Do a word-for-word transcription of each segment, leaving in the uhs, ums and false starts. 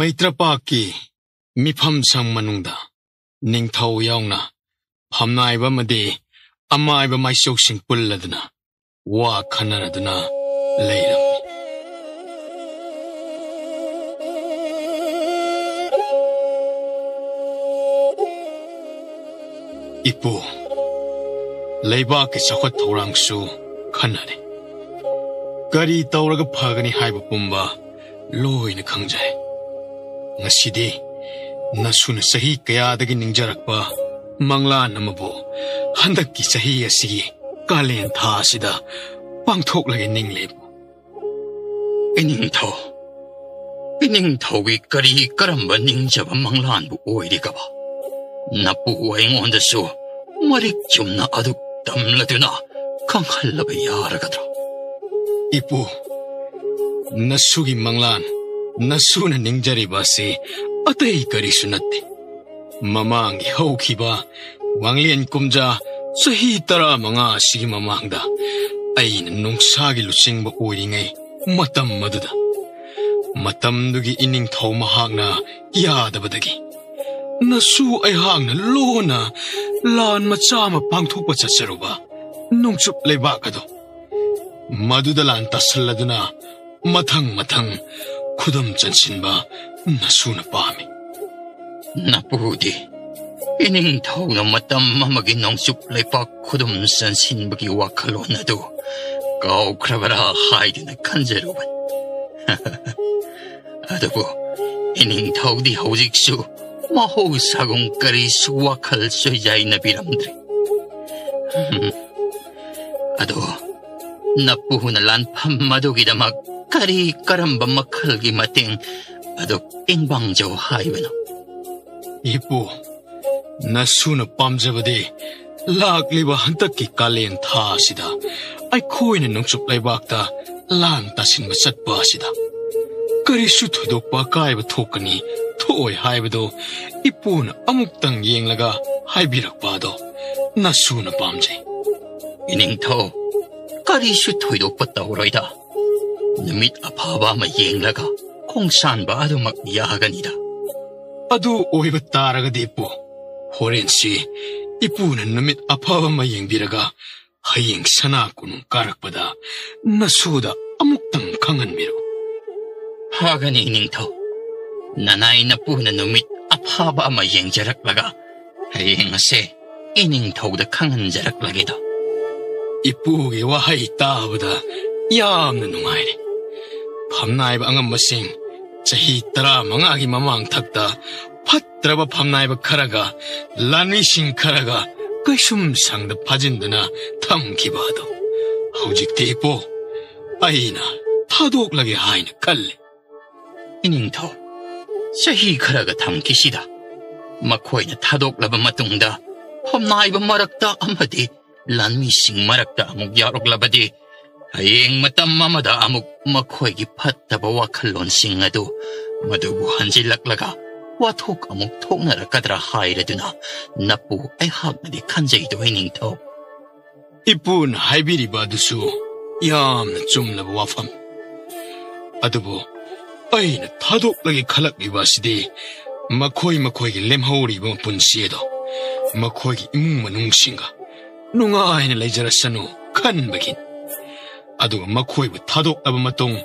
ꯃꯩꯇ꯭ꯔꯄꯥꯛꯀꯤ ꯃꯤꯐꯝ ꯁꯪ ꯃꯅꯨꯡꯗ ꯅꯤꯡꯊꯧ ꯌꯥꯎꯅ ꯐꯝꯅꯥꯏꯕ ꯑꯃꯗꯤ ꯑꯃꯥꯏꯕ ꯃꯥꯏꯆꯧꯁꯤꯡ ꯄꯨꯜꯂꯗꯨꯅ ꯋꯥ ꯈꯟꯅꯔꯗꯨꯅ ꯂꯩꯔꯝꯃꯤ꯫ ꯏꯄꯨ, ꯂꯩꯕꯥꯛꯀꯤ ꯆꯥꯎꯈꯠ ꯊꯧꯔꯥꯡꯁꯨ ꯈꯟꯅꯔꯦ꯫ ꯀꯔꯤ ꯇꯧꯔꯒ ꯐꯒꯅꯤ ꯍꯥꯏꯕ ꯄꯨꯝꯕ ꯂꯣꯏꯅ ꯈꯪꯖꯔꯦ꯫ ꯉꯁꯤꯗꯤ ꯅꯁꯨꯅ ꯆꯍꯤ ꯀꯌꯥꯗꯒꯤ ꯅꯤꯡꯖꯔꯛꯄ ꯃꯪꯂꯥꯟ ꯑꯃꯕꯨ ꯍꯟꯗꯛꯀꯤ ꯆꯍꯤ ꯑꯁꯤꯒꯤ ꯀꯥꯂꯦꯟ ꯊꯥ ꯑꯁꯤꯗ ꯄꯥꯡꯊꯣꯛꯂꯒꯦ ꯅꯤꯡꯂꯦ꯫ ꯏꯅꯤꯡꯊꯧ, ꯏꯅꯤꯡꯊꯧꯒꯤ ꯀꯔꯤ ꯀꯔꯝꯕ ꯅꯤꯡꯖꯕ ꯃꯪꯂꯥꯟꯕꯨ ꯑꯣꯏꯔꯤꯒꯕ? ꯅꯄꯨ ꯑꯩꯉꯣꯟꯗꯁꯨ ꯃꯔꯤꯛ ꯆꯨꯝꯅ ꯑꯗꯨ ꯇꯝꯂꯗꯨꯅ ꯈꯪꯍꯜꯂꯕ ꯌꯥꯔꯒꯗ꯭ꯔꯥ? ꯏꯄꯨ, ꯅꯁꯨꯒꯤ ꯃꯪꯂꯥꯟ, ꯅꯁꯨꯅ ꯅꯤꯡꯖꯔꯤꯕ ꯑꯁꯤ ꯑꯇꯩ ꯀꯔꯤꯁꯨ ꯅꯠꯇꯦ꯫ ꯃꯃꯥꯡꯒꯤ ꯍꯧꯈꯤꯕ ꯋꯥꯡꯂꯦꯟ ꯀꯨꯝꯖꯥ ꯆꯍꯤ ꯇꯔꯥꯃꯉꯥ ꯑꯁꯤꯒꯤ ꯃꯃꯥꯡꯗ ꯑꯩꯅ ꯅꯨꯡꯁꯥꯒꯤ ꯂꯨꯆꯤꯡꯕ ꯑꯣꯏꯔꯤꯉꯩ ꯃꯇꯝ ꯑꯗꯨꯗ, ꯃꯇꯝꯗꯨꯒꯤ ꯏꯅꯤꯡꯊꯧ ꯃꯍꯥꯛꯅ ꯌꯥꯗꯕꯗꯒꯤ ꯅꯁꯨ ꯑꯩꯍꯥꯛꯅ ꯂꯣꯟꯅ ꯂꯥꯟ ꯃꯆꯥ ꯑꯃ ꯄꯥꯡꯊꯣꯛꯄ ꯆꯠꯆꯔꯨꯕ ꯅꯣꯡꯆꯨꯞ ꯂꯩꯕꯥꯛ ꯑꯗꯨ, ꯃꯗꯨꯗ ꯂꯥꯟ ꯇꯥꯁꯜꯂꯗꯨꯅ ꯃꯊꯪ ꯃꯊꯪ ꯈꯨꯗꯨꯝ ꯆꯟꯁꯤꯟꯕ ꯅꯁꯨꯅ ꯄꯥꯝꯃꯤ꯫ ꯅꯄꯨꯗꯤ ꯏꯅꯤꯡꯊꯧꯅ ꯃꯇꯝ ꯑꯃꯒꯤ ꯅꯣꯡꯆꯨꯞ ꯂꯩꯄꯥꯛ ꯈꯨꯗꯨꯝ ꯆꯟꯁꯤꯟꯕꯒꯤ ꯋꯥꯈꯜꯂꯣꯟ ꯑꯗꯨ ꯀꯥꯎꯈ꯭ꯔꯕꯔꯥ ꯍꯥꯏꯗꯨꯅ ꯈꯟꯖꯔꯨꯕꯅꯤ꯫ ꯑꯗꯨꯕꯨ ꯏꯅꯤꯡꯊꯧꯗꯤ ꯍꯧꯖꯤꯛꯁꯨ ꯃꯍꯧꯁꯥꯒꯨꯝ ꯀꯔꯤꯁꯨ ꯋꯥꯈꯜ ꯆꯣꯏꯖꯥꯏꯅꯕꯤꯔꯝꯗ꯭ꯔꯦ꯫ ꯑꯗꯣ ꯅꯄꯨꯅ ꯂꯥꯟꯐꯝ ꯑꯗꯨꯒꯤꯗꯃꯛ ꯀꯔꯤ ꯀꯔꯝꯕ ꯃꯈꯜꯒꯤ ꯃꯇꯦꯡ ꯑꯗꯨ ꯏꯟꯕꯥꯡꯖꯧ ꯍꯥꯏꯕꯅꯣ? ꯏꯄꯨ, ꯅꯁꯨꯅ ꯄꯥꯝꯖꯕꯗꯤ ꯂꯥꯛꯂꯤꯕ ꯍꯟꯗꯛꯀꯤ ꯀꯥꯂꯦꯟ ꯊꯥ ꯑꯁꯤꯗ ꯑꯩꯈꯣꯏꯅ ꯅꯣꯡꯆꯨꯞ ꯂꯩꯕꯥꯛꯇ ꯂꯥꯟ ꯇꯥꯁꯤꯟꯕ ꯆꯠꯄ ꯑꯁꯤꯗ ꯀꯔꯤꯁꯨ ꯊꯣꯏꯗꯣꯛꯄ ꯑꯀꯥꯏꯕ ꯊꯣꯛꯀꯅꯤ ꯊꯣꯛꯑꯣꯏ ꯍꯥꯏꯕꯗꯨ ꯏꯄꯨꯅ ꯑꯃꯨꯛꯇꯪ ꯌꯦꯡꯂꯒ ꯍꯥꯏꯕꯤꯔꯛꯄ ꯑꯗꯣ ꯅꯁꯨꯅ ꯄꯥꯝꯖꯩ꯫ ꯏꯅꯤꯡꯊꯧ, ꯀꯔꯤꯁꯨ ꯊꯣꯏꯗꯣꯛꯄ ꯇꯧꯔꯣꯏꯗ꯫ ꯅꯨꯃꯤꯠ ꯑꯐꯕ ꯑꯃ ꯌꯦꯡꯂꯒ ꯈꯣꯡꯁꯥꯟꯕ ꯑꯗꯨꯃꯛ ꯌꯥꯒꯅꯤꯗ꯫ ꯑꯗꯨ ꯑꯣꯏꯕ ꯇꯥꯔꯒꯗꯤ ꯏꯄꯨ, ꯍꯣꯔꯦꯟꯁꯤ ꯏꯄꯨꯅ ꯅꯨꯃꯤꯠ ꯑꯐꯕ ꯑꯃ ꯌꯦꯡꯕꯤꯔꯒ ꯍꯌꯦꯡ ꯁꯅꯥ ꯀꯣꯅꯨꯡ ꯀꯥꯔꯛꯄꯗ ꯅꯁꯨꯗ ꯑꯃꯨꯛꯇꯪ ꯈꯪꯍꯟꯕꯤꯔꯣ꯫ ꯐꯒꯅꯤ ꯏꯅꯤꯡꯊꯧ꯫ ꯅꯅꯥꯏ ꯅꯄꯨꯅ ꯅꯨꯃꯤꯠ ꯑꯐꯕ ꯑꯃ ꯌꯦꯡꯖꯔꯛꯂꯒ ꯍꯌꯦꯡ ꯑꯁꯦ ꯏꯅꯤꯡꯊꯧꯗ ꯈꯪꯍꯟꯖꯔꯛꯂꯒꯦꯗꯣ꯫ ꯏꯄꯨꯒꯤ ꯋꯥꯍꯩ ꯇꯥꯕꯗ ꯌꯥꯝꯅ ꯅꯨꯡꯉꯥꯏꯔꯦ꯫ ꯐꯝꯅꯥꯏꯕ ꯑꯉꯝꯕꯁꯤꯡ, ꯆꯍꯤ ꯇꯔꯥꯃꯉꯥꯒꯤ ꯃꯃꯥꯡ ꯊꯛꯇ ꯐꯠꯇ꯭ꯔꯕ ꯐꯝꯅꯥꯏꯕ ꯈꯔꯒ ꯂꯥꯟꯃꯤꯁꯤꯡ ꯈꯔꯒ ꯀꯩꯁꯨꯝ ꯁꯪꯗ ꯐꯥꯖꯤꯟꯗꯨꯅ ꯊꯝꯈꯤꯕ ꯑꯗꯣ ꯍꯧꯖꯤꯛꯇꯤ ꯏꯄꯨ, ꯑꯩꯅ ꯊꯥꯗꯣꯛꯂꯒꯦ ꯍꯥꯏꯅ ꯈꯜꯂꯤ꯫ ꯏꯅꯤꯡꯊꯧ, ꯆꯍꯤ ꯈꯔꯒ ꯊꯝꯈꯤꯁꯤꯗ꯫ ꯃꯈꯣꯏꯅ ꯊꯥꯗꯣꯛꯂꯕ ꯃꯇꯨꯡꯗ ꯐꯝꯅꯥꯏꯕ ꯃꯔꯛꯇ ꯑꯃꯗꯤ ꯂꯥꯟꯃꯤꯁꯤꯡ ꯃꯔꯛꯇ ꯑꯃꯨꯛ ꯌꯥꯎꯔꯛꯂꯕꯗꯤ, ꯍꯌꯦꯡ ꯃꯇꯝ ꯑꯃꯗ ꯑꯃꯨꯛ ꯃꯈꯣꯏꯒꯤ ꯐꯠꯇꯕ ꯋꯥꯈꯜꯂꯣꯟꯁꯤꯡ ꯑꯗꯨ ꯃꯗꯨꯕꯨ ꯍꯟꯖꯤꯜꯂꯛꯂꯒ ꯋꯥꯊꯣꯛ ꯑꯃꯨꯛ ꯊꯣꯛꯅꯔꯛꯀꯗ꯭ꯔꯥ ꯍꯥꯏꯔꯗꯨꯅ ꯅꯄꯨ ꯑꯩꯍꯥꯛꯅꯗꯤ ꯈꯟꯖꯩꯗꯣ ꯏꯅꯤꯡꯊꯧ꯫ ꯏꯄꯨꯅ ꯍꯥꯏꯕꯤꯔꯤꯕ ꯑꯗꯨꯁꯨ ꯌꯥꯝꯅ ꯆꯨꯝꯂꯕ ꯋꯥꯐꯝ꯫ ꯑꯗꯨꯕꯨ ꯑꯩꯅ ꯊꯥꯗꯣꯛꯂꯒꯦ ꯈꯜꯂꯛꯂꯤꯕ ꯑꯁꯤꯗꯤ ꯃꯈꯣꯏ ꯃꯈꯣꯏꯒꯤ ꯂꯦꯝꯍꯧꯔꯤꯕ ꯃꯄꯨꯟꯁꯤ ꯑꯗꯣ ꯃꯈꯣꯏꯒꯤ ꯏꯃꯨꯡ ꯃꯅꯨꯡꯁꯤꯡꯒ ꯅꯨꯡꯉꯥꯏꯅ ꯂꯩꯖꯔꯁꯅꯨ ꯈꯟꯕꯒꯤꯅꯤ꯫ ꯑꯗꯨꯒ ꯃꯈꯣꯏꯕꯨ ꯊꯥꯗꯣꯛꯂꯕ ꯃꯇꯨꯡ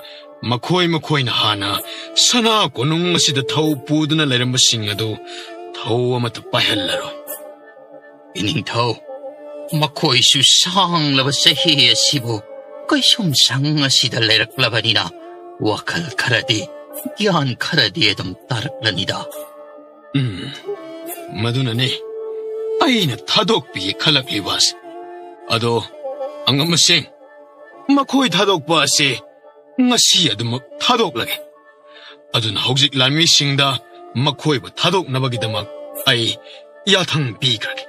ꯃꯈꯣꯏ ꯃꯈꯣꯏꯅ ꯍꯥꯟꯅ ꯁꯅꯥ ꯀꯣꯅꯨꯡ ꯑꯁꯤꯗ ꯊꯧ ꯄꯨꯗꯨꯅ ꯂꯩꯔꯝꯕꯁꯤꯡ ꯑꯗꯨ ꯊꯧ ꯑꯃꯠꯇ ꯄꯥꯏꯍꯜꯂꯔꯣꯏ꯫ ꯏꯅꯤꯡꯊꯧ, ꯃꯈꯣꯏꯁꯨ ꯁꯥꯡꯂꯕ ꯆꯍꯤ ꯑꯁꯤꯕꯨ ꯀꯩꯁꯨꯝ ꯁꯪ ꯑꯁꯤꯗ ꯂꯩꯔꯛꯂꯕꯅꯤꯅ ꯋꯥꯈꯜ ꯈꯔꯗꯤ, ꯒ꯭ꯌꯥꯟ ꯈꯔꯗꯤ ꯑꯗꯨꯝ ꯇꯥꯔꯛꯂꯅꯤꯗ꯫ ꯎꯝ, ꯃꯗꯨꯅꯅꯦ ꯑꯩꯅ ꯊꯥꯗꯣꯛꯄꯤꯒꯦ ꯈꯜꯂꯛꯂꯤꯕ ꯑꯁꯤ꯫ ꯑꯗꯣ, ꯑꯉꯝꯕꯁꯤꯡ, ꯃꯈꯣꯏ ꯊꯥꯗꯣꯛꯄ ꯑꯁꯤ ꯉꯁꯤ ꯑꯗꯨꯃꯛ ꯊꯥꯗꯣꯛꯂꯒꯦ꯫ ꯑꯗꯨꯅ ꯍꯧꯖꯤꯛ ꯂꯥꯟꯃꯤꯁꯤꯡꯗ ꯃꯈꯣꯏꯕꯨ ꯊꯥꯗꯣꯛꯅꯕꯒꯤꯗꯃꯛ ꯑꯩ ꯌꯥꯊꯪ ꯄꯤꯈ꯭ꯔꯒꯦ꯫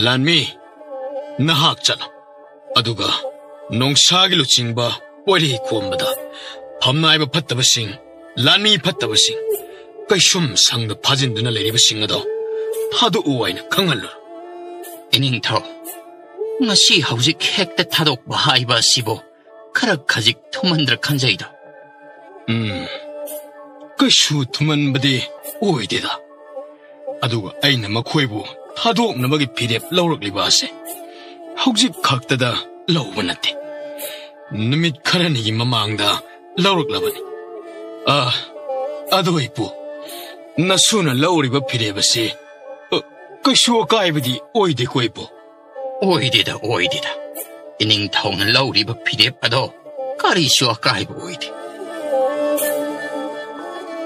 ꯂꯥꯟꯃꯤ, ꯅꯍꯥꯛ ꯆꯠꯂꯣ꯫ ꯑꯗꯨꯒ ꯅꯣꯡꯁꯥꯒꯤ ꯂꯨꯆꯤꯡꯕ ꯋꯥꯔꯤ ꯈꯣꯝꯕꯗ ꯐꯝꯅꯥꯏꯕ ꯐꯠꯇꯕꯁꯤꯡ, ꯂꯥꯟꯃꯤ ꯐꯠꯇꯕꯁꯤꯡ, ꯀꯩꯁꯨꯝ ꯁꯪꯗ ꯐꯥꯖꯤꯟꯗꯨꯅ ꯂꯩꯔꯤꯕꯁꯤꯡ ꯑꯗꯣ ꯊꯥꯗꯣꯛꯎ ꯍꯥꯏꯅ ꯈꯪꯍꯜꯂꯨ꯫ ꯏꯅꯤꯡꯊꯧ, ꯉꯁꯤ ꯍꯧꯖꯤꯛ ꯍꯦꯛꯇ ꯊꯥꯗꯣꯛꯄ ꯍꯥꯏꯕ ꯑꯁꯤꯕꯨ ꯈꯔ ꯈꯖꯤꯛ ꯊꯨꯃꯟꯗ꯭ꯔ ꯈꯟꯖꯩꯗ꯫ ꯎꯝ, ꯀꯩꯁꯨ ꯊꯨꯃꯟꯕꯗꯤ ꯑꯣꯏꯗꯦꯗ꯫ ꯑꯗꯨꯒ ꯑꯩꯅ ꯃꯈꯣꯏꯕꯨ ꯊꯥꯗꯣꯛꯅꯕꯒꯤ ꯐꯤꯔꯦꯞ ꯂꯧꯔꯛꯂꯤꯕ ꯑꯁꯦ ꯍꯧꯖꯤꯛ ꯈꯛꯇꯗ ꯂꯧꯕ ꯅꯠꯇꯦ, ꯅꯨꯃꯤꯠ ꯈꯔꯅꯤꯒꯤ ꯃꯃꯥꯡꯗ ꯂꯧꯔꯛꯂꯕꯅꯤ꯫ ꯑ, ꯑꯗꯣ ꯏꯄꯨ, ꯅꯁꯨꯅ ꯂꯧꯔꯤꯕ ꯐꯤꯔꯦꯞ ꯑꯁꯤ, ꯑ, ꯀꯩꯁꯨ ꯑꯀꯥꯏꯕꯗꯤ ꯑꯣꯏꯗꯦꯀꯣ ꯏꯄꯨ? ꯑꯣꯏꯗꯦꯗ, ꯑꯣꯏꯗꯦꯗ꯫ ꯏꯅꯤꯡꯊꯧꯅ ꯂꯧꯔꯤꯕ ꯐꯤꯔꯦꯞ ꯑꯗꯣ ꯀꯔꯤꯁꯨ ꯑꯀꯥꯏꯕ ꯑꯣꯏꯗꯦ꯫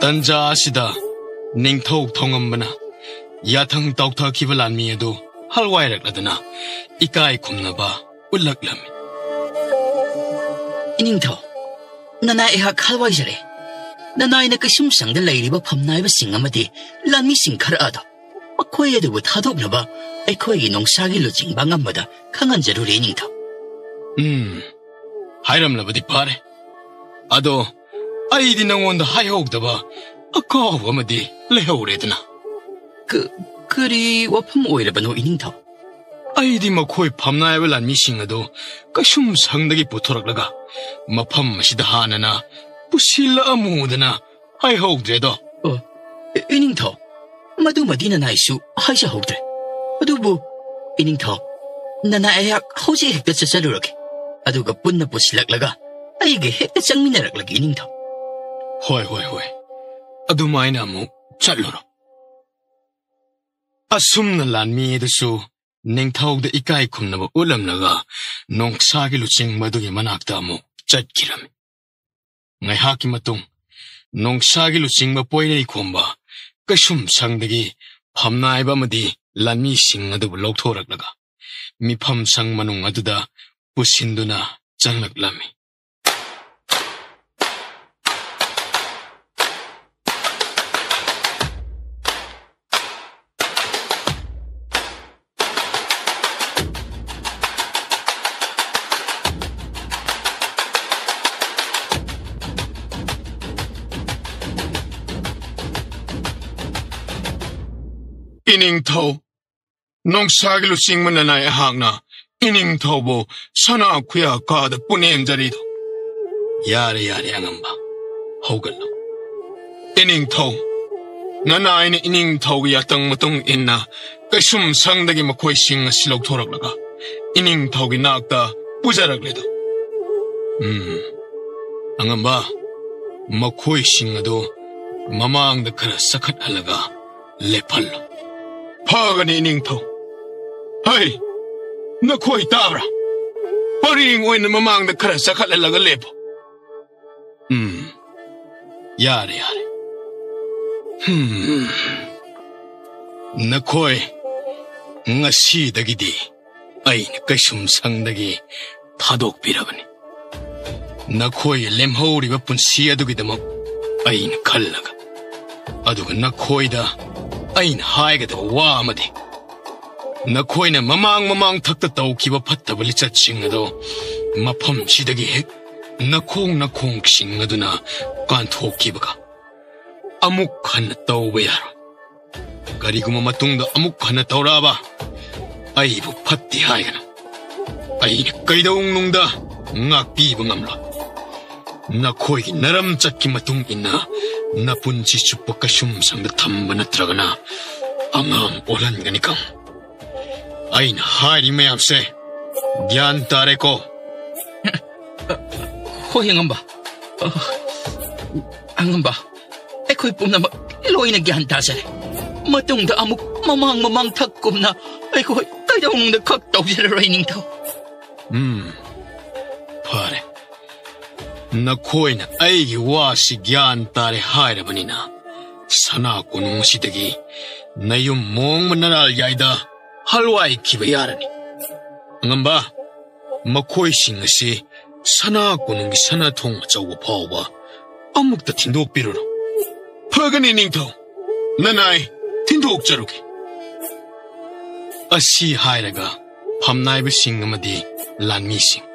ꯇꯟꯖꯥ ꯑꯁꯤꯗ ꯅꯤꯡꯊꯧ ꯊꯣꯉꯝꯕꯅ ꯌꯥꯊꯪ ꯇꯧꯊꯈꯤꯕ ꯂꯥꯟꯃꯤ ꯑꯗꯨ ꯍꯜꯋꯥꯏꯔꯛꯂꯗꯨꯅ ꯏꯀꯥꯏ ꯈꯨꯝꯅꯕ ꯎꯠꯂꯛꯂꯝꯃꯤ꯫ ꯏꯅꯤꯡꯊꯧ, ꯅꯅꯥꯏ ꯑꯩꯍꯥꯛ ꯍꯜꯋꯥꯏꯖꯔꯦ꯫ ꯅꯅꯥꯏꯅ ꯀꯩꯁꯨꯝꯁꯪꯗ ꯂꯩꯔꯤꯕ ꯐꯝꯅꯥꯏꯕꯁꯤꯡ ꯑꯃꯗꯤ ꯂꯥꯟꯃꯤꯁꯤꯡ ꯈꯔ ꯑꯗꯣ, ꯃꯈꯣꯏ ꯑꯗꯨꯕꯨ ꯊꯥꯗꯣꯛꯅꯕ ꯑꯩꯈꯣꯏꯒꯤ ꯅꯣꯡꯁꯥꯒꯤ ꯂꯨꯆꯤꯡꯕ ꯑꯉꯝꯕꯗ ꯈꯪꯍꯟꯖꯔꯨꯔꯦ, ꯏꯅꯤꯡꯊꯧ꯫ ꯎꯝ, ꯍꯥꯏꯔꯝꯂꯕꯗꯤ ꯐꯔꯦ꯫ ꯑꯗꯣ ꯑꯩꯗꯤ ꯅꯉꯣꯟꯗ ꯍꯥꯏꯍꯧꯗꯕ ꯑꯀꯥꯎꯕ ꯑꯃꯗꯤ ꯂꯩꯍꯧꯔꯦꯗꯅ꯫ ꯀ-, ꯀꯔꯤ ꯋꯥꯐꯝ ꯑꯣꯏꯔꯕꯅꯣ, ꯏꯅꯤꯡꯊꯧ? ꯑꯩꯗꯤ ꯃꯈꯣꯏ ꯐꯝꯅꯥꯏꯕ ꯂꯥꯟꯃꯤꯁꯤꯡ ꯑꯗꯨ ꯀꯩꯁꯨꯝꯁꯪꯗꯒꯤ ꯄꯨꯊꯣꯔꯛꯂꯒ ꯃꯐꯝ ꯑꯁꯤꯗ ꯍꯥꯟꯅꯅ ꯄꯨꯁꯤꯜꯂꯛꯑꯝꯃꯨꯗꯅ ꯍꯥꯏꯍꯧꯗ꯭ꯔꯦꯗꯣ꯫ ꯑꯣ, ꯏ-, ꯏꯅꯤꯡꯊꯧ, ꯃꯗꯨꯃꯗꯤ ꯅꯅꯥꯏꯁꯨ ꯍꯥꯏꯖꯍꯧꯗ꯭ꯔꯦ꯫ ꯑꯗꯨꯕꯨ, ꯏꯅꯤꯡꯊꯧ, ꯅꯅꯥꯏ ꯑꯩꯍꯥꯛ ꯍꯧꯖꯤꯛ ꯍꯦꯛꯇ ꯆꯠꯆꯂꯨꯔꯒꯦ꯫ ꯑꯗꯨꯒ ꯄꯨꯟꯅ ꯄꯨꯁꯤꯜꯂꯛꯂꯒ ꯑꯩꯒ ꯍꯦꯛꯇ ꯆꯪꯃꯤꯟꯅꯔꯛꯂꯒꯦ, ꯏꯅꯤꯡꯊꯧ꯫ ꯍꯣꯏ, ꯍꯣꯏ, ꯍꯣꯏ꯫ ꯑꯗꯨꯃꯥꯏꯅ ꯑꯃꯨꯛ ꯆꯠꯂꯨꯔꯣ꯫ ꯑꯁꯨꯝꯅ ꯂꯥꯟꯃꯤ ꯑꯗꯨꯁꯨ ꯅꯤꯡꯊꯧꯗ ꯏꯀꯥꯏ ꯈꯨꯝꯅꯕ ꯎꯠꯂꯝꯂꯒ ꯅꯣꯡꯁꯥꯒꯤ ꯂꯨꯆꯤꯡꯕ ꯑꯗꯨꯒꯤ ꯃꯅꯥꯛꯇ ꯑꯃꯨꯛ ꯆꯠꯈꯤꯔꯝꯃꯤ꯫ ꯉꯥꯏꯍꯥꯛꯀꯤ ꯃꯇꯨꯡ ꯅꯣꯡꯁꯥꯒꯤ ꯂꯨꯆꯤꯡꯕ ꯄꯣꯏꯔꯩꯈꯣꯝꯕ ꯀꯩꯁꯨꯝꯁꯪꯗꯒꯤ ꯐꯝꯅꯥꯏꯕ ꯑꯃꯗꯤ ꯂꯥꯟꯃꯤꯁꯤꯡ ꯑꯗꯨꯕꯨ ꯂꯧꯊꯣꯔꯛꯂꯒ ꯃꯤꯐꯝ ꯁꯪ ꯃꯅꯨꯡ ꯑꯗꯨꯗ ꯄꯨꯁꯤꯟꯗꯨꯅ ꯆꯪꯂꯛꯂꯝꯃꯤ꯫ ꯏꯅꯤꯡꯊꯧ, ꯅꯣꯡꯁꯥꯒꯤ ꯂꯨꯆꯤꯡꯕ ꯅꯅꯥꯏ ꯑꯩꯍꯥꯛꯅ ꯏꯅꯤꯡꯊꯧꯕꯨ ꯁꯅꯥ ꯈꯨꯌꯥ ꯀꯥꯗ ꯄꯨꯅꯦꯝꯖꯔꯤꯗꯣ꯫ ꯌꯥꯔꯦ, ꯌꯥꯔꯦ, ꯑꯉꯝꯕ꯫ ꯍꯧꯒꯠꯂꯨ꯫ ꯏꯅꯤꯡꯊꯧ, ꯅꯅꯥꯏꯅ ꯏꯅꯤꯡꯊꯧꯒꯤ ꯌꯥꯇꯪ ꯃꯇꯨꯡ ꯏꯟꯅ ꯀꯩꯁꯨꯝ ꯁꯪꯗꯒꯤ ꯃꯈꯣꯏꯁꯤꯡ ꯑꯁꯤ ꯂꯧꯊꯣꯔꯛꯂꯒ ꯏꯅꯤꯡꯊꯧꯒꯤ ꯅꯥꯛꯇ ꯄꯨꯖꯔꯛꯂꯦꯗꯣ꯫ ꯎꯝ, ꯑꯉꯝꯕ, ꯃꯈꯣꯏꯁꯤꯡ ꯑꯗꯨ ꯃꯃꯥꯡꯗ ꯈꯔ ꯆꯈꯠꯍꯜꯂꯒ ꯂꯦꯞꯍꯜꯂꯨ꯫ ꯐꯒꯅꯤ, ꯏꯅꯤꯡꯊꯧ꯫ ꯍꯩ, ꯅꯈꯣꯏ ꯇꯥꯕ꯭ꯔꯥ? ꯄꯔꯦꯡ ꯑꯣꯏꯅ ꯃꯃꯥꯡꯗ ꯈꯔ ꯆꯈꯠꯍꯜꯂꯒ ꯂꯦꯞꯄꯨ꯫ ꯎꯝ, ꯌꯥꯔꯦ, ꯌꯥꯔꯦ꯫ ꯍꯝ, ꯅꯈꯣꯏ ꯉꯁꯤꯗꯒꯤꯗꯤ ꯑꯩꯅ ꯀꯩꯁꯨꯝ ꯁꯪꯗꯒꯤ ꯊꯥꯗꯣꯛꯄꯤꯔꯕꯅꯤ꯫ ꯅꯈꯣꯏꯒꯤ ꯂꯦꯝꯍꯧꯔꯤꯕ ꯄꯨꯟꯁꯤ ꯑꯗꯨꯒꯤꯗꯃꯛ ꯑꯩꯅ ꯈꯜꯂꯒ, ꯑꯗꯨꯒ ꯅꯈꯣꯏꯗ ꯑꯩꯅ ꯍꯥꯏꯒꯗꯕ ꯋꯥ ꯑꯃꯗꯤ, ꯅꯈꯣꯏꯅ ꯃꯃꯥꯡ ꯃꯃꯥꯡ ꯊꯛꯇ ꯇꯧꯈꯤꯕ ꯐꯠꯇꯕ ꯂꯤꯆꯠꯁꯤꯡ ꯑꯗꯣ ꯃꯐꯝꯁꯤꯗꯒꯤ ꯍꯦꯛ ꯅꯈꯣꯡ ꯅꯈꯣꯡꯁꯤꯡ ꯑꯗꯨꯅ ꯀꯥꯟꯊꯣꯛꯈꯤꯕꯒ ꯑꯃꯨꯛ ꯍꯟꯅ ꯇꯧꯕ ꯌꯥꯔꯣꯏ꯫ ꯀꯔꯤꯒꯨꯝꯕ ꯃꯇꯨꯡꯗ ꯑꯃꯨꯛ ꯍꯟꯅ ꯇꯧꯔꯛꯑꯕ, ꯑꯩꯕꯨ ꯐꯠꯇꯦ ꯍꯥꯏꯒꯅꯨ꯫ ꯑꯩꯅ ꯀꯩꯗꯧꯅꯨꯡꯗ ꯉꯥꯛꯄꯤꯕ ꯉꯝꯂꯣꯏ꯫ ꯅꯈꯣꯏꯒꯤ ꯅꯔꯝꯆꯠꯀꯤ ꯃꯇꯨꯡ ꯏꯟꯅ ꯅꯄꯨꯟꯁꯤ ꯆꯨꯞꯄ ꯀꯩꯁꯨꯝ ꯁꯪꯗ ꯊꯝꯕ ꯅꯠꯇ꯭ꯔꯒꯅ ꯑꯉꯥꯡ ꯑꯣꯜꯍꯟꯒꯅꯤ ꯈꯪ꯫ ꯑꯩꯅ ꯍꯥꯏꯔꯤ ꯃꯌꯥꯝꯁꯦ ꯒ꯭ꯌꯥꯟ ꯇꯥꯔꯦꯀꯣ? ꯍꯣꯏ, ꯑꯉꯝꯕ꯫ ꯑꯉꯝꯕ, ꯑꯩꯈꯣꯏ ꯄꯨꯝꯅꯃꯛ ꯂꯣꯏꯅ ꯒ꯭ꯌꯥꯟ ꯇꯥꯖꯔꯦ꯫ ꯃꯇꯨꯡꯗ ꯑꯃꯨꯛ ꯃꯃꯥꯡ ꯃꯃꯥꯡ ꯊꯛꯀꯨꯝꯅ ꯑꯩꯈꯣꯏ ꯀꯩꯗꯧꯅꯨꯡꯗ ꯈꯛ ꯇꯧꯖꯔꯔꯣꯏ, ꯅꯤꯡꯊꯧ꯫ ꯎꯝ, ꯐꯔꯦ꯫ ꯅꯈꯣꯏꯅ ꯑꯩꯒꯤ ꯋꯥꯁꯤ ꯒ꯭ꯌꯥꯟ ꯇꯥꯔꯦ ꯍꯥꯏꯔꯕꯅꯤꯅ, ꯁꯅꯥ ꯀꯣꯅꯨꯡ ꯑꯁꯤꯗꯒꯤ ꯅꯌꯨꯝ ꯃꯣꯡꯕ ꯅꯔꯥꯜ ꯌꯥꯏꯗ ꯍꯜꯋꯥꯏꯈꯤꯕ ꯌꯥꯔꯅꯤ꯫ ꯑꯉꯝꯕ, ꯃꯈꯣꯏꯁꯤꯡ ꯑꯁꯤ ꯁꯅꯥ ꯀꯣꯅꯨꯡꯒꯤ ꯁꯅꯥꯊꯣꯡ ꯑꯆꯧꯕ ꯐꯥꯎꯕ ꯑꯃꯨꯛꯇ ꯊꯤꯟꯗꯣꯛꯄꯤꯔꯨꯔꯣ꯫ ꯐꯒꯅꯤ, ꯅꯤꯡꯊꯧ꯫ ꯅꯅꯥꯏ ꯊꯤꯟꯗꯣꯛꯆꯔꯨꯒꯦ꯫ ꯑꯁꯤ ꯍꯥꯏꯔꯒ ꯐꯝꯅꯥꯏꯕꯁꯤꯡ ꯑꯃꯗꯤ ꯂꯥꯟꯃꯤꯁꯤꯡ,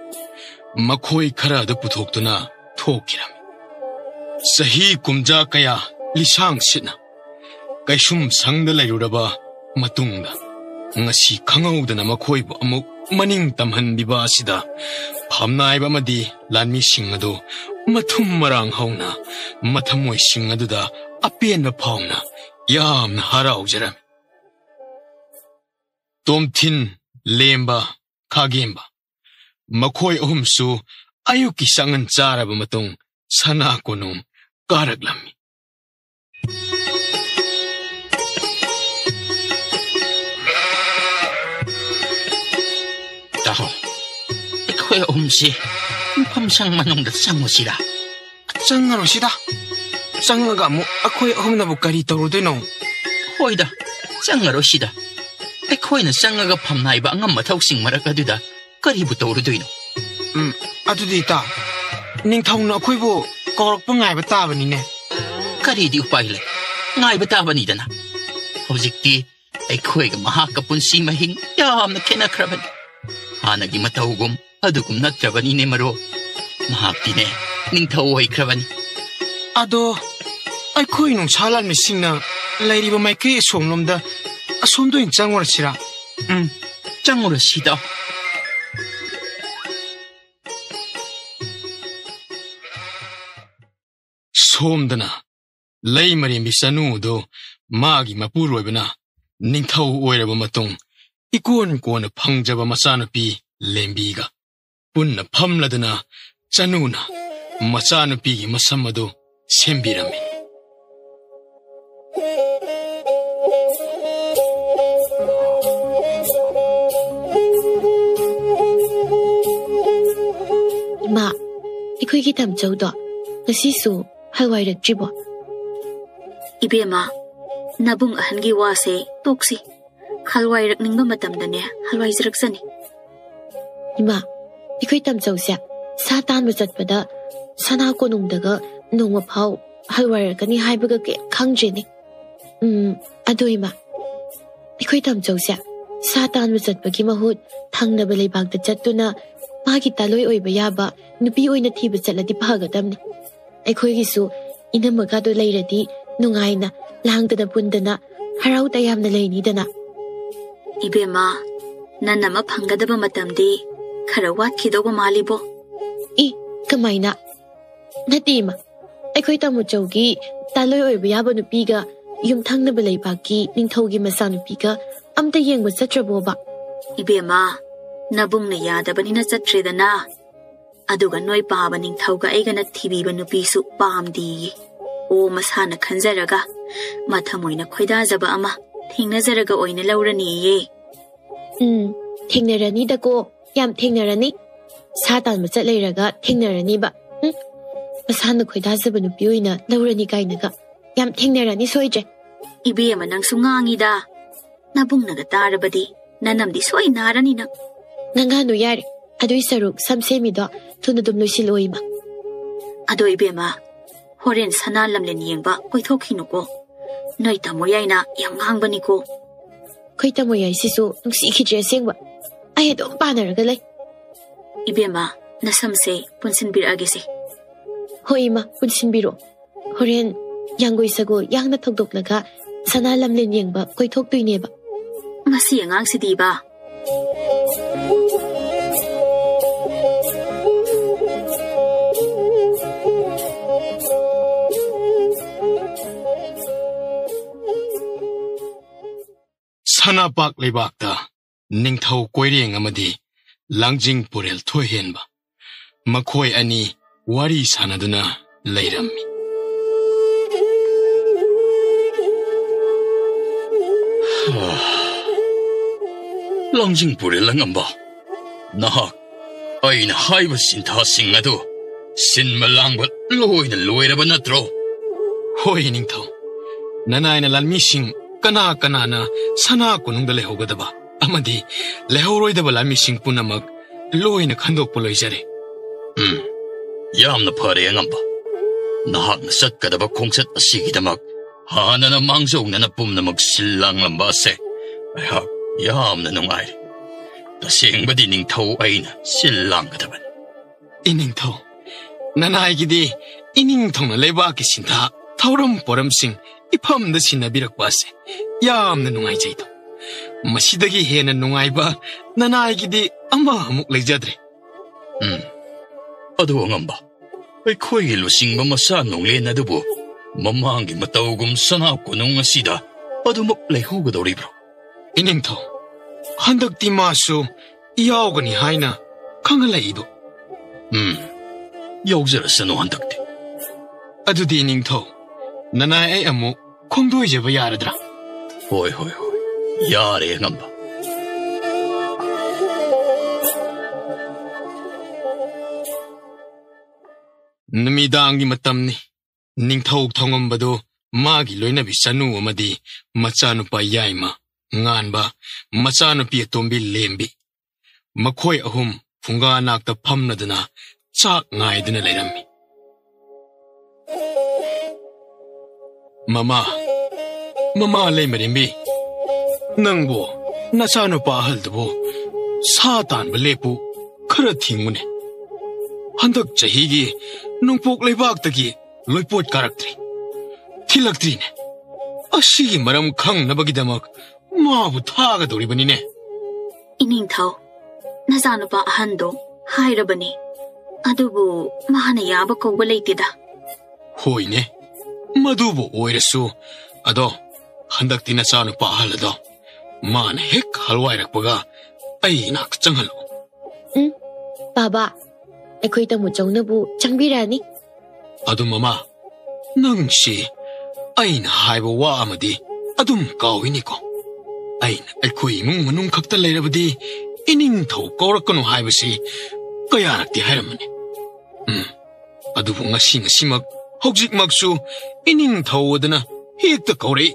ꯃꯈꯣꯏ ꯈꯔ ꯑꯗꯨ ꯄꯨꯊꯣꯛꯇꯨꯅ ꯊꯣꯛꯈꯤꯔꯝꯃꯤ꯫ ꯆꯍꯤ ꯀꯨꯝꯖꯥ ꯀꯌꯥ ꯂꯤꯁꯥꯡ ꯁꯤꯠꯅ ꯀꯩꯁꯨꯝ ꯁꯪꯗ ꯂꯩꯔꯨꯔꯕ ꯃꯇꯨꯡꯗ, ꯉꯁꯤ ꯈꯪꯍꯧꯗꯅ ꯃꯈꯣꯏꯕꯨ ꯑꯃꯨꯛ ꯃꯅꯤꯡ ꯇꯝꯍꯟꯕꯤꯕ ꯑꯁꯤꯗ ꯐꯝꯅꯥꯏꯕ ꯑꯃꯗꯤ ꯂꯥꯟꯃꯤꯁꯤꯡ ꯑꯗꯨ ꯃꯊꯨꯝ ꯃꯔꯥꯡ ꯍꯧꯅ ꯃꯊꯃꯣꯏꯁꯤꯡ ꯑꯗꯨꯗ ꯑꯄꯦꯟꯕ ꯐꯥꯎꯅ ꯌꯥꯝꯅ ꯍꯔꯥꯎꯖꯔꯝꯃꯤ꯫ ꯇꯣꯝꯊꯤꯟ, ꯂꯦꯝꯕ, ꯈꯥꯒꯦꯝꯕ, ꯃꯈꯣꯏ ꯑꯍꯨꯝꯁꯨ ꯑꯌꯨꯛꯀꯤ ꯆꯥꯛꯉꯟ ꯆꯥꯔꯕ ꯃꯇꯨꯡ ꯁꯅꯥ ꯀꯣꯅꯨꯡ ꯀꯥꯔꯛꯂꯝꯃꯤ꯫ ꯇꯥꯍꯧ, ꯑꯩꯈꯣꯏ ꯑꯍꯨꯝꯁꯤ ꯃꯐꯝ ꯁꯪ ꯃꯅꯨꯡꯗ ꯆꯪꯉꯨꯁꯤꯔꯥ? ꯆꯪꯉꯔꯣꯏꯁꯤꯗ꯫ ꯆꯪꯉꯒ ꯑꯃꯨꯛ ꯑꯩꯈꯣꯏ ꯑꯍꯨꯝꯅꯕꯨ ꯀꯔꯤ ꯇꯧꯔꯨꯗꯣꯏꯅꯣ? ꯍꯣꯏꯗ, ꯆꯪꯉꯔꯣꯏꯁꯤꯗ꯫ ꯑꯩꯈꯣꯏꯅ ꯆꯪꯉꯒ ꯐꯝꯅꯥꯏꯕ ꯑꯉꯝ ꯃꯊꯧꯁꯤꯡ ꯃꯔꯛ ꯑꯗꯨꯗ ꯀꯔꯤꯕꯨ ꯇꯧꯔꯨꯗꯣꯏꯅꯣ? ꯎꯝ, ꯑꯗꯨꯗꯤ ꯏꯇꯥ, ꯅꯤꯡꯊꯧꯅ ꯑꯩꯈꯣꯏꯕꯨ ꯀꯧꯔꯛꯄ ꯉꯥꯏꯕ ꯇꯥꯕꯅꯤꯅꯦ꯫ ꯀꯔꯤꯗꯤ ꯎꯄꯥꯏ ꯂꯩ? ꯉꯥꯏꯕ ꯇꯥꯕꯅꯤꯗꯅ꯫ ꯍꯧꯖꯤꯛꯇꯤ ꯑꯩꯈꯣꯏꯒ ꯃꯍꯥꯛꯀ ꯄꯨꯟꯁꯤ ꯃꯍꯤꯡ ꯌꯥꯝꯅ ꯈꯦꯠꯅꯈ꯭ꯔꯕꯅꯤ꯫ ꯍꯥꯟꯅꯒꯤ ꯃꯇꯧꯒꯨꯝ ꯑꯗꯨꯒꯨꯝ ꯅꯠꯇ꯭ꯔꯕꯅꯤꯅꯦ ꯃꯔꯨꯞ꯫ ꯃꯍꯥꯛꯇꯤꯅꯦ ꯅꯤꯡꯊꯧ ꯑꯣꯏꯈ꯭ꯔꯕꯅꯤ꯫ ꯑꯗꯣ ꯑꯩꯈꯣꯏ ꯅꯨꯡꯁꯥ ꯂꯥꯟꯃꯤꯁꯤꯡꯅ ꯂꯩꯔꯤꯕ ꯃꯥꯏꯀꯩ ꯑꯁꯣꯝꯂꯣꯝꯗ, ꯑꯁꯣꯝꯗ ꯑꯣꯏꯅ ꯆꯪꯉꯨꯔꯁꯤꯔꯥ? ꯎꯝ, ꯆꯪꯉꯨꯔꯁꯤꯗ꯫ ꯁꯣꯝꯗꯅ ꯂꯩꯃꯔꯦꯝꯕꯤ ꯆꯅꯨ ꯑꯗꯨ ꯃꯥꯒꯤ ꯃꯄꯨꯔꯣꯏꯕꯅ ꯅꯤꯡꯊꯧ ꯑꯣꯏꯔꯕ ꯃꯇꯨꯡ ꯏꯀꯣꯟ ꯀꯣꯟꯅ ꯐꯪꯖꯕ ꯃꯆꯥꯅꯨꯄꯤ ꯂꯦꯝꯕꯤꯒ ꯄꯨꯟꯅ ꯐꯝꯂꯗꯨꯅ ꯆꯅꯨꯅ ꯃꯆꯥꯅꯨꯄꯤꯒꯤ ꯃꯁꯝ ꯑꯗꯨ ꯁꯦꯝꯕꯤꯔꯝꯃꯤ꯫ ꯏꯃꯥ, ꯑꯩꯈꯣꯏꯒꯤ ꯇꯥꯃꯣꯆꯧꯗꯣ ꯉꯁꯤꯁꯨ ꯍꯜꯋꯥꯏꯔꯛꯇ꯭ꯔꯤꯕꯣ? ꯏꯕꯦꯝꯃ, ꯅꯕꯨꯡ ꯑꯍꯟꯒꯤ ꯋꯥꯁꯦ ꯇꯣꯛꯁꯤ꯫ ꯍꯜꯋꯥꯏꯔꯛꯅꯤꯡꯕ ꯃꯇꯝꯗꯅꯦ ꯍꯜꯋꯥꯏꯖꯔꯛꯆꯅꯤ꯫ ꯏꯃꯥ, ꯑꯩꯈꯣꯏ ꯇꯥꯃꯣꯆꯧꯁꯦ ꯁꯥ ꯇꯥꯟꯕ ꯆꯠꯄꯗ ꯁꯅꯥ ꯀꯣꯅꯨꯡꯗꯒ ꯅꯣꯡꯃ ꯐꯥꯎ ꯍꯜꯋꯥꯏꯔꯛꯀꯅꯤ ꯍꯥꯏꯕꯒ ꯀꯩꯝ ꯈꯪꯗ꯭ꯔꯦꯅꯦ꯫ ꯎꯝ, ꯑꯗꯣ ꯏꯃꯥ, ꯑꯩꯈꯣꯏ ꯇꯥꯃꯣꯆꯧꯁꯦ ꯁꯥ ꯇꯥꯟꯕ ꯆꯠꯄꯒꯤ ꯃꯍꯨꯠ ꯊꯪꯅꯕ ꯂꯩꯕꯥꯛꯇ ꯆꯠꯇꯨꯅ ꯃꯥꯒꯤ ꯇꯥꯂꯣꯏ ꯑꯣꯏꯕ ꯌꯥꯕ ꯅꯨꯄꯤ ꯑꯣꯏꯅ ꯊꯤꯕ ꯆꯠꯂꯗꯤ ꯐꯒꯗꯕꯅꯤ꯫ ꯑꯩꯈꯣꯏꯒꯤꯁꯨ ꯏꯅꯝꯃꯒꯗꯣ ꯂꯩꯔꯗꯤ ꯅꯨꯡꯉꯥꯏꯅ ꯂꯥꯡꯗꯅ ꯄꯨꯟꯗꯅ ꯍꯔꯥꯎ ꯇꯌꯥꯝꯅ ꯂꯩꯅꯤꯗꯅ꯫ ꯏꯕꯦꯝꯃ, ꯅꯅꯝꯃ ꯐꯪꯒꯗꯕ ꯃꯇꯝꯗꯤ ꯈꯔ ꯋꯥꯠꯈꯤꯗꯧꯕ ꯃꯥꯜꯂꯤꯕꯣ꯫ ꯏ, ꯀꯃꯥꯏꯅ? ꯅꯠꯇꯦ, ꯏꯃꯥ꯫ ꯑꯩꯈꯣꯏ ꯇꯥꯃꯣꯆꯧꯒꯤ ꯇꯥꯂꯣꯏ ꯑꯣꯏꯕ ꯌꯥꯕ ꯅꯨꯄꯤꯒ ꯌꯨꯝꯊꯪꯅꯕ ꯂꯩꯕꯥꯛꯀꯤ ꯅꯤꯡꯊꯧꯒꯤ ꯃꯆꯥꯅꯨꯄꯤꯒ ꯑꯝꯇ ꯌꯦꯡꯕ ꯆꯠꯇ꯭ꯔꯕꯣꯕ? ꯏꯕꯦꯝꯃ, ꯅꯕꯨꯡꯅ ꯌꯥꯗꯕꯅꯤꯅ ꯆꯠꯇ꯭ꯔꯦꯗꯅ꯫ ꯑꯗꯨꯒ ꯅꯣꯏ ꯄꯥꯕ ꯅꯤꯡꯊꯧꯒ ꯑꯩꯒꯅ ꯊꯤꯕꯤꯕ ꯅꯨꯄꯤꯁꯨ ꯄꯥꯝꯗꯦꯌꯦ꯫ ꯑꯣ, ꯃꯁꯥꯅ ꯈꯟꯖꯔꯒ, ꯃꯊꯃꯣꯏꯅ ꯈꯣꯏꯗꯥꯖꯕ ꯑꯃ ꯊꯦꯡꯅꯖꯔꯒ ꯑꯣꯏꯅ ꯂꯧꯔꯅꯤꯌꯦ꯫ ꯎꯝ, ꯊꯦꯡꯅꯔꯅꯤꯗꯀꯣ, ꯌꯥꯝ ꯊꯦꯡꯅꯔꯅꯤ꯫ ꯁꯥ ꯇꯥꯟꯕ ꯆꯠ ꯂꯩꯔꯒ ꯊꯦꯡꯅꯔꯅꯤꯕ꯫ ꯎꯝ, ꯃꯁꯥꯅ ꯈꯣꯏꯗꯥꯖꯕ ꯅꯨꯄꯤ ꯑꯣꯏꯅ ꯂꯧꯔꯅꯤ ꯀꯥꯏꯅꯒ꯫ ꯌꯥꯝ ꯊꯦꯡꯅꯔꯅꯤ ꯁꯣꯏꯗ꯭ꯔꯦ꯫ ꯏꯕꯦꯝꯃ, ꯅꯪꯁꯨ ꯉꯥꯡꯉꯤꯗ꯫ ꯅꯕꯨꯡꯅꯒ ꯇꯥꯔꯕꯗꯤ ꯅꯅꯝꯗꯤ ꯁꯣꯏ ꯅꯥꯔꯅꯤ ꯅꯪ꯫ ꯅꯪ ꯉꯥꯅꯨ ꯌꯥꯔꯦ꯫ ꯑꯗꯨꯏ ꯁꯔꯨꯛ ꯁꯝ ꯁꯦꯝꯃꯤꯗꯣ ꯊꯨꯅ ꯑꯗꯨꯝ ꯂꯣꯏꯁꯤꯜꯂꯣ, ꯏꯃꯥ꯫ ꯑꯗꯣ ꯏꯕꯦꯝꯃ, ꯍꯣꯔꯦꯟ ꯁꯅꯥ ꯂꯝꯂꯦꯟ ꯌꯦꯡꯕ ꯀꯣꯏꯊꯣꯛꯈꯤꯅꯨꯀꯣ꯫ ꯅꯣꯏ ꯇꯥꯃꯣ ꯌꯥꯏꯅ ꯌꯥꯝ ꯉꯥꯡꯕꯅꯤꯀꯣ꯫ ꯑꯩꯈꯣꯏ ꯇꯥꯃꯣ ꯌꯥꯏꯁꯤꯁꯨ ꯅꯨꯡꯁꯤꯈꯤꯗ꯭ꯔꯦ ꯑꯁꯦꯡꯕ꯫ ꯑꯩ ꯑꯗꯨꯝ ꯄꯥꯅꯔꯒ ꯂꯩ꯫ ꯏꯕꯦꯝꯃ, ꯅꯁꯝꯁꯦ ꯄꯨꯟꯁꯤꯟꯕꯤꯔꯛꯑꯒꯦꯁꯦ꯫ ꯍꯣꯏ, ꯏꯃꯥ, ꯄꯨꯟꯁꯤꯟꯕꯤꯔꯣ꯫ ꯍꯣꯔꯦꯟ ꯌꯥꯡꯒꯣꯏ ꯁꯒꯣꯜ ꯌꯥꯡꯅ ꯊꯧꯗꯣꯛꯂꯒ ꯁꯅꯥ ꯂꯝꯂꯦꯟ ꯌꯦꯡꯕ ꯀꯣꯏꯊꯣꯛꯇꯣꯏꯅꯦꯕ꯫ ꯃꯁꯤ ꯑꯉꯥꯡꯁꯤꯗꯤꯕ꯫ ꯁꯅꯥꯄꯥꯛ ꯂꯩꯕꯥꯛꯇ ꯅꯤꯡꯊꯧ ꯀꯣꯏꯔꯦꯡ ꯑꯃꯗꯤ ꯂꯥꯡꯖꯤꯡ ꯄꯨꯔꯦꯜ ꯊꯣꯏꯍꯦꯟꯕ, ꯃꯈꯣꯏ ꯑꯅꯤ ꯋꯥꯔꯤ ꯁꯥꯟꯅꯗꯨꯅ ꯂꯩꯔꯝꯃꯤ꯫ ꯂꯥꯡꯖꯤꯡ ꯄꯨꯔꯦꯜ ꯑꯉꯝꯕ, ꯅꯍꯥꯛ ꯑꯩꯅ ꯍꯥꯏꯕ ꯁꯤꯟꯊꯥꯁꯤꯡ ꯑꯗꯨ ꯁꯤꯟꯕ ꯂꯥꯡꯕ ꯂꯣꯏꯅ ꯂꯣꯏꯔꯕ ꯅꯠꯇ꯭ꯔꯣ? ꯍꯣꯏ, ꯅꯤꯡꯊꯧ꯫ ꯅꯅꯥꯏꯅ ꯂꯥꯟꯃꯤꯁꯤꯡ ꯀꯅꯥ ꯀꯅꯥꯅ ꯁꯅꯥ ꯀꯣꯅꯨꯡꯗ ꯂꯩꯍꯧꯒꯗꯕ ꯑꯃꯗꯤ ꯂꯩꯍꯧꯔꯣꯏꯗꯕ ꯂꯥꯟꯃꯤꯁꯤꯡ ꯄꯨꯝꯅꯃꯛ ꯂꯣꯏꯅ ꯈꯟꯗꯣꯛꯄ ꯂꯣꯏꯖꯔꯦ꯫ ꯎꯝ, ꯌꯥꯝꯅ ꯐꯔꯦ, ꯑꯉꯝꯕ꯫ ꯅꯍꯥꯛꯅ ꯆꯠꯀꯗꯕ ꯈꯣꯡꯆꯠ ꯑꯁꯤꯒꯤꯗꯃꯛ ꯍꯥꯟꯅꯅ ꯃꯥꯡꯖꯧꯅꯅ ꯄꯨꯝꯅꯃꯛ ꯁꯤꯜ ꯂꯥꯡꯂꯝꯕ ꯑꯁꯦ ꯑꯩꯍꯥꯛ ꯌꯥꯝꯅ ꯅꯨꯡꯉꯥꯏꯔꯦ꯫ ꯇꯁꯦꯡꯕꯗꯤ ꯅꯤꯡꯊꯧ ꯑꯩꯅ ꯁꯤꯜ ꯂꯥꯡꯒꯗꯕꯅꯤ꯫ ꯏꯅꯤꯡꯊꯧ, ꯅꯅꯥꯏꯒꯤꯗꯤ ꯏꯅꯤꯡꯊꯧꯅ ꯂꯩꯕꯥꯛꯀꯤ ꯁꯤꯟꯊꯥ, ꯊꯧꯔꯝ ꯄꯣꯔꯝꯁꯤꯡ ꯏꯐꯝꯗ ꯁꯤꯟꯅꯕꯤꯔꯛꯄ ꯑꯁꯦ ꯌꯥꯝꯅ ꯅꯨꯡꯉꯥꯏꯖꯩꯗꯣ꯫ ꯃꯁꯤꯗꯒꯤ ꯍꯦꯟꯅ ꯅꯨꯡꯉꯥꯏꯕ ꯅꯅꯥꯏꯒꯤꯗꯤ ꯑꯃ ꯑꯃꯨꯛ ꯂꯩꯖꯗ꯭ꯔꯦ꯫ ꯎꯝ, ꯑꯗꯨ ꯑꯉꯝꯕ, ꯑꯩꯈꯣꯏꯒꯤ ꯂꯨꯆꯤꯡꯕ ꯃꯆꯥ ꯅꯣꯡꯂꯦꯟ ꯑꯗꯨꯕꯨ ꯃꯃꯥꯡꯒꯤ ꯃꯇꯧꯒꯨꯝ ꯁꯅꯥ ꯀꯣꯅꯨꯡ ꯑꯁꯤꯗ ꯑꯗꯨꯃꯛ ꯂꯩꯍꯧꯒꯗꯧꯔꯤꯕ꯭ꯔꯣ? ꯏꯅꯤꯡꯊꯧ, ꯍꯟꯗꯛꯇꯤ ꯃꯥꯁꯨ ꯌꯥꯎꯒꯅꯤ ꯍꯥꯏꯅ ꯈꯪꯍꯜꯂꯛꯏꯗꯣ꯫ ꯎꯝ, ꯌꯥꯎꯖꯔꯁꯅꯨ ꯍꯟꯗꯛꯇꯤ꯫ ꯑꯗꯨꯗꯤ ꯏꯅꯤꯡꯊꯧ, ꯅꯅꯥꯏ ꯑꯩ ꯑꯃꯨꯛ ꯈꯣꯡꯗꯣꯏꯖꯕ ꯌꯥꯔꯗ꯭ꯔꯥ? ꯍꯣꯏ, ꯍꯣꯏ, ꯍꯣꯏ꯫ ꯌꯥꯔꯦ, ꯑꯉꯝꯕ꯫ ꯅꯨꯃꯤꯗꯥꯡꯒꯤ ꯃꯇꯝꯅꯤ꯫ ꯅꯤꯡꯊꯧ ꯊꯧꯉꯝꯕꯗꯨ ꯃꯥꯒꯤ ꯂꯣꯏꯅꯕꯤ ꯆꯅꯨ ꯑꯃꯗꯤ ꯃꯆꯥꯅꯨꯄꯥ ꯌꯥꯏꯃ, ꯉꯥꯟꯕ, ꯃꯆꯥꯅꯨꯄꯤ ꯑꯇꯣꯝꯕꯤ ꯂꯦꯝꯕꯤ, ꯃꯈꯣꯏ ꯑꯍꯨꯝ ꯐꯨꯡꯒꯥ ꯅꯥꯛꯇ ꯐꯝꯂꯗꯨꯅ ꯆꯥꯛ ꯉꯥꯏꯗꯨꯅ ꯂꯩꯔꯝꯃꯤ꯫ "ꯃꯃꯥ, ꯃꯃꯥ ꯂꯩꯃꯔꯦꯝꯕꯤ, ꯅꯪꯕꯨ ꯅꯆꯥꯅꯨꯄꯥ ꯑꯍꯜꯗꯨꯕꯨ ꯁꯥ ꯇꯥꯟꯕ ꯂꯦꯞꯄꯨ, ꯈꯔ ꯊꯤꯡꯉꯨꯅꯦ꯫ ꯍꯟꯗꯛ ꯆꯍꯤꯒꯤ ꯅꯣꯡꯄꯣꯛ ꯂꯩꯕꯥꯛꯇꯒꯤ ꯂꯣꯏꯄꯣꯠ ꯀꯥꯔꯛꯇ꯭ꯔꯤ, ꯊꯤꯜꯂꯛꯇ꯭ꯔꯤꯅꯦ꯫ ꯑꯁꯤꯒꯤ ꯃꯔꯝ ꯈꯪꯅꯕꯒꯤꯗꯃꯛ ꯃꯥꯕꯨ ꯊꯥꯒꯗꯧꯔꯤꯕꯅꯤꯅꯦ꯫" "ꯏꯅꯤꯡꯊꯧ, ꯅꯆꯥꯅꯨꯄꯥ ꯑꯍꯟꯗꯣ ꯍꯥꯏꯔꯕꯅꯤ, ꯑꯗꯨꯕꯨ ꯃꯥꯅ ꯌꯥꯕ ꯀꯧꯕ ꯂꯩꯇꯦꯗ꯫" "ꯍꯣꯏꯅꯦ, ꯃꯗꯨꯕꯨ ꯑꯣꯏꯔꯁꯨ, ꯑꯗꯣ ꯍꯟꯗꯛꯇꯤ ꯅꯆꯥꯅꯨꯄꯥ ꯑꯍꯜ ꯑꯗꯣ ꯃꯥꯅ ꯍꯦꯛ ꯍꯜꯋꯥꯏꯔꯛꯄꯒ ꯑꯩ ꯏꯅꯥꯛꯇ ꯆꯪꯍꯜꯂꯨ꯫" "ꯎꯝ, ꯕꯥꯕꯥ, ꯑꯩꯈꯣꯏ ꯇꯥꯃꯣ ꯆꯧꯅꯕꯨ ꯆꯪꯕꯤꯔꯛꯑꯅꯤ꯫" "ꯑꯗꯨ ꯃꯃꯥ, ꯅꯪꯁꯤ ꯑꯩꯅ ꯍꯥꯏꯕ ꯋꯥ ꯑꯃꯗꯤ ꯑꯗꯨꯝ ꯀꯥꯎꯏꯅꯤꯀꯣ꯫ ꯑꯩꯅ ꯑꯩꯈꯣꯏ ꯏꯃꯨꯡ ꯃꯅꯨꯡ ꯈꯛꯇ ꯂꯩꯔꯕꯗꯤ ꯏꯅꯤꯡꯊꯧ ꯀꯧꯔꯛꯀꯅꯨ ꯍꯥꯏꯕꯁꯤ ꯀꯌꯥꯔꯛꯇꯤ ꯍꯥꯏꯔꯝꯕꯅꯤ꯫ ꯎꯝ, ꯑꯗꯨꯕꯨ ꯉꯁꯤ ꯉꯁꯤꯃꯛ ꯍꯧꯖꯤꯛꯃꯛꯁꯨ ꯏꯅꯤꯡꯊꯧ ꯑꯗꯨꯅ ꯍꯦꯛꯇ ꯀꯧꯔꯛꯏ꯫"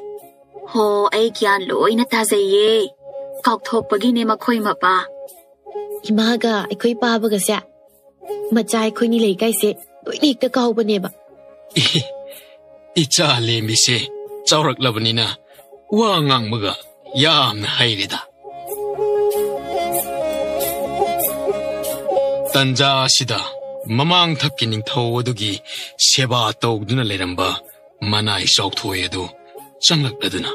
"ꯍꯣ, ꯑꯩ ꯒ꯭ꯌꯥꯟ ꯂꯣꯏꯅ ꯇꯥꯖꯩꯌꯦ꯫ ꯀꯥꯎꯊꯣꯛꯄꯒꯤꯅꯦ ꯃꯈꯣꯏ ꯃꯄꯥ꯫" "ꯏꯃꯥꯒ ꯑꯩꯈꯣꯏ ꯄꯥꯕꯒꯁꯦ, ꯃꯆꯥ ꯑꯩꯈꯣꯏꯅꯤ ꯂꯩꯀꯥꯏꯁꯦ ꯂꯣꯏꯅ ꯍꯦꯛꯇ ꯀꯥꯎꯕꯅꯦꯕ꯫" "ꯏꯍꯦ, ꯏꯆꯥ ꯂꯦꯝꯕꯤꯁꯦ ꯆꯥꯎꯔꯛꯂꯕꯅꯤꯅ ꯋꯥ ꯉꯥꯡꯕꯒ ꯌꯥꯝꯅ ꯍꯩꯔꯦꯗ꯫" ꯇꯟꯖꯥ ꯑꯁꯤꯗ ꯃꯃꯥꯡ ꯊꯛꯀꯤ ꯅꯤꯡꯊꯧ ꯑꯗꯨꯒꯤ ꯁꯦꯕꯥ ꯇꯧꯗꯨꯅ ꯂꯩꯔꯝꯕ ꯃꯅꯥꯏ ꯆꯥꯎꯊꯣꯏ ꯑꯗꯨ ꯆꯪꯂꯛꯂꯗꯨꯅ,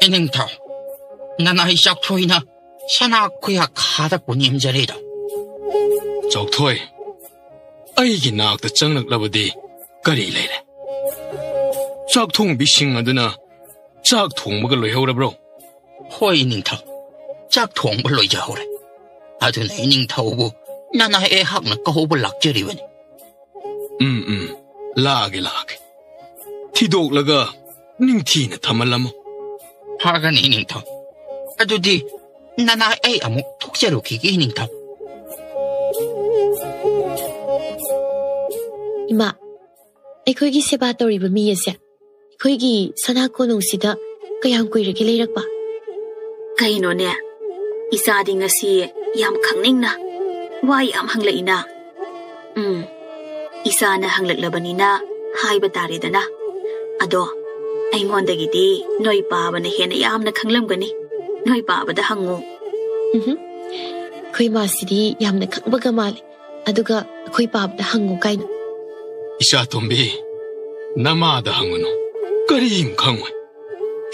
"ꯏꯅꯤꯡꯊꯧ, ꯅꯅꯥꯏ ꯆꯥꯎꯊꯣꯏꯅ ꯁꯅꯥ ꯈꯨꯌꯥ ꯈꯥꯗꯛꯄꯨ ꯅꯦꯝꯖꯔꯦꯗꯣ꯫" "ꯆꯥꯎꯊꯣꯏ, ꯑꯩꯒꯤ ꯅꯥꯛꯇ ꯆꯪꯂꯛꯂꯕꯗꯤ ꯀꯔꯤ ꯂꯩꯔꯦ? ꯆꯥꯛ ꯊꯣꯡꯕꯤꯁꯤꯡ ꯑꯗꯨꯅ ꯆꯥꯛ ꯊꯣꯡꯕꯒ ꯂꯣꯏꯍꯧꯔꯕ꯭ꯔꯣ? ꯍꯣꯏ, ꯏꯅꯤꯡꯊꯧ꯫ ꯆꯥꯛ ꯊꯣꯡꯕ ꯂꯣꯏꯖꯍꯧꯔꯦ꯫ ꯑꯗꯨꯅ ꯏꯅꯤꯡꯊꯧꯕꯨ ꯅꯅꯥꯏ ꯑꯩꯍꯥꯛꯅ ꯀꯧꯕ ꯂꯥꯛꯆꯔꯤꯕꯅꯤ꯫ ꯎꯝ, ꯎꯝ꯫ ꯂꯥꯛꯑꯒꯦ, ꯂꯥꯛꯑꯒꯦ꯫ ꯊꯤꯗꯣꯛꯂꯒ ꯅꯤꯡꯊꯤꯅ ꯊꯝꯍꯜꯂꯝꯃꯨ꯫ ꯐꯒꯅꯤ, ꯏꯅꯤꯡꯊꯧ꯫ ꯑꯗꯨꯗꯤ ꯅꯅꯥꯏ ꯑꯩ ꯑꯃꯨꯛ ꯊꯣꯛꯆꯔꯨꯈꯤꯒꯦ, ꯏꯅꯤꯡꯊꯧ꯫ ꯏꯃꯥ, ꯑꯩꯈꯣꯏꯒꯤ ꯁꯦꯕꯥ ꯇꯧꯔꯤꯕ ꯃꯤ ꯑꯁꯦ ꯑꯩꯈꯣꯏꯒꯤ ꯁꯅꯥ ꯀꯣꯅꯨꯡꯁꯤꯗ ꯀꯌꯥꯝ ꯀꯨꯏꯔꯒꯦ ꯂꯩꯔꯛꯄ? ꯀꯩꯅꯣꯅꯦ, ꯏꯆꯥꯗꯤ ꯉꯁꯤ ꯌꯥꯝ ꯈꯪꯅꯤꯡꯅ ꯋꯥ ꯌꯥꯝ ꯍꯪꯂꯛꯏꯅ꯫ ꯎꯝ, ꯏꯆꯥꯅ ꯍꯪꯂꯛꯂꯕꯅꯤꯅ ꯍꯥꯏꯕ ꯇꯥꯔꯦꯗꯅ꯫ ꯑꯗꯣ ꯑꯩꯉꯣꯟꯗꯒꯤꯗꯤ ꯅꯣꯏ ꯄꯥꯕꯅ ꯍꯦꯟꯅ ꯌꯥꯝꯅ ꯈꯪꯂꯝꯒꯅꯤ꯫ ꯅꯣꯏ ꯄꯥꯕꯗ ꯍꯪꯉꯨ꯫ ꯎꯝꯍꯨꯝ꯫ ꯑꯩꯈꯣꯏ ꯃꯥꯁꯤꯗꯤ ꯌꯥꯝꯅ ꯈꯪꯕꯒ ꯃꯥꯜꯂꯦ꯫ ꯑꯗꯨꯒ ꯑꯩꯈꯣꯏ ꯄꯥꯕꯗ ꯍꯪꯉꯨ ꯀꯥꯏꯅ꯫ ꯏꯆꯥꯇꯣꯝꯕꯤ, ꯅꯃꯥꯗ ꯍꯪꯉꯨꯅꯨ꯫ ꯀꯔꯤꯝ ꯈꯪꯉꯣꯏ꯫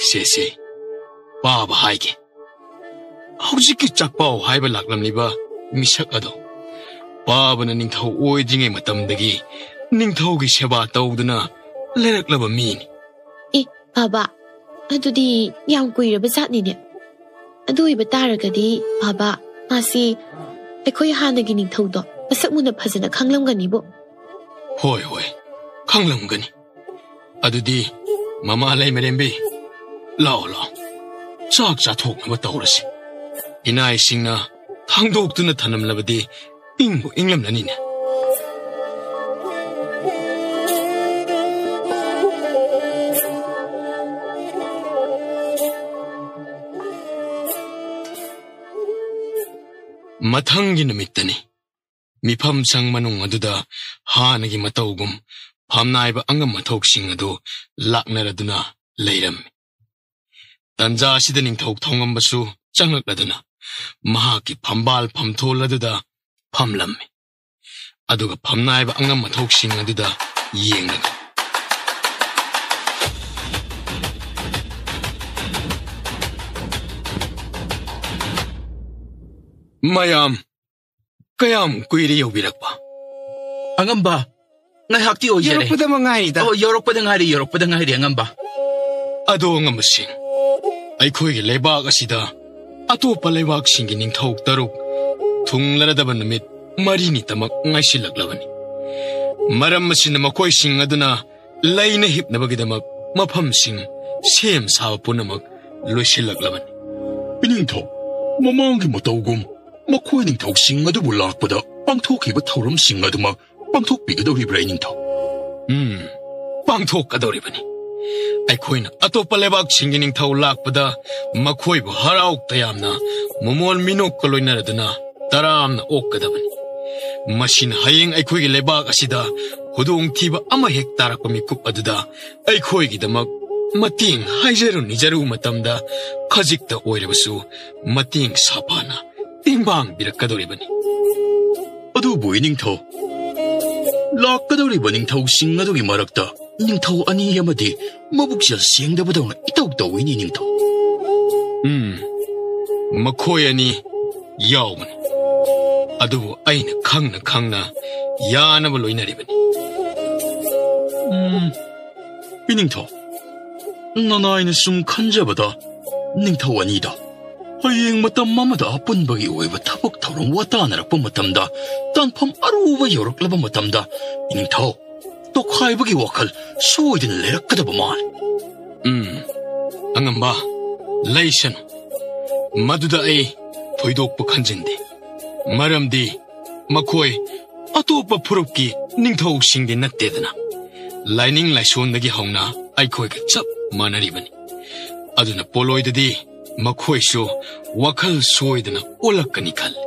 ꯁꯦ, ꯁꯦ, ꯄꯥꯕ ꯍꯥꯏꯒꯦ꯫ ꯍꯧꯖꯤꯛꯀꯤ ꯆꯥꯛꯄꯥꯎ ꯍꯥꯏꯕ ꯂꯥꯛꯂꯝꯂꯤꯕ ꯃꯤꯁꯛ ꯑꯗꯣ ꯄꯥꯕꯅ ꯅꯤꯡꯊꯧ ꯑꯣꯏꯗ꯭ꯔꯤꯉꯩ ꯃꯇꯝꯗꯒꯤ ꯅꯤꯡꯊꯧꯒꯤ ꯁꯦꯕꯥ ꯇꯧꯗꯨꯅ ꯂꯩꯔꯛꯂꯕ ꯃꯤꯅꯤ꯫ ꯑꯦ, ꯄꯥꯕ, ꯑꯗꯨꯗꯤ ꯌꯥꯝ ꯀꯨꯏꯔꯕ ꯖꯥꯠꯅꯤꯅꯦ꯫ ꯑꯗꯨ ꯑꯣꯏꯕ ꯇꯥꯔꯒꯗꯤ, ꯄꯥꯕ, ꯃꯥꯁꯤ ꯑꯩꯈꯣꯏ ꯍꯥꯟꯅꯒꯤ ꯅꯤꯡꯊꯧꯗꯣ ꯃꯁꯛ ꯃꯨꯟꯅ ꯐꯖꯅ ꯈꯪꯂꯝꯒꯅꯤꯕꯨ꯫ ꯍꯣꯏ, ꯍꯣꯏ, ꯈꯪꯂꯝꯒꯅꯤ꯫ ꯑꯗꯨꯗꯤ, ꯃꯃꯥ ꯂꯩꯃꯔꯦꯝꯕꯤ, ꯂꯥꯛꯑꯣ, ꯂꯥꯛꯑꯣ꯫ ꯆꯥꯛ ꯆꯥꯊꯣꯛꯅꯕ ꯇꯧꯔꯁꯤ꯫ ꯏꯅꯥꯏꯁꯤꯡꯅ ꯊꯥꯡꯗꯣꯛꯇꯨꯅ ꯊꯅꯝꯂꯕꯗꯤ ꯏꯪꯕꯨ ꯏꯪꯂꯝꯂꯅꯤꯅꯦ꯫ ꯃꯊꯪꯒꯤ ꯅꯨꯃꯤꯠꯇꯅꯤ꯫ ꯃꯤꯐꯝ ꯁꯪ ꯃꯅꯨꯡ ꯑꯗꯨꯗ ꯍꯥꯟꯅꯒꯤ ꯃꯇꯧꯒꯨꯝ ꯐꯝꯅꯥꯏꯕ ꯑꯉꯝ ꯑꯊꯧꯁꯤꯡ ꯑꯗꯨ ꯂꯥꯛꯅꯔꯗꯨꯅ ꯂꯩꯔꯝꯃꯤ꯫ ꯇꯟꯖꯥ ꯑꯁꯤꯗ ꯅꯤꯡꯊꯧ ꯊꯧꯉꯝꯕꯁꯨ ꯆꯪꯂꯛꯂꯗꯨꯅ ꯃꯍꯥꯛꯀꯤ ꯐꯝꯕꯥꯜ ꯐꯝꯊꯣꯜ ꯑꯗꯨꯗ ꯐꯝꯂꯝꯃꯤ꯫ ꯑꯗꯨꯒ ꯐꯝꯅꯥꯏꯕ ꯑꯉꯝ ꯑꯊꯧꯁꯤꯡ ꯑꯗꯨꯗ ꯌꯦꯡꯂꯒ, "ꯃꯌꯥꯝ, ꯀꯌꯥꯝ ꯀꯨꯏꯔꯦ ꯌꯧꯕꯤꯔꯛꯄ? ꯑꯉꯝꯕ, ꯉꯥꯏꯍꯥꯛꯇꯤ ꯑꯣꯏꯖꯔꯦ꯫ ꯌꯧꯔꯛꯄꯗ ꯃꯉꯥꯏꯔꯤꯗ꯫ ꯑꯣ, ꯌꯧꯔꯛꯄꯗ ꯉꯥꯏꯔꯤ, ꯌꯧꯔꯛꯄꯗ ꯉꯥꯏꯔꯤ, ꯑꯉꯝꯕ꯫ ꯑꯗꯣ, ꯑꯉꯝꯕꯁꯤꯡ, ꯑꯩꯈꯣꯏꯒꯤ ꯂꯩꯕꯥꯛ ꯑꯁꯤꯗ ꯑꯇꯣꯞꯄ ꯂꯩꯕꯥꯛꯁꯤꯡꯒꯤ ꯅꯤꯡꯊꯧ ꯇꯔꯨꯛ ꯊꯨꯡꯂꯔꯗꯕ ꯅꯨꯃꯤꯠ ꯃꯔꯤꯅꯤꯇꯃꯛ ꯉꯥꯏꯁꯤꯜꯂꯛꯂꯕꯅꯤ꯫ ꯃꯔꯝ ꯑꯁꯤꯅ, ꯃꯈꯣꯏꯁꯤꯡ ꯑꯗꯨꯅ ꯂꯩꯅ ꯍꯤꯞꯅꯕꯒꯤꯗꯃꯛ ꯃꯐꯝꯁꯤꯡ ꯁꯦꯝ ꯁꯥꯕ ꯄꯨꯝꯅꯃꯛ ꯂꯣꯏꯁꯤꯜꯂꯛꯂꯕꯅꯤ꯫ ꯏꯅꯤꯡꯊꯧ, ꯃꯃꯥꯡꯒꯤ ꯃꯇꯧꯒꯨꯝ ꯃꯈꯣꯏ ꯅꯤꯡꯊꯧꯁꯤꯡ ꯑꯗꯨꯕꯨ ꯂꯥꯛꯄꯗ ꯄꯥꯡꯊꯣꯛꯈꯤꯕ ꯊꯧꯔꯝꯁꯤꯡ ꯑꯗꯨꯃꯛ ꯄꯥꯡꯊꯣꯛꯄꯤꯒꯗꯧꯔꯤꯕ꯭ꯔꯥ, ꯏꯅꯤꯡꯊꯧ? ꯎꯝ, ꯄꯥꯡꯊꯣꯛꯀꯗꯧꯔꯤꯕꯅꯤ꯫ ꯑꯩꯈꯣꯏꯅ ꯑꯇꯣꯞꯄ ꯂꯩꯕꯥꯛꯁꯤꯡꯒꯤ ꯅꯤꯡꯊꯧ ꯂꯥꯛꯄꯗ ꯃꯈꯣꯏꯕꯨ ꯍꯔꯥꯎ ꯇꯌꯥꯝꯅ ꯃꯃꯣꯟ ꯃꯤꯅꯣꯛꯀ ꯂꯣꯏꯅꯔꯗꯨꯅ ꯇꯔꯥꯝꯅ ꯑꯣꯛꯀꯗꯕꯅꯤ꯫ ꯃꯁꯤꯅ ꯍꯌꯦꯡ ꯑꯩꯈꯣꯏꯒꯤ ꯂꯩꯕꯥꯛ ꯑꯁꯤꯗ ꯈꯨꯗꯣꯡꯊꯤꯕ ꯑꯃ ꯍꯦꯛ ꯇꯥꯔꯛꯄ ꯃꯤꯀꯨꯞ ꯑꯗꯨꯗ ꯑꯩꯈꯣꯏꯒꯤꯗꯃꯛ ꯃꯇꯦꯡ ꯍꯥꯏꯖꯔꯨ ꯅꯤꯖꯔꯨ ꯃꯇꯝꯗ ꯈꯖꯤꯛꯇ ꯑꯣꯏꯔꯕꯁꯨ ꯃꯇꯦꯡ ꯁꯥꯐꯅ ꯇꯦꯡꯕꯥꯡꯕꯤꯔꯛꯀꯗꯧꯔꯤꯕꯅꯤ꯫ ꯑꯗꯨꯕꯨ ꯏꯅꯤꯡꯊꯧ, ꯂꯥꯛꯀꯗꯧꯔꯤꯕ ꯅꯤꯡꯊꯧꯁꯤꯡ ꯑꯗꯨꯒꯤ ꯃꯔꯛꯇ ꯅꯤꯡꯊꯧ ꯑꯅꯤ ꯑꯃꯗꯤ ꯃꯕꯨꯛꯆꯦꯜ ꯁꯦꯡꯗꯕꯗꯧꯅ ꯏꯇꯧ ꯇꯧꯏꯅꯦ, ꯅꯤꯡꯊꯧ꯫ ꯎꯝ, ꯃꯈꯣꯏ ꯑꯅꯤ ꯌꯥꯎꯕꯅꯤ꯫ ꯑꯗꯨꯕꯨ ꯑꯩꯅ ꯈꯪꯅ ꯈꯪꯅ ꯌꯥꯅꯕ ꯂꯣꯏꯅꯔꯤꯕꯅꯤ꯫ ꯎꯝ, ꯏꯅꯤꯡꯊꯧ, ꯅꯅꯥꯏꯅ ꯁꯨꯝ ꯈꯟꯖꯕꯗ ꯅꯤꯡꯊꯧ ꯑꯅꯤꯗꯣ ꯍꯌꯦꯡ ꯃꯇꯝ ꯑꯃꯗ ꯑꯄꯨꯟꯕꯒꯤ ꯑꯣꯏꯕ ꯊꯕꯛ ꯊꯧꯔꯝ ꯋꯥꯇꯥꯅꯔꯛꯄ ꯃꯇꯝꯗ, ꯇꯥꯟꯐꯝ ꯑꯔꯨꯕ ꯌꯧꯔꯛꯂꯕ ꯃꯇꯝꯗ, ꯏꯅꯤꯡꯊꯧ, ꯇꯣꯈꯥꯏꯕꯒꯤ ꯋꯥꯈꯜ ꯁꯣꯏꯗꯅ ꯂꯩꯔꯛꯀꯗꯕ ꯃꯥꯜꯂꯤ꯫ ꯎꯝ, ꯑꯉꯝꯕ, ꯂꯩꯁꯅꯨ꯫ ꯃꯗꯨꯗ ꯑꯩ ꯊꯣꯏꯗꯣꯛꯄ ꯈꯟꯖꯤꯟꯗꯦ꯫ ꯃꯔꯝꯗꯤ ꯃꯈꯣꯏ ꯑꯇꯣꯞꯄ ꯐꯨꯔꯨꯞꯀꯤ ꯅꯤꯡꯊꯧꯁꯤꯡꯗꯤ ꯅꯠꯇꯦꯗꯅ꯫ ꯂꯥꯏꯅꯤꯡ ꯂꯥꯏꯁꯣꯟꯗꯒꯤ ꯍꯧꯅ ꯑꯩꯈꯣꯏꯒ ꯆꯞ ꯃꯥꯟꯅꯔꯤꯕꯅꯤ꯫ ꯑꯗꯨꯅ ꯄꯣꯂꯣꯏꯗꯗꯤ ꯃꯈꯣꯏꯁꯨ ꯋꯥꯈꯜ ꯁꯣꯏꯗꯅ ꯑꯣꯜꯂꯛꯀꯅꯤ ꯈꯜꯂꯤ꯫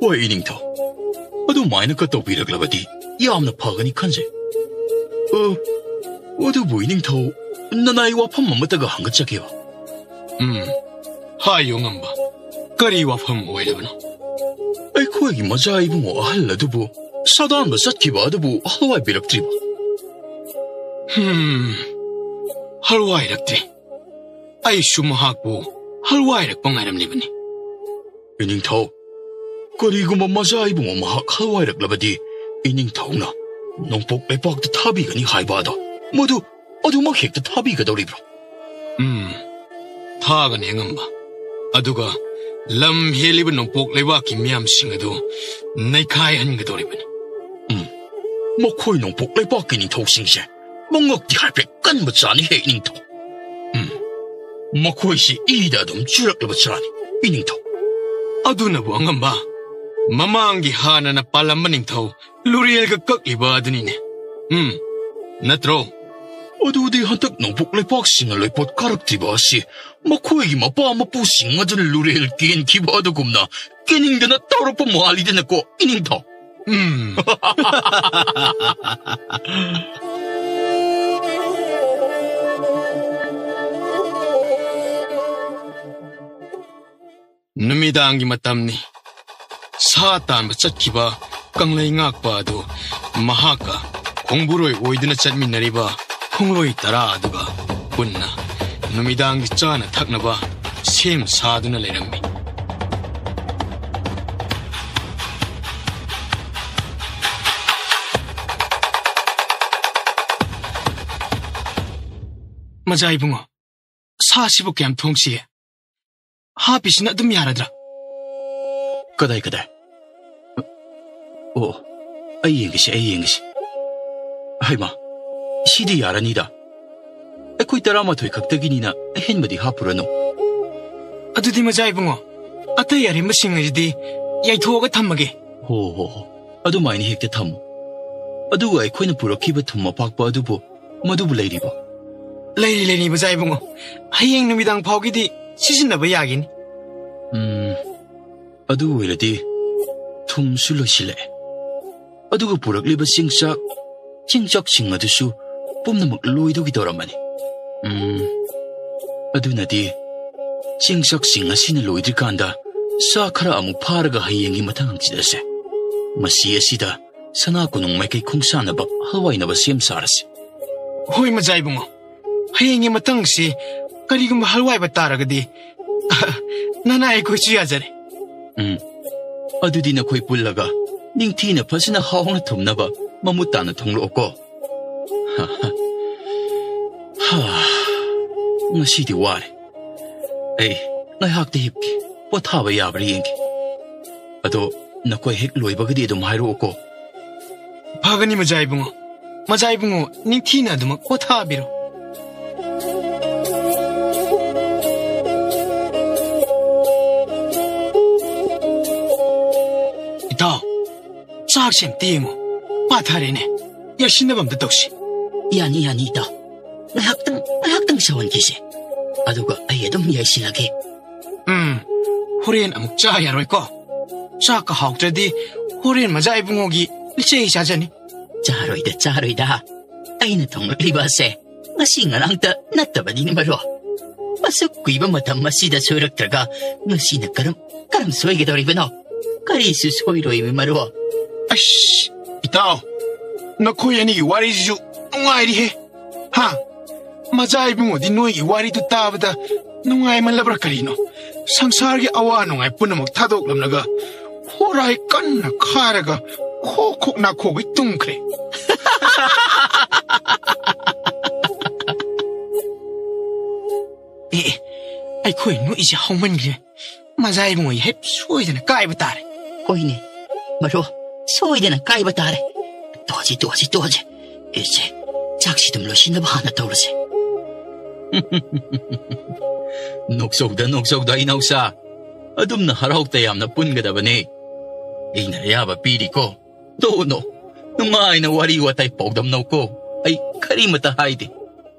ꯍꯣꯏ, ꯏꯅꯤꯡꯊꯧ꯫ ꯑꯗꯨꯃꯥꯏꯅꯒ ꯇꯧꯕꯤꯔꯛꯂꯕꯗꯤ ꯌꯥꯝꯅ ꯐꯒꯅꯤ ꯈꯟꯖꯩ꯫ ꯑ, ꯑꯗꯨꯕꯨ ꯏꯅꯤꯡꯊꯧ, ꯅꯅꯥꯏ ꯋꯥꯐꯝ ꯑꯃꯠꯇꯒ ꯍꯪꯒꯠꯆꯒꯦꯕ꯫ ꯎꯝ, ꯍꯥꯏꯌꯨ ꯉꯝꯕ꯫ ꯀꯔꯤ ꯋꯥꯐꯝ ꯑꯣꯏꯔꯕꯅꯣ? ꯑꯩꯈꯣꯏꯒꯤ ꯃꯆꯥ ꯏꯕꯨꯡꯉꯣ ꯑꯍꯜ ꯑꯗꯨꯕꯨ ꯁꯥꯗꯥꯟꯕ ꯆꯠꯈꯤꯕ ꯑꯗꯨꯕꯨ ꯍꯜꯋꯥꯏꯕꯤꯔꯛꯇ꯭ꯔꯤꯕ? ꯍꯝ, ꯍꯜꯋꯥꯏꯔꯛꯇ꯭ꯔꯤ꯫ ꯑꯩꯁꯨ ꯃꯍꯥꯛꯄꯨ ꯍꯜꯋꯥꯏꯔꯛꯄ ꯉꯥꯏꯔꯝꯂꯤꯕꯅꯤ꯫ ꯏꯅꯤꯡꯊꯧ, ꯀꯔꯤꯒꯨꯝꯕ ꯃꯆꯥ ꯏꯕꯨꯡꯉꯣ ꯃꯍꯥꯛ ꯍꯜꯋꯥꯏꯔꯛꯂꯕꯗꯤ ꯏꯅꯤꯡꯊꯧꯅ ꯅꯣꯡꯄꯣꯛ ꯂꯩꯄꯥꯛꯇ ꯊꯥꯕꯤꯒꯅꯤ ꯍꯥꯏꯕ ꯑꯗꯣ, ꯃꯗꯨ ꯑꯗꯨꯃꯛ ꯍꯦꯛꯇ ꯊꯥꯕꯤꯒꯗꯧꯔꯤꯕ꯭ꯔꯣ? ꯎꯝ, ꯊꯥꯒꯅꯤ ꯑꯉꯝꯕ꯫ ꯑꯗꯨꯒ ꯂꯝ ꯍꯦꯜꯂꯤꯕ ꯅꯣꯡꯄꯣꯛ ꯂꯩꯕꯥꯛꯀꯤ ꯃꯤꯌꯥꯝꯁꯤꯡ ꯑꯗꯨ ꯅꯩꯈꯥꯏꯍꯟꯒꯗꯧꯔꯤꯕꯅꯤ꯫ ꯎꯝ, ꯃꯈꯣꯏ ꯅꯣꯡꯄꯣꯛ ꯂꯩꯕꯥꯛꯀꯤ ꯅꯤꯡꯊꯧꯁꯤꯡꯁꯦ ꯃꯉꯛꯇꯤ ꯍꯥꯏꯐꯦꯠ ꯀꯟꯕ ꯆꯥꯅꯤ ꯍꯦ, ꯏꯅꯤꯡꯊꯧ꯫ ꯎꯝ, ꯃꯈꯣꯏꯁꯤ ꯏꯗ ꯑꯗꯨꯝ ꯆꯨꯔꯛꯂꯕ ꯆꯥꯅꯤ, ꯏꯅꯤꯡꯊꯧ꯫ ꯑꯗꯨꯅꯕꯨ ꯑꯉꯝꯕ, ꯃꯃꯥꯡꯒꯤ ꯍꯥꯟꯅꯅ ꯄꯥꯜꯂꯝꯕ ꯅꯤꯡꯊꯧ ꯂꯨꯔꯦꯜꯒ ꯀꯛꯂꯤꯕ ꯑꯗꯨꯅꯤꯅꯦ꯫ ꯎꯝ, ꯅꯠꯇ꯭ꯔꯣ? ꯑꯗꯨꯗꯤ ꯍꯟꯗꯛ ꯅꯣꯡꯄꯣꯛ ꯂꯩꯄꯥꯛꯁꯤꯡꯅ ꯂꯣꯏꯄꯣꯠ ꯀꯥꯔꯛꯇ꯭ꯔꯤꯕ ꯑꯁꯤ ꯃꯈꯣꯏꯒꯤ ꯃꯄꯥ ꯃꯄꯨꯁꯤꯡ ꯑꯗꯨꯅ ꯂꯨꯔꯦꯜ ꯀꯦꯟꯈꯤꯕ ꯑꯗꯨꯒꯨꯝꯅ ꯀꯦꯅꯤꯡꯗꯅ ꯇꯧꯔꯛꯄ ꯃꯥꯜꯂꯤꯗꯅꯀꯣ, ꯏꯅꯤꯡꯊꯧ꯫ ꯎꯝ꯫ ꯅꯨꯃꯤꯗꯥꯡꯒꯤ ꯃꯇꯝꯅꯤ꯫ ꯁꯥ ꯇꯥꯟꯕ ꯆꯠꯈꯤꯕ ꯀꯪꯂꯩ ꯉꯥꯛꯄ ꯑꯗꯨ ꯃꯍꯥꯛꯀ ꯈꯣꯡꯕꯨꯔꯣꯏ ꯑꯣꯏꯗꯨꯅ ꯆꯠꯃꯤꯟꯅꯔꯤꯕ ꯈꯣꯡꯂꯣꯏ ꯇꯔꯥ ꯑꯗꯨꯒ ꯄꯨꯟꯅ ꯅꯨꯃꯤꯗꯥꯡꯒꯤ ꯆꯥꯅ ꯊꯛꯅꯕ ꯁꯦꯝ ꯁꯥꯗꯨꯅ ꯂꯩꯔꯝꯃꯤ꯫ ꯃꯖꯥ ꯏꯕꯨꯡꯉꯣ, ꯁꯥꯁꯤꯕꯨ ꯀꯌꯥꯝ ꯊꯣꯡꯁꯤꯒꯦ? ꯍꯥꯞꯄꯤꯁꯤꯅ ꯑꯗꯨꯝ ꯌꯥꯔꯗ꯭ꯔꯥ? ꯀꯗꯥꯏ, ꯀꯗꯥꯏ? ꯑꯣ, ꯑꯩ ꯌꯦꯡꯒꯦꯁꯦ, ꯑꯩ ꯌꯦꯡꯒꯦꯁꯦ꯫ ꯍꯩꯃꯥ, ꯁꯤꯗꯤ ꯌꯥꯔꯅꯤꯗ꯫ ꯑꯩꯈꯣꯏ ꯇꯔꯥꯃꯥꯊꯣꯏ ꯈꯛꯇꯒꯤꯅꯤꯅ ꯑꯍꯦꯟꯕꯗꯤ ꯍꯥꯞꯄꯨꯔꯅꯨ꯫ ꯑꯗꯨꯗꯤ ꯃꯖꯥ ꯏꯕꯨꯡꯉꯣ, ꯑꯇꯩ ꯑꯔꯦꯝꯕꯁꯤꯡ ꯑꯁꯤꯗꯤ ꯌꯥꯏꯊꯣꯛꯑꯒ ꯊꯝꯃꯒꯦ꯫ ꯍꯣ, ꯍꯣ, ꯍꯣ꯫ ꯑꯗꯨꯃꯥꯏꯅ ꯍꯦꯛꯇ ꯊꯝꯃꯨ꯫ ꯑꯗꯨꯒ ꯑꯩꯈꯣꯏꯅ ꯄꯨꯔꯛꯈꯤꯕ ꯊꯨꯝ ꯑꯄꯥꯛꯄ ꯑꯗꯨꯕꯨ, ꯃꯗꯨꯕꯨ ꯂꯩꯔꯤꯕꯣ? ꯂꯩꯔꯤ, ꯂꯩꯔꯤ, ꯃꯖꯥ ꯏꯕꯨꯡꯉꯣ꯫ ꯍꯌꯦꯡ ꯅꯨꯃꯤꯗꯥꯡ ꯐꯥꯎꯒꯤꯗꯤ ꯁꯤꯖꯤꯟꯅꯕ ꯌꯥꯒꯅꯤ꯫ ꯎꯝ, ꯑꯗꯨ ꯑꯣꯏꯔꯗꯤ ꯊꯨꯝꯁꯨ ꯂꯣꯏꯁꯤꯜꯂꯛꯑꯦ꯫ ꯑꯗꯨꯒ ꯄꯨꯔꯛꯂꯤꯕ ꯆꯤꯡꯆꯥꯛ, ꯆꯤꯡꯆꯥꯛꯁꯤꯡ ꯑꯗꯨꯁꯨ ꯄꯨꯝꯅꯃꯛ ꯂꯣꯏꯗꯧꯒꯤ ꯇꯧꯔꯝꯃꯅꯤ꯫ ꯎꯝ, ꯑꯗꯨꯅꯗꯤ ꯆꯤꯡꯆꯥꯛꯁꯤꯡ ꯑꯁꯤꯅ ꯂꯣꯏꯗ꯭ꯔꯤꯀꯥꯟꯗ ꯆꯥꯛ ꯈꯔ ꯑꯃꯨꯛ ꯐꯥꯔꯒ ꯍꯌꯦꯡꯒꯤ ꯃꯊꯪ ꯍꯪꯆꯤꯠ ꯑꯁꯦ ꯃꯁꯤ ꯑꯁꯤꯗ ꯁꯅꯥ ꯀꯣꯅꯨꯡ ꯃꯥꯏꯀꯩ ꯈꯣꯡꯁꯥꯟꯅꯕ ꯍꯜꯋꯥꯏꯅꯕ ꯁꯦꯝ ꯁꯥꯔꯁꯤ꯫ ꯍꯣꯏ, ꯃꯖꯥ ꯏꯕꯨꯡꯉꯣ꯫ ꯍꯌꯦꯡꯒꯤ ꯃꯇꯥꯡꯁꯤ ꯀꯔꯤꯒꯨꯝꯕ ꯍꯜꯋꯥꯏꯕ ꯇꯥꯔꯒꯗꯤ, ꯅꯅꯥꯏ ꯑꯩꯈꯣꯏꯁꯨ ꯌꯥꯖꯔꯦ꯫ ꯎꯝ꯫ ꯑꯗꯨꯗꯤ ꯅꯈꯣꯏ ꯄꯨꯜꯂꯒ ꯅꯤꯡꯊꯤꯅ ꯐꯖꯅ ꯍꯥꯎꯅ ꯊꯨꯝꯅꯕ ꯃꯃꯨꯠ ꯇꯥꯅ ꯊꯣꯡꯂꯛꯑꯣꯀꯣ꯫ ꯍꯥ, ꯉꯁꯤꯗꯤ ꯋꯥꯔꯦ꯫ ꯑꯩ ꯉꯥꯏꯍꯥꯛꯇꯤ ꯍꯤꯞꯀꯦ, ꯄꯣꯊꯥꯕ ꯌꯥꯕ꯭ꯔꯥ ꯌꯦꯡꯒꯦ꯫ ꯑꯗꯣ ꯅꯈꯣꯏ ꯍꯦꯛ ꯂꯣꯏꯕꯒꯗꯤ ꯑꯗꯨꯝ ꯍꯥꯏꯔꯛꯑꯣꯀꯣ꯫ ꯐꯒꯅꯤ, ꯃꯖꯥ ꯏꯕꯨꯡꯉꯣ꯫ ꯃꯖꯥ ꯏꯕꯨꯡꯉꯣ, ꯅꯤꯡꯊꯤꯅ ꯑꯗꯨꯃꯛ ꯄꯣꯊꯥꯕꯤꯔꯣ꯫ ꯏꯇꯥꯎ, ꯆꯥꯛꯁꯦ ꯑꯝꯇ ꯌꯦꯡꯉꯣ꯫ ꯄꯥꯊꯔꯦꯅꯦ꯫ ꯌꯥꯏꯁꯤꯟꯅꯕ ꯑꯝꯇ ꯇꯧꯁꯤ꯫ ꯌꯥꯅꯤ, ꯌꯥꯅꯤ, ꯏꯇꯥꯎ꯫ ꯉꯥꯏꯍꯥꯛꯇꯪ, ꯉꯥꯏꯍꯥꯛꯇꯪ ꯁꯧꯍꯟꯈꯤꯁꯦ꯫ ꯑꯗꯨꯒ ꯑꯩ ꯑꯗꯨꯝ ꯌꯥꯏꯁꯤꯜꯂꯒꯦ꯫ ꯎꯝ, ꯍꯣꯔꯦꯟ ꯑꯃꯨꯛ ꯆꯥ ꯌꯥꯔꯣꯏꯀꯣ꯫ ꯆꯥꯛꯀ ꯍꯥꯎꯇ꯭ꯔꯗꯤ ꯍꯣꯔꯦꯟ ꯃꯖꯥ ꯏꯕꯨꯡꯉꯣꯒꯤ ꯂꯤꯆꯩ ꯆꯥꯖꯅꯤ꯫ ꯆꯥꯔꯣꯏꯗ, ꯆꯥꯔꯣꯏꯗ꯫ ꯑꯩꯅ ꯊꯣꯡꯂꯛꯂꯤꯕ ꯑꯁꯦ ꯉꯁꯤ ꯉꯔꯥꯡꯇ ꯅꯠꯇꯕꯅꯤꯅꯦ, ꯃꯔꯨꯞ꯫ ꯑꯁꯨꯛ ꯀꯨꯏꯕ ꯃꯇꯝ ꯑꯁꯤꯗ ꯁꯣꯏꯔꯛꯇ꯭ꯔꯒ ꯉꯁꯤꯅ ꯀꯔꯝ, ꯀꯔꯝ ꯁꯣꯏꯒꯗꯧꯔꯤꯕꯅꯣ? ꯀꯔꯤꯁꯨ ꯁꯣꯏꯔꯣꯏꯃꯤ, ꯃꯔꯨꯞ꯫ ꯑꯁ, ꯏꯇꯥꯎ, ꯅꯈꯣꯏ ꯑꯅꯤꯒꯤ ꯋꯥꯔꯤꯁꯤꯁꯨ ꯅꯨꯡꯉꯥꯏꯔꯤꯍꯦ꯫ ꯍꯥ? ꯃꯖꯥ ꯏꯕꯨꯡꯉꯣꯗꯤ ꯅꯣꯏꯒꯤ ꯋꯥꯔꯤꯗꯨ ꯇꯥꯕꯗ ꯅꯨꯡꯉꯥꯏꯃꯜꯂꯕ꯭ꯔꯥ ꯀꯔꯤꯅꯣ? ꯁꯪꯁꯥꯔꯒꯤ ꯑꯋꯥ ꯅꯨꯡꯉꯥꯏ ꯄꯨꯝꯅꯃꯛ ꯊꯥꯗꯣꯛꯂꯝꯂꯒ ꯍꯣꯔꯥꯏ ꯀꯟꯅ ꯈꯥꯔꯒ ꯈꯣꯛ ꯈꯣꯛ ꯅꯥꯈꯣꯛꯈꯩ ꯇꯨꯝꯈ꯭ꯔꯦ꯫ ꯑꯦ, ꯑꯦ, ꯑꯩꯈꯣꯏ ꯅꯣꯛꯏꯁꯦ ꯍꯧꯃꯟꯈ꯭ꯔꯦ꯫ ꯃꯖꯥ ꯏꯕꯨꯡꯉꯣ ꯍꯦꯞ ꯁꯣꯏꯗꯅ ꯀꯥꯏꯕ ꯇꯥꯔꯦ꯫ ꯍꯣꯏꯅꯦ, ꯃꯔꯨꯞ, ꯁꯣꯏꯗꯅ ꯀꯥꯏꯕ ꯇꯥꯔꯦ꯫ ꯇꯣꯛꯑꯁꯤ, ꯇꯣꯛꯑꯁꯤ, ꯇꯣꯛꯑꯁꯤ꯫ ꯑꯦꯁꯦ, ꯆꯥꯛꯁꯤ ꯑꯗꯨꯝ ꯂꯣꯏꯁꯤꯟꯅꯕ ꯍꯥꯟꯅ ꯇꯧꯔꯁꯦ꯫ ꯅꯣꯛꯆꯧꯗ, ꯅꯣꯛꯆꯧꯗ, ꯏꯅꯥꯎꯆꯥ꯫ ꯑꯗꯨꯝꯅ ꯍꯔꯥꯎ ꯇꯌꯥꯝꯅ ꯄꯨꯟꯒꯗꯕꯅꯤ꯫ ꯑꯩꯅ ꯑꯌꯥꯕ ꯄꯤꯔꯤꯀꯣ꯫ ꯇꯣꯛꯎꯅꯣ꯫ ꯅꯨꯡꯉꯥꯏꯅ ꯋꯥꯔꯤ ꯋꯥꯇꯥꯏ ꯄꯥꯎꯗꯝꯅꯧꯀꯣ꯫ ꯑꯩ ꯀꯔꯤꯃꯇ ꯍꯥꯏꯗꯦ꯫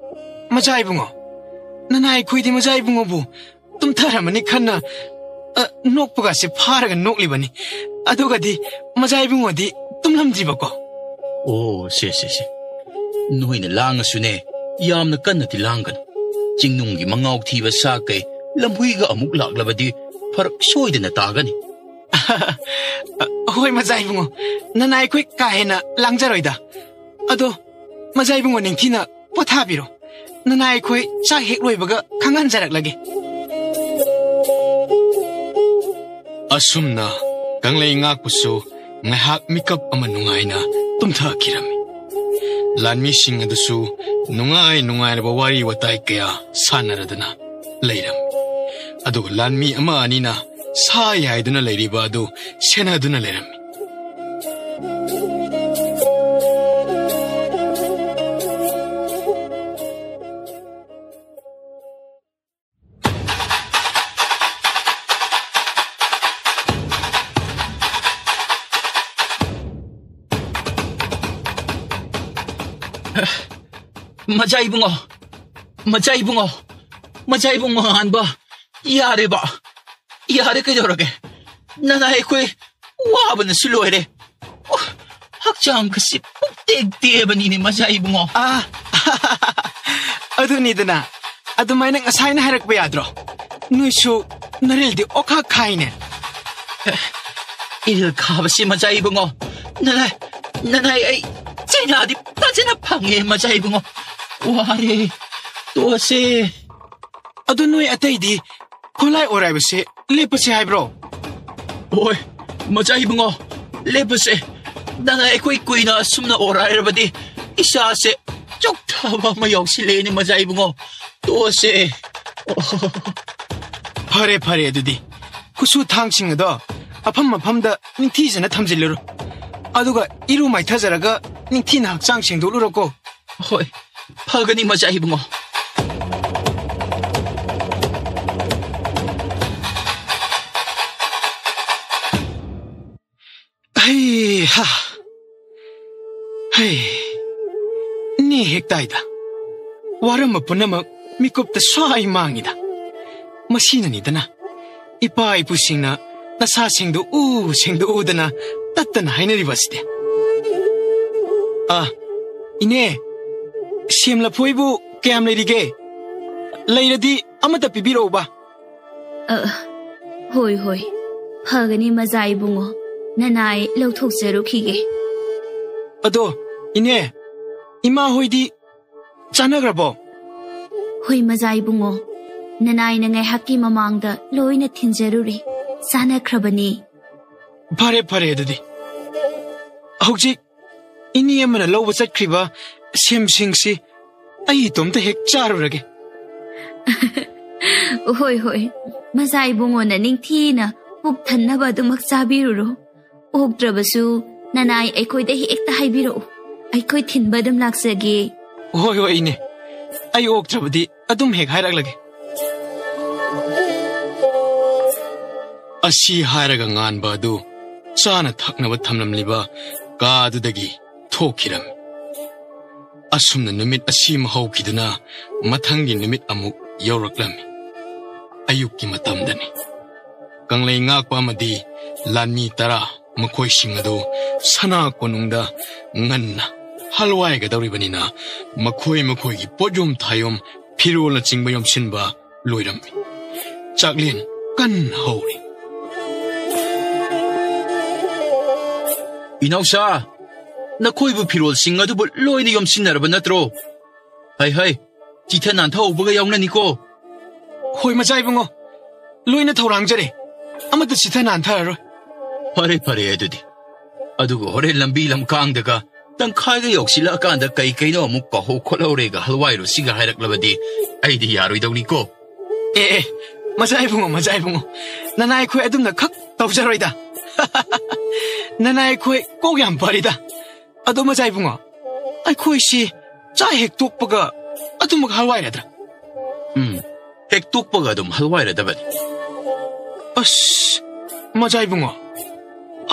ꯃꯖꯥ ꯏꯕꯨꯡꯉꯣ, ꯅꯅꯥꯏ ꯑꯩꯈꯣꯏꯗꯤ ꯃꯖꯥ ꯏꯕꯨꯡꯉꯣꯕꯨ ꯇꯨꯝꯊꯔꯝꯃꯅꯤ ꯈꯟꯅ, ꯑ, ꯅꯣꯛꯄꯒꯁꯦ ꯐꯥꯔꯒ ꯅꯣꯛꯂꯤꯕꯅꯤ꯫ ꯑꯗꯨꯒꯗꯤ ꯃꯖꯥ ꯏꯕꯨꯡꯉꯣꯗꯤ ꯇꯨꯝꯂꯝꯗ꯭ꯔꯤꯕꯀꯣ? ꯑꯣ, ꯁꯦ, ꯁꯦ, ꯁꯦ꯫ ꯅꯣꯏꯅ ꯂꯥꯡꯉꯁꯨꯅꯦ, ꯌꯥꯝꯅ ꯀꯟꯅꯗꯤ ꯂꯥꯡꯒꯅꯨ꯫ ꯆꯤꯡꯅꯨꯡꯒꯤ ꯃꯉꯥꯎ ꯊꯤꯕ ꯁꯥ ꯀꯩ ꯂꯝꯍꯨꯏꯒ ꯑꯃꯨꯛ ꯂꯥꯛꯂꯕꯗꯤ ꯐꯔꯛ ꯁꯣꯏꯗꯅ ꯇꯥꯒꯅꯤ꯫ ꯍꯣꯏ, ꯃꯖꯥ ꯏꯕꯨꯡꯉꯣ, ꯅꯅꯥꯏ ꯑꯩꯈꯣꯏ ꯀꯥ ꯍꯦꯟꯅ ꯂꯥꯡꯖꯔꯣꯏꯗ꯫ ꯑꯗꯣ, ꯃꯖꯥ ꯏꯕꯨꯡꯉꯣ ꯅꯤꯡꯊꯤꯅ ꯄꯣꯊꯥꯕꯤꯔꯣ꯫ ꯅꯅꯥꯏ ꯑꯩꯈꯣꯏ ꯆꯥꯛ ꯍꯦꯛ ꯂꯣꯏꯕꯒ ꯈꯪꯍꯟꯖꯔꯛꯂꯒꯦ꯫ ꯑꯁꯨꯝꯅ ꯀꯪꯂꯩ ꯉꯥꯛꯄꯁꯨ ꯉꯥꯏꯍꯥꯛ ꯃꯤꯀꯞ ꯑꯃ ꯅꯨꯡꯉꯥꯏꯅ ꯇꯨꯝꯊꯈꯤꯔꯝꯃꯤ꯫ ꯂꯥꯟꯃꯤꯁꯤꯡ ꯑꯗꯨꯁꯨ ꯅꯨꯡꯉꯥꯏ ꯅꯨꯡꯉꯥꯏꯔꯕ ꯋꯥꯔꯤ ꯋꯥꯇꯥꯏ ꯀꯌꯥ ꯁꯥꯟꯅꯔꯗꯨꯅ ꯂꯩꯔꯝꯃꯤ꯫ ꯑꯗꯨꯒ ꯂꯥꯟꯃꯤ ꯑꯃ ꯑꯅꯤꯅ ꯁꯥ ꯌꯥꯏꯗꯨꯅ ꯂꯩꯔꯤꯕ ꯑꯗꯨ ꯁꯦꯟꯅꯗꯨꯅ ꯂꯩꯔꯝꯃꯤ꯫ ꯃꯆꯥ ꯏꯕꯨꯡꯉꯣ, ꯃꯆꯥ ꯏꯕꯨꯡꯉꯣ, ꯃꯆꯥ ꯏꯕꯨꯡꯉꯣ ꯃꯉꯥꯟꯕ, ꯌꯥꯔꯦꯕ, ꯌꯥꯔꯦ, ꯀꯩꯗꯧꯔꯒꯦ? ꯅꯅꯥꯏ ꯑꯩꯈꯣꯏ ꯋꯥꯕꯅꯁꯨ ꯂꯣꯏꯔꯦ꯫ ꯑꯣ, ꯍꯛꯆꯥꯡꯒꯁꯤ ꯄꯨꯛꯇꯦꯛ ꯇꯦꯛꯑꯕꯅꯤꯅꯦ, ꯃꯆꯥ ꯏꯕꯨꯡꯉꯣ꯫ ꯑꯥ, ꯑꯗꯨꯅꯤꯗꯅ, ꯑꯗꯨꯃꯥꯏꯅ ꯉꯁꯥꯏꯅ ꯍꯥꯏꯔꯛꯄ ꯌꯥꯗ꯭ꯔꯣ? ꯅꯣꯏꯁꯨ ꯅꯔꯤꯜꯗꯤ ꯑꯣꯈꯥꯛ ꯈꯥꯏꯅꯦ꯫ ꯏꯔꯤꯜ ꯈꯥꯕꯁꯤ, ꯃꯆꯥ ꯏꯕꯨꯡꯉꯣ, ꯅꯅꯥꯏ, ꯅꯅꯥꯏ ꯑꯩ ꯆꯩꯅꯥꯗꯤ ꯐꯖꯅ ꯐꯪꯉꯦ, ꯃꯆꯥ ꯏꯕꯨꯡꯉꯣ꯫ ꯋꯥꯔꯦ, ꯇꯣꯛꯑꯁꯦ꯫ ꯑꯗꯨ ꯅꯣꯏ ꯑꯇꯩꯗꯤ ꯈꯣꯂꯥꯏ ꯑꯣꯔꯥꯏꯕꯁꯦ ꯂꯦꯞꯄꯁꯦ ꯍꯥꯏꯕ꯭ꯔꯣ? ꯍꯣꯏ, ꯃꯆꯥ ꯏꯕꯨꯡꯉꯣ, ꯂꯦꯞꯄꯁꯦ꯫ ꯅꯅꯥꯏ ꯑꯩꯈꯣꯏ ꯀꯨꯏꯅ ꯑꯁꯨꯝꯅ ꯑꯣꯔꯥꯏꯔꯕꯗꯤ ꯏꯁꯥꯁꯦ ꯆꯣꯛꯊꯕ ꯑꯃ ꯌꯥꯎꯁꯤꯜꯂꯛꯑꯦꯅꯦ, ꯃꯆꯥ ꯏꯕꯨꯡꯉꯣ꯫ ꯇꯣꯛꯑꯁꯦ꯫ ꯐꯔꯦ, ꯐꯔꯦ, ꯑꯗꯨꯗꯤ ꯈꯨꯠꯁꯨ ꯊꯥꯡꯁꯤꯡ ꯑꯗꯣ ꯃꯐꯝ ꯃꯐꯝꯗ ꯅꯤꯡꯊꯤꯖꯅ ꯊꯝꯖꯤꯜꯂꯨꯔꯣ꯫ ꯑꯗꯨꯒ ꯏꯔꯨ ꯃꯥꯏꯊꯖꯔꯒ ꯅꯤꯡꯊꯤꯅ ꯍꯛꯆꯥꯡ ꯁꯦꯡꯗꯣꯛꯂꯨꯔꯣꯀꯣ꯫ ꯍꯣꯏ, ꯐꯒꯅꯤ, ꯃꯆꯥ ꯏꯕꯨꯡꯉꯣ꯫ ꯍꯩ ꯍꯥ꯫ ꯍꯩ꯫ ꯅꯦ ꯍꯦꯛ ꯇꯥꯏꯗ꯫ ꯋꯥꯔꯝꯕ ꯄꯨꯝꯅꯃꯛ ꯃꯤꯀꯨꯞꯇ ꯁ꯭ꯋꯥꯏ ꯃꯥꯡꯉꯤꯗ꯫ ꯃꯁꯤꯅꯅꯤꯗꯅ ꯏꯄꯥ ꯏꯄꯨꯁꯤꯡꯅ "ꯅꯁꯥ ꯁꯦꯡꯗꯣꯛꯎ, ꯁꯦꯡꯗꯣꯛꯎꯗꯅ" ꯇꯠꯇꯅ ꯍꯥꯏꯅꯔꯤꯕ ꯑꯁꯤꯗꯤ꯫ ꯑꯥ, ꯏꯅꯦ, ꯁꯦꯝ ꯂꯐꯣꯏꯕꯨ ꯀꯌꯥꯝ ꯂꯩꯔꯤꯒꯦ? ꯂꯩꯔꯗꯤ ꯑꯃꯠꯇ ꯄꯤꯕꯤꯔꯛꯎꯕ꯫ ꯑ, ꯍꯣꯏ, ꯍꯣꯏ꯫ ꯐꯒꯅꯤ, ꯃꯖꯥ ꯏꯕꯨꯡꯉꯣ꯫ ꯅꯅꯥꯏ ꯂꯧꯊꯣꯛꯆꯔꯨꯈꯤꯒꯦ꯫ ꯑꯗꯣ, ꯏꯅꯦ, ꯏꯃꯥ ꯍꯣꯏꯗꯤ ꯆꯥꯅꯈ꯭ꯔꯕꯣ? ꯍꯣꯏ, ꯃꯖꯥ ꯏꯕꯨꯡꯉꯣ꯫ ꯅꯅꯥꯏꯅ ꯉꯥꯏꯍꯥꯛꯀꯤ ꯃꯃꯥꯡꯗ ꯂꯣꯏꯅ ꯊꯤꯟꯖꯔꯨꯔꯦ꯫ ꯆꯥꯅꯈ꯭ꯔꯕꯅꯤ꯫ ꯐꯔꯦ, ꯐꯔꯦ ꯑꯗꯨꯗꯤ꯫ ꯍꯧꯖꯤꯛ ꯏꯅꯦ ꯑꯃꯅ ꯂꯧꯕ ꯆꯠꯈ꯭ꯔꯤꯕ ꯁꯦꯝꯁꯤꯡꯁꯤ ꯑꯩ ꯏꯇꯣꯝꯇ ꯍꯦꯛ ꯆꯥꯔꯨꯔꯒꯦ꯫ ꯍꯣꯏ, ꯍꯣꯏ꯫ ꯃꯆꯥ ꯏꯕꯨꯡꯉꯣꯅ ꯅꯤꯡꯊꯤꯅ ꯄꯨꯛ ꯊꯟꯅꯕ ꯑꯗꯨꯃꯛ ꯆꯥꯕꯤꯔꯨꯔꯣ꯫ ꯑꯣꯛꯇ꯭ꯔꯕꯁꯨ ꯅꯅꯥꯏ ꯑꯩꯈꯣꯏꯗ ꯍꯦꯛꯇ ꯍꯥꯏꯕꯤꯔꯛꯎ꯫ ꯑꯩꯈꯣꯏ ꯊꯤꯟꯕ ꯑꯗꯨꯝ ꯂꯥꯛꯆꯒꯦ꯫ ꯍꯣꯏ, ꯍꯣꯏ, ꯏꯅꯦ꯫ ꯑꯩ ꯑꯣꯛꯇ꯭ꯔꯕꯗꯤ ꯑꯗꯨꯝ ꯍꯦꯛ ꯍꯥꯏꯔꯛꯂꯒꯦ꯫ ꯑꯁꯤ ꯍꯥꯏꯔꯒ ꯉꯥꯟꯕ ꯑꯗꯨ ꯆꯥꯅ ꯊꯛꯅꯕ ꯊꯝꯂꯝꯂꯤꯕ ꯀꯥꯗꯨꯗꯒꯤ ꯊꯣꯛꯈꯤꯔꯝꯃꯤ꯫ ꯑꯁꯨꯝꯅ ꯅꯨꯃꯤꯠ ꯑꯁꯤꯃ ꯍꯧꯈꯤꯗꯨꯅ ꯃꯊꯪꯒꯤ ꯅꯨꯃꯤꯠ ꯑꯃꯨꯛ ꯌꯧꯔꯛꯂꯝꯃꯤ꯫ ꯑꯌꯨꯛꯀꯤ ꯃꯇꯝꯗꯅꯤ꯫ ꯀꯪꯂꯩ ꯉꯥꯛꯄ ꯑꯃꯗꯤ ꯂꯥꯟꯃꯤ ꯇꯔꯥ, ꯃꯈꯣꯏꯁꯤꯡ ꯑꯗꯨ ꯁꯅꯥ ꯀꯣꯅꯨꯡꯗ ꯉꯟꯅ ꯍꯜꯋꯥꯏꯒꯗꯧꯔꯤꯕꯅꯤꯅ, ꯃꯈꯣꯏ ꯃꯈꯣꯏꯒꯤ ꯄꯣꯠꯌꯣꯝ ꯊꯥꯌꯣꯝ, ꯐꯤꯔꯣꯜꯅꯆꯤꯡꯕ ꯌꯣꯝꯁꯤꯟꯕ ꯂꯣꯏꯔꯝꯃꯤ꯫ ꯆꯥꯛꯂꯦꯟ ꯀꯟꯅ ꯍꯧꯔꯤ꯫ "ꯏꯅꯥꯎꯁꯥ, ꯅꯈꯣꯏꯕꯨ ꯐꯤꯔꯣꯜꯁꯤꯡ ꯑꯗꯨꯕꯨ ꯂꯣꯏꯅ ꯌꯣꯝꯁꯤꯟꯅꯔꯕ ꯅꯠꯇ꯭ꯔꯣ? ꯍꯩ, ꯍꯩ, ꯆꯤꯊ ꯅꯥꯟꯊꯍꯧꯕꯒ ꯌꯥꯎꯅꯅꯤꯀꯣ꯫" "ꯍꯣꯏ, ꯃꯆꯥ ꯏꯕꯨꯡꯉꯣ, ꯂꯣꯏꯅ ꯊꯧꯔꯥꯡꯖꯔꯦ꯫ ꯑꯃꯠꯇ ꯆꯤꯊ ꯅꯥꯟꯊꯔꯔꯣꯏ꯫" "ꯐꯔꯦ, ꯐꯔꯦ ꯑꯗꯨꯗꯤ꯫ ꯑꯗꯨꯒ ꯍꯣꯔꯦꯟ ꯂꯝꯕꯤ ꯂꯝꯈꯥꯡꯗꯒ ꯇꯪꯈꯥꯏꯒ ꯌꯧꯁꯤꯜꯂꯛꯑꯀꯥꯟꯗ ꯀꯩ ꯀꯩꯅꯣ ꯑꯃꯨꯛ ꯀꯥꯎꯍꯧ ꯈꯣꯠꯍꯧꯔꯦꯒ ꯍꯜꯋꯥꯏꯔꯣ ꯁꯤꯒ ꯍꯥꯏꯔꯛꯂꯕꯗꯤ ꯑꯩꯗꯤ ꯌꯥꯔꯣꯏꯗꯧꯅꯤꯀꯣ꯫" "ꯑꯦ, ꯑꯦ, ꯃꯆꯥ ꯏꯕꯨꯡꯉꯣ, ꯃꯆꯥ ꯏꯕꯨꯡꯉꯣ, ꯅꯅꯥꯏ ꯑꯩꯈꯣꯏ ꯑꯗꯨꯝꯅ ꯈꯛ ꯇꯧꯖꯔꯣꯏꯗ꯫ ꯅꯅꯥꯏ ꯑꯩꯈꯣꯏ ꯀꯣꯛ ꯌꯥꯝ ꯐꯔꯤꯗ꯫ ꯑꯗꯣ ꯃꯆꯥ ꯏꯕꯨꯡꯉꯣ, ꯑꯩꯈꯣꯏꯁꯤ ꯆꯥꯛ ꯍꯦꯛ ꯇꯣꯛꯄꯒ ꯑꯗꯨꯃꯛ ꯍꯜꯋꯥꯏꯔꯗ꯭ꯔꯥ?" "ꯎꯝ, ꯍꯦꯛ ꯇꯣꯛꯄꯒ ꯑꯗꯨꯝ ꯍꯜꯋꯥꯏꯔꯗꯕꯅꯤ꯫" "ꯑꯁ, ꯃꯆꯥ ꯏꯕꯨꯡꯉꯣ,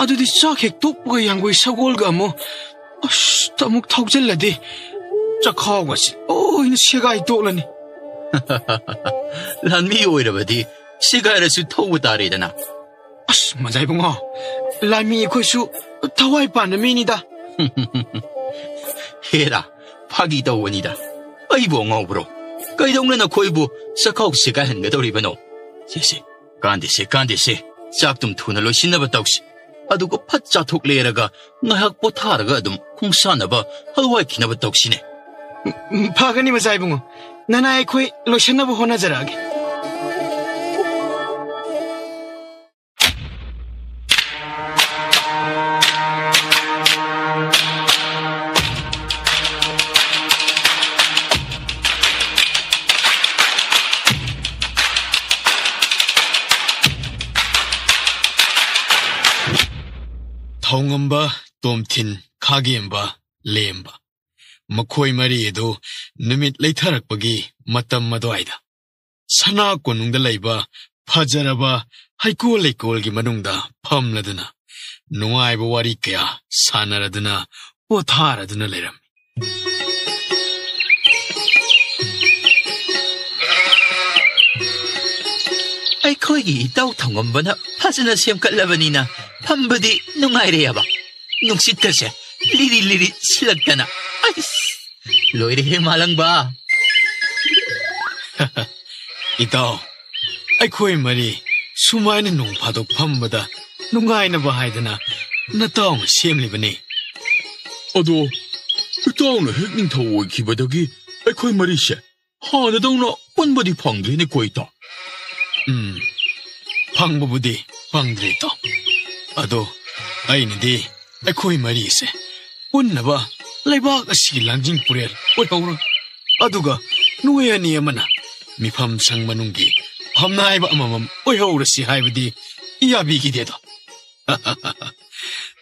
ꯑꯗꯨꯗꯤ ꯆꯥꯛ ꯍꯦꯛ ꯇꯣꯛꯄꯒ ꯌꯥꯡꯒꯣꯏ ꯁꯒꯣꯜꯒ ꯑꯃꯨꯛ, ꯑꯁ, ꯑꯃꯨꯛ ꯊꯧꯖꯤꯜꯂꯗꯤ ꯆꯈꯥꯎꯒꯁꯤ ꯂꯣꯏꯅ ꯁꯦꯒꯥꯏ ꯇꯣꯛꯂꯅꯤ꯫" "ꯂꯥꯟꯃꯤ ꯑꯣꯏꯔꯕꯗꯤ ꯁꯦꯒꯥꯏꯔꯁꯨ ꯊꯧꯕ ꯇꯥꯔꯦꯗꯅ꯫" "ꯑꯁ, ꯃꯖꯥ ꯏꯕꯨꯡꯉꯣ, ꯂꯥꯟꯃꯤ ꯑꯩꯈꯣꯏꯁꯨ ꯊꯋꯥꯏ ꯄꯥꯟꯕ ꯃꯤꯅꯤꯗ꯫" "ꯍꯦꯔꯥ, ꯐꯥꯒꯤ ꯇꯧꯕꯅꯤꯗ꯫ ꯑꯩꯕꯨ ꯑꯉꯥꯎꯕ꯭ꯔꯣ? ꯀꯩꯗꯧꯅ ꯅꯈꯣꯏꯕꯨ ꯆꯈꯥꯎ ꯁꯦꯒꯥꯏꯍꯟꯒꯗꯧꯔꯤꯕꯅꯣ? ꯁꯦ, ꯁꯦ, ꯀꯥꯟꯗꯦꯁꯦ, ꯀꯥꯟꯗꯦꯁꯦ꯫ ꯆꯥꯛꯇꯨꯝ ꯊꯨꯅ ꯂꯣꯏꯁꯤꯟꯅꯕ ꯇꯧꯁꯤ꯫ ꯑꯗꯨꯒ ꯐꯠ ꯆꯥꯊꯣꯛ ꯂꯩꯔꯒ ꯉꯥꯏꯍꯥꯛ ꯄꯣꯊꯥꯔꯒ ꯑꯗꯨꯝ ꯈꯣꯡꯁꯥꯟꯅꯕ ꯍꯜꯋꯥꯏꯈꯤꯅꯕ ꯇꯧꯁꯤꯅꯦ꯫" "ꯎꯝ, ꯐꯒꯅꯤ ꯃꯆꯥ ꯏꯕꯨꯡꯉꯣ꯫ ꯅꯅꯥꯏ ꯑꯩꯈꯣꯏ ꯂꯣꯏꯁꯤꯟꯅꯕ ꯍꯣꯠꯅꯖꯔꯛꯑꯒꯦ꯫" ꯊꯧꯉꯝꯕ, ꯇꯣꯝꯊꯤꯟ, ꯈꯥꯒꯦꯝꯕ, ꯂꯦꯝꯕ, ꯃꯈꯣꯏ ꯃꯔꯤ ꯑꯗꯨ ꯅꯨꯃꯤꯠ ꯂꯩꯊꯔꯛꯄꯒꯤ ꯃꯇꯝ ꯑꯗꯨꯋꯥꯏꯗ ꯁꯅꯥ ꯀꯣꯅꯨꯡꯗ ꯂꯩꯕ ꯐꯖꯔꯕ ꯍꯩꯀꯣꯜ ꯂꯩꯀꯣꯜꯒꯤ ꯃꯅꯨꯡꯗ ꯐꯝꯂꯗꯨꯅ ꯅꯨꯡꯉꯥꯏꯕ ꯋꯥꯔꯤ ꯀꯌꯥ ꯁꯥꯟꯅꯔꯗꯨꯅ ꯄꯣꯊꯥꯔꯗꯨꯅ ꯂꯩꯔꯝꯃꯤ꯫ ꯑꯩꯈꯣꯏꯒꯤ ꯏꯇꯥꯎ ꯊꯧꯉꯝꯕꯅ ꯐꯖꯅ ꯁꯦꯝꯒꯠꯂꯕꯅꯤꯅ ꯐꯝꯕꯗꯤ ꯅꯨꯡꯉꯥꯏꯔꯦꯕ꯫ ꯅꯨꯡꯁꯤꯠꯀꯁꯦ ꯂꯤꯔꯤ ꯂꯤꯔꯤ ꯁꯤꯜꯂꯛꯇꯅ꯫ ꯑꯩꯁ, ꯂꯣꯏꯔꯦꯍꯦ ꯃꯥꯂꯪꯕ꯫ ꯏꯇꯥꯎ, ꯑꯩꯈꯣꯏ ꯃꯔꯤ ꯁꯨꯃꯥꯏꯅ ꯅꯣꯡ ꯐꯥꯗꯣꯛ ꯐꯝꯕꯗ ꯅꯨꯡꯉꯥꯏꯅꯕ ꯍꯥꯏꯗꯅ ꯅꯇꯥꯎꯅ ꯁꯦꯝꯂꯤꯕꯅꯤ꯫ ꯑꯗꯣ ꯏꯇꯥꯎꯅ ꯍꯦꯛ ꯅꯤꯡꯊꯧ ꯑꯣꯏꯈꯤꯕꯗꯒꯤ ꯑꯩꯈꯣꯏ ꯃꯔꯤꯁꯦ ꯍꯥꯟꯅꯗꯧꯅ ꯄꯨꯟꯕꯗꯤ ꯐꯪꯗ꯭ꯔꯤꯅꯦ ꯀꯣ ꯏꯇꯥꯎ꯫ ꯎꯝ, ꯐꯪꯕꯕꯨꯗꯤ ꯐꯪꯗ꯭ꯔꯦ ꯏꯇꯥꯎ꯫ ꯑꯗꯣ ꯑꯩꯅꯗꯤ ꯑꯩꯈꯣꯏ ꯃꯔꯤꯁꯦ ꯄꯨꯟꯅꯕ ꯂꯩꯕꯥꯛ ꯑꯁꯤꯒꯤ ꯂꯥꯡꯖꯤꯡ ꯄꯨꯔꯦꯜ ꯑꯣꯏꯍꯧꯔꯣ꯫ ꯑꯗꯨꯒ ꯅꯣꯏ ꯑꯅꯤ ꯑꯃꯅ ꯃꯤꯐꯝ ꯁꯪ ꯃꯅꯨꯡꯒꯤ ꯐꯝꯅꯥꯏꯕ ꯑꯃꯃꯝ ꯑꯣꯏꯍꯧꯔꯁꯤ ꯍꯥꯏꯕꯗꯤ ꯌꯥꯕꯤꯈꯤꯗꯦꯗꯣ꯫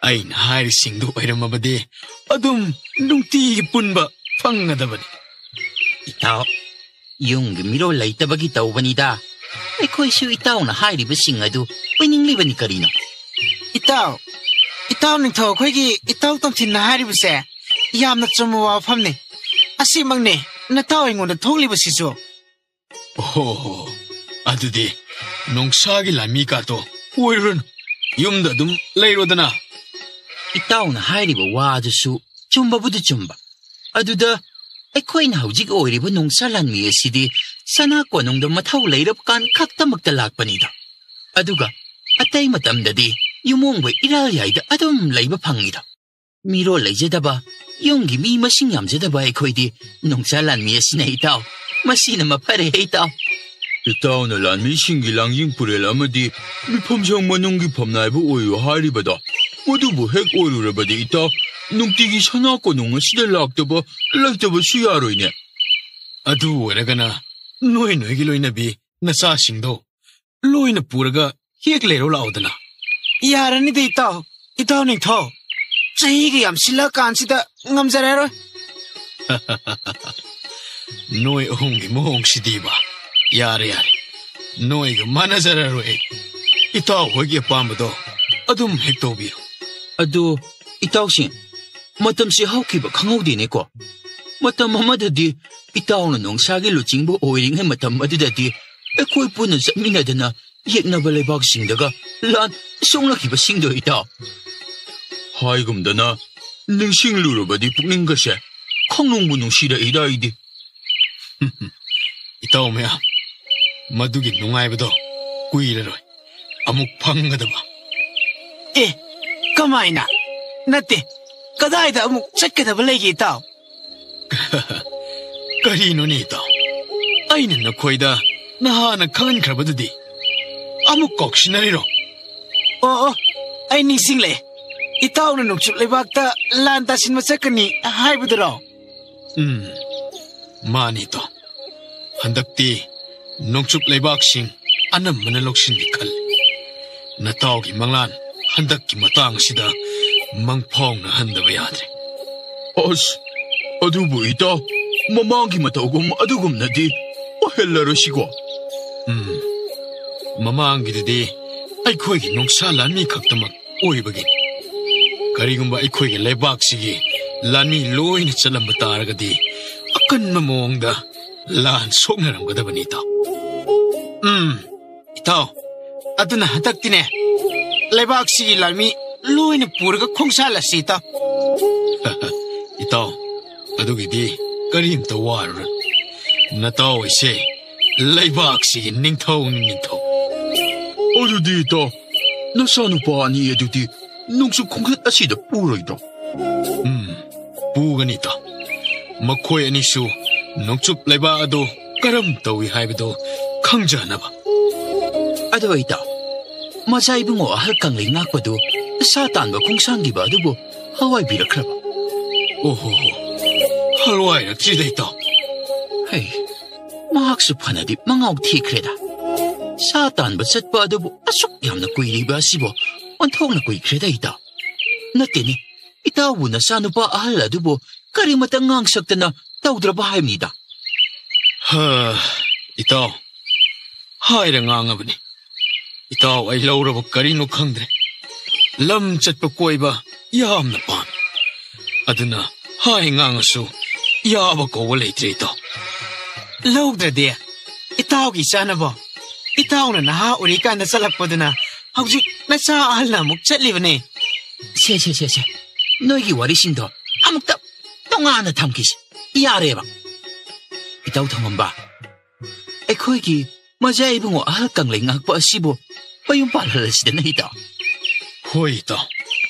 ꯑꯩꯅ ꯍꯥꯏꯔꯤꯁꯤꯡꯗꯨ ꯑꯣꯏꯔꯝꯃꯕꯗꯤ ꯑꯗꯨꯝ ꯅꯨꯡꯇꯤꯒꯤ ꯄꯨꯟꯕ ꯐꯪꯒꯗꯕꯅꯤ꯫ ꯏꯇꯥꯎ, ꯌꯨꯝꯒꯤ ꯃꯤꯔꯣꯜ ꯂꯩꯇꯕꯒꯤ ꯇꯧꯕꯅꯤꯗ꯫ ꯑꯩꯈꯣꯏꯁꯨ ꯏꯇꯥꯎꯅ ꯍꯥꯏꯔꯤꯕꯁꯤꯡ ꯑꯗꯨ ꯑꯣꯏꯅꯤꯡꯂꯤꯕꯅꯤ ꯀꯔꯤꯅꯣ? ꯏꯇꯥꯎ, ꯏꯇꯥꯎ ꯅꯤꯡꯊꯧ ꯑꯩꯈꯣꯏꯒꯤ ꯏꯇꯥꯎ ꯇꯣꯝꯊꯤꯟꯅ ꯍꯥꯏꯔꯤꯕꯁꯦ ꯌꯥꯝꯅ ꯆꯨꯝꯕ ꯋꯥꯐꯝꯅꯤ꯫ ꯑꯁꯤꯃꯛꯅꯤ ꯅꯇꯥꯎ ꯑꯩꯉꯣꯟꯗ ꯊꯣꯛꯂꯤꯕꯁꯤꯁꯨ꯫ ꯑꯣꯍꯣ, ꯑꯗꯨꯗꯤ ꯅꯣꯡꯁꯥꯒꯤ ꯂꯥꯟꯃꯤ ꯀꯥꯇꯣ ꯑꯣꯏꯔꯨꯔꯅꯨ, ꯌꯨꯝꯗ ꯑꯗꯨꯝ ꯂꯩꯔꯣꯗꯅ꯫ ꯏꯇꯥꯎꯅ ꯍꯥꯏꯔꯤꯕ ꯋꯥꯗꯨꯁꯨ ꯆꯨꯝꯕꯕꯨꯗꯤ ꯆꯨꯝꯕ꯫ ꯑꯗꯨꯗ ꯑꯩꯈꯣꯏꯅ ꯍꯧꯖꯤꯛ ꯑꯣꯏꯔꯤꯕ ꯅꯣꯡꯁꯥ ꯂꯥꯟꯃꯤ ꯑꯁꯤꯗꯤ ꯁꯅꯥ ꯀꯣꯅꯨꯡꯗ ꯃꯊꯧ ꯂꯩꯔꯕ ꯀꯥꯟ ꯈꯛꯇꯃꯛꯇ ꯂꯥꯛꯄꯅꯤꯗꯣ꯫ ꯑꯗꯨꯒ ꯑꯇꯩ ꯃꯇꯝꯗꯗꯤ ꯌꯨꯝꯑꯣꯡꯕ ꯏꯔꯥꯜ ꯌꯥꯏꯗ ꯑꯗꯨꯝ ꯂꯩꯕ ꯐꯪꯉꯤꯗꯣ꯫ ꯃꯤꯔꯣꯜ ꯂꯩꯖꯗꯕ, ꯌꯨꯝꯒꯤ ꯃꯤ ꯃꯁꯤꯡ ꯌꯥꯝꯖꯗꯕ ꯑꯩꯈꯣꯏꯗꯤ ꯅꯣꯡꯁꯥ ꯂꯥꯟꯃꯤ ꯑꯁꯤꯅ ꯏꯇꯥꯎ꯫ ꯃꯁꯤꯅ ꯃꯐꯔꯦ ꯏꯇꯥꯎ꯫ ꯏꯇꯥꯎꯅ ꯂꯥꯟꯃꯤꯁꯤꯡꯒꯤ ꯂꯥꯡꯖꯤꯡ ꯄꯨꯔꯦꯜ ꯑꯃꯗꯤ ꯃꯤꯐꯝꯁꯪ ꯃꯅꯨꯡꯒꯤ ꯐꯝꯅꯥꯏꯕ ꯑꯣꯏꯌꯨ ꯍꯥꯏꯔꯤꯕꯗꯣ, ꯃꯗꯨꯕꯨ ꯍꯦꯛ ꯑꯣꯏꯔꯨꯔꯕꯗꯤ ꯏꯇꯥꯎ, ꯅꯨꯡꯇꯤꯒꯤ ꯁꯅꯥ ꯀꯣꯅꯨꯡ ꯑꯁꯤꯗ ꯂꯥꯛꯇꯕ ꯂꯩꯇꯕꯁꯨ ꯌꯥꯔꯣꯏꯅꯦ꯫ ꯑꯗꯨ ꯑꯣꯏꯔꯒꯅ ꯅꯣꯏ ꯅꯣꯏꯒꯤ ꯂꯣꯏꯅꯕꯤ ꯅꯆꯥꯁꯤꯡꯗꯣ ꯂꯣꯏꯅ ꯄꯨꯔꯒ ꯍꯦꯛ ꯂꯩꯔꯣ ꯂꯥꯛꯑꯣꯗꯅ꯫ ꯌꯥꯔꯅꯤꯗ ꯏꯇꯥꯎ, ꯏꯇꯥꯎ ꯅꯤꯡꯊꯧ, ꯆꯍꯤꯒ ꯌꯥꯝꯁꯤꯜꯂꯛꯑꯀꯥꯟꯁꯤꯗ ꯉꯝꯖꯔꯔꯣꯏ꯫ ꯅꯣꯏ ꯑꯍꯨꯝꯒꯤ ꯃꯑꯣꯡꯁꯤꯗꯤꯕ꯫ ꯌꯥꯔꯦ, ꯌꯥꯔꯦ꯫ ꯅꯣꯏꯒ ꯃꯥꯟꯅꯖꯔꯔꯣꯏ ꯑꯩ꯫ ꯏꯇꯥꯎ ꯍꯣꯏꯒꯤ ꯑꯄꯥꯝꯕꯗꯣ ꯑꯗꯨꯝ ꯍꯦꯛ ꯇꯧꯕꯤꯔꯣ꯫ ꯑꯗꯨ, ꯏꯇꯥꯎꯁꯤꯡ, ꯃꯇꯝꯁꯤ ꯍꯧꯈꯤꯕ ꯈꯪꯍꯧꯗꯦꯅꯦꯀꯣ꯫ ꯃꯇꯝ ꯑꯃꯗꯗꯤ ꯏꯇꯥꯎꯅ ꯅꯣꯡꯁꯥꯒꯤ ꯂꯨꯆꯤꯡꯕ ꯑꯣꯏꯔꯤꯉꯩ ꯃꯇꯝ ꯑꯗꯨꯗꯗꯤ ꯑꯩꯈꯣꯏ ꯄꯨꯟꯅ ꯆꯠꯃꯤꯟꯅꯗꯅ ꯌꯦꯛꯅꯕ ꯂꯩꯕꯥꯛꯁꯤꯡꯗꯒ ꯂꯥꯟ ꯁꯣꯛꯅꯈꯤꯕꯁꯤꯡꯗꯣ ꯏꯇꯥꯎ꯫ ꯍꯥꯏꯒꯨꯝꯗꯅ ꯅꯤꯡꯁꯤꯡꯂꯨꯔꯕꯗꯤ ꯄꯨꯛꯅꯤꯡꯒꯁꯦ ꯈꯪꯅꯨꯡꯕꯨ ꯅꯨꯡꯁꯤꯔꯛꯏꯗ ꯑꯩꯗꯤ꯫ ꯏꯇꯥꯎ ꯃꯌꯥꯝ, ꯃꯗꯨꯒꯤ ꯅꯨꯡꯉꯥꯏꯕꯗꯣ ꯀꯨꯏꯔꯔꯣꯏ ꯑꯃꯨꯛ ꯐꯪꯒꯗꯕ꯫ ꯑꯦ, ꯀꯃꯥꯏꯅ? ꯅꯠꯇꯦ, ꯀꯗꯥꯏꯗ ꯑꯃꯨꯛ ꯆꯠꯀꯗꯕ ꯂꯩꯒꯦ ꯏꯇꯥꯎ? ꯀꯔꯤꯅꯣꯅꯦ ꯏꯇꯥꯎ? ꯑꯩꯅ ꯅꯈꯣꯏꯗ ꯅꯍꯥꯟꯅ ꯈꯪꯍꯟꯈ꯭ꯔꯕꯗꯨꯗꯤ꯫ ꯑꯃꯨꯛ ꯀꯥꯎꯁꯤꯟꯅꯔꯤꯔꯣ? ꯑꯣ, ꯑꯣ, ꯑꯩ ꯅꯤꯡꯁꯤꯡꯂꯛꯑꯦ꯫ ꯏꯇꯥꯎꯅ ꯅꯣꯡꯆꯨꯞ ꯂꯩꯕꯥꯛꯇ ꯂꯥꯟ ꯇꯥꯁꯤꯟꯕ ꯆꯠꯀꯅꯤ ꯍꯥꯏꯕꯗꯨꯔꯣ? ꯎꯝ, ꯃꯥꯅꯤ ꯏꯇꯥꯎ꯫ ꯍꯟꯗꯛꯇꯤ ꯅꯣꯡꯆꯨꯞ ꯂꯩꯕꯥꯛꯁꯤꯡ ꯑꯅꯝꯕꯅ ꯂꯧꯁꯤꯟꯒꯦ ꯈꯜꯂꯤ꯫ ꯅꯇꯥꯎꯒꯤ ꯃꯪꯂꯥꯟ ꯍꯟꯗꯛꯀꯤ ꯃꯇꯥꯡ ꯑꯁꯤꯗ ꯃꯪꯐꯥꯎꯅꯍꯟꯗꯕ ꯌꯥꯗ꯭ꯔꯦ꯫ ꯑꯁ, ꯑꯗꯨꯕꯨ ꯏꯇꯥꯎ, ꯃꯃꯥꯡꯒꯤ ꯃꯇꯧꯒꯨꯝ ꯑꯗꯨꯒꯨꯝꯅꯗꯤ ꯑꯣꯏꯍꯜꯂꯔꯣꯏꯁꯤꯀꯣ꯫ ꯎꯝ, ꯃꯃꯥꯡꯒꯤꯗꯨꯗꯤ ꯑꯩꯈꯣꯏꯒꯤ ꯅꯣꯡꯁꯥ ꯂꯥꯟꯃꯤ ꯈꯛꯇꯃꯛ ꯑꯣꯏꯕꯒꯤꯅꯤ꯫ ꯀꯔꯤꯒꯨꯝꯕ ꯑꯩꯈꯣꯏꯒꯤ ꯂꯩꯕꯥꯛꯁꯤꯒꯤ ꯂꯥꯟꯃꯤ ꯂꯣꯏꯅ ꯆꯠꯂꯝꯕ ꯇꯥꯔꯒꯗꯤ ꯑꯀꯟꯕ ꯃꯑꯣꯡꯗ ꯂꯥꯟ ꯁꯣꯛꯅꯔꯝꯒꯗꯕꯅꯤ ꯏꯇꯥꯎ꯫ ꯎꯝ, ꯏꯇꯥꯎ, ꯑꯗꯨꯅ ꯍꯟꯗꯛꯇꯤꯅꯦ, ꯂꯩꯕꯥꯛꯁꯤꯒꯤ ꯂꯥꯟꯃꯤ ꯂꯣꯏꯅ ꯄꯨꯔꯒ ꯈꯣꯡꯁꯥꯜꯂꯁꯤ ꯏꯇꯥꯎ꯫ ꯏꯇꯥꯎ, ꯑꯗꯨꯒꯤꯗꯤ ꯀꯔꯤꯝꯇ ꯋꯥꯔꯨꯔꯅꯨ꯫ ꯅꯇꯥꯎ ꯑꯩꯁꯦ ꯂꯩꯕꯥꯛꯁꯤꯒꯤ ꯅꯤꯡꯊꯧꯅꯤ, ꯅꯤꯡꯊꯧ꯫ ꯑꯗꯨꯗꯤ ꯏꯇꯥꯎ, ꯅꯆꯥꯅꯨꯄꯥ ꯑꯅꯤ ꯑꯗꯨꯗꯤ ꯅꯣꯡꯆꯨꯞ ꯈꯣꯡꯆꯠ ꯑꯁꯤꯗ ꯄꯨꯔꯣꯏꯗ꯭ꯔꯣ? ꯎꯝ, ꯄꯨꯒꯅꯤ ꯏꯇꯥꯎ꯫ ꯃꯈꯣꯏ ꯑꯅꯤꯁꯨ ꯅꯣꯡꯆꯨꯞ ꯂꯩꯕꯥꯛ ꯑꯗꯨ ꯀꯔꯝ ꯇꯧꯏ ꯍꯥꯏꯕꯗꯨ ꯈꯪꯖꯅꯕ꯫ ꯑꯗꯣ ꯏꯇꯥꯎ, ꯃꯆꯥ ꯏꯕꯨꯡꯉꯣ ꯑꯍꯜ ꯀꯪꯂꯩ ꯉꯥꯛꯄꯗꯨ ꯁꯥ ꯇꯥꯟꯕ ꯈꯣꯡꯁꯥꯟꯈꯤꯕ ꯑꯗꯨꯕꯨ ꯍꯋꯥꯏꯕꯤꯔꯛꯈ꯭ꯔꯕ? ꯑꯣꯍꯣ, ꯍꯜꯋꯥꯏꯔꯛꯇ꯭ꯔꯤꯗ ꯏꯇꯥꯎ꯫ ꯍꯩ, ꯃꯍꯥꯛꯁꯨ ꯐꯅꯗꯤ ꯃꯉꯥꯎ ꯊꯤꯈ꯭ꯔꯦꯗ꯫ ꯁꯥ ꯇꯥꯟꯕ ꯆꯠꯄ ꯑꯗꯨꯕꯨ ꯑꯁꯨꯛ ꯌꯥꯝꯅ ꯀꯨꯏꯔꯤꯕ ꯑꯁꯤꯕꯨ ꯑꯣꯟꯊꯣꯛꯅ ꯀꯨꯏꯈ꯭ꯔꯦꯗ ꯏꯇꯥꯎ꯫ ꯅꯠꯇꯦꯅꯦ, ꯏꯇꯥꯎꯕꯨ ꯅꯆꯥꯅꯨꯄꯥ ꯑꯍꯜ ꯑꯗꯨꯕꯨ ꯀꯔꯤꯃꯇ ꯉꯥꯡꯁꯛꯇꯅ ꯇꯧꯗ꯭ꯔꯕ ꯍꯥꯏꯕꯅꯤꯗ꯫ ꯍ, ꯏꯇꯥꯎ, ꯍꯥꯏꯔ ꯉꯥꯡꯉꯕꯅꯤ꯫ ꯏꯇꯥꯎ, ꯑꯩ ꯂꯧꯔꯕ ꯀꯔꯤꯅꯣ ꯈꯪꯗ꯭ꯔꯦ꯫ ꯂꯝ ꯆꯠꯄ ꯀꯣꯏꯕ ꯌꯥꯝꯅ ꯄꯥꯝꯃꯤ꯫ ꯑꯗꯨꯅ ꯍꯥꯏ ꯉꯥꯡꯉꯁꯨ ꯌꯥꯕ ꯀꯧꯕ ꯂꯩꯇ꯭ꯔꯦ, ꯏꯇꯥꯎ꯫ ꯂꯧꯗ꯭ꯔꯗꯤ ꯏꯇꯥꯎꯒꯤ ꯏꯆꯥꯅꯕꯣ? ꯏꯇꯥꯎꯅ ꯅꯍꯥ ꯑꯣꯏꯔꯤꯀꯥꯟꯗ ꯆꯠꯂꯛꯄꯗꯨꯅ ꯍꯧꯖꯤꯛ ꯅꯆꯥ ꯑꯍꯜꯅ ꯑꯃꯨꯛ ꯆꯠꯂꯤꯕꯅꯦ꯫ ꯁꯦ, ꯁꯦ, ꯁꯦ, ꯁꯦ꯫ ꯅꯣꯏꯒꯤ ꯋꯥꯔꯤꯁꯤꯡꯗꯣ ꯑꯃꯨꯛꯇ ꯇꯣꯉꯥꯟꯅ ꯊꯝꯈꯤꯁꯤ꯫ ꯌꯥꯔꯦꯕ꯫ ꯏꯇꯥꯎ ꯊꯧꯉꯝꯕ, ꯑꯩꯈꯣꯏꯒꯤ ꯃꯖꯥ ꯏꯕꯨꯡꯉꯣ ꯑꯍꯜ ꯀꯪꯂꯩ ꯉꯥꯛꯄ ꯑꯁꯤꯕꯨ ꯃꯌꯨꯝ ꯄꯥꯜꯍꯜꯂꯁꯤꯗꯅ, ꯏꯇꯥꯎ꯫ ꯍꯣꯏ, ꯏꯇꯥꯎ꯫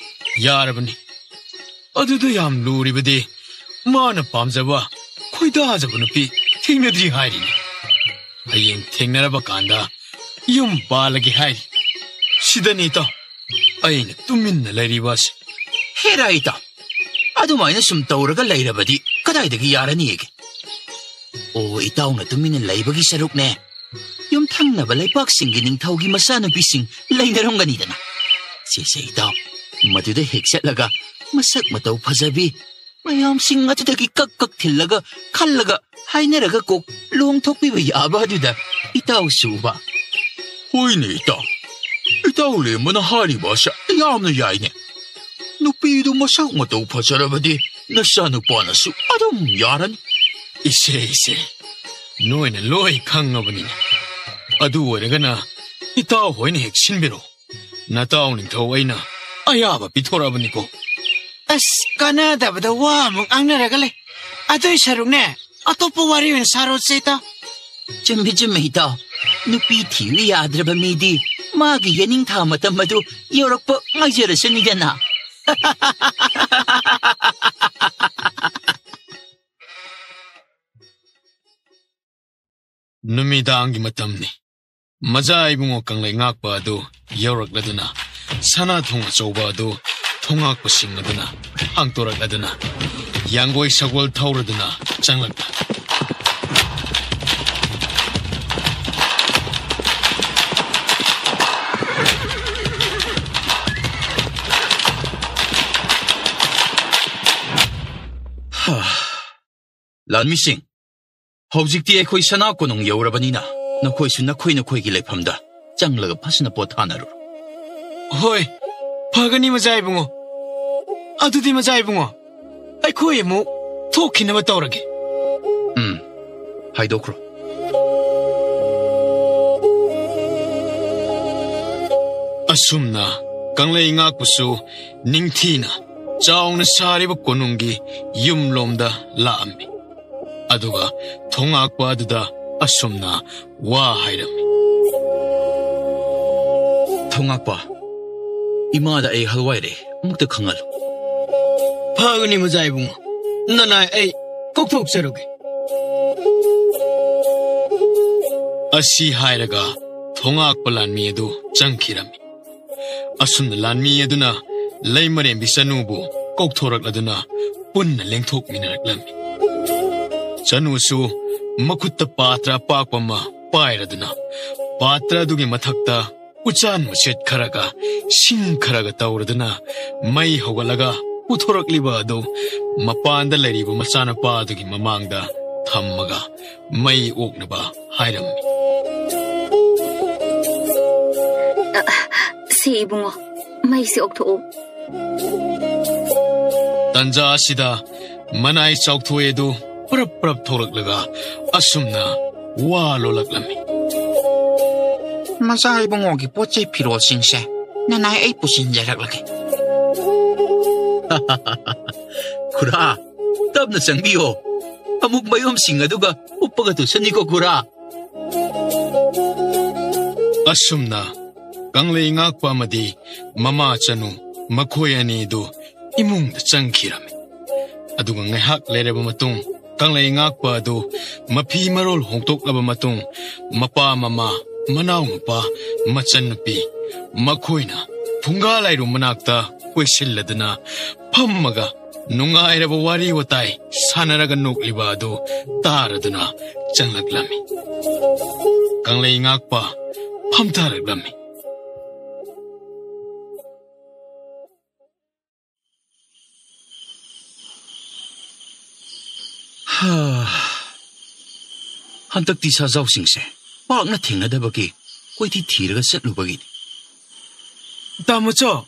ꯌꯥꯔꯕꯅꯤ꯫ ꯑꯗꯨꯗ ꯌꯥꯝ ꯂꯨꯔꯤꯕꯗꯤ ꯃꯥꯅ ꯄꯥꯝꯖꯕ, ꯈꯣꯏꯗꯥꯖꯕ ꯅꯨꯄꯤ ꯊꯦꯡꯅꯗ꯭ꯔꯤ ꯍꯥꯏꯔꯤꯅꯤ꯫ ꯍꯌꯦꯡ ꯊꯦꯡꯅꯔꯕ ꯀꯥꯟꯗ ꯌꯨꯝ ꯄꯥꯜꯂꯒꯦ ꯍꯥꯏꯔꯤ꯫ ꯁꯤꯗꯅꯤ, ꯏꯇꯥꯎ, ꯑꯩꯅ ꯇꯨꯃꯤꯟꯅ ꯂꯩꯔꯤꯕ ꯑꯁꯤ꯫ ꯍꯦꯔꯥ, ꯏꯇꯥꯎ, ꯑꯗꯨꯃꯥꯏꯅ ꯁꯨꯝ ꯇꯧꯔꯒ ꯂꯩꯔꯕꯗꯤ ꯀꯗꯥꯏꯗꯒꯤ ꯌꯥꯔꯅꯤꯒꯦ? ꯑꯣ, ꯏꯇꯥꯎꯅ ꯇꯨꯃꯤꯟꯅ ꯂꯩꯕꯒꯤ ꯁꯔꯨꯛꯅꯦ, ꯌꯨꯝꯊꯪꯅꯕ ꯂꯩꯄꯥꯛꯁꯤꯡꯒꯤ ꯅꯤꯡꯊꯧꯒꯤ ꯃꯆꯥꯅꯨꯄꯤꯁꯤꯡ ꯂꯩꯅꯔꯝꯒꯅꯤꯗꯅ꯫ ꯁꯦ, ꯁꯦ, ꯏꯇꯥꯎ, ꯃꯗꯨꯗ ꯍꯦꯛ ꯆꯠꯂꯒ ꯃꯁꯛ ꯃꯇꯧ ꯐꯖꯕꯤ ꯃꯌꯥꯝꯁꯤꯡ ꯑꯗꯨꯗꯒꯤ ꯀꯛ ꯀꯛ ꯊꯤꯜꯂꯒ ꯈꯜꯂꯒ ꯍꯥꯏꯅꯔꯒ ꯀꯣꯛ ꯂꯨꯍꯣꯡꯊꯣꯛꯄꯤꯕ ꯌꯥꯕ ꯑꯗꯨꯗ ꯏꯇꯥꯎꯁꯨ ꯎꯕ꯫ ꯍꯣꯏꯅꯦ, ꯏꯇꯥꯎ꯫ ꯏꯇꯥꯎ ꯂꯦꯝꯕꯅ ꯍꯥꯏꯔꯤꯕ ꯑꯁꯦ ꯌꯥꯝꯅ ꯌꯥꯏꯅꯦ꯫ ꯅꯨꯄꯤꯗꯨ ꯃꯁꯛ ꯃꯇꯧ ꯐꯖꯔꯕꯗꯤ ꯅꯆꯥꯅꯨꯄꯥꯅꯁꯨ ꯑꯗꯨꯝ ꯌꯥꯔꯅꯤ꯫ ꯏꯆꯦ, ꯏꯆꯦ, ꯅꯣꯏꯅ ꯂꯣꯏ ꯈꯪꯉꯕꯅꯤꯅꯦ꯫ ꯑꯗꯨ ꯑꯣꯏꯔꯒꯅ ꯏꯇꯥꯎ ꯍꯣꯏꯅ ꯍꯦꯛ ꯁꯤꯟꯕꯤꯔꯣ꯫ ꯅꯇꯥꯎ ꯅꯤꯡꯊꯧ ꯑꯩꯅ ꯑꯌꯥꯕ ꯄꯤꯊꯣꯔꯛꯑꯕꯅꯤꯀꯣ꯫ ꯑꯁ, ꯀꯥꯟꯅꯗꯕꯗ ꯋꯥ ꯑꯃꯨꯛ ꯉꯥꯡꯅꯔꯒ ꯂꯩ꯫ ꯑꯗꯨꯏ ꯁꯔꯨꯛꯅꯦ, ꯑꯇꯣꯞꯄ ꯋꯥꯔꯤ ꯑꯣꯏꯅ ꯁꯥꯔꯣꯁꯦ, ꯏꯇꯥꯎ꯫ ꯆꯨꯝꯃꯤ, ꯆꯨꯝꯃꯤ, ꯏꯇꯥꯎ꯫ ꯅꯨꯄꯤ ꯊꯤꯕ ꯌꯥꯗ꯭ꯔꯕ ꯃꯤꯗꯤ ꯃꯥꯒꯤ ꯌꯦꯅꯤꯡꯊꯥ ꯃꯇꯝ ꯑꯗꯨ ꯌꯧꯔꯛꯄ ꯉꯥꯏꯖꯔꯁꯅꯤꯗꯅ꯫ ꯅꯨꯃꯤꯗꯥꯡꯒꯤ ꯃꯇꯝꯅꯤ꯫ ꯃꯖꯥ ꯏꯕꯨꯡꯉꯣ ꯀꯪꯂꯩ ꯉꯥꯛꯄ ꯑꯗꯨ ꯌꯧꯔꯛꯂꯗꯨꯅ, ꯁꯅꯥ ꯊꯣꯡ ꯑꯆꯧꯕ ꯑꯗꯨ ꯊꯣꯡꯉꯥꯛꯄꯁꯤꯡ ꯑꯗꯨꯅ ꯍꯥꯡꯇꯣꯔꯛꯂꯗꯨꯅ, ꯌꯥꯡꯒꯣꯏ ꯁꯒꯣꯜ ꯊꯧꯔꯗꯨꯅ ꯆꯪꯂꯛꯄ꯫ ꯂꯥꯟꯃꯤꯁꯤꯡ, ꯍꯧꯖꯤꯛꯇꯤ ꯑꯩꯈꯣꯏ ꯁꯅꯥ ꯀꯣꯅꯨꯡ ꯌꯧꯔꯕꯅꯤꯅ ꯅꯈꯣꯏꯁꯨ ꯅꯈꯣꯏ ꯅꯈꯣꯏꯒꯤ ꯂꯩꯐꯝꯗ ꯆꯪꯂꯒ ꯐꯖꯅ ꯄꯣꯊꯥꯅꯔꯨ꯫ ꯍꯣꯏ, ꯐꯒꯅꯤ ꯃꯆꯥ ꯏꯕꯨꯡꯉꯣ꯫ ꯑꯗꯨꯗꯤ ꯃꯆꯥ ꯏꯕꯨꯡꯉꯣ, ꯑꯩꯈꯣꯏ ꯑꯃꯨꯛ ꯊꯣꯛꯈꯤꯅꯕ ꯇꯧꯔꯒꯦ꯫ ꯎꯝ, ꯍꯥꯏꯗꯣꯛꯈ꯭ꯔꯣ꯫ ꯑꯁꯨꯝꯅ ꯀꯪꯂꯩ ꯉꯥꯛꯄꯁꯨ ꯅꯤꯡꯊꯤꯅ ꯆꯥꯎꯅ ꯁꯥꯔꯤꯕ ꯀꯣꯅꯨꯡꯒꯤ ꯌꯨꯝꯂꯣꯝꯗ ꯂꯥꯛꯑꯝꯃꯤ꯫ ꯑꯗꯨꯒ ꯊꯣꯉꯥꯛꯄ ꯑꯗꯨꯗ ꯑꯁꯨꯝꯅ ꯋꯥ ꯍꯥꯏꯔꯝꯃꯤ꯫ ꯊꯣꯉꯥꯛꯄ, ꯏꯃꯥꯗ ꯑꯩ ꯍꯜꯋꯥꯏꯔꯦ, ꯑꯃꯨꯛꯇ ꯈꯪꯍꯜꯂꯨ꯫ ꯐꯒꯅꯤ ꯃꯆꯥ ꯏꯕꯨꯡꯉꯣ, ꯅꯅꯥꯏ ꯑꯩ ꯀꯧꯊꯣꯛꯆꯔꯨꯒꯦ꯫ ꯑꯁꯤ ꯍꯥꯏꯔꯒ ꯊꯣꯉꯥꯛꯄ ꯂꯥꯟꯃꯤ ꯑꯗꯨ ꯆꯪꯈꯤꯔꯝꯃꯤ꯫ ꯑꯁꯨꯝꯅ ꯂꯥꯟꯃꯤ ꯑꯗꯨꯅ ꯂꯩꯃꯔꯦꯝꯕꯤ ꯆꯅꯨꯕꯨ ꯀꯧꯊꯣꯔꯛꯂꯗꯨꯅ ꯄꯨꯟꯅ ꯂꯦꯡꯊꯣꯛꯃꯤꯟꯅꯔꯛꯂꯝꯃꯤ꯫ ꯆꯅꯨꯁꯨ ꯃꯈꯨꯠꯇ ꯄꯥꯇ꯭ꯔ ꯑꯄꯥꯛꯄ ꯑꯃ ꯄꯥꯏꯔꯗꯨꯅ ꯄꯥꯇ꯭ꯔ ꯑꯗꯨꯒꯤ ꯃꯊꯛꯇ ꯎꯆꯥꯟ ꯃꯆꯦꯠ ꯈꯔꯒ ꯁꯤꯡ ꯈꯔꯒ ꯇꯧꯔꯗꯨꯅ ꯃꯩ ꯍꯧꯒꯠꯂꯒ ꯄꯨꯊꯣꯔꯛꯂꯤꯕ ꯑꯗꯨ ꯃꯄꯥꯟꯗ ꯂꯩꯔꯤꯕ ꯃꯆꯥꯅꯨꯄꯥ ꯑꯗꯨꯒꯤ ꯃꯃꯥꯡꯗ ꯊꯝꯃꯒ ꯃꯩ ꯑꯣꯛꯅꯕ ꯍꯥꯏꯔꯝꯃꯤ꯫ ꯁꯤ ꯏꯕꯨꯡꯉꯣ, ꯃꯩꯁꯤ ꯑꯣꯛꯊꯣꯛꯎ꯫ ꯇꯟꯖꯥ ꯑꯁꯤꯗ ꯃꯅꯥꯏ ꯆꯥꯎꯊꯣꯛꯑꯦ ꯑꯗꯨ ꯄꯔꯞ ꯄꯔꯞ ꯊꯣꯛꯂꯛꯂꯒ ꯑꯁꯨꯝꯅ ꯋꯥ ꯂꯣꯜꯂꯛꯂꯝꯃꯤ꯫ ꯃꯆꯥ ꯏꯕꯨꯡꯉꯣꯒꯤ ꯄꯣꯠ ꯆꯩ ꯐꯤꯔꯣꯜꯁꯤꯡꯁꯦ ꯅꯅꯥꯏ ꯑꯩ ꯄꯨꯁꯤꯟꯖꯔꯛꯂꯒꯦ꯫ ꯈꯨꯔꯥ, ꯇꯞꯅ ꯆꯪꯕꯤꯌꯣ꯫ ꯑꯃꯨꯛ ꯃꯌꯨꯝꯁꯤꯡ ꯑꯗꯨꯒ ꯎꯞꯄꯒ ꯇꯨꯁꯟꯅꯤꯀꯣ ꯈꯨꯔꯥ꯫ ꯑꯁꯨꯝꯅ ꯀꯪꯂꯩ ꯉꯥꯛꯄ ꯑꯃꯗꯤ ꯃꯃꯥ ꯆꯅꯨ ꯃꯈꯣꯏ ꯑꯅꯤꯗꯨ ꯏꯃꯨꯡꯗ ꯆꯪꯈꯤꯔꯝꯃꯤ꯫ ꯑꯗꯨꯒ ꯉꯥꯏꯍꯥꯛ ꯂꯩꯔꯕ ꯃꯇꯨꯡ ꯀꯪꯂꯩ ꯉꯥꯛꯄ ꯑꯗꯨ ꯃꯐꯤ ꯃꯔꯣꯜ ꯍꯣꯡꯗꯣꯛꯂꯕ ꯃꯇꯨꯡ ꯃꯄꯥ ꯃꯃꯥ, ꯃꯅꯥꯎꯅꯨꯄꯥ, ꯃꯆꯟꯅꯨꯄꯤ ꯃꯈꯣꯏꯅ ꯐꯨꯡꯒꯥ ꯂꯥꯏꯔꯨ ꯃꯅꯥꯛꯇ ꯀꯣꯏꯁꯤꯜꯂꯗꯨꯅ ꯐꯝꯃꯒ ꯅꯨꯡꯉꯥꯏꯔꯕ ꯋꯥꯔꯤ ꯋꯥꯇꯥꯏ ꯁꯥꯟꯅꯔꯒ ꯅꯣꯛꯂꯤꯕ ꯑꯗꯨ ꯇꯥꯔꯗꯨꯅ ꯆꯪꯂꯛꯂꯝꯃꯤ꯫ ꯀꯪꯂꯩ ꯉꯥꯛꯄ ꯐꯝꯊꯔꯛꯂꯝꯃꯤ꯫ ꯍꯟꯗꯛꯇꯤ ꯁꯥꯖꯥꯎꯁꯤꯡꯁꯦ ꯄꯥꯛꯅ ꯊꯦꯡꯅꯗꯕꯒꯤ ꯀꯣꯏꯊꯤ ꯊꯤꯔꯒ ꯆꯠꯂꯨꯕꯒꯤꯅꯤ꯫ ꯇꯥꯃꯣꯆꯧ,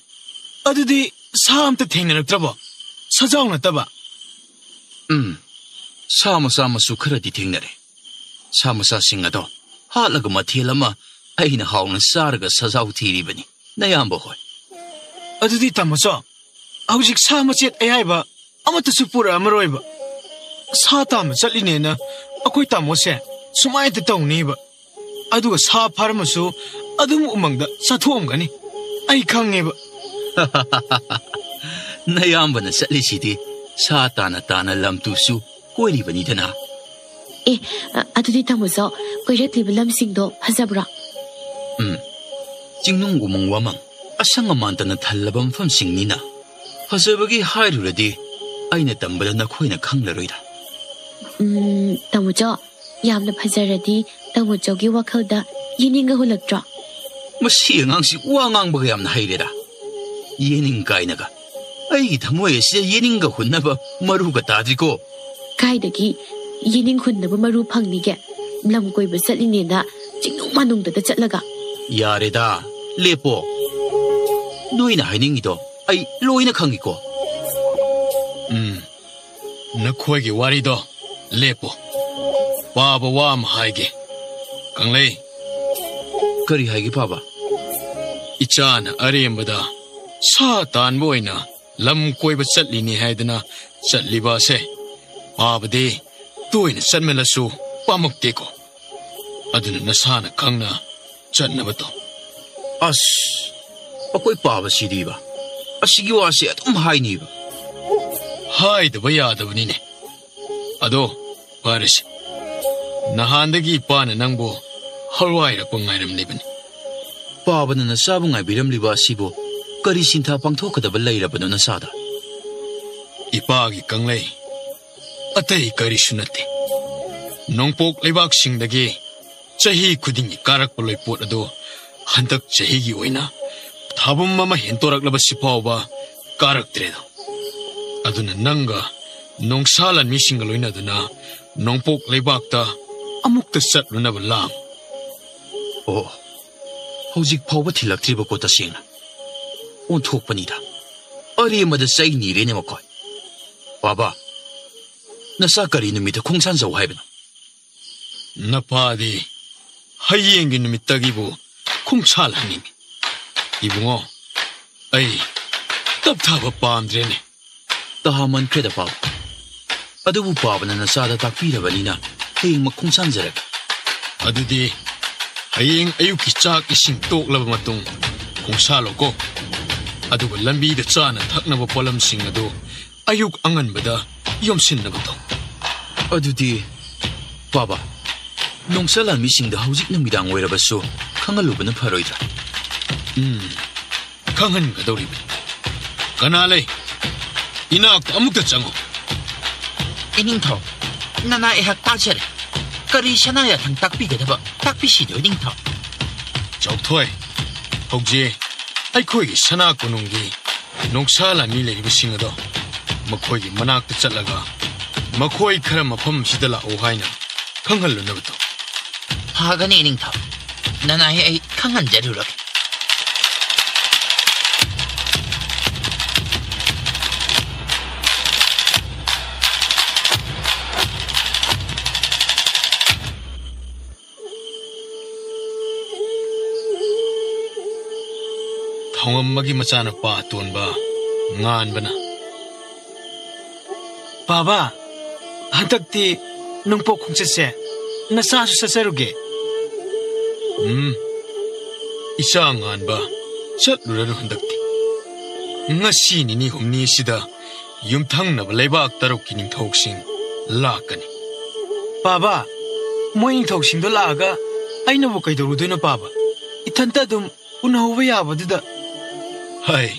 ꯑꯗꯨꯗꯤ ꯁꯥ ꯑꯝꯇ ꯊꯦꯡꯅꯔꯛꯇ꯭ꯔꯕꯣ? ꯁꯥꯖꯥꯎ ꯅꯠꯇꯕ? ꯎꯝ, ꯁꯥ ꯃꯆꯥ ꯃꯁꯨ ꯈꯔꯗꯤ ꯊꯦꯡꯅꯔꯦ꯫ ꯁꯥ ꯃꯆꯥꯁꯤꯡ ꯑꯗꯣ ꯍꯥꯠꯂꯒ ꯃꯊꯦꯜ ꯑꯃ ꯑꯩꯅ ꯍꯥꯎꯅ ꯆꯥꯔꯒ ꯁꯥꯖꯥꯎ ꯊꯤꯔꯤꯕꯅꯤ, ꯅꯌꯥꯝꯕ ꯍꯣꯏ꯫ ꯑꯗꯨꯗꯤ ꯇꯥꯃꯣꯆꯧ, ꯍꯧꯖꯤꯛ ꯁꯥ ꯃꯆꯦꯠ ꯑꯌꯥꯏꯕ ꯑꯃꯠꯇꯁꯨ ꯄꯨꯔꯛꯑꯝꯃꯔꯣꯏꯕ꯫ ꯁꯥ ꯇꯥꯟꯕ ꯆꯠꯂꯤꯅꯦꯅ ꯑꯩꯈꯣꯏ ꯇꯥꯃꯣꯁꯦ ꯁꯨꯃꯥꯏꯅ ꯇꯧꯅꯤꯕ꯫ ꯑꯗꯨꯒ ꯁꯥ ꯐꯥꯔꯝꯃꯁꯨ ꯑꯗꯨꯝ ꯎꯃꯪꯗ ꯆꯥꯊꯣꯛꯑꯝꯒꯅꯤ꯫ ꯑꯩ ꯈꯪꯉꯦꯕ꯫ ꯅꯌꯥꯝꯕꯅ ꯆꯠꯂꯤꯁꯤꯗꯤ ꯁꯥ ꯇꯥꯅ ꯇꯥꯅ ꯂꯝ ꯇꯨꯁꯨ ꯀꯣꯏꯔꯤꯕꯅꯤꯗꯅ꯫ ꯑꯦ, ꯑ-, ꯑꯗꯨꯗꯤ ꯇꯥꯃꯣꯆꯧ, ꯀꯣꯏꯔꯛꯂꯤꯕ ꯂꯝꯁꯤꯡꯗꯣ ꯐꯖꯕ꯭ꯔꯥ? ꯎꯝ, ꯆꯤꯡꯅꯨꯡ ꯎꯃꯪ ꯋꯥꯃꯪ, ꯑꯁꯪ ꯑꯃꯥꯟꯇꯅ ꯊꯜꯂꯕ ꯃꯐꯝꯁꯤꯡꯅꯤꯅ꯫ ꯐꯖꯕꯒꯤ ꯍꯥꯏꯔꯨꯔꯗꯤ ꯑꯩꯅ ꯇꯝꯕꯗ ꯅꯈꯣꯏꯅ ꯈꯪꯂꯔꯣꯏꯗ꯫ ꯎꯝ, ꯇꯥꯃꯣꯆꯧ, ꯌꯥꯝꯅ ꯐꯖꯔꯗꯤ ꯇꯥꯃꯣꯆꯧꯒꯤ ꯋꯥꯈꯜꯗ ꯌꯦꯅꯤꯡꯒ ꯍꯨꯜꯂꯛꯇ꯭ꯔꯣ? ꯃꯁꯤ ꯑꯉꯥꯡꯁꯤ ꯋꯥ ꯉꯥꯡꯕꯒ ꯌꯥꯝꯅ ꯍꯩꯔꯦꯗ꯫ ꯌꯦꯅꯤꯡ ꯀꯥꯏꯅꯒ꯫ ꯑꯩꯒꯤ ꯊꯃꯣꯏ ꯑꯁꯤꯗ ꯌꯦꯅꯤꯡꯒ ꯍꯨꯟꯅꯕ ꯃꯔꯨꯒ ꯇꯥꯗ꯭ꯔꯤꯀꯣ꯫ ꯀꯥꯏꯗꯒꯤ ꯌꯦꯅꯤꯡ ꯍꯨꯟꯅꯕ ꯃꯔꯨ ꯐꯪꯅꯤꯒꯦ? ꯂꯝ ꯀꯣꯏꯕ ꯆꯠꯂꯤꯅꯦꯅ ꯆꯤꯡꯅꯨꯡ ꯃꯥꯅꯨꯡꯗꯗ ꯆꯠꯂꯒ꯫ ꯌꯥꯔꯦꯗ, ꯂꯦꯞꯄꯣ꯫ ꯅꯣꯏꯅ ꯍꯥꯏꯅꯤꯡꯉꯤꯗꯣ ꯑꯩ ꯂꯣꯏꯅ ꯈꯪꯉꯤꯀꯣ꯫ ꯎꯝ, ꯅꯈꯣꯏꯒꯤ ꯋꯥꯔꯤꯗꯣ ꯂꯦꯞꯄꯣ꯫ ꯄꯥꯕ ꯋꯥ ꯑꯃ ꯍꯥꯏꯒꯦ꯫ ꯀꯪꯂꯩ꯫ ꯀꯔꯤ ꯍꯥꯏꯒꯦ ꯄꯥꯕ? ꯏꯆꯥꯅ ꯑꯔꯦꯝꯕꯗ ꯁꯥ ꯇꯥꯟꯕ ꯑꯣꯏꯅ ꯂꯝ ꯀꯣꯏꯕ ꯆꯠꯂꯤꯅꯤ ꯍꯥꯏꯗꯅ ꯆꯠꯂꯤꯕ ꯑꯁꯦ ꯄꯥꯕꯗꯤ ꯇꯣꯏꯅ ꯆꯠꯃꯜꯂꯁꯨ ꯄꯥꯝꯃꯛꯇꯦꯀꯣ꯫ ꯑꯗꯨꯅ ꯅꯁꯥꯅ ꯈꯪꯅ ꯆꯠꯅꯕ ꯇꯧ꯫ ꯑꯁ, ꯑꯩꯈꯣꯏ ꯄꯥꯕꯁꯤꯗꯤꯕ, ꯑꯁꯤꯒꯤ ꯋꯥꯁꯦ ꯑꯗꯨꯝ ꯍꯥꯏꯅꯤꯕ꯫ ꯍꯥꯏꯗꯕ ꯌꯥꯗꯕꯅꯤꯅꯦ꯫ ꯑꯗꯣ, ꯐꯔꯦꯁꯦ꯫ ꯅꯍꯥꯟꯗꯒꯤ ꯏꯄꯥꯅ ꯅꯪꯕꯨ ꯍꯔꯋꯥꯏꯔꯛꯄ ꯉꯥꯏꯔꯝꯂꯤꯕꯅꯤ꯫ ꯄꯥꯕꯅ ꯅꯆꯥꯕꯨ ꯉꯥꯏꯕꯤꯔꯝꯂꯤꯕ ꯑꯁꯤꯕꯨ ꯀꯔꯤ ꯁꯤꯟꯊꯥ ꯄꯥꯡꯊꯣꯛꯀꯗꯕ ꯂꯩꯔꯕꯅꯣ ꯅꯆꯥꯗ? ꯏꯄꯥꯒꯤ ꯀꯪꯂꯩ, ꯑꯇꯩ ꯀꯔꯤꯁꯨ ꯅꯠꯇꯦ꯫ ꯅꯣꯡꯄꯣꯛ ꯂꯩꯕꯥꯛꯁꯤꯡꯗꯒꯤ ꯆꯍꯤ ꯈꯨꯗꯤꯡꯒꯤ ꯀꯥꯔꯛꯄ ꯂꯣꯏꯄꯣꯠ ꯑꯗꯨ ꯍꯟꯗꯛ ꯆꯍꯤꯒꯤ ꯑꯣꯏꯅ ꯊꯥꯕꯨꯝ ꯑꯃ ꯍꯦꯟꯇꯣꯔꯛꯂꯕꯁꯤ ꯐꯥꯎꯕ ꯀꯥꯔꯛꯇ꯭ꯔꯦꯗꯣ꯫ ꯑꯗꯨꯅ ꯅꯪꯒ ꯅꯣꯡꯁꯥ ꯂꯥꯟꯃꯤꯁꯤꯡꯒ ꯂꯣꯏꯅꯗꯨꯅ ꯅꯣꯡꯄꯣꯛ ꯂꯩꯕꯥꯛꯇ ꯑꯃꯨꯛꯇ ꯆꯠꯂꯨꯅꯕ ꯂꯥꯡ꯫ ꯑꯣ, ꯍꯧꯖꯤꯛ ꯐꯥꯎꯕ ꯊꯤꯜꯂꯛꯇ꯭ꯔꯤꯕꯀꯣ ꯇꯁꯦꯡꯅ? ꯑꯣꯟꯊꯣꯛꯄꯅꯤꯗ꯫ ꯑꯔꯦꯝꯕꯗ ꯆꯩ ꯅꯤꯔꯦꯅꯦ ꯃꯈꯣꯏ꯫ ꯕꯥꯕꯥ, ꯅꯆꯥ ꯀꯔꯤ ꯅꯨꯃꯤꯠꯇ ꯈꯣꯡꯁꯥꯟꯖꯧ ꯍꯥꯏꯕꯅꯣ? ꯅꯄꯥꯗꯤ ꯍꯌꯦꯡꯒꯤ ꯅꯨꯃꯤꯠꯇꯒꯤꯕꯨ ꯈꯣꯡꯁꯥꯜꯍꯟꯅꯤꯡꯉꯤ꯫ ꯏꯕꯨꯡꯉꯣ, ꯑꯩ ꯇꯞꯊꯕ ꯄꯥꯝꯗ꯭ꯔꯦꯅꯦ꯫ ꯇꯍꯥꯃꯟꯈ꯭ꯔꯦꯗ ꯄꯥꯕ꯫ ꯑꯗꯨꯕꯨ ꯄꯥꯕꯅ ꯅꯆꯥꯗ ꯇꯥꯛꯄꯤꯔꯕꯅꯤꯅ ꯍꯌꯦꯡꯃꯛ ꯈꯣꯡꯁꯥꯟꯖꯔꯒꯦ꯫ ꯑꯗꯨꯗꯤ ꯍꯌꯦꯡ ꯑꯌꯨꯛꯀꯤ ꯆꯥꯛ ꯏꯁꯤꯡ ꯇꯣꯛꯂꯕ ꯃꯇꯨꯡ ꯈꯣꯡꯁꯥꯜꯂꯣꯀꯣ꯫ ꯑꯗꯨꯒ ꯂꯝꯕꯤꯗ ꯆꯥꯅ ꯊꯛꯅꯕ ꯄꯣꯠꯂꯝꯁꯤꯡ ꯑꯗꯨ ꯑꯌꯨꯛ ꯑꯉꯟꯕꯗ ꯌꯣꯝꯁꯤꯟꯅꯕ ꯇꯧ꯫ ꯑꯗꯨꯗꯤ, ꯄꯥꯕ, ꯅꯣꯡꯁꯥ ꯂꯥꯟꯃꯤꯁꯤꯡꯗ ꯍꯧꯖꯤꯛ ꯅꯨꯃꯤꯗꯥꯡ ꯑꯣꯏꯔꯕꯁꯨ ꯈꯪꯍꯜꯂꯨꯕꯅ ꯐꯔꯣꯏꯗ꯭ꯔꯥ? ꯎꯝ, ꯈꯪꯍꯟꯒꯗꯧꯔꯤꯕꯅꯤ꯫ ꯀꯅꯥ ꯂꯩ? ꯏꯅꯥꯛꯇ ꯑꯃꯨꯛꯇ ꯆꯪꯉꯨ꯫ ꯏꯅꯤꯡꯊꯧ, ꯅꯅꯥ ꯑꯩꯍꯥꯛ ꯇꯥꯛꯆꯔꯦ꯫ ꯀꯔꯤ ꯁꯅꯥ ꯌꯥꯊꯪ ꯇꯥꯛꯄꯤꯒꯗꯕ ꯇꯥꯛꯄꯤꯁꯤꯗꯣ, ꯏꯅꯤꯡꯊꯧ꯫ ꯆꯥꯎꯊꯣꯏ, ꯍꯧꯖꯤꯛ ꯑꯩꯈꯣꯏꯒꯤ ꯁꯅꯥ ꯀꯣꯅꯨꯡꯒꯤ ꯅꯣꯡꯁꯥ ꯂꯥꯟꯃꯤ ꯂꯩꯔꯤꯕꯁꯤꯡ ꯑꯗꯣ ꯃꯈꯣꯏꯒꯤ ꯃꯅꯥꯛꯇ ꯆꯠꯂꯒ ꯃꯈꯣꯏ ꯈꯔ ꯃꯐꯝ ꯑꯁꯤꯗ ꯂꯥꯛꯎ ꯍꯥꯏꯅ ꯈꯪꯍꯜꯂꯨꯅꯕ ꯇꯧ꯫ ꯐꯒꯅꯤ, ꯏꯅꯤꯡꯊꯧ꯫ ꯅꯅꯥꯏ ꯑꯩ ꯈꯪꯍꯟꯖꯔꯨꯔꯒꯦ꯫ ꯊꯧꯉꯝꯕꯒꯤ ꯃꯆꯥꯅꯨꯄꯥ ꯑꯇꯣꯟꯕ ꯉꯥꯟꯕꯅ, ꯕꯥꯕꯥ, ꯍꯟꯗꯛꯇꯤ ꯅꯣꯡꯄꯣꯛ ꯈꯣꯡꯆꯠꯁꯦ ꯅꯆꯥꯁꯨ ꯆꯠꯆꯔꯨꯒꯦ꯫ ꯎꯝ, ꯏꯆꯥ ꯉꯥꯟꯕ, ꯆꯠꯂꯨꯔꯅꯨ ꯍꯟꯗꯛꯇꯤ꯫ ꯉꯁꯤ ꯅꯤꯅꯤ ꯍꯨꯝꯅꯤ ꯑꯁꯤꯗ ꯌꯨꯝꯊꯪꯅꯕ ꯂꯩꯕꯥꯛ ꯇꯔꯨꯛꯀꯤ ꯅꯤꯡꯊꯧꯁꯤꯡ ꯂꯥꯛꯀꯅꯤ꯫ ꯕꯥꯕꯥ, ꯃꯣꯏ ꯅꯤꯡꯊꯧꯁꯤꯡꯗꯣ ꯂꯥꯛꯑꯒ ꯑꯩꯅꯕꯨ ꯀꯩꯗꯧꯔꯨꯗꯣꯏꯅꯣ ꯄꯥꯕ? ꯏꯊꯟꯇ ꯑꯗꯨꯝ ꯎꯅꯍꯧꯕ ꯌꯥꯕꯗꯨꯗ꯫ ꯍꯥꯏ,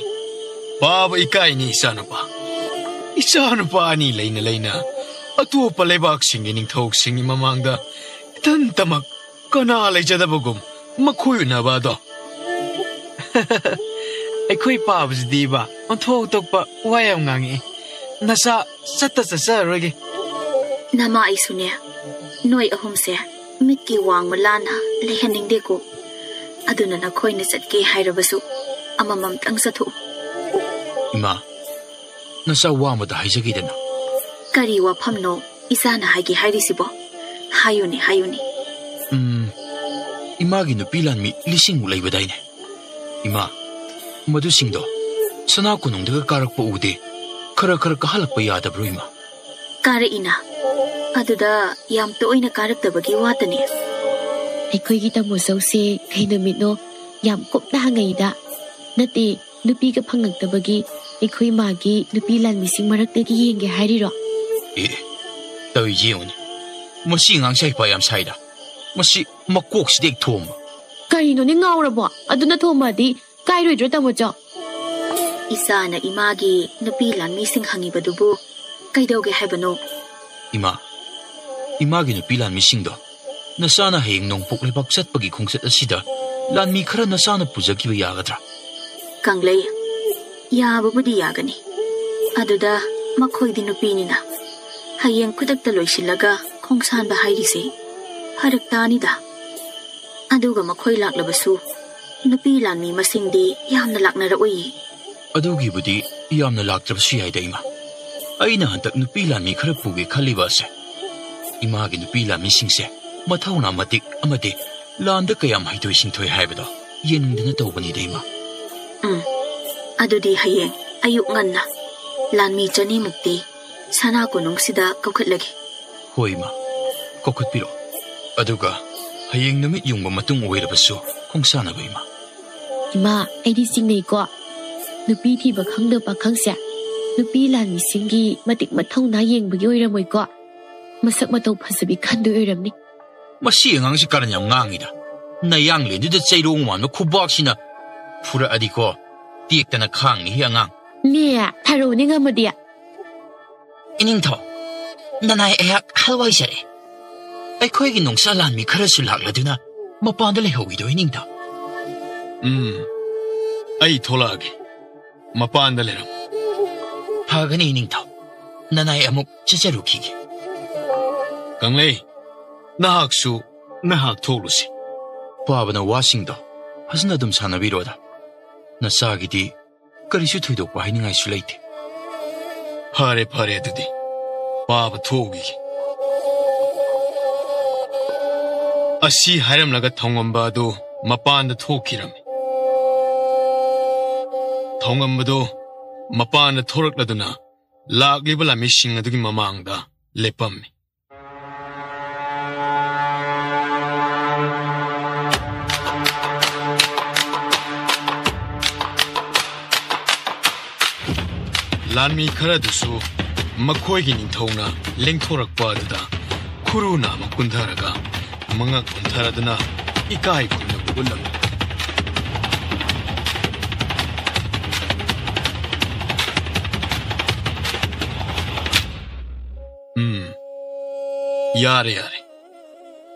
ꯄꯥꯕ ꯏꯀꯥꯏꯅꯤ ꯏꯆꯥꯅꯨꯄꯥ꯫ ꯏꯆꯥꯅꯨꯄꯥ ꯑꯅꯤ ꯂꯩꯅ ꯂꯩꯅ ꯑꯇꯣꯞꯄ ꯂꯩꯕꯥꯛꯁꯤꯡꯒꯤ ꯅꯤꯡꯊꯧꯁꯤꯡꯒꯤ ꯃꯃꯥꯡꯗ ꯏꯊꯟꯇꯃꯛ ꯀꯅꯥ ꯂꯩꯖꯗꯕꯒꯨꯝ ꯃꯈꯣꯏ ꯎꯅꯕ ꯑꯗꯣ꯫ ꯑꯩꯈꯣꯏ ꯄꯥꯕꯁꯤꯗꯤ ꯏꯕꯥ ꯑꯣꯟꯊꯣꯛ ꯑꯣꯟꯊꯣꯛꯄ ꯋꯥ ꯌꯥꯝ ꯉꯥꯡꯉꯛꯏ꯫ ꯅꯆꯥ ꯆꯠꯇ ꯆꯠꯆꯔꯔꯣꯏꯒꯦ꯫ ꯅꯃꯥ ꯑꯩꯁꯨꯅꯦ, ꯅꯣꯏ ꯑꯍꯨꯝꯁꯦ ꯃꯤꯠꯀꯤ ꯋꯥꯡꯃ ꯂꯥꯟꯅ ꯂꯩꯍꯟꯅꯤꯡꯗꯦꯀꯣ꯫ ꯑꯗꯨꯅ ꯅꯈꯣꯏꯅ ꯆꯠꯀꯦ ꯍꯥꯏꯔꯕꯁꯨ ꯑꯃꯃꯝꯇꯪ ꯆꯠꯊꯣꯛꯎ꯫ ꯏꯃꯥ, ꯅꯆꯥ ꯋꯥ ꯑꯃꯇ ꯍꯥꯏꯖꯒꯦꯗꯅ꯫ ꯀꯔꯤ ꯋꯥꯐꯝꯅꯣ ꯏꯆꯥꯅ ꯍꯥꯏꯒꯦ ꯍꯥꯏꯔꯤꯁꯤꯕꯣ? ꯍꯥꯏꯌꯨꯅꯦ, ꯍꯥꯏꯌꯨꯅꯦ꯫ ꯎꯝ, ꯏꯃꯥꯒꯤ ꯅꯨꯄꯤ ꯂꯥꯟꯃꯤ ꯂꯤꯁꯤꯡꯃꯨꯛ ꯂꯩꯕꯗꯥꯏꯅꯦ? ꯏꯃꯥ, ꯃꯗꯨꯁꯤꯡꯗꯣ ꯁꯅꯥ ꯀꯣꯅꯨꯡꯗꯒ ꯀꯥꯔꯛꯄ ꯎꯗꯦ꯫ ꯈꯔ ꯈꯔ ꯀꯥꯍꯜꯂꯛꯄ ꯌꯥꯗꯕ꯭ꯔꯣ, ꯏꯃꯥ? ꯀꯥꯔꯛꯏꯅ꯫ ꯑꯗꯨꯗ ꯌꯥꯝ ꯇꯣꯏꯅ ꯀꯥꯔꯛꯇꯕꯒꯤ ꯋꯥꯇꯅꯦ꯫ ꯑꯩꯈꯣꯏꯒꯤ ꯇꯥꯃꯣ ꯆꯧꯁꯦ ꯀꯩ ꯅꯨꯃꯤꯠꯅꯣ ꯌꯥꯝ ꯀꯨꯞꯅ ꯍꯪꯉꯛꯏꯗ꯫ ꯅꯠꯇꯦ, ꯅꯨꯄꯤꯒ ꯐꯪꯉꯛꯇꯕꯒꯤ ꯑꯩꯈꯣꯏ ꯃꯥꯒꯤ ꯅꯨꯄꯤ ꯂꯥꯟꯃꯤꯁꯤꯡ ꯃꯔꯛꯇꯒꯤ ꯌꯦꯡꯒꯦ ꯍꯥꯏꯔꯤꯔꯣ? ꯑꯦ, ꯇꯧꯔꯤꯁꯤ ꯌꯦꯡꯉꯨꯅꯦ꯫ ꯃꯁꯤ ꯑꯉꯥꯡꯁꯦ ꯍꯩꯄꯥ ꯌꯥꯝ ꯁꯥꯏꯗ꯫ ꯃꯁꯤ ꯃꯀꯣꯛꯁꯤꯗ ꯍꯦꯛ ꯊꯣꯝꯕ꯫ ꯀꯔꯤꯅꯣꯅꯦ ꯉꯥꯎꯔꯕꯣ? ꯑꯗꯨꯅ ꯊꯣꯝꯃꯗꯤ ꯀꯥꯏꯔꯣꯏꯗ꯭ꯔꯣ, ꯇꯥꯃꯣ ꯆꯧ? ꯏꯆꯥꯅ ꯏꯃꯥꯒꯤ ꯅꯨꯄꯤ ꯂꯥꯟꯃꯤꯁꯤꯡ ꯍꯪꯉꯤꯕꯗꯨꯕꯨ ꯀꯩꯗꯧꯒꯦ ꯍꯥꯏꯕꯅꯣ? ꯏꯃꯥ, ꯏꯃꯥꯒꯤ ꯅꯨꯄꯤ ꯂꯥꯟꯃꯤꯁꯤꯡꯗꯣ ꯅꯆꯥꯅ ꯍꯌꯦꯡ ꯅꯣꯡꯄꯣꯛ ꯂꯩꯕꯥꯛ ꯆꯠꯄꯒꯤ ꯈꯣꯡꯆꯠ ꯑꯁꯤꯗ ꯂꯥꯟꯃꯤ ꯈꯔ ꯅꯆꯥꯅ ꯄꯨꯖꯈꯤꯕ ꯌꯥꯒꯗ꯭ꯔꯥ? ꯀꯪꯂꯩ, ꯌꯥꯕꯕꯨꯗꯤ ꯌꯥꯒꯅꯤ꯫ ꯑꯗꯨꯗ ꯃꯈꯣꯏꯗꯤ ꯅꯨꯄꯤꯅꯤꯅ ꯍꯌꯦꯡ ꯈꯨꯗꯛꯇ ꯂꯣꯏꯁꯤꯜꯂꯒ ꯈꯣꯡꯁꯥꯟꯕ ꯍꯥꯏꯔꯤꯁꯦ ꯐꯔꯛ ꯇꯥꯅꯤꯗ꯫ ꯑꯗꯨꯒ ꯃꯈꯣꯏ ꯂꯥꯛꯂꯕꯁꯨ ꯅꯨꯄꯤ ꯂꯥꯟꯃꯤ ꯃꯁꯤꯡꯗꯤ ꯌꯥꯝꯅ ꯂꯥꯛꯅꯔꯛꯑꯣꯏꯌꯦ꯫ ꯑꯗꯨꯒꯤꯕꯨꯗꯤ ꯌꯥꯝꯅ ꯂꯥꯛꯇ꯭ꯔꯕꯁꯨ ꯌꯥꯏꯗ, ꯏꯃꯥ꯫ ꯑꯩꯅ ꯍꯟꯗꯛ ꯅꯨꯄꯤ ꯂꯥꯟꯃꯤ ꯈꯔ ꯄꯨꯒꯦ ꯈꯜꯂꯤꯕ ꯑꯁꯦ ꯏꯃꯥꯒꯤ ꯅꯨꯄꯤ ꯂꯥꯟꯃꯤꯁꯤꯡꯁꯦ ꯃꯊꯧꯅꯥ ꯃꯇꯤꯛ ꯑꯃꯗꯤ ꯂꯥꯟꯗ ꯀꯌꯥꯝ ꯍꯩꯊꯣꯏ ꯁꯤꯡꯊꯣꯏ ꯍꯥꯏꯕꯗꯣ ꯌꯦꯡꯅꯤꯡꯗꯅ ꯇꯧꯕꯅꯤꯗ, ꯏꯃꯥ꯫ ꯎꯝ, ꯑꯗꯨꯗꯤ ꯍꯌꯦꯡ ꯑꯌꯨꯛ ꯉꯟꯅ ꯂꯥꯟꯃꯤ ꯆꯅꯤꯃꯨꯛꯇꯤ ꯁꯅꯥ ꯀꯣꯅꯨꯡꯁꯤꯗ ꯀꯧꯈꯠꯂꯒꯦ꯫ ꯍꯣꯏ, ꯏꯃꯥ, ꯀꯧꯈꯠꯄꯤꯔꯣ꯫ ꯑꯗꯨꯒ ꯍꯌꯦꯡ ꯅꯨꯃꯤꯠ ꯌꯨꯡꯕ ꯃꯇꯨꯡ ꯑꯣꯏꯔꯕꯁꯨ ꯈꯣꯡꯁꯥꯟꯅꯕ, ꯏꯃꯥ꯫ ꯏꯃꯥ, ꯑꯩꯗꯤ ꯆꯤꯡꯅꯩꯀꯣ꯫ ꯅꯨꯄꯤ ꯊꯤꯕ ꯈꯪꯗꯕ ꯄꯥꯈꯪꯁꯦ ꯅꯨꯄꯤ ꯂꯥꯟꯃꯤꯁꯤꯡꯒꯤ ꯃꯇꯤꯛ ꯃꯊꯧꯅꯥ ꯌꯦꯡꯕꯒꯤ ꯑꯣꯏꯔꯝꯃꯣꯏꯀꯣ꯫ ꯃꯁꯛ ꯃꯇꯧ ꯐꯖꯕꯤ ꯈꯟꯗꯣꯏ ꯑꯣꯏꯔꯝꯅꯤ꯫ ꯃꯁꯤ ꯑꯉꯥꯡꯁꯤ ꯀꯔꯟ ꯌꯥꯝ ꯉꯥꯡꯉꯤꯗ꯫ ꯅꯌꯥꯡꯂꯦꯟꯗꯨꯗ ꯆꯩꯔꯣꯡ ꯃꯥꯟꯕ ꯈꯨꯕꯥꯛꯁꯤꯅ ꯐꯨꯔꯛꯑꯗꯤꯀꯣ, ꯇꯦꯛꯇꯅ ꯈꯥꯡꯅꯤ ꯍꯤ ꯑꯉꯥꯡ꯫ ꯅꯦ, ꯊꯥꯔꯛꯎꯅꯦ ꯉꯝꯃꯗꯤ꯫ ꯏꯅꯤꯡꯊꯧ, ꯅꯅꯥꯏ ꯑꯩꯍꯥꯛ ꯍꯜꯋꯥꯏꯖꯔꯦ꯫ ꯑꯩꯈꯣꯏꯒꯤ ꯅꯣꯡꯁꯥ ꯂꯥꯟꯃꯤ ꯈꯔꯁꯨ ꯂꯥꯛꯂꯗꯨꯅ ꯃꯄꯥꯟꯗ ꯂꯩꯍꯧꯏꯗꯣ, ꯏꯅꯤꯡꯊꯧ꯫ ꯎꯝ, ꯑꯩ ꯊꯣꯛꯂꯛꯑꯒꯦ꯫ ꯃꯄꯥꯟꯗ ꯂꯩꯔꯝꯃꯨ꯫ ꯐꯒꯅꯤ, ꯏꯅꯤꯡꯊꯧ꯫ ꯅꯅꯥꯏ ꯑꯃꯨꯛ ꯆꯠꯆꯔꯨꯈꯤꯒꯦ꯫ ꯀꯪꯂꯩ, ꯅꯍꯥꯛꯁꯨ ꯅꯍꯥꯛ ꯊꯣꯛꯂꯨꯁꯤ꯫ ꯄꯥꯕꯅ ꯋꯥꯁꯤꯡꯗꯣ ꯐꯖꯅ ꯑꯗꯨꯝ ꯁꯥꯟꯅꯕꯤꯔꯣꯗ꯫ ꯅꯆꯥꯒꯤꯗꯤ ꯀꯔꯤꯁꯨ ꯊꯣꯏꯗꯣꯛꯄ ꯍꯥꯏꯅꯤꯡꯉꯥꯏꯁꯨ ꯂꯩꯇꯦ꯫ ꯐꯔꯦ, ꯐꯔꯦ, ꯑꯗꯨꯗꯤ ꯄꯥꯕ ꯊꯣꯛꯎꯈꯤꯒꯦ꯫ ꯑꯁꯤ ꯍꯥꯏꯔꯝꯂꯒ ꯊꯧꯉꯝꯕ ꯑꯗꯨ ꯃꯄꯥꯟꯗ ꯊꯣꯛꯈꯤꯔꯝꯃꯤ꯫ ꯊꯧꯉꯝꯕꯗꯨ ꯃꯄꯥꯟꯗ ꯊꯣꯔꯛꯂꯗꯨꯅ ꯂꯥꯛꯂꯤꯕ ꯂꯥꯟꯃꯤꯁꯤꯡ ꯑꯗꯨꯒꯤ ꯃꯃꯥꯡꯗ ꯂꯦꯞꯄꯝꯃꯤ꯫ ꯂꯥꯟꯃꯤ ꯈꯔꯗꯨꯁꯨ ꯃꯈꯣꯏꯒꯤ ꯅꯤꯡꯊꯧꯅ ꯂꯦꯡꯊꯣꯔꯛꯄ ꯑꯗꯨꯗ ꯈꯨꯔꯨ ꯅꯥꯝꯃ ꯀꯨꯟꯊꯔꯒ ꯃꯉꯛ ꯀꯨꯟꯊꯔꯗꯨꯅ ꯏꯀꯥꯏ ꯈꯨꯝꯅꯕ ꯎꯠꯂꯝꯃꯤ꯫ ꯎꯝ, ꯌꯥꯔꯦ, ꯌꯥꯔꯦ꯫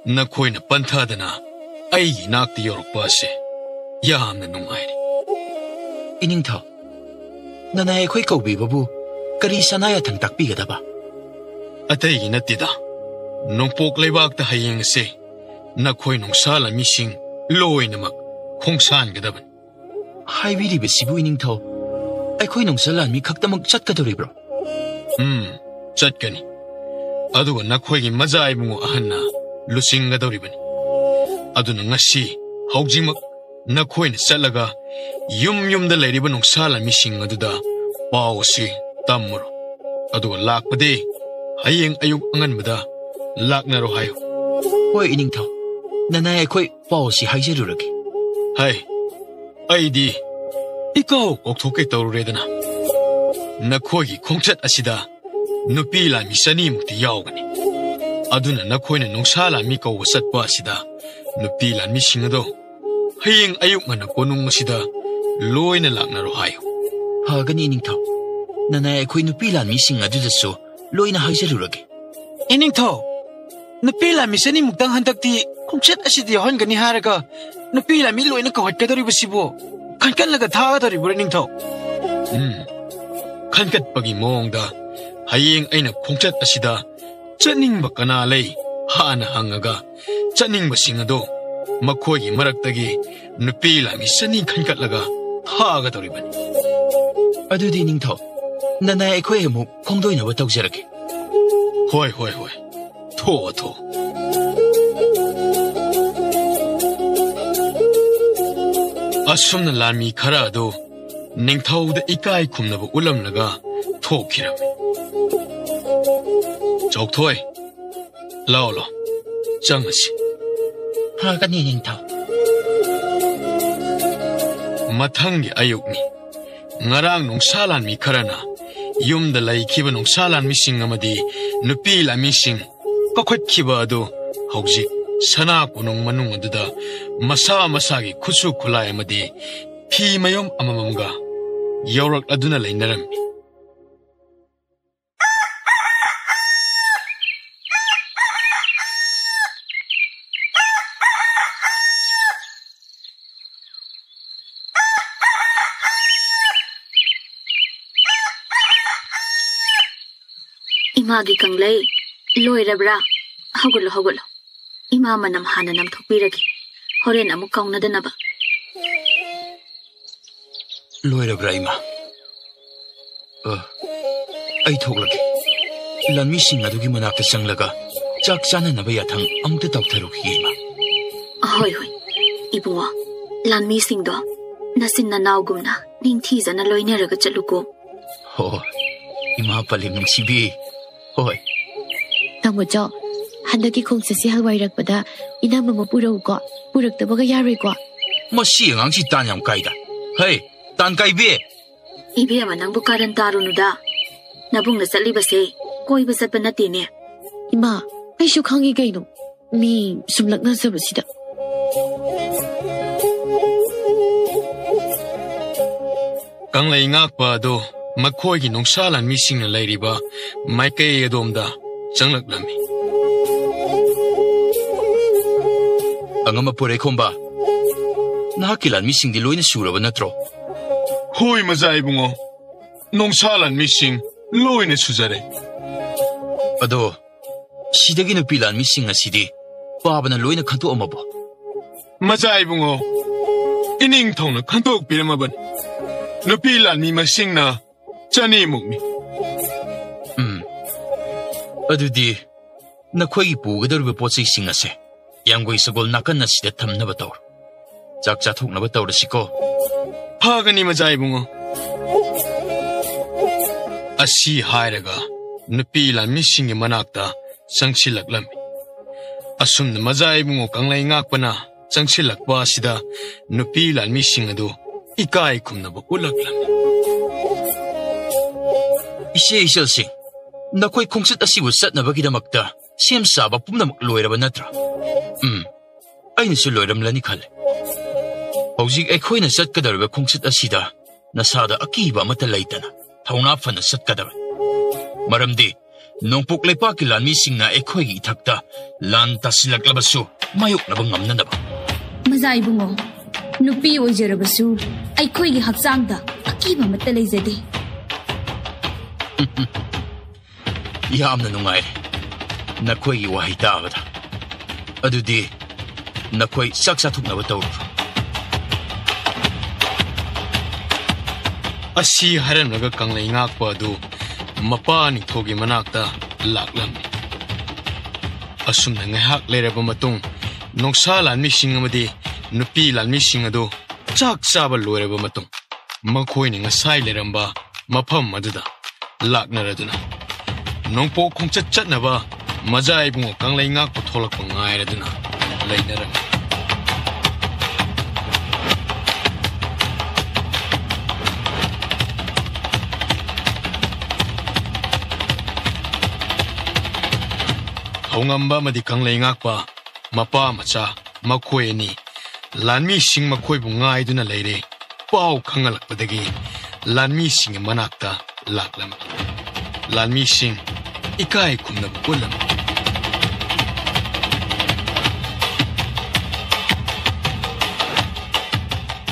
ꯅꯈꯣꯏꯅ ꯄꯟꯊꯗꯅ ꯑꯩꯒꯤ ꯏꯅꯥꯛꯇ ꯌꯧꯔꯛꯄ ꯑꯁꯦ ꯌꯥꯝꯅ ꯅꯨꯡꯉꯥꯏꯔꯦ꯫ ꯏꯅꯤꯡꯊꯧ, ꯅꯅꯥꯏ ꯑꯩꯈꯣꯏ ꯀꯧꯕꯤꯕꯕꯨ ꯀꯔꯤ ꯁꯅꯥ ꯌꯥꯊꯪ ꯇꯥꯛꯄꯤꯒꯗꯕ? ꯑꯇꯩꯒꯤ ꯅꯠꯇꯦꯗ, ꯅꯣꯡꯄꯣꯛ ꯂꯩꯕꯥꯛꯇ ꯍꯌꯦꯡ ꯑꯁꯦ ꯅꯈꯣꯏ ꯅꯨꯡꯁꯥ ꯂꯥꯟꯃꯤꯁꯤꯡ ꯂꯣꯏꯅꯃꯛ ꯈꯣꯡꯁꯥꯟꯒꯗꯕꯅꯤ꯫ ꯍꯥꯏꯕꯤꯔꯤꯕꯁꯤꯕꯨ ꯏꯅꯤꯡꯊꯧ, ꯑꯩꯈꯣꯏ ꯅꯨꯡꯁꯥ ꯂꯥꯟꯃꯤ ꯈꯛꯇꯃꯛ ꯆꯠꯀꯗꯧꯔꯤꯕ꯭ꯔꯣ? ꯎꯝ, ꯆꯠꯀꯅꯤ꯫ ꯑꯗꯨꯒ ꯅꯈꯣꯏꯒꯤ ꯃꯖꯥ ꯏꯕꯨꯡꯉꯣ ꯑꯍꯟꯅ ꯂꯨꯆꯤꯡꯒꯗꯧꯔꯤꯕꯅꯤ꯫ ꯑꯗꯨꯅ ꯉꯁꯤ ꯍꯧꯖꯤꯛꯃꯛ ꯅꯈꯣꯏꯅ ꯆꯠꯂꯒ ꯌꯨꯝ ꯌꯨꯝꯗ ꯂꯩꯔꯤꯕ ꯅꯨꯡꯁꯥ ꯂꯥꯟꯃꯤꯁꯤꯡ ꯑꯗꯨꯗ ꯄꯥꯎ ꯑꯁꯤ ꯇꯝꯃꯨꯔꯣ꯫ ꯑꯗꯨꯒ ꯂꯥꯛꯄꯗꯤ ꯍꯌꯦꯡ ꯑꯌꯨꯛ ꯑꯉꯟꯕꯗ ꯂꯥꯛꯅꯔꯣ ꯍꯥꯏꯌꯨ꯫ ꯍꯣꯏ, ꯏꯅꯤꯡꯊꯧ꯫ ꯅꯅꯥꯏ ꯑꯩꯈꯣꯏ ꯄꯥꯎ ꯑꯁꯤ ꯍꯥꯏꯖꯔꯨꯔꯒꯦ꯫ ꯍꯩ, ꯑꯩꯗꯤ ꯏꯀꯥꯎ ꯀꯥꯎꯊꯣꯛꯀꯦ ꯇꯧꯔꯨꯔꯦꯗꯅ꯫ ꯅꯈꯣꯏꯒꯤ ꯈꯣꯡꯆꯠ ꯑꯁꯤꯗ ꯅꯨꯄꯤ ꯂꯥꯟꯃꯤ ꯆꯅꯤꯃꯨꯛꯇꯤ ꯌꯥꯎꯒꯅꯤ꯫ ꯑꯗꯨꯅ ꯅꯈꯣꯏꯅ ꯅꯨꯡꯁꯥ ꯂꯥꯟꯃꯤ ꯀꯧꯕ ꯆꯠꯄ ꯑꯁꯤꯗ ꯅꯨꯄꯤ ꯂꯥꯟꯃꯤꯁꯤꯡ ꯑꯗꯣ ꯍꯌꯦꯡ ꯑꯌꯨꯛ ꯉꯟꯅ ꯀꯣꯅꯨꯡ ꯑꯁꯤꯗ ꯂꯣꯏꯅ ꯂꯥꯛꯅꯔꯣ ꯍꯥꯏꯌꯨ꯫ ꯐꯒꯅꯤ, ꯏꯅꯤꯡꯊꯧ꯫ ꯅꯅꯥꯏ ꯑꯩꯈꯣꯏ ꯅꯨꯄꯤ ꯂꯥꯟꯃꯤꯁꯤꯡ ꯑꯗꯨꯗꯁꯨ ꯂꯣꯏꯅ ꯍꯥꯏꯖꯔꯨꯔꯒꯦ꯫ ꯏꯅꯤꯡꯊꯧ, ꯅꯨꯄꯤ ꯂꯥꯟꯃꯤ ꯆꯅꯤꯃꯨꯛꯇꯪ ꯍꯟꯗꯛꯇꯤ ꯈꯣꯡꯆꯠ ꯑꯁꯤꯗ ꯌꯥꯎꯍꯟꯒꯅꯤ ꯍꯥꯏꯔꯒ ꯅꯨꯄꯤ ꯂꯥꯟꯃꯤ ꯂꯣꯏꯅ ꯀꯧꯈꯠꯀꯗꯧꯔꯤꯕꯁꯤꯕꯨ ꯈꯟꯀꯠꯂꯒ ꯊꯥꯒꯗꯧꯔꯤꯕ꯭ꯔꯥ, ꯏꯅꯤꯡꯊꯧ? ꯎꯝ, ꯈꯟꯀꯠꯄꯒꯤ ꯃꯑꯣꯡꯗ ꯍꯌꯦꯡ ꯑꯩꯅ ꯈꯣꯡꯆꯠ ꯑꯁꯤꯗ ꯆꯠꯅꯤꯡꯕ ꯀꯅꯥ ꯂꯩ ꯍꯥꯏꯅ ꯍꯪꯉꯒ, ꯆꯠꯅꯤꯡꯕꯁꯤꯡ ꯑꯗꯨ ꯃꯈꯣꯏꯒꯤ ꯃꯔꯛꯇꯒꯤ ꯅꯨꯄꯤ ꯂꯥꯟꯃꯤ ꯆꯅꯤ ꯈꯟꯒꯠꯂꯒ ꯊꯥꯒꯗꯧꯔꯤꯕꯅꯤ꯫ ꯑꯗꯨꯗꯤ ꯅꯤꯡꯊꯧ, ꯅꯅꯥꯏ ꯑꯩꯈꯣꯏ ꯑꯃꯨꯛ ꯈꯣꯡꯗꯣꯏꯅꯕ ꯇꯧꯖꯔꯒꯦ꯫ ꯍꯣꯏ, ꯍꯣꯏ, ꯍꯣꯏ꯫ ꯊꯣꯛꯑꯣ, ꯊꯣꯛꯑꯣ꯫ ꯑꯁꯨꯝꯅ ꯂꯥꯟꯃꯤ ꯈꯔ ꯑꯗꯨ ꯅꯤꯡꯊꯧꯗ ꯏꯀꯥꯏ ꯈꯨꯝꯅꯕ ꯎꯠꯂꯝꯂꯒ ꯊꯣꯛꯈꯤꯔꯝꯃꯤ꯫ ꯆꯥꯎꯊꯣꯏ, ꯂꯥꯛꯑꯣ, ꯂꯥꯛꯑꯣ, ꯆꯪꯉꯁꯤ꯫ ꯐꯒꯅꯤ, ꯅꯤꯡꯊꯧ꯫ ꯃꯊꯪꯒꯤ ꯑꯌꯨꯛꯅꯤ꯫ ꯉꯔꯥꯡ ꯅꯨꯡꯁꯥ ꯂꯥꯟꯃꯤ ꯈꯔꯅ ꯌꯨꯝꯗ ꯂꯩꯈꯤꯕ ꯅꯨꯡꯁꯥ ꯂꯥꯟꯃꯤꯁꯤꯡ ꯑꯃꯗꯤ ꯅꯨꯄꯤ ꯂꯥꯟꯃꯤꯁꯤꯡ ꯀꯧꯈꯠꯈꯤꯕ ꯑꯗꯨ ꯍꯧꯖꯤꯛ ꯁꯅꯥ ꯀꯣꯅꯨꯡ ꯃꯅꯨꯡ ꯑꯗꯨꯗ ꯃꯁꯥ ꯃꯁꯥꯒꯤ ꯈꯨꯠꯁꯨ ꯈꯨꯠꯂꯥꯏ ꯑꯃꯗꯤ ꯐꯤ ꯃꯌꯨꯝ ꯑꯃꯃꯝꯒ ꯌꯧꯔꯛꯂꯗꯨꯅ ꯂꯩꯅꯔꯝꯃꯤ꯫ ꯏꯃꯥꯒꯤ ꯀꯪꯂꯩ, ꯂꯣꯏꯔꯕ꯭ꯔꯥ? ꯍꯧꯒꯠꯂꯣ, ꯍꯧꯒꯠꯂꯣ꯫ ꯏꯃꯥ ꯃꯅꯝ ꯍꯥꯟꯅ ꯅꯝꯊꯣꯛꯄꯤꯔꯒꯦ, ꯍꯣꯔꯦꯟ ꯑꯃꯨꯛ ꯀꯥꯎꯅꯗꯅꯕ꯫ ꯂꯣꯏꯔꯕ꯭ꯔꯥ, ꯏꯃꯥ? ꯑ, ꯑꯩ ꯊꯣꯛꯂꯒꯦ꯫ ꯂꯥꯟꯃꯤꯁꯤꯡ ꯑꯗꯨꯒꯤ ꯃꯅꯥꯛꯇ ꯆꯪꯂꯒ ꯆꯥꯛ ꯆꯥꯅꯅꯕ ꯌꯥꯊꯪ ꯑꯃꯨꯛꯇ ꯇꯧꯊꯔꯨꯈꯤꯒꯦ, ꯏꯃꯥ꯫ ꯍꯣꯏ, ꯍꯣꯏ꯫ ꯏꯕꯨꯡꯉꯣ, ꯂꯥꯟꯃꯤꯁꯤꯡꯗꯣ ꯅꯆꯤꯟ ꯅꯅꯥꯎꯒꯨꯝꯅ ꯅꯤꯡꯊꯤꯖꯅ ꯂꯣꯏꯅꯔꯒ ꯆꯠꯂꯨꯀꯣ꯫ ꯍꯣꯏ, ꯏꯃꯥ ꯄꯂꯦꯝ ꯅꯨꯡꯁꯤꯕꯤ꯫ ꯍꯣꯏ꯫ ꯇꯥꯃꯣꯆꯧ, ꯍꯟꯗꯛꯀꯤ ꯈꯣꯡꯆꯠꯁꯤ ꯍꯜꯋꯥꯏꯔꯛꯄꯗ ꯏꯅꯝꯃ ꯑꯃ ꯄꯨꯔꯛꯎꯀꯣ꯫ ꯄꯨꯔꯛꯇꯕꯒ ꯌꯥꯔꯣꯏꯀꯣ꯫ ꯃꯁꯤ ꯑꯉꯥꯡꯁꯤ ꯇꯥꯟ ꯌꯥꯝ ꯀꯥꯏꯗ꯫ ꯍꯩ, ꯇꯥꯟ ꯀꯥꯏꯕꯤ! ꯏꯕꯦꯝꯃ, ꯅꯪꯕꯨ ꯀꯥꯔꯟ ꯇꯥꯔꯨꯅꯨꯗ꯫ ꯅꯕꯨꯡꯅ ꯆꯠꯂꯤꯕꯁꯦ ꯀꯣꯏꯕ ꯆꯠꯄ ꯅꯠꯇꯦꯅꯦ꯫ ꯏꯃꯥ, ꯑꯩꯁꯨ ꯈꯪꯉꯤ ꯀꯩꯅꯣ꯫ ꯃꯤ ꯁꯨꯝ ꯂꯛꯅꯖꯕꯁꯤꯗ꯫ ꯀꯪꯂꯩ ꯉꯥꯛꯄ ꯑꯗꯨ ꯃꯈꯣꯏꯒꯤ ꯅꯨꯡꯁꯥ ꯂꯥꯟꯃꯤꯁꯤꯡꯅ ꯂꯩꯔꯤꯕ ꯃꯥꯏꯀꯩ ꯑꯗꯣꯝꯗ ꯆꯪꯂꯛꯂꯝꯃꯤ꯫ ꯑꯉꯝꯕ ꯄꯣꯏꯔꯩꯈꯣꯝꯕ, ꯅꯍꯥꯛꯀꯤ ꯂꯥꯟꯃꯤꯁꯤꯡꯗꯤ ꯂꯣꯏꯅ ꯁꯨꯔꯕ ꯅꯠꯇ꯭ꯔꯣ? ꯍꯣꯏ, ꯃꯖꯥ ꯏꯕꯨꯡꯉꯣ꯫ ꯅꯨꯡꯁꯥ ꯂꯥꯟꯃꯤꯁꯤꯡ ꯂꯣꯏꯅ ꯁꯨꯖꯔꯦ꯫ ꯑꯗꯣ, ꯁꯤꯗꯒꯤ ꯅꯨꯄꯤ ꯂꯥꯟꯃꯤꯁꯤꯡ ꯑꯁꯤꯗꯤ ꯄꯥꯕꯅ ꯂꯣꯏꯅ ꯈꯟꯗꯣꯛꯑꯝꯃꯕꯣ? ꯃꯖꯥ ꯏꯕꯨꯡꯉꯣ, ꯏꯅꯤꯡꯊꯧꯅ ꯈꯟꯗꯣꯛꯄꯤꯔꯝꯃꯕꯅꯤ꯫ ꯅꯨꯄꯤ ꯂꯥꯟꯃꯤ ꯃꯁꯤꯡꯅ ꯆꯅꯤꯃꯨꯛꯅꯤ꯫ ꯎꯝ, ꯑꯗꯨꯗꯤ ꯅꯈꯣꯏꯒꯤ ꯄꯨꯒꯗꯧꯔꯤꯕ ꯄꯣꯠ ꯆꯩꯁꯤꯡ ꯑꯁꯦ ꯌꯥꯝꯒꯣꯏ ꯁꯒꯣꯜ ꯅꯥꯀꯟ ꯑꯁꯤꯗ ꯊꯝꯅꯕ ꯇꯧꯔꯣ꯫ ꯆꯥꯛ ꯆꯥꯊꯣꯛꯅꯕ ꯇꯧꯔꯁꯤꯀꯣ꯫ ꯐꯒꯅꯤ, ꯃꯖꯥ ꯏꯕꯨꯡꯉꯣ꯫ ꯑꯁꯤ ꯍꯥꯏꯔꯒ ꯅꯨꯄꯤ ꯂꯥꯟꯃꯤꯁꯤꯡꯒꯤ ꯃꯅꯥꯛꯇ ꯆꯪꯁꯤꯜꯂꯛꯂꯝꯃꯤ꯫ ꯑꯁꯨꯝꯅ ꯃꯖꯥ ꯏꯕꯨꯡꯉꯣ ꯀꯪꯂꯩ ꯉꯥꯛꯄꯅ ꯆꯪꯁꯤꯜꯂꯛꯄ ꯑꯁꯤꯗ ꯅꯨꯄꯤ ꯂꯥꯟꯃꯤꯁꯤꯡ ꯑꯗꯨ ꯏꯀꯥꯏ ꯈꯨꯝꯅꯕ ꯎꯠꯂꯛꯂꯝꯃꯤ꯫ ꯏꯆꯦ ꯏꯆꯜꯁꯤꯡ, ꯅꯈꯣꯏ ꯈꯣꯡꯆꯠ ꯑꯁꯤꯕꯨ ꯆꯠꯅꯕꯒꯤꯗꯃꯛꯇ ꯁꯦꯝ ꯁꯥꯕ ꯄꯨꯝꯅꯃꯛ ꯂꯣꯏꯔꯕ ꯅꯠꯇ꯭ꯔꯥ? ꯎꯝ, ꯑꯩꯅꯁꯨ ꯂꯣꯏꯔꯝꯂꯅꯤ ꯈꯜꯂꯦ꯫ ꯍꯧꯖꯤꯛ ꯑꯩꯈꯣꯏꯅ ꯆꯠꯀꯗꯧꯔꯤꯕ ꯈꯣꯡꯆꯠ ꯑꯁꯤꯗ ꯅꯁꯥꯗ ꯑꯀꯤꯕ ꯑꯃꯠꯇ ꯂꯩꯇꯅ ꯊꯧꯅꯥ ꯐꯅ ꯆꯠꯀꯗꯕꯅꯤ꯫ ꯃꯔꯝꯗꯤ ꯅꯣꯡꯄꯣꯛ ꯂꯩꯄꯥꯛꯀꯤ ꯂꯥꯟꯃꯤꯁꯤꯡꯅ ꯑꯩꯈꯣꯏꯒꯤ ꯏꯊꯛꯇ ꯂꯥꯟ ꯇꯥꯁꯤꯜꯂꯛꯂꯕꯁꯨ ꯃꯥꯌꯣꯛꯅꯕ ꯉꯝꯅꯅꯕ꯫ ꯃꯖꯥ ꯏꯕꯨꯡꯉꯣ, ꯅꯨꯄꯤ ꯑꯣꯏꯖꯔꯕꯁꯨ ꯑꯩꯈꯣꯏꯒꯤ ꯍꯛꯆꯥꯡꯗ ꯑꯀꯤꯕ ꯑꯃꯠꯇ ꯂꯩꯖꯗꯦ꯫ ꯌꯥꯝꯅ ꯅꯨꯡꯉꯥꯏꯔꯦ ꯅꯈꯣꯏꯒꯤ ꯋꯥꯍꯩ ꯇꯥꯕꯗ꯫ ꯑꯗꯨꯗꯤ ꯅꯈꯣꯏ ꯆꯥꯛ ꯆꯥꯊꯣꯛꯅꯕ ꯇꯧꯔꯨꯔꯣ꯫ ꯑꯁꯤ ꯍꯥꯏꯔꯝꯂꯒ ꯀꯪꯂꯩ ꯉꯥꯛꯄ ꯑꯗꯨ ꯃꯄꯥ ꯅꯤꯡꯊꯧꯒꯤ ꯃꯅꯥꯛꯇ ꯂꯥꯛꯂꯝꯃꯤ꯫ ꯑꯁꯨꯝꯅ ꯉꯥꯏꯍꯥꯛ ꯂꯩꯔꯕ ꯃꯇꯨꯡ, ꯅꯣꯡꯁꯥ ꯂꯥꯟꯃꯤꯁꯤꯡ ꯑꯃꯗꯤ ꯅꯨꯄꯤ ꯂꯥꯟꯃꯤꯁꯤꯡ ꯑꯗꯨ ꯆꯥꯛ ꯆꯥꯕ ꯂꯣꯏꯔꯕ ꯃꯇꯨꯡ, ꯃꯈꯣꯏꯅ ꯉꯁꯥꯏ ꯂꯩꯔꯝꯕ ꯃꯐꯝ ꯑꯗꯨꯗ ꯂꯥꯛꯅꯔꯗꯨꯅ ꯅꯣꯡꯄꯣꯛ ꯈꯣꯡꯆꯠ ꯆꯠꯅꯕ ꯃꯖꯥ ꯏꯕꯨꯡꯉꯣ ꯀꯪꯂꯩ ꯉꯥꯛꯄ ꯊꯣꯛꯂꯛꯄ ꯉꯥꯏꯔꯗꯨꯅ ꯂꯩꯅꯔꯝꯃꯤ꯫ ꯊꯧꯉꯝꯕ ꯑꯃꯗꯤ ꯀꯪꯂꯩ ꯉꯥꯛꯄ ꯃꯄꯥ ꯃꯆꯥ ꯃꯈꯣꯏ ꯑꯅꯤ ꯂꯥꯟꯃꯤꯁꯤꯡ ꯃꯈꯣꯏꯕꯨ ꯉꯥꯏꯗꯨꯅ ꯂꯩꯔꯦ꯫ ꯄꯥꯎ ꯈꯪꯍꯜꯂꯛꯄꯗꯒꯤ ꯂꯥꯟꯃꯤꯁꯤꯡꯒꯤ ꯃꯅꯥꯛꯇ ꯂꯥꯛꯂꯝꯃꯤ꯫ ꯂꯥꯟꯃꯤꯁꯤꯡ ꯏꯀꯥꯏ ꯈꯨꯝꯅꯕ ꯎꯠꯂꯝꯃꯤ꯫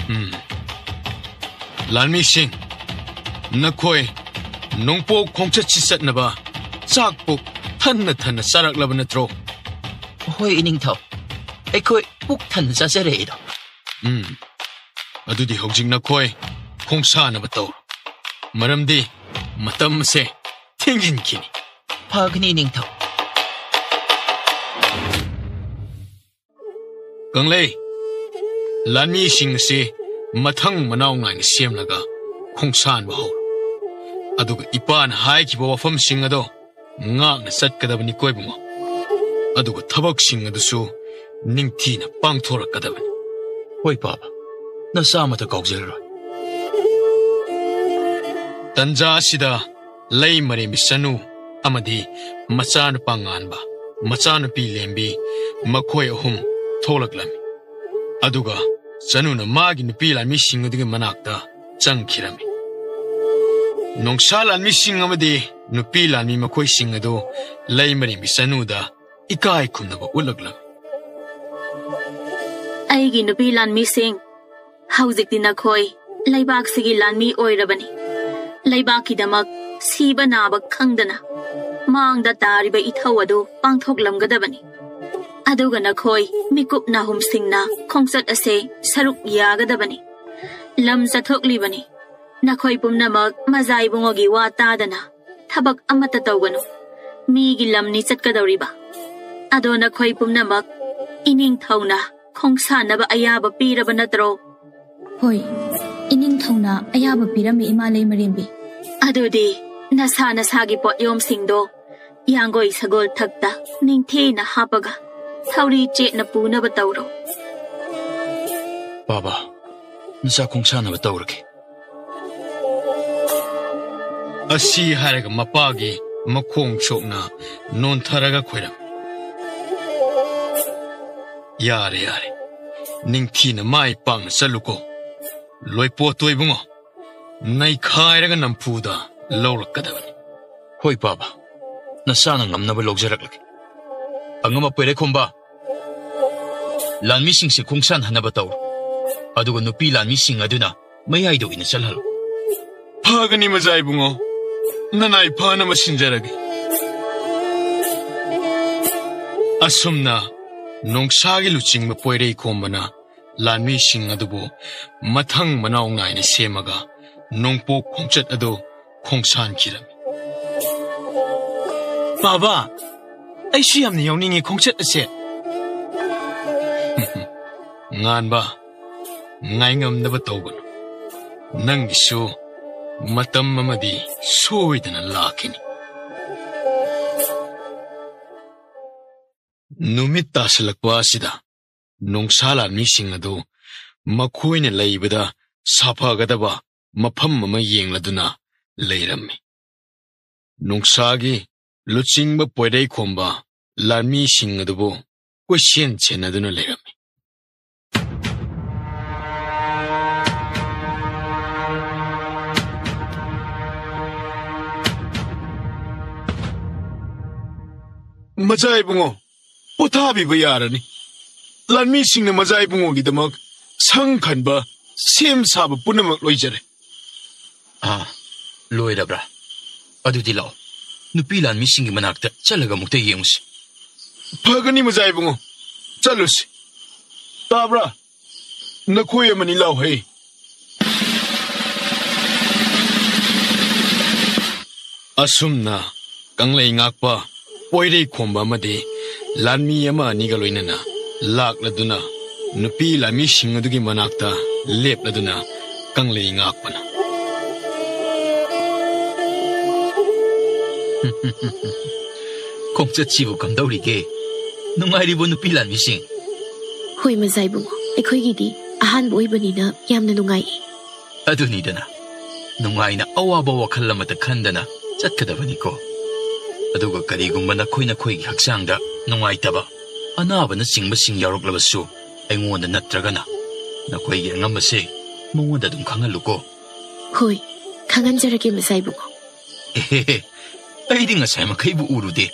ꯎꯝ꯫ ꯂꯥꯟꯃꯤꯁꯤꯡ, ꯅꯈꯣꯏ ꯅꯣꯡꯄꯣꯛ ꯈꯣꯡꯆꯠꯁꯤ ꯆꯠꯅꯕ ꯆꯥꯛ ꯄꯨꯛ ꯊꯟꯅ ꯊꯟꯅ ꯆꯥꯔꯛꯂꯕ ꯅꯠꯇ꯭ꯔꯣ? ꯍꯣꯏ, ꯏꯅꯤꯡꯊꯧ꯫ ꯑꯩꯈꯣꯏ ꯄꯨꯛ ꯊꯟꯅ ꯆꯥꯖꯔꯛꯏꯗꯣ꯫ ꯎꯝ꯫ ꯑꯗꯨꯗꯤ ꯍꯧꯖꯤꯛ ꯅꯈꯣꯏ ꯈꯣꯡꯁꯥꯟꯅꯕ ꯇꯧꯔꯣ꯫ ꯃꯔꯝꯗꯤ ꯃꯇꯝ ꯑꯁꯦ ꯊꯦꯡꯖꯤꯟꯈꯤꯅꯤ꯫ ꯐꯒꯅꯤ, ꯏꯅꯤꯡꯊꯧ꯫ ꯀꯪꯂꯩ, ꯂꯥꯟꯃꯤꯁꯤꯡ ꯑꯁꯤ ꯃꯊꯪ ꯃꯅꯥꯎ ꯅꯥꯏꯅ ꯁꯦꯝꯂꯒ ꯈꯣꯡꯁꯥꯟꯕ ꯍꯧꯔꯣ꯫ ꯑꯗꯨꯒ ꯏꯄꯥꯅ ꯍꯥꯏꯈꯤꯕ ꯋꯥꯐꯝꯁꯤꯡ ꯑꯗꯣ ꯉꯥꯛꯅ ꯆꯠꯀꯗꯕꯅꯤꯀꯣ ꯏꯕꯨꯡꯉꯣ꯫ ꯑꯗꯨꯒ ꯊꯕꯛꯁꯤꯡ ꯑꯗꯨꯁꯨ ꯅꯤꯡꯊꯤꯅ ꯄꯥꯡꯊꯣꯔꯛꯀꯗꯕꯅꯤ꯫ ꯍꯣꯏ ꯄꯥꯕ, ꯅꯆꯥ ꯑꯃꯠꯇ ꯀꯥꯎꯖꯔꯔꯣꯏ꯫ ꯇꯟꯖꯥ ꯑꯁꯤꯗ ꯂꯩ ꯃꯔꯦꯝꯕꯤ ꯆꯅꯨ ꯑꯃꯗꯤ ꯃꯆꯥꯅꯨꯄꯥ ꯉꯥꯟꯕ, ꯃꯆꯥꯅꯨꯄꯤ ꯂꯦꯝꯕꯤ, ꯃꯈꯣꯏ ꯑꯍꯨꯝ ꯊꯣꯛꯂꯛꯂꯝꯃꯤ꯫ ꯑꯗꯨꯒ ꯆꯅꯨꯅ ꯃꯥꯒꯤ ꯅꯨꯄꯤ ꯂꯥꯟꯃꯤꯁꯤꯡ ꯑꯗꯨꯒꯤ ꯃꯅꯥꯛꯇ ꯆꯪꯈꯤꯔꯝꯃꯤ꯫ ꯅꯣꯡꯁꯥ ꯂꯥꯟꯃꯤꯁꯤꯡ ꯑꯃꯗꯤ ꯅꯨꯄꯤ ꯂꯥꯟꯃꯤ ꯃꯈꯣꯏꯁꯤꯡ ꯑꯗꯨ ꯂꯩ ꯃꯔꯦꯝꯕꯤ ꯆꯅꯨꯗ ꯏꯀꯥꯏ ꯈꯨꯝꯅꯕ ꯎꯠꯂꯛꯂꯝꯃꯤ꯫ ꯑꯩꯒꯤ ꯅꯨꯄꯤ ꯂꯥꯟꯃꯤꯁꯤꯡ, ꯍꯧꯖꯤꯛꯇꯤ ꯅꯈꯣꯏ ꯂꯩꯕꯥꯛꯁꯤꯒꯤ ꯂꯥꯟꯃꯤ ꯑꯣꯏꯔꯕꯅꯤ꯫ ꯂꯩꯕꯥꯛꯀꯤꯗꯃꯛ ꯁꯤꯕ ꯅꯥꯕ ꯈꯪꯗꯅ ꯃꯥꯡꯗ ꯇꯥꯔꯤꯕ ꯏꯊꯧ ꯑꯗꯨ ꯄꯥꯡꯊꯣꯛꯂꯝꯒꯗꯕꯅꯤ꯫ ꯑꯗꯨꯒ ꯅꯈꯣꯏ ꯃꯤꯀꯨꯞ ꯅꯥꯍꯨꯝꯁꯤꯡꯅ ꯈꯣꯡꯆꯠ ꯑꯁꯦ ꯁꯔꯨꯛ ꯌꯥꯒꯗꯕꯅꯤ꯫ ꯂꯝ ꯆꯠꯊꯣꯛꯂꯤꯕꯅꯤ꯫ ꯅꯈꯣꯏ ꯄꯨꯝꯅꯃꯛ ꯃꯖꯥ ꯏꯕꯨꯡꯉꯣꯒꯤ ꯋꯥ ꯇꯥꯗꯅ ꯊꯕꯛ ꯑꯃꯠꯇ ꯇꯧꯒꯅꯨ꯫ ꯃꯤꯒꯤ ꯂꯝꯅꯤ ꯆꯠꯀꯗꯧꯔꯤꯕ꯫ ꯑꯗꯣ ꯅꯈꯣꯏ ꯄꯨꯝꯅꯃꯛ ꯏꯅꯤꯡꯊꯧꯅ ꯈꯣꯡꯁꯥꯟꯅꯕ ꯑꯌꯥꯕ ꯄꯤꯔꯕ ꯅꯠꯇ꯭ꯔꯣ? ꯍꯣꯏ, ꯏꯅꯤꯡꯊꯧꯅ ꯑꯌꯥꯕ ꯄꯤꯔꯝꯃꯤ, ꯏꯃꯥ ꯂꯩꯃꯔꯦꯝꯕꯤ꯫ ꯑꯗꯨꯗꯤ ꯅꯁꯥ ꯅꯁꯥꯒꯤ ꯄꯣꯠꯌꯣꯝꯁꯤꯡꯗꯣ ꯌꯥꯡꯒꯣꯏ ꯁꯒꯣꯜ ꯊꯛꯇ ꯅꯤꯡꯊꯤꯅ ꯍꯥꯞꯄꯒ ꯊꯧꯔꯤ ꯆꯦꯠꯅ ꯄꯨꯅꯕ ꯇꯧꯔꯣ꯫ ꯕꯥꯕꯥ, ꯅꯆꯥ ꯈꯣꯡꯁꯥꯟꯅꯕ ꯇꯧꯔꯒꯦ꯫ ꯑꯁꯤ ꯍꯥꯏꯔꯒ ꯃꯄꯥꯒꯤ ꯃꯈꯣꯡ ꯁꯣꯛꯅ ꯅꯣꯟꯊꯔꯒ ꯈꯣꯏꯔꯝꯃꯤ꯫ ꯌꯥꯔꯦ, ꯌꯥꯔꯦ꯫ ꯅꯤꯡꯊꯤꯅ ꯃꯥꯏ ꯄꯥꯛꯅ ꯆꯠꯂꯨꯀꯣ꯫ ꯂꯣꯏꯄꯣꯠꯇꯣ ꯏꯕꯨꯡꯉꯣ, ꯅꯩꯈꯥꯏꯔꯒ ꯅꯝꯐꯨꯗ ꯂꯧꯔꯛꯀꯗꯕꯅꯤ꯫ ꯍꯣꯏ ꯄꯥꯕ, ꯅꯆꯥꯅ ꯉꯝꯅꯕ ꯂꯧꯖꯔꯛꯂꯒꯦ꯫ ꯑꯉꯝ ꯑꯄꯣꯏꯔꯩꯈꯣꯝꯕ, ꯂꯥꯟꯃꯤꯁꯤꯡꯁꯦ ꯈꯣꯡꯁꯥꯟꯍꯟꯅꯕ ꯇꯧ꯫ ꯑꯗꯨꯒ ꯅꯨꯄꯤ ꯂꯥꯟꯃꯤꯁꯤꯡ ꯑꯗꯨꯅ ꯃꯌꯥꯏꯗ ꯑꯣꯏꯅ ꯆꯠꯍꯜꯂꯨ꯫ ꯐꯒꯅꯤ ꯃꯖꯥ ꯏꯕꯨꯡꯉꯣ꯫ ꯅꯅꯥꯏ ꯐꯅꯕ ꯁꯤꯟꯖꯔꯒꯦ꯫ ꯑꯁꯨꯝꯅ ꯅꯣꯡꯁꯥꯒꯤ ꯂꯨꯆꯤꯡꯕ ꯄꯣꯏꯔꯩ ꯈꯣꯝꯕꯅ ꯂꯥꯟꯃꯤꯁꯤꯡ ꯑꯗꯨꯕꯨ ꯃꯊꯪ ꯃꯅꯥꯎ ꯅꯥꯏꯅ ꯁꯦꯝꯃꯒ ꯅꯣꯡꯄꯣꯛ ꯈꯣꯡꯆꯠ ꯑꯗꯨ ꯈꯣꯡꯁꯥꯟꯈꯤꯔꯝꯃꯤ꯫ ꯕꯥꯕꯥ, ꯑꯩꯁꯨ ꯌꯥꯝꯅ ꯌꯥꯎꯅꯤꯡꯉꯤ ꯈꯣꯡꯆꯠ ꯑꯁꯦ꯫ ꯉꯥꯟꯕ, ꯉꯥꯏꯉꯝꯗꯕ ꯇꯧꯒꯅꯨ꯫ ꯅꯪꯒꯤꯁꯨ ꯃꯇꯝ ꯑꯃꯗꯤ ꯁꯣꯏꯗꯅ ꯂꯥꯛꯈꯤꯅꯤ꯫ ꯅꯨꯃꯤꯠ ꯇꯥꯁꯤꯜꯂꯛꯄ ꯑꯁꯤꯗ ꯅꯣꯡꯁꯥ ꯂꯥꯟꯃꯤꯁꯤꯡ ꯑꯗꯨ ꯃꯈꯣꯏꯅ ꯂꯩꯕꯗ ꯁꯥꯐꯒꯗꯕ ꯃꯐꯝ ꯑꯃ ꯌꯦꯡꯂꯗꯨꯅ ꯂꯩꯔꯝꯃꯤ꯫ ꯅꯣꯡꯁꯥꯒꯤ ꯂꯨꯆꯤꯡꯕ ꯄꯣꯏꯔꯩꯈꯣꯝꯕ ꯂꯥꯟꯃꯤꯁꯤꯡ ꯑꯗꯨꯕꯨ ꯀꯣꯏꯁꯦꯟ ꯁꯦꯟꯅꯗꯨꯅ ꯂꯩꯔꯝꯃꯤ꯫ ꯃꯆꯥ ꯏꯕꯨꯡꯉꯣ, ꯄꯣꯊꯥꯕꯤꯕ ꯌꯥꯔꯅꯤ꯫ ꯂꯥꯟꯃꯤꯁꯤꯡꯅ ꯃꯆꯥ ꯏꯕꯨꯡꯉꯣꯒꯤꯗꯃꯛ ꯁꯪ ꯈꯟꯕ, ꯁꯦꯝ ꯁꯥꯕ ꯄꯨꯝꯅꯃꯛ ꯂꯣꯏꯖꯔꯦ꯫ ꯑꯥ, ꯂꯣꯏꯔꯕ꯭ꯔꯥ? ꯑꯗꯨꯗꯤ ꯂꯥꯛꯑꯣ, ꯅꯨꯄꯤ ꯂꯥꯟꯃꯤꯁꯤꯡꯒꯤ ꯃꯅꯥꯛꯇ ꯆꯠꯂꯒ ꯑꯃꯨꯛꯇ ꯌꯦꯡꯉꯨꯁꯤ꯫ ꯐꯒꯅꯤ ꯃꯆꯥ ꯏꯕꯨꯡꯉꯣ, ꯆꯠꯂꯨꯁꯤ꯫ ꯇꯥꯕ꯭ꯔꯥ? ꯅꯈꯣꯏ ꯑꯃꯅꯤ ꯂꯥꯎꯍꯩ꯫ ꯑꯁꯨꯝꯅ ꯀꯪꯂꯩ ꯉꯥꯛꯄ ꯄꯣꯏꯔꯩ ꯈꯣꯝꯕ ꯑꯃꯗꯤ ꯂꯥꯟꯃꯤ ꯑꯃ ꯑꯅꯤꯒ ꯂꯣꯏꯅꯅ ꯂꯥꯛꯂꯗꯨꯅ ꯅꯨꯄꯤ ꯂꯥꯟꯃꯤꯁꯤꯡ ꯑꯗꯨꯒꯤ ꯃꯅꯥꯛꯇ ꯂꯦꯞꯂꯗꯨꯅ ꯀꯪꯂꯩ ꯉꯥꯛꯄꯅ꯫ ꯈꯣꯡꯆꯠꯁꯤꯕꯨ ꯀꯝꯗꯧꯔꯤꯒꯦ? ꯅꯨꯡꯉꯥꯏꯔꯤꯕꯣ ꯅꯨꯄꯤ ꯂꯥꯟꯃꯤꯁꯤꯡ? ꯍꯣꯏ ꯃꯖꯥ ꯏꯕꯨꯡꯉꯣ, ꯑꯩꯈꯣꯏꯒꯤꯗꯤ ꯑꯍꯥꯟꯕ ꯑꯣꯏꯕꯅꯤꯅ ꯌꯥꯝꯅ ꯅꯨꯡꯉꯥꯏꯌꯦ꯫ ꯑꯗꯨꯅꯤꯗꯅ, ꯅꯨꯡꯉꯥꯏꯅ ꯑꯋꯥꯕ ꯋꯥꯈꯜ ꯑꯃꯠꯇ ꯈꯟꯗꯅ ꯆꯠꯀꯗꯕꯅꯤꯀꯣ꯫ ꯑꯗꯨꯒ ꯀꯔꯤꯒꯨꯝꯕ ꯅꯈꯣꯏ ꯅꯈꯣꯏꯒꯤ ꯍꯛꯆꯥꯡꯗ ꯅꯨꯡꯉꯥꯏꯇꯕ, ꯑꯅꯥꯕꯅꯆꯤꯡꯕꯁꯤꯡ ꯌꯥꯎꯔꯛꯂꯕꯁꯨ ꯑꯩꯉꯣꯟꯗ ꯅꯠꯇ꯭ꯔꯒꯅ ꯅꯈꯣꯏꯒꯤ ꯑꯉꯝꯕꯁꯦ ꯃꯉꯣꯟꯗ ꯑꯗꯨꯝ ꯈꯪꯍꯜꯂꯨꯀꯣ꯫ ꯍꯣꯏ, ꯈꯪꯍꯟꯖꯔꯒꯦ ꯃꯖꯥ ꯏꯕꯨꯡꯉꯣ꯫ ꯑꯦꯍꯦꯍꯦ, ꯑꯩꯗꯤ ꯉꯁꯥꯏ ꯃꯈꯩꯕꯨ ꯎꯔꯨꯗꯦ꯫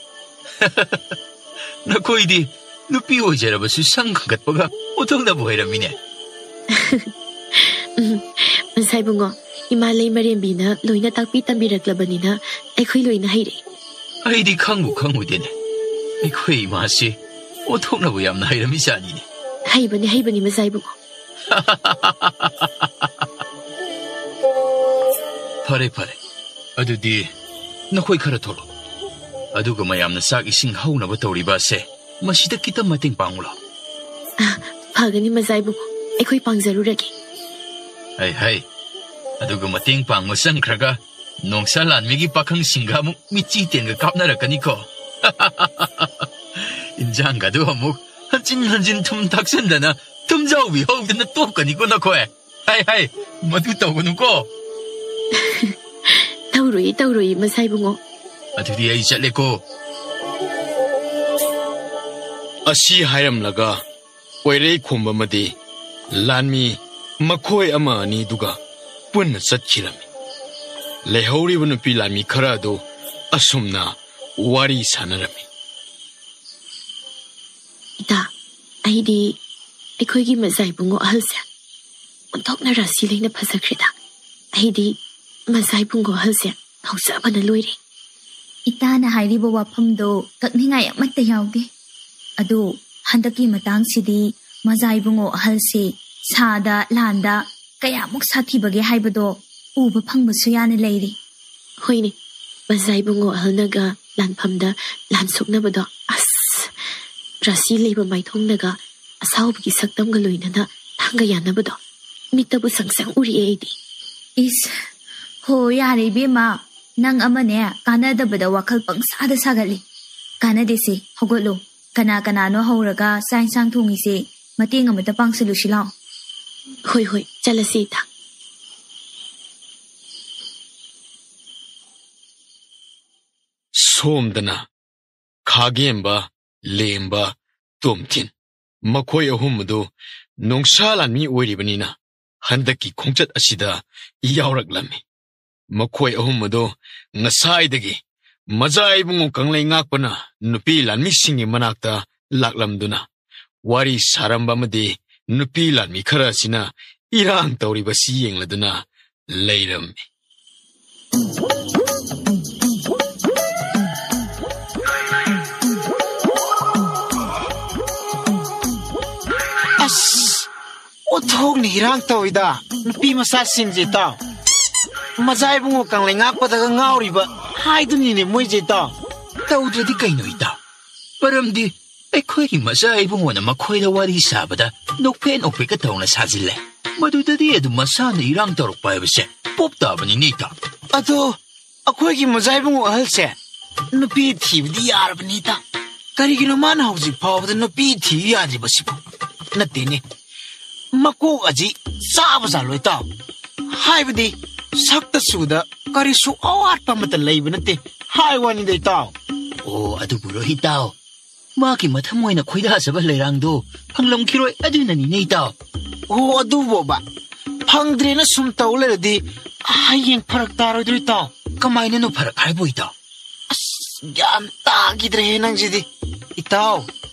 ꯅꯈꯣꯏꯗꯤ ꯅꯨꯄꯤ ꯑꯣꯏꯖꯔꯕꯁꯨ ꯁꯪ ꯈꯟꯒꯠꯄꯒ ꯄꯣꯊꯣꯛꯅꯕ ꯍꯩꯔꯝꯃꯤꯅꯦ꯫ ꯎꯝ, ꯃꯖꯥ ꯏꯕꯨꯡꯉꯣ, ꯏꯃꯥ ꯂꯩꯃꯔꯦꯝꯕꯤꯅ ꯂꯣꯏꯅ ꯇꯥꯛꯄꯤ ꯇꯝꯕꯤꯔꯛꯂꯕꯅꯤꯅ ꯑꯩꯈꯣꯏ ꯂꯣꯏꯅ ꯍꯩꯔꯦ꯫ ꯑꯩꯗꯤ ꯈꯪꯕꯨ ꯈꯪꯉꯨꯗꯦꯅꯦ꯫ ꯑꯩꯈꯣꯏ ꯏꯃꯥꯁꯤ ꯑꯣꯟꯊꯣꯛꯅꯕꯨ ꯌꯥꯝꯅ ꯍꯩꯔꯝꯃꯤꯖꯥꯠꯅꯤꯅꯦ꯫ ꯍꯩꯕꯅꯤ, ꯍꯩꯕꯅꯤ, ꯃꯖꯥ ꯏꯕꯨꯡꯉꯣ꯫ ꯐꯔꯦ, ꯐꯔꯦ꯫ ꯑꯗꯨꯗꯤ ꯅꯈꯣꯏ ꯈꯔ ꯊꯣꯛꯂꯛꯑꯣ꯫ ꯑꯗꯨꯒ ꯃꯌꯥꯝꯅ ꯆꯥꯛ ꯏꯁꯤꯡ ꯍꯧꯅꯕ ꯇꯧꯔꯤꯕ ꯑꯁꯦ ꯃꯁꯤꯗ ꯈꯤꯇ ꯃꯇꯦꯡ ꯄꯥꯡꯉꯨ ꯂꯥꯎ꯫ ꯑ, ꯐꯒꯅꯤ, ꯃꯖꯥ ꯏꯕꯨꯡꯉꯣ꯫ ꯑꯩꯈꯣꯏ ꯄꯥꯡꯖꯔꯨꯔꯒꯦ꯫ ꯍꯩ, ꯍꯩ꯫ ꯑꯗꯨꯒ ꯃꯇꯦꯡ ꯄꯥꯡꯕ ꯆꯪꯈ꯭ꯔꯒ ꯅꯣꯡꯁꯥ ꯂꯥꯟꯃꯤꯒꯤ ꯄꯥꯈꯪꯁꯤꯡꯒ ꯑꯃꯨꯛ ꯃꯤꯆꯤ ꯇꯦꯟꯒ ꯀꯥꯞꯅꯔꯛꯀꯅꯤꯀꯣ꯫ ꯏꯟꯖꯥꯡꯒꯗꯨ ꯑꯃꯨꯛ ꯍꯟꯖꯤꯟ ꯍꯟꯖꯤꯟ ꯊꯨꯝ ꯊꯥꯛꯆꯟꯗꯅ ꯊꯨꯝꯖꯥꯎꯕꯤ ꯍꯧꯗꯅ ꯇꯣꯛꯀꯅꯤꯀꯣ ꯅꯈꯣꯏ꯫ ꯍꯥꯏ, ꯍꯥꯏ, ꯃꯗꯨ ꯇꯧꯒꯅꯨꯀꯣ꯫ ꯇꯧꯔꯣꯏꯌꯦ, ꯇꯧꯔꯣꯏꯌꯦ, ꯃꯁꯥ ꯏꯕꯨꯡꯉꯣ꯫ ꯑꯗꯨꯗꯤ ꯑꯩ ꯆꯠꯂꯦꯀꯣ꯫ ꯑꯁꯤ ꯍꯥꯏꯔꯝꯂꯒ ꯀꯣꯏꯔꯩ ꯈꯣꯝꯕ ꯑꯃꯗꯤ ꯂꯥꯟꯃꯤ ꯃꯈꯣꯏ ꯑꯃ ꯑꯅꯤꯗꯨꯒ ꯄꯨꯟꯅ ꯆꯠꯈꯤꯔꯝꯃꯤ꯫ ꯂꯩꯍꯧꯔꯤꯕ ꯅꯨꯄꯤ ꯂꯥꯟꯃꯤ ꯈꯔ ꯑꯗꯨ ꯑꯁꯨꯝꯅ ꯋꯥꯔꯤ ꯁꯥꯟꯅꯔꯝꯃꯤ꯫ ꯏꯇꯥ, ꯑꯩꯗꯤ ꯑꯩꯈꯣꯏꯒꯤ ꯃꯖꯥ ꯏꯕꯨꯡꯉꯣ ꯑꯍꯜꯁꯦ ꯑꯣꯟꯊꯣꯛꯅ ꯔꯥꯁꯤ ꯂꯩꯅ ꯐꯖꯈ꯭ꯔꯦꯗ꯫ ꯑꯩꯗꯤ ꯃꯖꯥ ꯏꯕꯨꯡꯉꯣ ꯑꯍꯜꯁꯦ ꯉꯥꯎꯖꯕꯅ ꯂꯣꯏꯔꯦ꯫ ꯏꯇꯥꯅ ꯍꯥꯏꯔꯤꯕ ꯋꯥꯐꯝꯗꯣ ꯀꯛꯅꯤꯡꯉꯥꯏ ꯑꯃꯠꯇ ꯌꯥꯎꯗꯦ꯫ ꯑꯗꯣ ꯍꯟꯗꯛꯀꯤ ꯃꯇꯥꯡꯁꯤꯗꯤ ꯃꯖꯥ ꯏꯕꯨꯡꯉꯣ ꯑꯍꯜꯁꯦ ꯁꯥꯗ ꯂꯥꯟꯗ ꯀꯌꯥꯃꯨꯛ ꯁꯥꯊꯤꯕꯒꯦ ꯍꯥꯏꯕꯗꯣ ꯎꯕ ꯐꯪꯕꯁꯨ ꯌꯥꯅ ꯂꯩꯔꯤ꯫ ꯍꯣꯏꯅꯦ, ꯃꯖꯥ ꯏꯕꯨꯡꯉꯣ ꯑꯍꯜꯅꯒ ꯂꯥꯟꯐꯝꯗ ꯂꯥꯟ ꯁꯣꯛꯅꯕꯗꯣ, ꯑꯁ, ꯔꯥꯁꯤ ꯂꯩꯕ ꯃꯥꯏꯊꯣꯡꯅꯒ ꯑꯁꯥꯎꯕꯒꯤ ꯁꯛꯇꯝꯒ ꯂꯣꯏꯅꯅ ꯊꯥꯡꯒ ꯌꯥꯅꯕꯗꯣ ꯃꯤꯠꯇꯕꯨ ꯁꯪ ꯁꯪ ꯎꯔꯤꯑꯦ ꯑꯩꯗꯤ꯫ ꯏꯁ, ꯍꯣ, ꯌꯥꯔꯦ ꯏꯕꯦꯝꯃ, ꯅꯪ ꯑꯃꯅꯦ ꯀꯥꯟꯅꯗꯕꯗ ꯋꯥꯈꯜ ꯄꯪꯁꯥꯗ ꯁꯥꯒꯠꯂꯤ꯫ ꯀꯥꯟꯅꯗꯦꯁꯦ, ꯍꯧꯒꯠꯂꯣ꯫ ꯀꯅꯥ ꯀꯅꯥꯅꯣ ꯍꯧꯔꯒ ꯆꯥꯛ ꯏꯟꯁꯥꯡ ꯊꯣꯡꯉꯤꯁꯦ ꯃꯇꯦꯡ ꯑꯃꯇ ꯄꯥꯡꯁꯤꯜꯂꯨꯁꯤ ꯂꯥꯎ꯫ ꯍꯣꯏ, ꯍꯣꯏ, ꯆꯠꯂꯁꯤ ꯏꯇꯥ꯫ ꯁꯣꯝꯗꯅ ꯈꯥꯒꯦꯝꯕ, ꯂꯦꯝꯕ, ꯇꯣꯝꯊꯤꯟ, ꯃꯈꯣꯏ ꯑꯍꯨꯝ ꯑꯗꯨ ꯅꯣꯡꯁꯥ ꯂꯥꯟꯃꯤ ꯑꯣꯏꯔꯤꯕꯅꯤꯅ ꯍꯟꯗꯛꯀꯤ ꯈꯣꯡꯆꯠ ꯑꯁꯤꯗ ꯌꯥꯎꯔꯛꯂꯝꯃꯤ꯫ ꯃꯈꯣꯏ ꯑꯍꯨꯝ ꯑꯗꯨ ꯉꯁꯥꯏꯗꯒꯤ ꯃꯖꯥ ꯏꯕꯨꯡꯉꯣ ꯀꯪꯂꯩ ꯉꯥꯛꯄꯅ ꯅꯨꯄꯤ ꯂꯥꯟꯃꯤꯁꯤꯡꯒꯤ ꯃꯅꯥꯛꯇ ꯂꯥꯛꯂꯝꯗꯨꯅ ꯋꯥꯔꯤ ꯁꯥꯔꯝꯕ ꯑꯃꯗꯤ ꯅꯨꯄꯤ ꯂꯥꯟꯃꯤ ꯈꯔ ꯑꯁꯤꯅ ꯏꯔꯥꯡ ꯇꯧꯔꯤꯕꯁꯤ ꯌꯦꯡꯂꯗꯨꯅ ꯂꯩꯔꯝꯃꯤ꯫ ꯑꯁ, ꯑꯣꯟꯊꯣꯛꯅ ꯏꯔꯥꯡ ꯇꯧꯏꯗ, ꯅꯨꯄꯤ ꯃꯆꯥꯁꯤꯡꯁꯦ ꯏꯇꯥꯎ꯫ ꯃꯖꯥ ꯏꯕꯨꯡꯉꯣ ꯀꯪꯂꯩ ꯉꯥꯛꯄꯗꯒ ꯉꯥꯎꯔꯤꯕ ꯍꯥꯏꯗꯨꯅꯤꯅꯦ ꯃꯣꯏꯁꯦ ꯏꯇꯥꯎ꯫ ꯇꯧꯗ꯭ꯔꯗꯤ ꯀꯩꯅꯣ ꯏꯇꯥꯎ? ꯃꯔꯝꯗꯤ ꯑꯩꯈꯣꯏꯒꯤ ꯃꯆꯥ ꯏꯕꯨꯡꯉꯣꯅ ꯃꯈꯣꯏꯗ ꯋꯥꯔꯤ ꯁꯥꯕꯗ ꯅꯣꯛꯐꯦꯠ ꯅꯣꯛꯐꯦꯠꯀ ꯇꯧꯅ ꯁꯥꯖꯤꯜꯂꯦ꯫ ꯃꯗꯨꯗꯗꯤ ꯑꯗꯨꯝ ꯃꯁꯥꯅ ꯏꯔꯥꯡ ꯇꯧꯔꯛꯄ ꯍꯥꯏꯕꯁꯦ ꯄꯣꯞ ꯇꯥꯕꯅꯤꯅꯦ ꯏꯇꯥꯎ꯫ ꯑꯗꯣ ꯑꯩꯈꯣꯏꯒꯤ ꯃꯖꯥ ꯏꯕꯨꯡꯉꯣ ꯑꯍꯜꯁꯦ ꯅꯨꯄꯤ ꯊꯤꯕꯗꯤ ꯌꯥꯔꯕꯅꯤꯗ꯫ ꯀꯔꯤꯒꯤꯅꯣ ꯃꯥꯅ ꯍꯧꯖꯤꯛ ꯐꯥꯎꯕꯗ ꯅꯨꯄꯤ ꯊꯤꯕ ꯌꯥꯗ꯭ꯔꯤꯕꯁꯤꯕꯨ? ꯅꯠꯇꯦꯅꯦ, ꯃꯀꯣꯛ ꯑꯁꯤ ꯆꯥꯕ ꯖꯥꯠꯂꯣ ꯏꯇꯥꯎ? ꯍꯥꯏꯕꯗꯤ ꯁꯛꯇ ꯆꯨꯗ ꯀꯔꯤꯁꯨ ꯑꯋꯥꯠꯄ ꯑꯃꯠꯇ ꯂꯩꯕ ꯅꯠꯇꯦ ꯍꯥꯏ ꯋꯥꯅꯤꯗ ꯏꯇꯥꯎ꯫ ꯑꯣ, ꯑꯗꯨꯕꯨꯔꯣ ꯏꯇꯥꯎ? ꯃꯥꯒꯤ ꯃꯊꯃꯣꯏꯅ ꯈꯣꯏꯗꯥꯖꯕ ꯂꯩꯔꯥꯡꯗꯣ ꯐꯪꯂꯝꯈꯤꯔꯣꯏ, ꯑꯗꯨꯅꯅꯤꯅꯦ ꯏꯇꯥꯎ꯫ ꯑꯣ, ꯑꯗꯨꯕꯣꯕ, ꯐꯪꯗ꯭ꯔꯦꯅ ꯁꯨꯝ ꯇꯧ ꯂꯩꯔꯗꯤ ꯍꯌꯦꯡ ꯐꯔꯛ ꯇꯥꯔꯣꯏꯗ꯭ꯔꯣ ꯏꯇꯥꯎ? ꯀꯃꯥꯏꯅꯅꯣ ꯐꯔꯛ ꯍꯥꯏꯕꯨ ꯏꯇꯥꯎ? ꯑꯁ, ꯒ꯭ꯌꯥꯟ ꯇꯥꯈꯤꯗ꯭ꯔꯦꯍꯦ ꯅꯪꯁꯤꯗꯤ꯫ ꯏꯇꯥꯎ,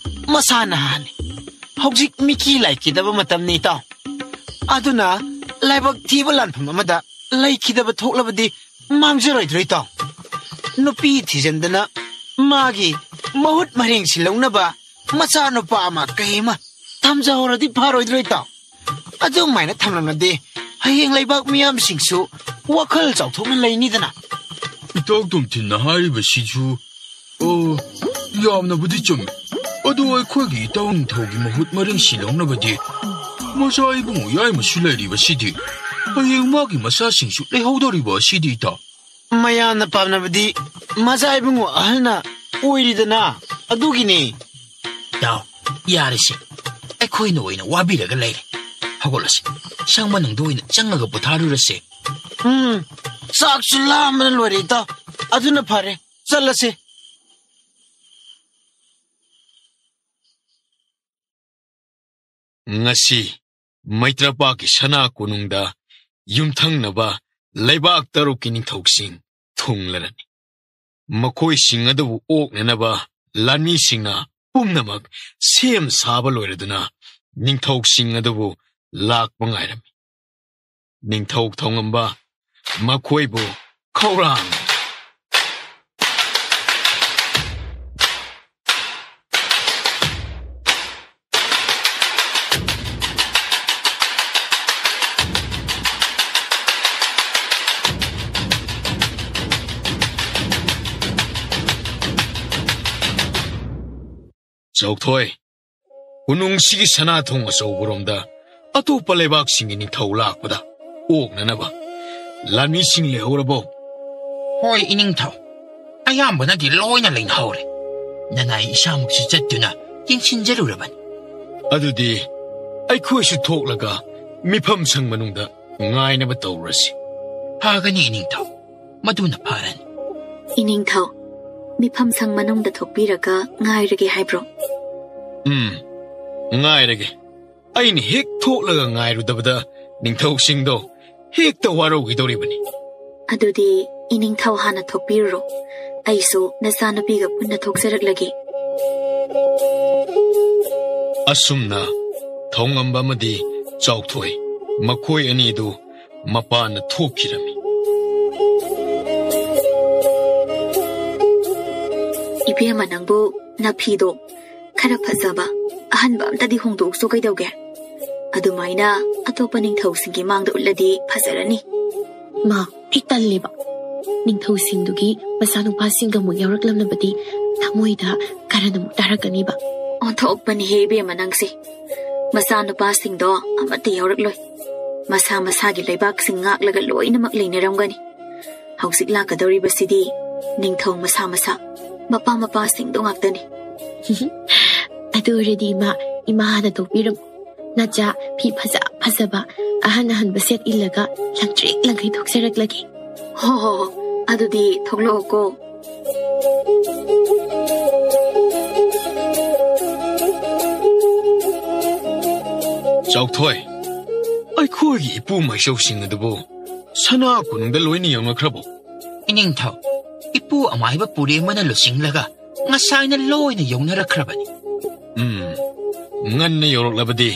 ꯃꯁꯥ ꯅꯍꯥꯅꯤ, ꯍꯧꯖꯤꯛ ꯃꯤꯀꯤ ꯂꯥꯏꯀꯤꯗꯕ ꯃꯇꯝꯅꯤ ꯏꯇꯥꯎ꯫ ꯑꯗꯨꯅ ꯂꯥꯏꯕꯛ ꯊꯤꯕ ꯂꯥꯟꯐꯝ ꯑꯃꯗ ꯂꯩꯈꯤꯗꯕ ꯊꯣꯛꯂꯕꯗꯤ ꯃꯥꯡꯖꯔꯣꯏꯗ꯭ꯔꯣ ꯏꯇꯥꯎ? ꯅꯨꯄꯤ ꯊꯤꯖꯤꯟꯗꯅ ꯃꯥꯒꯤ ꯃꯍꯨꯠ ꯃꯔꯦꯡ ꯁꯤꯜꯍꯧꯅꯕ ꯃꯆꯥꯅꯨꯄꯥ ꯑꯃ ꯀꯩ ꯑꯃ ꯊꯝꯖꯍꯧꯔꯗꯤ ꯐꯔꯣꯏꯗ꯭ꯔꯣ ꯏꯇꯥꯎ? ꯑꯗꯨꯃꯥꯏꯅ ꯊꯝꯂꯝꯂꯗꯤ ꯍꯌꯦꯡ ꯂꯩꯕꯥꯛ ꯃꯤꯌꯥꯝꯁꯤꯡꯁꯨ ꯋꯥꯈꯜ ꯆꯥꯎꯊꯣꯛꯅ ꯂꯩꯅꯤꯗꯅ꯫ ꯏꯇꯥꯎ ꯇꯣꯝꯊꯤꯟꯅ ꯍꯥꯏꯔꯤꯕꯁꯤꯁꯨ, ꯑꯣ, ꯌꯥꯝꯅꯕꯨꯗꯤ ꯆꯨꯝꯃꯤ꯫ ꯑꯗꯨ ꯑꯩꯈꯣꯏꯒꯤ ꯏꯇꯥꯎ ꯅꯤꯡꯊꯧꯒꯤ ꯃꯍꯨꯠ ꯃꯔꯦꯡ ꯁꯤꯜꯍꯧꯅꯕꯗꯤ ꯃꯆꯥ ꯏꯕꯨꯡꯉꯣ ꯌꯥꯏꯃꯁꯨ ꯂꯩꯔꯤꯕꯁꯤꯗꯤ, ꯍꯌꯦꯡ ꯃꯥꯒꯤ ꯃꯆꯥꯁꯤꯡꯁꯨ ꯂꯩꯍꯧꯗꯧꯔꯤꯕ ꯑꯁꯤꯗꯤ ꯏꯇꯥꯎ꯫ ꯃꯌꯥꯝꯅ ꯄꯥꯝꯅꯕꯗꯤ ꯃꯆꯥ ꯏꯕꯨꯡꯉꯣ ꯑꯍꯜꯅ ꯑꯣꯏꯔꯤꯗꯅ, ꯑꯗꯨꯒꯤꯅꯤ꯫ ꯏꯇꯥꯎ, ꯌꯥꯔꯦꯁꯦ, ꯑꯩꯈꯣꯏꯅ ꯑꯣꯏꯅ ꯋꯥꯕꯤꯔꯒ ꯂꯩꯔꯦ꯫ ꯍꯧꯒꯠꯂꯁꯤ, ꯁꯪ ꯃꯅꯨꯡꯗ ꯑꯣꯏꯅ ꯆꯪꯉꯒ ꯄꯣꯊꯥꯔꯨꯔꯁꯦ꯫ ꯎꯝ, ꯆꯥꯛꯁꯨ ꯂꯥꯝꯕꯅ ꯂꯣꯏꯔꯦ ꯏꯇꯥꯎ꯫ ꯑꯗꯨꯅ ꯐꯔꯦ, ꯆꯠꯂꯁꯦ꯫ ꯉꯁꯤ ꯃꯩꯇ꯭ꯔꯄꯥꯛꯀꯤ ꯁꯅꯥ ꯀꯣꯅꯨꯡꯗ ꯌꯨꯝꯊꯪꯅꯕ ꯂꯩꯕꯥꯛ ꯇꯔꯨꯛꯀꯤ ꯅꯤꯡꯊꯧꯁꯤꯡ ꯊꯨꯡꯂꯔꯅꯤ꯫ ꯃꯈꯣꯏꯁꯤꯡ ꯑꯗꯨꯕꯨ ꯑꯣꯛꯅꯅꯕ ꯂꯥꯟꯃꯤꯁꯤꯡꯅ ꯄꯨꯝꯅꯃꯛ ꯁꯦꯝ ꯁꯥꯕ ꯂꯣꯏꯔꯗꯨꯅ ꯅꯤꯡꯊꯧꯁꯤꯡ ꯑꯗꯨꯕꯨ ꯂꯥꯛꯄ ꯉꯥꯏꯔꯝꯃꯤ꯫ ꯅꯤꯡꯊꯧ ꯊꯧꯉꯝꯕ, ꯃꯈꯣꯏꯕꯨ ꯈꯧꯔꯥꯡ꯫ ꯆꯥꯎꯊꯣꯏ, ꯀꯣꯅꯨꯡꯁꯤꯒꯤ ꯁꯅꯥꯊꯣꯡ ꯑꯆꯧꯕꯔꯣꯝꯗ ꯑꯇꯣꯞꯄ ꯂꯩꯕꯥꯛꯁꯤꯡꯒꯤ ꯅꯤꯡꯊꯧ ꯂꯥꯛꯄꯗ ꯑꯣꯛꯅꯅꯕ ꯂꯥꯟꯃꯤꯁꯤꯡ ꯂꯩꯍꯧꯔꯕꯣ? ꯍꯣꯏ, ꯏꯅꯤꯡꯊꯧ꯫ ꯑꯌꯥꯝꯕꯅꯗꯤ ꯂꯣꯏꯅ ꯂꯩꯅꯍꯧꯔꯦ꯫ ꯅꯅꯥꯏ ꯏꯁꯥꯃꯛꯁꯨ ꯆꯠꯇꯨꯅ ꯌꯦꯡꯁꯤꯟꯖꯔꯨꯔꯕꯅꯤ꯫ ꯑꯗꯨꯗꯤ ꯑꯩꯈꯣꯏꯁꯨ ꯊꯣꯛꯂꯒ ꯃꯤꯐꯝ ꯁꯪ ꯃꯅꯨꯡꯗ ꯉꯥꯏꯅꯕ ꯇꯧꯔꯁꯤ꯫ ꯐꯒꯅꯤ, ꯏꯅꯤꯡꯊꯧ꯫ ꯃꯗꯨꯅ ꯐꯔꯅꯤ꯫ ꯏꯅꯤꯡꯊꯧ, ꯃꯤꯐꯝ ꯁꯪ ꯃꯅꯨꯡꯗ ꯊꯣꯛꯄꯤꯔꯒ ꯉꯥꯏꯔꯒꯦ ꯍꯥꯏꯕ꯭ꯔꯣ? ꯎꯝ, ꯉꯥꯏꯔꯒꯦ꯫ ꯑꯩꯅ ꯍꯦꯛ ꯊꯣꯛꯂꯒ ꯉꯥꯏꯔꯨꯗꯕꯗ ꯅꯤꯡꯊꯧꯁꯤꯡꯗꯣ ꯍꯦꯛꯇ ꯋꯥꯔꯧꯈꯤꯗꯧꯔꯤꯕꯅꯤ꯫ ꯑꯗꯨꯗꯤ ꯏꯅꯤꯡꯊꯧ ꯍꯥꯟꯅ ꯊꯣꯛꯄꯤꯔꯨꯔꯣ꯫ ꯑꯩꯁꯨ ꯅꯆꯥꯅꯨꯄꯤꯒ ꯄꯨꯟꯅ ꯊꯣꯛꯆꯔꯛꯂꯒꯦ꯫ ꯑꯁꯨꯝꯅ ꯊꯧꯉꯝꯕ ꯑꯃꯗꯤ ꯆꯥꯎꯊꯣꯏ, ꯃꯈꯣꯏ ꯑꯅꯤꯗꯨ ꯃꯄꯥꯟꯗ ꯊꯣꯛꯈꯤꯔꯝꯃꯤ꯫ ꯏꯕꯦꯝꯃ, ꯅꯪꯕꯨ ꯅꯐꯤꯗꯣ ꯈꯔ ꯐꯖꯕ, ꯑꯍꯟꯕ ꯑꯝꯇꯗꯤ ꯍꯣꯡꯗꯣꯛꯎꯁꯣ ꯀꯩꯗꯧꯒꯦ? ꯑꯗꯨꯃꯥꯏꯅ ꯑꯇꯣꯞꯄ ꯅꯤꯡꯊꯧꯁꯤꯡꯒꯤ ꯃꯥꯡꯗ ꯎꯠꯂꯗꯤ ꯐꯖꯔꯅꯤ꯫ ꯃꯥ, ꯑꯩ ꯇꯜꯂꯦꯕ꯫ ꯅꯤꯡꯊꯧꯁꯤꯡꯗꯨꯒꯤ ꯃꯆꯥꯅꯨꯄꯥꯁꯤꯡꯒ ꯑꯃꯨꯛ ꯌꯥꯎꯔꯛꯂꯝꯂꯕꯗꯤ ꯊꯃꯣꯏꯗ ꯀꯔꯟ ꯑꯃꯨꯛ ꯇꯥꯔꯛꯀꯅꯤꯕ꯫ ꯑꯣꯟꯊꯣꯛꯄꯅꯤꯍꯦ ꯏꯕꯦꯝꯃ ꯅꯪꯁꯦ꯫ ꯃꯆꯥꯅꯨꯄꯥꯁꯤꯡꯗꯣ ꯑꯃꯠꯇ ꯌꯥꯎꯔꯛꯂꯣꯏ꯫ ꯃꯁꯥ ꯃꯁꯥꯒꯤ ꯂꯩꯕꯥꯛꯁꯤꯡ ꯉꯥꯛꯂꯒ ꯂꯣꯏꯅꯃꯛ ꯂꯩꯅꯔꯝꯒꯅꯤ꯫ ꯍꯧꯖꯤꯛ ꯂꯥꯛꯀꯗꯧꯔꯤꯕꯁꯤꯗꯤ ꯅꯤꯡꯊꯧ ꯃꯁꯥ ꯃꯁꯥ, ꯃꯄꯥ ꯃꯄꯥꯁꯤꯡꯗꯣ ꯉꯥꯛꯇꯅꯤ꯫ ꯑꯗꯨ ꯑꯣꯏꯔꯗꯤ ꯏꯃꯥ, ꯏꯃꯥ ꯍꯥꯟꯅ ꯊꯣꯛꯄꯤꯔꯝꯃꯨ꯫ ꯅꯆꯥ ꯐꯤ ꯐꯖ ꯐꯖꯕ, ꯑꯍꯟ ꯑꯍꯟꯕ ꯁꯦꯠ ꯏꯜꯂꯒ ꯂꯪꯇ꯭ꯔꯤꯛ ꯂꯪꯈꯩ ꯊꯣꯛꯆꯔꯛꯂꯒꯦ꯫ ꯍꯣ ꯍꯣ ꯍꯣ, ꯑꯗꯨꯗꯤ ꯊꯣꯛꯂꯛꯑꯣꯀꯣ꯫ ꯆꯥꯎꯊꯣꯏ, ꯑꯩꯈꯣꯏꯒꯤ ꯏꯄꯨ ꯃꯥꯏꯆꯧꯁꯤꯡ ꯑꯗꯨꯕꯨ ꯁꯅꯥ ꯀꯣꯅꯨꯡꯗ ꯂꯣꯏꯅ ꯌꯧꯅꯈ꯭ꯔꯕꯣ? ꯏꯅꯤꯡꯊꯧ, ꯏꯄꯨ ꯑꯃꯥꯏꯕ ꯄꯨꯔꯦꯝꯕꯅ ꯂꯨꯆꯤꯡꯂꯒ ꯉꯁꯥꯏꯅ ꯂꯣꯏꯅ ꯌꯧꯅꯔꯛꯈ꯭ꯔꯕꯅꯤ꯫ ꯎꯝ, ꯉꯟꯅ ꯌꯧꯔꯛꯂꯕꯗꯤ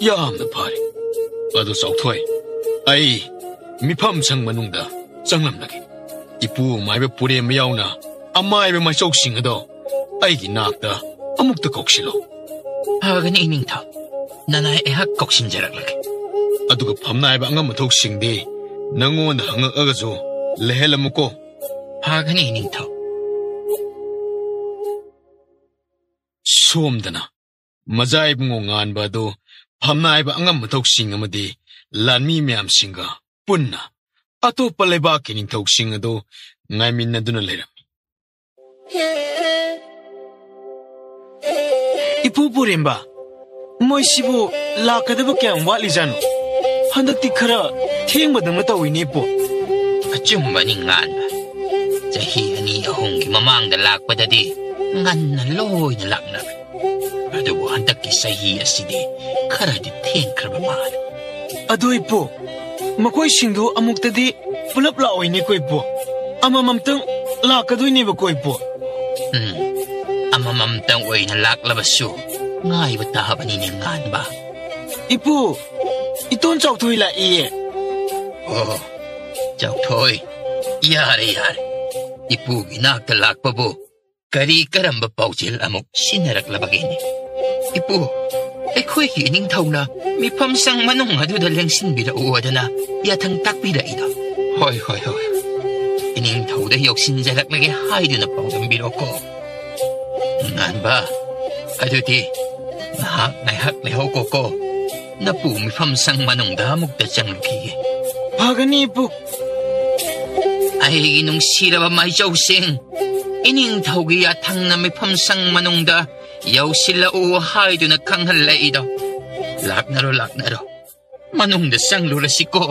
ꯌꯥꯝꯅ ꯐꯔꯦ꯫ ꯑꯗꯨ ꯆꯥꯎꯊꯣꯏ, ꯑꯩ ꯃꯤꯐꯝ ꯁꯪ ꯃꯅꯨꯡꯗ ꯆꯪꯂꯝꯂꯒꯦ꯫ ꯏꯄꯨ ꯃꯥꯏꯕ ꯄꯨꯔꯦꯝꯕ ꯌꯥꯎꯅ ꯑꯃꯥꯏꯕ ꯃꯥꯏꯆꯧꯁꯤꯡ ꯑꯗꯣ ꯑꯩꯒꯤ ꯅꯥꯛꯇ ꯑꯃꯨꯛꯇ ꯀꯧꯁꯤꯜꯂꯣ꯫ ꯐꯒꯅꯤ ꯏꯅꯤꯡꯊꯧ, ꯅꯅꯥꯏ ꯑꯩꯍꯥꯛ ꯀꯧꯁꯤꯟꯖꯔꯛꯂꯒꯦ꯫ ꯑꯗꯨꯒ ꯐꯝꯅꯥꯏꯕ ꯑꯉꯝ ꯑꯊꯧꯁꯤꯡꯗꯤ ꯅꯪꯉꯣꯟꯗ ꯍꯪꯉꯛꯑꯒꯁꯨ ꯂꯩꯍꯜꯂꯝꯃꯨꯀꯣ꯫ ꯐꯒꯅꯤ ꯏꯅꯤꯡꯊꯧ꯫ ꯁꯣꯝꯗꯅ ꯃꯖꯥ ꯏꯕꯨꯡꯉꯣ ꯉꯥꯟꯕ ꯑꯗꯨ ꯐꯝꯅꯥꯏꯕ ꯑꯉꯝ ꯑꯊꯧꯁꯤꯡ ꯑꯃꯗꯤ ꯂꯥꯟꯃꯤ ꯃꯌꯥꯝꯁꯤꯡꯒ ꯄꯨꯟꯅ ꯑꯇꯣꯞꯄ ꯂꯩꯕꯥꯛꯀꯤ ꯅꯤꯡꯊꯧꯁꯤꯡ ꯑꯗꯨ ꯉꯥꯏꯃꯤꯟꯅꯗꯨꯅ ꯂꯩꯔꯝꯃꯤ꯫ ꯏꯄꯨ ꯄꯨꯔꯦꯝꯕ, ꯃꯣꯏꯁꯤꯕꯨ ꯂꯥꯛꯀꯗꯕ ꯀꯌꯥꯝ ꯋꯥꯠꯂꯤꯖꯥꯠꯅꯣ? ꯍꯟꯗꯛꯇꯤ ꯈꯔ ꯊꯦꯡꯕꯗꯧꯅ ꯇꯧꯏꯅꯦ, ꯏꯄꯨ꯫ ꯑꯆꯨꯝꯕꯅꯤ ꯉꯥꯟꯕ, ꯆꯍꯤ ꯑꯅꯤ ꯑꯍꯨꯝꯒꯤ ꯃꯃꯥꯡꯗ ꯂꯥꯛꯄꯗꯗꯤ ꯉꯟꯅ ꯂꯣꯏꯅ ꯂꯥꯛꯅꯕꯅꯤ꯫ ꯑꯗꯨꯕꯨ ꯍꯟꯗꯛꯀꯤ ꯆꯍꯤ ꯑꯁꯤꯗꯤ ꯈꯔꯗꯤ ꯊꯦꯡꯈ꯭ꯔꯕ ꯃꯥꯜꯂꯤ꯫ ꯑꯗꯨ ꯏꯄꯨ, ꯃꯈꯣꯏꯁꯤꯡꯗꯨ ꯑꯃꯨꯛꯇꯗꯤ ꯄꯨꯂꯞ ꯂꯥꯛꯑꯣꯏꯅꯦꯀꯣ ꯏꯄꯨ꯫ ꯑꯃꯃꯝꯇꯪ ꯂꯥꯛꯀꯗꯣꯏꯅꯦꯕꯀꯣ ꯏꯄꯨ꯫ ꯎꯝ, ꯑꯃꯃꯝꯇꯪ ꯑꯣꯏꯅ ꯂꯥꯛꯂꯕꯁꯨ ꯉꯥꯏꯕ ꯇꯥꯕꯅꯤꯅꯦ ꯉꯥꯟꯕ꯫ ꯏꯄꯨ, ꯏꯇꯣꯟ ꯆꯥꯎꯊꯣꯏ ꯂꯥꯛꯏꯌꯦ꯫ ꯑꯣ, ꯆꯥꯎꯊꯣꯏ, ꯌꯥꯔꯦ, ꯌꯥꯔꯦ꯫ ꯏꯄꯨꯒꯤ ꯅꯥꯛꯇ ꯂꯥꯛꯄꯕꯨ ꯀꯔꯤ ꯀꯔꯝꯕ ꯄꯥꯎꯖꯦꯜ ꯑꯃꯨꯛ ꯁꯤꯟꯅꯔꯛꯂꯕꯒꯦꯅꯦ? ꯏꯄꯨ, ꯑꯩꯈꯣꯏꯒꯤ ꯏꯅꯤꯡꯊꯧꯅ ꯃꯤꯐꯝ ꯁꯪ ꯃꯅꯨꯡ ꯑꯗꯨꯗ ꯂꯦꯡꯁꯤꯟꯕꯤꯔꯛꯎ ꯑꯗꯨꯅ ꯌꯥꯊꯪ ꯇꯥꯛꯄꯤꯔꯛꯏꯗꯣ꯫ ꯍꯣꯏ, ꯍꯣꯏ, ꯍꯣꯏ꯫ ꯏꯅꯤꯡꯊꯧꯗ ꯌꯧꯁꯤꯟꯖꯔꯛꯂꯒꯦ ꯍꯥꯏꯗꯨꯅ ꯄꯥꯎꯗꯝꯕꯤꯔꯣꯀꯣ꯫ ꯉꯥꯟꯕ, ꯑꯗꯨꯗꯤ ꯉꯥꯏꯍꯥꯛ ꯉꯥꯏꯍꯥꯛ ꯂꯩꯍꯧꯀꯣꯀꯣ꯫ ꯅꯄꯨ ꯃꯤꯐꯝ ꯁꯪ ꯃꯅꯨꯡꯗ ꯑꯃꯨꯛꯇ ꯆꯪꯂꯨꯈꯤꯒꯦ꯫ ꯐꯒꯅꯤ, ꯏꯄꯨ꯫ ꯑꯩꯒꯤ ꯅꯨꯡꯁꯤꯔꯕ ꯃꯥꯏꯆꯧꯁꯤꯡ, ꯏꯅꯤꯡꯊꯧꯒꯤ ꯌꯥꯊꯪꯅ ꯃꯤꯐꯝ ꯁꯪ ꯃꯅꯨꯡꯗ ꯌꯧꯁꯤꯜꯂꯛꯎ ꯍꯥꯏꯗꯨꯅ ꯈꯪꯍꯜꯂꯛꯏꯗꯣ꯫ ꯂꯥꯛꯅꯔꯣ, ꯂꯥꯛꯅꯔꯣ꯫ ꯃꯅꯨꯡꯗ ꯆꯪꯂꯨꯔꯁꯤꯀꯣ꯫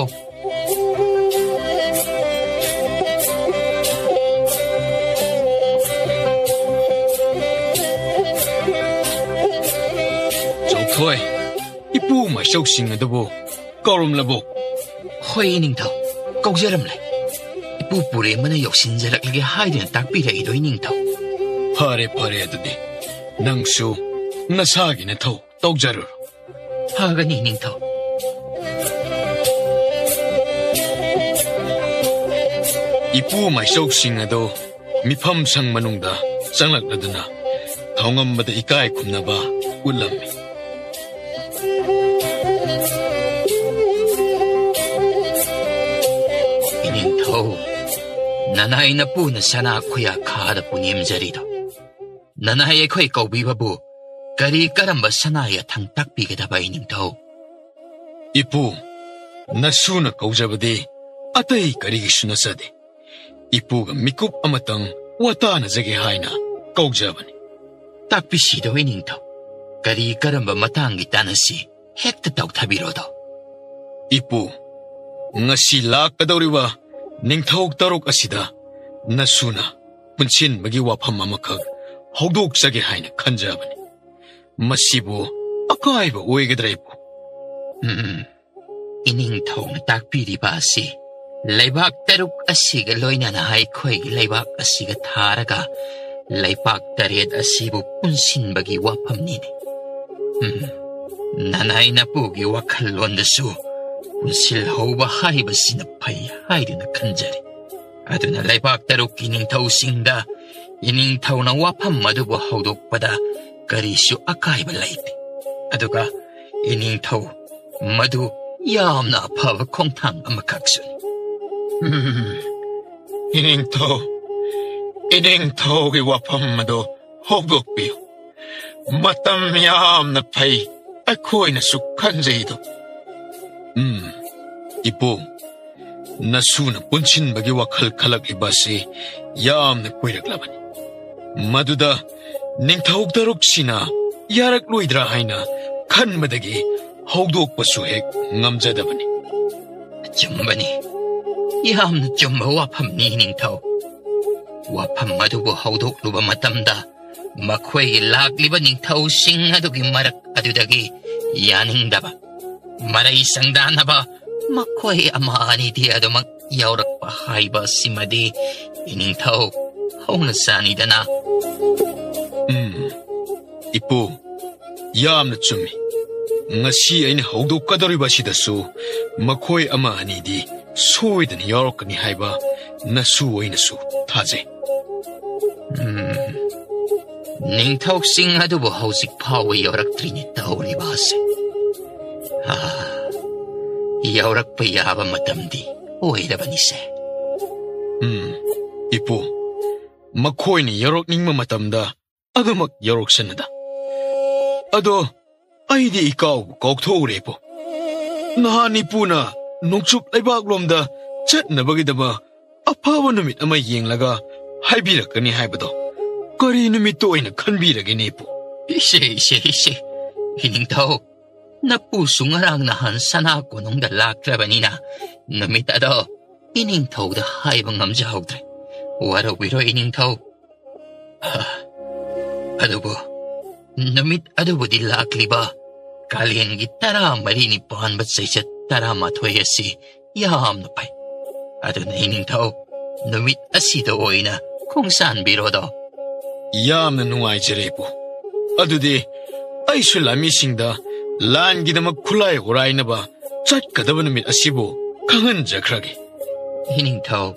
ꯆꯥꯎꯊꯣꯏ, ꯏꯄꯨ ꯃꯥꯏꯆꯧꯁꯤꯡ ꯑꯗꯨꯕꯨ ꯀꯧꯔꯝꯂꯕꯣ? ꯍꯣꯏ, ꯏꯅꯤꯡꯊꯧ, ꯀꯧꯖꯔꯝꯂꯦ꯫ ꯏꯄꯨ ꯄꯨꯔꯦꯝꯕꯅ ꯌꯧꯁꯤꯟꯖꯔꯛꯂꯒꯦ ꯍꯥꯏꯗꯨꯅ ꯇꯥꯛꯄꯤꯔꯛꯏꯗꯣ, ꯏꯅꯤꯡꯊꯧ꯫ ꯐꯔꯦ, ꯐꯔꯦ, ꯑꯗꯨꯗꯤ ꯅꯪꯁꯨ ꯅꯁꯥꯒꯤ ꯅꯊꯧ ꯇꯧꯖꯔꯨꯔꯣ꯫ ꯐꯒꯅꯤ, ꯏꯅꯤꯡꯊꯧ꯫ ꯏꯄꯨ ꯃꯥꯏꯆꯧꯁꯤꯡ ꯑꯗꯨ ꯃꯤꯐꯝ ꯁꯪ ꯃꯅꯨꯡꯗ ꯆꯪꯂꯛꯂꯗꯨꯅ ꯊꯧꯉꯝꯕꯗ ꯏꯀꯥꯏ ꯈꯨꯝꯅꯕ ꯎꯠꯂꯝꯃꯤ꯫ ꯏꯅꯤꯡꯊꯧ, ꯅꯅꯥꯏ ꯅꯄꯨꯅ ꯁꯅꯥ ꯈꯨꯌꯥ ꯈꯥꯗ ꯄꯨꯅꯦꯝꯖꯔꯤꯗꯣ, ꯅꯅꯥꯏ ꯑꯩꯈꯣꯏ ꯀꯧꯕꯤꯕꯕꯨ ꯀꯔꯤ ꯀꯔꯝꯕ ꯁꯅꯥ ꯌꯥꯊꯪ ꯇꯥꯛꯄꯤꯒꯗꯕ, ꯏꯅꯤꯡꯊꯧ? ꯏꯄꯨ, ꯅꯁꯨꯅ ꯀꯧꯖꯕꯗꯤ ꯑꯇꯩ ꯀꯔꯤꯒꯤꯁꯨ ꯅꯠꯆꯗꯦ꯫ ꯏꯄꯨꯒ ꯃꯤꯀꯨꯞ ꯑꯃꯇꯪ ꯋꯥꯇꯥꯅꯖꯒꯦ ꯍꯥꯏꯅ ꯀꯧꯖꯕꯅꯤ꯫ ꯇꯥꯛꯄꯤꯁꯤꯗꯣ, ꯏꯅꯤꯡꯊꯧ, ꯀꯔꯤ ꯀꯔꯝꯕ ꯃꯇꯥꯡꯒꯤ ꯇꯥꯟꯅꯁꯤ? ꯍꯦꯛꯇ ꯇꯧꯊꯕꯤꯔꯣꯗꯣ꯫ ꯏꯄꯨ, ꯉꯁꯤ ꯂꯥꯛꯀꯗꯧꯔꯤꯕ ꯅꯤꯡꯊꯧ ꯇꯔꯨꯛ ꯑꯁꯤꯗ ꯅꯁꯨꯅ ꯄꯨꯟꯁꯤꯟꯕꯒꯤ ꯋꯥꯐꯝ ꯑꯃꯈꯛ ꯍꯧꯗꯣꯛꯆꯒꯦ ꯍꯥꯏꯅ ꯈꯟꯖꯕꯅꯤ꯫ ꯃꯁꯤꯕꯨ ꯑꯀꯥꯏꯕ ꯑꯣꯏꯒꯗ꯭ꯔꯥ, ꯏꯄꯨ? ꯎꯝ, ꯏꯅꯤꯡꯊꯧꯅ ꯇꯥꯛꯄꯤꯔꯤꯕ ꯑꯁꯤ ꯂꯩꯕꯥꯛ ꯇꯔꯨꯛ ꯑꯁꯤꯒ ꯂꯣꯏꯅꯅ ꯑꯩꯈꯣꯏꯒꯤ ꯂꯩꯕꯥꯛ ꯑꯁꯤꯒ ꯊꯥꯔꯒ ꯂꯩꯕꯥꯛ ꯇꯔꯦꯠ ꯑꯁꯤꯕꯨ ꯄꯨꯟꯁꯤꯟꯕꯒꯤ ꯋꯥꯐꯝꯅꯤꯅꯦ꯫ ꯎꯝ, ꯅꯅꯥꯏ ꯅꯄꯨꯒꯤ ꯋꯥꯈꯜꯂꯣꯟꯗꯁꯨ ꯄꯨꯟꯁꯤꯜꯍꯧꯕ ꯍꯥꯏꯕꯁꯤꯅ ꯐꯩ ꯍꯥꯏꯗꯨꯅ ꯈꯟꯖꯔꯤ꯫ ꯑꯗꯨꯅ ꯂꯩꯕꯥꯛ ꯇꯔꯨꯛꯀꯤ ꯅꯤꯡꯊꯧꯁꯤꯡꯗ ꯏꯅꯤꯡꯊꯧꯅ ꯋꯥꯐꯝ ꯑꯗꯨꯕꯨ ꯍꯧꯗꯣꯛꯄꯗ ꯀꯔꯤꯁꯨ ꯑꯀꯥꯏꯕ ꯂꯩꯇꯦ꯫ ꯑꯗꯨꯒ ꯏꯅꯤꯡꯊꯧ, ꯃꯗꯨ ꯌꯥꯝꯅ ꯑꯐꯕ ꯈꯣꯡꯊꯥꯡ ꯑꯃꯈꯛꯁꯨꯅꯤ꯫ ꯎꯝ, ꯏꯅꯤꯡꯊꯧ, ꯏꯅꯤꯡꯊꯧꯒꯤ ꯋꯥꯐꯝ ꯑꯗꯨ ꯍꯧꯗꯣꯛꯄꯤꯌꯨ꯫ ꯃꯇꯝ ꯌꯥꯝꯅ ꯐꯩ, ꯑꯩꯈꯣꯏꯅꯁꯨ ꯈꯟꯖꯩꯗꯣ꯫ ꯎꯝ, ꯏꯄꯨ, ꯅꯁꯨꯅ ꯄꯨꯟꯁꯤꯟꯕꯒꯤ ꯋꯥꯈꯜ ꯈꯜꯂꯛꯂꯤꯕ ꯑꯁꯤ ꯌꯥꯝꯅ ꯀꯨꯏꯔꯛꯂꯕꯅꯤ꯫ ꯃꯗꯨꯗ ꯅꯤꯡꯊꯧ ꯇꯔꯨꯛꯁꯤꯅ ꯌꯥꯔꯛꯂꯣꯏꯗ꯭ꯔꯥ ꯍꯥꯏꯅ ꯈꯟꯕꯗꯒꯤ ꯍꯧꯗꯣꯛꯄꯁꯨ ꯍꯦꯛ ꯉꯝꯖꯗꯕꯅꯤ꯫ ꯑꯆꯨꯝꯕꯅꯤ, ꯌꯥꯝꯅ ꯆꯨꯝꯕ ꯋꯥꯐꯝꯅꯤ, ꯅꯤꯡꯊꯧ꯫ ꯋꯥꯐꯝ ꯑꯗꯨꯕꯨ ꯍꯧꯗꯣꯛꯂꯨꯕ ꯃꯇꯝꯗ ꯃꯈꯣꯏꯒꯤ ꯂꯥꯛꯂꯤꯕ ꯅꯤꯡꯊꯧꯁꯤꯡ ꯑꯗꯨꯒꯤ ꯃꯔꯛ ꯑꯗꯨꯗꯒꯤ ꯌꯥꯅꯤꯡꯗꯕ, ꯃꯔꯩ ꯆꯪꯗꯥꯅꯕ ꯃꯈꯣꯏ ꯑꯃ ꯑꯅꯤꯗꯤ ꯑꯗꯨꯃꯛ ꯌꯥꯎꯔꯛꯄ ꯍꯥꯏꯕ ꯑꯁꯤꯃꯗꯤ ꯏꯅꯤꯡꯊꯧ ꯍꯧꯅ ꯆꯥꯅꯤꯗꯅ꯫ ꯎꯝ, ꯏꯄꯨ, ꯌꯥꯝꯅ ꯆꯨꯝꯃꯤ꯫ ꯉꯁꯤ ꯑꯩꯅ ꯍꯧꯗꯣꯛꯀꯗꯧꯔꯤꯕ ꯑꯁꯤꯗꯁꯨ ꯃꯈꯣꯏ ꯑꯃ ꯑꯅꯤꯗꯤ ꯁꯣꯏꯗꯅ ꯌꯥꯎꯔꯛꯀꯅꯤ ꯍꯥꯏꯕ ꯅꯁꯨ ꯑꯣꯏꯅꯁꯨ ꯊꯥꯖꯩ꯫ ꯎꯝ, ꯅꯤꯡꯊꯧꯁꯤꯡ ꯑꯗꯨꯕꯨ ꯍꯧꯖꯤꯛ ꯐꯥꯎꯕ ꯌꯧꯔꯛꯇ꯭ꯔꯤꯅꯦ ꯇꯧꯔꯤꯕ ꯑꯁꯦ꯫ ꯑꯥ, ꯌꯧꯔꯛꯄ ꯌꯥꯕ ꯃꯇꯝꯗꯤ ꯑꯣꯏꯔꯕꯅꯤꯁꯦ꯫ ꯎꯝ, ꯏꯄꯨ, ꯃꯈꯣꯏꯅ ꯌꯧꯔꯛꯅꯤꯡꯕ ꯃꯇꯝꯗ ꯑꯗꯨꯃꯛ ꯌꯧꯔꯛꯁꯅꯨꯗ꯫ ꯑꯗꯣ ꯑꯩꯗꯤ ꯏꯀꯥꯎꯕꯨ ꯀꯥꯎꯊꯣꯛꯎꯔꯦꯕꯨ꯫ ꯅꯍꯥꯟ ꯏꯄꯨꯅ ꯅꯣꯡꯆꯨꯞ ꯂꯩꯕꯥꯛꯂꯣꯝꯗ ꯆꯠꯅꯕꯒꯤꯗꯃꯛ ꯑꯐꯕ ꯅꯨꯃꯤꯠ ꯑꯃ ꯌꯦꯡꯂꯒ ꯍꯥꯏꯕꯤꯔꯛꯀꯅꯤ ꯍꯥꯏꯕꯗꯣ ꯀꯔꯤ ꯅꯨꯃꯤꯠꯇ ꯑꯣꯏꯅ ꯈꯟꯕꯤꯔꯒꯦꯅꯦ ꯏꯄꯨ? ꯏꯁꯦ, ꯏꯁꯦ, ꯏꯁꯦ, ꯏꯅꯤꯡꯊꯧ, ꯅꯄꯨꯁꯨ ꯉꯔꯥꯡ ꯅꯍꯥꯟ ꯁꯅꯥ ꯀꯣꯅꯨꯡꯗ ꯂꯥꯛꯇ꯭ꯔꯕꯅꯤꯅ ꯅꯨꯃꯤꯠ ꯑꯗꯣ ꯏꯅꯤꯡꯊꯧꯗ ꯍꯥꯏꯕ ꯉꯝꯖꯍꯧꯗ꯭ꯔꯦ꯫ ꯋꯥꯔꯧꯕꯤꯔꯣꯏ ꯏꯅꯤꯡꯊꯧ꯫ ꯑ, ꯑꯗꯨꯕꯨ ꯅꯨꯃꯤꯠ ꯑꯗꯨꯕꯨꯗꯤ ꯂꯥꯛꯂꯤꯕ ꯀꯥꯂꯦꯟꯒꯤ ꯇꯔꯥꯃꯔꯤꯅꯤ ꯄꯥꯟꯕ ꯆꯩꯆꯠ ꯇꯔꯥꯃꯥꯊꯣꯏ ꯑꯁꯤ ꯌꯥꯝꯅ ꯐꯩ꯫ ꯑꯗꯨꯅ ꯏꯅꯤꯡꯊꯧ, ꯅꯨꯃꯤꯠ ꯑꯁꯤꯗ ꯑꯣꯏꯅ ꯈꯣꯡꯁꯥꯟꯕꯤꯔꯣꯗꯣ꯫ ꯌꯥꯝꯅ ꯅꯨꯡꯉꯥꯏꯖꯔꯦ ꯏꯄꯨ꯫ ꯑꯗꯨꯗꯤ ꯑꯩꯁꯨ ꯂꯥꯟꯃꯤꯁꯤꯡꯗ ꯂꯥꯟꯒꯤꯗꯃꯛ ꯈꯨꯠꯂꯥꯏ ꯍꯣꯔꯥꯏꯅꯕ ꯆꯠꯀꯗꯕ ꯅꯨꯃꯤꯠ ꯑꯁꯤꯕꯨ ꯈꯪꯍꯟꯖꯈ꯭ꯔꯒꯦ꯫ ꯏꯅꯤꯡꯊꯧ,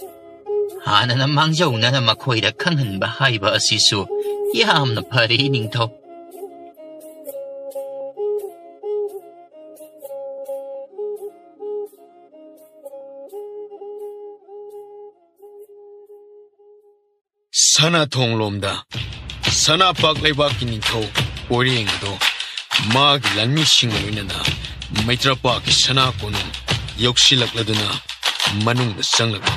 ꯍꯥꯟꯅꯅ ꯃꯥꯡꯖꯧꯅꯅ ꯃꯈꯣꯏꯗ ꯈꯪꯍꯟꯕ ꯍꯥꯏꯕ ꯑꯁꯤꯁꯨ ꯌꯥꯝꯅ ꯐꯔꯦ ꯏꯅꯤꯡꯊꯧ꯫ ꯁꯅꯥꯊꯣꯡꯂꯣꯝꯗ ꯁꯅꯥꯄꯥꯛ ꯂꯩꯕꯥꯛꯀꯤ ꯅꯤꯡꯊꯧ ꯀꯣꯏꯔꯦꯡ ꯑꯗꯣ ꯃꯥꯒꯤ ꯂꯥꯟꯃꯤꯁꯤꯡꯒ ꯂꯣꯏꯅꯅ ꯃꯩꯇ꯭ꯔꯄꯥꯛꯀꯤ ꯁꯅꯥ ꯀꯣꯅꯨꯡ ꯌꯧꯁꯤꯜꯂꯛꯂꯗꯨꯅ ꯃꯅꯨꯡꯗ ꯆꯪꯂꯛꯂꯤ꯫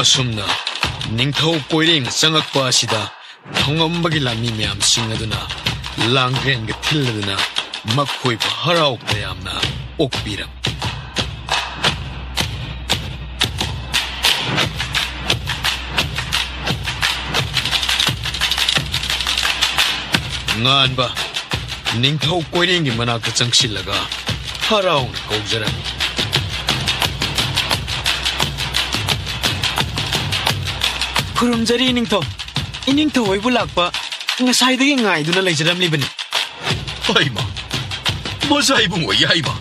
ꯑꯁꯨꯝꯅ ꯅꯤꯡꯊꯧ ꯀꯣꯏꯔꯦꯡ ꯆꯪꯂꯛꯄ ꯑꯁꯤꯗ ꯊꯧꯉꯝꯕꯒꯤ ꯂꯥꯟꯃꯤ ꯃꯌꯥꯝꯁꯤꯡ ꯑꯗꯨꯅ ꯂꯥꯡꯒ꯭ꯔꯦꯟꯒ ꯊꯤꯜꯂꯗꯨꯅ ꯃꯈꯣꯏꯕꯨ ꯍꯔꯥꯎ ꯇꯌꯥꯝꯅ ꯑꯣꯛꯄꯤꯔꯝꯃꯤ꯫ ꯉꯥꯟꯕ ꯅꯤꯡꯊꯧ ꯀꯣꯏꯔꯦꯡꯒꯤ ꯃꯅꯥꯛꯇ ꯆꯪꯁꯤꯜꯂꯒ ꯍꯔꯥꯎꯅ ꯀꯧꯖꯔꯝꯃꯤ꯫ ꯈꯨꯔꯨꯝꯖꯔꯤ ꯏꯅꯤꯡꯊꯧ꯫ ꯏꯅꯤꯡꯊꯧ ꯍꯣꯏꯕꯨ ꯂꯥꯛꯄ ꯉꯁꯥꯏꯗꯒꯤ ꯉꯥꯏꯗꯨꯅ ꯂꯩꯖꯔꯝꯂꯤꯕꯅꯤ꯫ ꯍꯩꯃ, ꯃꯁꯥ ꯏꯕꯨꯡꯉꯣ ꯌꯥꯏꯃ,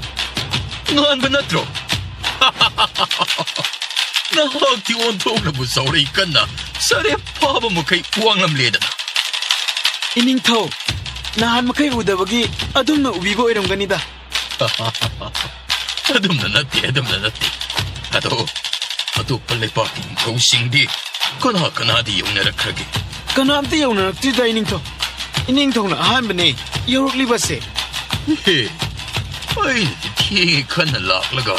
ꯉꯥꯟꯕ ꯅꯠꯇ꯭ꯔꯣ? ꯅꯍꯥꯛꯇꯤ ꯑꯣꯟꯊꯣꯛꯅꯕꯨ ꯆꯥꯎꯔꯛꯏ ꯀꯟꯅ ꯁꯔꯦꯞ ꯐꯥꯕ ꯃꯈꯩ ꯋꯥꯡꯂꯝꯂꯦꯗꯅ꯫ ꯏꯅꯤꯡꯊꯧ, ꯅꯍꯥꯟ ꯃꯈꯩ ꯎꯗꯕꯒꯤ ꯑꯗꯨꯝꯅ ꯎꯕꯤꯕ ꯑꯣꯏꯔꯝꯒꯅꯤꯗ꯫ ꯑꯗꯨꯝꯅ ꯅꯠꯇꯦ, ꯑꯗꯨꯝꯅ ꯅꯠꯇꯦ꯫ ꯑꯗꯣ ꯑꯇꯣꯞꯄ ꯂꯩꯕꯥꯛꯀꯤ ꯅꯤꯡꯊꯧꯁꯤꯡꯗꯤ ꯀꯅꯥ ꯀꯅꯥꯗꯤ ꯌꯧꯅꯔꯛꯈ꯭ꯔꯒꯦ? ꯀꯅꯥꯝꯇ ꯌꯧꯅꯔꯛꯇ꯭ꯔꯤꯗ, ꯏꯅꯤꯡꯊꯧ꯫ ꯏꯅꯤꯡꯊꯧꯅ ꯑꯍꯥꯟꯕꯅꯦ ꯌꯧꯔꯛꯂꯤꯕꯁꯦ꯫ ꯍꯦ, ꯑꯩꯅꯗꯤ ꯊꯦꯡꯉꯦ ꯈꯟꯅ ꯂꯥꯛꯂꯒ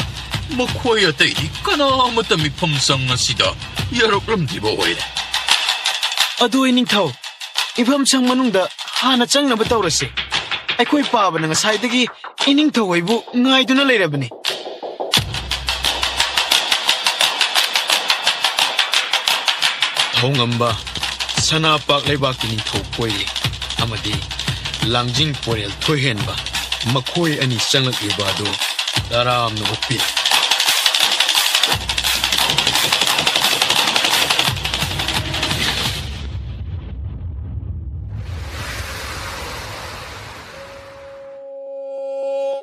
ꯃꯈꯣꯏ ꯑꯇꯩꯗꯤ ꯀꯅꯥꯃꯠꯇ ꯃꯤꯐꯝ ꯁꯪ ꯑꯁꯤꯗ ꯌꯧꯔꯛꯂꯝꯗ꯭ꯔꯤꯕ ꯑꯣꯏꯔꯦ꯫ ꯑꯗꯨ ꯏꯅꯤꯡꯊꯧ, ꯃꯤꯐꯝ ꯁꯪ ꯃꯅꯨꯡꯗ ꯍꯥꯟꯅ ꯆꯪꯅꯕ ꯇꯧꯔꯁꯤ꯫ ꯑꯩꯈꯣꯏ ꯄꯥꯕꯅ ꯉꯁꯥꯏꯗꯒꯤ ꯏꯅꯤꯡꯊꯧ ꯍꯣꯏꯕꯨ ꯉꯥꯏꯗꯨꯅ ꯂꯩꯔꯕꯅꯤ꯫ ꯊꯧꯉꯝꯕ ꯁꯅꯥꯄꯥꯛ ꯂꯩꯕꯥꯛꯀꯤ ꯅꯤꯡꯊꯧ ꯀꯣꯏꯔꯤ ꯑꯃꯗꯤ ꯂꯥꯡꯖꯤꯡ ꯄꯣꯔꯦꯜ ꯊꯣꯏꯍꯦꯟꯕ, ꯃꯈꯣꯏ ꯑꯅꯤ ꯆꯪꯂꯛꯂꯤꯕ ꯑꯗꯨ ꯇꯔꯥꯝꯅ ꯑꯣꯛꯄꯤ꯫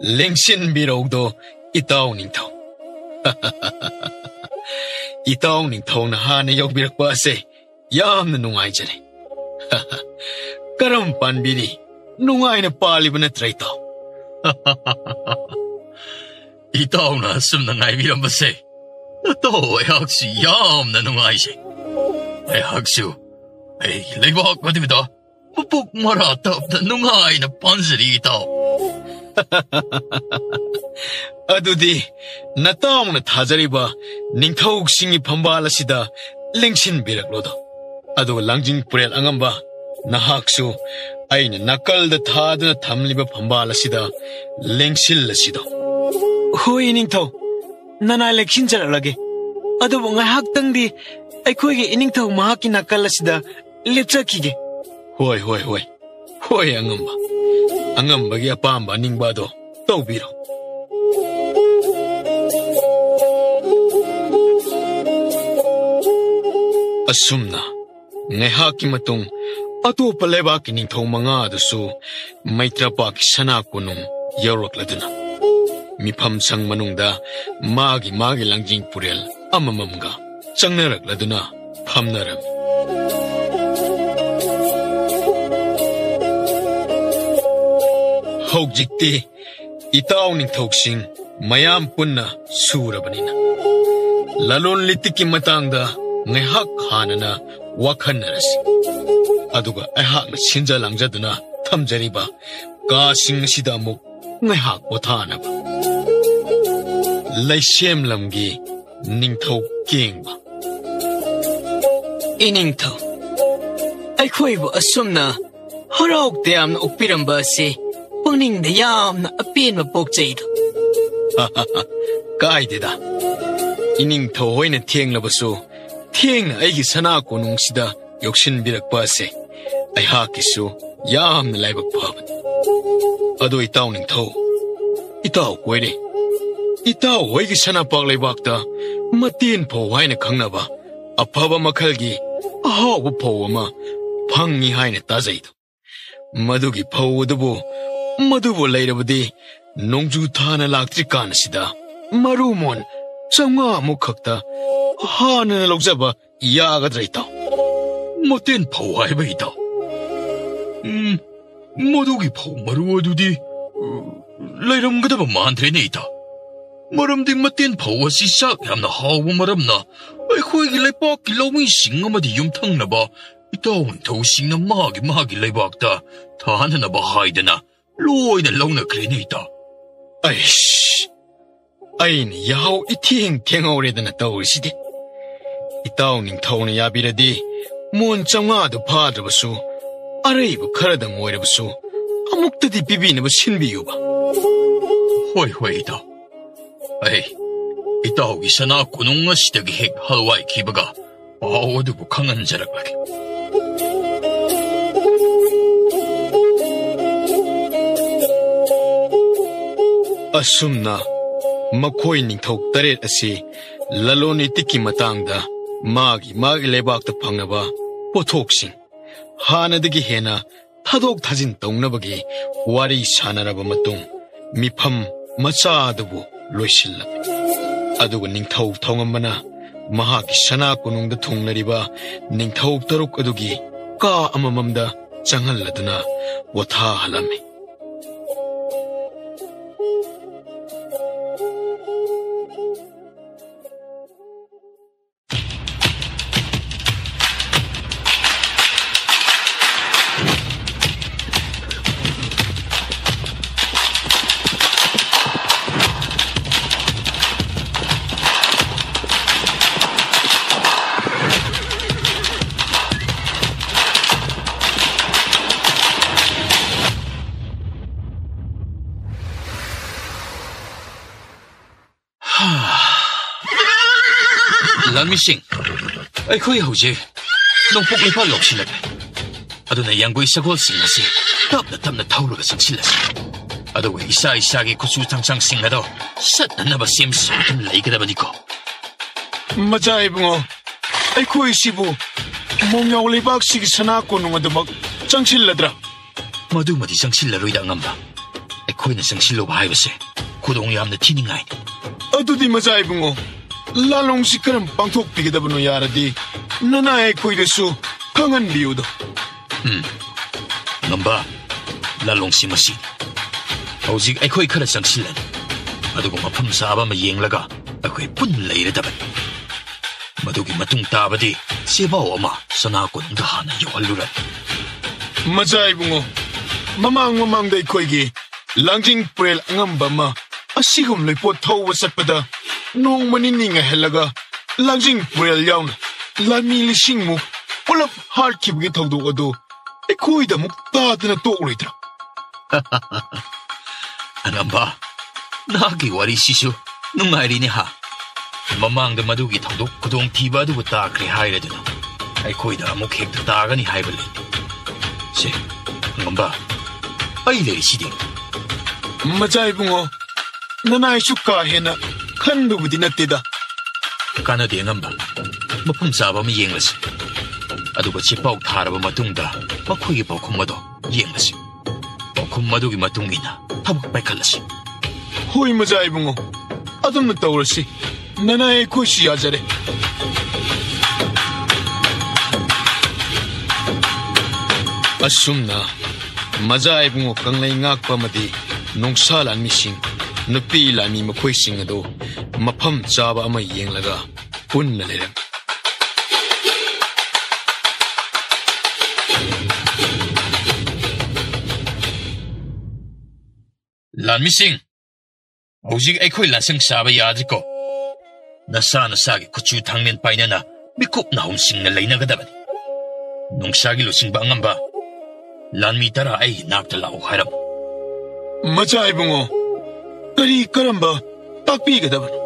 ꯂꯦꯡꯁꯤꯟꯕꯤꯔꯧꯗꯣ, ꯏꯇꯥꯎ ꯅꯤꯡꯊꯧ꯫ ꯏꯇꯥꯎ ꯅꯤꯡꯊꯧꯅ ꯍꯥꯟꯅ ꯌꯧꯕꯤꯔꯛꯄ ꯑꯁꯦ ꯌꯥꯝꯅ ꯅꯨꯡꯉꯥꯏꯖꯔꯦ꯫ ꯀꯔꯝ ꯄꯥꯟꯕꯤꯔꯤ? ꯅꯨꯡꯉꯥꯏꯅ ꯄꯥꯜꯂꯤꯕ ꯅꯠꯇ꯭ꯔꯥ, ꯏꯇꯥꯎ? ꯏꯇꯥꯎꯅ ꯑꯁꯨꯝꯅ ꯉꯥꯏꯕꯤꯔꯝꯕꯁꯦ, ꯅꯇꯥꯎ, ꯑꯩꯍꯥꯛꯁꯤ ꯌꯥꯝꯅ ꯅꯨꯡꯉꯥꯏꯖꯩ꯫ ꯑꯩꯍꯥꯛꯁꯨ ꯑꯩꯒꯤ ꯂꯩꯕꯥꯛ ꯑꯗꯨꯗ ꯃꯄꯨꯛ ꯃꯔꯥ ꯇꯞꯅ ꯅꯨꯡꯉꯥꯏꯅ ꯄꯥꯟꯖꯔꯤ, ꯏꯇꯥꯎ꯫ ꯑꯗꯨꯗꯤ ꯅꯇꯥꯎꯅ ꯊꯥꯖꯔꯤꯕ ꯅꯤꯡꯊꯧꯁꯤꯡꯒꯤ ꯐꯝꯕꯥꯜ ꯑꯁꯤꯗ ꯂꯦꯡꯁꯤꯟꯕꯤꯔꯛꯂꯣꯗꯣ꯫ ꯑꯗꯨꯒ ꯂꯥꯡꯖꯤꯡ ꯄꯨꯔꯦꯜ ꯑꯉꯝꯕ, ꯅꯍꯥꯛꯁꯨ ꯑꯩꯅ ꯅꯥꯀꯜꯗ ꯊꯥꯗꯨꯅ ꯊꯝꯂꯤꯕ ꯐꯝꯕꯥꯜ ꯑꯁꯤꯗ ꯂꯦꯡꯁꯤꯜꯂꯁꯤꯗꯣ꯫ ꯍꯣꯏ, ꯏꯅꯤꯡꯊꯧ, ꯅꯅꯥꯏ ꯂꯦꯡꯁꯤꯟꯖꯔꯛꯂꯒꯦ꯫ ꯑꯗꯨꯕꯨ ꯉꯥꯏꯍꯥꯛꯇꯪꯗꯤ ꯑꯩꯈꯣꯏꯒꯤ ꯏꯅꯤꯡꯊꯧ ꯃꯍꯥꯛꯀꯤ ꯅꯥꯀꯜ ꯑꯁꯤꯗ ꯂꯦꯞꯆꯈꯤꯒꯦ꯫ ꯍꯣꯏ, ꯍꯣꯏ, ꯍꯣꯏ꯫ ꯍꯣꯏ, ꯑꯉꯝꯕ꯫ ꯑꯉꯝꯕꯒꯤ ꯑꯄꯥꯝꯕ ꯑꯅꯤꯡꯕ ꯑꯗꯣ ꯇꯧꯕꯤꯔꯣ꯫ ꯑꯁꯨꯝꯅ ꯉꯥꯏꯍꯥꯛꯀꯤ ꯃꯇꯨꯡ ꯑꯇꯣꯞꯄ ꯂꯩꯕꯥꯛꯀꯤ ꯅꯤꯡꯊꯧ ꯃꯉꯥ ꯑꯗꯨꯁꯨ ꯃꯩꯇ꯭ꯔꯄꯥꯛꯀꯤ ꯁꯅꯥ ꯀꯣꯅꯨꯡ ꯌꯧꯔꯛꯂꯗꯨꯅ ꯃꯤꯐꯝ ꯁꯪ ꯃꯅꯨꯡꯗ ꯃꯥꯒꯤ ꯃꯥꯒꯤ ꯂꯥꯡꯖꯤꯡ ꯄꯨꯔꯦꯜ ꯑꯃꯃꯝꯒ ꯆꯪꯅꯔꯛꯂꯗꯨꯅ ꯐꯝꯅꯔꯝꯃꯤ꯫ ꯍꯧꯖꯤꯛꯇꯤ ꯏꯇꯥꯎ ꯅꯤꯡꯊꯧꯁꯤꯡ ꯃꯌꯥꯝ ꯄꯨꯟꯅ ꯁꯨꯔꯕꯅꯤꯅ, ꯂꯂꯣꯟ ꯂꯤꯇꯤꯛꯀꯤ ꯃꯇꯥꯡꯗ ꯉꯥꯏꯍꯥꯛ ꯍꯥꯟꯅꯅ ꯋꯥꯈꯟꯅꯔꯁꯤ꯫ ꯑꯗꯨꯒ ꯑꯩꯍꯥꯛꯅ ꯁꯤꯟꯖ ꯂꯥꯡꯖꯗꯨꯅ ꯊꯝꯖꯔꯤꯕ ꯀꯥꯁꯤꯡ ꯑꯁꯤꯗ ꯑꯃꯨꯛ ꯉꯥꯏꯍꯥꯛ ꯄꯣꯊꯥꯅꯕ꯫ ꯂꯩꯁꯦꯝ ꯂꯝꯒꯤ ꯅꯤꯡꯊꯧ ꯀꯦꯡꯕ꯫ ꯏꯅꯤꯡꯊꯧ, ꯑꯩꯈꯣꯏꯕꯨ ꯑꯁꯨꯝꯅ ꯍꯔꯥꯎ ꯇꯌꯥꯝꯅ ꯑꯣꯛꯄꯤꯔꯝꯕ ꯑꯁꯤ ꯄꯨꯛꯅꯤꯡꯗ ꯌꯥꯝꯅ ꯑꯄꯦꯟꯕ ꯄꯣꯛꯆꯩꯗꯣ꯫ ꯀꯥꯏꯗꯦꯗ, ꯏꯅꯤꯡꯊꯧ ꯍꯣꯏꯅ ꯊꯦꯡꯂꯕꯁꯨ ꯊꯦꯡꯅ ꯑꯩꯒꯤ ꯁꯅꯥ ꯀꯣꯅꯨꯡꯁꯤꯗ ꯌꯧꯁꯤꯟꯕꯤꯔꯛꯄ ꯑꯁꯦ ꯑꯩꯍꯥꯛꯀꯤꯁꯨ ꯌꯥꯝꯅ ꯂꯥꯏꯕꯛ ꯐꯕꯅꯤ꯫ ꯑꯗꯣ ꯏꯇꯥꯎ ꯅꯤꯡꯊꯧ, ꯏꯇꯥꯎ ꯀꯣꯏꯔꯦ, ꯏꯇꯥꯎ ꯍꯣꯏꯒꯤ ꯁꯅꯥꯄꯥꯛ ꯂꯩꯕꯥꯛꯇ ꯃꯇꯦꯟ ꯐꯧ ꯍꯥꯏꯅ ꯈꯪꯅꯕ ꯑꯐꯕ ꯃꯈꯜꯒꯤ ꯑꯍꯥꯎꯕ ꯐꯧ ꯑꯃ ꯐꯪꯉꯤ ꯍꯥꯏꯅ ꯇꯥꯖꯩꯗꯣ꯫ ꯃꯗꯨꯒꯤ ꯐꯧ ꯑꯗꯨꯕꯨ, ꯃꯗꯨꯕꯨ ꯂꯩꯔꯕꯗꯤ ꯅꯣꯡꯖꯨ ꯊꯥꯅ ꯂꯥꯛꯇ꯭ꯔꯤꯀꯥꯟ ꯑꯁꯤꯗ ꯃꯔꯨ ꯃꯣꯟ ꯆꯥꯝꯃꯉꯥ ꯃꯨꯛ ꯈꯛꯇ ꯍꯥꯟꯅꯅ ꯂꯧꯖꯕ ꯌꯥꯒꯗ꯭ꯔꯥ ꯏꯇꯥꯎ? ꯃꯇꯦꯟ ꯐꯧ ꯍꯥꯏꯕ ꯏꯇꯥꯎ? ꯎꯝ, ꯃꯗꯨꯒꯤ ꯐꯧ ꯃꯔꯨ ꯑꯗꯨꯗꯤ, ꯎ, ꯂꯩꯔꯝꯒꯗꯕ ꯃꯥꯟꯗ꯭ꯔꯦꯅꯦ ꯏꯇꯥꯎ꯫ ꯃꯔꯝꯗꯤ ꯃꯇꯦꯟ ꯐꯧ ꯑꯁꯤ ꯆꯥꯛ ꯌꯥꯝꯅ ꯍꯥꯎꯕ ꯃꯔꯝꯅ ꯑꯩꯈꯣꯏꯒꯤ ꯂꯩꯄꯥꯛꯀꯤ ꯂꯧꯃꯤꯁꯤꯡ ꯑꯃꯗꯤ ꯌꯨꯝꯊꯪꯅꯕ ꯏꯇꯥꯎ ꯅꯤꯡꯊꯧꯁꯤꯡꯅ ꯃꯥꯒꯤ ꯃꯥꯒꯤ ꯂꯩꯕꯥꯛꯇ ꯊꯥꯅꯅꯕ ꯍꯥꯏꯗꯅ ꯂꯣꯏꯅ ꯂꯧꯅꯈ꯭ꯔꯦꯅꯦ ꯏꯇꯥꯎ꯫ ꯑꯩꯁ, ꯑꯩꯅ ꯌꯥꯍꯧ ꯏꯊꯦꯡ ꯊꯦꯡꯍꯧꯔꯦꯗꯅ ꯇꯧꯔꯤꯁꯤꯗꯤ꯫ ꯏꯇꯥꯎ ꯅꯤꯡꯊꯧꯅ ꯌꯥꯕꯤꯔꯗꯤ ꯃꯣꯟ ꯆꯥꯝꯃꯉꯥꯗꯨ ꯐꯥꯗ꯭ꯔꯕꯁꯨ, ꯑꯔꯩꯕ ꯈꯔꯗꯪ ꯑꯣꯏꯔꯕꯁꯨ ꯑꯃꯨꯛꯇꯗꯤ ꯄꯤꯕꯤꯅꯕ ꯁꯤꯟꯕꯤꯌꯨꯕ꯫ ꯍꯣꯏ, ꯍꯣꯏ ꯏꯇꯥꯎ, ꯑꯩ ꯏꯇꯥꯎꯒꯤ ꯁꯅꯥ ꯀꯣꯅꯨꯡ ꯑꯁꯤꯗꯒꯤ ꯍꯦꯛ ꯍꯜꯋꯥꯏꯈꯤꯕꯒ ꯄꯥꯎ ꯑꯗꯨꯕꯨ ꯈꯪꯍꯟꯖꯔꯛꯂꯒꯦ꯫ ꯑꯁꯨꯝꯅ ꯃꯈꯣꯏ ꯅꯤꯡꯊꯧ ꯇꯔꯦꯠ ꯑꯁꯤ ꯂꯂꯣꯟ ꯏꯇꯤꯛꯀꯤ ꯃꯇꯥꯡꯗ ꯃꯥꯒꯤ ꯃꯥꯒꯤ ꯂꯩꯕꯥꯛꯇ ꯐꯪꯅꯕ ꯄꯣꯠꯊꯣꯛꯁꯤꯡ ꯍꯥꯟꯅꯗꯒꯤ ꯍꯦꯟꯅ ꯊꯥꯗꯣꯛ ꯊꯥꯖꯤꯟ ꯇꯧꯅꯕꯒꯤ ꯋꯥꯔꯤ ꯁꯥꯟꯅꯔꯕ ꯃꯇꯨꯡ, ꯃꯤꯐꯝ ꯃꯆꯥ ꯑꯗꯨꯕꯨ ꯂꯣꯏꯁꯤꯜꯂꯝꯃꯤ꯫ ꯑꯗꯨꯒ ꯅꯤꯡꯊꯧ ꯊꯧꯉꯝꯕꯅ ꯃꯍꯥꯛꯀꯤ ꯁꯅꯥ ꯀꯣꯅꯨꯡꯗ ꯊꯨꯡꯂꯔꯤꯕ ꯅꯤꯡꯊꯧ ꯇꯔꯨꯛ ꯑꯗꯨꯒꯤ ꯀꯥ ꯑꯃꯃꯝꯗ ꯆꯪꯍꯜꯂꯗꯨꯅ ꯄꯣꯊꯥꯍꯜꯂꯝꯃꯤ꯫ ꯂꯥꯟꯃꯤꯁꯤꯡ, ꯑꯩꯈꯣꯏ ꯍꯧꯖꯤꯛ ꯅꯣꯡꯄꯣꯛ ꯂꯩꯄꯥꯛ ꯌꯧꯁꯤꯜꯂꯛꯂꯦ꯫ ꯑꯗꯨꯅ ꯌꯥꯡꯒꯣꯏ ꯁꯒꯣꯜꯁꯤꯡ ꯑꯁꯤ ꯇꯞꯅ ꯇꯞꯅ ꯊꯧꯔꯒ ꯆꯪꯁꯤꯜꯂꯁꯤ꯫ ꯑꯗꯨꯒ ꯏꯁꯥ ꯏꯁꯥꯒꯤ ꯀꯨꯆꯨ ꯆꯪꯁꯪꯁꯤꯡ ꯑꯗꯣ ꯁꯠꯅꯅꯕ ꯁꯦꯝ ꯁꯥꯗꯨꯅ ꯂꯩꯒꯗꯕꯅꯤꯀꯣ꯫ ꯃꯆꯥ ꯏꯕꯨꯡꯉꯣ, ꯑꯩꯈꯣꯏꯁꯤꯕꯨ ꯃꯣꯡꯌꯥꯎ ꯂꯩꯕꯥꯛꯁꯤꯒꯤ ꯁꯅꯥ ꯀꯣꯅꯨꯡ ꯑꯗꯨꯃꯛ ꯆꯪꯁꯤꯜꯂꯗ꯭ꯔꯥ? ꯃꯗꯨꯃꯗꯤ ꯆꯪꯁꯤꯜꯂꯔꯣꯏꯗ, ꯑꯉꯝꯕ꯫ ꯑꯩꯈꯣꯏꯅ ꯆꯪꯁꯤꯜꯂꯨꯕ ꯍꯥꯏꯕꯁꯦ ꯈꯨꯗꯣꯡ ꯌꯥꯝꯅ ꯊꯤꯅꯤꯡꯉꯥꯏꯅꯤ꯫ ꯑꯗꯨꯗꯤ ꯃꯆꯥ ꯏꯕꯨꯡꯉꯣ, ꯂꯥꯂꯣꯡꯁꯤ ꯀꯔꯝ ꯄꯥꯡꯊꯣꯛꯄꯤꯒꯗꯕꯅꯣ? ꯌꯥꯔꯗꯤ ꯅꯅꯥꯏ ꯑꯩꯈꯣꯏꯗꯁꯨ ꯈꯪꯍꯟꯕꯤꯌꯨꯗ꯫ ꯎꯝ, ꯉꯝꯕ, ꯂꯥꯂꯣꯡꯁꯤ ꯃꯁꯤ꯫ ꯍꯧꯖꯤꯛ ꯑꯩꯈꯣꯏ ꯈꯔ ꯆꯪꯁꯤꯜꯂꯅꯤ, ꯑꯗꯨꯒ ꯃꯐꯝ ꯆꯥꯕ ꯑꯃ ꯌꯦꯡꯂꯒ ꯑꯩꯈꯣꯏ ꯄꯨꯟꯅ ꯂꯩꯔꯗꯕꯅꯤ꯫ ꯃꯗꯨꯒꯤ ꯃꯇꯨꯡ ꯇꯥꯕꯗꯤ ꯆꯦꯕꯥꯎ ꯑꯃ ꯁꯅꯥ ꯀꯣꯅꯨꯡꯗ ꯍꯥꯟꯅ ꯌꯧꯍꯜꯂꯨꯔꯅꯤ꯫ ꯃꯆꯥ ꯏꯕꯨꯡꯉꯣ, ꯃꯃꯥꯡ ꯃꯃꯥꯡꯗ ꯑꯩꯈꯣꯏꯒꯤ ꯂꯥꯡꯖꯤꯡ ꯄꯨꯔꯦꯜ ꯑꯉꯝꯕ ꯑꯃ ꯑꯁꯤꯒꯨꯝ ꯂꯩꯄꯣꯠ ꯊꯧꯕ ꯆꯠꯄꯗ ꯅꯣꯡꯃ ꯅꯤꯅꯤ ꯉꯥꯏꯍꯜꯂꯒ ꯂꯥꯡꯖꯤꯡ ꯄꯨꯔꯦꯜ ꯌꯥꯎꯅ ꯂꯥꯟꯃꯤ ꯂꯤꯁꯤꯡꯃꯨꯛ ꯄꯨꯂꯞ ꯍꯥꯠꯈꯤꯕꯒꯤ ꯊꯧꯗꯣꯛ ꯑꯗꯨ ꯑꯩꯈꯣꯏꯗ ꯑꯃꯨꯛ ꯇꯥꯗꯅ ꯇꯣꯛꯂꯣꯏꯗ꯭ꯔꯥ? ꯑꯉꯝꯕ, ꯅꯍꯥꯛꯀꯤ ꯋꯥꯔꯤꯁꯤꯁꯨ ꯅꯨꯡꯉꯥꯏꯔꯤꯅꯦ ꯍꯥ? ꯃꯃꯥꯡꯗ ꯃꯗꯨꯒꯤ ꯊꯧꯗꯣꯛ ꯈꯨꯗꯣꯡꯊꯤꯕ ꯑꯗꯨꯕꯨ ꯇꯥꯈ꯭ꯔꯦ ꯍꯥꯏꯔꯗꯨꯅ ꯑꯩꯈꯣꯏꯗ ꯑꯃꯨꯛ ꯍꯦꯛꯇ ꯇꯥꯒꯅꯤ ꯍꯥꯏꯕ ꯂꯩ꯫ ꯁꯦ, ꯑꯉꯝꯕ, ꯑꯩ ꯂꯩꯔꯤꯁꯤꯗꯤ꯫ ꯃꯆꯥ ꯏꯕꯨꯡꯉꯣ, ꯅꯅꯥꯏꯁꯨ ꯀꯥ ꯍꯦꯟꯅ ꯈꯟꯕꯕꯨꯗꯤ ꯅꯠꯇꯦꯗ꯫ ꯀꯥꯟꯅꯗꯦ ꯑꯉꯝꯕ, ꯃꯐꯝ ꯆꯥꯕ ꯑꯃ ꯌꯦꯡꯂꯁꯤ꯫ ꯑꯗꯨꯒ ꯆꯦꯄꯥꯎ ꯊꯥꯔꯕ ꯃꯇꯨꯡꯗ ꯃꯈꯣꯏꯒꯤ ꯄꯥꯎꯈꯨꯝ ꯑꯗꯣ ꯌꯦꯡꯂꯁꯤ꯫ ꯄꯥꯎꯈꯨꯝ ꯑꯗꯨꯒꯤ ꯃꯇꯨꯡ ꯏꯟꯅ ꯊꯕꯛ ꯄꯥꯏꯈꯠꯂꯁꯤ꯫ ꯍꯣꯏ ꯃꯆꯥ ꯏꯕꯨꯡꯉꯣ, ꯑꯗꯨꯝꯅ ꯇꯧꯔꯁꯤ꯫ ꯅꯅꯥꯏ ꯑꯩꯈꯣꯏꯁꯨ ꯌꯥꯖꯔꯦ꯫ ꯑꯁꯨꯝꯅ ꯃꯖꯥ ꯏꯕꯨꯡꯉꯣ ꯀꯪꯂꯩ ꯉꯥꯛꯄ ꯑꯃꯗꯤ ꯅꯣꯡꯁꯥ ꯂꯥꯟꯃꯤꯁꯤꯡ, ꯅꯨꯄꯤ ꯂꯥꯟꯃꯤ ꯃꯈꯣꯏꯁꯤꯡ ꯑꯗꯨ ꯃꯐꯝ ꯆꯥꯕ ꯑꯃ ꯌꯦꯡꯂꯒ ꯄꯨꯟꯅ ꯂꯩꯔꯝꯃꯤ꯫ ꯂꯥꯟꯃꯤꯁꯤꯡ, ꯍꯧꯖꯤꯛ ꯑꯩꯈꯣꯏ ꯂꯥꯟꯁꯪ ꯁꯥꯕ ꯌꯥꯗ꯭ꯔꯤꯀꯣ꯫ ꯅꯁꯥ ꯅꯁꯥꯒꯤ ꯈꯨꯠꯁꯨ ꯊꯥꯡꯃꯦꯟ ꯄꯥꯏꯅꯅ ꯃꯤꯀꯨꯞ ꯅꯥꯍꯨꯝꯁꯤꯡꯅ ꯂꯩꯅꯒꯗꯕꯅꯤ꯫ ꯅꯣꯡꯁꯥꯒꯤ ꯂꯨꯆꯤꯡꯕ ꯑꯉꯝꯕ, ꯂꯥꯟꯃꯤ ꯇꯔꯥ ꯑꯩꯒꯤ ꯅꯥꯛꯇ ꯂꯥꯛꯎ ꯍꯥꯏꯔꯝꯃꯨ꯫ ꯃꯆꯥ ꯏꯕꯨꯡꯉꯣ, ꯀꯔꯤ ꯀꯔꯝꯕ ꯇꯥꯛꯄꯤꯒꯗꯕꯅꯣ?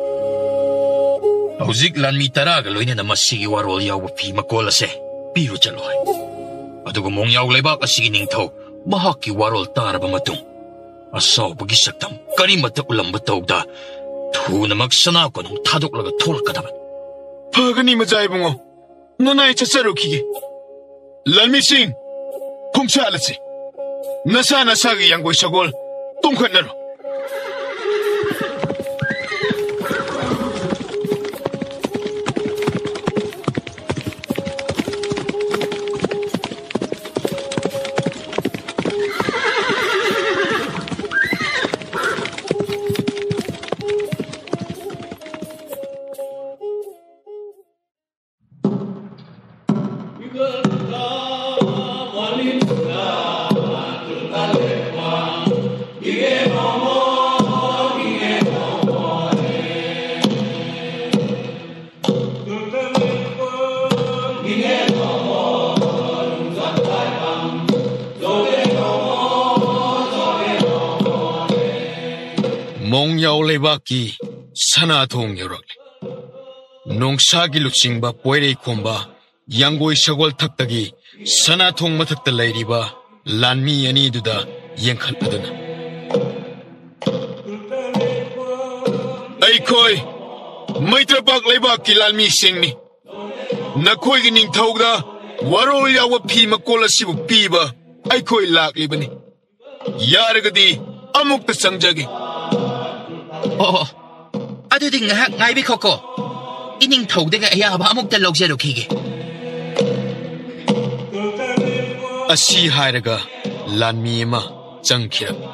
ꯍꯧꯖꯤꯛ ꯂꯥꯟꯃꯤ ꯇꯔꯥꯒ ꯂꯣꯏꯅꯅ ꯃꯁꯤꯒꯤ ꯋꯥꯔꯣꯜ ꯌꯥꯎꯕ ꯐꯤ ꯃꯀꯣꯜ ꯑꯁꯦ ꯄꯤꯔꯨ ꯆꯠꯂꯨ ꯍꯥꯏ꯫ ꯑꯗꯨꯒ ꯃꯣꯡꯌꯥꯎ ꯂꯩꯕꯥꯛ ꯑꯁꯤꯒꯤ ꯅꯤꯡꯊꯧ ꯃꯍꯥꯛꯀꯤ ꯋꯥꯔꯣꯜ ꯇꯥꯔꯕ ꯃꯇꯨꯡ, ꯑꯁꯥꯎꯕꯒꯤ ꯁꯛꯇꯝ ꯀꯔꯤꯃꯠꯇ ꯎꯠꯂꯝꯕ ꯇꯧꯗ, ꯊꯨꯅꯃꯛ ꯁꯅꯥ ꯀꯣꯅꯨꯡ ꯊꯥꯗꯣꯛꯂꯒ ꯊꯣꯛꯂꯛꯀꯗꯕꯅꯤ꯫ ꯐꯒꯅꯤ, ꯃꯆꯥ ꯏꯕꯨꯡꯉꯣ, ꯅꯅꯥꯏ ꯆꯠꯆꯔꯨꯈꯤꯒꯦ꯫ ꯂꯥꯟꯃꯤꯁꯤꯡ, ꯈꯣꯡꯁꯥꯜꯂꯁꯤ꯫ ꯅꯁꯥ ꯅꯁꯥꯒꯤ ꯌꯥꯡꯒꯣꯏ ꯁꯒꯣꯜ ꯇꯣꯡꯈꯠꯅꯔꯣ꯫ ꯃꯣꯡꯌꯥꯎ ꯂꯩꯕꯥꯛꯀꯤ ꯁꯅꯥꯊꯣꯡ ꯌꯧꯔꯛꯂꯦ꯫ ꯅꯣꯡꯁꯥꯒꯤ ꯂꯨꯆꯤꯡꯕ ꯄꯣꯏꯔꯩꯈꯣꯝꯕ ꯌꯥꯡꯒꯣꯏ ꯁꯒꯣꯜ ꯊꯛꯇꯒꯤ ꯁꯅꯥꯊꯣꯡ ꯃꯊꯛꯇ ꯂꯩꯔꯤꯕ ꯂꯥꯟꯃꯤ ꯑꯅꯤꯗꯨꯗ ꯌꯦꯡꯈꯠꯂꯗꯨꯅ, "ꯑꯩꯈꯣꯏ ꯃꯩꯇ꯭ꯔꯄꯥꯛ ꯂꯩꯕꯥꯛꯀꯤ ꯂꯥꯟꯃꯤꯁꯤꯡꯅꯤ꯫ ꯅꯈꯣꯏꯒꯤ ꯅꯤꯡꯊꯧꯗ ꯋꯥꯔꯣꯜ ꯌꯥꯎꯕ ꯐꯤ ꯃꯀꯣꯜ ꯑꯁꯤꯕꯨ ꯄꯤꯕ ꯑꯩꯈꯣꯏ ꯂꯥꯛꯂꯤꯕꯅꯤ꯫ ꯌꯥꯔꯒꯗꯤ ꯑꯃꯨꯛꯇ ꯆꯪꯖꯒꯦ꯫" ꯑꯣ, ꯑꯗꯨꯗꯤ ꯉꯥꯏꯍꯥꯛ ꯉꯥꯏꯕꯤꯈꯣꯀꯣ꯫ ꯏꯅꯤꯡꯊꯧꯗꯒꯤ ꯑꯌꯥꯕ ꯑꯃꯨꯛꯇ ꯂꯧꯖꯔꯨꯈꯤꯒꯦ꯫ ꯑꯁꯤ ꯍꯥꯏꯔꯒ ꯂꯥꯟꯃꯤ ꯑꯃ ꯆꯪꯈꯤꯔꯝꯃꯤ꯫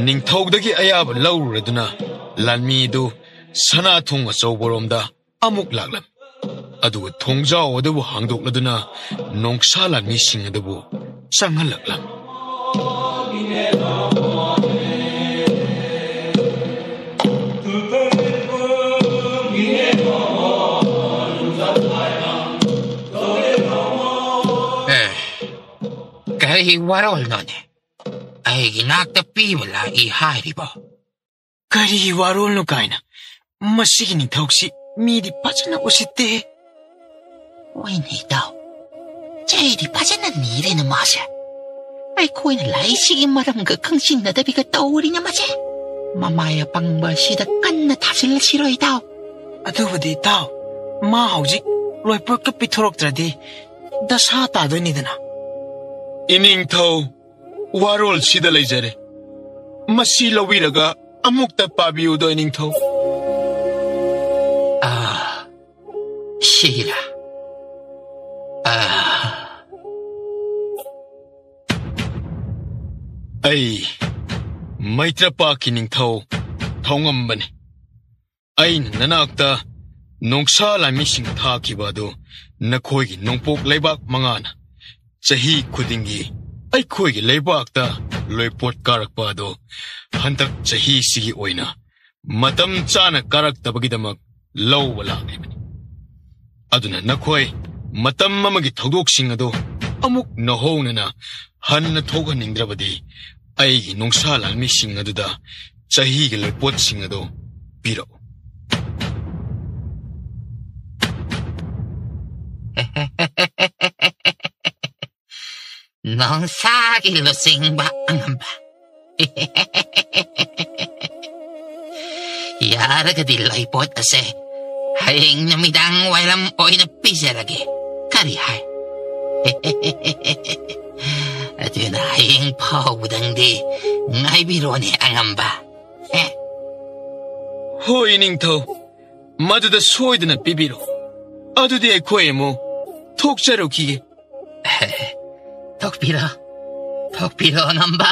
ꯅꯤꯡꯊꯧꯗꯒꯤ ꯑꯌꯥꯕ ꯂꯧꯔꯨꯔꯗꯨꯅ ꯂꯥꯟꯃꯤꯗꯨ ꯁꯅꯥ ꯊꯣꯡ ꯑꯆꯧꯕꯔꯣꯝꯗ ꯑꯃꯨꯛ ꯂꯥꯛꯂꯝꯃꯤ꯫ ꯑꯗꯨꯒ ꯊꯣꯡꯖꯥꯎ ꯑꯗꯨꯕꯨ ꯍꯥꯡꯗꯣꯛꯂꯗꯨꯅ ꯅꯣꯡꯁꯥ ꯂꯥꯟꯃꯤꯁꯤꯡ ꯑꯗꯨꯕꯨ ꯆꯪꯍꯜꯂꯛꯂꯝꯃꯤ꯫ ꯑꯦ, ꯀꯔꯤ ꯋꯥꯔꯣꯜꯅꯣꯅꯦ? ꯑꯩꯒꯤ ꯅꯥꯛꯇ ꯄꯤꯕ ꯂꯥꯛꯏ ꯍꯥꯏꯔꯤꯕꯣ? ꯀꯔꯤ ꯋꯥꯔꯣꯜꯅꯣ ꯀꯥꯏꯅ? ꯃꯁꯤꯒꯤ ꯅꯤꯡꯊꯧꯁꯤ ꯃꯤꯗꯤ ꯐꯖꯅ ꯎꯁꯤꯠꯇꯦ꯫ ꯍꯣꯏꯅꯦ ꯏꯇꯥꯎ, ꯆꯩꯗꯤ ꯐꯖꯅ ꯅꯤꯔꯦꯅ ꯃꯥꯁꯦ꯫ ꯑꯩꯈꯣꯏꯅ ꯂꯥꯏꯁꯤꯒꯤ ꯃꯔꯝꯒ ꯈꯪꯖꯤꯟꯅꯗꯕꯤꯒ ꯇꯧꯔꯤꯅ ꯃꯁꯦ꯫ ꯃꯃꯥꯏ ꯑꯄꯪꯕ ꯑꯁꯤꯗ ꯀꯟꯅ ꯊꯥꯖꯤꯜꯂꯁꯤꯔꯣ ꯏꯇꯥꯎ? ꯑꯗꯨꯕꯨꯗꯤ ꯏꯇꯥꯎ, ꯃꯥ ꯍꯧꯖꯤꯛ ꯂꯣꯏꯄꯣꯠꯀ ꯄꯤꯊꯣꯔꯛꯇ꯭ꯔꯗꯤ ꯗꯁꯥ ꯇꯥꯗꯣꯏꯅꯤꯗꯅ꯫ ꯏꯅꯤꯡꯊꯧ, ꯋꯥꯔꯣꯜꯁꯤꯗ ꯂꯩꯖꯔꯦ꯫ ꯃꯁꯤ ꯂꯧꯕꯤꯔꯒ ꯑꯃꯨꯛꯇ ꯄꯥꯕꯤꯌꯨꯗꯣ, ꯏꯅꯤꯡꯊꯧ꯫ ꯑꯥ, ꯁꯤꯔꯥ? ꯑꯥ꯫ ꯑꯩ ꯃꯩꯇ꯭ꯔꯄꯥꯛꯀꯤ ꯅꯤꯡꯊꯧ ꯊꯧꯉꯝꯕꯅꯤ꯫ ꯑꯩꯅ ꯅꯅꯥꯛꯇ ꯅꯣꯡꯁꯥ ꯂꯥꯟꯃꯤꯁꯤꯡ ꯊꯥꯈꯤꯕ ꯑꯗꯨ ꯅꯈꯣꯏꯒꯤ ꯅꯣꯡꯄꯣꯛ ꯂꯩꯕꯥꯛ ꯃꯉꯥꯅ ꯆꯍꯤ ꯈꯨꯗꯤꯡꯒꯤ ꯑꯩꯈꯣꯏꯒꯤ ꯂꯩꯕꯥꯛꯇ ꯂꯣꯏꯄꯣꯠ ꯀꯥꯔꯛꯄ ꯑꯗꯨ ꯍꯟꯗꯛ ꯆꯍꯤꯁꯤꯒꯤ ꯑꯣꯏꯅ ꯃꯇꯝ ꯆꯥꯅ ꯀꯥꯔꯛꯇꯕꯒꯤꯗꯃꯛ ꯂꯧꯕ ꯂꯥꯛꯂꯤꯕꯅꯤ꯫ ꯑꯗꯨꯅ ꯅꯈꯣꯏ ꯃꯇꯝ ꯑꯃꯒꯤ ꯊꯧꯗꯣꯛꯁꯤꯡ ꯑꯗꯨ ꯑꯃꯨꯛ ꯅꯧꯍꯧꯅꯅ ꯍꯟꯅ ꯊꯣꯛꯍꯟꯅꯤꯡꯗ꯭ꯔꯕꯗꯤ ꯑꯩꯒꯤ ꯅꯣꯡꯁꯥ ꯂꯥꯟꯃꯤꯁꯤꯡ ꯑꯗꯨꯗ ꯆꯍꯤꯒꯤ ꯂꯣꯏꯄꯣꯠꯁꯤꯡ ꯑꯗꯨ ꯄꯤꯔꯛꯎ꯫ ꯅꯣꯡꯁꯥꯒꯤ ꯂꯨꯆꯤꯡꯕ ꯑꯉꯝꯕ꯫ ꯌꯥꯔꯒꯗꯤ ꯂꯩꯄꯣꯠ ꯑꯁꯦ ꯍꯌꯦꯡ ꯅꯨꯃꯤꯗꯥꯡ ꯋꯥꯏꯔꯝ ꯑꯣꯏꯅ ꯄꯤꯖꯔꯒꯦ꯫ ꯀꯔꯤ ꯍꯥꯏ? ꯑꯗꯨꯅ ꯍꯌꯦꯡ ꯐꯥꯎꯕꯗꯪꯗꯤ ꯉꯥꯏꯕꯤꯔꯣꯅꯦ ꯑꯉꯝꯕ꯫ ꯑꯦ꯫ ꯍꯣꯏ, ꯏꯅꯤꯡꯊꯧ꯫ ꯃꯗꯨꯗ ꯁꯣꯏꯗꯅ ꯄꯤꯕꯤꯔꯣ꯫ ꯑꯗꯨꯗꯤ ꯑꯩꯈꯣꯏ ꯑꯃꯨꯛ ꯊꯣꯛꯆꯔꯨꯈꯤꯒꯦ꯫ ꯊꯣꯛꯄꯤꯔꯣ, ꯊꯣꯛꯄꯤꯔꯣ, ꯑꯉꯝꯕ꯫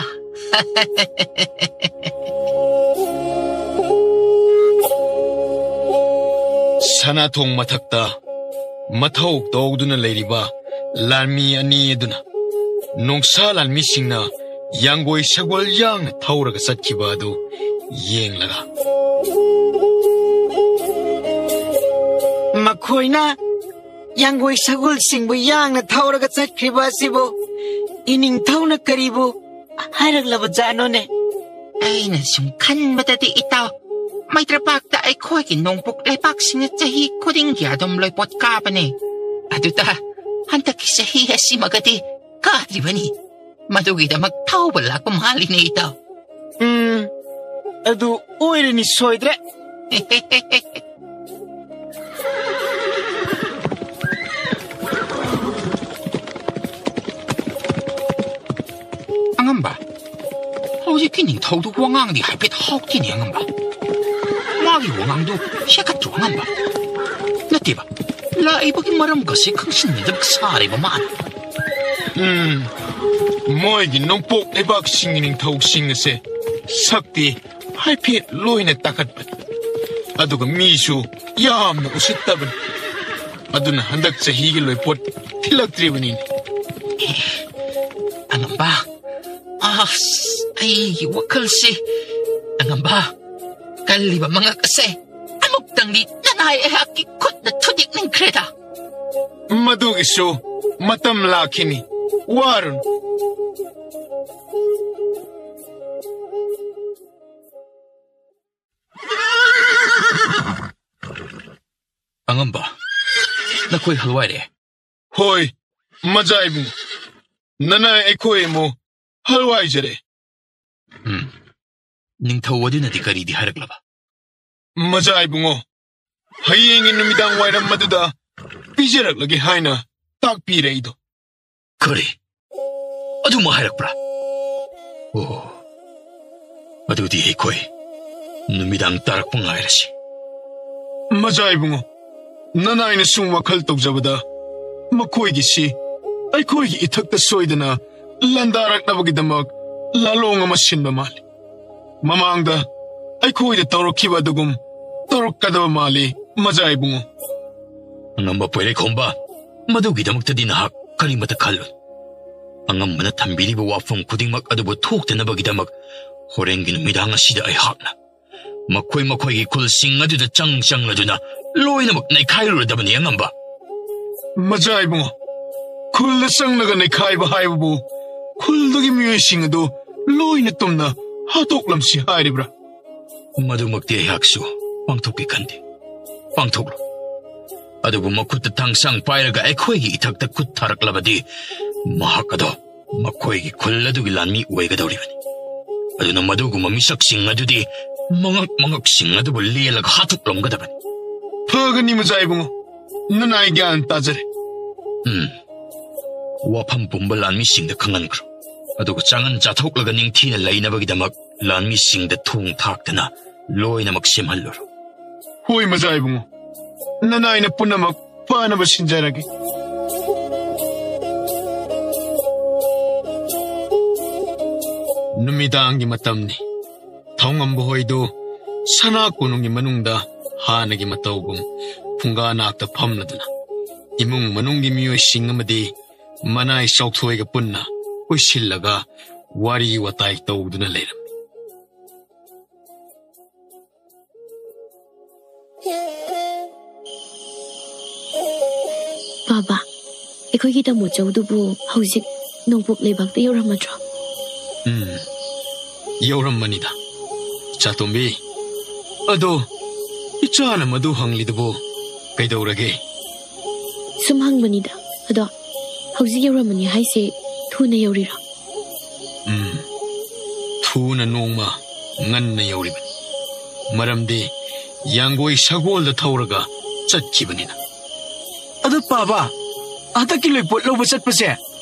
ꯁꯅꯥꯊꯣꯡ ꯃꯊꯛꯇ ꯃꯊꯧ ꯇꯧꯗꯨꯅ ꯂꯩꯔꯤꯕ ꯂꯥꯟꯃꯤ ꯑꯅꯤ ꯑꯗꯨꯅ ꯅꯣꯡꯁꯥ ꯂꯥꯟꯃꯤꯁꯤꯡꯅ ꯌꯥꯡꯒꯣꯏ ꯁꯒꯣꯜ ꯌꯥꯡꯅ ꯊꯧꯔꯒ ꯆꯠꯈꯤꯕ ꯑꯗꯨ ꯌꯦꯡꯂꯒ, ꯃꯈꯣꯏꯅ ꯌꯥꯡꯒꯣꯏ ꯁꯒꯣꯜꯁꯤꯡꯕꯨ ꯌꯥꯡꯅ ꯊꯧꯔꯒ ꯆꯠꯈ꯭ꯔꯤꯕ ꯑꯁꯤꯕꯨ ꯏꯅꯤꯡꯊꯧꯅ ꯀꯔꯤꯕꯨ ꯍꯥꯏꯔꯛꯂꯕ ꯖꯥꯠꯅꯣꯅꯦ? ꯑꯩꯅ ꯁꯨꯝ ꯈꯟꯕꯗꯗꯤ, ꯏꯇꯥꯎ, ꯃꯩꯇ꯭ꯔꯄꯥꯛꯇ ꯑꯩꯈꯣꯏꯒꯤ ꯅꯣꯡꯄꯣꯛ ꯂꯩꯕꯥꯛꯁꯤꯡꯅ ꯆꯍꯤ ꯈꯨꯗꯤꯡꯒꯤ ꯑꯗꯨꯝ ꯂꯣꯏꯄꯣꯠ ꯀꯥꯕꯅꯦ꯫ ꯑꯗꯨꯗ ꯍꯟꯗꯛꯀꯤ ꯆꯍꯤ ꯑꯁꯤꯃꯒꯗꯤ ꯀꯥꯗ꯭ꯔꯤꯕꯅꯤ꯫ ꯃꯗꯨꯒꯤꯗꯃꯛ ꯊꯧꯕ ꯂꯥꯛꯄ ꯃꯥꯜꯂꯤꯅꯦ, ꯏꯇꯥꯎ꯫ ꯎꯝ, ꯑꯗꯨ ꯑꯣꯏꯔꯅꯤ ꯁꯣꯏꯗ꯭ꯔꯦ꯫ ꯑꯉꯝꯕ, ꯍꯧꯖꯤꯛꯀꯤ ꯅꯤꯡꯊꯧꯗꯨ ꯋꯥꯉꯥꯡꯗꯤ ꯍꯥꯏꯐꯦꯠ ꯍꯥꯎꯇꯦꯅꯦ, ꯑꯉꯝꯕ꯫ ꯃꯥꯒꯤ ꯋꯥꯉꯥꯡꯗꯨ ꯁꯦꯀꯠꯇ꯭ꯔꯣ, ꯑꯉꯝꯕ? ꯅꯠꯇꯦꯕ, ꯂꯥꯛꯏꯕꯒꯤ ꯃꯔꯝꯒꯁꯦ ꯈꯪꯁꯤꯟꯅꯗꯕ ꯁꯥꯔꯦꯕ ꯃꯥꯅ꯫ ꯎꯝ, ꯃꯣꯏꯒꯤ ꯅꯣꯡꯄꯣꯛ ꯂꯩꯕꯥꯛꯁꯤꯡꯒꯤ ꯅꯤꯡꯊꯧꯁꯤꯡ ꯑꯁꯦ ꯁꯛꯇꯤ ꯍꯥꯏꯐꯦꯠ ꯂꯣꯏꯅ ꯇꯥꯈꯠꯄꯅꯤ꯫ ꯑꯗꯨꯒ ꯃꯤꯁꯨ ꯌꯥꯝꯅ ꯎꯁꯤꯠꯇꯕꯅꯤ꯫ ꯑꯗꯨꯅ ꯍꯟꯗꯛ ꯆꯍꯤꯒꯤ ꯂꯣꯏꯄꯣꯠ ꯊꯤꯜꯂꯛꯇ꯭ꯔꯤꯕꯅꯤꯅꯦ꯫ ꯑꯉꯝꯕ, ꯑꯁ, ꯑꯩꯒꯤ ꯋꯥꯈꯜꯁꯤ, ꯑꯉꯝꯕ, ꯀꯜꯂꯤꯕ ꯃꯉꯛ ꯑꯁꯦ ꯑꯃꯨꯛꯇꯪꯗꯤ ꯅꯅꯥꯏ ꯑꯩꯍꯥꯛꯀꯤ ꯈꯨꯠꯅ ꯊꯨꯗꯦꯛꯅꯤꯡꯈ꯭ꯔꯦꯗ꯫ ꯃꯗꯨꯒꯤꯁꯨ ꯃꯇꯝ ꯂꯥꯛꯈꯤꯅꯤ, ꯋꯥꯔꯨꯅꯨ꯫ ꯑꯉꯝꯕ, ꯅꯈꯣꯏ ꯍꯜꯋꯥꯏꯔꯦ? ꯍꯣꯏ, ꯃꯖꯥ ꯏꯕꯨꯡ, ꯅꯅꯥꯏ ꯑꯩꯈꯣꯏ ꯑꯃꯨꯛ ꯍꯜꯋꯥꯏꯖꯔꯦ꯫ ꯎꯝ, ꯅꯤꯡꯊꯧ ꯑꯗꯨꯅꯗꯤ ꯀꯔꯤꯗꯤ ꯍꯥꯏꯔꯛꯂꯕ? ꯃꯖꯥ ꯏꯕꯨꯡꯉꯣ, ꯍꯌꯦꯡꯒꯤ ꯅꯨꯃꯤꯗꯥꯡ ꯋꯥꯏꯔꯝ ꯑꯗꯨꯗ ꯄꯤꯖꯔꯛꯂꯒꯦ ꯍꯥꯏꯅ ꯇꯥꯛꯄꯤꯔꯛꯏꯗꯣ꯫ ꯀꯔꯤ? ꯑꯗꯨꯃꯛ ꯍꯥꯏꯔꯛꯄ꯭ꯔꯥ? ꯑꯣ, ꯑꯗꯨꯗꯤ ꯑꯩꯈꯣꯏ ꯅꯨꯃꯤꯗꯥꯡ ꯇꯥꯔꯛꯄ ꯉꯥꯏꯔꯁꯤ꯫ ꯃꯖꯥ ꯏꯕꯨꯡꯉꯣ, ꯅꯅꯥꯏꯅ ꯁꯨꯝ ꯋꯥꯈꯜ ꯇꯧꯖꯕꯗ ꯃꯈꯣꯏꯒꯤꯁꯤ ꯑꯩꯈꯣꯏꯒꯤ ꯏꯊꯛꯇ ꯁꯣꯏꯗꯅ ꯂꯥꯟꯗꯥꯔꯛꯅꯕꯒꯤꯗꯃꯛ ꯂꯥꯂꯣꯡ ꯑꯃ ꯁꯤꯟꯕ ꯃꯥꯜꯂꯤ꯫ ꯃꯃꯥꯡꯗ ꯑꯩꯈꯣꯏꯗ ꯇꯧꯔꯛꯈꯤꯕ ꯑꯗꯨꯒꯨꯝ ꯇꯧꯔꯛꯀꯗꯕ ꯃꯥꯜꯂꯤ, ꯃꯖꯥ ꯏꯕꯨꯡꯉꯣ꯫ ꯑꯉꯝꯕ ꯄꯣꯏꯔꯩꯈꯣꯝꯕ, ꯃꯗꯨꯒꯤꯗꯃꯛꯇꯗꯤ ꯅꯍꯥꯛ ꯀꯔꯤꯃꯇ ꯈꯜꯂꯨ꯫ ꯑꯉꯝꯕꯅ ꯊꯝꯕꯤꯔꯤꯕ ꯋꯥꯐꯝ ꯈꯨꯗꯤꯡꯃꯛ ꯑꯗꯨꯕꯨ ꯊꯣꯛꯇꯅꯕꯒꯤꯗꯃꯛ ꯍꯣꯔꯦꯟꯒꯤ ꯅꯨꯃꯤꯗꯥꯡ ꯑꯁꯤꯗ ꯑꯩꯍꯥꯛꯅ ꯃꯈꯣꯏ ꯃꯈꯣꯏꯒꯤ ꯈꯨꯜꯁꯤꯡ ꯑꯗꯨꯗ ꯆꯪ ꯆꯪꯂꯗꯨꯅ ꯂꯣꯏꯅꯃꯛ ꯅꯩꯈꯥꯏꯔꯨꯔꯗꯕꯅꯤ, ꯑꯉꯝꯕ꯫ ꯃꯖꯥ ꯏꯕꯨꯡꯉꯣ, ꯈꯨꯜꯗ ꯆꯪꯂꯒ ꯅꯩꯈꯥꯏꯕ ꯍꯥꯏꯕꯕꯨ ꯈꯨꯜꯗꯨꯒꯤ ꯃꯤꯑꯣꯏꯁꯤꯡ ꯑꯗꯨ ꯂꯣꯏꯅ ꯇꯨꯝꯅ ꯍꯥꯠꯇꯣꯛꯂꯝꯁꯤ ꯍꯥꯏꯔꯤꯕ꯭ꯔꯥ? ꯃꯗꯨꯃꯛꯇꯤ ꯑꯩꯍꯥꯛꯁꯨ ꯄꯥꯡꯊꯣꯛꯀꯦ ꯈꯟꯗꯦ꯫ ꯄꯥꯡꯊꯣꯛꯂꯣ꯫ ꯑꯗꯨꯕꯨ ꯃꯈꯨꯠꯇ ꯊꯥꯡꯁꯥꯡ ꯄꯥꯏꯔꯒ ꯑꯩꯈꯣꯏꯒꯤ ꯏꯊꯛꯇ ꯈꯨꯠ ꯊꯥꯔꯛꯂꯕꯗꯤ ꯃꯍꯥꯛ ꯑꯗꯣ ꯃꯈꯣꯏꯒꯤ ꯈꯨꯜ ꯑꯗꯨꯒꯤ ꯂꯥꯟꯃꯤ ꯑꯣꯏꯒꯗꯧꯔꯤꯕꯅꯤ꯫ ꯑꯗꯨꯅ ꯃꯗꯨꯒꯨꯝꯕ ꯃꯤꯁꯛꯁꯤꯡ ꯑꯗꯨꯗꯤ ꯃꯉꯛ ꯃꯉꯛꯁꯤꯡ ꯑꯗꯨꯕꯨ ꯂꯦꯜꯂꯒ ꯍꯥꯠꯇꯣꯛꯂꯝꯒꯗꯕꯅꯤ꯫ ꯐꯒꯅꯤ, ꯃꯖꯥ ꯏꯕꯨꯡꯉꯣ꯫ ꯅꯅꯥꯏ ꯒ꯭ꯌꯥꯟ ꯇꯥꯖꯔꯦ꯫ ꯎꯝ꯫ ꯋꯥꯐꯝ ꯄꯨꯝꯕ ꯂꯥꯟꯃꯤꯁꯤꯡꯗ ꯈꯪꯍꯟꯈ꯭ꯔꯣ꯫ ꯑꯗꯨꯒ ꯆꯥꯉꯟ ꯆꯥꯊꯣꯛꯂꯒ ꯅꯤꯡꯊꯤꯅ ꯂꯩꯅꯕꯒꯤꯗꯃꯛ ꯂꯥꯟꯃꯤꯁꯤꯡꯗ ꯊꯣꯡ ꯊꯥꯛꯇꯅ ꯂꯣꯏꯅꯃꯛ ꯁꯦꯝꯍꯜꯂꯨꯔꯣ꯫ ꯍꯣꯏ, ꯃꯖꯥ ꯏꯕꯨꯡꯉꯣ꯫ ꯅꯅꯥꯏꯅ ꯄꯨꯝꯅꯃꯛ ꯐꯅꯕ ꯁꯤꯟꯖꯔꯒꯦ꯫ ꯅꯨꯃꯤꯗꯥꯡꯒꯤ ꯃꯇꯝꯅꯤ꯫ ꯊꯧꯉꯝꯕ ꯍꯣꯏꯗꯨ ꯁꯅꯥ ꯀꯣꯅꯨꯡꯒꯤ ꯃꯅꯨꯡꯗ ꯍꯥꯟꯅꯒꯤ ꯃꯇꯧꯒꯨꯝ ꯐꯨꯡꯒꯥ ꯅꯥꯛꯇ ꯐꯝꯂꯗꯨꯅ ꯏꯃꯨꯡ ꯃꯅꯨꯡꯒꯤ ꯃꯤꯑꯣꯏꯁꯤꯡ ꯑꯃꯗꯤ ꯃꯅꯥꯏ ꯆꯥꯎꯊꯣꯏꯒ ꯄꯨꯟꯅ ꯀꯣꯏꯁꯤꯜꯂꯒ ꯋꯥꯔꯤ ꯋꯥꯇꯥꯏ ꯇꯧꯗꯨꯅ ꯂꯩꯔꯝꯃꯤ꯫ ꯕꯥꯕꯥ, ꯑꯩꯈꯣꯏꯒꯤ ꯇꯥꯃꯣ ꯆꯧꯗꯨꯕꯨ ꯍꯧꯖꯤꯛ ꯅꯣꯡꯄꯣꯛ ꯂꯩꯕꯥꯛꯇ ꯌꯧꯔꯝꯃꯗ꯭ꯔꯣ? ꯎꯝ, ꯌꯧꯔꯝꯃꯅꯤꯗ꯫ ꯏꯆꯥꯇꯣꯝꯕꯤ, ꯑꯗꯣ ꯏꯆꯥꯅ ꯃꯗꯨ ꯍꯪꯂꯤꯗꯨꯕꯨ ꯀꯩꯗꯧꯔꯒꯦ? ꯁꯨꯝ ꯍꯪꯕꯅꯤꯗ꯫ ꯑꯗꯣ ꯍꯧꯖꯤꯛ ꯌꯧꯔꯝꯃꯅꯤ ꯍꯥꯏꯁꯦ ꯊꯨꯅ ꯌꯧꯔꯤꯔꯣ? ꯎꯝ, ꯊꯨꯅ ꯅꯣꯡꯃ ꯉꯟꯅ ꯌꯧꯔꯤꯕꯅꯤ꯫ ꯃꯔꯝꯗꯤ ꯌꯥꯡꯒꯣꯏ ꯁꯒꯣꯜꯗ ꯊꯧꯔꯒ ꯆꯠꯈꯤꯕꯅꯤꯅ꯫ ꯑꯗꯨ ꯄꯥꯕ, ꯍꯟꯗꯛꯀꯤ ꯂꯣꯏꯄꯣꯠ ꯂꯧꯕ ꯆꯠꯄꯁꯦ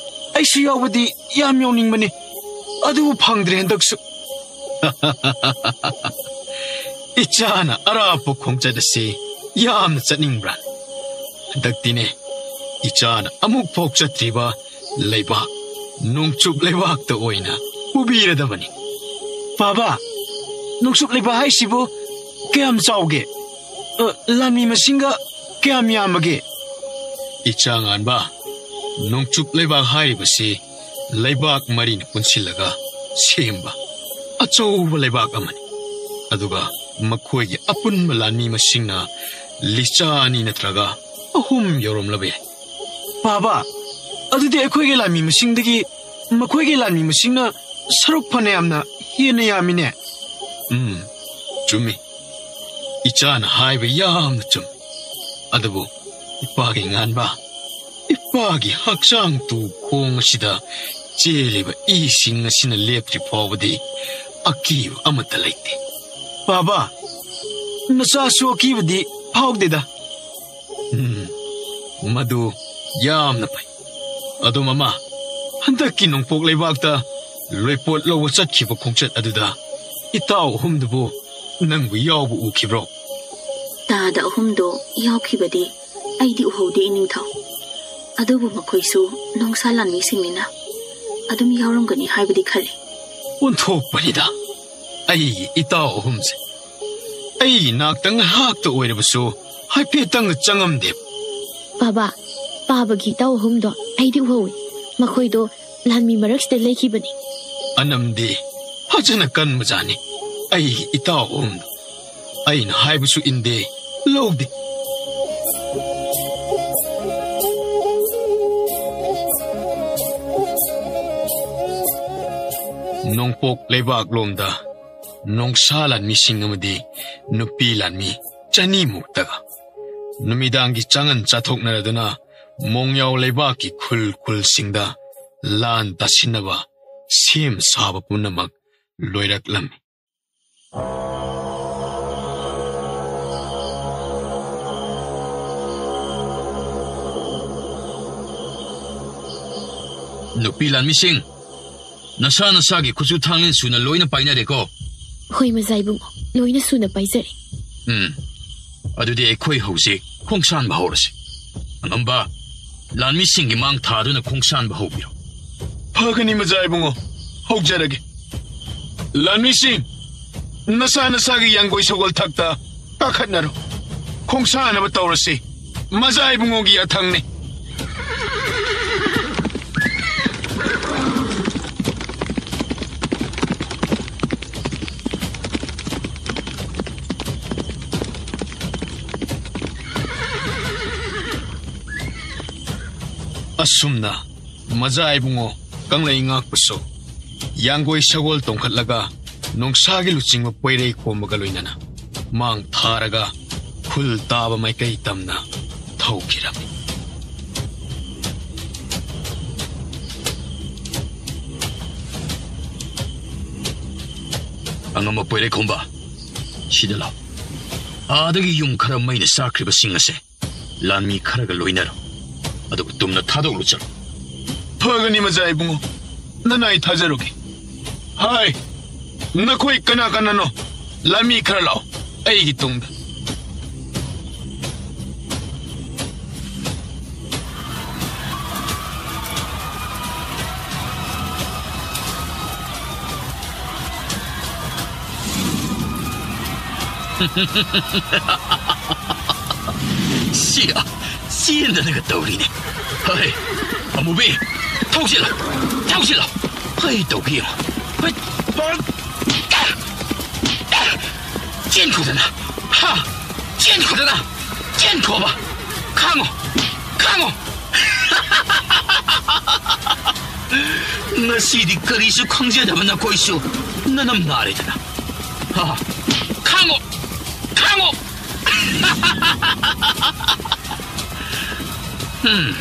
ꯑꯩꯁꯨ ꯌꯥꯎꯕꯗꯤ ꯌꯥꯝ ꯌꯥꯎꯅꯤꯡꯕꯅꯤ, ꯑꯗꯨꯕꯨ ꯐꯪꯗ꯭ꯔꯦ ꯍꯟꯗꯛꯁꯨ꯫ ꯏꯆꯥꯅ ꯑꯔꯥꯞꯄ ꯈꯣꯡꯆꯠ ꯑꯁꯤ ꯌꯥꯝꯅ ꯆꯠꯅꯤꯡꯕ꯭ꯔꯥ? ꯍꯟꯗꯛꯇꯤꯅꯦ, ꯏꯆꯥꯅ ꯑꯃꯨꯛ ꯐꯥꯎ ꯆꯠꯇ꯭ꯔꯤꯕ ꯂꯩꯕꯥꯛ, ꯅꯣꯡꯆꯨꯞ ꯂꯩꯕꯥꯛꯇ ꯑꯣꯏꯅ ꯄꯨꯕꯤꯔꯗꯕꯅꯤ꯫ ꯕꯥꯕꯥ, ꯅꯣꯡꯆꯨꯞ ꯂꯩꯕꯥꯛ ꯍꯥꯏꯁꯤꯕꯨ ꯀꯌꯥꯝ ꯆꯥꯎꯒꯦ? ꯑ, ꯂꯥꯟꯃꯤ ꯃꯁꯤꯡꯒ ꯀꯌꯥꯝ ꯌꯥꯝꯕꯒꯦ? ꯏꯆꯥ ꯉꯥꯟꯕ, ꯅꯣꯡꯆꯨꯞ ꯂꯩꯕꯥꯛ ꯍꯥꯏꯔꯤꯕꯁꯤ ꯂꯩꯕꯥꯛ ꯃꯔꯤꯅ ꯄꯨꯟꯁꯤꯜꯂꯒ ꯁꯦꯝꯕ ꯑꯆꯧꯕ ꯂꯩꯕꯥꯛ ꯑꯃꯅꯤ꯫ ꯑꯗꯨꯒ ꯃꯈꯣꯏꯒꯤ ꯑꯄꯨꯟꯕ ꯂꯥꯟꯃꯤ ꯃꯁꯤꯡꯅ ꯂꯤꯆꯥ ꯑꯅꯤ ꯅꯠꯇ꯭ꯔꯒ ꯑꯍꯨꯝ ꯌꯧꯔꯝꯂꯕ ꯌꯥꯏ꯫ ꯕꯥꯕꯥ, ꯑꯗꯨꯗꯤ ꯑꯩꯈꯣꯏꯒꯤ ꯂꯥꯟꯃꯤ ꯃꯁꯤꯡꯗꯒꯤ ꯃꯈꯣꯏꯒꯤ ꯂꯥꯟꯃꯤ ꯃꯁꯤꯡꯅ ꯁꯔꯨꯛ ꯐꯅ ꯌꯥꯝꯅ ꯍꯦꯟꯅ ꯌꯥꯝꯃꯤꯅꯦ꯫ ꯎꯝ, ꯆꯨꯝꯃꯤ꯫ ꯏꯆꯥꯅ ꯍꯥꯏꯕ ꯌꯥꯝꯅ ꯆꯨꯝꯃꯤ꯫ ꯑꯗꯨꯕꯨ ꯏꯄꯥꯒꯤ ꯉꯥꯟꯕ, ꯏꯄꯥꯒꯤ ꯍꯛꯆꯥꯡ ꯇꯨ ꯈꯣꯡ ꯑꯁꯤꯗ ꯆꯦꯜꯂꯤꯕ ꯏꯁꯤꯡ ꯑꯁꯤꯅ ꯂꯦꯞꯇ꯭ꯔꯤ ꯐꯥꯎꯕꯗꯤ ꯑꯀꯤꯕ ꯑꯃꯠꯇ ꯂꯩꯇꯦ꯫ ꯕꯥꯕꯥ, ꯅꯆꯥꯁꯨ ꯑꯀꯤꯕꯗꯤ ꯐꯥꯎꯗꯦꯗ꯫ ꯎꯝ, ꯃꯗꯨ ꯌꯥꯝꯅ ꯐꯩ꯫ ꯑꯗꯣ ꯃꯃꯥ, ꯍꯟꯗꯛꯀꯤ ꯅꯣꯡꯄꯣꯛ ꯂꯩꯕꯥꯛꯇ ꯂꯣꯏꯄꯣꯠ ꯂꯧꯕ ꯆꯠꯈꯤꯕ ꯈꯣꯡꯆꯠ ꯑꯗꯨꯗ ꯏꯇꯥꯎ ꯑꯍꯨꯝꯗꯨꯕꯨ ꯅꯪꯕꯨ ꯌꯥꯎꯕ ꯎꯈꯤꯕ꯭ꯔꯣ? ꯇꯥꯗ ꯑꯍꯨꯝꯗꯣ ꯌꯥꯎꯈꯤꯕꯗꯤ ꯑꯩꯗꯤ ꯎꯍꯧꯗꯦ, ꯏꯅꯤꯡꯊꯧ꯫ ꯑꯗꯨꯕꯨ ꯃꯈꯣꯏꯁꯨ ꯅꯣꯡꯁꯥ ꯂꯥꯟꯃꯤꯁꯤꯡꯅꯤꯅ ꯑꯗꯨꯝ ꯌꯥꯎꯔꯝꯒꯅꯤ ꯍꯥꯏꯕꯗꯤ ꯈꯜꯂꯤ꯫ ꯑꯣꯟꯊꯣꯛꯄꯅꯤꯗ, ꯑꯩꯒꯤ ꯏꯇꯥꯎ ꯑꯍꯨꯝꯁꯦ꯫ ꯑꯩꯒꯤ ꯅꯥꯛꯇ ꯉꯥꯏꯍꯥꯛꯇ ꯑꯣꯏꯔꯕꯁꯨ ꯍꯥꯏꯐꯦꯠꯇꯪ ꯆꯪꯉꯝꯗꯦ꯫ ꯕꯥꯕꯥ, ꯄꯥꯕꯒꯤ ꯏꯇꯥꯎ ꯑꯍꯨꯝꯗꯣ ꯑꯩꯗꯤ ꯎꯍꯧꯏ꯫ ꯃꯈꯣꯏꯗꯣ ꯂꯥꯟꯃꯤ ꯃꯔꯛꯁꯤꯗ ꯂꯩꯈꯤꯕꯅꯤ꯫ ꯑꯅꯝꯗꯤ ꯐꯖꯅ ꯀꯟꯕꯖꯥꯠꯅꯤ꯫ ꯑꯩꯒꯤ ꯏꯇꯥꯎ ꯑꯍꯨꯝꯗꯣ ꯑꯩꯅ ꯍꯥꯏꯕꯁꯨ ꯏꯟꯗꯦ, ꯂꯧꯗꯦ꯫ ꯅꯣꯡꯄꯣꯛ ꯂꯩꯕꯥꯛꯂꯣꯝꯗ ꯅꯣꯡꯁꯥ ꯂꯥꯟꯃꯤꯁꯤꯡ ꯑꯃꯗꯤ ꯅꯨꯄꯤ ꯂꯥꯟꯃꯤ ꯆꯅꯤꯃꯨꯛꯇꯒ ꯅꯨꯃꯤꯗꯥꯡꯒꯤ ꯆꯥꯉꯟ ꯆꯥꯊꯣꯛꯅꯔꯗꯨꯅ ꯃꯣꯡꯌꯥꯎ ꯂꯩꯕꯥꯛꯀꯤ ꯈꯨꯜ ꯈꯨꯜꯁꯤꯡꯗ ꯂꯥꯟ ꯇꯥꯁꯤꯟꯅꯕ ꯁꯦꯝ ꯁꯥꯕ ꯄꯨꯝꯅꯃꯛ ꯂꯣꯏꯔꯛꯂꯝꯃꯤ꯫ ꯅꯨꯄꯤ ꯂꯥꯟꯃꯤꯁꯤꯡ, ꯅꯁꯥ ꯅꯁꯥꯒꯤ ꯈꯨꯠꯁꯨ ꯊꯥꯡꯂꯦꯟ ꯁꯨꯅ ꯂꯣꯏꯅ ꯄꯥꯏꯅꯔꯦꯀꯣ? ꯍꯣꯏ, ꯃꯖꯥ ꯏꯕꯨꯡꯉꯣ, ꯂꯣꯏꯅ ꯁꯨꯅ ꯄꯥꯏꯖꯔꯦ꯫ ꯎꯝ, ꯑꯗꯨꯗꯤ ꯑꯩꯈꯣꯏ ꯍꯧꯖꯤꯛ ꯈꯣꯡꯁꯥꯟꯕ ꯍꯧꯔꯁꯤ꯫ ꯑꯉꯝꯕ, ꯂꯥꯟꯃꯤꯁꯤꯡꯒꯤ ꯃꯥꯡ ꯊꯥꯗꯨꯅ ꯈꯣꯡꯁꯥꯟꯕ ꯍꯧꯕꯤꯔꯣ꯫ ꯐꯒꯅꯤ, ꯃꯖꯥ ꯏꯕꯨꯡꯉꯣ, ꯍꯧꯖꯔꯒꯦ꯫ ꯂꯥꯟꯃꯤꯁꯤꯡ, ꯅꯁꯥ ꯅꯁꯥꯒꯤ ꯌꯥꯡꯒꯣꯏ ꯁꯒꯣꯜ ꯊꯛꯇ ꯀꯥꯈꯠꯅꯔꯣ꯫ ꯈꯣꯡꯁꯥꯟꯅꯕ ꯇꯧꯔꯁꯤ꯫ ꯃꯖꯥ ꯏꯕꯨꯡꯉꯣꯒꯤ ꯌꯥꯊꯪꯅꯤ꯫ ꯑꯁꯨꯝꯅ ꯃꯖꯥ ꯏꯕꯨꯡꯉꯣ ꯀꯪꯂꯩ ꯉꯥꯛꯄꯁꯨ ꯌꯥꯡꯒꯣꯏ ꯁꯒꯣꯜ ꯇꯣꯡꯈꯠꯂꯒ ꯅꯣꯡꯁꯥꯒꯤ ꯂꯨꯆꯤꯡꯕ ꯄꯣꯏꯔꯩ ꯈꯣꯝꯕꯒ ꯂꯣꯏꯅꯅ ꯃꯥꯡ ꯊꯥꯔꯒ ꯈꯨꯜ ꯇꯥꯕ ꯃꯥꯏꯀꯩ ꯇꯝꯅ ꯊꯧꯈꯤꯔꯝꯃꯤ꯫ ꯑꯉꯝꯕ ꯄꯣꯏꯔꯩ ꯈꯣꯝꯕ, ꯁꯤꯗ ꯂꯥꯎ꯫ ꯑꯥꯗꯒꯤ ꯌꯨꯝ ꯈꯔ ꯃꯩꯅ ꯆꯥꯛꯈ꯭ꯔꯤꯕꯁꯤꯡ ꯑꯁꯦ ꯂꯥꯟꯃꯤ ꯈꯔꯒ ꯂꯣꯏꯅꯔꯣ, ꯑꯗꯨꯒ ꯇꯨꯝꯅ ꯊꯥꯗꯣꯛꯂꯨ ꯆꯠꯂꯨ꯫ ꯐꯒꯅꯤ, ꯃꯖꯥ ꯏꯕꯨꯡꯉꯣ, ꯅꯅꯥꯏ ꯊꯥꯖꯔꯨꯒꯦ꯫ ꯍꯥꯏ, ꯅꯈꯣꯏ ꯀꯅꯥ ꯀꯅꯥꯅꯣ? ꯂꯥꯟꯃꯤ ꯈꯔ ꯂꯥꯛꯑꯣ ꯑꯩꯒꯤ ꯇꯨꯡꯗ꯫ ꯁꯤ, ꯆꯦꯟꯗꯅꯒ ꯇꯧꯔꯤꯅꯦ꯫ ꯍꯩ, ꯑꯃꯨꯕꯤ, ꯊꯧꯁꯤꯜꯂꯣ, ꯊꯧꯁꯤꯜꯂꯣ꯫ ꯑꯩ ꯇꯧꯒꯦ ꯌꯦꯡꯉꯣ꯫ ꯍꯩ, ꯆꯦꯟꯈꯣꯗꯅ, ꯍꯥ? ꯆꯦꯟꯈꯣꯗꯅ, ꯆꯦꯟꯈꯣꯕ꯫ ꯈꯥꯡꯉꯣ, ꯈꯥꯡꯉꯣ꯫ ꯉꯁꯤꯗꯤ ꯀꯔꯤꯁꯨ ꯈꯪꯖꯗꯕ ꯅꯈꯣꯏꯁꯨ ꯅꯅꯝ ꯅꯥꯔꯦꯗꯅ꯫ ꯍꯥ? ꯈꯥꯡꯉꯣ! ꯈꯥꯡꯉꯣ! ꯍꯝ꯫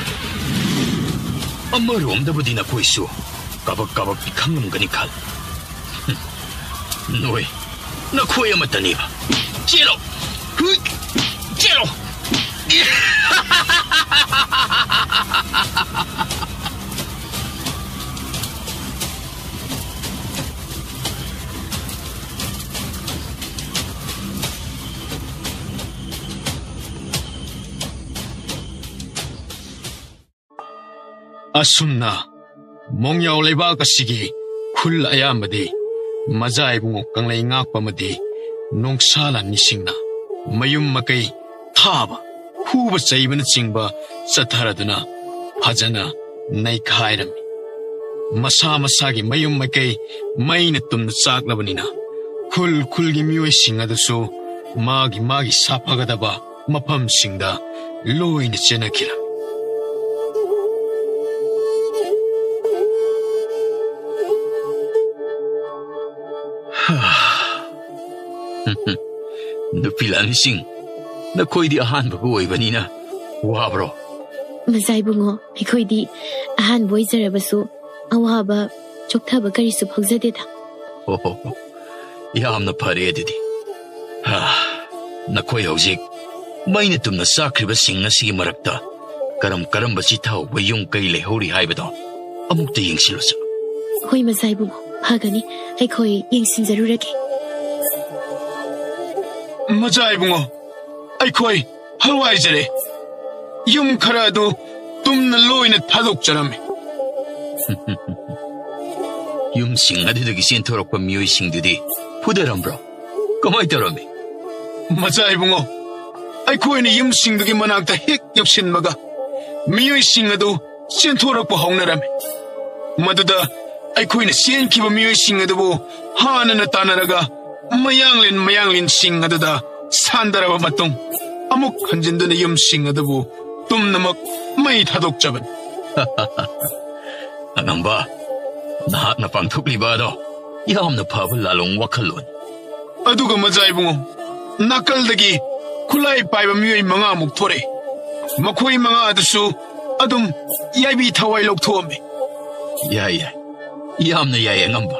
ꯑꯃꯔꯣꯝꯗꯕꯨꯗꯤ ꯅꯈꯣꯏꯁꯨ ꯀꯕꯛ ꯀꯕꯛꯇꯤ ꯈꯪꯂꯝꯒꯅꯤ ꯈꯜ꯫ ꯍꯝ꯫ ꯅꯣꯏ, ꯅꯈꯣꯏ ꯑꯃꯠꯇꯅꯦꯕ꯫ ꯆꯦꯜꯂꯣ! ꯍꯨꯏ! ꯆꯦꯜꯂꯣ! ꯑꯁꯨꯝꯅ ꯃꯣꯡꯌꯥꯎ ꯂꯩꯕꯥꯛ ꯑꯁꯤꯒꯤ ꯈꯨꯜ ꯑꯌꯥꯝꯕꯗꯤ ꯃꯖꯥ ꯏꯕꯨꯡꯉꯣ ꯀꯪꯂꯩ ꯉꯥꯛꯄ ꯑꯃꯗꯤ ꯅꯣꯡꯁꯥ ꯂꯥꯟꯃꯤꯁꯤꯡꯅ ꯃꯌꯨꯝ ꯃꯀꯩ ꯊꯥꯕ, ꯍꯨꯕ ꯆꯩꯕꯅꯆꯤꯡꯕ ꯆꯠꯊꯔꯗꯨꯅ ꯐꯖꯅ ꯅꯩꯈꯥꯏꯔꯝꯃꯤ꯫ ꯃꯁꯥ ꯃꯁꯥꯒꯤ ꯃꯌꯨꯝ ꯃꯀꯩ ꯃꯩꯅ ꯇꯨꯝꯅ ꯆꯥꯛꯂꯕꯅꯤꯅ ꯈꯨꯜ ꯈꯨꯜꯒꯤ ꯃꯤꯑꯣꯏꯁꯤꯡ ꯑꯗꯨꯁꯨ ꯃꯥꯒꯤ ꯃꯥꯒꯤ ꯁꯥꯐꯒꯗꯕ ꯃꯐꯝꯁꯤꯡꯗ ꯂꯣꯏꯅ ꯆꯦꯟꯅꯈꯤꯔꯝꯃꯤ꯫ ꯅꯨꯄꯤ ꯂꯥꯟꯃꯤꯁꯤꯡ, ꯅꯈꯣꯏꯗꯤ ꯑꯍꯥꯟꯕꯒ ꯑꯣꯏꯕꯅꯤꯅ ꯋꯥꯕ꯭ꯔꯣ? ꯃꯖꯥ ꯏꯕꯨꯡꯉꯣ, ꯑꯩꯈꯣꯏꯗꯤ ꯑꯍꯥꯟꯕ ꯑꯣꯏꯖꯔꯕꯁꯨ ꯑꯋꯥꯕ ꯆꯣꯛꯊꯕ ꯀꯔꯤꯁꯨ ꯐꯥꯎꯖꯗꯦꯗ꯫ ꯑꯣ ꯍꯣ ꯍꯣ, ꯌꯥꯝꯅ ꯐꯔꯦ ꯑꯗꯨꯗꯤ꯫ ꯍꯥ, ꯅꯈꯣꯏ ꯍꯧꯖꯤꯛ ꯃꯩꯅ ꯇꯨꯝꯅ ꯆꯥꯛꯈ꯭ꯔꯤꯕꯁꯤꯡ ꯑꯁꯤꯒꯤ ꯃꯔꯛꯇ ꯀꯔꯝ ꯀꯔꯝꯕ ꯆꯤꯊꯍꯧꯕ ꯌꯨꯝ ꯀꯩ ꯂꯩꯍꯧꯔꯤ ꯍꯥꯏꯕꯗꯣ ꯑꯃꯨꯛꯇ ꯌꯦꯡꯁꯤꯜꯂꯨꯁꯤ꯫ ꯍꯣꯏ ꯃꯖꯥ ꯏꯕꯨꯡꯉꯣ, ꯐꯒꯅꯤ, ꯑꯩꯈꯣꯏ ꯌꯦꯡꯁꯤꯟꯖꯔꯨꯔꯒꯦ꯫ ꯃꯖꯥ ꯏꯕꯨꯡꯉꯣ, ꯑꯩꯈꯣꯏ ꯍꯜꯋꯥꯏꯖꯔꯦ꯫ ꯌꯨꯝ ꯈꯔ ꯑꯗꯨ ꯇꯨꯝꯅ ꯂꯣꯏꯅ ꯊꯥꯗꯣꯛꯆꯔꯝꯃꯤ꯫ ꯌꯨꯝꯁꯤꯡ ꯑꯗꯨꯗꯒꯤ ꯆꯦꯟꯊꯣꯔꯛꯄ ꯃꯤꯑꯣꯏꯁꯤꯡꯗꯨꯗꯤ ꯐꯨꯗꯔꯝꯕ꯭ꯔꯣ? ꯀꯃꯥꯏ ꯇꯧꯔꯝꯃꯤ? ꯃꯆꯥ ꯏꯕꯨꯡꯉꯣ, ꯑꯩꯈꯣꯏꯅ ꯌꯨꯝꯁꯤꯡꯗꯨꯒꯤ ꯃꯅꯥꯛꯇ ꯍꯦꯛ ꯌꯧꯁꯤꯟꯕꯒ ꯃꯤꯑꯣꯏꯁꯤꯡ ꯑꯗꯨ ꯆꯦꯟꯊꯣꯔꯛꯄ ꯍꯧꯅꯔꯝꯃꯤ꯫ ꯃꯗꯨꯗ ꯑꯩꯈꯣꯏꯅ ꯆꯦꯟꯈꯤꯕ ꯃꯤꯑꯣꯏꯁꯤꯡ ꯑꯗꯨꯕꯨ ꯍꯥꯟꯅꯅ ꯇꯥꯟꯅꯔꯒ ꯃꯌꯥꯡꯂꯦꯟ ꯃꯌꯥꯡꯂꯦꯟꯁꯤꯡ ꯑꯗꯨꯗ ꯁꯥꯟꯗꯔꯕ ꯃꯇꯨꯡ ꯑꯃꯨꯛ ꯍꯟꯖꯤꯟꯗꯨꯅ ꯌꯨꯝꯁꯤꯡ ꯑꯗꯨꯕꯨ ꯇꯨꯝꯅꯃꯛ ꯃꯩ ꯊꯥꯗꯣꯛꯆꯕꯅꯤ꯫ ꯑꯉꯝꯕ, ꯅꯍꯥꯛꯅ ꯄꯥꯡꯊꯣꯛꯂꯤꯕ ꯑꯗꯣ ꯌꯥꯝꯅ ꯐꯕ ꯂꯥꯂꯣꯡ ꯋꯥꯈꯜꯂꯣꯟ꯫ ꯑꯗꯨꯒ ꯃꯖꯥ ꯏꯕꯨꯡꯉꯣ, ꯅꯥꯀꯜꯗꯒꯤ ꯈꯨꯠꯂꯥꯏ ꯄꯥꯏꯕ ꯃꯤꯑꯣꯏ ꯃꯉꯥꯃꯨꯛ ꯊꯣꯔꯛꯑꯦ꯫ ꯃꯈꯣꯏ ꯃꯉꯥ ꯑꯗꯨꯁꯨ ꯑꯗꯨꯝ ꯌꯥꯏꯕꯤ ꯊꯋꯥꯏ ꯂꯧꯊꯣꯛꯑꯝꯃꯦ꯫ ꯌꯥꯏ, ꯌꯥꯏ꯫ ꯌꯥꯝꯅ ꯌꯥꯏ, ꯑꯉꯝꯕ꯫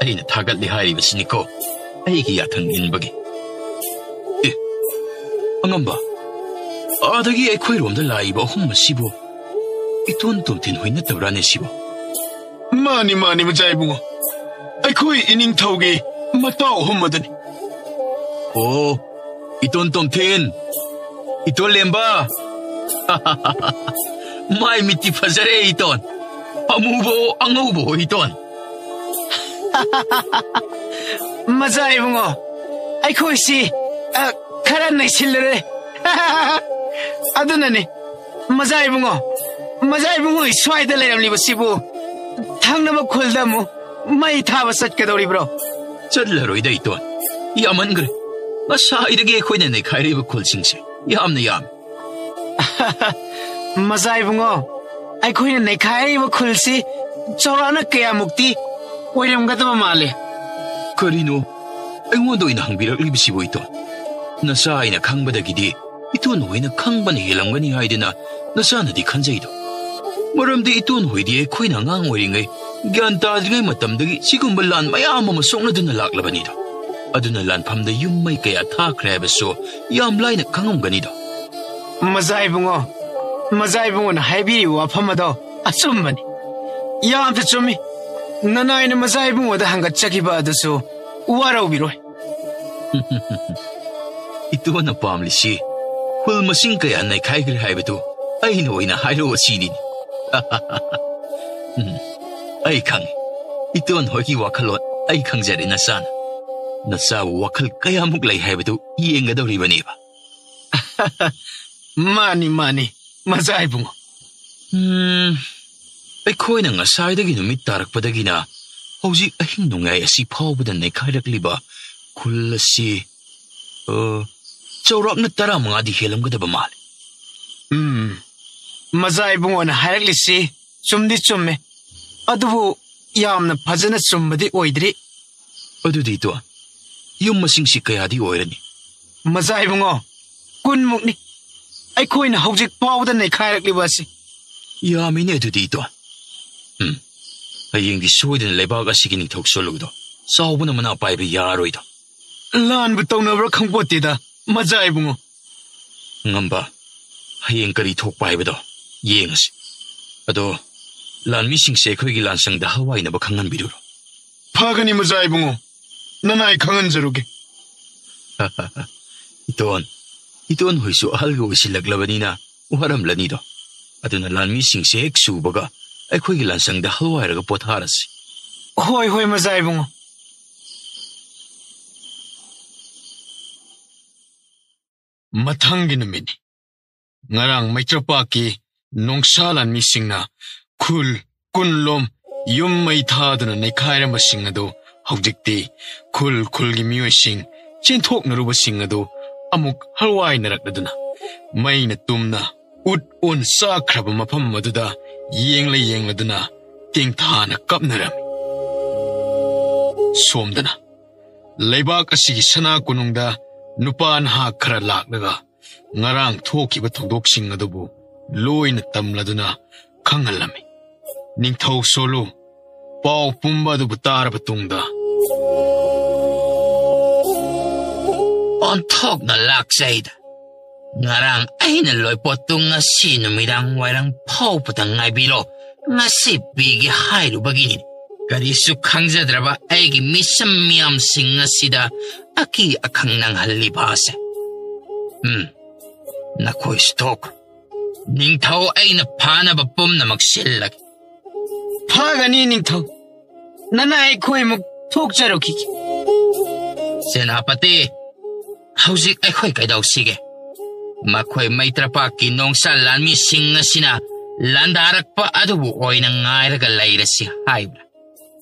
ꯑꯩꯅ ꯊꯥꯒꯠꯂꯤ ꯍꯥꯏꯔꯤꯕꯁꯤꯅꯤꯀꯣ, ꯑꯩꯒꯤ ꯌꯥꯊꯪ ꯏꯟꯕꯒꯤ꯫ ꯑꯦ, ꯑꯉꯝꯕ, ꯑꯥꯗꯒꯤ ꯑꯩꯈꯣꯏꯔꯣꯝꯗ ꯂꯥꯛꯏꯕ ꯑꯍꯨꯝ ꯑꯁꯤꯕꯨ ꯏꯇꯣꯟ ꯇꯣꯝꯊꯤꯟ ꯍꯣꯏ ꯅꯠꯇꯕ꯭ꯔꯥꯅꯦ ꯁꯤꯕꯨ? ꯃꯥꯅꯤ, ꯃꯥꯅꯤ, ꯃꯆꯥ ꯏꯕꯨꯡꯉꯣ꯫ ꯑꯩꯈꯣꯏ ꯏꯅꯤꯡꯊꯧꯒꯤ ꯃꯇꯥꯎ ꯑꯍꯨꯝ ꯑꯗꯨꯅꯤ꯫ ꯑꯣ, ꯏꯇꯣꯟ ꯇꯣꯝꯊꯤꯟ, ꯏꯇꯣꯟ ꯂꯦꯝꯕ꯫ ꯃꯥꯏ ꯃꯤꯠꯇꯤ ꯐꯖꯔꯦ, ꯏꯇꯣꯟ꯫ ꯑꯃꯨꯕꯑꯣ ꯑꯉꯧꯕꯑꯣ, ꯏꯇꯣꯟ꯫ ꯃꯖꯥ ꯏꯕꯨꯡꯉꯣ, ꯑꯩꯈꯣꯏꯁꯤ, ꯑ, ꯈꯔ ꯅꯩꯁꯤꯜꯂꯨꯔꯦ꯫ ꯑꯗꯨꯅꯅꯤ, ꯃꯖꯥ ꯏꯕꯨꯡꯉꯣ, ꯃꯖꯥ ꯏꯕꯨꯡꯉꯣ ꯁ꯭ꯋꯥꯏꯗ ꯂꯩꯔꯝꯂꯤꯕꯁꯤꯕꯨ ꯊꯪꯅꯕ ꯈꯨꯜꯗ ꯑꯃꯨꯛ ꯃꯩ ꯊꯥꯕ ꯆꯠꯀꯗꯧꯔꯤꯕ꯭ꯔꯣ? ꯆꯠꯂꯔꯣꯏꯗ, ꯏꯇꯣꯟ꯫ ꯌꯥꯝꯃꯟꯈ꯭ꯔꯦ꯫ ꯉꯁꯥꯏꯗꯒꯤ ꯑꯩꯈꯣꯏꯅ ꯅꯩꯈꯥꯏꯔꯤꯕ ꯈꯨꯜꯁꯤꯡꯁꯦ ꯌꯥꯝꯅ ꯌꯥꯝꯃꯤ꯫ ꯃꯖꯥ ꯏꯕꯨꯡꯉꯣ, ꯑꯩꯈꯣꯏꯅ ꯅꯩꯈꯥꯏꯔꯤꯕ ꯈꯨꯜꯁꯤ ꯆꯥꯎꯔꯥꯛꯅ ꯀꯌꯥꯃꯨꯛꯇꯤ ꯑꯣꯏꯔꯝꯒꯗꯕ ꯃꯥꯜꯂꯤ? ꯀꯔꯤꯅꯣ ꯑꯩꯉꯣꯟꯗ ꯑꯣꯏꯅ ꯍꯪꯕꯤꯔꯛꯂꯤꯕꯁꯤꯕꯨ, ꯏꯇꯣꯟ? ꯅꯆꯥ ꯑꯩꯅ ꯈꯪꯕꯗꯒꯤꯗꯤ ꯏꯇꯣꯟ ꯍꯣꯏꯅ ꯈꯪꯕꯅ ꯍꯦꯜꯂꯝꯒꯅꯤ ꯍꯥꯏꯗꯨꯅ ꯅꯆꯥꯅꯗꯤ ꯈꯟꯖꯩꯗꯣ꯫ ꯃꯔꯝꯗꯤ ꯏꯇꯣꯟ ꯍꯣꯏꯗꯤ ꯑꯩꯈꯣꯏꯅ ꯑꯉꯥꯡ ꯑꯣꯏꯔꯤꯉꯩ, ꯒ꯭ꯌꯥꯟ ꯇꯥꯗ꯭ꯔꯤꯉꯩ ꯃꯇꯝꯗꯒꯤ ꯁꯤꯒꯨꯝꯕ ꯂꯥꯟ ꯃꯌꯥꯝ ꯑꯃ ꯁꯣꯛꯅꯗꯨꯅ ꯂꯥꯛꯂꯕꯅꯤꯗꯣ꯫ ꯑꯗꯨꯅ ꯂꯥꯟꯐꯝꯗ ꯌꯨꯝ ꯃꯩ ꯀꯌꯥ ꯊꯥꯈ꯭ꯔꯦ ꯍꯥꯏꯕꯁꯨ ꯌꯥꯝ ꯂꯥꯏꯅ ꯈꯪꯉꯝꯒꯅꯤꯗꯣ꯫ ꯃꯖꯥ ꯏꯕꯨꯡꯉꯣ, ꯃꯖꯥ ꯏꯕꯨꯡꯉꯣꯅ ꯍꯥꯏꯕꯤꯔꯤꯕ ꯋꯥꯐꯝ ꯑꯗꯣ ꯑꯆꯨꯝꯕꯅꯤ꯫ ꯌꯥꯝꯅ ꯆꯨꯝꯃꯤ꯫ ꯅꯅꯥꯏꯅ ꯃꯖꯥ ꯏꯕꯨꯡꯉꯣꯗ ꯍꯪꯒꯠꯆꯈꯤꯕ ꯑꯗꯨꯁꯨ ꯋꯥꯔꯧꯕꯤꯔꯣꯏ꯫ ꯏꯇꯣꯟꯅ ꯄꯥꯝꯂꯤꯁꯤ ꯈꯨꯜ ꯃꯁꯤꯡ ꯀꯌꯥ ꯅꯩꯈꯥꯏꯈ꯭ꯔꯦ ꯍꯥꯏꯕꯗꯨ ꯑꯩꯅ ꯑꯣꯏꯅ ꯍꯥꯏꯔꯛꯑꯣ ꯁꯤꯅꯤꯅꯦ꯫ ꯎꯝ, ꯑꯩ ꯈꯪꯉꯤ꯫ ꯏꯇꯣꯟ ꯍꯣꯏꯒꯤ ꯋꯥꯈꯜꯂꯣꯟ ꯑꯩ ꯈꯪꯖꯔꯦ, ꯅꯆꯥꯅ꯫ ꯅꯆꯥꯕꯨ ꯋꯥꯈꯜ ꯀꯌꯥꯃꯨꯛ ꯂꯩ ꯍꯥꯏꯕꯗꯨ ꯌꯦꯡꯒꯗꯧꯔꯤꯕꯅꯦꯕ꯫ ꯃꯥꯅꯤ, ꯃꯥꯅꯤ, ꯃꯖꯥ ꯏꯕꯨꯡꯉꯣ꯫ ꯎꯝ, ꯑꯩꯈꯣꯏꯅ ꯉꯁꯥꯏꯗꯒꯤ ꯅꯨꯃꯤꯠ ꯇꯥꯔꯛꯄꯗꯒꯤꯅ ꯍꯧꯖꯤꯛ ꯑꯍꯤꯡ ꯅꯣꯡꯌꯥꯏ ꯑꯁꯤ ꯐꯥꯎꯕꯗ ꯅꯩꯈꯥꯏꯔꯛꯂꯤꯕ ꯈꯨꯜ ꯑꯁꯤ, ꯑ, ꯆꯥꯎꯔꯥꯛꯅ ꯇꯔꯥꯃꯉꯥꯗꯤ ꯍꯦꯜꯂꯝꯒꯗꯕ ꯃꯥꯜꯂꯤ꯫ ꯎꯝ, ꯃꯖꯥ ꯏꯕꯨꯡꯉꯣꯅ ꯍꯥꯏꯔꯛꯂꯤꯁꯤ ꯆꯨꯝꯗꯤ ꯆꯨꯝꯃꯦ, ꯑꯗꯨꯕꯨ ꯌꯥꯝꯅ ꯐꯖꯅ ꯆꯨꯝꯕꯗꯤ ꯑꯣꯏꯗ꯭ꯔꯤ꯫ ꯑꯗꯨꯗꯤ ꯏꯇꯣꯟ, ꯌꯨꯝ ꯃꯁꯤꯡꯁꯤ ꯀꯌꯥꯗꯤ ꯑꯣꯏꯔꯅꯤ? ꯃꯖꯥ ꯏꯕꯨꯡꯉꯣ, ꯀꯨꯟꯃꯨꯛꯅꯤ ꯑꯩꯈꯣꯏꯅ ꯍꯧꯖꯤꯛ ꯐꯥꯎꯕꯗ ꯅꯩꯈꯥꯏꯔꯛꯂꯤꯕ ꯑꯁꯤ꯫ ꯌꯥꯝꯃꯤꯅꯦ ꯑꯗꯨꯗꯤ, ꯏꯇꯣꯟ꯫ ꯎꯝ, ꯍꯌꯦꯡꯗꯤ ꯁꯣꯏꯗꯅ ꯂꯩꯕꯥꯛ ꯑꯁꯤꯒꯤ ꯅꯤꯡꯊꯧ ꯁꯣꯜꯂꯨꯗꯣ ꯆꯥꯎꯕꯅ ꯃꯅꯥ ꯄꯥꯏꯕ ꯌꯥꯔꯣꯏꯗꯣ꯫ ꯂꯥꯟꯕꯨ ꯇꯧꯅꯕ꯭ꯔꯥ ꯈꯪꯄꯣꯠꯇꯦꯗ, ꯃꯖꯥ ꯏꯕꯨꯡꯉꯣ꯫ ꯉꯝꯕ, ꯍꯌꯦꯡ ꯀꯔꯤ ꯊꯣꯛꯄ ꯍꯥꯏꯕꯗꯣ ꯌꯦꯡꯉꯁꯤ꯫ ꯑꯗꯣ ꯂꯥꯟꯃꯤꯁꯤꯡꯁꯦ ꯑꯩꯈꯣꯏꯒꯤ ꯂꯥꯟꯁꯪꯗ ꯍꯋꯥꯏꯅꯕ ꯈꯪꯍꯟꯕꯤꯔꯨꯔꯣ꯫ ꯐꯒꯅꯤ, ꯃꯖꯥ ꯏꯕꯨꯡꯉꯣ, ꯅꯅꯥꯏ ꯈꯪꯍꯟꯖꯔꯨꯒꯦ꯫ ꯏꯇꯣꯟ, ꯏꯇꯣꯟ ꯍꯣꯏꯁꯨ ꯑꯍꯜꯒ ꯑꯣꯏꯁꯤꯜꯂꯛꯂꯕꯅꯤꯅ ꯋꯥꯔꯝꯂꯅꯤꯗꯣ꯫ ꯑꯗꯨꯅ ꯂꯥꯟꯃꯤꯁꯤꯡꯁꯦ ꯍꯦꯛ ꯁꯨꯕꯒ ꯑꯩꯈꯣꯏꯒꯤ ꯂꯥꯟꯁꯪꯗ ꯍꯜꯋꯥꯏꯔꯒ ꯄꯣꯊꯥꯔꯁꯤ꯫ ꯍꯣꯏ, ꯍꯣꯏ, ꯃꯖꯥ ꯏꯕꯨꯡꯉꯣ꯫ ꯃꯊꯪꯒꯤ ꯅꯨꯃꯤꯠꯅꯤ꯫ ꯉꯔꯥꯡ ꯃꯩꯇ꯭ꯔꯄꯥꯛꯀꯤ ꯅꯣꯡꯁꯥ ꯂꯥꯟꯃꯤꯁꯤꯡꯅ ꯈꯨꯜ ꯀꯨꯟꯂꯣꯝ ꯌꯨꯝ ꯃꯩ ꯊꯥꯗꯨꯅ ꯅꯩꯈꯥꯏꯔꯝꯕꯁꯤꯡ ꯑꯗꯨ ꯍꯧꯖꯤꯛꯇꯤ ꯈꯨꯜ ꯈꯨꯜꯒꯤ ꯃꯤꯑꯣꯏꯁꯤꯡ ꯆꯦꯟꯊꯣꯛꯅꯔꯨꯕꯁꯤꯡ ꯑꯗꯨ ꯑꯃꯨꯛ ꯍꯜꯋꯥꯏꯅꯔꯛꯂꯗꯨꯅ ꯃꯩꯅ ꯇꯨꯝꯅ ꯎꯠ ꯑꯣꯟ ꯆꯥꯈ꯭ꯔꯕ ꯃꯐꯝ ꯑꯗꯨꯗ ꯌꯦꯡꯂ ꯌꯦꯡꯂꯗꯨꯅ ꯇꯦꯡꯊꯥꯅ ꯀꯞꯅꯔꯝꯃꯤ꯫ ꯁꯣꯝꯗꯅ ꯂꯩꯕꯥꯛ ꯑꯁꯤꯒꯤ ꯁꯅꯥ ꯀꯣꯅꯨꯡꯗ ꯅꯨꯄꯥ ꯅꯍꯥ ꯈꯔ ꯂꯥꯛꯂꯒ ꯉꯔꯥꯡ ꯊꯣꯛꯈꯤꯕ ꯊꯧꯗꯣꯛꯁꯤꯡ ꯑꯗꯨꯕꯨ ꯂꯣꯏꯅ ꯇꯝꯂꯗꯨꯅ ꯈꯪꯍꯜꯂꯝꯃꯤ꯫ ꯅꯤꯡꯊꯧ ꯁꯣꯂꯨ ꯄꯥꯎ ꯄꯨꯝꯕ ꯑꯗꯨꯕꯨ ꯇꯥꯔꯕ ꯇꯨꯡꯗ, ꯑꯣꯟꯊꯣꯛꯅ ꯂꯥꯛꯆꯩꯗ꯫ ꯉꯔꯥꯡ ꯑꯩꯅ ꯂꯣꯏꯄꯣꯠꯇꯨ ꯉꯁꯤ ꯅꯨꯃꯤꯗꯥꯡ ꯋꯥꯏꯔꯝ ꯐꯥꯎꯕꯗ ꯉꯥꯏꯕꯤꯔꯣ, ꯉꯁꯤ ꯄꯤꯒꯦ ꯍꯥꯏꯔꯨꯕꯒꯤꯅꯤ꯫ ꯀꯔꯤꯁꯨ ꯈꯪꯖꯗ꯭ꯔꯕ ꯑꯩꯒꯤ ꯃꯤꯁꯝ ꯃꯤꯌꯥꯝꯁꯤꯡ ꯑꯁꯤꯗ ꯑꯀꯤ ꯑꯈꯪ ꯅꯪꯍꯜꯂꯤꯕ ꯑꯁꯦ꯫ ꯎꯝ, ꯅꯈꯣꯏꯁꯨ ꯊꯣꯛꯈ꯭ꯔꯣ꯫ ꯅꯤꯡꯊꯧ ꯑꯩꯅ ꯐꯥꯅꯕ ꯄꯨꯝꯅꯃꯛ ꯁꯤꯜꯂꯒꯦ꯫ ꯐꯒꯅꯤ ꯅꯤꯡꯊꯧ꯫ ꯅꯅꯥꯏ ꯑꯩꯈꯣꯏ ꯑꯃꯨꯛ ꯊꯣꯛꯆꯔꯨꯈꯤꯒꯦ꯫ ꯁꯦꯅꯥꯄꯇꯤ, ꯍꯧꯖꯤꯛ ꯑꯩꯈꯣꯏ ꯀꯩꯗꯧꯁꯤꯒꯦ? ꯃꯈꯣꯏ ꯃꯩꯇ꯭ꯔꯄꯥꯛꯀꯤ ꯅꯣꯡꯁꯥ ꯂꯥꯟꯃꯤꯁꯤꯡ ꯑꯁꯤꯅ ꯂꯥꯟꯗꯥꯔꯛꯄ ꯑꯗꯨꯕꯨ ꯑꯣꯏꯅ ꯉꯥꯏꯔꯒ ꯂꯩꯔꯁꯤ ꯍꯥꯏꯕ꯭ꯔꯥ?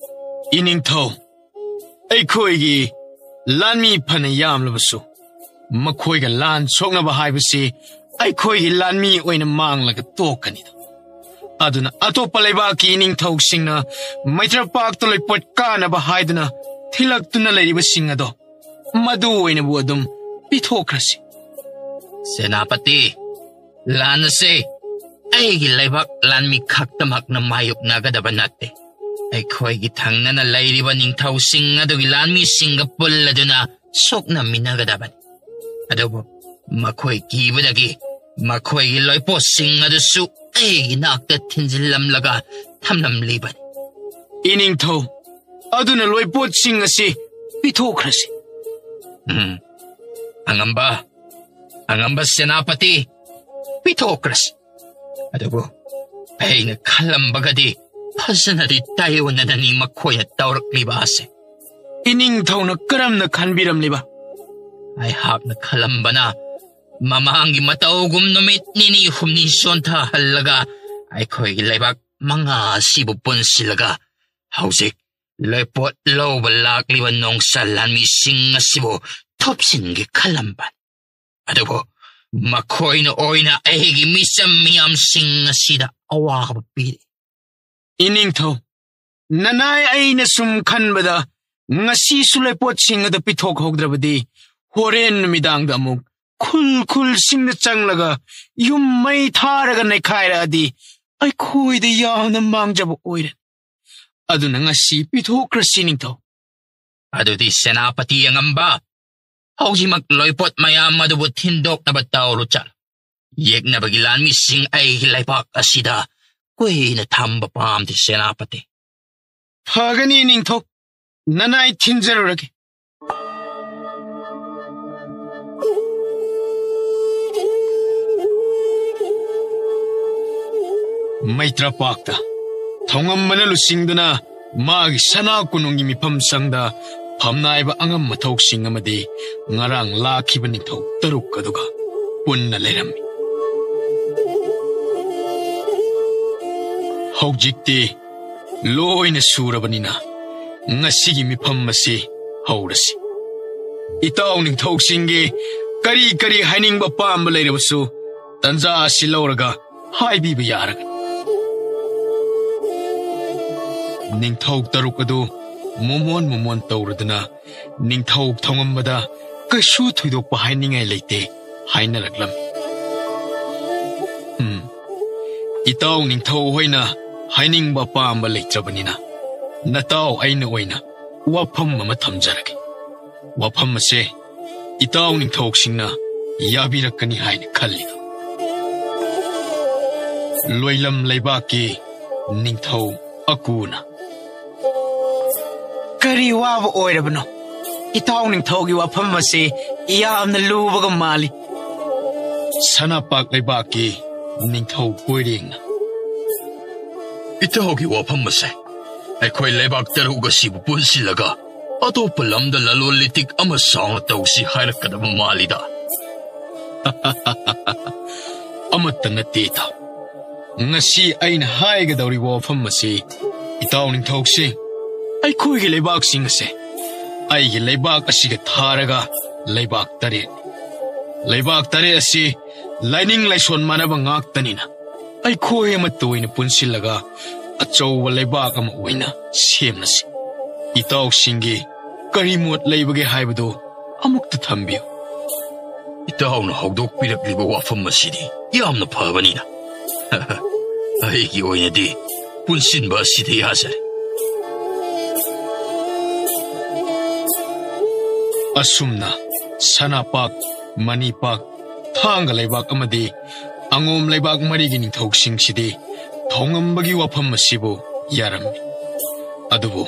ꯏꯅꯤꯡꯊꯧ, ꯑꯩꯈꯣꯏꯒꯤ ꯂꯥꯟꯃꯤ ꯐꯅ ꯌꯥꯝꯂꯕꯁꯨ ꯃꯈꯣꯏꯒ ꯂꯥꯟ ꯁꯣꯛꯅꯕ ꯍꯥꯏꯕꯁꯤ ꯑꯩꯈꯣꯏꯒꯤ ꯂꯥꯟꯃꯤ ꯑꯣꯏꯅ ꯃꯥꯡꯂꯒ ꯇꯣꯛꯀꯅꯤꯗ꯫ ꯑꯗꯨꯅ ꯑꯇꯣꯞꯄ ꯂꯩꯕꯥꯛꯀꯤ ꯏꯅꯤꯡꯊꯧꯁꯤꯡꯅ ꯃꯩꯇ꯭ꯔꯄꯥꯛꯇ ꯂꯣꯏꯄꯣꯠ ꯀꯥꯅꯕ ꯍꯥꯏꯗꯨꯅ ꯊꯤꯜꯂꯛꯇꯨꯅ ꯂꯩꯔꯤꯕꯁꯤꯡ ꯑꯗꯣ ꯃꯗꯨ ꯑꯣꯏꯅꯕꯨ ꯑꯗꯨꯝ ꯄꯤꯊꯣꯛꯈ꯭ꯔꯁꯤ꯫ ꯁꯦꯅꯥꯄꯇꯤ, ꯂꯥꯟ ꯑꯁꯤ ꯑꯩꯒꯤ ꯂꯩꯕꯥꯛ ꯂꯥꯟꯃꯤ ꯈꯛꯇꯃꯛꯅ ꯃꯥꯌꯣꯛꯅꯒꯗꯕ ꯅꯠꯇꯦ꯫ ꯑꯩꯈꯣꯏꯒꯤ ꯊꯪꯅꯅ ꯂꯩꯔꯤꯕ ꯅꯤꯡꯊꯧꯁꯤꯡ ꯑꯗꯨꯒꯤ ꯂꯥꯟꯃꯤꯁꯤꯡꯒ ꯄꯨꯜꯂꯗꯨꯅ ꯁꯣꯛꯅꯃꯤꯟꯅꯒꯗꯕꯅꯤ꯫ ꯑꯗꯨꯕꯨ ꯃꯈꯣꯏ ꯀꯤꯕꯗꯒꯤ ꯃꯈꯣꯏꯒꯤ ꯂꯣꯏꯄꯣꯠꯁꯤꯡ ꯑꯗꯨꯁꯨ ꯑꯩꯒꯤ ꯅꯥꯛꯇ ꯊꯤꯟꯖꯤꯜꯂꯝꯂꯒ ꯊꯝꯂꯝꯂꯤꯕꯅꯤ꯫ ꯏꯅꯤꯡꯊꯧ, ꯑꯗꯨꯅ ꯂꯣꯏꯄꯣꯠꯁꯤꯡ ꯑꯁꯤ ꯄꯤꯊꯣꯛꯈ꯭ꯔꯁꯤ꯫ ꯎꯝ, ꯑꯉꯝꯕ, ꯑꯉꯝꯕ ꯁꯦꯅꯥꯄꯇꯤ, ꯄꯤꯊꯣꯛꯈ꯭ꯔꯁꯤ꯫ ꯑꯗꯨꯕꯨ ꯑꯩꯅ ꯈꯜꯂꯝꯕꯒꯗꯤ ꯐꯖꯅꯗꯤ ꯇꯥꯏꯑꯣꯟꯅꯅꯅꯤ ꯃꯈꯣꯏꯅ ꯇꯧꯔꯛꯂꯤꯕ ꯑꯁꯦ꯫ ꯏꯅꯤꯡꯊꯧꯅ ꯀꯔꯝꯅ ꯈꯟꯕꯤꯔꯝꯂꯤꯕ? ꯑꯩꯍꯥꯛꯅ ꯈꯜꯂꯝꯕꯅ ꯃꯃꯥꯡꯒꯤ ꯃꯇꯧꯒꯨꯝ ꯅꯨꯃꯤꯠ ꯅꯤꯅꯤ ꯍꯨꯝꯅꯤ ꯆꯣꯟꯊꯍꯜꯂꯒ ꯑꯩꯈꯣꯏꯒꯤ ꯂꯩꯕꯥꯛ ꯃꯉꯥ ꯑꯁꯤꯕꯨ ꯄꯨꯟꯁꯤꯜꯂꯒ ꯍꯧꯖꯤꯛ ꯂꯣꯏꯄꯣꯠ ꯂꯧꯕ ꯂꯥꯛꯂꯤꯕ ꯅꯣꯡꯆꯥ ꯂꯥꯟꯃꯤꯁꯤꯡ ꯑꯁꯤꯕꯨ ꯊꯨꯞꯆꯤꯟꯒꯦ ꯈꯜꯂꯝꯕꯅꯤ꯫ ꯑꯗꯨꯕꯨ ꯃꯈꯣꯏꯅ ꯑꯣꯏꯅ ꯑꯩꯒꯤ ꯃꯤꯆꯝ ꯃꯤꯌꯥꯝꯁꯤꯡ ꯑꯁꯤꯗ ꯑꯋꯥꯕ ꯄꯤꯔꯤ꯫ ꯏꯅꯤꯡꯊꯧ, ꯅꯅꯥꯏ, ꯑꯩꯅ ꯁꯨꯝ ꯈꯟꯕꯗ ꯉꯁꯤꯁꯨ ꯂꯩꯄꯣꯠꯁꯤꯡ ꯑꯗꯨ ꯄꯤꯊꯣꯛꯍꯧꯗ꯭ꯔꯕꯗꯤ ꯍꯣꯔꯦꯟ ꯅꯨꯃꯤꯗꯥꯡꯗ ꯑꯃꯨꯛ ꯈꯨꯜ ꯈꯨꯜꯁꯤꯡꯗ ꯆꯪꯂꯒ ꯌꯨꯝ ꯃꯩ ꯊꯥꯔꯒ ꯅꯩꯈꯥꯏꯔꯛꯑꯗꯤ ꯑꯩꯈꯣꯏꯗ ꯌꯥꯝꯅ ꯃꯥꯡꯖꯕ ꯑꯣꯏꯔꯦ꯫ ꯑꯗꯨꯅ ꯉꯁꯤ ꯄꯤꯊꯣꯛꯈ꯭ꯔꯁꯤ, ꯅꯤꯡꯊꯧ꯫ ꯑꯗꯨꯗꯤ ꯁꯦꯅꯥꯄꯇꯤ ꯑꯉꯝꯕ, ꯍꯧꯖꯤꯛꯃꯛ ꯂꯣꯏꯄꯣꯠ ꯃꯌꯥꯝ ꯑꯗꯨꯕꯨ ꯊꯤꯟꯗꯣꯛꯅꯕ ꯇꯧꯔꯨ ꯆꯠꯂꯨ꯫ ꯌꯦꯛꯅꯕꯒꯤ ꯂꯥꯟꯃꯤꯁꯤꯡ ꯑꯩꯒꯤ ꯂꯩꯕꯥꯛ ꯑꯁꯤꯗ ꯀꯨꯏꯅ ꯊꯝꯕ ꯄꯥꯝꯗꯦ, ꯁꯦꯅꯥꯄꯇꯤ꯫ ꯐꯒꯅꯤ, ꯅꯤꯡꯊꯧ꯫ ꯅꯅꯥꯏ ꯊꯤꯟꯖꯔꯨꯔꯒꯦ꯫ ꯃꯩꯇ꯭ꯔꯄꯥꯛꯇ ꯊꯧꯉꯝꯕꯅ ꯂꯨꯆꯤꯡꯗꯨꯅ ꯃꯥꯒꯤ ꯁꯅꯥ ꯀꯣꯅꯨꯡꯒꯤ ꯃꯤꯐꯝ ꯁꯪꯗ ꯐꯝꯅꯥꯏꯕ ꯑꯉꯝ ꯃꯊꯧꯁꯤꯡ ꯑꯃꯗꯤ ꯉꯔꯥꯡ ꯂꯥꯛꯈꯤꯕ ꯅꯤꯡꯊꯧ ꯇꯔꯨꯛ ꯑꯗꯨꯒ ꯄꯨꯟꯅ ꯂꯩꯔꯝꯃꯤ꯫ ꯍꯧꯖꯤꯛꯇꯤ ꯂꯣꯏꯅ ꯁꯨꯔꯕꯅꯤꯅ ꯉꯁꯤꯒꯤ ꯃꯤꯐꯝ ꯑꯁꯤ ꯍꯧꯔꯁꯤ꯫ ꯏꯇꯥꯎ ꯅꯤꯡꯊꯧꯁꯤꯡꯒꯤ ꯀꯔꯤ ꯀꯔꯤ ꯍꯥꯏꯅꯤꯡꯕ ꯄꯥꯝꯕ ꯂꯩꯔꯕꯁꯨ ꯇꯟꯖꯥ ꯑꯁꯤ ꯂꯧꯔꯒ ꯍꯥꯏꯕꯤꯕ ꯌꯥꯔꯒꯅꯤ꯫ ꯅꯤꯡꯊꯧ ꯇꯔꯨꯛ ꯑꯗꯨ ꯃꯣꯃꯣꯟ ꯃꯣꯃꯣꯟ ꯇꯧꯔꯗꯨꯅ ꯅꯤꯡꯊꯧ ꯊꯧꯉꯝꯕꯗ ꯀꯩꯁꯨ ꯊꯣꯏꯗꯣꯛꯄ ꯍꯥꯏꯅꯤꯡꯉꯥꯏ ꯂꯩꯇꯦ ꯍꯥꯏꯅꯔꯛꯂꯝꯃꯤ꯫ ꯎꯝ, ꯏꯇꯥꯎ ꯅꯤꯡꯊꯧ ꯍꯣꯏꯅ ꯍꯥꯏꯅꯤꯡꯕ ꯑꯄꯥꯝꯕ ꯂꯩꯇ꯭ꯔꯕꯅꯤꯅ ꯅꯇꯥꯎ ꯑꯩꯅ ꯑꯣꯏꯅ ꯋꯥꯐꯝ ꯑꯃ ꯊꯝꯖꯔꯒꯦ꯫ ꯋꯥꯐꯝ ꯑꯁꯦ ꯏꯇꯥꯎ ꯅꯤꯡꯊꯧꯁꯤꯡꯅ ꯌꯥꯕꯤꯔꯛꯀꯅꯤ ꯍꯥꯏꯅ ꯈꯜꯂꯤ꯫ ꯂꯣꯏꯂꯝ ꯂꯩꯕꯥꯛꯀꯤ ꯅꯤꯡꯊꯧ ꯑꯀꯨꯅ꯫ ꯀꯔꯤ ꯋꯥꯕ ꯑꯣꯏꯔꯕꯅꯣ? ꯏꯇꯥꯎ ꯅꯤꯡꯊꯧꯒꯤ ꯋꯥꯐꯝ ꯑꯁꯤ ꯌꯥꯝꯅ ꯂꯨꯕꯒ ꯃꯥꯜꯂꯤ꯫ ꯁꯅꯥꯄꯥꯛ ꯂꯩꯕꯥꯛꯀꯤ ꯅꯤꯡꯊꯧ ꯀꯣꯏꯔꯦꯡꯅ, "ꯏꯇꯥꯎꯒꯤ ꯋꯥꯐꯝ ꯑꯁꯦ ꯑꯩꯈꯣꯏ ꯂꯩꯕꯥꯛ ꯇꯔꯨꯛ ꯑꯁꯤꯕꯨ ꯄꯨꯟꯁꯤꯜꯂꯒ ꯑꯇꯣꯞꯄ ꯂꯝꯗ ꯂꯂꯣꯟ ꯂꯤꯇꯤꯛ ꯑꯃ ꯆꯥꯎꯅ ꯇꯧꯁꯤ ꯍꯥꯏꯔꯛꯀꯗꯕ ꯃꯥꯜꯂꯤꯗ꯫" "ꯑꯃꯠꯇ ꯅꯠꯇꯦ ꯏꯇꯥꯎ꯫ ꯉꯁꯤ ꯑꯩꯅ ꯍꯥꯏꯒꯗꯧꯔꯤꯕ ꯋꯥꯐꯝ ꯑꯁꯤ, ꯏꯇꯥꯎ ꯅꯤꯡꯊꯧꯁꯤ, ꯑꯩꯈꯣꯏꯒꯤ ꯂꯩꯕꯥꯛꯁꯤꯡ ꯑꯁꯦ ꯑꯩꯒꯤ ꯂꯩꯕꯥꯛ ꯑꯁꯤꯒ ꯊꯥꯔꯒ ꯂꯩꯕꯥꯛ ꯇꯔꯦꯠ, ꯂꯩꯕꯥꯛ ꯇꯔꯦꯠ ꯑꯁꯤ ꯂꯥꯏꯅꯤꯡ ꯂꯥꯏꯁꯣꯟ ꯃꯥꯟꯅꯕ ꯉꯥꯛꯇꯅꯤꯅ, ꯑꯩꯈꯣꯏ ꯑꯃꯠꯇ ꯑꯣꯏꯅ ꯄꯨꯟꯁꯤꯜꯂꯒ ꯑꯆꯧꯕ ꯂꯩꯕꯥꯛ ꯑꯃ ꯑꯣꯏꯅ ꯁꯦꯝꯂꯁꯤ꯫ ꯏꯇꯥꯎꯁꯤꯡꯒꯤ ꯀꯔꯤ ꯃꯣꯠ ꯂꯩꯕꯒꯦ ꯍꯥꯏꯕꯗꯨ ꯑꯃꯨꯛꯇ ꯊꯝꯕꯤꯌꯨ꯫" "ꯏꯇꯥꯎꯅ ꯍꯧꯗꯣꯛꯄꯤꯔꯛꯂꯤꯕ ꯋꯥꯐꯝ ꯑꯁꯤꯗꯤ ꯌꯥꯝꯅ ꯐꯕꯅꯤꯅ, ꯑꯩꯒꯤ ꯑꯣꯏꯅꯗꯤ ꯄꯨꯟꯁꯤꯟꯕ ꯑꯁꯤꯗ ꯌꯥꯖꯔꯦ꯫" ꯑꯁꯨꯝꯅ ꯁꯅꯥꯄꯥꯛ, ꯃꯅꯤꯄꯥꯛ, ꯊꯥꯡꯒ ꯂꯩꯕꯥꯛ ꯑꯃꯗꯤ ꯑꯉꯣꯝ ꯂꯩꯕꯥꯛ ꯃꯔꯤꯒꯤ ꯅꯤꯡꯊꯧꯁꯤꯡꯁꯤꯗꯤ ꯊꯧꯉꯝꯕꯒꯤ ꯋꯥꯐꯝ ꯑꯁꯤꯕꯨ ꯌꯥꯔꯝꯃꯤ꯫ ꯑꯗꯨꯕꯨ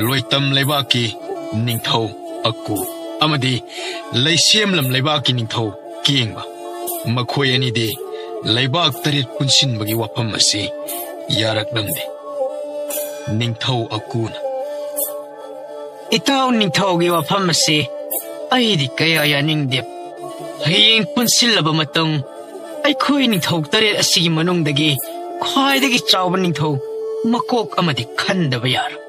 ꯂꯣꯏꯇꯝ ꯂꯩꯕꯥꯛꯀꯤ ꯅꯤꯡꯊꯧ ꯑꯀꯨ ꯑꯃꯗꯤ ꯂꯩꯁꯦꯝꯂꯝ ꯂꯩꯕꯥꯛꯀꯤ ꯅꯤꯡꯊꯧ ꯀꯦꯡꯕ, ꯃꯈꯣꯏ ꯑꯅꯤꯗꯤ ꯂꯩꯕꯥꯛ ꯇꯔꯦꯠ ꯄꯨꯟꯁꯤꯟꯕꯒꯤ ꯋꯥꯐꯝ ꯑꯁꯤ ꯌꯥꯔꯛꯂꯝꯗꯦ꯫ ꯅꯤꯡꯊꯧ ꯑꯀꯨꯅ, "ꯏꯇꯥꯎ ꯅꯤꯡꯊꯧꯒꯤ ꯋꯥꯐꯝ ꯑꯁꯤ ꯑꯩꯗꯤ ꯀꯌꯥ ꯌꯥꯅꯤꯡꯗꯦ꯫ ꯍꯌꯦꯡ ꯄꯨꯟꯁꯤꯜꯂꯕ ꯃꯇꯨꯡ ꯑꯩꯈꯣꯏ ꯅꯤꯡꯊꯧ ꯇꯔꯦꯠ ꯑꯁꯤꯒꯤ ꯃꯅꯨꯡꯗꯒꯤ ꯈ꯭ꯋꯥꯏꯗꯒꯤ ꯆꯥꯎꯕ ꯅꯤꯡꯊꯧ ꯃꯀꯣꯛ ꯑꯃꯗꯤ ꯈꯟꯗꯕ ꯌꯥꯔꯣꯏ꯫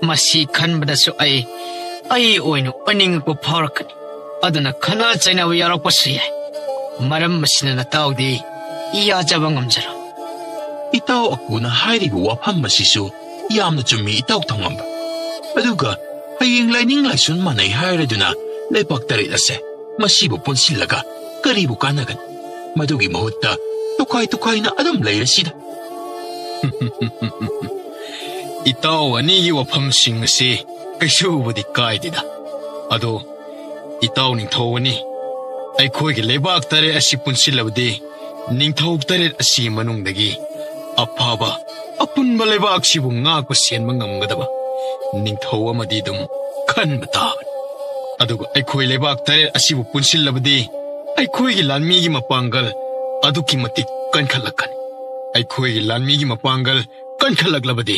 ꯃꯁꯤ ꯈꯟꯕꯗꯁꯨ ꯑꯩ, ꯑꯩ ꯑꯣꯏꯅ ꯑꯣꯏꯅꯤꯡꯉꯛꯄ ꯐꯥꯎꯔꯛꯀꯅꯤ꯫ ꯑꯗꯨꯅ ꯈꯠꯅ ꯆꯩꯅꯕ ꯌꯥꯎꯔꯛꯄꯁꯨ ꯌꯥꯏ꯫ ꯃꯔꯝ ꯑꯁꯤꯅ ꯅꯇꯥꯎꯗꯤ ꯌꯥꯖꯕ ꯉꯝꯖꯔꯣꯏ꯫" "ꯏꯇꯥꯎ ꯑꯀꯨꯅ ꯍꯥꯏꯔꯤꯕ ꯋꯥꯐꯝ ꯑꯁꯤꯁꯨ ꯌꯥꯝꯅ ꯆꯨꯝꯃꯤ, ꯏꯇꯥꯎ ꯊꯧꯉꯝꯕ꯫ ꯑꯗꯨꯒ ꯍꯌꯦꯡ ꯂꯥꯏꯅꯤꯡ ꯂꯥꯏꯁꯣꯟ ꯃꯥꯟꯅꯩ ꯍꯥꯏꯔꯗꯨꯅ ꯂꯩꯕꯥꯛ ꯇꯔꯦꯠ ꯑꯁꯦ ꯃꯁꯤꯕꯨ ꯄꯨꯟꯁꯤꯜꯂꯒ ꯀꯔꯤꯕꯨ ꯀꯥꯟꯅꯒꯅꯤ? ꯃꯗꯨꯒꯤ ꯃꯍꯨꯠꯇ ꯇꯣꯈꯥꯏ ꯇꯣꯈꯥꯏꯅ ꯑꯗꯨꯝ ꯂꯩꯔꯁꯤꯗ꯫" "ꯏꯇꯥꯎ ꯑꯅꯤꯒꯤ ꯋꯥꯐꯝꯁꯤꯡ ꯑꯁꯤ ꯀꯩꯁꯨꯕꯨꯗꯤ ꯀꯥꯏꯗꯦꯗ꯫ ꯑꯗꯣ ꯏꯇꯥꯎ ꯅꯤꯡꯊꯧ ꯑꯅꯤ, ꯑꯩꯈꯣꯏꯒꯤ ꯂꯩꯕꯥꯛ ꯇꯔꯦꯠ ꯑꯁꯤ ꯄꯨꯟꯁꯤꯜꯂꯕꯗꯤ ꯅꯤꯡꯊꯧ ꯇꯔꯦꯠ ꯑꯁꯤꯒꯤ ꯃꯅꯨꯡꯗꯒꯤ ꯑꯐꯕ ꯑꯄꯨꯟꯕ ꯂꯩꯕꯥꯛꯁꯤꯕꯨ ꯉꯥꯛꯄ ꯁꯦꯟꯕ ꯉꯝꯒꯗꯕ ꯅꯤꯡꯊꯧ ꯑꯃꯗꯤ ꯑꯗꯨꯝ ꯈꯟꯕ ꯇꯥꯕꯅꯤ꯫ ꯑꯗꯨꯒ ꯑꯩꯈꯣꯏ ꯂꯩꯕꯥꯛ ꯇꯔꯦꯠ ꯑꯁꯤꯕꯨ ꯄꯨꯟꯁꯤꯜꯂꯕꯗꯤ ꯑꯩꯈꯣꯏꯒꯤ ꯂꯥꯟꯃꯤꯒꯤ ꯃꯄꯥꯡꯒꯜ ꯑꯗꯨꯛꯀꯤ ꯃꯇꯤꯛ ꯀꯟꯈꯠꯂꯛꯀꯅꯤ꯫ ꯑꯩꯈꯣꯏꯒꯤ ꯂꯥꯟꯃꯤꯒꯤ ꯃꯄꯥꯡꯒꯜ ꯀꯟꯈꯠꯂꯛꯂꯕꯗꯤ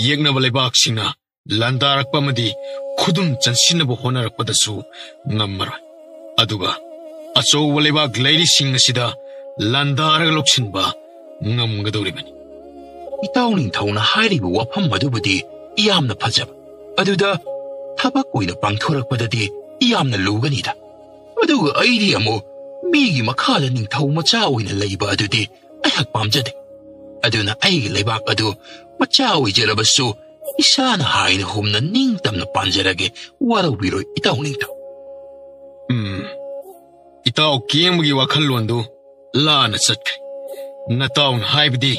ꯌꯦꯛꯅꯕ ꯂꯩꯕꯥꯛꯁꯤꯡꯅ ꯂꯥꯟꯗꯥꯔꯛꯄ ꯑꯃꯗꯤ ꯈꯨꯗꯨꯝ ꯆꯟꯁꯤꯟꯅꯕ ꯍꯣꯠꯅꯔꯛꯄꯗꯁꯨ ꯉꯝꯃꯔꯣꯏ꯫ ꯑꯗꯨꯒ ꯑꯆꯧꯕ ꯂꯩꯕꯥꯛ ꯂꯩꯔꯤꯁꯤꯡ ꯑꯁꯤꯗ ꯂꯥꯟꯗꯥꯔꯒ ꯂꯧꯁꯤꯟꯕ ꯉꯝꯒꯗꯧꯔꯤꯕꯅꯤ꯫ ꯏꯇꯥꯎ ꯅꯤꯡꯊꯧꯅ ꯍꯥꯏꯔꯤꯕ ꯋꯥꯐꯝ ꯑꯗꯨꯕꯨꯗꯤ ꯌꯥꯝꯅ ꯐꯖꯕ, ꯑꯗꯨꯗ ꯊꯕꯛ ꯑꯣꯏꯅ ꯄꯥꯡꯊꯣꯔꯛꯄꯗꯗꯤ ꯌꯥꯝꯅ ꯂꯨꯒꯅꯤꯗ꯫ ꯑꯗꯨꯒ ꯑꯩꯗꯤ ꯑꯃꯨꯛ ꯃꯤꯒꯤ ꯃꯈꯥꯗ ꯅꯤꯡꯊꯧ ꯃꯆꯥ ꯑꯣꯏꯅ ꯂꯩꯕ ꯑꯗꯨꯗꯤ ꯑꯩꯍꯥꯛ ꯄꯥꯝꯖꯗꯦ꯫ ꯑꯗꯨꯅ ꯑꯩꯒꯤ ꯂꯩꯕꯥꯛ ꯑꯗꯨ ꯃꯆꯥ ꯑꯣꯏꯖꯔꯕꯁꯨ ꯏꯁꯥꯅ ꯍꯥꯏꯅ ꯍꯨꯝꯅ ꯅꯤꯡꯇꯝꯅ ꯄꯥꯟꯖꯔꯒꯦ, ꯋꯥꯔꯧꯕꯤꯔꯣꯏ ꯏꯇꯥꯎ ꯅꯤꯡꯊꯧ꯫ ꯎꯝ, ꯏꯇꯥꯎ ꯀꯦꯡꯕꯒꯤ ꯋꯥꯈꯜꯂꯣꯟꯗꯨ ꯂꯥꯟꯅ ꯆꯠꯈ꯭ꯔꯦ꯫ ꯅꯇꯥꯎꯅ ꯍꯥꯏꯕꯗꯤ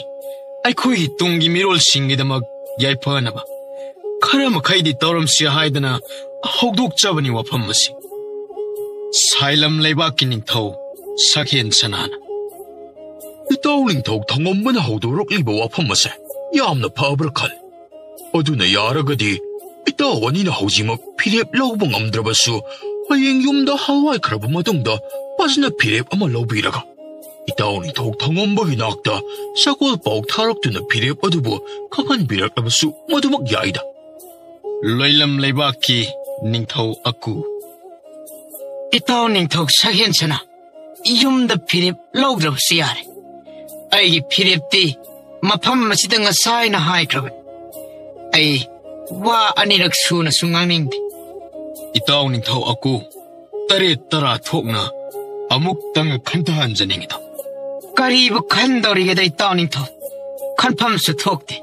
ꯑꯩꯈꯣꯏꯒꯤ ꯇꯨꯡꯒꯤ ꯃꯤꯔꯣꯜꯁꯤꯡꯒꯤꯗꯃꯛ ꯌꯥꯏꯐꯅꯕ ꯈꯔ ꯃꯈꯩꯗꯤ ꯇꯧꯔꯝꯁꯤ ꯍꯥꯏꯗꯅ ꯍꯧꯗꯣꯛꯆꯕꯅꯤ ꯋꯥꯐꯝ ꯑꯁꯤ꯫ ꯁꯥꯏꯂꯝ ꯂꯩꯕꯥꯛꯀꯤ ꯅꯤꯡꯊꯧ ꯁꯛꯍꯦꯟ ꯁꯅꯥꯅ꯫ ꯏꯇꯥꯎ ꯅꯤꯡꯊꯧ ꯊꯪꯉꯝꯕꯅ ꯍꯧꯗꯣꯔꯛꯂꯤꯕ ꯋꯥꯐꯝ ꯑꯁꯦ ꯌꯥꯝꯅ ꯐꯕ꯭ꯔꯥ ꯈꯜꯂꯤ꯫ ꯑꯗꯨꯅ ꯌꯥꯔꯒꯗꯤ ꯏꯇꯥꯎ ꯑꯅꯤꯅ ꯍꯧꯖꯤꯛꯃꯛ ꯐꯤꯔꯦꯞ ꯂꯧꯕ ꯉꯝꯗ꯭ꯔꯕꯁꯨ ꯍꯌꯦꯡ ꯌꯨꯝꯗ ꯍꯜꯋꯥꯏꯈ꯭ꯔꯕ ꯃꯇꯨꯡꯗ ꯐꯖꯅ ꯐꯤꯔꯦꯞ ꯑꯃ ꯂꯧꯕꯤꯔꯒ ꯏꯇꯥꯎ ꯅꯤꯡꯊꯧ ꯊꯪꯉꯝꯕꯒꯤ ꯅꯥꯛꯇ ꯁꯒꯣꯜ ꯄꯥꯎ ꯊꯥꯔꯛꯇꯨꯅ ꯐꯤꯔꯦꯞ ꯑꯗꯨꯕꯨ ꯈꯪꯍꯟꯕꯤꯔꯛꯂꯕꯁꯨ ꯃꯗꯨꯃꯛ ꯌꯥꯏꯗ꯫ ꯂꯣꯏꯂꯝ ꯂꯩꯕꯥꯛꯀꯤ ꯅꯤꯡꯊꯧ ꯑꯀꯨ꯫ ꯏꯇꯥꯎ ꯅꯤꯡꯊꯧ ꯁꯛꯍꯦꯟꯁꯅ ꯌꯨꯝꯗ ꯐꯤꯔꯦꯞ ꯂꯧꯗ꯭ꯔꯕꯁꯨ ꯌꯥꯔꯦ꯫ ꯑꯩꯒꯤ ꯐꯤꯔꯦꯞꯇꯤ ꯃꯐꯝ ꯑꯁꯤꯗ ꯉꯁꯥꯏꯅ ꯍꯥꯏꯈ꯭ꯔꯕꯅꯤ꯫ ꯑꯩ ꯋꯥ ꯑꯅꯤꯔꯛ ꯁꯨꯅꯁꯨ ꯉꯥꯡꯅꯤꯡꯗꯦ꯫ ꯏꯇꯥꯎ ꯅꯤꯡꯊꯧ ꯑꯀꯨ, ꯇꯔꯦꯠ ꯇꯔꯥ ꯊꯣꯛꯅ ꯑꯃꯨꯛꯇꯪ ꯈꯟꯊꯍꯟꯖꯅꯤꯡꯉꯤꯗ꯫ ꯀꯔꯤꯕꯨ ꯈꯟꯗꯧꯔꯤꯒꯦꯗ ꯏꯇꯥꯎ ꯅꯤꯡꯊꯧ? ꯈꯟꯐꯝꯁꯨ ꯊꯣꯛꯇꯦ꯫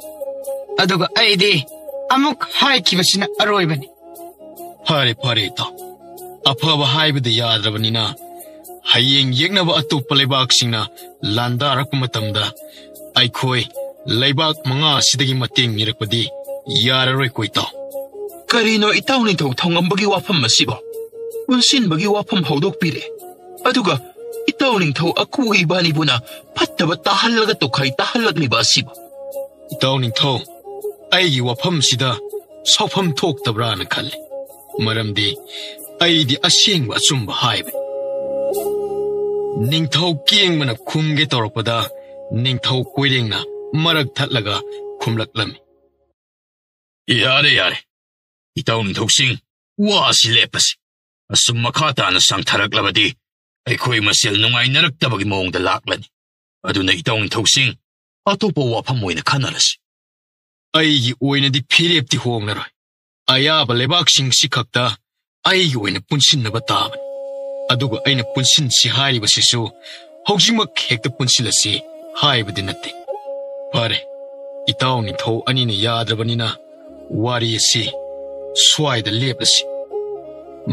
ꯑꯗꯨꯒ ꯑꯩꯗꯤ ꯑꯃꯨꯛ ꯍꯥꯏꯈꯤꯕꯁꯤꯅ ꯑꯔꯣꯏꯕꯅꯤ꯫ ꯐꯔꯦ, ꯐꯔꯦ ꯏꯇꯥꯎ꯫ ꯑꯐꯕ ꯍꯥꯏꯕꯗ ꯌꯥꯗ꯭ꯔꯕꯅꯤꯅ ꯍꯌꯦꯡ ꯌꯦꯛꯅꯕ ꯑꯇꯣꯞꯄ ꯂꯩꯕꯥꯛꯁꯤꯡꯅ ꯂꯥꯟꯗꯥꯔꯛꯄ ꯃꯇꯝꯗ ꯑꯩꯈꯣꯏ ꯂꯩꯕꯥꯛ ꯃꯉꯥ ꯑꯁꯤꯗꯒꯤ ꯃꯇꯦꯡ ꯅꯤꯔꯛꯄꯗꯤ ꯌꯥꯔꯔꯣꯏꯀꯣ ꯏꯇꯥꯎ꯫ ꯀꯔꯤꯅꯣ ꯏꯇꯥꯎ ꯅꯤꯡꯊꯧ ꯊꯧꯉꯝꯕꯒꯤ ꯋꯥꯐꯝ ꯑꯁꯤꯕꯣ? ꯄꯨꯟꯁꯤꯟꯕꯒꯤ ꯋꯥꯐꯝ ꯍꯧꯗꯣꯛꯄꯤꯔꯦ꯫ ꯑꯗꯨꯒ ꯏꯇꯥꯎ ꯅꯤꯡꯊꯧ ꯑꯀꯨ ꯏꯕꯥꯅꯤꯕꯨꯅ ꯐꯠꯇꯕ ꯇꯥꯍꯜꯂꯒ ꯇꯣꯈꯥꯏ ꯇꯥꯍꯜꯂꯛꯂꯤꯕ ꯑꯁꯤꯕꯨ? ꯏꯇꯥꯎ ꯅꯤꯡꯊꯧ, ꯑꯩꯒꯤ ꯋꯥꯐꯝꯁꯤꯗ ꯁꯥꯎꯐꯝ ꯊꯣꯛꯇꯕ꯭ꯔꯥꯅ ꯈꯜꯂꯤ꯫ ꯃꯔꯝꯗꯤ ꯑꯩꯗꯤ ꯑꯁꯦꯡꯕ ꯑꯆꯨꯝꯕ ꯍꯥꯏꯕꯅꯤ꯫ ꯅꯤꯡꯊꯧ ꯀꯦꯡꯕꯅ ꯈꯨꯝꯒꯦ ꯇꯧꯔꯛꯄꯗ, ꯅꯤꯡꯊꯧ ꯀꯣꯏꯔꯦꯡꯅ ꯃꯔꯛ ꯊꯠꯂꯒ ꯈꯨꯝꯂꯛꯂꯝꯃꯤ꯫ "ꯌꯥꯔꯦ, ꯌꯥꯔꯦ꯫ ꯏꯇꯥꯎ ꯅꯤꯡꯊꯧꯁꯤꯡ, ꯋꯥ ꯑꯁꯤ ꯂꯦꯞꯄꯁꯤ꯫ ꯑꯁꯨꯝ ꯃꯈꯥ ꯇꯥꯅ ꯁꯥꯡꯊꯔꯛꯂꯕꯗꯤ ꯑꯩꯈꯣꯏ ꯃꯁꯦꯜ ꯅꯨꯡꯉꯥꯏꯅꯔꯛꯇꯕꯒꯤ ꯃꯑꯣꯡꯗ ꯂꯥꯛꯂꯅꯤ꯫ ꯑꯗꯨꯅ ꯏꯇꯥꯎ ꯅꯤꯡꯊꯧꯁꯤꯡ, ꯑꯇꯣꯞꯄ ꯋꯥꯐꯝ ꯑꯣꯏꯅ ꯈꯟꯅꯔꯁꯤ꯫ ꯑꯩꯒꯤ ꯑꯣꯏꯅꯗꯤ ꯐꯤꯔꯦꯞꯇꯤ ꯍꯣꯡꯂꯔꯣꯏ꯫ ꯑꯌꯥꯕ ꯂꯩꯕꯥꯛꯁꯤꯡꯁꯤ ꯈꯛꯇ ꯑꯩꯒꯤ ꯑꯣꯏꯅ ꯄꯨꯟꯁꯤꯟꯅꯕ ꯇꯥꯕꯅꯤ꯫ ꯑꯗꯨꯒ ꯑꯩꯅ ꯄꯨꯟꯁꯤꯟꯁꯤ ꯍꯥꯏꯔꯤꯕꯁꯤꯁꯨ ꯍꯧꯖꯤꯛꯃꯛ ꯍꯦꯛꯇ ꯄꯨꯟꯁꯤꯜꯂꯁꯤ ꯍꯥꯏꯕꯗꯤ ꯅꯠꯇꯦ꯫ ꯐꯔꯦ, ꯏꯇꯥꯎ ꯅꯤꯡꯊꯧ ꯑꯅꯤꯅ ꯌꯥꯗ꯭ꯔꯕꯅꯤꯅ ꯋꯥꯔꯤ ꯑꯁꯤ ꯁ꯭ꯋꯥꯏꯗ ꯂꯦꯞꯂꯁꯤ꯫"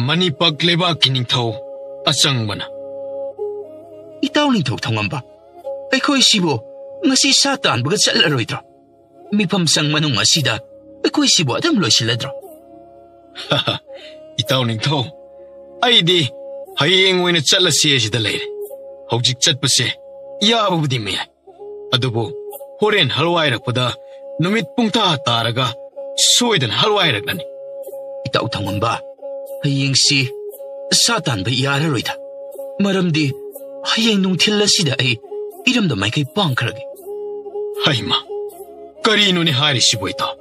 ꯃꯅꯤꯄꯛ ꯂꯩꯕꯥꯛꯀꯤ ꯅꯤꯡꯊꯧ ꯑꯆꯪꯕꯅ, "ꯏꯇꯥꯎ ꯅꯤꯡꯊꯧ ꯊꯧꯉꯝꯕ, ꯑꯩꯈꯣꯏꯁꯤꯕꯨ ꯉꯁꯤ ꯁꯥ ꯇꯥꯟꯕꯒ ꯆꯠꯂꯔꯣꯏꯗ꯭ꯔꯣ? ꯃꯤꯐꯝ ꯁꯪ ꯃꯅꯨꯡ ꯑꯁꯤꯗ ꯑꯩꯈꯣꯏꯁꯤꯕꯨ ꯑꯗꯨꯝ ꯂꯣꯏꯁꯤꯜꯂꯗ꯭ꯔꯣ?" "ꯏꯇꯥꯎ ꯅꯤꯡꯊꯧ, ꯑꯩꯗꯤ ꯍꯌꯦꯡ ꯑꯣꯏꯅ ꯆꯠꯂꯁꯤ ꯑꯁꯤꯗ ꯂꯩꯔꯦ꯫ ꯍꯧꯖꯤꯛ ꯆꯠꯄꯁꯦ ꯌꯥꯕꯕꯨꯗꯤ ꯃꯌꯥꯏ, ꯑꯗꯨꯕꯨ ꯍꯣꯔꯦꯟ ꯍꯜꯋꯥꯏꯔꯛꯄꯗ ꯅꯨꯃꯤꯠ ꯄꯨꯡꯇꯥ ꯇꯥꯔꯒ ꯁꯣꯏꯗꯅ ꯍꯜꯋꯥꯏꯔꯛꯂꯅꯤ꯫" "ꯏꯇꯥꯎ ꯊꯧꯉꯝꯕ, ꯍꯌꯦꯡꯁꯤ ꯁꯥ ꯇꯥꯟꯕ ꯌꯥꯔꯔꯣꯏꯗ꯫ ꯃꯔꯝꯗꯤ ꯍꯌꯦꯡ ꯅꯨꯡꯊꯤꯜ ꯑꯁꯤꯗ ꯑꯩ ꯏꯔꯝꯗꯝ ꯃꯥꯏꯀꯩ ꯄꯥꯡꯈ꯭ꯔꯒꯦ꯫" "ꯍꯩꯃ, ꯀꯔꯤꯅꯣꯅꯦ ꯍꯥꯏꯔꯤꯁꯤꯕꯨ ꯏꯇꯥꯎ?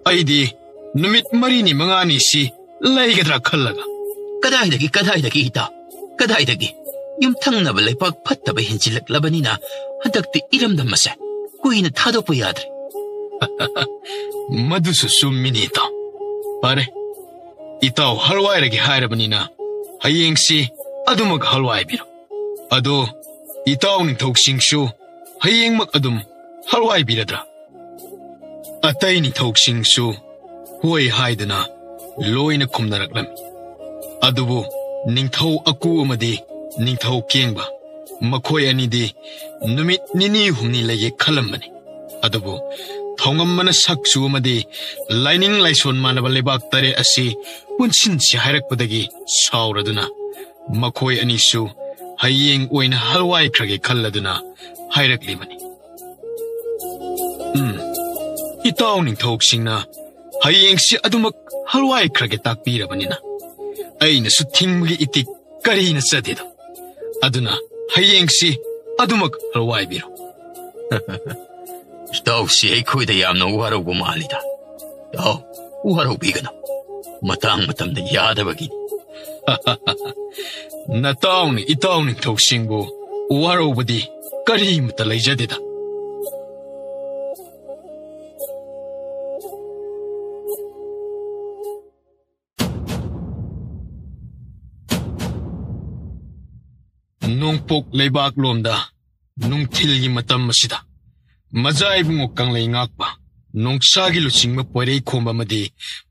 ꯑꯩꯗꯤ ꯅꯨꯃꯤꯠ ꯃꯔꯤꯅꯤ ꯃꯉꯥꯅꯤꯁꯤ ꯂꯩꯒꯗ꯭ꯔꯥ ꯈꯜꯂꯒ꯫" "ꯀꯗꯥꯏꯗꯒꯤ, ꯀꯗꯥꯏꯗꯒꯤ ꯏꯇꯥꯎ? ꯀꯗꯥꯏꯗꯒꯤ? ꯌꯨꯝꯊꯪꯅꯕ ꯂꯩꯄꯥꯛ ꯐꯠꯇꯕ ꯍꯦꯟꯖꯤꯜꯂꯛꯂꯕꯅꯤꯅ ꯍꯟꯗꯛꯇꯤ ꯏꯔꯝꯗꯝ ꯑꯁꯦ ꯀꯨꯏꯅ ꯊꯥꯗꯣꯛꯄ ꯌꯥꯗ꯭ꯔꯦ꯫" "ꯃꯗꯨꯁꯨ ꯆꯨꯝꯃꯤꯅꯦ ꯏꯇꯥꯎ꯫ ꯐꯔꯦ, ꯏꯇꯥꯎ ꯍꯜꯋꯥꯏꯔꯒꯦ ꯍꯥꯏꯔꯕꯅꯤꯅ ꯍꯌꯦꯡꯁꯤ ꯑꯗꯨꯃꯛ ꯍꯜꯋꯥꯏꯕꯤꯔꯣ꯫ ꯑꯗꯣ ꯏꯇꯥꯎ ꯅꯤꯡꯊꯧꯁꯤꯡꯁꯨ ꯍꯌꯦꯡꯃꯛ ꯑꯗꯨꯝ ꯍꯜꯋꯥꯏꯕꯤꯔꯗ꯭ꯔꯥ?" ꯑꯇꯩ ꯅꯤꯡꯊꯧꯁꯤꯡꯁꯨ ꯍꯣꯏ ꯍꯥꯏꯗꯨꯅ ꯂꯣꯏꯅ ꯈꯨꯝꯅꯔꯛꯂꯝꯃꯤ꯫ ꯑꯗꯨꯕꯨ ꯅꯤꯡꯊꯧ ꯑꯀꯨ ꯑꯃꯗꯤ ꯅꯤꯡꯊꯧ ꯀꯦꯡꯕ, ꯃꯈꯣꯏ ꯑꯅꯤꯗꯤ ꯅꯨꯃꯤꯠ ꯅꯤꯅꯤ ꯍꯨꯝꯅꯤ ꯂꯩꯒꯦ ꯈꯜꯂꯝꯕꯅꯤ꯫ ꯑꯗꯨꯕꯨ ꯊꯧꯉꯝꯕꯅ ꯁꯛꯆꯨ ꯑꯃꯗꯤ ꯂꯥꯏꯅꯤꯡ ꯂꯥꯏꯁꯣꯟ ꯃꯥꯟꯅꯕ ꯂꯩꯕꯥꯛ ꯇꯔꯦꯠ ꯑꯁꯤ ꯄꯨꯟꯁꯤꯟꯁꯤ ꯍꯥꯏꯔꯛꯄꯗꯒꯤ ꯁꯥꯎꯔꯗꯨꯅ ꯃꯈꯣꯏ ꯑꯅꯤꯁꯨ ꯍꯌꯦꯡ ꯑꯣꯏꯅ ꯍꯜꯋꯥꯏꯈ꯭ꯔꯒꯦ ꯈꯜꯂꯗꯨꯅ ꯍꯥꯏꯔꯛꯂꯤꯕꯅꯤ꯫ ꯎꯝ, ꯏꯇꯥꯎ ꯅꯤꯡꯊꯧꯁꯤꯡꯅ ꯍꯌꯦꯡꯁꯤ ꯑꯗꯨꯃꯛ ꯍꯜꯋꯥꯏꯈ꯭ꯔꯒꯦ ꯇꯥꯛꯄꯤꯔꯕꯅꯤꯅ ꯑꯩꯅꯁꯨ ꯊꯤꯡꯕꯒꯤ ꯏꯇꯤꯛ ꯀꯔꯤꯅ ꯆꯗꯦꯗꯣ꯫ ꯑꯗꯨꯅ ꯍꯌꯦꯡꯁꯤ ꯑꯗꯨꯃꯛ ꯈꯔ ꯋꯥꯏꯕꯤꯔꯣ꯫ ꯏꯇꯥꯎꯁꯤ ꯑꯩꯈꯣꯏꯗ ꯌꯥꯝꯅ ꯋꯥꯔꯧꯕ ꯃꯥꯜꯂꯤꯗ꯫ ꯏꯇꯥꯎ, ꯋꯥꯔꯧꯕꯤꯒꯅꯨ꯫ ꯃꯇꯥꯡ ꯃꯇꯝꯗ ꯌꯥꯗꯕꯒꯤꯅꯤ꯫ ꯅꯇꯥꯎꯅ ꯏꯇꯥꯎ ꯅꯤꯡꯊꯧꯁꯤꯡꯕꯨ ꯋꯥꯔꯧꯕꯗꯤ ꯀꯔꯤꯃꯇ ꯂꯩꯖꯗꯦꯗ꯫ ꯅꯣꯡꯄꯣꯛ ꯂꯩꯕꯥꯛꯂꯣꯝꯗ ꯅꯨꯡꯊꯤꯜꯒꯤ ꯃꯇꯝ ꯑꯁꯤꯗ ꯃꯖꯥ ꯏꯕꯨꯡꯉꯣ ꯀꯪꯂꯩ ꯉꯥꯛꯄ ꯅꯣꯡꯁꯥꯒꯤ ꯂꯨꯆꯤꯡꯕ ꯄꯣꯏꯔꯩꯈꯣꯝꯕ ꯑꯃꯗꯤ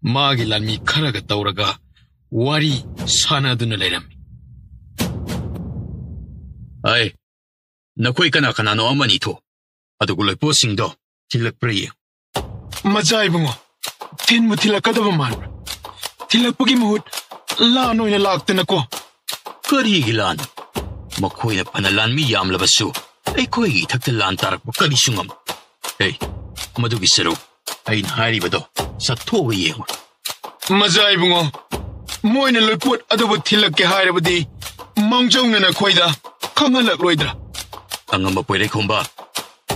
ꯃꯥꯒꯤ ꯂꯥꯟꯃꯤ ꯈꯔꯒ ꯇꯧꯔꯒ ꯋꯥꯔꯤ ꯁꯥꯟꯅꯗꯨꯅ ꯂꯩꯔꯝꯃꯤ꯫ ꯑꯩ, ꯅꯈꯣꯏ ꯀꯅꯥ ꯀꯅꯥꯅꯣ ꯑꯃꯅꯤ ꯊꯣꯛ, ꯑꯗꯨꯒ ꯂꯣꯏꯄꯣꯠꯁꯤꯡꯗꯣ ꯊꯤꯜꯂꯛꯄ꯭ꯔꯥ ꯌꯦꯡ꯫ ꯃꯖꯥ ꯏꯕꯨꯡꯉꯣ, ꯊꯤꯟꯕꯨ ꯊꯤꯜꯂꯛꯀꯗꯕ ꯃꯥꯟꯕ꯭ꯔꯥ? ꯊꯤꯜꯂꯛꯄꯒꯤ ꯃꯍꯨꯠ ꯂꯥꯟ ꯑꯣꯏꯅ ꯂꯥꯛꯇꯅꯀꯣ꯫ ꯀꯔꯤꯒꯤ ꯂꯥꯟ? ꯃꯈꯣꯏꯅ ꯐꯅ ꯂꯥꯟꯃꯤ ꯌꯥꯝꯂꯕꯁꯨ ꯑꯩꯈꯣꯏꯒꯤ ꯏꯊꯛꯇ ꯂꯥꯟ ꯇꯥꯔꯛꯄ ꯀꯔꯤꯁꯨ ꯉꯝꯃꯣꯏ꯫ ꯑꯦ, ꯃꯗꯨꯒꯤ ꯁꯔꯨꯛ ꯑꯩꯅ ꯍꯥꯏꯔꯤꯕꯗꯣ ꯆꯠꯊꯣꯛꯑꯒ ꯌꯦꯡꯉꯨ꯫ ꯃꯖꯥ ꯏꯕꯨꯡꯉꯣ, ꯃꯣꯏꯅ ꯂꯣꯏꯄꯣꯠ ꯑꯗꯨꯕꯨ ꯊꯤꯜꯂꯛꯀꯦ ꯍꯥꯏꯔꯕꯗꯤ ꯃꯥꯡꯖꯧꯅꯅ ꯑꯩꯈꯣꯏꯗ ꯈꯪꯍꯜꯂꯛꯂꯣꯏꯗ꯭ꯔꯥ? ꯑꯉꯝꯕ ꯄꯣꯏꯔꯩꯈꯣꯝꯕ,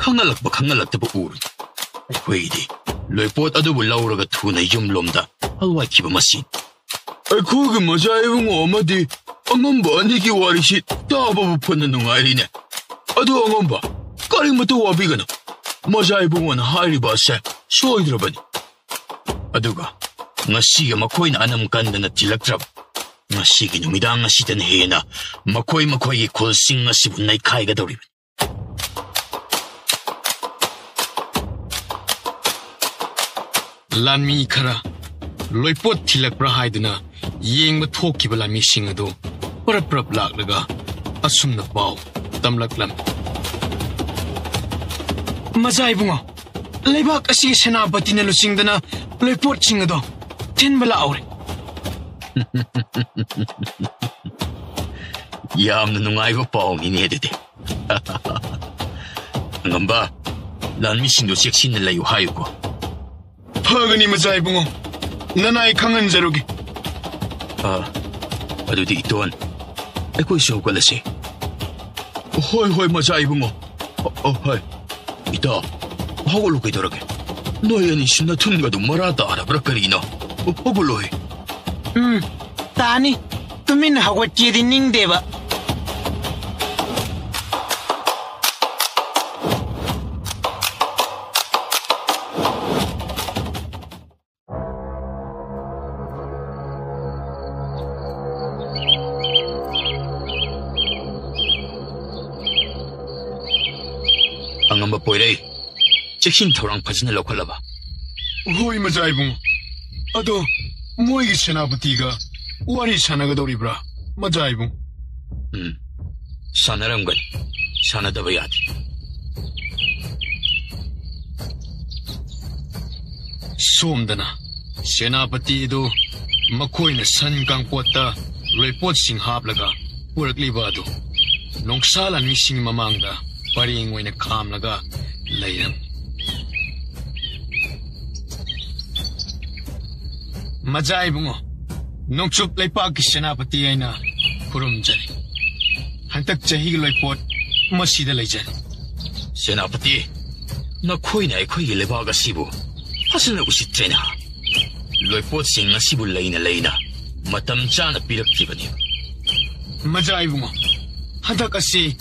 ꯈꯪꯍꯜꯂꯛꯄ ꯈꯪꯍꯜꯂꯛꯇꯕ ꯎꯔꯨ꯫ ꯑꯩꯈꯣꯏꯒꯤꯗꯤ ꯂꯣꯏꯄꯣꯠ ꯑꯗꯨꯕꯨ ꯂꯧꯔꯒ ꯊꯨꯅ ꯌꯨꯝꯂꯣꯝꯗ ꯍꯜꯋꯥꯏꯈꯤꯕ ꯃꯁꯤꯅꯤ꯫ ꯑꯩꯈꯣꯏꯒꯤ ꯃꯖꯥ ꯏꯕꯨꯡꯉꯣ ꯑꯃꯗꯤ ꯑꯉꯝꯕ ꯑꯅꯤꯒꯤ ꯋꯥꯔꯤꯁꯤ ꯇꯥꯕꯕꯨ ꯐꯅ ꯅꯨꯡꯉꯥꯏꯔꯤꯅꯦ꯫ ꯑꯗꯨ ꯑꯉꯝꯕ, ꯀꯔꯤꯃꯇ ꯋꯥꯕꯤꯒꯅꯨ꯫ ꯃꯖꯥ ꯏꯕꯨꯡꯉꯣꯅ ꯍꯥꯏꯔꯤꯕ ꯑꯁꯦ ꯁꯣꯏꯗ꯭ꯔꯕꯅꯤ꯫ ꯑꯗꯨꯒ ꯉꯁꯤꯒ ꯃꯈꯣꯏꯅ ꯑꯅꯝ ꯀꯟꯗꯅ ꯊꯤꯜꯂꯛꯇ꯭ꯔꯕ꯫ ꯉꯁꯤꯒꯤ ꯅꯨꯃꯤꯗꯥꯡ ꯑꯁꯤꯗꯅ ꯍꯦꯟꯅ ꯃꯈꯣꯏ ꯃꯈꯣꯏꯒꯤ ꯈꯨꯜꯁꯤꯡ ꯑꯁꯤꯕꯨ ꯅꯩꯈꯥꯏꯒꯗꯧꯔꯤꯕꯅꯤ꯫ ꯂꯥꯟꯃꯤ ꯈꯔ ꯂꯣꯏꯄꯣꯠ ꯊꯤꯜꯂꯛꯄ꯭ꯔꯥ ꯍꯥꯏꯗꯨꯅ ꯌꯦꯡꯕ ꯊꯣꯛꯈꯤꯕ ꯂꯥꯟꯃꯤꯁꯤꯡ ꯑꯗꯨ ꯄꯔꯞ ꯄꯔꯞ ꯂꯥꯛꯂꯒ ꯑꯁꯨꯝꯅ ꯄꯥꯎ ꯇꯝꯂꯛꯂꯝꯃꯤ꯫ ꯃꯖꯥ ꯏꯕꯨꯡꯉꯣ, ꯂꯩꯕꯥꯛ ꯑꯁꯤꯒꯤ ꯁꯦꯅꯥꯄꯇꯤꯅ ꯂꯨꯆꯤꯡꯗꯅ ꯂꯣꯏꯄꯣꯠꯁꯤꯡ ꯑꯗꯣ ꯊꯤꯟꯕ ꯂꯥꯛꯍꯧꯔꯦ꯫ ꯌꯥꯝꯅ ꯅꯨꯡꯉꯥꯏꯕ ꯄꯥꯎꯅꯤꯅꯦ ꯑꯗꯨꯗꯤ꯫ ꯉꯝꯕ, ꯂꯥꯟꯃꯤꯁꯤꯡꯗꯨ ꯆꯦꯛꯁꯤꯟꯅ ꯂꯩꯌꯨ ꯍꯥꯏꯌꯨꯀꯣ꯫ ꯐꯒꯅꯤ ꯃꯖꯥ ꯏꯕꯨꯡꯉꯣ, ꯅꯅꯥꯏ ꯈꯪꯍꯟꯖꯔꯨꯒꯦ꯫ ꯑ, ꯑꯗꯨꯗꯤ ꯏꯇꯣꯟ, ꯑꯩꯈꯣꯏꯁꯨ ꯍꯧꯒꯠꯂꯁꯤ꯫ ꯍꯣꯏ, ꯍꯣꯏ, ꯃꯆꯥ ꯏꯕꯨꯡꯉꯣ꯫ ꯑ, ꯑ, ꯍꯣꯏ꯫ ꯏꯇꯥ, ꯍꯧꯒꯠꯂꯨ, ꯀꯩꯗꯧꯔꯒꯦ? ꯅꯣꯏ ꯑꯅꯤꯁꯨ ꯅꯊꯨꯟꯒꯗꯨ ꯃꯔꯥ ꯇꯥꯔꯕ꯭ꯔꯥ ꯀꯔꯤꯅꯣ? ꯍꯧꯒꯠꯂꯣꯍꯦ꯫ ꯎꯝ, ꯇꯥꯅꯤ꯫ ꯇꯨꯃꯤꯟꯅ ꯍꯧꯒꯠꯀꯦꯗꯤ ꯅꯤꯡꯗꯦꯕ꯫ ꯑꯉꯝꯕ ꯄꯣꯏꯔꯩ, ꯆꯦꯛꯁꯤꯟ ꯊꯧꯔꯥꯡ ꯐꯖꯅ ꯂꯧꯈꯠꯂꯕ? ꯍꯣꯏ, ꯃꯖꯥ ꯏꯕꯨꯡꯉꯣ꯫ ꯑꯗꯣ ꯃꯣꯏꯒꯤ ꯁꯦꯅꯥꯄꯇꯤꯒ ꯋꯥꯔꯤ ꯁꯥꯟꯅꯒꯗꯧꯔꯤꯕ꯭ꯔꯥ, ꯃꯖꯥ ꯏꯕꯨꯡꯉꯣ? ꯎꯝ, ꯁꯥꯟꯅꯔꯝꯒꯅꯤ꯫ ꯁꯥꯟꯅꯗꯕ ꯌꯥꯗꯦ꯫ ꯁꯣꯝꯗꯅ ꯁꯦꯅꯥꯄꯇꯤ ꯑꯗꯨ ꯃꯈꯣꯏꯅ ꯁꯟ ꯀꯥꯡꯄꯣꯠꯇ ꯂꯣꯏꯄꯣꯠꯁꯤꯡ ꯍꯥꯞꯂꯒ ꯄꯨꯔꯛꯂꯤꯕ ꯑꯗꯨ ꯅꯣꯡꯁꯥ ꯂꯥꯟꯃꯤꯁꯤꯡ ꯃꯃꯥꯡꯗ ꯄꯔꯦꯡ ꯑꯣꯏꯅ ꯈꯥꯝꯂꯒ ꯂꯩꯔꯝꯃꯤ꯫ ꯃꯖꯥ ꯏꯕꯨꯡꯉꯣ, ꯅꯣꯡꯆꯨꯞ ꯂꯩꯄꯥꯛꯀꯤ ꯁꯦꯅꯥꯄꯇꯤ ꯑꯩꯅ ꯈꯨꯔꯨꯝꯖꯔꯤ꯫ ꯍꯟꯗꯛ ꯆꯍꯤꯒꯤ ꯂꯣꯏꯄꯣꯠ ꯃꯁꯤꯗ ꯂꯩꯖꯔꯤ꯫ ꯁꯦꯅꯥꯄꯇꯤ, ꯅꯈꯣꯏꯅ ꯑꯩꯈꯣꯏꯒꯤ ꯂꯩꯕꯥꯛ ꯑꯁꯤꯕꯨ ꯐꯖꯅ ꯎꯁꯤꯠꯇ꯭ꯔꯦꯅ꯫ ꯂꯣꯏꯄꯣꯠꯁꯤꯡ ꯑꯁꯤꯕꯨ ꯂꯩꯅ ꯂꯩꯅ ꯃꯇꯝ ꯆꯥꯅ ꯄꯤꯔꯛꯇ꯭ꯔꯤꯕꯅꯤ꯫ ꯃꯖꯥ ꯏꯕꯨꯡꯉꯣ, ꯍꯟꯗꯛ ꯑꯁꯤ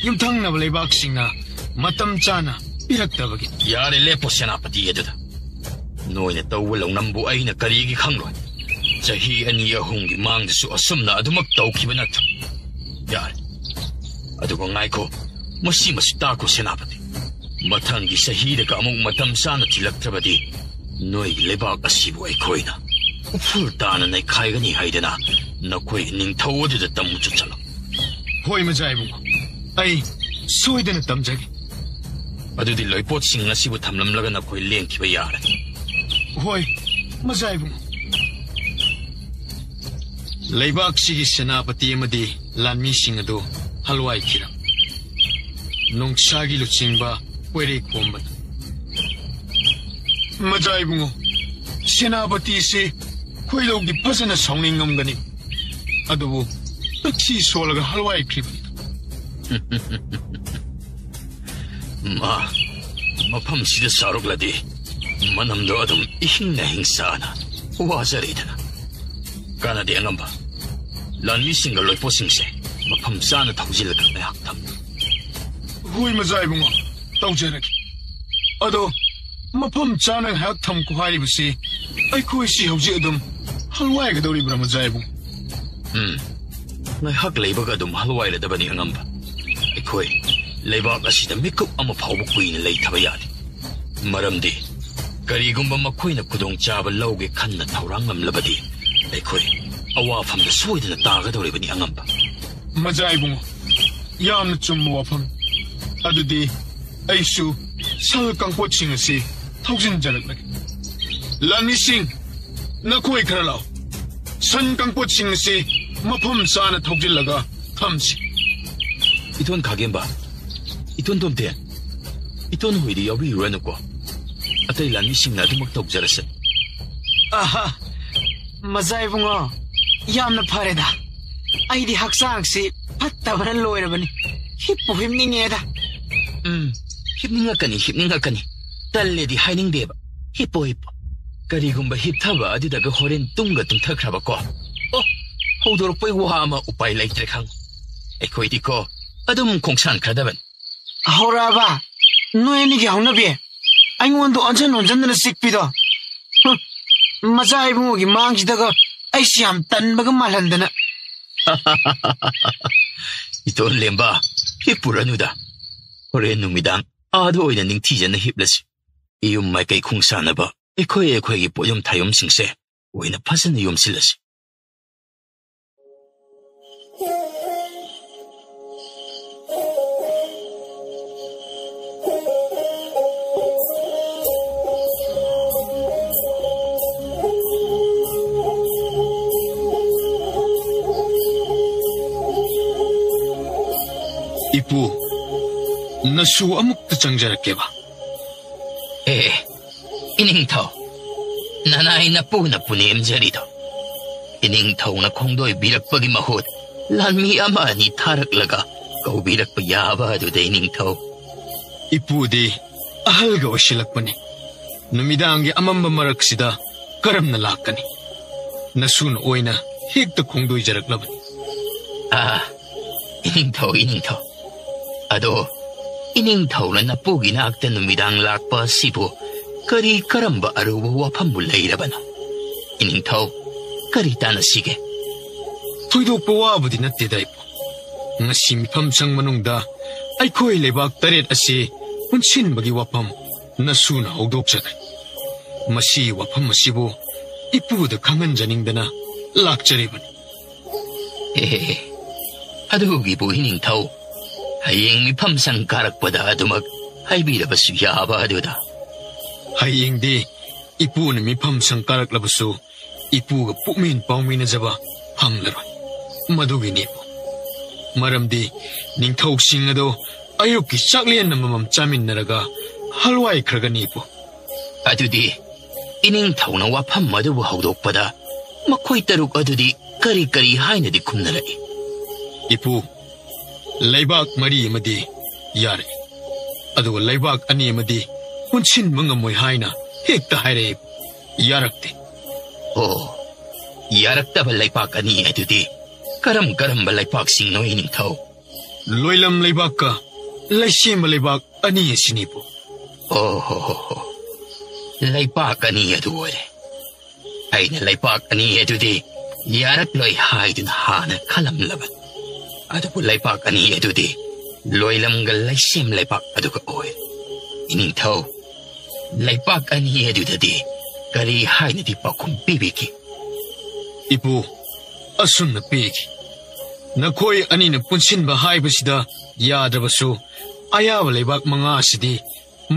ꯌꯨꯝꯊꯪꯅꯕ ꯂꯩꯕꯥꯛꯁꯤꯡꯅ ꯃꯇꯝ ꯆꯥꯅ ꯄꯤꯔꯛꯇꯕꯒꯤ꯫ ꯌꯥꯔꯦ, ꯂꯦꯞꯄꯣ ꯁꯦꯅꯥꯄꯇꯤ ꯑꯗꯨꯗ꯫ ꯅꯣꯏꯅ ꯇꯧꯕ ꯂꯧꯅꯝꯕꯨ ꯑꯩꯅ ꯀꯔꯤꯒꯤ ꯈꯪꯂꯣꯏ? ꯆꯍꯤ ꯑꯅꯤ ꯑꯍꯨꯝꯒꯤ ꯃꯥꯡꯗꯁꯨ ꯑꯁꯨꯝꯅ ꯑꯗꯨꯃꯛ ꯇꯧꯈꯤꯕ ꯅꯠꯇ꯭ꯔꯣ? ꯌꯥꯔꯦ꯫ ꯑꯗꯨꯒ ꯉꯥꯏꯈꯣ, ꯃꯁꯤꯃꯁꯨ ꯇꯥꯈꯣ ꯁꯦꯅꯥꯄꯇꯤ꯫ ꯃꯊꯪꯒꯤ ꯆꯍꯤꯗꯒ ꯑꯃꯨꯛ ꯃꯇꯝ ꯆꯥꯅ ꯊꯤꯜꯂꯛꯇ꯭ꯔꯕꯗꯤ ꯅꯣꯏꯒꯤ ꯂꯩꯕꯥꯛ ꯑꯁꯤꯕꯨ ꯑꯩꯈꯣꯏꯅ ꯎꯐꯨꯜ ꯇꯥꯅ ꯅꯩꯈꯥꯏꯒꯅꯤ ꯍꯥꯏꯗꯅ ꯅꯈꯣꯏ ꯅꯤꯡꯊꯧ ꯑꯗꯨꯗ ꯇꯝꯃꯨ ꯆꯠꯂꯣ꯫ ꯍꯣꯏ, ꯃꯖꯥ ꯏꯕꯨꯡꯉꯣ, ꯑꯩ ꯁꯣꯏꯗꯅ ꯇꯝꯖꯒꯦ꯫ ꯑꯗꯨꯗꯤ ꯂꯣꯏꯄꯣꯠꯁꯤꯡ ꯑꯁꯤꯕꯨ ꯊꯝꯂꯝꯂꯒ ꯅꯈꯣꯏ ꯂꯦꯡꯈꯤꯕ ꯌꯥꯔꯅꯤ꯫ ꯍꯣꯏ, ꯃꯖꯥ ꯏꯕꯨꯡꯉꯣ꯫ ꯂꯩꯕꯥꯛꯁꯤꯒꯤ ꯁꯦꯅꯥꯄꯇꯤ ꯑꯃꯗꯤ ꯂꯥꯟꯃꯤꯁꯤꯡ ꯑꯗꯨ ꯍꯜꯋꯥꯏꯈꯤꯔꯝ꯫ ꯅꯣꯡꯁꯥꯒꯤ ꯂꯨꯆꯤꯡꯕ ꯀꯣꯏꯔꯩ ꯈꯣꯝꯕꯅ꯫ ꯃꯖꯥ ꯏꯕꯨꯡꯉꯣ, ꯁꯦꯅꯥꯄꯇꯤꯁꯤ ꯈꯣꯏꯗꯧꯗꯤ ꯐꯖꯅ ꯁꯥꯎꯅꯤꯡꯉꯝꯒꯅꯤ, ꯑꯗꯨꯕꯨ ꯇꯛꯁꯤ ꯁꯣꯜꯂꯒ ꯍꯜꯋꯥꯏꯈ꯭ꯔꯤꯕꯅꯤ꯫ ꯃꯥ ꯃꯐꯝꯁꯤꯗ ꯆꯥꯎꯔꯛꯂꯗꯤ ꯃꯅꯝꯗꯣ ꯑꯗꯨꯝ ꯏꯍꯤꯡꯅ ꯍꯤꯡꯁꯥꯅ ꯋꯥꯖꯔꯤꯗꯅ꯫ ꯀꯥꯟꯅꯗꯦ ꯑꯉꯝꯕ, ꯂꯥꯟꯃꯤꯁꯤꯡꯒ ꯂꯣꯏꯄꯣꯠꯁꯤꯡꯁꯦ ꯃꯐꯝ ꯆꯥꯅ ꯊꯧꯖꯤꯜꯂꯒ ꯉꯥꯏꯍꯥꯛ ꯊꯝꯃꯨ꯫ ꯍꯣꯏ ꯃꯖꯥ ꯏꯕꯨꯡꯉꯣ, ꯇꯧꯖꯔꯒꯦ꯫ ꯑꯗꯣ ꯃꯐꯝ ꯆꯥꯅ ꯉꯥꯏꯍꯥꯛ ꯊꯝꯈꯣ ꯍꯥꯏꯔꯤꯕꯁꯤ ꯑꯩꯈꯣꯏꯁꯤ ꯍꯧꯖꯤꯛ ꯑꯗꯨꯝ ꯍꯜꯋꯥꯏꯒꯗꯧꯔꯤꯕ꯭ꯔꯥ ꯃꯖꯥ ꯏꯕꯨꯡꯉꯣ? ꯎꯝ, ꯉꯥꯏꯍꯥꯛ ꯂꯩꯕꯒ ꯑꯗꯨꯝ ꯍꯜꯋꯥꯏꯔꯗꯕꯅꯤ ꯑꯉꯝꯕ꯫ ꯑꯩꯈꯣꯏ ꯂꯩꯕꯥꯛ ꯑꯁꯤꯗ ꯃꯤꯀꯨꯞ ꯑꯃ ꯐꯥꯎꯕ ꯀꯨꯏꯅ ꯂꯩꯊꯕ ꯌꯥꯗꯦ꯫ ꯃꯔꯝꯗꯤ ꯀꯔꯤꯒꯨꯝꯕ ꯃꯈꯣꯏꯅ ꯈꯨꯗꯣꯡꯆꯥꯕ ꯂꯧꯒꯦ ꯈꯟꯅ ꯊꯧꯔꯥꯡ ꯂꯝꯂꯕꯗꯤ ꯑꯩꯈꯣꯏ ꯑꯋꯥꯐꯝꯗ ꯁꯣꯏꯗꯅ ꯇꯥꯒꯗꯧꯔꯤꯕꯅꯤ ꯑꯉꯝꯕ꯫ ꯃꯖꯥ ꯏꯕꯨꯡꯉꯣ, ꯌꯥꯝꯅ ꯆꯨꯝꯕ ꯋꯥꯐꯝ꯫ ꯑꯗꯨꯗꯤ ꯑꯩꯁꯨ ꯁꯟ ꯀꯥꯡꯄꯣꯠꯁꯤꯡ ꯑꯁꯤ ꯊꯧꯖꯤꯟꯖꯔꯛꯂꯒꯦ꯫ ꯂꯥꯟꯃꯤꯁꯤꯡ, ꯅꯈꯣꯏ ꯈꯔ ꯂꯥꯛꯑꯣ꯫ ꯁꯟ ꯀꯥꯡꯄꯣꯠꯁꯤꯡ ꯑꯁꯤ ꯃꯐꯝ ꯆꯥꯅ ꯊꯧꯖꯤꯜꯂꯒ ꯊꯝꯁꯤ꯫ ꯏꯇꯣꯟ ꯈꯥꯒꯦꯝꯕ, ꯏꯇꯣꯟ ꯇꯣꯝꯊꯦꯟ, ꯏꯇꯣꯟ ꯍꯣꯏꯗꯤ ꯌꯥꯎꯕꯤꯔꯨꯔꯅꯨꯀꯣ꯫ ꯑꯇꯩ ꯂꯥꯟꯃꯤꯁꯤꯡꯅ ꯑꯗꯨꯃꯛ ꯇꯧꯖꯔꯁꯦ꯫ ꯑꯍꯥ, ꯃꯖꯥ ꯏꯕꯨꯡꯉꯣ, ꯌꯥꯝꯅ ꯐꯔꯦꯗ꯫ ꯑꯩꯗꯤ ꯍꯛꯆꯥꯡꯁꯤ ꯐꯠꯇꯕꯅ ꯂꯣꯏꯔꯕꯅꯤ꯫ ꯍꯤꯞꯄꯨ ꯍꯤꯞꯅꯤꯡꯉꯦꯗ꯫ ꯎꯝ, ꯍꯤꯞꯅꯤꯡꯉꯛꯀꯅꯤ, ꯍꯤꯞꯅꯤꯡꯉꯛꯀꯅꯤ꯫ ꯇꯜꯂꯦꯗꯤ ꯍꯥꯏꯅꯤꯡꯗꯦꯕ꯫ ꯍꯤꯞꯄꯣ, ꯍꯤꯞꯄꯣ꯫ ꯀꯔꯤꯒꯨꯝꯕ ꯍꯤꯞꯊꯕ ꯑꯗꯨꯗꯒ ꯍꯣꯔꯦꯟ ꯇꯨꯝꯒ ꯇꯨꯝꯊꯈ꯭ꯔꯕꯀꯣ, ꯑꯣ, ꯍꯧꯗꯣꯔꯛꯄꯩ ꯋꯥ ꯑꯃ ꯎꯄꯥꯏ ꯂꯩꯇ꯭ꯔꯦ ꯈꯪꯉꯨ꯫ ꯑꯩꯈꯣꯏꯗꯤꯀꯣ ꯑꯗꯨꯝ ꯈꯣꯡꯁꯥꯟꯈ꯭ꯔꯗꯕꯅꯤ꯫ ꯍꯧꯔꯛꯑꯕ? ꯅꯣꯏ ꯑꯅꯤꯒꯤ ꯍꯧꯅꯕꯤ? ꯑꯩꯉꯣꯟꯗ ꯑꯣꯟꯁꯤꯟ ꯑꯣꯟꯁꯤꯟꯗꯅ ꯆꯤꯛꯄꯤꯗꯣ꯫ ꯍꯨꯝ, ꯃꯆꯥ ꯏꯕꯨꯡꯉꯣꯒꯤ ꯃꯥꯡꯁꯤꯗꯒ ꯑꯩꯁꯤ ꯌꯥꯝ ꯇꯟꯕꯒ ꯃꯥꯜꯍꯟꯗꯅ꯫ ꯏꯇꯣꯟ ꯂꯦꯝꯕ, ꯍꯤꯞꯄꯨꯔꯅꯨꯗ꯫ ꯍꯣꯔꯦꯟ ꯅꯨꯃꯤꯗꯥꯡ ꯑꯥꯗ ꯑꯣꯏꯅ ꯅꯤꯡꯊꯤꯖꯅ ꯍꯤꯞꯂꯁꯤ꯫ ꯏꯌꯨꯝ ꯃꯥꯏꯀꯩ ꯈꯣꯡꯁꯥꯟꯅꯕ ꯑꯩꯈꯣꯏ ꯑꯩꯈꯣꯏꯒꯤ ꯄꯣꯠꯌꯨꯝ ꯊꯥꯌꯨꯝꯁꯤꯡꯁꯦ ꯑꯣꯏꯅ ꯐꯖꯅ ꯌꯣꯝꯁꯤꯜꯂꯁꯤ꯫ ꯏꯄꯨ, ꯅꯁꯨ ꯑꯃꯨꯛꯇ ꯆꯪꯖꯔꯛꯀꯦꯕ꯫ ꯑꯦ, ꯏꯅꯤꯡꯊꯧ, ꯅꯅꯥꯏ ꯅꯄꯨꯅ ꯄꯨꯅꯦꯝꯖꯔꯤꯗꯣ ꯏꯅꯤꯡꯊꯧꯅ ꯈꯣꯡꯗꯣꯏꯕꯤꯔꯛꯄꯒꯤ ꯃꯍꯨꯠ ꯂꯥꯟꯃꯤ ꯑꯃ ꯑꯅꯤ ꯊꯥꯔꯛꯂꯒ ꯇꯧꯕꯤꯔꯛꯄ ꯌꯥꯕ ꯑꯗꯨꯗ, ꯏꯅꯤꯡꯊꯧ꯫ ꯏꯄꯨꯗꯤ ꯑꯍꯜꯒ ꯑꯣꯏꯁꯤꯜꯂꯛꯄꯅꯤ꯫ ꯅꯨꯃꯤꯗꯥꯡꯒꯤ ꯑꯃꯝꯕ ꯃꯔꯛꯁꯤꯗ ꯀꯔꯝꯅ ꯂꯥꯛꯀꯅꯤ? ꯅꯁꯨꯅ ꯑꯣꯏꯅ ꯍꯦꯛꯇ ꯈꯣꯡꯗꯣꯏꯖꯔꯛꯂꯕꯅꯤ꯫ ꯑꯥ, ꯏꯅꯤꯡꯊꯧ, ꯏꯅꯤꯡꯊꯧ꯫ ꯑꯗꯣ, ꯏꯅꯤꯡꯊꯧꯅ ꯅꯄꯨꯒꯤ ꯅꯥꯛꯇ ꯅꯨꯃꯤꯗꯥꯡ ꯂꯥꯛꯄ ꯑꯁꯤꯕꯨ ꯀꯔꯤ ꯀꯔꯝꯕ ꯑꯔꯨꯕ ꯋꯥꯐꯝꯕꯨ ꯂꯩꯔꯕꯅꯣ? ꯏꯅꯤꯡꯊꯧ, ꯀꯔꯤ ꯇꯥꯟꯅꯁꯤꯒꯦ? ꯊꯣꯏꯗꯣꯛꯄ ꯋꯥꯕꯨꯗꯤ ꯅꯠꯇꯦꯗ, ꯏꯄꯨ꯫ ꯉꯁꯤ ꯃꯤꯐꯝ ꯁꯪ ꯃꯅꯨꯡꯗ ꯑꯩꯈꯣꯏ ꯂꯩꯕꯥꯛ ꯇꯔꯦꯠ ꯑꯁꯤ ꯄꯨꯟꯁꯤꯟꯕꯒꯤ ꯋꯥꯐꯝ ꯅꯁꯨꯅ ꯍꯧꯗꯣꯛꯆꯈ꯭ꯔꯦ꯫ ꯃꯁꯤꯒꯤ ꯋꯥꯐꯝ ꯑꯁꯤꯕꯨ ꯏꯄꯨꯗ ꯈꯪꯍꯟꯖꯅꯤꯡꯗꯅ ꯂꯥꯛꯆꯔꯤꯕꯅꯤ꯫ ꯑꯦ, ꯑꯗꯨꯒꯤꯕꯨ ꯏꯅꯤꯡꯊꯧ, ꯍꯌꯦꯡ ꯃꯤꯐꯝ ꯁꯪ ꯀꯥꯔꯛꯄꯗ ꯑꯗꯨꯃꯛ ꯍꯥꯏꯕꯤꯔꯕꯁꯨ ꯌꯥꯕ ꯑꯗꯨꯗ꯫ ꯍꯌꯦꯡꯗꯤ ꯏꯄꯨꯅ ꯃꯤꯐꯝ ꯁꯪ ꯀꯥꯔꯛꯂꯕꯁꯨ ꯏꯄꯨꯒ ꯄꯨꯛꯃꯤꯟ ꯄꯥꯎꯃꯤꯟꯅꯖꯕ ꯐꯪꯂꯔꯣꯏ꯫ ꯃꯗꯨꯒꯤꯅꯤ ꯏꯄꯨ꯫ ꯃꯔꯝꯗꯤ ꯅꯤꯡꯊꯧꯁꯤꯡ ꯑꯗꯣ ꯑꯌꯨꯛꯀꯤ ꯆꯥꯛꯂꯦꯟ ꯑꯃꯃꯝ ꯆꯥꯃꯤꯟꯅꯔꯒ ꯍꯜꯋꯥꯏꯈ꯭ꯔꯒꯅꯤ ꯏꯄꯨ꯫ ꯑꯗꯨꯗꯤ ꯏꯅꯤꯡꯊꯧꯅ ꯋꯥꯐꯝ ꯑꯗꯨꯕꯨ ꯍꯧꯗꯣꯛꯄꯗ ꯃꯈꯣꯏ ꯇꯔꯨꯛ ꯑꯗꯨꯗꯤ ꯀꯔꯤ ꯀꯔꯤ ꯍꯥꯏꯅꯗꯤ ꯈꯨꯝꯅꯔꯛꯏ? ꯏꯄꯨ, ꯂꯩꯕꯥꯛ ꯃꯔꯤ ꯑꯃꯗꯤ ꯌꯥꯔꯦ, ꯑꯗꯨꯒ ꯂꯩꯕꯥꯛ ꯑꯅꯤ ꯑꯃꯗꯤ ꯄꯨꯟꯁꯤꯟꯕ ꯉꯝꯃꯣꯏ ꯍꯥꯏꯅ ꯍꯦꯛꯇ ꯍꯥꯏꯔꯛꯏ꯫ ꯌꯥꯔꯛꯇꯦ꯫ ꯑꯣ, ꯌꯥꯔꯛꯇꯕ ꯂꯩꯄꯥꯛ ꯑꯅꯤ ꯑꯗꯨꯗꯤ ꯀꯔꯝ ꯀꯔꯝꯕ ꯂꯩꯄꯥꯛꯁꯤꯡꯅꯣ, ꯏꯅꯤꯡꯊꯧ? ꯂꯣꯏꯂꯝ ꯂꯩꯕꯥꯛꯀ ꯂꯩꯁꯦꯝꯕ ꯂꯩꯕꯥꯛ ꯑꯅꯤ ꯑꯁꯤꯅꯤꯕꯨ꯫ ꯑꯣ ꯍꯣ ꯍꯣ ꯍꯣ, ꯂꯩꯄꯥꯛ ꯑꯅꯤ ꯑꯗꯨ ꯑꯣꯏꯔꯦ꯫ ꯑꯩꯅ ꯂꯩꯄꯥꯛ ꯑꯅꯤ ꯑꯗꯨꯗꯤ ꯌꯥꯔꯛꯂꯣꯏ ꯍꯥꯏꯗꯨꯅ ꯍꯥꯟꯅ ꯈꯜꯂꯝꯂꯕꯅꯤ꯫ ꯑꯗꯨꯕꯨ ꯂꯩꯄꯥꯛ ꯑꯅꯤ ꯑꯗꯨꯗꯤ ꯂꯣꯏꯂꯝꯒ ꯂꯩꯁꯦꯝ ꯂꯩꯄꯥꯛ ꯑꯗꯨꯒ ꯑꯣꯏ꯫ ꯏꯅꯤꯡꯊꯧ, ꯂꯩꯄꯥꯛ ꯑꯅꯤ ꯑꯗꯨꯗꯗꯤ ꯀꯔꯤ ꯍꯥꯏꯅꯗꯤ ꯄꯥꯎꯈꯨꯝ ꯄꯤꯕꯤꯈꯤ? ꯏꯄꯨ, ꯑꯁꯨꯝꯅ ꯄꯤꯈꯤ꯫ ꯅꯈꯣꯏ ꯑꯅꯤꯅ ꯄꯨꯟꯁꯤꯟꯕ ꯍꯥꯏꯕꯁꯤꯗ ꯌꯥꯗ꯭ꯔꯕꯁꯨ, ꯑꯌꯥꯕ ꯂꯩꯕꯥꯛ ꯃꯉꯥ ꯑꯁꯤꯗꯤ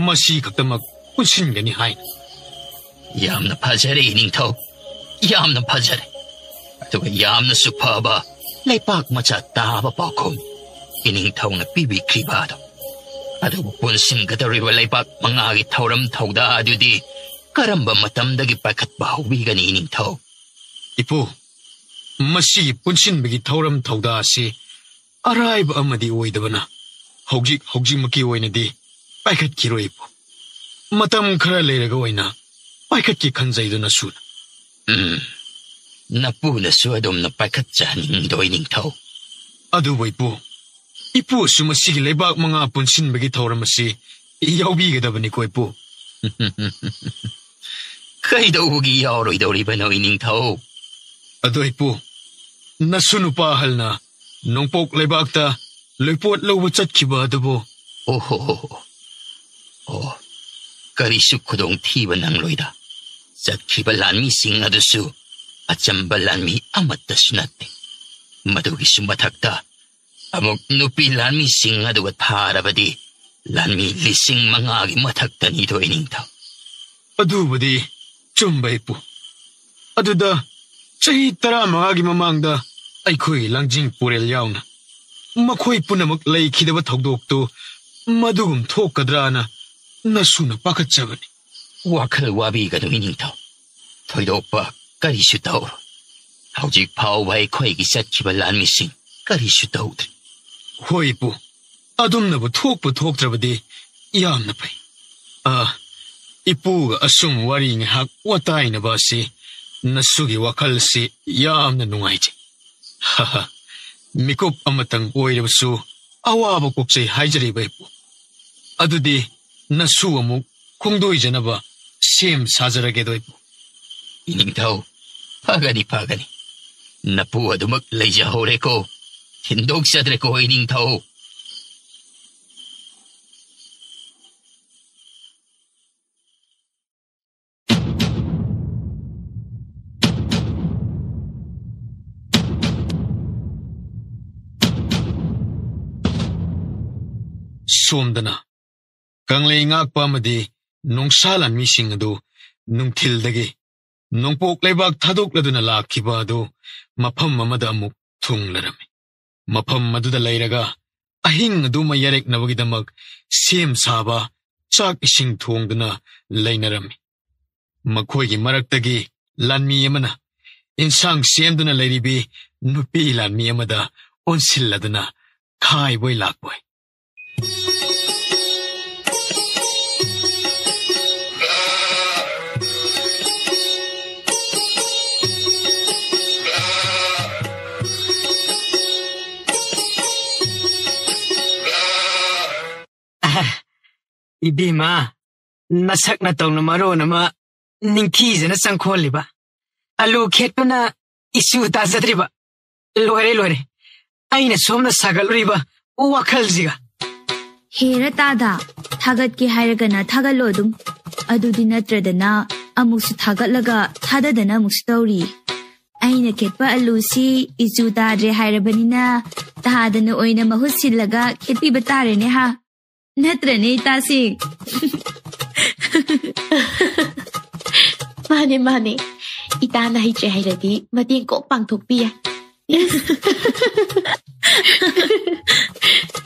ꯃꯁꯤ ꯈꯛꯇꯃꯛ ꯄꯨꯟꯁꯤꯟꯒꯅꯤ ꯍꯥꯏꯅ꯫ ꯌꯥꯝꯅ ꯐꯖꯔꯦ, ꯏꯅꯤꯡꯊꯧ, ꯌꯥꯝꯅ ꯐꯖꯔꯦ꯫ ꯑꯗꯨꯒ ꯌꯥꯝꯅꯁꯨ ꯐꯕ ꯂꯩꯄꯥꯛ ꯃꯆꯥ ꯇꯥꯕ ꯄꯥꯎꯈꯨꯝ ꯏꯅꯤꯡꯊꯧꯅ ꯄꯤꯕꯤꯈ꯭ꯔꯤꯕ ꯑꯗꯣ꯫ ꯑꯗꯨꯕꯨ ꯄꯨꯟꯁꯤꯟꯒꯗꯧꯔꯤꯕ ꯂꯩꯄꯥꯛ ꯃꯉꯥꯒꯤ ꯊꯧꯔꯝ ꯊꯧꯗꯥ ꯑꯗꯨꯗꯤ ꯀꯔꯝꯕ ꯃꯇꯝꯗꯒꯤ ꯄꯥꯏꯈꯠꯄ ꯍꯧꯕꯤꯒꯅꯤ, ꯏꯅꯤꯡꯊꯧ? ꯏꯄꯨ, ꯃꯁꯤꯒꯤ ꯄꯨꯟꯁꯤꯟꯕꯒꯤ ꯊꯧꯔꯝ ꯊꯧꯗꯥ ꯑꯁꯤ ꯑꯔꯥꯏꯕ ꯑꯃꯗꯤ ꯑꯣꯏꯗꯕꯅ ꯍꯧꯖꯤꯛ ꯍꯧꯖꯤꯛꯃꯛꯀꯤ ꯑꯣꯏꯅꯗꯤ ꯄꯥꯏꯈꯠꯈꯤꯔꯣꯏ ꯏꯄꯨ꯫ ꯃꯇꯝ ꯈꯔ ꯂꯩꯔꯒ ꯑꯣꯏꯅ ꯄꯥꯏꯈꯠꯀꯦ ꯈꯟꯖꯩꯗꯨꯅ ꯁꯨꯅ꯫ ꯎꯝ, ꯅꯄꯨꯅꯁꯨ ꯑꯗꯨꯝꯅ ꯄꯥꯏꯈꯠꯆꯍꯟꯅꯤꯡꯗꯣꯏ ꯅꯤꯡꯊꯧ꯫ ꯑꯗꯨꯕꯨ ꯏꯄꯨ, ꯏꯄꯨꯁꯨ ꯃꯁꯤꯒꯤ ꯂꯩꯕꯥꯛ ꯃꯉꯥ ꯄꯨꯟꯁꯤꯟꯕꯒꯤ ꯊꯧꯔꯝ ꯑꯁꯤ ꯌꯥꯎꯕꯤꯒꯗꯕꯅꯤꯀꯣ ꯏꯄꯨ꯫ ꯀꯩꯗꯧꯕꯒꯤ ꯌꯥꯎꯔꯣꯏꯗꯧꯔꯤꯕꯅꯣ ꯏꯅꯤꯡꯊꯧ? ꯑꯗꯣ ꯏꯄꯨ, ꯅꯁꯨ ꯅꯨꯄꯥ ꯑꯍꯜꯅ ꯅꯣꯡꯄꯣꯛ ꯂꯩꯕꯥꯛꯇ ꯂꯣꯏꯄꯣꯠ ꯂꯧꯕ ꯆꯠꯈꯤꯕ ꯑꯗꯨꯕꯨ? ꯑꯣꯍꯣ, ꯑꯣ, ꯀꯔꯤꯁꯨ ꯈꯨꯗꯣꯡꯊꯤꯕ ꯅꯪꯂꯣꯏꯗ꯫ ꯆꯠꯈꯤꯕ ꯂꯥꯟꯃꯤꯁꯤꯡ ꯑꯗꯨꯁꯨ ꯑꯆꯝꯕ ꯂꯥꯟꯃꯤ ꯑꯃꯠꯇꯁꯨ ꯅꯠꯇꯦ꯫ ꯃꯗꯨꯒꯤꯁꯨ ꯃꯊꯛꯇ ꯑꯃꯨꯛ ꯅꯨꯄꯤ ꯂꯥꯟꯃꯤꯁꯤꯡ ꯑꯗꯨꯒ ꯊꯥꯔꯕꯗꯤ ꯂꯥꯟꯃꯤ ꯂꯤꯁꯤꯡ ꯃꯉꯥꯒꯤ ꯃꯊꯛꯇꯅꯤꯗꯣ ꯏꯅꯤꯡꯊꯧ꯫ ꯑꯗꯨꯕꯨꯗꯤ ꯆꯨꯝꯕ ꯏꯄꯨ꯫ ꯑꯗꯨꯗ ꯆꯍꯤ ꯇꯔꯥꯃꯉꯥꯒꯤ ꯃꯃꯥꯡꯗ ꯑꯩꯈꯣꯏ ꯂꯥꯡꯖꯤꯡ ꯄꯨꯔꯦꯜ ꯌꯥꯎꯅ ꯃꯈꯣꯏ ꯄꯨꯝꯅꯃꯛ ꯂꯩꯈꯤꯗꯕ ꯊꯧꯗꯣꯛꯇꯨ ꯃꯗꯨꯒꯨꯝ ꯊꯣꯛꯀꯗ꯭ꯔꯥꯅ ꯅꯁꯨꯅ ꯄꯥꯈꯠꯆꯕꯅꯤ꯫ ꯋꯥꯈꯜ ꯋꯥꯕꯤꯒꯅꯨ ꯏꯅꯤꯡꯊꯧ꯫ ꯊꯣꯏꯗꯣꯛꯄ ꯀꯔꯤꯁꯨ ꯇꯧꯔꯣꯏ꯫ ꯍꯧꯖꯤꯛ ꯐꯥꯎꯕ ꯑꯩꯈꯣꯏꯒꯤ ꯆꯠꯈꯤꯕ ꯂꯥꯟꯃꯤꯁꯤꯡ ꯀꯔꯤꯁꯨ ꯇꯧꯗ꯭ꯔꯤ꯫ ꯍꯣꯏ ꯏꯄꯨ, ꯑꯗꯨꯝꯅꯕꯨ ꯊꯣꯛꯄꯨ ꯊꯣꯛꯇ꯭ꯔꯕꯗꯤ ꯌꯥꯝꯅ ꯐꯩ꯫ ꯑ, ꯏꯄꯨꯒ ꯑꯁꯨꯝ ꯋꯥꯔꯤ ꯉꯥꯏꯍꯥꯛ ꯋꯥꯇꯥꯏꯅꯕ ꯑꯁꯤ ꯅꯁꯨꯒꯤ ꯋꯥꯈꯜꯁꯤ ꯌꯥꯝꯅ ꯅꯨꯡꯉꯥꯏꯖꯩ꯫ ꯍꯥꯍꯥ, ꯃꯤꯀꯨꯞ ꯑꯃꯇꯪ ꯑꯣꯏꯔꯕꯁꯨ ꯑꯋꯥꯕ ꯀꯣꯛꯆꯩ ꯍꯥꯏꯖꯔꯤꯕ ꯏꯄꯨ꯫ ꯑꯗꯨꯗꯤ ꯅꯁꯨ ꯑꯃꯨꯛ ꯈꯣꯡꯗꯣꯏꯖꯅꯕ ꯁꯦꯝ ꯁꯥꯖꯔꯒꯦꯗꯣ ꯏꯄꯨ꯫ ꯏꯅꯤꯡꯊꯧ, ꯐꯒꯅꯤ, ꯐꯒꯅꯤ꯫ ꯅꯄꯨ ꯑꯗꯨꯃꯛ ꯂꯩꯖꯍꯧꯔꯦꯀꯣ꯫ ꯊꯤꯟꯗꯣꯛꯆꯗ꯭ꯔꯦꯀꯣ ꯏꯅꯤꯡꯊꯧ꯫ ꯁꯣꯝꯗꯅ ꯀꯪꯂꯩ ꯉꯥꯛꯄ ꯑꯃꯗꯤ ꯅꯣꯡꯁꯥ ꯂꯥꯟꯃꯤꯁꯤꯡ ꯑꯗꯨ ꯅꯨꯡꯊꯤꯜꯗꯒꯤ ꯅꯣꯡꯄꯣꯛ ꯂꯩꯕꯥꯛ ꯊꯥꯗꯣꯛꯂꯗꯨꯅ ꯂꯥꯛꯈꯤꯕ ꯑꯗꯨ ꯃꯐꯝ ꯑꯃꯗ ꯑꯃꯨꯛ ꯊꯨꯡꯂꯔꯝꯃꯤ꯫ ꯃꯐꯝ ꯑꯗꯨꯗ ꯂꯩꯔꯒ ꯑꯍꯤꯡ ꯑꯗꯨꯃ ꯌꯥꯔꯦꯛꯅꯕꯒꯤꯗꯃꯛ ꯁꯦꯝ ꯁꯥꯕ, ꯆꯥꯛ ꯏꯁꯤꯡ ꯊꯣꯡꯗꯨꯅ ꯂꯩꯅꯔꯝꯃꯤ꯫ ꯃꯈꯣꯏꯒꯤ ꯃꯔꯛꯇꯒꯤ ꯂꯥꯟꯃꯤ ꯑꯃꯅ ꯏꯟꯁꯥꯡ ꯁꯦꯝꯗꯨꯅ ꯂꯩꯔꯤꯕꯤ ꯅꯨꯄꯤ ꯂꯥꯟꯃꯤ ꯑꯃꯗ ꯑꯣꯟꯁꯤꯜꯂꯗꯨꯅ ꯈꯥꯏꯕꯣꯏ ꯂꯥꯛꯄꯣꯏ꯫ ꯏꯕꯦꯝꯃ, ꯅꯁꯛ ꯅꯇꯧꯅ ꯃꯔꯣꯟ ꯑꯃ ꯅꯤꯡꯊꯤꯖꯅ ꯆꯪꯈꯣꯜꯂꯤꯕ꯫ ꯑꯂꯨ ꯈꯦꯠꯄꯅ ꯏꯆꯨ ꯇꯥꯖꯗ꯭ꯔꯤꯕ꯫ ꯂꯣꯏꯔꯦ, ꯂꯣꯏꯔꯦ꯫ ꯑꯩꯅ ꯁꯣꯝꯗ ꯁꯥꯒꯠꯂꯨꯔꯤꯕ ꯋꯥꯈꯜꯁꯤꯒ꯫ ꯍꯦꯔ ꯇꯥꯗ, ꯊꯥꯒꯠꯀꯦ ꯍꯥꯏꯔꯒꯅ ꯊꯥꯒꯠꯂꯣ ꯑꯗꯨꯝ꯫ ꯑꯗꯨꯗꯤ ꯅꯠꯇ꯭ꯔꯗꯅ ꯑꯃꯨꯛꯁꯨ ꯊꯥꯒꯠꯂꯒ ꯊꯥꯗꯗꯅ ꯑꯃꯨꯛꯁꯨ ꯇꯧꯔꯤ꯫ ꯑꯩꯅ ꯈꯦꯠꯄ ꯑꯂꯨꯁꯤ ꯏꯆꯨ ꯇꯥꯗ꯭ꯔꯦ ꯍꯥꯏꯔꯕꯅꯤꯅ ꯇꯥꯗꯅ ꯑꯣꯏꯅ ꯃꯍꯨꯠ ꯁꯤꯜꯂꯒ ꯈꯦꯠꯄꯤꯕ ꯇꯥꯔꯦꯅꯦ ꯍꯥ꯫ ꯅꯠꯇ꯭ꯔꯅꯦ ꯏꯇꯥꯁꯤꯡ? ꯃꯥꯅꯦ, ꯃꯥꯅꯦ꯫ ꯏꯇꯥꯅ ꯍꯩꯇ꯭ꯔꯦ ꯍꯥꯏꯔꯗꯤ ꯃꯇꯦꯡ ꯀꯣꯛ ꯄꯥꯡꯊꯣꯛꯄꯤ ꯌꯥꯏ꯫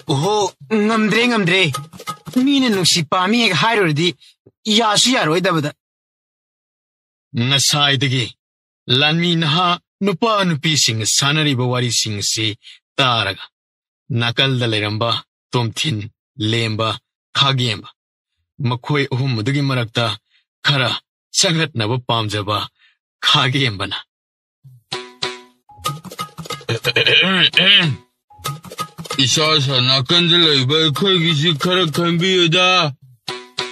ꯑꯣꯍꯣ, ꯉꯝꯗ꯭ꯔꯦ, ꯉꯝꯗ꯭ꯔꯦ꯫ ꯃꯤꯅ ꯅꯨꯡꯁꯤ ꯄꯥꯝꯃꯤ ꯍꯦꯛ ꯍꯥꯏꯔꯨꯔꯗꯤ ꯌꯥꯁꯨ ꯌꯥꯔꯣꯏꯗꯕꯗ꯫ ꯉꯁꯥꯏꯗꯒꯤ ꯂꯥꯟꯃꯤ ꯅꯍꯥ ꯅꯨꯄꯥ ꯅꯨꯄꯤꯁꯤꯡꯅ ꯁꯥꯟꯅꯔꯤꯕ ꯋꯥꯔꯤꯁꯤꯡ ꯑꯁꯤ ꯇꯥꯔꯒ ꯅꯥꯀꯜꯗ ꯂꯩꯔꯝꯕ ꯇꯣꯝꯊꯤꯟ, ꯂꯦꯝꯕ, ꯈꯥꯒꯦꯝꯕ, ꯃꯈꯣꯏ ꯑꯍꯨꯝ ꯑꯗꯨꯒꯤ ꯃꯔꯛꯇ ꯈꯔ ꯆꯪꯍꯠꯅꯕ ꯄꯥꯝꯖꯕ ꯈꯥꯒꯦꯝꯕꯅ, ꯏꯁꯥ ꯁꯥ ꯅꯥꯀꯟꯗ ꯂꯩꯕ ꯑꯩꯈꯣꯏꯒꯤꯁꯤ ꯈꯔ ꯈꯟꯕꯤꯌꯨꯗ꯫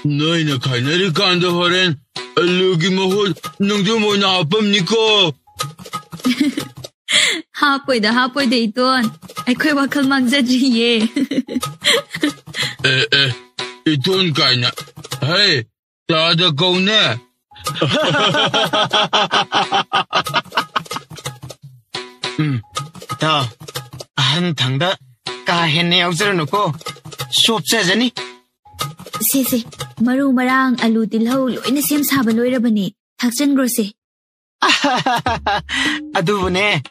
ꯅꯣꯏꯅ ꯈꯥꯏꯅꯔꯤꯀꯥꯟꯗ ꯍꯣꯔꯦꯟ ꯑꯂꯨꯒꯤ ꯃꯍꯨꯠ ꯅꯨꯡꯖꯝ ꯑꯣꯏꯅ ꯍꯥꯞꯄꯝꯅꯤꯀꯣ꯫ ꯍꯥꯞꯄꯣꯏꯗ, ꯍꯥꯞꯄꯣꯏꯗ, ꯏꯇꯣꯟ꯫ ꯑꯩꯈꯣꯏ ꯋꯥꯈꯜ ꯃꯥꯡꯖꯗ꯭ꯔꯤꯌꯦ꯫ ꯑꯦ, ꯑꯦ, ꯏꯇꯣꯟ ꯀꯥꯏꯅ꯫ ꯍꯦ, ꯇꯥꯗ ꯀꯧꯅꯦ꯫ ꯎꯝ, ꯇꯥꯎ꯫ ꯑꯍꯟ ꯊꯪꯗ ꯀꯥ ꯍꯦꯟꯅ ꯌꯥꯎꯖꯔꯅꯨꯀꯣ꯫ ꯆꯣꯞꯆꯖꯅꯤ꯫ ꯁꯦ, ꯁꯦ, ꯃꯔꯨ ꯃꯔꯥꯡ, ꯑꯂꯨ, ꯇꯤꯜꯍꯧ ꯂꯣꯏꯅ ꯁꯦꯝ ꯁꯥꯕ ꯂꯣꯏꯔꯕꯅꯤ꯫ ꯊꯥꯛꯆꯟꯈ꯭ꯔꯣꯁꯦ꯫ ꯑꯗꯨꯕꯨꯅꯦ,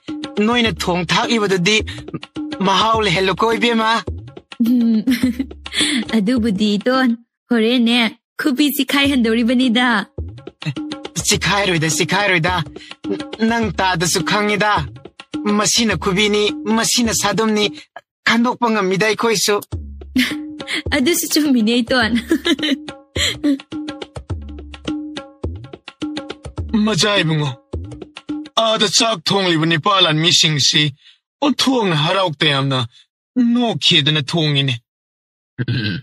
ꯅꯣꯏꯅ ꯊꯣꯡ ꯊꯥꯛꯂꯤꯕꯗꯨꯗꯤ ꯃꯍꯥꯎ ꯂꯩꯍꯜꯂꯨꯀꯣ, ꯏꯕꯦꯝꯃ꯫ ꯎꯝ, ꯑꯗꯨꯕꯨꯗꯤ, ꯏꯇꯣꯟ, ꯍꯣꯔꯦꯟꯅꯦ, ꯈꯨꯕꯤ ꯆꯤꯈꯥꯏꯍꯟꯗꯧꯔꯤꯕꯅꯤꯗ꯫ ꯆꯤꯈꯥꯏꯔꯣꯏꯗ, ꯆꯤꯈꯥꯏꯔꯣꯏꯗ꯫ ꯅꯪ ꯇꯥꯗꯁꯨ ꯈꯪꯉꯤꯗ꯫ ꯃꯁꯤꯅ ꯈꯨꯕꯤꯅꯤ, ꯃꯁꯤꯅ ꯁꯥꯗꯨꯝꯅꯤ, ꯈꯟꯗꯣꯛꯄ ꯉꯝꯃꯤꯗ ꯑꯩꯈꯣꯏꯁꯨ꯫ ꯑꯗꯨꯁꯨ ꯆꯨꯝꯃꯤꯅꯦ, ꯏꯇꯣꯟ꯫ ꯃꯖꯥ ꯏꯕꯨꯡꯉꯣ, ꯑꯥꯗ ꯆꯥꯛ ꯊꯣꯡꯂꯤꯕ ꯅꯤꯄꯥ ꯂꯥꯟꯃꯤꯁꯤꯡꯁꯤ ꯑꯣꯟꯊꯣꯛꯅ ꯍꯔꯥꯎ ꯇꯌꯥꯝꯅ ꯅꯣꯛꯈꯤꯗꯅ ꯊꯣꯡꯉꯤꯅꯦ꯫ ꯎꯝ,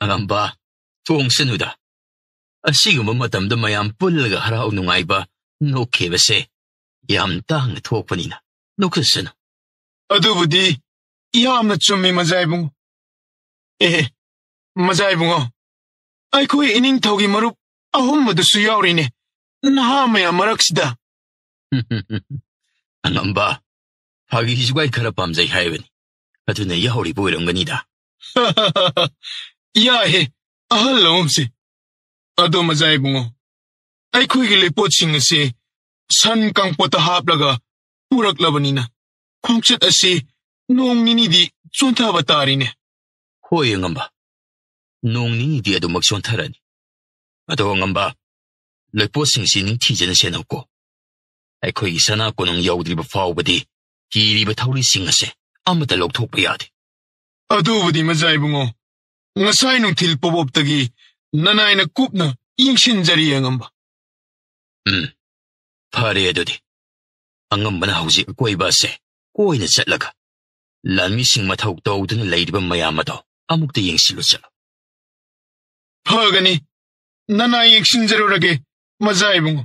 ꯑꯉꯝꯕ, ꯊꯣꯡꯁꯅꯨꯗ꯫ ꯑꯁꯤꯒꯨꯝꯕ ꯃꯇꯝꯗ ꯃꯌꯥꯝ ꯄꯨꯜꯂꯒ ꯍꯔꯥꯎ ꯅꯨꯡꯉꯥꯏꯕ, ꯅꯣꯛꯈꯤꯕꯁꯦ ꯌꯥꯝ ꯇꯥꯡꯅ ꯊꯣꯛꯄꯅꯤꯅ ꯅꯣꯛꯆꯁꯅꯨ꯫ ꯑꯗꯨꯕꯨꯗꯤ ꯌꯥꯝꯅ ꯆꯨꯝꯃꯤ, ꯃꯖꯥ ꯏꯕꯨꯡꯉꯣ꯫ ꯑꯦ, ꯃꯖꯥ ꯏꯕꯨꯡꯉꯣ, ꯑꯩꯈꯣꯏ ꯏꯅꯤꯡꯊꯧꯒꯤ ꯃꯔꯨꯞ ꯑꯍꯨꯝ ꯑꯗꯨꯁꯨ ꯌꯥꯎꯔꯤꯅꯦ, ꯅꯍꯥ ꯃꯌꯥꯝ ꯃꯔꯛꯁꯤꯗ꯫ ꯑꯉꯝꯕ, ꯐꯥꯒꯤ ꯖꯨꯒꯥꯏ ꯈꯔ ꯄꯥꯝꯖꯩ ꯍꯥꯏꯕꯅꯤ, ꯑꯗꯨꯅ ꯌꯥꯎꯔꯤꯕ ꯑꯣꯏꯔꯝꯒꯅꯤꯗ꯫ ꯌꯥꯏꯍꯦ, ꯑꯍꯜ ꯂꯧꯝꯁꯦ꯫ ꯑꯗꯣ ꯃꯖꯥ ꯏꯕꯨꯡꯉꯣ, ꯑꯩꯈꯣꯏꯒꯤ ꯂꯩꯄꯣꯠꯁꯤꯡ ꯑꯁꯤ ꯁꯟ ꯀꯥꯡꯄꯣꯠꯇ ꯍꯥꯞꯂꯒ ꯄꯨꯔꯛꯂꯕꯅꯤꯅ, ꯈꯣꯡꯆꯠ ꯑꯁꯤ ꯅꯣꯡ ꯅꯤꯅꯤꯗꯤ ꯆꯣꯟꯊꯕ ꯇꯥꯔꯤꯅꯦ꯫ ꯍꯣꯏ, ꯑꯉꯝꯕ꯫ ꯅꯣꯡ ꯅꯤꯅꯤꯗꯤ ꯑꯗꯨꯃꯛ ꯆꯣꯟꯊꯔꯅꯤ꯫ ꯑꯗꯣ, ꯑꯉꯝꯕ, ꯂꯩꯄꯣꯠꯁꯤꯡꯁꯤ ꯅꯤꯡꯊꯤꯖꯅ ꯁꯦꯟꯅꯧꯀꯣ꯫ ꯑꯩꯈꯣꯏꯒꯤ ꯁꯅꯥ ꯀꯣꯅꯨꯡ ꯌꯧꯗ꯭ꯔꯤꯕ ꯐꯥꯎꯕꯗꯤ ꯀꯤꯔꯤꯕ ꯊꯧꯔꯤꯁꯤꯡ ꯑꯁꯦ ꯑꯃꯠꯇ ꯂꯧꯊꯣꯛꯄ ꯌꯥꯗꯦ꯫ ꯑꯗꯨꯕꯨꯗꯤ ꯃꯖꯥ ꯏꯕꯨꯡꯉꯣ, ꯉꯁꯥꯏ ꯅꯨꯡꯊꯤꯜ ꯄꯣꯕꯣꯞꯇꯒꯤ ꯅꯅꯥꯏꯅ ꯀꯨꯞꯅ ꯌꯦꯡꯁꯤꯟꯖꯔꯤ, ꯑꯉꯝꯕ꯫ ꯎꯝ, ꯐꯔꯦ ꯑꯗꯨꯗꯤ꯫ ꯑꯉꯝꯕꯅ ꯍꯧꯖꯤꯛ ꯑꯀꯣꯏꯕ ꯑꯁꯦ ꯀꯣꯏꯅ ꯆꯠꯂꯒ ꯂꯥꯟꯃꯤꯁꯤꯡ ꯃꯊꯧ ꯇꯧꯗꯨꯅ ꯂꯩꯔꯤꯕ ꯃꯌꯥꯝ ꯑꯗꯣ ꯑꯃꯨꯛꯇ ꯌꯦꯡꯁꯤꯜꯂꯨ ꯆꯠꯂꯨ꯫ ꯐꯒꯅꯤ, ꯅꯅꯥꯏ ꯌꯦꯡꯁꯤꯟꯖꯔꯨꯔꯒꯦ, ꯃꯖꯥ ꯏꯕꯨꯡꯉꯣ꯫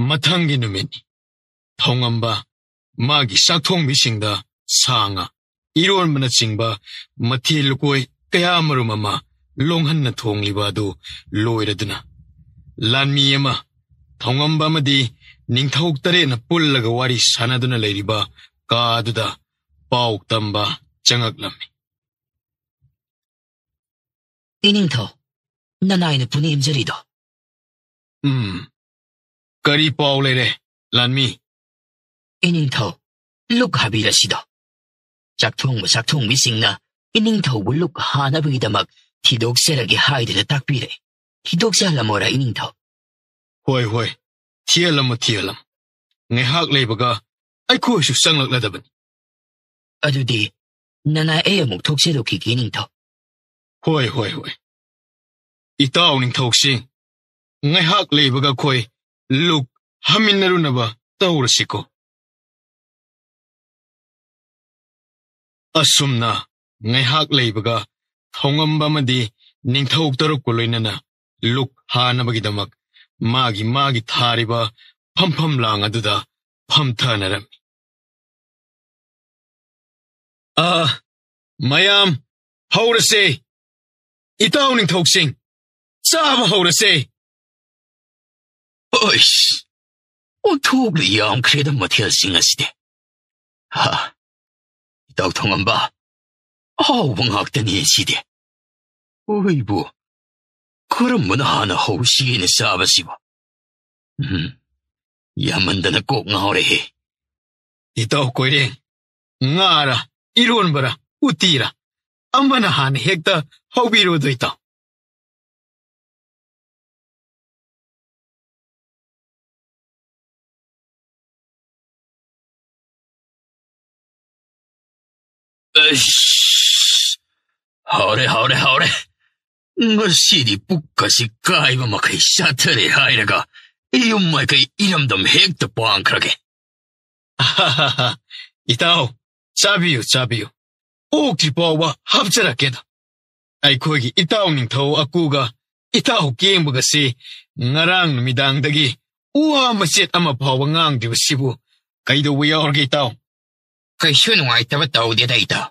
ꯃꯊꯪꯒꯤ ꯅꯨꯃꯤꯠ, ꯊꯧꯉꯝꯕ ꯃꯥꯒꯤ ꯆꯥꯛꯊꯣꯡꯕꯤꯁꯤꯡꯗ ꯁꯥ ꯉꯥ, ꯏꯔꯣꯟꯕꯅꯆꯤꯡꯕ ꯃꯊꯦꯜ ꯂꯨꯀꯣꯏ ꯀꯌꯥ ꯑꯃꯔꯣꯝ ꯑꯃ ꯂꯣꯡꯍꯟꯅ ꯊꯣꯡꯂꯤꯕ ꯑꯗꯨ ꯂꯣꯏꯔꯗꯨꯅ, ꯂꯥꯟꯃꯤ ꯑꯃ, ꯊꯧꯉꯝꯕ ꯑꯃꯗꯤ ꯅꯤꯡꯊꯧ ꯇꯔꯦꯠꯅ ꯄꯨꯜꯂꯒ ꯋꯥꯔꯤ ꯁꯥꯟꯅꯗꯨꯅ ꯂꯩꯔꯤꯕ ꯀꯥ ꯑꯗꯨꯗ ꯄꯥꯎ ꯇꯝꯕ ꯆꯪꯉꯛꯂꯝꯃꯤ꯫ ꯏꯅꯤꯡꯊꯧ, ꯅꯅꯥꯏꯅ ꯄꯨꯅꯦꯝꯖꯔꯤꯗꯣ? ꯎꯝ꯫ ꯀꯔꯤ ꯄꯥꯎ ꯂꯩꯔꯦ, ꯂꯥꯟꯃꯤ? ꯏꯅꯤꯡꯊꯧ, ꯂꯨꯛ ꯍꯥꯕꯤꯔꯁꯤꯗꯣ꯫ ꯆꯥꯛꯊꯣꯡꯕ ꯆꯥꯛꯊꯣꯡꯕꯤꯁꯤꯡꯅ ꯏꯅꯤꯡꯊꯧꯕꯨ ꯂꯨꯛ ꯍꯥꯅꯕꯒꯤꯗꯃꯛ ꯊꯤꯗꯣꯛꯆꯔꯒꯦ ꯍꯥꯏꯗꯨꯅ ꯇꯥꯛꯄꯤꯔꯦ꯫ ꯊꯤꯗꯣꯛꯆꯍꯜꯂꯝꯃꯣꯔꯥ, ꯏꯅꯤꯡꯊꯧ? ꯍꯣꯏ, ꯍꯣꯏ, ꯊꯤꯍꯜꯂꯝꯃꯣ, ꯊꯤꯍꯜꯂꯝꯃꯣ꯫ ꯉꯥꯏꯍꯥꯛ ꯂꯩꯕꯒ ꯑꯩꯈꯣꯏꯁꯨ ꯆꯪꯂꯛꯂꯗꯕꯅꯤ꯫ ꯑꯗꯨꯗꯤ ꯅꯅꯥꯏ ꯑꯩ ꯑꯃꯨꯛ ꯊꯣꯛꯆꯔꯨꯈꯤꯒꯦ, ꯏꯅꯤꯡꯊꯧ꯫ ꯍꯣꯏ, ꯍꯣꯏ, ꯍꯣꯏ꯫ ꯏꯇꯥꯎ ꯅꯤꯡꯊꯧꯁꯤꯡ, ꯉꯥꯏꯍꯥꯛ ꯂꯩꯕꯒ ꯑꯩꯈꯣꯏ ꯂꯨꯛ ꯍꯥꯃꯤꯟꯅꯔꯨꯅꯕ ꯇꯧꯔꯁꯤꯀꯣ꯫ ꯑꯁꯨꯝꯅ ꯉꯥꯏꯍꯥꯛ ꯂꯩꯕꯒ ꯊꯧꯉꯝꯕ ꯑꯃꯗꯤ ꯅꯤꯡꯊꯧ ꯇꯔꯨꯛꯀ ꯂꯣꯏꯅꯅ ꯂꯨꯛ ꯍꯥꯅꯕꯒꯤꯗꯃꯛ ꯃꯥꯒꯤ ꯃꯥꯒꯤ ꯊꯥꯔꯤꯕ ꯐꯝꯐꯝ ꯂꯥꯡ ꯑꯗꯨꯗ ꯐꯝꯊꯅꯔꯝꯃꯤ꯫ ꯑꯥ, ꯃꯌꯥꯝ, ꯍꯧꯔꯁꯦ꯫ ꯏꯇꯥꯎ ꯅꯤꯡꯊꯧꯁꯤꯡ, ꯆꯥꯕ ꯍꯧꯔꯁꯦ꯫ ꯑꯩꯁ, ꯑꯣꯟꯊꯣꯛꯅ ꯌꯥꯝꯈ꯭ꯔꯦꯗ ꯃꯊꯦꯜꯁꯤꯡ ꯑꯁꯤꯗꯤ꯫ ꯍꯥ, ꯏꯇꯥꯎ ꯊꯣꯡꯉꯝꯕ, ꯑꯍꯥꯎꯕ ꯉꯥꯛꯇꯅꯤ ꯁꯤꯗꯤ꯫ ꯑꯣꯏꯕꯨ, ꯀꯔꯝꯕꯅ ꯍꯥꯟꯅ ꯍꯧꯁꯤꯒꯦꯅ ꯆꯥꯕꯁꯤꯕꯨ? ꯎꯝ, ꯌꯥꯝꯃꯟꯗꯅ ꯀꯣꯛ ꯉꯥꯎꯔꯦꯍꯦ꯫ ꯏꯇꯥꯎ ꯀꯣꯏꯔꯦꯡ, ꯉꯥꯔ, ꯏꯔꯣꯟꯕꯔ, ꯎꯇꯤꯔ, ꯑꯃꯅ ꯍꯥꯟꯅ ꯍꯦꯛꯇ ꯍꯧꯕꯤꯔꯣꯗꯣ, ꯏꯇꯥꯎ꯫ ꯑꯩꯁ! ꯍꯥꯎꯔꯦ, ꯍꯥꯎꯔꯦ, ꯍꯥꯎꯔꯦ꯫ ꯉꯁꯤꯗꯤ ꯄꯨꯛꯀꯁꯤ ꯀꯥꯏꯕ ꯃꯈꯩ ꯆꯥꯊꯔꯦ ꯍꯥꯏꯔꯒ ꯌꯨꯝ ꯃꯥꯏꯀꯩ ꯏꯔꯝꯗꯝ ꯍꯦꯛꯇ ꯄꯥꯡꯈ꯭ꯔꯒꯦ꯫ ꯏꯇꯥꯎ, ꯆꯥꯕꯤꯌꯨ, ꯆꯥꯕꯤꯌꯨ꯫ ꯑꯣꯛꯇ꯭ꯔꯤ ꯐꯥꯎꯕ ꯍꯥꯞꯆꯔꯛꯀꯦꯗ꯫ ꯑꯩꯈꯣꯏꯒꯤ ꯏꯇꯥꯎ ꯅꯤꯡꯊꯧ ꯑꯀꯨꯒ ꯏꯇꯥꯎ ꯀꯦꯡꯕꯒꯁꯤ ꯉꯔꯥꯡ ꯅꯨꯃꯤꯗꯥꯡꯗꯒꯤ ꯋꯥ ꯃꯆꯦꯠ ꯑꯃ ꯐꯥꯎꯕ ꯉꯥꯡꯗ꯭ꯔꯤꯕꯁꯤꯕꯨ ꯀꯩꯗꯧꯕ ꯌꯥꯎꯔꯒꯦ, ꯏꯇꯥꯎ? ꯀꯩꯁꯨ ꯅꯨꯡꯉꯥꯏꯇꯕ ꯇꯧꯗꯦꯗ, ꯏꯇꯥꯎ꯫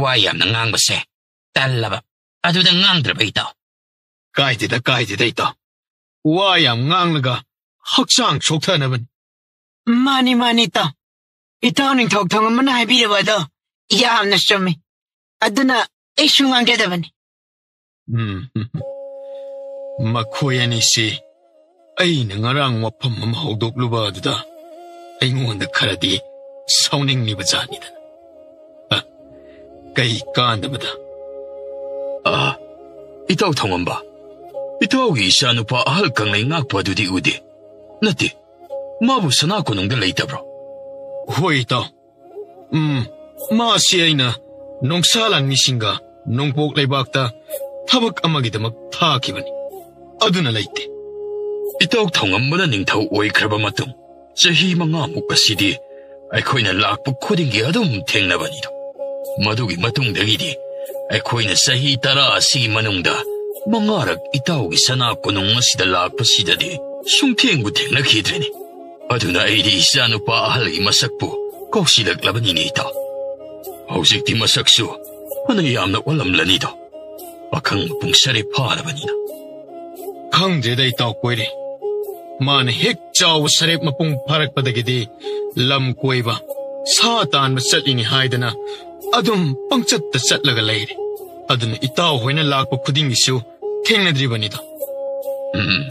ꯋꯥ ꯌꯥꯝꯅ ꯉꯥꯡꯕꯁꯦ ꯇꯜꯂꯕ꯫ ꯑꯗꯨꯗ ꯉꯥꯡꯗ꯭ꯔꯕ, ꯏꯇꯥꯎ꯫ ꯀꯥꯏꯗꯦꯗ, ꯀꯥꯏꯗꯦꯗ, ꯏꯇꯥꯎ꯫ ꯋꯥ ꯌꯥꯝ ꯉꯥꯡꯂꯒ ꯍꯛꯆꯥꯡ ꯁꯣꯛꯊꯅꯕꯅꯤ꯫ ꯃꯥꯅꯤ, ꯃꯥꯅꯤ, ꯏꯇꯥꯎ꯫ ꯏꯇꯥꯎ ꯅꯤꯡꯊꯧ ꯊꯣꯡꯉꯝꯕꯅ ꯍꯥꯏꯕꯤꯔꯕ ꯑꯗꯣ ꯌꯥꯝꯅ ꯆꯨꯝꯃꯤ꯫ ꯑꯗꯨꯅ ꯑꯩꯁꯨ ꯉꯥꯡꯖꯗꯕꯅꯤ꯫ ꯎꯝ, ꯃꯈꯣꯏ ꯑꯅꯤꯁꯤ ꯑꯩꯅ ꯉꯔꯥꯡ ꯋꯥꯐꯝ ꯑꯃ ꯍꯧꯗꯣꯛꯂꯨꯕ ꯑꯗꯨꯗ ꯑꯩꯉꯣꯟꯗ ꯈꯔꯗꯤ ꯁꯥꯎꯅꯤꯡꯂꯤꯕ ꯖꯥꯠꯅꯤꯗ꯫ ꯑ, ꯀꯩ ꯀꯥꯟꯗꯕꯗ? ꯑ, ꯏꯇꯥꯎ ꯊꯣꯡꯉꯝꯕ, ꯏꯇꯥꯎꯒꯤ ꯏꯆꯥꯅꯨꯄꯥ ꯑꯍꯜ ꯀꯪꯂꯩ ꯉꯥꯛꯄ ꯑꯗꯨꯗꯤ ꯎꯗꯦ꯫ ꯅꯠꯇꯦ, ꯃꯥꯕꯨ ꯁꯅꯥ ꯀꯣꯅꯨꯡꯗ ꯂꯩꯇꯕ꯭ꯔꯣ? ꯍꯣꯏ ꯏꯇꯥꯎ꯫ ꯎꯝ, ꯃꯥꯁꯤ ꯑꯩꯅ ꯅꯣꯡꯁꯥ ꯂꯥꯟꯃꯤꯁꯤꯡꯒ ꯅꯣꯡꯄꯣꯛ ꯂꯩꯕꯥꯛꯇ ꯊꯕꯛ ꯑꯃꯒꯤꯗꯃꯛ ꯊꯥꯈꯤꯕꯅꯤ꯫ ꯑꯗꯨꯅ ꯂꯩꯇꯦ꯫ ꯏꯇꯥꯎ ꯊꯧꯉꯝꯕꯅ ꯅꯤꯡꯊꯧ ꯑꯣꯏꯈ꯭ꯔꯕ ꯃꯇꯨꯡ ꯆꯍꯤ ꯃꯉꯥꯃꯨꯛ ꯑꯁꯤꯗꯤ ꯑꯩꯈꯣꯏꯅ ꯂꯥꯛꯄ ꯈꯨꯗꯤꯡꯒꯤ ꯑꯗꯨꯝ ꯊꯦꯡꯅꯕꯅꯤꯗꯣ꯫ ꯃꯗꯨꯒꯤ ꯃꯇꯨꯡꯗꯒꯤꯗꯤ ꯑꯩꯈꯣꯏꯅ ꯆꯍꯤ ꯇꯔꯥ ꯑꯁꯤꯒꯤ ꯃꯅꯨꯡꯗ ꯃꯉꯥꯔꯛ ꯏꯇꯥꯎꯒꯤ ꯁꯅꯥ ꯀꯣꯅꯨꯡ ꯑꯁꯤꯗ ꯂꯥꯛꯄꯁꯤꯗꯗꯤ ꯁꯨꯡꯊꯦꯡꯕꯨ ꯊꯦꯡꯅꯈꯤꯗ꯭ꯔꯦꯅꯦ꯫ ꯑꯗꯨꯅ ꯑꯩꯗꯤ ꯏꯆꯥꯅꯨꯄꯥ ꯑꯍꯜꯒꯤ ꯃꯁꯛꯄꯨ ꯀꯧꯁꯤꯜꯂꯛꯂꯕꯅꯤꯅꯦ ꯏꯇꯥꯎ꯫ ꯍꯧꯖꯤꯛꯇꯤ ꯃꯁꯛꯁꯨ ꯐꯅ ꯌꯥꯝꯅ ꯑꯣꯜꯂꯝꯂꯅꯤꯗꯣ, ꯄꯥꯈꯪ ꯃꯄꯨꯡ ꯁꯔꯦꯞ ꯐꯥꯔꯕꯅꯤꯅ꯫ ꯈꯪꯗ꯭ꯔꯦꯗ ꯏꯇꯥꯎ ꯀꯣꯏꯔꯦ꯫ ꯃꯥꯅ ꯍꯦꯛ ꯆꯥꯎꯕ ꯁꯔꯦꯞ ꯃꯄꯨꯡ ꯐꯥꯔꯛꯄꯗꯒꯤꯗꯤ ꯂꯝ ꯀꯣꯏꯕ, ꯁꯥ ꯇꯥꯟꯕ ꯆꯠꯂꯤꯅꯤ ꯍꯥꯏꯗꯅ ꯑꯗꯨꯝ ꯄꯪꯆꯠꯇ ꯆꯠꯂꯒ ꯂꯩꯔꯦ꯫ ꯑꯗꯨꯅ ꯏꯇꯥꯎ ꯍꯣꯏꯅ ꯂꯥꯛꯄ ꯈꯨꯗꯤꯡꯒꯤꯁꯨ ꯊꯦꯡꯅꯗ꯭ꯔꯤꯕꯅꯤꯗꯣ꯫ ꯎꯝ,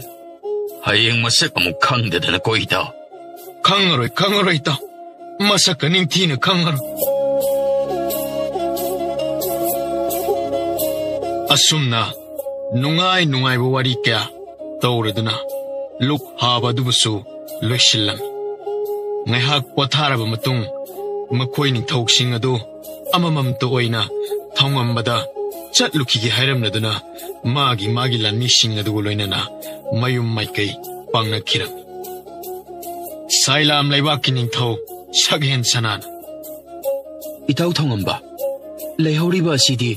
ꯍꯌꯦꯡ ꯃꯁꯛ ꯑꯃꯨꯛ ꯈꯪꯗꯗꯅ ꯀꯣꯏ ꯏꯇꯥꯎ꯫ ꯈꯪꯉꯔꯣꯏ, ꯈꯪꯉꯔꯣꯏ ꯏꯇꯥꯎ꯫ ꯃꯁꯛꯀ ꯅꯤꯡꯊꯤꯅ ꯈꯪꯉꯔꯣꯏ꯫ ꯑꯁꯨꯝꯅ ꯅꯨꯡꯉꯥꯏ ꯅꯨꯡꯉꯥꯏꯕ ꯋꯥꯔꯤ ꯀꯌꯥ ꯇꯧꯔꯗꯨꯅ ꯂꯨꯛ ꯍꯥꯕ ꯑꯗꯨꯕꯨꯁꯨ ꯂꯣꯏꯁꯤꯜꯂꯝꯃꯤ꯫ ꯉꯥꯏꯍꯥꯛ ꯄꯣꯊꯥꯔꯕ ꯃꯇꯨꯡ ꯃꯈꯣꯏ ꯅꯤꯡꯊꯧꯁꯤꯡ ꯑꯗꯨ ꯑꯃꯃꯝꯇ ꯑꯣꯏꯅ ꯊꯧꯉꯝꯕꯗ ꯆꯠꯂꯨꯈꯤꯒꯦ ꯍꯥꯏꯔꯝꯂꯗꯨꯅ ꯃꯥꯒꯤ ꯃꯥꯒꯤ ꯂꯥꯟꯃꯤꯁꯤꯡ ꯑꯗꯨꯒ ꯂꯣꯏꯅꯅ ꯃꯌꯨꯝ ꯃꯥꯏꯀꯩ ꯄꯥꯡꯅꯈꯤꯔꯝꯃꯤ꯫ ꯁꯥꯏꯂꯥꯝ ꯂꯩꯕꯥꯛꯀꯤ ꯅꯤꯡꯊꯧ ꯁꯛꯍꯦꯟ ꯁꯅꯥꯅ, "ꯏꯇꯥꯎ ꯊꯧꯉꯝꯕ, ꯂꯩꯍꯧꯔꯤꯕ ꯑꯁꯤꯗꯤ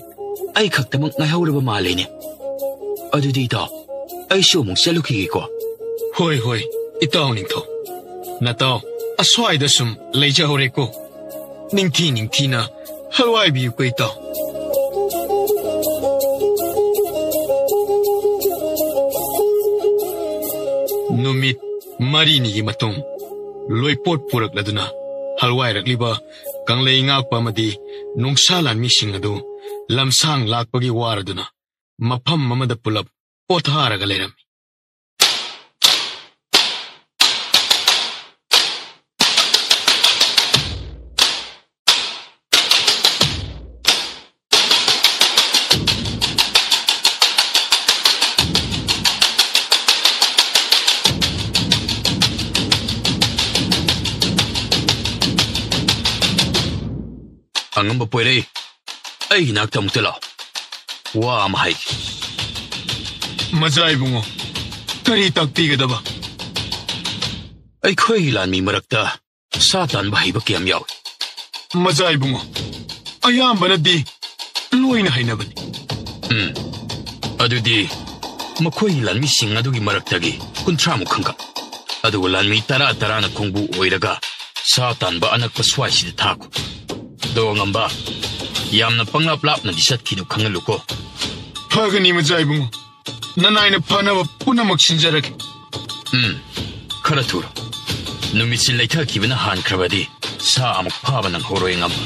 ꯑꯩ ꯈꯛꯇꯃꯛ ꯉꯥꯏꯍꯧꯔꯕ ꯃꯥꯜꯂꯦꯅꯦ꯫ ꯑꯗꯨꯗꯤ ꯏꯇꯥꯎ, ꯑꯩꯁꯨ ꯑꯃꯨꯛ ꯆꯠꯂꯨꯈꯤꯒꯦꯀꯣ꯫" "ꯍꯣꯏ, ꯍꯣꯏ, ꯏꯇꯥꯎ ꯅꯤꯡꯊꯧ꯫ ꯅꯇꯥꯎ ꯑꯁ꯭ꯋꯥꯏꯗ ꯁꯨꯝ ꯂꯩꯖꯍꯧꯔꯦꯀꯣ꯫ ꯅꯤꯡꯊꯤ ꯅꯤꯡꯊꯤꯅ ꯍꯜꯋꯥꯏꯕꯤꯌꯨꯀꯣ ꯏꯇꯥꯎ꯫" ꯅꯨꯃꯤꯠ ꯃꯔꯤꯅꯤꯒꯤ ꯃꯇꯨꯡ ꯂꯣꯏꯄꯣꯠ ꯄꯨꯔꯛꯂꯗꯨꯅ ꯍꯜꯋꯥꯏꯔꯛꯂꯤꯕ ꯀꯪꯂꯩ ꯉꯥꯛꯄ ꯑꯃꯗꯤ ꯅꯨꯡꯁꯥ ꯂꯥꯟꯃꯤꯁꯤꯡ ꯑꯗꯨ ꯂꯝꯁꯥꯡ ꯂꯥꯛꯄꯒꯤ ꯋꯥꯔꯗꯨꯅ ꯃꯐꯝ ꯑꯃꯗ ꯄꯨꯂꯞ ꯄꯣꯊꯥꯔꯒ ꯂꯩꯔꯝꯃꯤ꯫ ꯉꯝꯕ ꯄꯣꯏꯔꯩ, ꯑꯩꯒꯤ ꯅꯥꯛꯇ ꯑꯃꯨꯛꯇ ꯂꯥꯛꯑꯣ꯫ ꯋꯥ ꯑꯃ ꯍꯥꯏꯒꯦ꯫ ꯃꯖꯥ ꯏꯕꯨꯡꯉꯣ, ꯀꯔꯤ ꯇꯥꯛꯄꯤꯒꯗꯕ? ꯑꯩꯈꯣꯏꯒꯤ ꯂꯥꯟꯃꯤ ꯃꯔꯛꯇ ꯁꯥ ꯇꯥꯟꯕ ꯍꯩꯕ ꯀꯌꯥꯝ ꯌꯥꯎꯏ? ꯃꯖꯥ ꯏꯕꯨꯡꯉꯣ, ꯑꯌꯥꯝꯕꯅꯗꯤ ꯂꯣꯏꯅ ꯍꯩꯅꯕꯅꯤ꯫ ꯎꯝ, ꯑꯗꯨꯗꯤ ꯃꯈꯣꯏꯒꯤ ꯂꯥꯟꯃꯤꯁꯤꯡ ꯑꯗꯨꯒꯤ ꯃꯔꯛꯇꯒꯤ ꯀꯨꯟꯊ꯭ꯔꯥꯃꯨꯛ ꯈꯟꯒꯠ꯫ ꯑꯗꯨꯒ ꯂꯥꯟꯃꯤ ꯇꯔꯥ ꯇꯔꯥꯅ ꯈꯣꯡꯕꯨ ꯑꯣꯏꯔꯒ ꯁꯥ ꯇꯥꯟꯕ ꯑꯅꯛꯄ ꯁ꯭ꯋꯥꯏꯁꯤꯗ ꯊꯥꯈꯣ꯫ ꯑꯗꯣ ꯑꯉꯝꯕ, ꯌꯥꯝꯅ ꯄꯪꯂꯥꯞ ꯂꯥꯞꯅꯗꯤ ꯆꯠꯈꯤꯅꯨ, ꯈꯪꯍꯜꯂꯨꯀꯣ꯫ ꯐꯒꯅꯤ ꯃꯖꯥ ꯏꯕꯨꯡꯉꯣ, ꯅꯅꯥꯏꯅ ꯐꯅꯕ ꯄꯨꯝꯅꯃꯛ ꯁꯤꯟꯖꯔꯒꯦ꯫ ꯎꯝ, ꯈꯔ ꯊꯨꯔꯣ꯫ ꯅꯨꯃꯤꯠꯁꯤ ꯂꯩꯊꯈꯤꯕꯅ ꯍꯥꯟꯈ꯭ꯔꯕꯗꯤ ꯁꯥ ꯑꯃꯨꯛ ꯐꯥꯕ ꯅꯪꯍꯧꯔꯣꯏ, ꯑꯉꯝꯕ꯫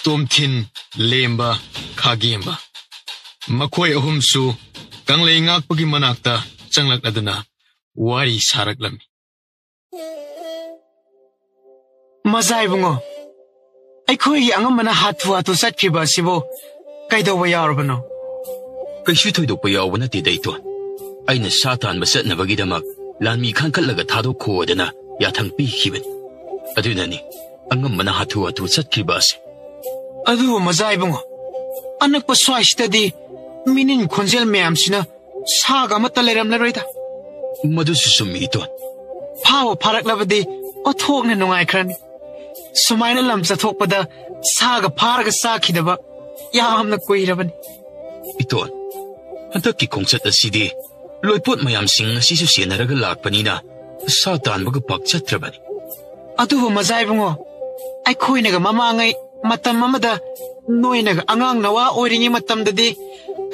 ꯇꯣꯝꯊꯤꯟ, ꯂꯦꯝꯕ, ꯈꯥꯒꯦꯝꯕ, ꯃꯈꯣꯏ ꯑꯍꯨꯝꯁꯨ ꯀꯪꯂꯩ ꯉꯥꯛꯄꯒꯤ ꯃꯅꯥꯛꯇ ꯆꯪꯂꯛꯂꯗꯨꯅ ꯋꯥꯔꯤ ꯁꯥꯔꯛꯂꯝꯃꯤ꯫ ꯃꯖꯥ ꯏꯕꯨꯡꯉꯣ, ꯑꯩꯈꯣꯏꯒꯤ ꯑꯉꯝꯕꯅ ꯍꯥꯊꯨ ꯍꯥꯊꯨ ꯆꯠꯈ꯭ꯔꯤꯕ ꯑꯁꯤꯕꯨ ꯀꯩꯗꯧꯕ ꯌꯥꯎꯔꯕꯅꯣ? ꯀꯩꯁꯨ ꯊꯣꯏꯗꯣꯛꯄ ꯌꯥꯎꯕ ꯅꯠꯇꯦꯗ, ꯏꯇꯣꯟ꯫ ꯑꯩꯅ ꯁꯥ ꯇꯥꯟꯕ ꯆꯠꯅꯕꯒꯤꯗꯃꯛ ꯂꯥꯟꯃꯤ ꯈꯟꯈꯠꯂꯒ ꯊꯥꯗꯣꯛꯈꯣꯗꯅ ꯌꯥꯊꯪ ꯄꯤꯈꯤꯕꯅꯤ꯫ ꯑꯗꯨꯅꯅꯤ ꯑꯉꯝꯕꯅ ꯍꯥꯊꯨ ꯍꯥꯊꯨ ꯆꯠꯈ꯭ꯔꯤꯕ ꯑꯁꯤ꯫ ꯑꯗꯨꯕꯨ ꯃꯖꯥ ꯏꯕꯨꯡꯉꯣ, ꯑꯅꯛꯄ ꯁ꯭ꯋꯥꯏꯁꯤꯗꯗꯤ ꯃꯤꯅꯤꯟ ꯈꯣꯟꯖꯦꯜ ꯃꯌꯥꯝꯁꯤꯅ ꯁꯥꯒ ꯑꯃꯠꯇ ꯂꯩꯔꯝꯂꯔꯣꯏꯗ꯫ ꯃꯗꯨꯁꯨ ꯆꯨꯝꯃꯤ, ꯏꯇꯣꯟ꯫ ꯐꯥꯕꯨ ꯐꯥꯔꯛꯂꯕꯗꯤ ꯑꯣꯟꯊꯣꯛꯅ ꯅꯨꯡꯉꯥꯏꯈ꯭ꯔꯅꯤ꯫ ꯁꯨꯃꯥꯏꯅ ꯂꯝ ꯆꯠꯊꯣꯛꯄꯗ ꯁꯥꯒ ꯐꯥꯔꯒ ꯆꯥꯈꯤꯗꯕ ꯌꯥꯝꯅ ꯀꯨꯏꯔꯕꯅꯤ꯫ ꯏꯇꯣꯟ, ꯍꯟꯗꯛꯀꯤ ꯈꯣꯡꯆꯠ ꯑꯁꯤꯗꯤ ꯂꯣꯏꯄꯣꯠ ꯃꯌꯥꯝꯁꯤꯡ ꯑꯁꯤꯁꯨ ꯁꯦꯟꯅꯔꯒ ꯂꯥꯛꯄꯅꯤꯅ ꯁꯥ ꯇꯥꯟꯕꯒ ꯄꯥꯛ ꯆꯠꯇ꯭ꯔꯕꯅꯤ꯫ ꯑꯗꯨꯕꯨ ꯃꯖꯥ ꯏꯕꯨꯡꯉꯣ, ꯑꯩꯈꯣꯏꯅꯒ ꯃꯃꯥꯡꯉꯩ ꯃꯇꯝ ꯑꯃꯗ ꯅꯣꯏꯅꯒ ꯑꯉꯥꯡ ꯅꯋꯥ ꯑꯣꯏꯔꯤꯉꯩ ꯃꯇꯝꯗꯗꯤ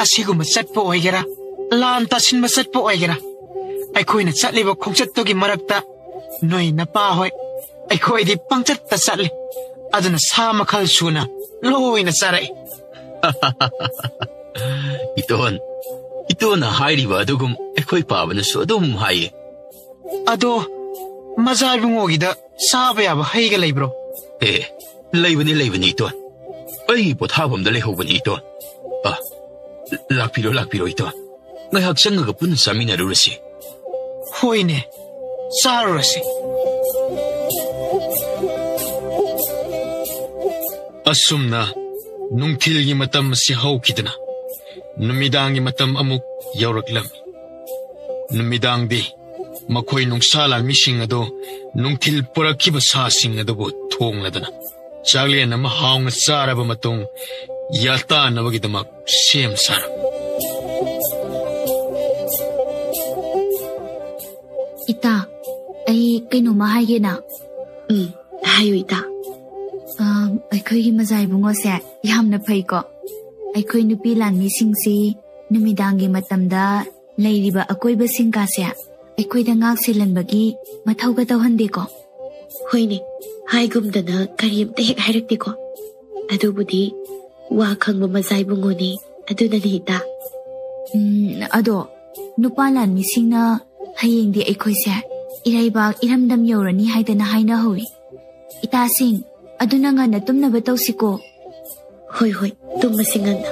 ꯑꯁꯤꯒꯨꯝꯕ ꯆꯠꯄ ꯑꯣꯏꯒꯦꯔꯥ, ꯂꯥꯟ ꯇꯥꯁꯤꯟꯕ ꯆꯠꯄ ꯑꯣꯏꯒꯦꯔꯥ, ꯑꯩꯈꯣꯏꯅ ꯆꯠꯂꯤꯕ ꯈꯣꯡꯆꯠꯇꯨꯒꯤ ꯃꯔꯛꯇ ꯅꯣꯏ ꯅꯄꯥ ꯍꯣꯏ ꯑꯩꯈꯣꯏꯗꯤ ꯄꯪꯆꯠꯇ ꯆꯠꯂꯤ꯫ ꯑꯗꯨꯅ ꯁꯥ ꯃꯈꯜ ꯁꯨꯅ ꯂꯣꯏꯅ ꯆꯥꯔꯛꯏ꯫ ꯏꯇꯣꯟ, ꯏꯇꯣꯟꯅ ꯍꯥꯏꯔꯤꯕ ꯑꯗꯨꯒꯨꯝ ꯑꯩꯈꯣꯏ ꯄꯥꯕꯅꯁꯨ ꯑꯗꯨꯝ ꯍꯥꯏꯌꯦ꯫ ꯑꯗꯣ ꯃꯖꯥ ꯏꯕꯨꯡꯉꯣꯒꯤꯗ ꯆꯥꯕ ꯌꯥꯕ ꯍꯩꯒ ꯂꯩꯕ꯭ꯔꯣ? ꯑꯦ, ꯂꯩꯕꯅꯤ, ꯂꯩꯕꯅꯤ, ꯏꯇꯣꯟ꯫ ꯑꯩꯒꯤ ꯄꯣꯊꯥꯐꯝꯗ ꯂꯩꯍꯧꯕꯅꯤ, ꯏꯇꯣꯟ꯫ ꯑ, ꯂꯥꯛꯄꯤꯔꯣ, ꯂꯥꯛꯄꯤꯔꯣ, ꯏꯇꯥ꯫ ꯉꯥꯏꯍꯥꯛ ꯆꯪꯉꯒ ꯄꯨꯟꯅ ꯆꯥꯃꯤꯟꯅꯔꯨꯔꯁꯤ꯫ ꯍꯣꯏꯅꯦ, ꯆꯥꯔꯨꯔꯁꯤ꯫ ꯑꯁꯨꯝꯅ ꯅꯨꯡꯊꯤꯜꯒꯤ ꯃꯇꯝ ꯑꯁꯤ ꯍꯧꯈꯤꯗꯨꯅ ꯅꯨꯃꯤꯗꯥꯡꯒꯤ ꯃꯇꯝ ꯑꯃꯨꯛ ꯌꯧꯔꯛꯂꯝꯃꯤ꯫ ꯅꯨꯃꯤꯗꯥꯡꯗꯤ ꯃꯈꯣꯏ ꯅꯨꯡꯁꯥ ꯂꯥꯟꯃꯤꯁꯤꯡ ꯑꯗꯨ ꯅꯨꯡꯊꯤꯜ ꯄꯨꯔꯛꯈꯤꯕ ꯁꯥꯁꯤꯡ ꯑꯗꯨꯕꯨ ꯊꯣꯡꯂꯗꯨꯅ ꯆꯥꯛꯂꯦꯟ ꯑꯃ ꯍꯥꯎꯅ ꯆꯥꯔꯕ ꯃꯇꯨꯡ ꯌꯥꯇꯥꯅꯕꯒꯤꯗꯃꯛ ꯁꯦꯝ ꯁꯥꯔꯝꯃꯤ꯫ ꯏꯇꯥ, ꯑꯩ ꯀꯩꯅꯣꯝꯃ ꯍꯥꯏꯒꯦꯅ꯫ ꯎꯝ, ꯍꯥꯏꯌꯨ ꯏꯇꯥ꯫ ꯑꯥ, ꯑꯩꯈꯣꯏꯒꯤ ꯃꯖꯥ ꯏꯕꯨꯡꯉꯣꯁꯦ ꯌꯥꯝꯅ ꯐꯩꯀꯣ꯫ ꯑꯩꯈꯣꯏ ꯅꯨꯄꯤ ꯂꯥꯟꯃꯤꯁꯤꯡꯁꯤ ꯅꯨꯃꯤꯗꯥꯡꯒꯤ ꯃꯇꯝꯗ ꯂꯩꯔꯤꯕ ꯑꯀꯣꯏꯕꯁꯤꯡꯒꯁꯦ ꯑꯩꯈꯣꯏꯗ ꯉꯥꯛ ꯁꯦꯜꯍꯟꯕꯒꯤ ꯃꯊꯧꯒ ꯇꯧꯍꯟꯗꯦꯀꯣ꯫ ꯍꯣꯏꯅꯦ, ꯍꯥꯏꯒꯨꯝꯗꯅ ꯀꯔꯤꯝꯇ ꯍꯦꯛ ꯍꯥꯏꯔꯛꯇꯦꯀꯣ꯫ ꯑꯗꯨꯕꯨꯗꯤ ꯋꯥ ꯈꯪꯕ ꯃꯖꯥ ꯏꯕꯨꯡꯉꯣꯅꯦ, ꯑꯗꯨꯅꯅꯦ ꯏꯇꯥ꯫ ꯎꯝ, ꯑꯗꯣ ꯅꯨꯄꯥ ꯂꯥꯟꯃꯤꯁꯤꯡꯅ ꯍꯌꯦꯡꯗꯤ ꯑꯩꯈꯣꯏꯁꯦ ꯏꯔꯩꯕꯥꯛ ꯏꯔꯝꯗꯝ ꯌꯧꯔꯅꯤ ꯍꯥꯏꯗꯅ ꯍꯥꯏꯅꯍꯧꯏ꯫ ꯏꯇꯥꯁꯤꯡ, ꯑꯗꯨꯅ ꯉꯟꯅ ꯇꯨꯝꯅꯕ ꯇꯧꯁꯤꯀꯣ꯫ ꯍꯣꯏ, ꯍꯣꯏ, ꯇꯨꯝꯃꯁꯤ ꯉꯟꯅ꯫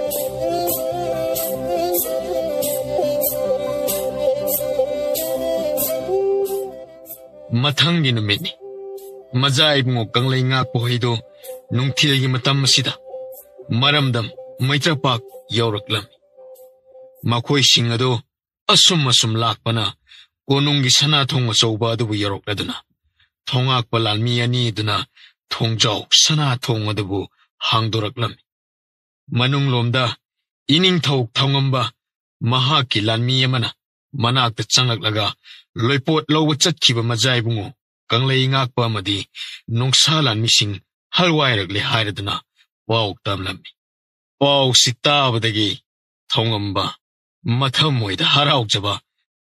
ꯃꯊꯪꯒꯤ ꯅꯨꯃꯤꯠꯅꯤ꯫ ꯃꯖꯥ ꯏꯕꯨꯡꯉꯣ ꯀꯪꯂꯩ ꯉꯥꯛꯄ ꯍꯣꯏꯗꯨ ꯅꯨꯡꯊꯤꯜꯒꯤ ꯃꯇꯝ ꯑꯁꯤꯗ ꯃꯔꯝꯗꯝ ꯃꯩꯇ꯭ꯔꯄꯥꯛ ꯌꯧꯔꯛꯂꯝꯃꯤ꯫ ꯃꯈꯣꯏꯁꯤꯡ ꯑꯗꯨ ꯑꯁꯨꯝ ꯑꯁꯨꯝ ꯂꯥꯛꯄꯅ ꯀꯣꯅꯨꯡꯒꯤ ꯁꯅꯥꯊꯣꯡ ꯑꯆꯧꯕ ꯑꯗꯨꯕꯨ ꯌꯧꯔꯛꯂꯗꯨꯅ ꯊꯣꯉꯥꯛꯄ ꯂꯥꯟꯃꯤ ꯑꯅꯤ ꯑꯗꯨꯅ ꯊꯣꯡꯖꯥꯎ ꯁꯅꯥꯊꯣꯡ ꯑꯗꯨꯕꯨ ꯍꯥꯡꯗꯣꯔꯛꯂꯝꯃꯤ꯫ ꯃꯅꯨꯡꯂꯣꯝꯗ ꯏꯅꯤꯡꯊꯧ ꯊꯧꯉꯝꯕ ꯃꯍꯥꯛꯀꯤ ꯂꯥꯟꯃꯤ ꯑꯃꯅ ꯃꯅꯥꯛꯇ ꯆꯪꯂꯛꯂꯒ ꯂꯣꯏꯄꯣꯠ ꯂꯧꯕ ꯆꯠꯈꯤꯕ ꯃꯖꯥ ꯏꯕꯨꯡꯉꯣ ꯀꯪꯂꯩ ꯉꯥꯛꯄ ꯑꯃꯗꯤ ꯅꯣꯡꯁꯥ ꯂꯥꯟꯃꯤꯁꯤꯡ ꯍꯜꯋꯥꯏꯔꯛꯂꯦ ꯍꯥꯏꯔꯗꯨꯅ ꯄꯥꯎ ꯇꯝꯂꯝꯃꯤ꯫ ꯄꯥꯎꯁꯤ ꯇꯥꯕꯗꯒꯤ ꯊꯧꯉꯝꯕ ꯃꯊꯃꯣꯏꯗ ꯍꯔꯥꯎꯖꯕ,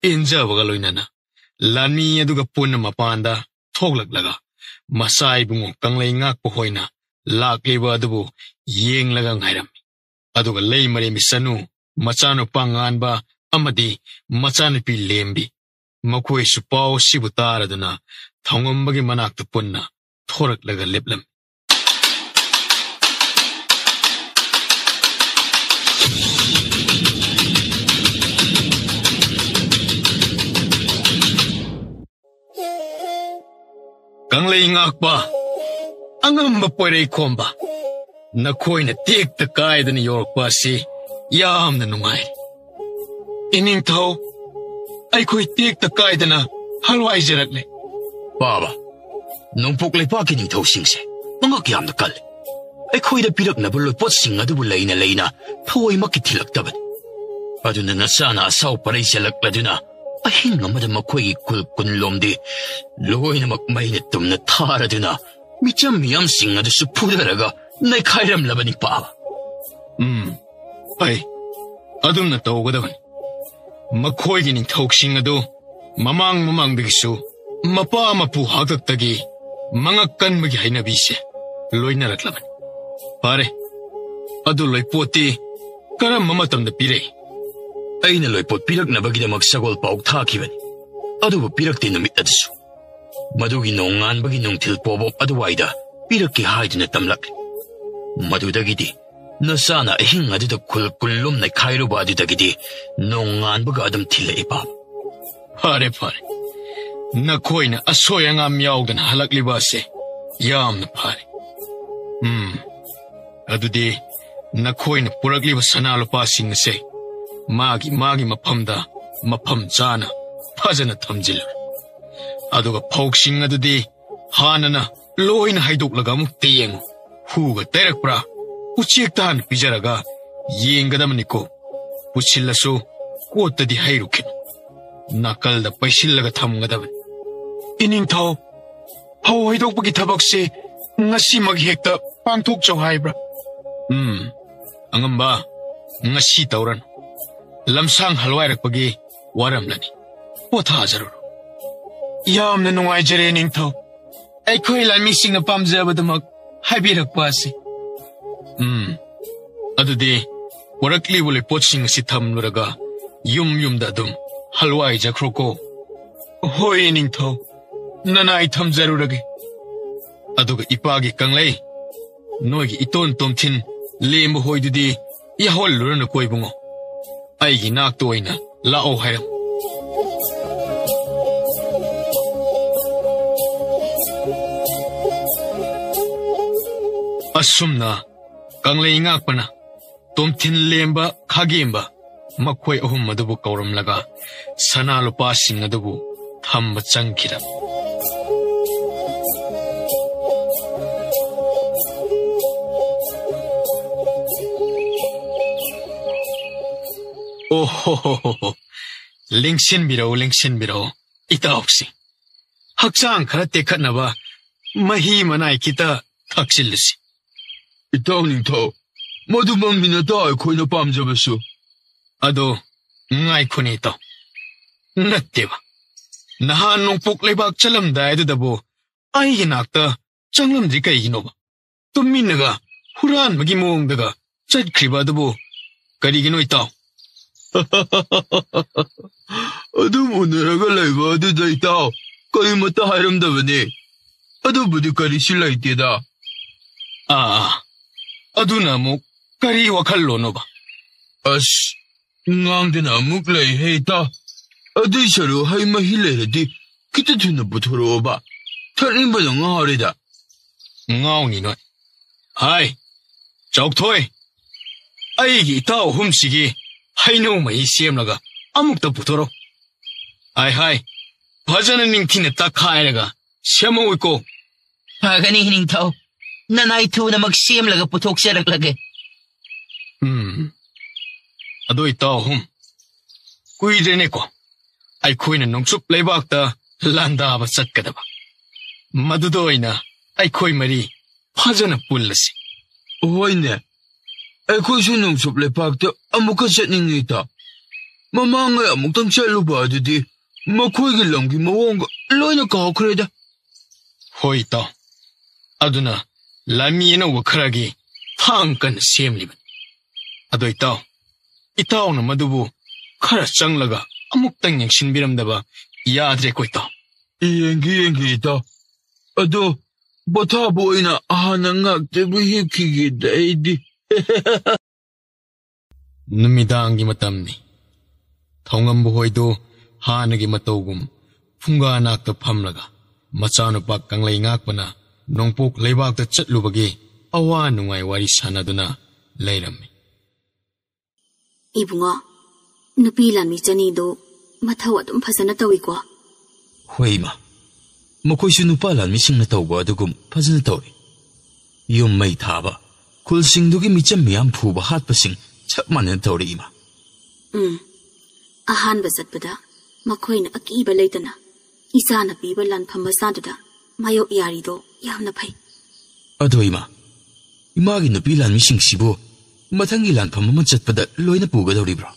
ꯄꯦꯟꯖꯕꯒ ꯂꯣꯏꯅꯅ ꯂꯥꯟꯃꯤ ꯑꯗꯨꯒ ꯄꯨꯟꯅ ꯃꯄꯥꯟꯗ ꯊꯣꯛꯂꯛꯂꯒ ꯃꯆꯥ ꯏꯕꯨꯡꯉꯣ ꯀꯪꯂꯩ ꯉꯥꯛꯄ ꯍꯣꯏꯅ ꯂꯥꯛꯂꯤꯕ ꯑꯗꯨꯕꯨ ꯌꯦꯡꯂꯒ ꯉꯥꯏꯔꯝꯃꯤ꯫ ꯑꯗꯨꯒ ꯂꯩꯃꯔꯦꯝꯕꯤ ꯆꯅꯨ, ꯃꯆꯥꯅꯨꯄꯥ ꯉꯥꯟꯕ ꯑꯃꯗꯤ ꯃꯆꯥꯅꯨꯄꯤ ꯂꯦꯝꯕꯤ, ꯃꯈꯣꯏꯁꯨ ꯄꯥꯎ ꯑꯁꯤꯕꯨ ꯇꯥꯔꯗꯨꯅ ꯊꯧꯉꯝꯕꯒꯤ ꯃꯅꯥꯛꯇ ꯄꯨꯟꯅ ꯊꯣꯔꯛꯂꯒ ꯂꯦꯞꯂꯝꯃꯤ꯫ ꯉꯥꯛꯄ, ꯑꯉꯝꯕ ꯄꯣꯏꯔꯩ ꯈꯣꯝꯕ, ꯅꯈꯣꯏꯅ ꯇꯦꯛꯇ ꯀꯥꯏꯗꯅ ꯌꯧꯔꯛꯄ ꯑꯁꯤ ꯌꯥꯝꯅ ꯅꯨꯡꯉꯥꯏ꯫ ꯏꯅꯤꯡꯊꯧ, ꯑꯩꯈꯣꯏ ꯇꯦꯛꯇ ꯀꯥꯏꯗꯅ ꯍꯜꯋꯥꯏꯖꯔꯛꯂꯦ꯫ ꯄꯥꯕ, ꯅꯣꯡꯄꯣꯛ ꯂꯩꯄꯥꯛꯀꯤ ꯅꯤꯡꯊꯧꯁꯤꯡꯁꯦ ꯃꯉꯛ ꯌꯥꯝꯅ ꯀꯜꯂꯤ꯫ ꯑꯩꯈꯣꯏꯗ ꯄꯤꯔꯛꯅꯕ ꯂꯣꯠꯄꯣꯠꯁꯤꯡ ꯑꯗꯨꯕꯨ ꯂꯩꯅ ꯂꯩꯅ ꯊꯑꯣꯏꯃꯛꯀꯤ ꯊꯤꯜꯂꯛꯇꯕꯅꯤ꯫ ꯑꯗꯨꯅ ꯅꯆꯥꯅ ꯑꯁꯥꯎ ꯄꯔꯩ ꯆꯦꯜꯂꯛꯂꯗꯨꯅ ꯑꯍꯤꯡ ꯑꯃꯗ ꯃꯈꯣꯏꯒꯤ ꯈꯨꯜ ꯀꯨꯟꯂꯣꯝꯗꯤ ꯂꯣꯏꯅꯃꯛ ꯃꯩꯅ ꯇꯨꯝꯅ ꯊꯥꯔꯗꯨꯅ ꯃꯤꯆꯝ ꯃꯤꯌꯥꯝꯁꯤꯡ ꯑꯗꯨꯁꯨ ꯐꯨꯊꯔꯒ ꯅꯩꯈꯥꯏꯔꯝꯂꯕꯅꯤ ꯄꯥꯕ꯫ ꯎꯝ, ꯐꯩ꯫ ꯑꯗꯨꯝꯅ ꯇꯧꯒꯗꯕꯅꯤ꯫ ꯃꯈꯣꯏꯒꯤ ꯅꯤꯡꯊꯧꯁꯤꯡ ꯑꯗꯨ ꯃꯃꯥꯡ ꯃꯃꯥꯡꯗꯒꯤꯁꯨ ꯃꯄꯥ ꯃꯄꯨ ꯍꯥꯛꯇꯛꯇꯒꯤ ꯃꯉꯛ ꯀꯟꯕꯒꯤ ꯍꯩꯅꯕꯤꯁꯦ ꯂꯣꯏꯅꯔꯛꯂꯕꯅꯤ꯫ ꯐꯔꯦ, ꯑꯗꯨ ꯂꯣꯏꯄꯣꯠꯇꯤ ꯀꯔꯝꯕ ꯃꯇꯝꯗ ꯄꯤꯔꯛꯏ? ꯑꯩꯅ ꯂꯣꯏꯄꯣꯠ ꯄꯤꯔꯛꯅꯕꯒꯤꯗꯃꯛ ꯁꯒꯣꯜ ꯄꯥꯎ ꯊꯥꯈꯤꯕꯅꯤ, ꯑꯗꯨꯕꯨ ꯄꯤꯔꯛꯇꯦ ꯅꯨꯃꯤꯠ ꯑꯗꯨꯁꯨ꯫ ꯃꯗꯨꯒꯤ ꯅꯣꯡꯉꯥꯟꯕꯒꯤ ꯅꯨꯡꯊꯤꯜ ꯄꯣꯕꯣꯞ ꯑꯗꯨꯋꯥꯏꯗ ꯄꯤꯔꯛꯀꯦ ꯍꯥꯏꯗꯨꯅ ꯇꯝꯂꯛꯂꯦ꯫ ꯃꯗꯨꯗꯒꯤꯗꯤ ꯅꯆꯥꯅ ꯑꯍꯤꯡ ꯑꯗꯨꯗ ꯈꯨꯜ ꯀꯨꯟꯂꯣꯝ ꯅꯩꯈꯥꯏꯔꯨꯕ ꯑꯗꯨꯗꯒꯤꯗꯤ ꯅꯣꯡꯉꯥꯟꯕꯒ ꯑꯗꯨꯝ ꯊꯤꯜꯂꯛꯏ ꯄꯥꯕ꯫ ꯐꯔꯦ, ꯐꯔꯦ꯫ ꯅꯈꯣꯏꯅ ꯑꯁꯣꯏ ꯑꯉꯥꯝ ꯌꯥꯎꯗꯅ ꯍꯜꯂꯛꯂꯤꯕ ꯑꯁꯦ ꯌꯥꯝꯅ ꯐꯔꯦ꯫ ꯎꯝ, ꯑꯗꯨꯗꯤ ꯅꯈꯣꯏꯅ ꯄꯨꯔꯛꯂꯤꯕ ꯁꯅꯥ ꯂꯨꯄꯥꯁꯤꯡ ꯑꯁꯦ ꯃꯥꯒꯤ ꯃꯥꯒꯤ ꯃꯐꯝꯗ ꯃꯐꯝ ꯆꯥꯅ ꯐꯖꯅ ꯊꯝꯖꯤꯜꯂꯨ꯫ ꯑꯗꯨꯒ ꯐꯧꯁꯤꯡ ꯑꯗꯨꯗꯤ ꯍꯥꯟꯅꯅ ꯂꯣꯏꯅ ꯍꯩꯗꯣꯛꯂꯒ ꯑꯃꯨꯛꯇ ꯌꯦꯡꯉꯨ꯫ ꯍꯨꯒ ꯇꯩꯔꯛꯄ꯭ꯔꯥ? ꯎꯆꯦꯛꯇ ꯍꯥꯟꯅ ꯄꯤꯖꯔꯒ ꯌꯦꯡꯒꯗꯕꯅꯤꯀꯣ꯫ ꯄꯨꯁꯤꯜꯂꯁꯨ ꯀꯣꯠꯇꯗꯤ ꯍꯩꯔꯨꯈꯤꯅꯨ꯫ ꯅꯥꯀꯜꯗ ꯄꯩꯁꯤꯜꯂꯒ ꯊꯝꯒꯗꯕꯅꯤ꯫ ꯏꯅꯤꯡꯊꯧ, ꯐꯧ ꯍꯩꯗꯣꯛꯄꯒꯤ ꯊꯕꯛꯁꯦ ꯉꯁꯤꯃꯛ ꯍꯦꯛꯇ ꯄꯥꯡꯊꯣꯛꯆꯧ ꯍꯥꯏꯕ꯭ꯔꯥ? ꯎꯝ, ꯑꯉꯝꯕ, ꯉꯁꯤ ꯇꯧꯔꯅꯨ꯫ ꯂꯝꯁꯥꯡ ꯍꯜꯋꯥꯏꯔꯛꯄꯒꯤ ꯋꯥꯔꯝꯂꯅꯤ꯫ ꯄꯣꯊꯥꯖꯔꯨꯔꯣ꯫ ꯌꯥꯝꯅ ꯅꯨꯡꯉꯥꯏꯖꯔꯦ, ꯅꯤꯡꯊꯧ꯫ ꯑꯩꯈꯣꯏ ꯂꯥꯟꯃꯤꯁꯤꯡꯅ ꯄꯥꯝꯖꯕꯗꯨꯃꯛ ꯍꯥꯏꯕꯤꯔꯛꯄ ꯑꯁꯤ꯫ ꯎꯝ, ꯑꯗꯨꯗꯤ ꯄꯨꯔꯛꯂꯤꯕ ꯂꯩꯄꯣꯠꯁꯤꯡ ꯑꯁꯤ ꯊꯝꯂꯨꯔꯒ ꯌꯨꯝ ꯌꯨꯝꯗ ꯑꯗꯨꯝ ꯍꯜꯋꯥꯏꯖꯈ꯭ꯔꯣꯀꯣ꯫ ꯍꯣꯏ, ꯅꯤꯡꯊꯧ, ꯅꯅꯥꯏ ꯊꯝꯖꯔꯨꯔꯒꯦ꯫ ꯑꯗꯨꯒ ꯏꯄꯥꯒꯤ ꯀꯪꯂꯩ, ꯅꯣꯏꯒꯤ ꯏꯇꯣꯟ ꯇꯣꯝꯊꯤꯟ ꯂꯦꯝꯕ ꯍꯣꯏꯗꯨꯗꯤ ꯌꯥꯎꯍꯜꯂꯨꯔꯅꯨꯀꯣ ꯏꯕꯨꯡꯉꯣ꯫ ꯑꯩꯒꯤ ꯅꯥꯛꯇ ꯑꯣꯏꯅ ꯂꯥꯛꯑꯣ ꯍꯥꯏꯔꯝꯃꯨ꯫ ꯑꯁꯨꯝꯅ ꯀꯪꯂꯩ ꯉꯥꯛꯄꯅ ꯇꯣꯝꯊꯤꯟ ꯂꯦꯝꯕ, ꯈꯥꯒꯦꯝꯕ ꯃꯈꯣꯏ ꯑꯍꯨꯝ ꯑꯗꯨꯕꯨ ꯀꯧꯔꯝꯂꯒ ꯁꯅꯥ ꯂꯨꯄꯥꯁꯤꯡ ꯑꯗꯨꯕꯨ ꯊꯝꯕ ꯆꯪꯈꯤꯔꯝꯃꯤ꯫ ꯑꯣꯍꯣ ꯍꯣ ꯍꯣ ꯍꯣ꯫ ꯂꯦꯡꯁꯤꯟꯕꯤꯔꯛꯎ, ꯂꯦꯡꯁꯤꯟꯕꯤꯔꯛꯎ, ꯏꯇꯥꯎꯁꯤ꯫ ꯍꯛꯆꯥꯡ ꯈꯔ ꯇꯦꯛꯈꯠꯅꯕ ꯃꯍꯤ ꯃꯅꯥꯏ ꯈꯤꯇ ꯊꯛꯆꯤꯜꯂꯨꯁꯤ꯫ ꯏꯇꯥꯎ ꯅꯤꯡꯊꯧ, ꯃꯗꯨꯃꯛꯅꯤ ꯅꯇꯥꯎ ꯑꯩꯈꯣꯏꯅ ꯄꯥꯝꯖꯕꯁꯨ꯫ ꯑꯗꯣ ꯉꯥꯏꯈꯣꯅꯦ ꯏꯇꯥꯎ꯫ ꯅꯠꯇꯦꯕ꯫ ꯅꯍꯥꯟ ꯅꯣꯡꯄꯣꯛ ꯂꯩꯕꯥꯛ ꯆꯠꯂꯝꯗꯥꯏ ꯑꯗꯨꯗꯕꯨ ꯑꯩꯒꯤ ꯅꯥꯛꯇ ꯆꯪꯂꯝꯗ꯭ꯔꯤ ꯀꯩꯒꯤꯅꯣꯕ? ꯇꯨꯃꯤꯟꯅꯒ ꯍꯨꯔꯥꯟꯕꯒꯤ ꯃꯑꯣꯡꯗꯒ ꯆꯠꯈ꯭ꯔꯤꯕ ꯑꯗꯨꯕꯨ ꯀꯔꯤꯒꯤꯅꯣ ꯏꯇꯥꯎ? ꯑꯗꯨꯝ ꯎꯅꯔꯒ ꯂꯩꯕ ꯑꯗꯨꯗ ꯏꯇꯥꯎ ꯀꯔꯤꯃꯠꯇ ꯍꯥꯏꯔꯝꯗꯕꯅꯤ꯫ ꯑꯗꯨꯕꯨꯗꯤ ꯀꯔꯤꯁꯨ ꯂꯩꯇꯦꯗ꯫ ꯑꯥ, ꯑꯥ꯫ ꯑꯗꯨꯅ ꯑꯃꯨꯛ ꯀꯔꯤ ꯋꯥꯈꯜꯂꯣꯟꯅꯣꯕ? ꯑꯁ, ꯉꯥꯡꯗꯅ ꯑꯃꯨꯛ ꯂꯩ ꯍꯦ ꯏꯇꯥꯎ꯫ ꯑꯗꯨꯏ ꯁꯔꯨꯛ ꯍꯩ ꯃꯍꯤ ꯂꯩꯔꯗꯤ ꯈꯤꯇ ꯊꯨꯅ ꯄꯨꯊꯣꯔꯛꯑꯣꯕ꯫ ꯊꯛꯅꯤꯡꯕꯅ ꯉꯥꯎꯔꯦꯗ꯫ ꯉꯥꯎꯅꯤ ꯅꯣꯏ꯫ ꯍꯥꯏ, ꯆꯥꯎꯊꯣꯏ, ꯑꯩꯒꯤ ꯏꯇꯥꯎ ꯑꯍꯨꯝꯁꯤꯒꯤ ꯍꯩꯅꯧ ꯃꯍꯤ ꯁꯦꯝꯂꯒ ꯑꯃꯨꯛꯇ ꯄꯨꯊꯣꯔꯛꯎ꯫ ꯍꯥꯏ, ꯍꯥꯏ, ꯐꯖꯅ ꯅꯤꯡꯊꯤꯅ ꯇꯛꯈꯥꯏꯔꯒ ꯁꯦꯝꯍꯧꯏꯀꯣ꯫ ꯐꯒꯅꯤ ꯅꯤꯡꯊꯧ, ꯅꯅꯥꯏ ꯊꯨꯅꯃꯛ ꯁꯦꯝꯂꯒ ꯄꯨꯊꯣꯛꯆꯔꯛꯂꯒꯦ꯫ ꯎꯝ꯫ ꯑꯗꯣ ꯏꯇꯥꯎ ꯑꯍꯨꯝ, ꯀꯨꯏꯗ꯭ꯔꯦꯅꯦꯀꯣ ꯑꯩꯈꯣꯏꯅ ꯅꯣꯡꯆꯨꯞ ꯂꯩꯕꯥꯛꯇ ꯂꯥꯟꯗꯥꯕ ꯆꯠꯀꯗꯕ꯫ ꯃꯗꯨꯗ ꯑꯣꯏꯅ ꯑꯩꯈꯣꯏ ꯃꯔꯤ ꯐꯖꯅ ꯄꯨꯜꯂꯁꯤ꯫ ꯍꯣꯏꯅꯦ, ꯑꯩꯈꯣꯏꯁꯨ ꯅꯣꯡꯆꯨꯞ ꯂꯩꯄꯥꯛꯇ ꯑꯃꯨꯛꯀ ꯆꯠꯅꯤꯡꯉꯤ ꯏꯇꯥꯎ꯫ ꯃꯃꯥꯡꯉꯩ ꯑꯃꯨꯛꯇꯪ ꯆꯠꯂꯨꯕ ꯑꯗꯨꯗꯤ ꯃꯈꯣꯏꯒꯤ ꯂꯝꯒꯤ ꯃꯑꯣꯡꯒ ꯂꯣꯏꯅ ꯀꯥꯎꯈ꯭ꯔꯦꯗ꯫ ꯍꯣꯏ ꯏꯇꯥꯎ, ꯑꯗꯨꯅ ꯂꯥꯟꯃꯤ ꯑꯅꯧꯕ ꯈꯔꯒꯤ ꯊꯥꯡ ꯀꯟꯅ ꯁꯦꯝꯂꯤꯕꯅꯤ꯫ ꯑꯗꯣ ꯏꯇꯥꯎ, ꯏꯇꯥꯎꯅ ꯃꯗꯨꯕꯨ ꯈꯔ ꯆꯪꯂꯒ ꯑꯃꯨꯛꯇꯪ ꯌꯦꯡꯁꯤꯟꯕꯤꯔꯝꯗꯕ ꯌꯥꯗ꯭ꯔꯦꯀꯣ ꯏꯇꯥꯎ꯫ ꯌꯦꯡꯒꯦ, ꯌꯦꯡꯒꯦ ꯏꯇꯥꯎ꯫ ꯑꯗꯣ ꯄꯣꯊꯥꯕ ꯑꯣꯏꯅ ꯍꯥꯟꯅ ꯉꯥꯛꯇꯕꯨ ꯍꯤꯞꯈꯤꯒꯦꯗ ꯑꯩꯗꯤ꯫ ꯅꯨꯃꯤꯗꯥꯡꯒꯤ ꯃꯇꯝꯅꯤ꯫ ꯊꯧꯉꯝꯕ ꯍꯣꯏꯗꯨ ꯍꯥꯟꯅꯒꯤ ꯃꯇꯧꯒꯨꯝ ꯐꯨꯡꯒꯥ ꯅꯥꯛꯇ ꯐꯝꯂꯒ ꯃꯆꯥꯅꯨꯄꯥ ꯀꯪꯂꯩ ꯉꯥꯛꯄꯅ ꯅꯣꯡꯄꯣꯛ ꯂꯩꯕꯥꯛꯇ ꯆꯠꯂꯨꯕꯒꯤ ꯑꯋꯥ ꯅꯨꯡꯉꯥꯏ ꯋꯥꯔꯤ ꯁꯥꯟꯅꯗꯨꯅ ꯂꯩꯔꯝꯃꯤ꯫ ꯏꯕꯨꯡꯉꯣ, ꯅꯨꯄꯤ ꯂꯥꯟꯃꯤ ꯆꯅꯤꯗꯨ ꯃꯊꯧ ꯑꯗꯨꯝ ꯐꯖꯅ ꯇꯧꯏꯀꯣ? ꯍꯣꯏ, ꯏꯃꯥ꯫ ꯃꯈꯣꯏꯁꯨ ꯅꯨꯄꯥ ꯂꯥꯟꯃꯤꯁꯤꯡꯅ ꯇꯧꯕ ꯑꯗꯨꯒꯨꯝ ꯐꯖꯅ ꯇꯧꯔꯤ꯫ ꯌꯨꯝ ꯃꯩ ꯊꯥꯕ, ꯈꯨꯜꯁꯤꯡꯗꯨꯒꯤ ꯃꯤꯆꯝ ꯃꯤꯌꯥꯝ ꯐꯨꯕ ꯍꯥꯠꯄꯁꯤꯡ ꯆꯞ ꯃꯥꯟꯅꯅ ꯇꯧꯔꯤ, ꯏꯃꯥ꯫ ꯎꯝ꯫ ꯑꯍꯥꯟꯕ ꯆꯠꯄꯗ ꯃꯈꯣꯏꯅ ꯑꯀꯤꯕ ꯂꯩꯇꯅ ꯏꯆꯥꯅ ꯄꯤꯕ ꯂꯥꯟꯐꯝ ꯃꯆꯥꯗꯨꯗ ꯃꯥꯌꯣꯛ ꯌꯥꯔꯤꯗꯣ ꯌꯥꯝꯅ ꯐꯩ꯫ ꯑꯗꯣ ꯏꯃꯥ, ꯏꯃꯥꯒꯤ ꯅꯨꯄꯤ ꯂꯥꯟꯃꯤꯁꯤꯡꯁꯤꯕꯨ ꯃꯊꯪꯒꯤ ꯂꯥꯟꯐꯝ ꯑꯃ ꯆꯠꯄꯗ ꯂꯣꯏꯅ ꯄꯨꯒꯗꯧꯔꯤꯕ꯭ꯔꯣ?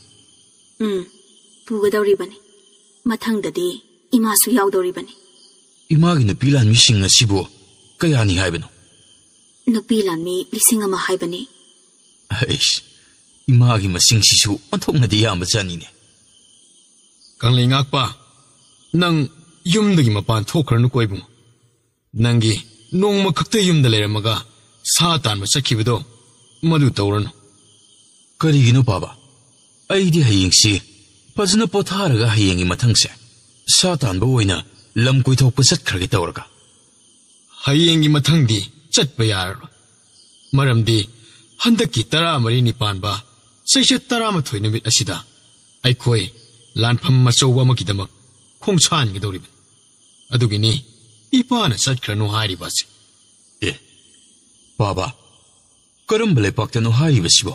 ꯎꯝ, ꯄꯨꯒꯗꯧꯔꯤꯕꯅꯤ꯫ ꯃꯊꯪꯗꯗꯤ ꯏꯃꯥꯁꯨ ꯌꯥꯎꯗꯧꯔꯤꯕꯅꯤ꯫ ꯏꯃꯥꯒꯤ ꯅꯨꯄꯤ ꯂꯥꯟꯃꯤꯁꯤꯡ ꯑꯁꯤꯕꯨ ꯀꯌꯥꯅꯤ ꯍꯥꯏꯕꯅꯣ? ꯅꯨꯄꯤ ꯂꯥꯟꯃꯤ ꯂꯤꯁꯤꯡ ꯑꯃ ꯍꯥꯏꯕꯅꯤ꯫ ꯑꯩꯁ, ꯏꯃꯥꯒꯤ ꯃꯁꯤꯡꯁꯤꯁꯨ ꯑꯣꯟꯊꯣꯛꯅꯗꯤ ꯌꯥꯝꯕꯖꯥꯠꯅꯤꯅꯦ꯫ ꯀꯪꯂꯩ ꯉꯥꯛꯄ, ꯅꯪ ꯌꯨꯝꯗꯒꯤ ꯃꯄꯥꯟ ꯊꯣꯛꯈ꯭ꯔꯅꯨꯀꯣ ꯏꯕꯨꯡꯉꯣ꯫ ꯅꯪꯒꯤ ꯅꯣꯡꯃ ꯈꯛꯇ ꯌꯨꯝꯗ ꯂꯩꯔꯝꯃꯒ ꯁꯥ ꯇꯥꯟꯕ ꯆꯠꯈꯤꯕꯗꯣ, ꯃꯗꯨ ꯇꯧꯔꯅꯨ꯫ ꯀꯔꯤꯒꯤꯅꯣ ꯄꯥꯕ? ꯑꯩꯗꯤ ꯍꯌꯦꯡꯁꯤ ꯐꯖꯅ ꯄꯣꯊꯥꯔꯒ ꯍꯌꯦꯡꯒꯤ ꯃꯊꯪꯁꯦ ꯁꯥ ꯇꯥꯟꯕ ꯑꯣꯏꯅ ꯂꯝ ꯀꯣꯏꯊꯣꯛꯄ ꯆꯠꯈ꯭ꯔꯒꯦ ꯇꯧꯔꯒ꯫ ꯍꯌꯦꯡꯒꯤ ꯃꯊꯪꯗꯤ ꯆꯠꯄ ꯌꯥꯔꯔꯣꯏ꯫ ꯃꯔꯝꯗꯤ ꯍꯟꯗꯛꯀꯤ ꯇꯔꯥꯃꯔꯤꯅꯤ ꯄꯥꯟꯕ ꯆꯩꯆꯠ ꯇꯔꯥꯃꯥꯊꯣꯏ ꯅꯨꯃꯤꯠ ꯑꯁꯤꯗ ꯑꯩꯈꯣꯏ ꯂꯥꯟꯐꯝ ꯑꯆꯧꯕ ꯑꯃꯒꯤꯗꯃꯛ ꯈꯣꯡꯁꯥꯟꯒꯗꯧꯔꯤꯕꯅꯤ꯫ ꯑꯗꯨꯒꯤꯅꯤ ꯏꯄꯥꯅ ꯆꯠꯈ꯭ꯔꯅꯨ ꯍꯥꯏꯔꯤꯕ ꯑꯁꯤ꯫ ꯑꯦ, ꯄꯥꯕ, ꯀꯔꯝꯕ ꯂꯩꯄꯥꯛꯇꯅꯣ ꯍꯥꯏꯔꯤꯕꯁꯤꯕꯣ?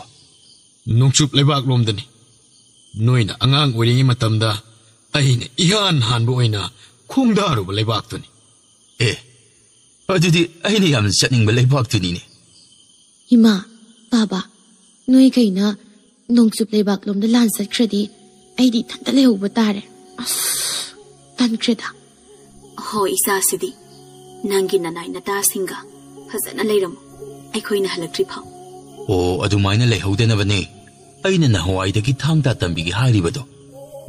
ꯅꯣꯡꯆꯨꯞ ꯂꯩꯕꯥꯛꯂꯣꯝꯗꯅꯤ꯫ ꯅꯣꯏꯅ ꯑꯉꯥꯡ ꯑꯣꯏꯔꯤꯉꯩ ꯃꯇꯝꯗ ꯑꯩꯅ ꯏꯍꯥꯟ ꯍꯥꯟꯕ ꯑꯣꯏꯅ ꯈꯣꯡꯗꯥꯔꯨꯕ ꯂꯩꯕꯥꯛꯇꯨꯅꯤ꯫ ꯑꯦ, ꯑꯗꯨꯗꯤ ꯑꯩꯅ ꯌꯥꯝꯅ ꯆꯠꯅꯤꯡꯕ ꯂꯩꯕꯥꯛꯇꯨꯅꯤꯅꯦ꯫ ꯏꯃꯥ, ꯄꯥꯕ, ꯅꯣꯏꯈꯩꯅ ꯅꯣꯡꯆꯨꯞ ꯂꯩꯕꯥꯛꯂꯣꯝꯗ ꯂꯥꯟ ꯆꯠꯈ꯭ꯔꯗꯤ ꯑꯩꯗꯤ ꯏꯊꯟꯇ ꯂꯩꯍꯧꯕ ꯇꯥꯔꯦ꯫ ꯑꯁ, ꯇꯟꯈ꯭ꯔꯦꯗ꯫ ꯍꯣ, ꯏꯆꯥꯁꯤꯗꯤ ꯅꯪꯒꯤ ꯅꯅꯥꯏ ꯅꯇꯥꯁꯤꯡꯒ ꯐꯖꯅ ꯂꯩꯔꯝꯃꯨ꯫ ꯑꯩꯈꯣꯏꯅ ꯍꯜꯂꯛꯇ꯭ꯔꯤ ꯐꯥꯎ꯫ ꯑꯣ, ꯑꯗꯨꯃꯥꯏꯅ ꯂꯩꯍꯧꯗꯅꯕꯅꯦ ꯑꯩꯅ ꯅꯍꯥꯟꯋꯥꯏꯗꯒꯤ ꯊꯥꯡ ꯇꯥ ꯇꯝꯕꯤꯒꯦ ꯍꯥꯏꯔꯤꯕꯗꯣ꯫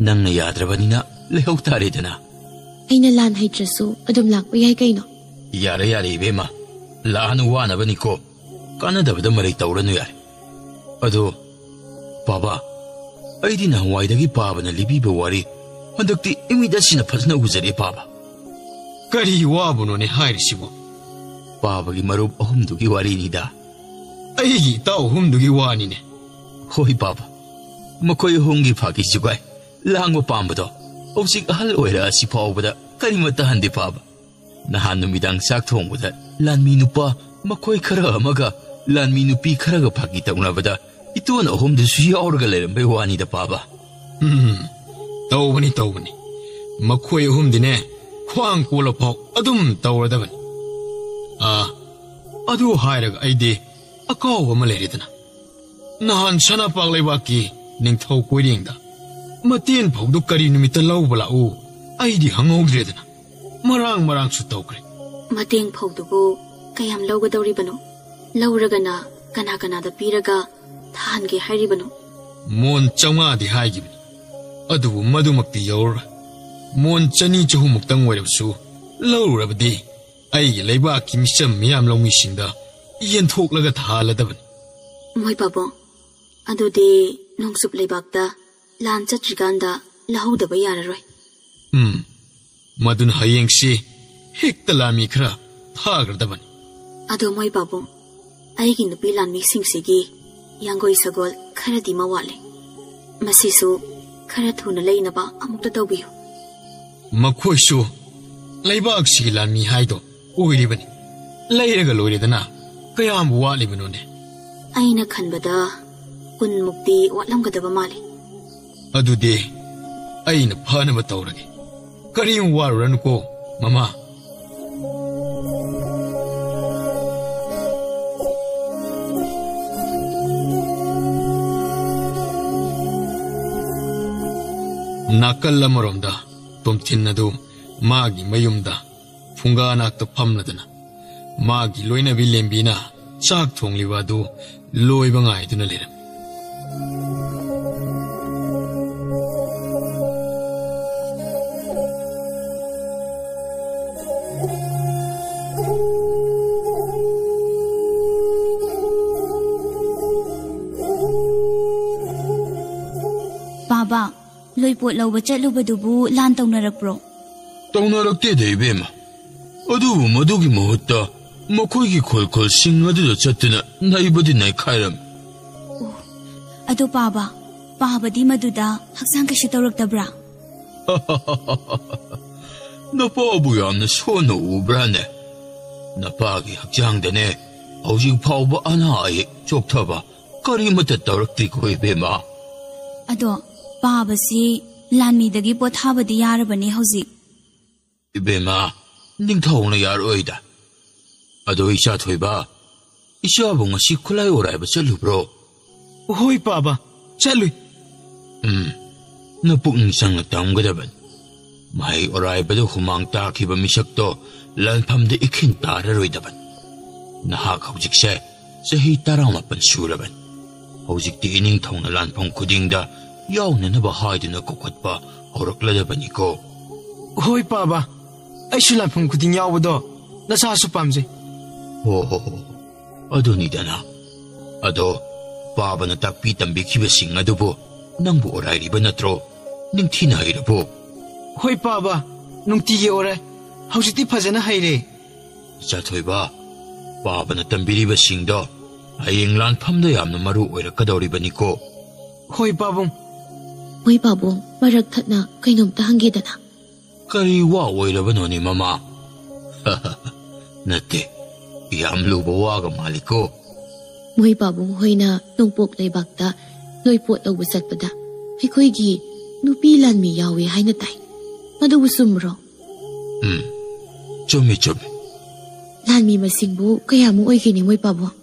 ꯅꯪꯅ ꯌꯥꯗ꯭ꯔꯕꯅꯤꯅ ꯂꯩꯍꯧ ꯇꯥꯔꯦꯗꯅ꯫ ꯑꯩꯅ ꯂꯥꯟ ꯍꯩꯇ꯭ꯔꯁꯨ ꯑꯗꯨꯝ ꯂꯥꯛꯄ ꯌꯥꯏ ꯀꯩꯅꯣ꯫ ꯌꯥꯔꯦ, ꯌꯥꯔꯦ, ꯏꯕꯦꯝꯃ꯫ ꯂꯥꯛꯑꯅꯨ, ꯋꯥꯅꯕꯅꯤꯀꯣ꯫ ꯀꯥꯟꯅꯗꯕꯗ ꯃꯔꯩ ꯇꯧꯔꯅꯨ ꯌꯥꯔꯦ꯫ ꯑꯗꯣ, ꯄꯥꯕ, ꯑꯩꯗꯤ ꯅꯍꯥꯟꯋꯥꯏꯗꯒꯤ ꯄꯥꯕꯅ ꯂꯤꯕꯤꯕ ꯋꯥꯔꯤ ꯍꯟꯗꯛꯇꯤ ꯏꯃꯤꯠ ꯑꯁꯤꯅ ꯐꯖꯅ ꯎꯖꯔꯦ, ꯄꯥꯕ꯫ ꯀꯔꯤ ꯋꯥꯕꯨꯅꯣꯅꯦ ꯍꯥꯏꯔꯤꯁꯤꯕꯣ? ꯄꯥꯕꯒꯤ ꯃꯔꯨꯞ ꯑꯍꯨꯝꯗꯨꯒꯤ ꯋꯥꯔꯤꯅꯤꯗ꯫ ꯑꯩꯒꯤ ꯏꯇꯥꯎ ꯑꯍꯨꯝꯗꯨꯒꯤ ꯋꯥꯅꯤꯅꯦ꯫ ꯍꯣꯏ ꯄꯥꯕ, ꯃꯈꯣꯏ ꯑꯍꯨꯝꯒꯤ ꯐꯥꯒꯤ ꯖꯨꯒꯥꯏ ꯂꯥꯡꯕ ꯄꯥꯝꯕꯗꯣ ꯍꯧꯖꯤꯛ ꯑꯍꯜ ꯑꯣꯏꯔꯛꯑꯁꯤ ꯐꯥꯎꯕꯗ ꯀꯔꯤꯃꯠꯇ ꯍꯟꯗꯦ ꯄꯥꯕ꯫ ꯅꯍꯥꯟ ꯅꯨꯃꯤꯗꯥꯡ ꯆꯥꯛ ꯊꯣꯡꯕꯗ ꯂꯥꯟꯃꯤ ꯅꯨꯄꯥ ꯃꯈꯣꯏ ꯈꯔ ꯑꯃꯒ ꯂꯥꯟꯃꯤ ꯅꯨꯄꯤ ꯈꯔꯒ ꯐꯥꯒꯤ ꯇꯧꯅꯕꯗ ꯏꯇꯣꯟ ꯑꯍꯨꯝꯗꯨꯁꯨ ꯌꯥꯎꯔꯒ ꯂꯩꯔꯝꯕꯩ ꯋꯥꯅꯤꯗ ꯄꯥꯕ꯫ ꯎꯝ, ꯇꯧꯕꯅꯤ, ꯇꯧꯕꯅꯤ꯫ ꯃꯈꯣꯏ ꯑꯍꯨꯝꯗꯤꯅꯦ, ꯈ꯭ꯋꯥꯡ ꯀꯣꯜꯂ ꯐꯥꯎ ꯑꯗꯨꯝ ꯇꯧꯔꯗꯕꯅꯤ꯫ ꯑꯥ, ꯑꯗꯨ ꯍꯥꯏꯔꯒ ꯑꯩꯗꯤ ꯑꯀꯥꯎꯕ ꯑꯃ ꯂꯩꯔꯦꯗꯅ꯫ ꯅꯍꯥꯟ ꯁꯅꯥꯄꯥꯛ ꯂꯩꯕꯥꯛꯀꯤ ꯅꯤꯡꯊꯧ ꯀꯣꯏꯔꯦꯡꯗ ꯃꯇꯦꯟ ꯐꯧꯗꯨ ꯀꯔꯤ ꯅꯨꯃꯤꯠꯇ ꯂꯧꯕ ꯂꯥꯛꯎ ꯑꯩꯗꯤ ꯍꯪꯍꯧꯗ꯭ꯔꯦꯗꯅ꯫ ꯃꯔꯥꯡ ꯃꯔꯥꯡꯁꯨ ꯇꯧꯈ꯭ꯔꯦ꯫ ꯃꯇꯦꯟ ꯐꯧꯗꯨꯕꯨ ꯀꯌꯥꯝ ꯂꯧꯒꯗꯧꯔꯤꯕꯅꯣ? ꯂꯧꯔꯒꯅ ꯀꯅꯥ ꯀꯅꯥꯗ ꯄꯤꯔꯒ ꯊꯥꯍꯟꯒꯦ ꯍꯥꯏꯔꯤꯕꯅꯣ? ꯃꯣꯟ ꯆꯥꯝꯃꯉꯥꯗꯤ ꯍꯥꯏꯈꯤꯕꯅꯤ, ꯑꯗꯨꯕꯨ ꯃꯗꯨꯃꯛꯇꯤ ꯌꯧꯔꯔꯣꯏ꯫ ꯃꯣꯟ ꯆꯅꯤ ꯆꯍꯨꯝꯃꯨꯛꯇꯪ ꯑꯣꯏꯔꯕꯁꯨ ꯂꯧꯔꯨꯔꯕꯗꯤ ꯑꯩꯒꯤ ꯂꯩꯕꯥꯛꯀꯤ ꯃꯤꯆꯝ ꯃꯤꯌꯥꯝ ꯂꯧꯃꯤꯁꯤꯡꯗ ꯌꯦꯟꯊꯣꯛꯂꯒ ꯊꯥꯍꯜꯂꯗꯕꯅꯤ꯫ ꯃꯣꯏ ꯄꯥꯕꯨꯡ, ꯑꯗꯨꯗꯤ ꯅꯣꯡꯆꯨꯞ ꯂꯩꯕꯥꯛꯇ ꯂꯥꯟ ꯆꯠꯇ꯭ꯔꯤꯀꯥꯟꯗ ꯂꯧꯍꯧꯗꯕ ꯌꯥꯔꯔꯣꯏ꯫ ꯎꯝ, ꯃꯗꯨꯅ ꯍꯌꯦꯡꯁꯤ ꯍꯦꯛꯇ ꯂꯥꯟꯃꯤ ꯈꯔ ꯊꯥꯈ꯭ꯔꯗꯕꯅꯤ꯫ ꯑꯗꯣ ꯃꯣꯏ ꯄꯥꯕꯨꯡ, ꯑꯩꯒꯤ ꯅꯨꯄꯤ ꯂꯥꯟꯃꯤꯁꯤꯡꯁꯤꯒꯤ ꯌꯥꯡꯒꯣꯏ ꯁꯒꯣꯜ ꯈꯔꯗꯤ ꯃꯋꯥꯠꯂꯤ꯫ ꯃꯁꯤꯁꯨ ꯈꯔ ꯊꯨꯅ ꯂꯩꯅꯕ ꯑꯃꯨꯛꯇ ꯇꯧꯕꯤꯌꯨ꯫ ꯃꯈꯣꯏꯁꯨ ꯂꯩꯕꯥꯛꯁꯤꯒꯤ ꯂꯥꯟꯃꯤ ꯍꯥꯏꯗꯣ ꯑꯣꯏꯔꯤꯕꯅꯤ꯫ ꯂꯩꯔꯒ ꯂꯣꯏꯔꯦꯗꯅ, ꯀꯌꯥꯝꯕꯨ ꯋꯥꯠꯂꯤꯕꯅꯣꯅꯦ? ꯑꯩꯅ ꯈꯟꯕꯗ ꯀꯨꯟꯃꯨꯛꯇꯤ ꯋꯥꯠꯂꯝꯒꯗꯕ ꯃꯥꯜꯂꯤ꯫ ꯑꯗꯨꯗꯤ ꯑꯩꯅ ꯐꯅꯕ ꯇꯧꯔꯒꯦ꯫ ꯀꯔꯤꯝ ꯋꯥꯔꯨꯔꯅꯨꯀꯣ, ꯃꯃꯥ꯫ ꯅꯥꯀꯜ ꯑꯃꯔꯣꯝꯗ ꯇꯣꯝꯊꯤꯟ ꯑꯗꯨ ꯃꯥꯒꯤ ꯃꯌꯨꯝꯗ ꯐꯨꯡꯒꯥ ꯅꯥꯛꯇ ꯐꯝꯂꯗꯅ ꯃꯥꯒꯤ ꯂꯣꯏꯅꯕꯤ ꯂꯦꯝꯕꯤꯅ ꯆꯥꯛ ꯊꯣꯡꯂꯤꯕ ꯑꯗꯨ ꯂꯣꯏꯕ ꯉꯥꯏꯗꯨꯅ ꯂꯩꯔꯝꯃꯤ꯫ ꯕꯥꯕꯥ, ꯂꯣꯏꯄꯣꯠ ꯂꯧꯕ ꯆꯠꯂꯨꯕꯗꯨꯕꯨ ꯂꯥꯟ ꯇꯧꯅꯔꯛꯄ꯭ꯔꯣ? ꯇꯧꯅꯔꯛꯇꯦꯗ, ꯏꯕꯦꯝꯃ꯫ ꯑꯗꯨꯕꯨ ꯃꯗꯨꯒꯤ ꯃꯍꯨꯠꯇ ꯃꯈꯣꯏꯒꯤ ꯈꯨꯜ ꯈꯨꯜꯁꯤꯡ ꯑꯗꯨꯗ ꯆꯠꯇꯨꯅ ꯅꯩꯕꯗꯤ ꯅꯩꯈꯥꯏꯔꯝꯃꯤ꯫ ꯑꯗꯨ ꯄꯥꯕ, ꯄꯥꯕꯗꯤ ꯃꯗꯨꯗ ꯍꯛꯆꯥꯡ ꯀꯩꯁꯨ ꯇꯧꯔꯛꯇꯕ꯭ꯔꯥ? ꯅꯄꯥꯕꯨ ꯌꯥꯝꯅ ꯁꯣꯟꯅ ꯎꯕ꯭ꯔꯥꯅꯦ? ꯅꯄꯥꯒꯤ ꯍꯛꯆꯥꯡꯗꯅꯦ ꯍꯧꯖꯤꯛ ꯐꯥꯎꯕ ꯑꯅꯥ ꯑꯌꯦꯛ ꯆꯣꯛꯊꯕ ꯀꯔꯤꯃꯠꯇ ꯇꯧꯔꯛꯇ꯭ꯔꯤꯀꯣ, ꯏꯕꯦꯝꯃ꯫ ꯑꯗꯣ ꯄꯥꯕꯁꯤ ꯂꯥꯟꯃꯤꯗꯒꯤ ꯄꯣꯊꯥꯕꯗꯤ ꯌꯥꯔꯕꯅꯦ ꯍꯧꯖꯤꯛ꯫ ꯏꯕꯦꯝꯃ, ꯅꯤꯡꯊꯧꯅ ꯌꯥꯔꯣꯏꯗ꯫ ꯑꯗꯣ ꯏꯆꯥ ꯊꯣꯏꯕ, ꯏꯆꯥꯕꯨ ꯉꯁꯤ ꯈꯨꯠꯂꯥꯏ ꯑꯣꯔꯥꯏꯕ ꯆꯠꯂꯨꯕ꯭ꯔꯣ? ꯍꯣꯏ ꯄꯥꯕ, ꯆꯠꯂꯨꯏ꯫ ꯎꯝ, ꯅꯄꯨꯛꯅꯤꯡ ꯆꯪꯅ ꯇꯝꯒꯗꯕꯅꯤ꯫ ꯃꯍꯩ ꯑꯣꯔꯥꯏꯕꯗ ꯍꯨꯃꯥꯡ ꯇꯥꯈꯤꯕ ꯃꯤꯁꯛꯇꯣ ꯂꯥꯟꯐꯝꯗ ꯏꯈꯤꯟ ꯇꯥꯔꯔꯣꯏꯗꯕꯅꯤ꯫ ꯅꯍꯥꯛ ꯍꯧꯖꯤꯛꯁꯦ ꯆꯍꯤ ꯇꯔꯥꯃꯥꯄꯟ ꯁꯨꯔꯕꯅꯤ꯫ ꯍꯧꯖꯤꯛꯇꯤ ꯏꯅꯤꯡꯊꯧꯅ ꯂꯥꯟꯐꯝ ꯈꯨꯗꯤꯡꯗ ꯌꯥꯎꯅꯅꯕ ꯍꯥꯏꯗꯨꯅ ꯀꯧꯈꯠꯄ ꯍꯧꯔꯛꯂꯗꯕꯅꯤꯀꯣ꯫ ꯍꯣꯏ ꯄꯥꯕ, ꯑꯩꯁꯨ ꯂꯥꯟꯐꯝ ꯈꯨꯗꯤꯡ ꯌꯥꯎꯕꯗꯣ ꯅꯁꯥꯁꯨ ꯄꯥꯝꯖꯩ꯫ ꯍꯣ ꯍꯣ ꯍꯣ, ꯑꯗꯨꯅꯤꯗꯅ꯫ ꯑꯗꯣ ꯄꯥꯕꯅ ꯇꯥꯛꯄꯤ ꯇꯝꯕꯤꯈꯤꯕꯁꯤꯡ ꯑꯗꯨꯕꯨ ꯅꯪꯕꯨ ꯑꯣꯔꯥꯏꯔꯤꯕ ꯅꯠꯇ꯭ꯔꯣ? ꯅꯤꯡꯊꯤꯅ ꯍꯩꯔꯕꯣ? ꯍꯣꯏ ꯄꯥꯕ, ꯅꯨꯡꯇꯤꯒꯤ ꯑꯣꯔꯥꯏ꯫ ꯍꯧꯖꯤꯛꯇꯤ ꯐꯖꯅ ꯍꯩꯔꯦ꯫ ꯏꯆꯥ ꯊꯣꯏꯕ, ꯄꯥꯕꯅ ꯇꯝꯕꯤꯔꯤꯕꯁꯤꯡꯗꯣ ꯍꯌꯦꯡ ꯂꯥꯟꯐꯝꯗ ꯌꯥꯝꯅ ꯃꯔꯨ ꯑꯣꯏꯔꯛꯀꯗꯧꯔꯤꯕꯅꯤꯀꯣ꯫ ꯍꯣꯏ ꯄꯥꯕꯨꯡ꯫ ꯃꯣꯏ ꯄꯥꯕꯨꯡ, ꯃꯔꯛ ꯊꯠꯅ ꯀꯩꯅꯣꯝꯇ ꯍꯪꯒꯦꯗꯅ꯫ ꯀꯔꯤ ꯋꯥ ꯑꯣꯏꯔꯕꯅꯣꯅꯦ, ꯃꯃꯥ? ꯅꯠꯇꯦ, ꯌꯥꯝ ꯂꯨꯕ ꯋꯥꯒ ꯃꯥꯜꯂꯤꯀꯣ꯫ ꯃꯣꯏ ꯄꯥꯕꯨꯡ ꯍꯣꯏꯅ ꯅꯣꯡꯄꯣꯛ ꯂꯩꯕꯥꯛꯇ ꯂꯣꯏꯄꯣꯠ ꯂꯧꯕ ꯆꯠꯄꯗ ꯑꯩꯈꯣꯏꯒꯤ ꯅꯨꯄꯤ ꯂꯥꯟꯃꯤ ꯌꯥꯎꯏ ꯍꯥꯏꯅ ꯇꯥꯏ꯫ ꯃꯗꯨꯕꯨ ꯆꯨꯝꯕ꯭ꯔꯣ? ꯎꯝ, ꯆꯨꯝꯃꯤ, ꯆꯨꯝꯃꯤ꯫ ꯂꯥꯟꯃꯤ ꯃꯁꯤꯡꯕꯨ ꯀꯌꯥꯃꯨꯛ ꯑꯣꯏꯒꯦꯅꯦ, ꯃꯣꯏ ꯄꯥꯕꯨꯡ?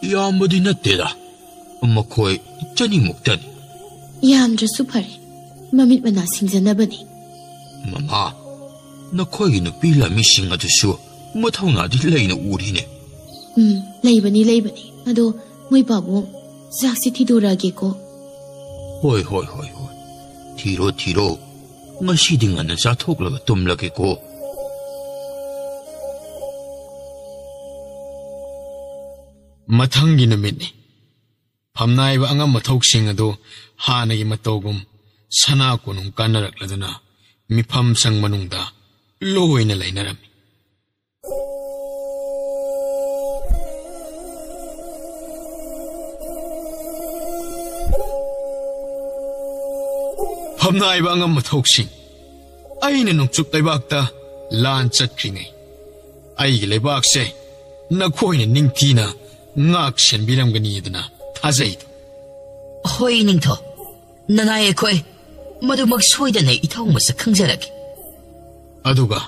ꯌꯥꯝꯕꯗꯤ ꯅꯠꯇꯦꯗ, ꯃꯈꯣꯏ ꯆꯅꯤꯃꯨꯛꯇꯅꯤ꯫ ꯌꯥꯝꯗ꯭ꯔꯁꯨ ꯐꯔꯦ, ꯃꯃꯤꯠ ꯃꯅꯥ ꯁꯤꯡꯖꯅꯕꯅꯤ꯫ ꯃꯃꯥ, ꯅꯈꯣꯏꯒꯤ ꯅꯨꯄꯤ ꯂꯥꯟꯃꯤꯁꯤꯡ ꯑꯗꯨꯁꯨ ꯃꯊꯧꯅꯥꯗꯤ ꯂꯩꯅ ꯎꯔꯤꯅꯦ꯫ ꯎꯝ, ꯂꯩꯕꯅꯤ, ꯂꯩꯕꯅꯤ꯫ ꯑꯗꯣ ꯃꯣꯏ ꯄꯥꯕꯨꯡ, ꯆꯥꯛꯁꯤ ꯊꯤꯗꯣꯔꯛꯑꯒꯦꯀꯣ꯫ ꯍꯣꯏ, ꯍꯣꯏ, ꯍꯣꯏ, ꯍꯣꯏ꯫ ꯊꯤꯔꯣ, ꯊꯤꯔꯣ꯫ ꯉꯁꯤꯗꯤ ꯉꯟꯅ ꯆꯥꯊꯣꯛꯂꯒ ꯇꯨꯝꯂꯒꯦꯀꯣ꯫ ꯃꯊꯪꯒꯤ ꯅꯨꯃꯤꯠꯅꯤ꯫ ꯐꯝꯅꯥꯏꯕ ꯑꯉꯝ ꯑꯊꯧꯁꯤꯡ ꯑꯗꯨ ꯍꯥꯟꯅꯒꯤ ꯃꯇꯧꯒꯨꯝ ꯁꯅꯥ ꯀꯣꯅꯨꯡ ꯀꯥꯟꯅꯔꯛꯂꯗꯨꯅ ꯃꯤꯐꯝ ꯁꯪ ꯃꯅꯨꯡꯗ ꯂꯣꯏꯅ ꯂꯩꯅꯔꯝꯃꯤ꯫ ꯐꯝꯅꯥꯏꯕ ꯑꯉꯝꯕ ꯊꯧꯁꯤꯡ, ꯑꯩꯅ ꯅꯣꯡꯆꯨꯞ ꯂꯩꯕꯥꯛꯇ ꯂꯥꯟ ꯆꯠꯈ꯭ꯔꯤꯉꯩ ꯑꯩꯒꯤ ꯂꯩꯕꯥꯛꯁꯦ ꯅꯈꯣꯏꯅ ꯅꯤꯡꯊꯤꯅ ꯉꯥꯛ ꯁꯦꯟꯕꯤꯔꯝꯒꯅꯤ ꯑꯗꯨꯅ ꯊꯥꯖꯩꯗꯣ꯫ ꯍꯣꯏ ꯅꯤꯡꯊꯧ, ꯅꯅꯥꯏ ꯑꯩꯈꯣꯏ ꯃꯗꯨꯃꯛ ꯁꯣꯏꯗꯅ ꯏꯊꯧ ꯃꯁꯛ ꯈꯪꯖꯔꯒꯦ꯫ ꯑꯗꯨꯒ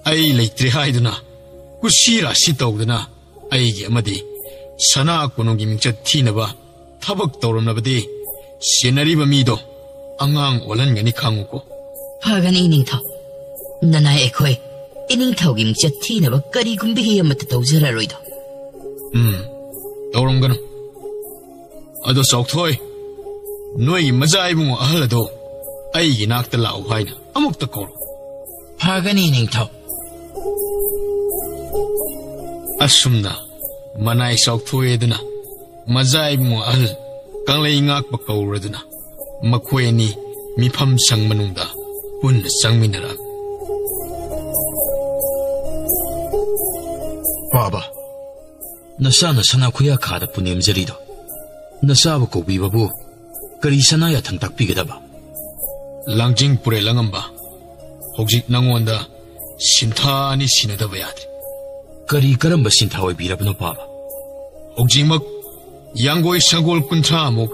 ꯑꯩ ꯂꯩꯇ꯭ꯔꯦ ꯍꯥꯏꯗꯨꯅ ꯀꯨꯁꯤ ꯔꯥꯁꯤ ꯇꯧꯗꯨꯅ ꯑꯩꯒꯤ ꯑꯃꯗꯤ ꯁꯅꯥ ꯀꯣꯅꯨꯡꯒꯤ ꯃꯤꯡꯆꯠ ꯊꯤꯅꯕ ꯊꯕꯛ ꯇꯧꯔꯝꯂꯕꯗꯤ ꯁꯦꯟꯅꯔꯤꯕ ꯃꯤꯗꯣ ꯑꯉꯥꯡ ꯑꯣꯜꯍꯟꯒꯅꯤ ꯈꯪꯉꯨꯀꯣ꯫ ꯐꯒꯅꯤ ꯏꯅꯤꯡꯊꯧ꯫ ꯅꯅꯥꯏ ꯑꯩꯈꯣꯏ ꯏꯅꯤꯡꯊꯧꯒꯤ ꯃꯤꯡꯆꯠ ꯊꯤꯅꯕ ꯀꯔꯤꯒꯨꯝꯕ ꯍꯤ ꯑꯃꯠꯇ ꯇꯧꯖꯔꯔꯣꯏꯗꯣ꯫ ꯎꯝ, ꯇꯧꯔꯝꯒꯅꯨ꯫ ꯑꯗꯣ ꯆꯥꯎꯊꯣꯏ, ꯅꯣꯏꯒꯤ ꯃꯆꯥ ꯏꯕꯨꯡꯉꯣ ꯑꯍꯜ ꯑꯗꯣ ꯑꯩꯒꯤ ꯅꯥꯛꯇ ꯂꯥꯛꯎ ꯍꯥꯏꯅ ꯑꯃꯨꯛꯇ ꯀꯧꯔꯣ꯫ ꯐꯒꯅꯤ ꯏꯅꯤꯡꯊꯧ꯫ ꯑꯁꯨꯝꯅ ꯃꯅꯥꯏ ꯆꯥꯎꯊꯣꯛꯑꯦ ꯑꯗꯨꯅ ꯃꯖꯥ ꯏꯕꯨꯡꯉꯣ ꯑꯍꯜ ꯀꯪꯂꯩ ꯉꯥꯛꯄ ꯀꯧꯔꯗꯨꯅ ꯃꯈꯣꯏ ꯑꯅꯤ ꯃꯤꯐꯝ ꯁꯪ ꯃꯅꯨꯡꯗ ꯄꯨꯟꯅ ꯆꯪꯃꯤꯟꯅꯔꯛꯑꯃꯤ꯫ ꯄꯥꯕ, ꯅꯆꯥꯅ ꯁꯅꯥ ꯈꯨꯌꯥ ꯈꯥꯗ ꯄꯨꯅꯦꯝꯖꯔꯤꯗꯣ, ꯅꯆꯥꯕꯨ ꯀꯧꯕꯤꯕꯕꯨ ꯀꯔꯤ ꯁꯅꯥ ꯌꯥꯊꯪ ꯇꯥꯛꯄꯤꯒꯗꯕ? ꯂꯥꯡꯖꯤꯡ ꯄꯨꯔꯦꯜ ꯑꯉꯝꯕ, ꯍꯧꯖꯤꯛ ꯅꯉꯣꯟꯗ ꯁꯤꯟꯊꯥ ꯑꯅꯤ ꯁꯤꯟꯅꯗꯕ ꯌꯥꯗ꯭ꯔꯦ꯫ ꯀꯔꯤ ꯀꯔꯝꯕ ꯁꯤꯟꯊꯥ ꯑꯣꯏꯕꯤꯔꯕꯅꯣ ꯄꯥꯕ? ꯍꯧꯖꯤꯛꯃꯛ ꯌꯥꯡꯒꯣꯏ ꯁꯒꯣꯜ ꯀꯨꯟꯊ꯭ꯔꯥꯃꯨꯛ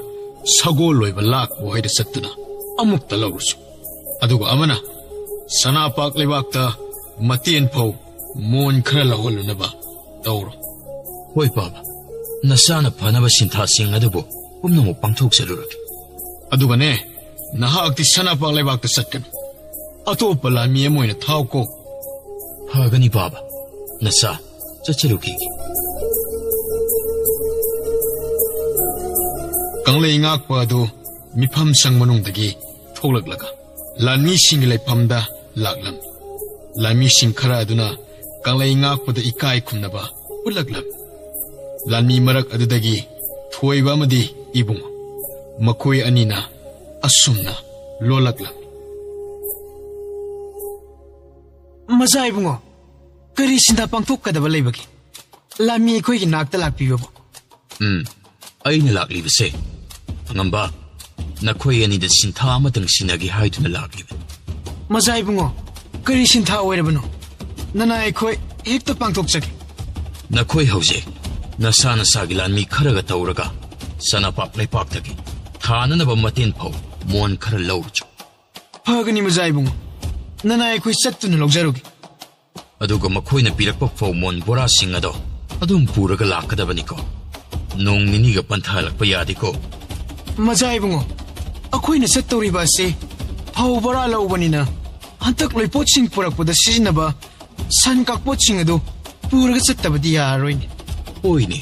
ꯁꯒꯣꯜ ꯂꯣꯏꯕ ꯂꯥꯛꯄ ꯍꯥꯏꯗ ꯆꯠꯇꯨꯅ ꯑꯃꯨꯛꯇ ꯂꯧꯔꯨꯁꯨ꯫ ꯑꯗꯨꯒ ꯑꯃꯅ ꯁꯅꯥꯄꯥꯛ ꯂꯩꯕꯥꯛꯇ ꯃꯇꯦꯟ ꯐꯧ ꯃꯣꯟ ꯈꯔ ꯂꯧꯍꯜꯂꯨꯅꯕ ꯇꯧꯔꯣ꯫ ꯍꯣꯏ ꯄꯥꯕ, ꯅꯆꯥꯅ ꯐꯅꯕ ꯁꯤꯟꯊꯥꯁꯤꯡ ꯑꯗꯨꯕꯨ ꯄꯨꯝꯅꯃꯛ ꯄꯥꯡꯊꯣꯛꯆꯔꯨꯔꯒꯦ꯫ ꯑꯗꯨꯒꯅꯦ, ꯅꯍꯥꯛꯇꯤ ꯁꯅꯥꯄꯥꯛ ꯂꯩꯕꯥꯛꯇ ꯆꯠꯀꯅꯨ꯫ ꯑꯇꯣꯞꯄ ꯂꯥꯟꯃꯤ ꯑꯃ ꯑꯣꯏꯅ ꯊꯥꯎꯀꯣ꯫ ꯐꯒꯅꯤ ꯄꯥꯕ, ꯅꯆꯥ ꯆꯠꯆꯔꯨꯈꯤꯒꯦ꯫ ꯀꯪꯂꯩ ꯉꯥꯛꯄ ꯑꯗꯨ ꯃꯤꯐꯝ ꯁꯪ ꯃꯅꯨꯡꯗꯒꯤ ꯊꯣꯛꯂꯛꯂꯒ ꯂꯥꯟꯃꯤꯁꯤꯡꯒꯤ ꯂꯩꯐꯝꯗ ꯂꯥꯛꯂꯝꯃꯤ꯫ ꯂꯥꯟꯃꯤꯁꯤꯡ ꯈꯔ ꯑꯗꯨꯅ ꯀꯪꯂꯩ ꯉꯥꯛꯄꯗ ꯏꯀꯥꯏ ꯈꯨꯝꯅꯕ ꯎꯠꯂꯛꯂꯝꯃꯤ꯫ ꯂꯥꯟꯃꯤ ꯃꯔꯛ ꯑꯗꯨꯗꯒꯤ ꯊꯣꯏꯕ ꯑꯃꯗꯤ ꯏꯕꯨꯡꯉꯣ ꯃꯈꯣꯏ ꯑꯅꯤꯅ ꯑꯁꯨꯝꯅ ꯂꯣꯜꯂꯛꯂꯝꯃꯤ꯫ ꯃꯖꯥ ꯏꯕꯨꯡꯉꯣ, ꯀꯔꯤ ꯁꯤꯟꯊꯥ ꯄꯥꯡꯊꯣꯛꯀꯗꯕ ꯂꯩꯕꯒꯦ? ꯂꯥꯟꯃꯤ ꯑꯩꯈꯣꯏꯒꯤ ꯅꯥꯛꯇ ꯂꯥꯛꯄꯤꯕꯕꯨ꯫ ꯎꯝ, ꯑꯩꯅ ꯂꯥꯛꯂꯤꯕꯁꯦ, ꯑꯉꯝꯕ, ꯅꯈꯣꯏ ꯑꯅꯤꯗ ꯁꯤꯟꯊꯥ ꯑꯃꯇꯪ ꯁꯤꯟꯅꯒꯦ ꯍꯥꯏꯗꯨꯅ ꯂꯥꯛꯂꯤꯕꯅꯤ꯫ ꯃꯖꯥ ꯏꯕꯨꯡꯉꯣ, ꯀꯔꯤ ꯁꯤꯟꯊꯥ ꯑꯣꯏꯔꯕꯅꯣ? ꯅꯅꯥꯏ ꯑꯩꯈꯣꯏ ꯍꯦꯛꯇ ꯄꯥꯡꯊꯣꯛꯆꯒꯦ꯫ ꯅꯈꯣꯏ ꯍꯧꯖꯤꯛ ꯅꯁꯥ ꯅꯁꯥꯒꯤ ꯂꯥꯟꯃꯤ ꯈꯔꯒ ꯇꯧꯔꯒ ꯁꯅꯥꯄꯥꯛ ꯂꯩꯄꯥꯛꯇꯒꯤ ꯊꯥꯅꯅꯕ ꯃꯇꯦꯟ ꯐꯥꯎ ꯃꯣꯟ ꯈꯔ ꯂꯧꯔꯨꯆꯣ꯫ ꯐꯒꯅꯤ ꯃꯖꯥ ꯏꯕꯨꯡꯉꯣ, ꯅꯅꯥꯏ ꯑꯩꯈꯣꯏ ꯆꯠꯇꯨꯅ ꯂꯧꯖꯔꯨꯒꯦ꯫ ꯑꯗꯨꯒ ꯃꯈꯣꯏꯅ ꯄꯤꯔꯛꯄ ꯐꯧ ꯃꯣꯟ ꯕꯣꯔꯥꯁꯤꯡ ꯑꯗꯣ ꯑꯗꯨꯝ ꯄꯨꯔꯒ ꯂꯥꯛꯀꯗꯕꯅꯤꯀꯣ꯫ ꯅꯣꯡ ꯅꯤꯅꯤꯒ ꯄꯟꯊꯍꯜꯂꯛꯄ ꯌꯥꯗꯦꯀꯣ꯫ ꯃꯖꯥ ꯏꯕꯨꯡꯉꯣ, ꯑꯩꯈꯣꯏꯅ ꯆꯠꯇꯧꯔꯤꯕ ꯑꯁꯤ ꯐꯧ ꯕꯣꯔꯥ ꯂꯧꯕꯅꯤꯅ ꯍꯟꯗꯛ ꯂꯣꯏꯄꯣꯠꯁꯤꯡ ꯄꯨꯔꯛꯄꯗ ꯁꯤꯖꯤꯟꯅꯕ ꯁꯟ ꯀꯥꯛꯄꯣꯠꯁꯤꯡ ꯑꯗꯨ ꯄꯨꯔꯒ ꯆꯠꯇꯕꯗꯤ ꯌꯥꯔꯔꯣꯏꯅꯦ꯫ ꯍꯣꯏꯅꯦ,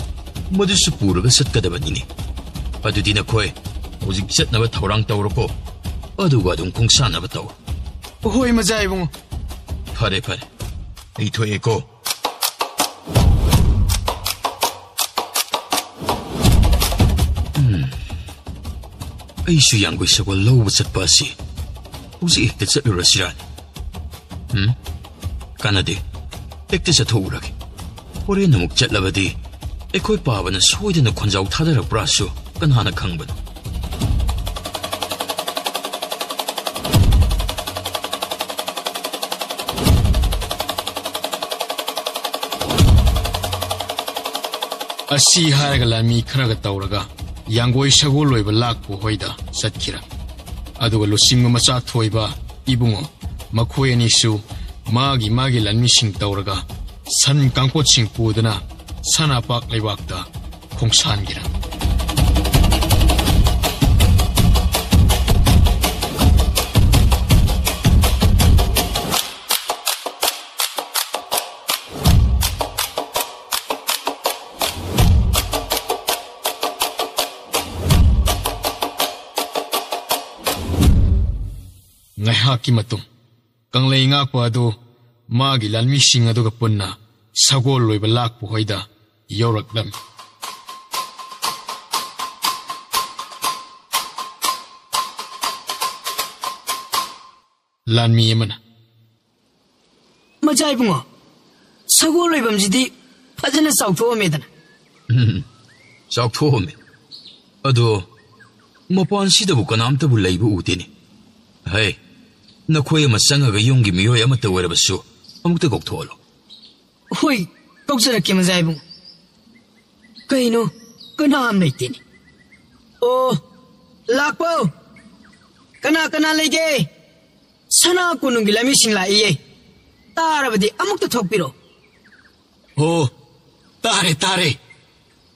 ꯃꯗꯨꯁꯨ ꯄꯨꯔꯒ ꯆꯠꯀꯗꯕꯅꯤꯅꯦ꯫ ꯑꯗꯨꯗꯤ ꯅꯈꯣꯏ ꯍꯧꯖꯤꯛ ꯆꯠꯅꯕ ꯊꯧꯔꯥꯡ ꯇꯧꯔꯣꯀꯣ, ꯑꯗꯨꯒ ꯑꯗꯨꯝ ꯈꯣꯡꯁꯥꯟꯅꯕ ꯇꯧ꯫ ꯍꯣꯏ ꯃꯖꯥ ꯏꯕꯨꯡꯉꯣ꯫ ꯐꯔꯦ ꯐꯔꯦ, ꯑꯩ ꯊꯣꯛꯑꯦꯀꯣ꯫ ꯎꯝ, ꯑꯩꯁꯨ ꯌꯥꯡꯒꯣꯏ ꯁꯒꯣꯜ ꯂꯧꯕ ꯆꯠꯄ ꯑꯁꯤ ꯍꯧꯖꯤꯛ ꯍꯦꯛꯇ ꯆꯠꯂꯨꯔꯁꯤꯔꯥꯅꯤ꯫ ꯎꯝ, ꯀꯥꯟꯅꯗꯦ, ꯍꯦꯛꯇ ꯆꯠꯊꯣꯛꯎꯔꯒꯦ꯫ ꯍꯣꯔꯦꯟ ꯑꯃꯨꯛ ꯆꯠꯂꯕꯗꯤ ꯑꯩꯈꯣꯏ ꯄꯥꯕꯅ ꯁꯣꯏꯗꯅ ꯈꯣꯟꯖꯥꯎ ꯊꯥꯗꯔꯛꯄ꯭ꯔꯥꯁꯨ ꯀꯅꯥꯅ ꯈꯪꯕꯅꯣ? ꯑꯁꯤ ꯍꯥꯏꯔꯒ ꯂꯥꯟꯃꯤ ꯈꯔꯒ ꯇꯧꯔꯒ ꯌꯥꯡꯒꯣꯏ ꯁꯒꯣꯜ ꯂꯣꯏꯕ ꯂꯥꯛꯄ ꯍꯣꯏꯗ ꯆꯠꯈꯤꯔ꯫ ꯑꯗꯨꯒ ꯂꯨꯆꯤꯡꯕ ꯃꯆꯥ ꯊꯣꯏꯕ ꯏꯕꯨꯡꯉꯣ, ꯃꯈꯣꯏ ꯑꯅꯤꯁꯨ ꯃꯥꯒꯤ ꯃꯥꯒꯤ ꯂꯥꯟꯃꯤꯁꯤꯡ ꯇꯧꯔꯒ ꯁꯟ ꯀꯥꯡꯄꯣꯠꯁꯤꯡ ꯄꯨꯗꯨꯅ ꯁꯅꯥꯄꯥꯛ ꯂꯩꯕꯥꯛꯇ ꯈꯣꯡꯁꯥꯟꯈꯤꯔ꯫ ꯉꯥꯏꯍꯥꯛꯀꯤ ꯃꯇꯨꯡ ꯀꯪꯂꯩ ꯉꯥꯛꯄ ꯑꯗꯨ ꯃꯥꯒꯤ ꯂꯥꯟꯃꯤꯁꯤꯡ ꯑꯗꯨꯒ ꯄꯨꯟꯅ ꯁꯒꯣꯜ ꯂꯣꯏꯕ ꯂꯥꯛꯄ ꯍꯣꯏꯗ ꯌꯧꯔꯛꯂꯝꯃꯤ꯫ ꯂꯥꯟꯃꯤ ꯑꯃꯅ, "ꯃꯆꯥ ꯏꯕꯨꯡꯉꯣ, ꯁꯒꯣꯜ ꯂꯣꯏꯐꯝꯁꯤꯗꯤ ꯐꯖꯅ ꯆꯥꯎꯊꯣꯛꯑꯝꯃꯦꯗꯅ?" "ꯎꯝ, ꯆꯥꯎꯊꯣꯛꯑꯝꯃꯦ꯫ ꯑꯗꯣ ꯃꯄꯥꯟꯁꯤꯗꯕꯨ ꯀꯅꯥꯝꯇꯕꯨ ꯂꯩꯕ ꯎꯗꯦꯅꯦ꯫ ꯍꯩ, ꯅꯈꯣꯏ ꯑꯃ ꯆꯪꯉꯒ ꯌꯨꯝꯒꯤ ꯃꯤꯑꯣꯏ ꯑꯃꯠꯇ ꯑꯣꯏꯔꯕꯁꯨ ꯑꯃꯨꯛꯇ ꯀꯧꯊꯣꯛꯍꯜꯂꯣ꯫ ꯍꯣꯏ, ꯀꯧꯖꯔꯛꯀꯦ, ꯃꯖꯥ ꯏꯕꯨꯡꯉꯣ꯫ ꯀꯩꯅꯣ, ꯀꯅꯥꯝ ꯂꯩꯇꯦꯅꯦ꯫ ꯑꯣ, ꯂꯥꯛꯄꯧ! ꯀꯅꯥ ꯀꯅꯥ ꯂꯩꯒꯦ? ꯁꯅꯥ ꯀꯣꯅꯨꯡꯒꯤ ꯂꯥꯟꯃꯤꯁꯤꯡ ꯂꯥꯛꯏꯌꯦ꯫ ꯇꯥꯔꯕꯗꯤ ꯑꯃꯨꯛꯇ ꯊꯣꯛꯄꯤꯔꯣ꯫ ꯑꯣ, ꯇꯥꯔꯦ, ꯇꯥꯔꯦ꯫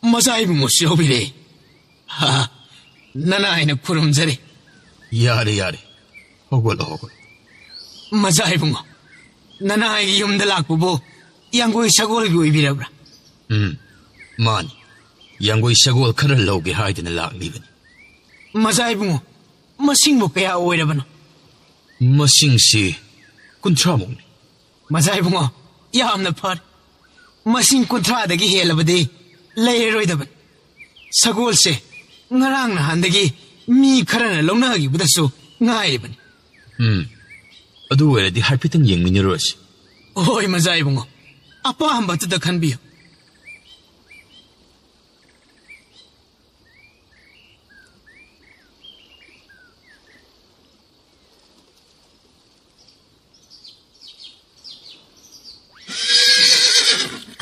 ꯃꯖꯥ ꯏꯕꯨꯡꯉꯣꯁꯨ ꯌꯥꯎꯕꯤꯔꯦ꯫ ꯍꯥ, ꯅꯅꯥꯏꯅ ꯈꯨꯔꯨꯝꯖꯔꯤ꯫ ꯌꯥꯔꯦ, ꯌꯥꯔꯦ꯫ ꯍꯧꯒꯠꯂꯣ, ꯍꯧꯒꯠꯂꯣ꯫ ꯃꯖꯥ ꯏꯕꯨꯡꯉꯣ, ꯅꯅꯥꯏꯒꯤ ꯌꯨꯝꯗ ꯂꯥꯛꯄꯕꯨ ꯌꯥꯡꯒꯣꯏ ꯁꯒꯣꯜꯒꯤ ꯑꯣꯏꯕꯤꯔꯕ꯭ꯔꯥ? ꯎꯝ, ꯃꯥꯅꯤ꯫ ꯌꯥꯡꯒꯣꯏ ꯁꯒꯣꯜ ꯈꯔ ꯂꯧꯒꯦ ꯍꯥꯏꯗꯨꯅ ꯂꯥꯛꯂꯤꯕꯅꯤ꯫ ꯃꯖꯥ ꯏꯕꯨꯡꯉꯣ, ꯃꯁꯤꯡꯕꯨ ꯀꯌꯥ ꯑꯣꯏꯔꯕꯅꯣ? ꯃꯁꯤꯡꯁꯤ ꯀꯨꯟꯊ꯭ꯔꯥꯃꯨꯛꯅꯤ꯫ ꯃꯖꯥ ꯏꯕꯨꯡꯉꯣ, ꯌꯥꯝꯅ ꯐꯔꯦ꯫ ꯃꯁꯤꯡ ꯀꯨꯟꯊ꯭ꯔꯥꯗꯒꯤ ꯍꯦꯜꯂꯕꯗꯤ ꯂꯩꯔꯔꯣꯏꯗꯕꯅꯤ꯫ ꯁꯒꯣꯜꯁꯦ ꯉꯔꯥꯡ ꯅꯍꯥꯟꯗꯒꯤ ꯃꯤ ꯈꯔꯅ ꯂꯧꯅꯈꯤꯕꯗꯁꯨ ꯉꯥꯏꯔꯤꯕꯅꯤ꯫ ꯎꯝ, ꯑꯗꯨ ꯑꯣꯏꯔꯗꯤ ꯍꯥꯏꯐꯦꯠꯇꯪ ꯌꯦꯡꯃꯤꯟꯅꯔꯨꯔꯁꯤ꯫ ꯍꯣꯏ, ꯃꯖꯥ ꯏꯕꯨꯡꯉꯣ, ꯑꯄꯥꯝꯕꯗꯨꯗ ꯈꯟꯕꯤꯌꯨ꯫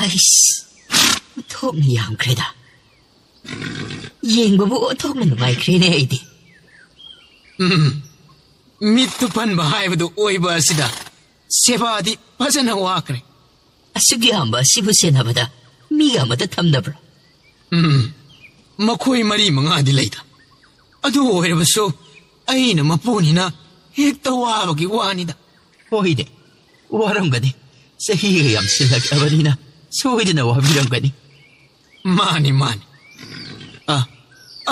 ꯑꯩꯁ, ꯑꯣꯟꯊꯣꯛꯅ ꯌꯥꯝꯈ꯭ꯔꯦꯗ꯫ ꯌꯦꯡꯕꯕꯨ ꯑꯣꯟꯊꯣꯛꯅ ꯅꯨꯡꯉꯥꯏꯈ꯭ꯔꯦꯅꯦ ꯑꯩꯗꯤ꯫ ꯎꯝ, ꯃꯤꯠꯇꯨ ꯄꯟꯕ ꯍꯥꯏꯕꯗꯨ ꯑꯣꯏꯕ ꯑꯁꯤꯗ ꯁꯦꯕꯥꯗꯤ ꯐꯖꯅ ꯋꯥꯈ꯭ꯔꯦ꯫ ꯑꯁꯨꯛ ꯌꯥꯝꯕ ꯑꯁꯤꯕꯨ ꯁꯦꯟꯅꯕꯗ ꯃꯤꯒ ꯑꯃꯠꯇ ꯊꯝꯗꯕ꯭ꯔꯥ? ꯎꯝ, ꯃꯈꯣꯏ ꯃꯔꯤ ꯃꯉꯥꯗꯤ ꯂꯩꯗ꯫ ꯑꯗꯨ ꯑꯣꯏꯔꯕꯁꯨ ꯑꯩꯅ ꯃꯄꯨꯅꯤꯅ ꯍꯦꯛꯇ ꯋꯥꯕꯒꯤ ꯋꯥꯅꯤꯗ꯫ ꯍꯣꯏꯅꯦ, ꯋꯥꯔꯝꯒꯅꯤ꯫ ꯆꯍꯤꯒ ꯌꯥꯝꯁꯤꯜꯂꯛꯂꯕꯅꯤꯅ ꯁꯣꯏꯗꯅ ꯋꯥꯕꯤꯔꯝꯒꯅꯤ꯫ ꯃꯥꯅꯤ, ꯃꯥꯅꯤ꯫ ꯑ,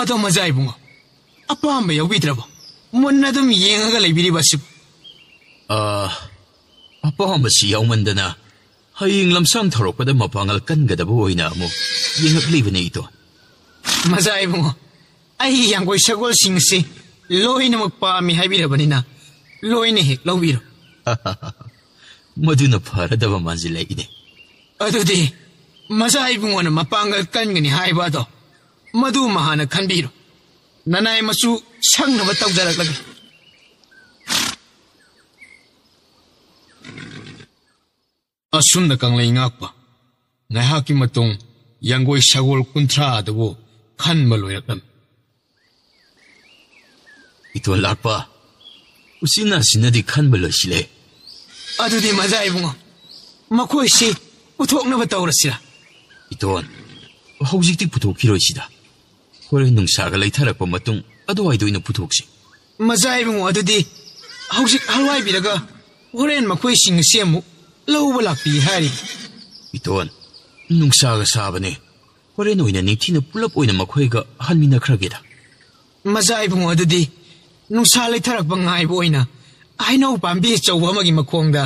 ꯑꯗꯣ ꯃꯖꯥ ꯏꯕꯨꯡꯉꯣ, ꯑꯄꯥꯝꯕ ꯌꯥꯎꯕꯤꯗ꯭ꯔꯕꯣ? ꯃꯨꯟꯅ ꯑꯗꯨꯝ ꯌꯦꯡꯉꯒ ꯂꯩꯕꯤꯔꯤꯕ ꯑꯁꯤꯕꯨ? ꯑ, ꯑꯄꯥꯝꯕꯁꯤ ꯌꯥꯎꯃꯟꯗꯅ ꯍꯌꯦꯡ ꯂꯝꯁꯥꯡ ꯊꯧꯔꯛꯄꯗ ꯃꯄꯥꯡꯒꯜ ꯀꯟꯒꯗꯕ ꯑꯣꯏꯅ ꯑꯃꯨꯛ ꯌꯦꯡꯉꯛꯂꯤꯕꯅꯦ, ꯏꯇꯣꯟ꯫ ꯃꯖꯥ ꯏꯕꯨꯡꯉꯣ, ꯑꯩ ꯌꯥꯡꯒꯣꯏ ꯁꯒꯣꯜꯁꯤꯡ ꯑꯁꯤ ꯂꯣꯏꯅꯃꯛ ꯄꯥꯝꯃꯤ ꯍꯥꯏꯕꯤꯔꯕꯅꯤꯅ ꯂꯣꯏꯅ ꯍꯦꯛ ꯂꯧꯕꯤꯔꯣ꯫ ꯃꯗꯨꯅ ꯐꯔꯗꯕ ꯃꯥꯟꯁꯤꯜꯂꯛꯏꯅꯦ꯫ ꯑꯗꯨꯗꯤ ꯃꯖꯥ ꯏꯕꯨꯡꯉꯣꯅ ꯃꯄꯥꯡꯒꯜ ꯀꯟꯒꯅꯤ ꯍꯥꯏꯕ ꯑꯗꯣ ꯃꯗꯨꯃ ꯍꯥꯟꯅ ꯈꯟꯕꯤꯔꯣ꯫ ꯅꯅꯥꯏ ꯃꯆꯨ ꯁꯪꯅꯕ ꯇꯧꯖꯔꯛꯂꯒꯦ꯫ ꯑꯁꯨꯝꯅ ꯀꯪꯂꯩ ꯉꯥꯛꯄ ꯉꯥꯏꯍꯥꯛꯀꯤ ꯃꯇꯨꯡ ꯌꯥꯡꯒꯣꯏ ꯁꯒꯣꯜ ꯀꯨꯟꯊ꯭ꯔꯥ ꯑꯗꯨꯕꯨ ꯈꯟꯕ ꯂꯣꯏꯔꯛꯂꯝꯃꯤ꯫ ꯏꯇꯣꯟ ꯂꯥꯛꯄ, ꯎꯆꯤꯟ ꯅꯥꯆꯤꯟꯅꯗꯤ ꯈꯟꯕ ꯂꯣꯏꯁꯤꯜꯂꯦ꯫ ꯑꯗꯨꯗꯤ ꯃꯖꯥ ꯏꯕꯨꯡꯉꯣ, ꯃꯈꯣꯏꯁꯤ ꯄꯨꯊꯣꯛꯅꯕ ꯇꯧꯔꯁꯤꯔꯥ? ꯏꯇꯣꯟ, ꯍꯧꯖꯤꯛꯇꯤ ꯄꯨꯊꯣꯛꯈꯤꯔꯣꯏꯁꯤꯗ꯫ ꯍꯣꯔꯦꯟ ꯅꯨꯡꯁꯥꯒ ꯂꯩꯊꯔꯛꯄ ꯃꯇꯨꯡ ꯑꯗꯨꯋꯥꯏꯗ ꯑꯣꯏꯅ ꯄꯨꯊꯣꯛꯁꯤ꯫ ꯃꯖꯥ ꯏꯕꯨꯡꯉꯣ ꯑꯗꯨꯗꯤ ꯍꯧꯖꯤꯛ ꯍꯜꯋꯥꯏꯕꯤꯔꯒ ꯍꯣꯔꯦꯟ ꯃꯈꯣꯏꯁꯤꯡ ꯑꯁꯤ ꯑꯃꯨꯛ ꯂꯧꯕ ꯂꯥꯛꯄꯤ ꯍꯥꯏꯔꯤꯕ꯫ ꯏꯇꯣꯟ, ꯅꯨꯡꯁꯥꯒ ꯁꯥꯕꯅꯦ꯫ ꯍꯣꯔꯦꯟ ꯑꯣꯏꯅ ꯅꯤꯡꯊꯤꯅ ꯄꯨꯂꯞ ꯑꯣꯏꯅ ꯃꯈꯣꯏꯒ ꯍꯟꯃꯤꯟꯅꯈ꯭ꯔꯒꯦꯗ꯫ ꯃꯖꯥ ꯏꯕꯨꯡꯉꯣ ꯑꯗꯨꯗꯤ ꯅꯨꯡꯁꯥ ꯂꯩꯊꯔꯛꯄ ꯉꯥꯏꯕ ꯑꯣꯏꯅ ꯍꯩꯅꯧ ꯄꯥꯝꯕꯤ ꯑꯆꯧꯕ ꯑꯃꯒꯤ ꯃꯈꯣꯡꯗ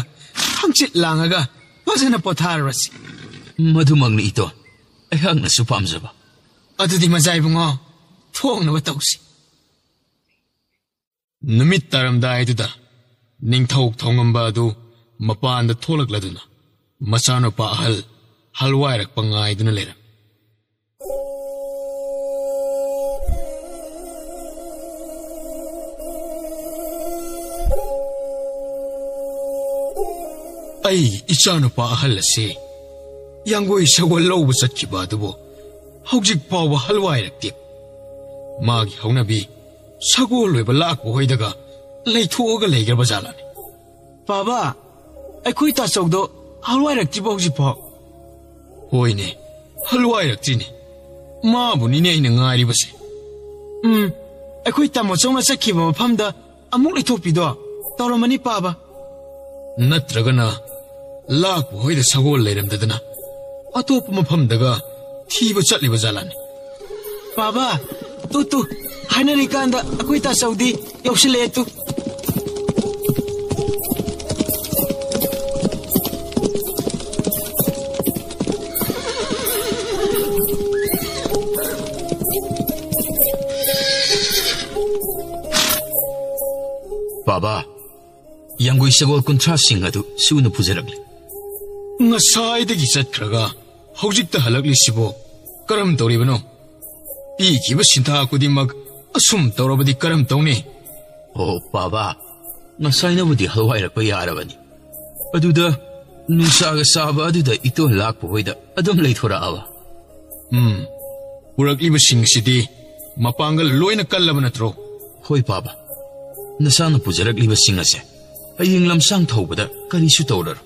ꯍꯪꯆꯤꯠ ꯂꯥꯡꯉꯒ ꯐꯖꯅ ꯄꯣꯊꯥꯔꯨꯔꯁꯤ꯫ ꯃꯗꯨꯃꯛꯅꯤ ꯏꯇꯣꯟ, ꯑꯩꯍꯥꯛꯅꯁꯨ ꯄꯥꯝꯖꯕ꯫ ꯑꯗꯨꯗꯤ ꯃꯖꯥ ꯏꯕꯨꯡꯉꯣ, ꯊꯣꯡꯅꯕ ꯇꯧꯁꯤ꯫ ꯅꯨꯃꯤꯠ ꯇꯥꯔꯝꯗꯥꯏꯗꯨꯗ ꯅꯤꯡꯊꯧ ꯊꯣꯡꯉꯝꯕ ꯑꯗꯨ ꯃꯄꯥꯟꯗ ꯊꯣꯛꯂꯛꯂꯗꯨꯅ ꯃꯆꯥꯅꯨꯄꯥ ꯑꯍꯜ ꯍꯜꯋꯥꯏꯔꯛꯄ ꯉꯥꯏꯗꯨꯅ ꯂꯩꯔꯝꯃꯤ꯫ ꯑꯩ ꯏꯆꯥꯅꯨꯄꯥ ꯑꯍꯜ ꯑꯁꯤ ꯌꯥꯡꯒꯣꯏ ꯁꯒꯣꯜ ꯂꯧꯕ ꯆꯠꯈꯤꯕ ꯑꯗꯨꯕꯨ ꯍꯧꯖꯤꯛ ꯐꯥꯎꯕ ꯍꯜꯋꯥꯏꯔꯛꯇꯦ꯫ ꯃꯥꯒꯤ ꯍꯧꯅꯕꯤ ꯁꯒꯣꯜ ꯂꯣꯏꯕ ꯂꯥꯛꯄ ꯍꯣꯏꯗꯒ ꯂꯩꯊꯣꯛꯑꯒ ꯂꯩꯈ꯭ꯔꯕ ꯖꯥꯠꯂꯅꯤ꯫ ꯄꯥꯕ, ꯑꯩꯈꯣꯏ ꯇꯥꯆꯧꯗꯣ ꯍꯜꯋꯥꯏꯔꯛꯇ꯭ꯔꯤꯕꯣ ꯍꯧꯖꯤꯛꯐꯥꯎ? ꯍꯣꯏꯅꯦ, ꯍꯜꯋꯥꯏꯔꯛꯇ꯭ꯔꯤꯅꯦ꯫ ꯃꯥꯕꯨꯅꯤꯅꯦ ꯑꯩꯅ ꯉꯥꯏꯔꯤꯕꯁꯦ꯫ ꯎꯝ, ꯑꯩꯈꯣꯏ ꯇꯥꯃꯣ ꯆꯧꯅ ꯆꯠꯈꯤꯕ ꯃꯐꯝꯗ ꯑꯃꯨꯛ ꯂꯩꯊꯣꯛꯄꯤꯗꯣ ꯇꯧꯔꯝꯃꯅꯤ ꯄꯥꯕ꯫ ꯅꯠꯇ꯭ꯔꯒꯅ ꯂꯥꯛꯄ ꯍꯣꯏꯗ ꯁꯒꯣꯜ ꯂꯩꯔꯝꯗꯗꯅ ꯑꯇꯣꯞꯄ ꯃꯐꯝꯗꯒ ꯊꯤꯕ ꯆꯠꯂꯤꯕ ꯖꯥꯠꯂꯥꯅꯤ꯫ ꯄꯥꯕ, ꯇꯨ, ꯇꯨ, ꯍꯥꯏꯅꯔꯤꯀꯥꯟꯗ ꯑꯩꯈꯣꯏ ꯇꯥꯆꯧꯗꯤ ꯌꯧꯁꯤꯜꯂꯛꯑꯦ ꯇꯨ꯫ ꯕꯥꯕꯥ, ꯌꯥꯡꯒꯣꯏ ꯁꯒꯣꯜ ꯀꯨꯟꯊ꯭ꯔꯥꯁꯤꯡ ꯑꯗꯨ ꯁꯨꯅ ꯄꯨꯖꯔꯛꯂꯤ꯫ ꯉꯁꯥꯏꯗꯒꯤ ꯆꯠꯈ꯭ꯔꯒ ꯍꯧꯖꯤꯛꯇ ꯍꯜꯂꯛꯂꯤꯁꯤꯕꯨ ꯀꯔꯝ ꯇꯧꯔꯤꯕꯅꯣ? ꯄꯤꯈꯤꯕ ꯁꯤꯟꯊꯥ ꯈꯨꯗꯤꯡꯃꯛ ꯑꯁꯨꯝ ꯇꯧꯔꯕꯗꯤ ꯀꯔꯝ ꯇꯧꯅꯤ? ꯑꯣ, ꯄꯥꯕ, ꯉꯁꯥꯏꯅꯕꯨꯗꯤ ꯍꯜꯋꯥꯏꯔꯛꯄ ꯌꯥꯔꯕꯅꯤ꯫ ꯑꯗꯨꯗ ꯅꯨꯡꯁꯥꯒ ꯁꯥꯕ ꯑꯗꯨꯗ ꯏꯇꯣꯟ ꯂꯥꯛꯄ ꯍꯣꯏꯗ ꯑꯗꯨꯝ ꯂꯩꯊꯣꯔꯛꯑꯕ? ꯎꯝ, ꯄꯨꯔꯛꯂꯤꯕꯁꯤꯡꯁꯤꯗꯤ ꯃꯄꯥꯡꯒꯜ ꯂꯣꯏꯅ ꯀꯜꯂꯕ ꯅꯠꯇ꯭ꯔꯣ? ꯍꯣꯏ, ꯄꯥꯕ꯫ ꯅꯁꯥꯅ ꯄꯨꯖꯔꯛꯂꯤꯕꯁꯤꯡ ꯑꯁꯦ ꯍꯌꯦꯡ ꯂꯝꯁꯥꯡ ꯊꯧꯕꯗ ꯀꯔꯤꯁꯨ ꯇꯧꯔꯔꯣꯏ꯫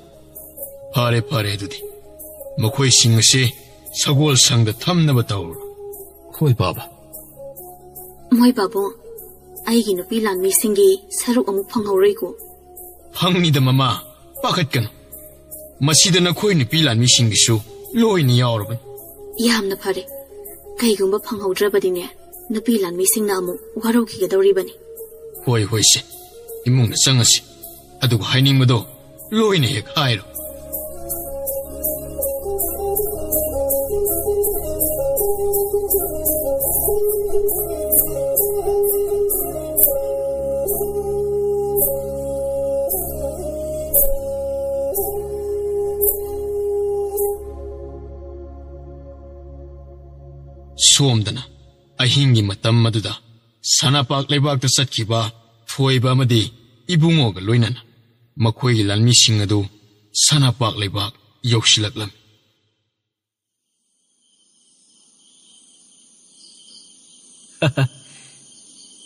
ꯐꯔꯦ, ꯐꯔꯦ, ꯑꯗꯨꯗꯤ ꯃꯈꯣꯏꯁꯤꯡ ꯑꯁꯤ ꯁꯒꯣꯜ ꯁꯪꯗ ꯊꯝꯅꯕ ꯇꯧꯔꯣ꯫ ꯍꯣꯏ, ꯄꯥꯕ꯫ ꯃꯣꯏ ꯄꯥꯕꯨꯡ, ꯑꯩꯒꯤ ꯅꯨꯄꯤ ꯂꯥꯟꯃꯤꯁꯤꯡꯒꯤ ꯁꯔꯨꯛ ꯑꯃꯨꯛ ꯐꯪꯍꯧꯔꯣꯏꯀꯣ? ꯐꯪꯅꯤꯗ, ꯃꯃꯥ, ꯄꯥꯈꯠꯀꯅꯨ꯫ ꯃꯁꯤꯗ ꯅꯈꯣꯏ ꯅꯨꯄꯤ ꯂꯥꯟꯃꯤꯁꯤꯡꯒꯤꯁꯨ ꯂꯣꯏꯅ ꯌꯥꯎꯔꯕꯅꯤ꯫ ꯌꯥꯝꯅ ꯐꯔꯦ꯫ ꯀꯩꯒꯨꯝꯕ ꯐꯪꯍꯧꯗ꯭ꯔꯕꯗꯤꯅꯦ, ꯅꯨꯄꯤ ꯂꯥꯟꯃꯤꯁꯤꯡꯅ ꯑꯃꯨꯛ ꯋꯥꯔꯧꯈꯤꯒꯗꯧꯔꯤꯕꯅꯤ꯫ ꯍꯣꯏ, ꯍꯣꯏꯁꯦ, ꯏꯃꯨꯡꯗ ꯆꯪꯉꯁꯤ꯫ ꯑꯗꯨꯒ ꯍꯥꯏꯅꯤꯡꯕꯗꯣ ꯂꯣꯏꯅ ꯍꯦꯛ ꯍꯥꯏꯔꯣ꯫ ꯁꯣꯝꯗꯅ ꯑꯍꯤꯡꯒꯤ ꯃꯇꯝ ꯑꯗꯨꯗ ꯁꯅꯥꯄꯥꯛ ꯂꯩꯕꯥꯛꯇ ꯆꯠꯈꯤꯕ ꯊꯣꯏꯕ ꯑꯃꯗꯤ ꯏꯕꯨꯡꯉꯣꯒ ꯂꯣꯏꯅꯅ ꯃꯈꯣꯏꯒꯤ ꯂꯥꯟꯃꯤꯁꯤꯡ ꯑꯗꯨ ꯁꯅꯥꯄꯥꯛ ꯂꯩꯕꯥꯛ ꯌꯧꯁꯤꯜꯂꯛꯂꯝꯃꯤ꯫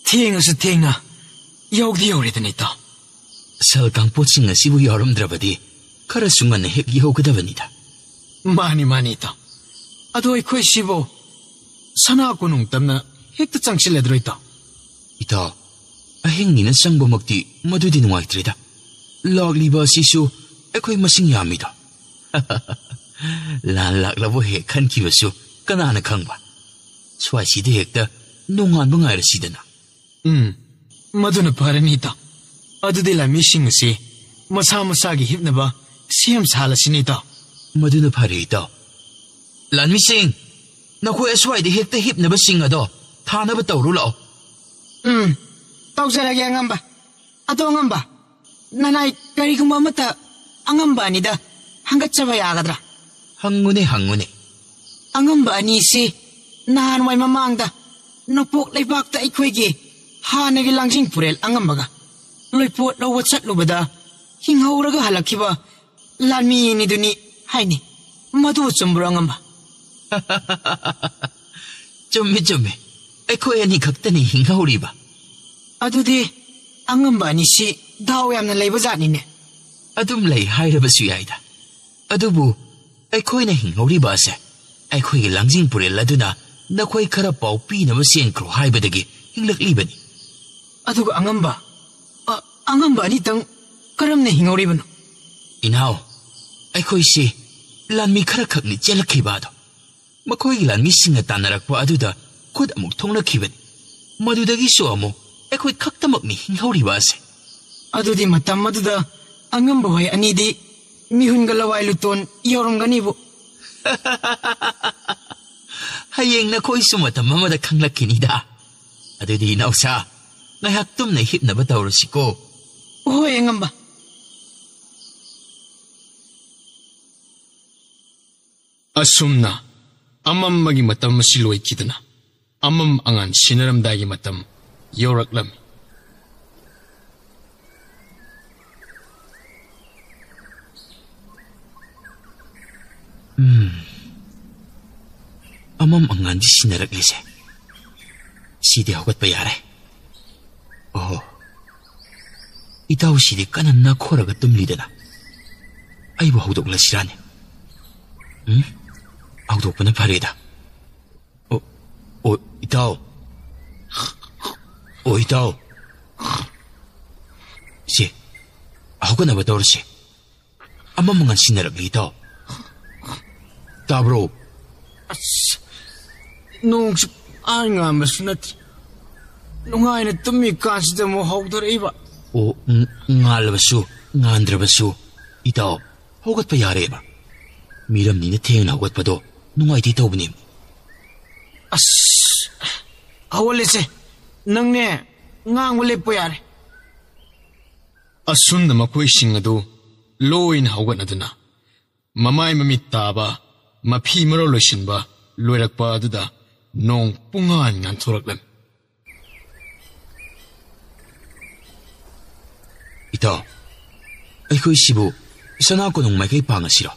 ꯊꯦꯡꯉꯁꯨ ꯊꯦꯡꯅ ꯌꯧꯗꯤ ꯌꯧꯔꯦꯗꯅ, ꯏꯇꯥꯎ꯫ ꯁꯜ ꯀꯥꯡꯄꯣꯠꯁꯤꯡ ꯑꯁꯤꯕꯨ ꯌꯥꯎꯔꯝꯗ꯭ꯔꯕꯗꯤ ꯈꯔꯁꯨ ꯉꯟꯅ ꯍꯦꯛ ꯌꯧꯒꯗꯕꯅꯤꯗ꯫ ꯃꯥꯅꯤ, ꯃꯥꯅꯤ, ꯏꯇꯥꯎ꯫ ꯑꯗꯣ ꯑꯩꯈꯣꯏ ꯁꯤꯕꯨ ꯁꯅꯥ ꯀꯣꯅꯨꯡ ꯇꯝꯅ ꯍꯦꯛꯇ ꯆꯪꯁꯤꯜꯂꯗ꯭ꯔꯣ, ꯏꯇꯥꯎ? ꯏꯇꯥꯎ, ꯑꯍꯤꯡꯅꯤꯅ ꯆꯪꯕꯃꯛꯇꯤ ꯃꯗꯨꯗꯤ ꯅꯨꯡꯉꯥꯏꯇ꯭ꯔꯦꯗ꯫ ꯂꯥꯛꯂꯤꯕ ꯑꯁꯤꯁꯨ ꯑꯩꯈꯣꯏ ꯃꯁꯤꯡ ꯌꯥꯝꯃꯤꯗꯣ꯫ ꯂꯥꯟ ꯂꯥꯛꯂꯕꯣ ꯍꯦꯛ ꯈꯟꯈꯤꯕꯁꯨ ꯀꯅꯥꯅ ꯈꯪꯕ? ꯁ꯭ꯋꯥꯏꯁꯤꯗ ꯍꯦꯛꯇ ꯅꯣꯡꯉꯥꯟꯕ ꯉꯥꯏꯔꯁꯤꯗꯅ꯫ ꯎꯝ, ꯃꯗꯨꯅ ꯐꯔꯅꯤ, ꯏꯇꯥꯎ꯫ ꯑꯗꯨꯗꯤ ꯂꯥꯟꯃꯤꯁꯤꯡ ꯑꯁꯤ ꯃꯁꯥ ꯃꯁꯥꯒꯤ ꯍꯤꯞꯅꯕ ꯁꯦꯝ ꯁꯥꯍꯜꯂꯁꯤꯅꯦ, ꯏꯇꯥꯎ꯫ ꯃꯗꯨꯅ ꯐꯔꯦ, ꯏꯇꯥꯎ꯫ ꯂꯥꯟꯃꯤꯁꯤꯡ, ꯅꯈꯣꯏ ꯑꯁ꯭ꯋꯥꯏꯗ ꯍꯦꯛꯇ ꯍꯤꯞꯅꯕꯁꯤꯡ ꯑꯗꯣ ꯊꯥꯅꯕ ꯇꯧꯔꯨ ꯂꯥꯛꯑꯣ꯫ ꯎꯝ, ꯇꯧꯖꯔꯒꯦ, ꯑꯉꯝꯕ꯫ ꯑꯗꯣ, ꯑꯉꯝꯕ, ꯅꯅꯥꯏ ꯀꯔꯤꯒꯨꯝꯕ ꯑꯃꯠꯇ ꯑꯉꯝꯕ ꯑꯅꯤꯗ ꯍꯪꯒꯠꯆꯕ ꯌꯥꯒꯗ꯭ꯔꯥ? ꯍꯪꯉꯨꯅꯦ, ꯍꯪꯉꯨꯅꯦ꯫ ꯑꯉꯝꯕ ꯑꯅꯤꯁꯤ ꯅꯍꯥꯟꯋꯥꯏ ꯃꯃꯥꯡꯗ ꯅꯄꯣꯛ ꯂꯩꯕꯥꯛꯇ ꯑꯩꯈꯣꯏꯒꯤ ꯍꯥꯟꯅꯒꯤ ꯂꯥꯡꯖꯤꯡ ꯄꯨꯔꯦꯜ ꯑꯉꯝꯕꯒ ꯂꯣꯏꯄꯣꯠ ꯂꯧꯕ ꯆꯠꯂꯨꯕꯗ ꯍꯤꯡꯍꯧꯔꯒ ꯍꯜꯂꯛꯈꯤꯕ ꯂꯥꯟꯃꯤ ꯑꯅꯤꯗꯨꯅꯤ ꯍꯥꯏꯅꯤ꯫ ꯃꯗꯨ ꯆꯨꯝꯕ꯭ꯔꯣ, ꯑꯉꯝꯕ? ꯆꯨꯝꯃꯤ, ꯆꯨꯝꯃꯤ꯫ ꯑꯩꯈꯣꯏ ꯑꯅꯤ ꯈꯛꯇꯅꯤ ꯍꯤꯡꯍꯧꯔꯤꯕ꯫ ꯑꯗꯨꯗꯤ ꯑꯉꯝꯕ ꯑꯅꯤꯁꯤ ꯗꯥꯎ ꯌꯥꯝꯅ ꯂꯩꯕ ꯖꯥꯠꯅꯤꯅꯦ꯫ ꯑꯗꯨꯝ ꯂꯩ ꯍꯥꯏꯔꯕꯁꯨ ꯌꯥꯏꯗ꯫ ꯑꯗꯨꯕꯨ ꯑꯩꯈꯣꯏꯅ ꯍꯤꯡꯍꯧꯔꯤꯕ ꯑꯁꯦ ꯑꯩꯈꯣꯏꯒꯤ ꯂꯥꯡꯖꯤꯡ ꯄꯨꯔꯦꯜ ꯑꯗꯨꯅ ꯅꯈꯣꯏ ꯈꯔ ꯄꯥꯎ ꯄꯤꯅꯕ ꯆꯦꯟꯈ꯭ꯔꯣ ꯍꯥꯏꯕꯗꯒꯤ ꯍꯤꯡꯂꯛꯂꯤꯕꯅꯤ꯫ ꯑꯗꯨꯒ ꯑꯉꯝꯕ, ꯑ, ꯑꯉꯝꯕ ꯑꯅꯤꯇꯪ ꯀꯔꯝꯅ ꯍꯤꯡꯍꯧꯔꯤꯕꯅꯣ? ꯏꯅꯥꯎ, ꯑꯩꯈꯣꯏꯁꯤ ꯂꯥꯟꯃꯤ ꯈꯔꯈꯛꯅꯤ ꯆꯦꯜꯂꯛꯈꯤꯕ ꯑꯗꯣ꯫ ꯃꯈꯣꯏꯒꯤ ꯂꯥꯟꯃꯤꯁꯤꯡꯅ ꯇꯥꯟꯅꯔꯛꯄ ꯑꯗꯨꯗ ꯈꯨꯠ ꯑꯃꯨꯛ ꯊꯣꯛꯅꯈꯤꯕꯅꯤ꯫ ꯃꯗꯨꯗꯒꯤꯁꯨ ꯑꯃꯨꯛ ꯑꯩꯈꯣꯏ ꯈꯛꯇꯃꯛꯅꯤ ꯍꯤꯡꯍꯧꯔꯤꯕ ꯑꯁꯦ꯫ ꯑꯗꯨꯗꯤ ꯃꯇꯝ ꯑꯗꯨꯗ ꯑꯉꯝꯕ ꯍꯣꯏ ꯑꯅꯤꯗꯤ ꯃꯤꯍꯨꯟꯒ ꯂꯋꯥꯏ ꯂꯨꯇꯣꯟ ꯌꯧꯔꯝꯒꯅꯤꯕꯨ꯫ ꯍꯌꯦꯡ ꯅꯈꯣꯏꯁꯨ ꯃꯇꯝ ꯑꯃꯗ ꯈꯪꯂꯛꯈꯤꯅꯤꯗ꯫ ꯑꯗꯨꯗꯤ ꯏꯅꯥꯎꯁꯥ, ꯉꯥꯏꯍꯥꯛ ꯇꯨꯝꯅ ꯍꯤꯞꯅꯕ ꯇꯧꯔꯁꯤꯀꯣ꯫ ꯍꯣꯏ, ꯑꯉꯝꯕ꯫ ꯑꯁꯨꯝꯅ ꯑꯃꯝꯕꯒꯤ ꯃꯇꯝ ꯑꯁꯤ ꯂꯣꯏꯈꯤꯗꯨꯅ ꯑꯃꯝ ꯑꯉꯥꯟ ꯁꯤꯟꯅꯔꯝꯗꯥꯏꯒꯤ ꯃꯇꯝ ꯌꯧꯔꯛꯂꯝꯃꯤ꯫ ꯎꯝ, ꯑꯃꯝ ꯑꯉꯥꯟꯗꯤ ꯁꯤꯟꯅꯔꯛꯂꯤꯁꯦ꯫ ꯁꯤꯗꯤ ꯍꯧꯒꯠꯄ ꯌꯥꯔꯦ꯫ ꯑꯣꯍꯣ, ꯏꯇꯥꯎꯁꯤꯗꯤ ꯀꯟꯅ ꯅꯈꯣꯔꯒ ꯇꯨꯝꯂꯤꯗꯅ꯫ ꯑꯩꯕꯨ ꯍꯧꯗꯣꯛꯂꯁꯤꯔꯥꯅꯦ? ꯎꯝ, ꯍꯧꯗꯣꯛꯄꯅ ꯐꯔꯦꯗ꯫ ꯑꯣ, ꯑꯣ, ꯏꯇꯥꯎ꯫ ꯑꯣ, ꯏꯇꯥꯎ꯫ ꯁꯦ, ꯍꯧꯒꯠꯅꯕ ꯇꯧꯔꯁꯦ꯫ ꯑꯃꯝ ꯑꯉꯥꯟ ꯁꯤꯟꯅꯔꯛꯂꯤ, ꯏꯇꯥꯎ꯫ ꯇꯥꯕ꯭ꯔꯣ? ꯑꯁ, ꯅꯣꯡꯁꯨ ꯑꯥ ꯉꯥꯟꯕꯁꯨ ꯅꯠꯇ꯭ꯔꯤ꯫ ꯅꯨꯡꯉꯥꯏꯅ ꯇꯨꯝꯃꯤ ꯀꯥꯟꯁꯤꯗ ꯑꯃꯨꯛ ꯍꯧꯗꯣꯔꯛꯏꯕ꯫ ꯑꯣ, ꯉ-, ꯉꯥꯜꯂꯕꯁꯨ, ꯉꯥꯟꯗ꯭ꯔꯕꯁꯨ, ꯏꯇꯥꯎ, ꯍꯧꯒꯠꯄ ꯌꯥꯔꯦꯕ꯫ ꯃꯤꯔꯝꯅꯤꯅ ꯊꯦꯡꯅ ꯍꯧꯒꯠꯄꯗꯣ ꯅꯨꯡꯉꯥꯏꯇꯦ ꯇꯧꯕꯅꯦ꯫ ꯑꯁ, ꯍꯧꯒꯠꯂꯁꯦ꯫ ꯅꯪꯅꯦ, ꯉꯥꯡꯕ ꯂꯦꯞꯄ ꯌꯥꯔꯦ꯫ ꯑꯁꯨꯝꯅ ꯃꯈꯣꯏꯁꯤꯡ ꯑꯗꯨ ꯂꯣꯏꯅ ꯍꯧꯒꯠꯅꯗꯨꯅ ꯃꯃꯥꯏ ꯃꯃꯤꯠ ꯇꯥꯕ, ꯃꯐꯤ ꯃꯔꯣꯜ ꯂꯣꯏꯁꯤꯟꯕ ꯂꯣꯏꯔꯛꯄ ꯑꯗꯨꯗ ꯅꯣꯡ ꯄꯨꯡꯉꯥꯟ ꯉꯥꯟꯊꯣꯔꯛꯂꯝꯃꯤ꯫ ꯏꯇꯥꯎ, ꯑꯩꯈꯣꯏꯁꯤꯕꯨ ꯁꯅꯥ ꯀꯣꯅꯨꯡ ꯃꯥꯏꯀꯩ ꯄꯥꯡꯉꯁꯤꯔꯣ?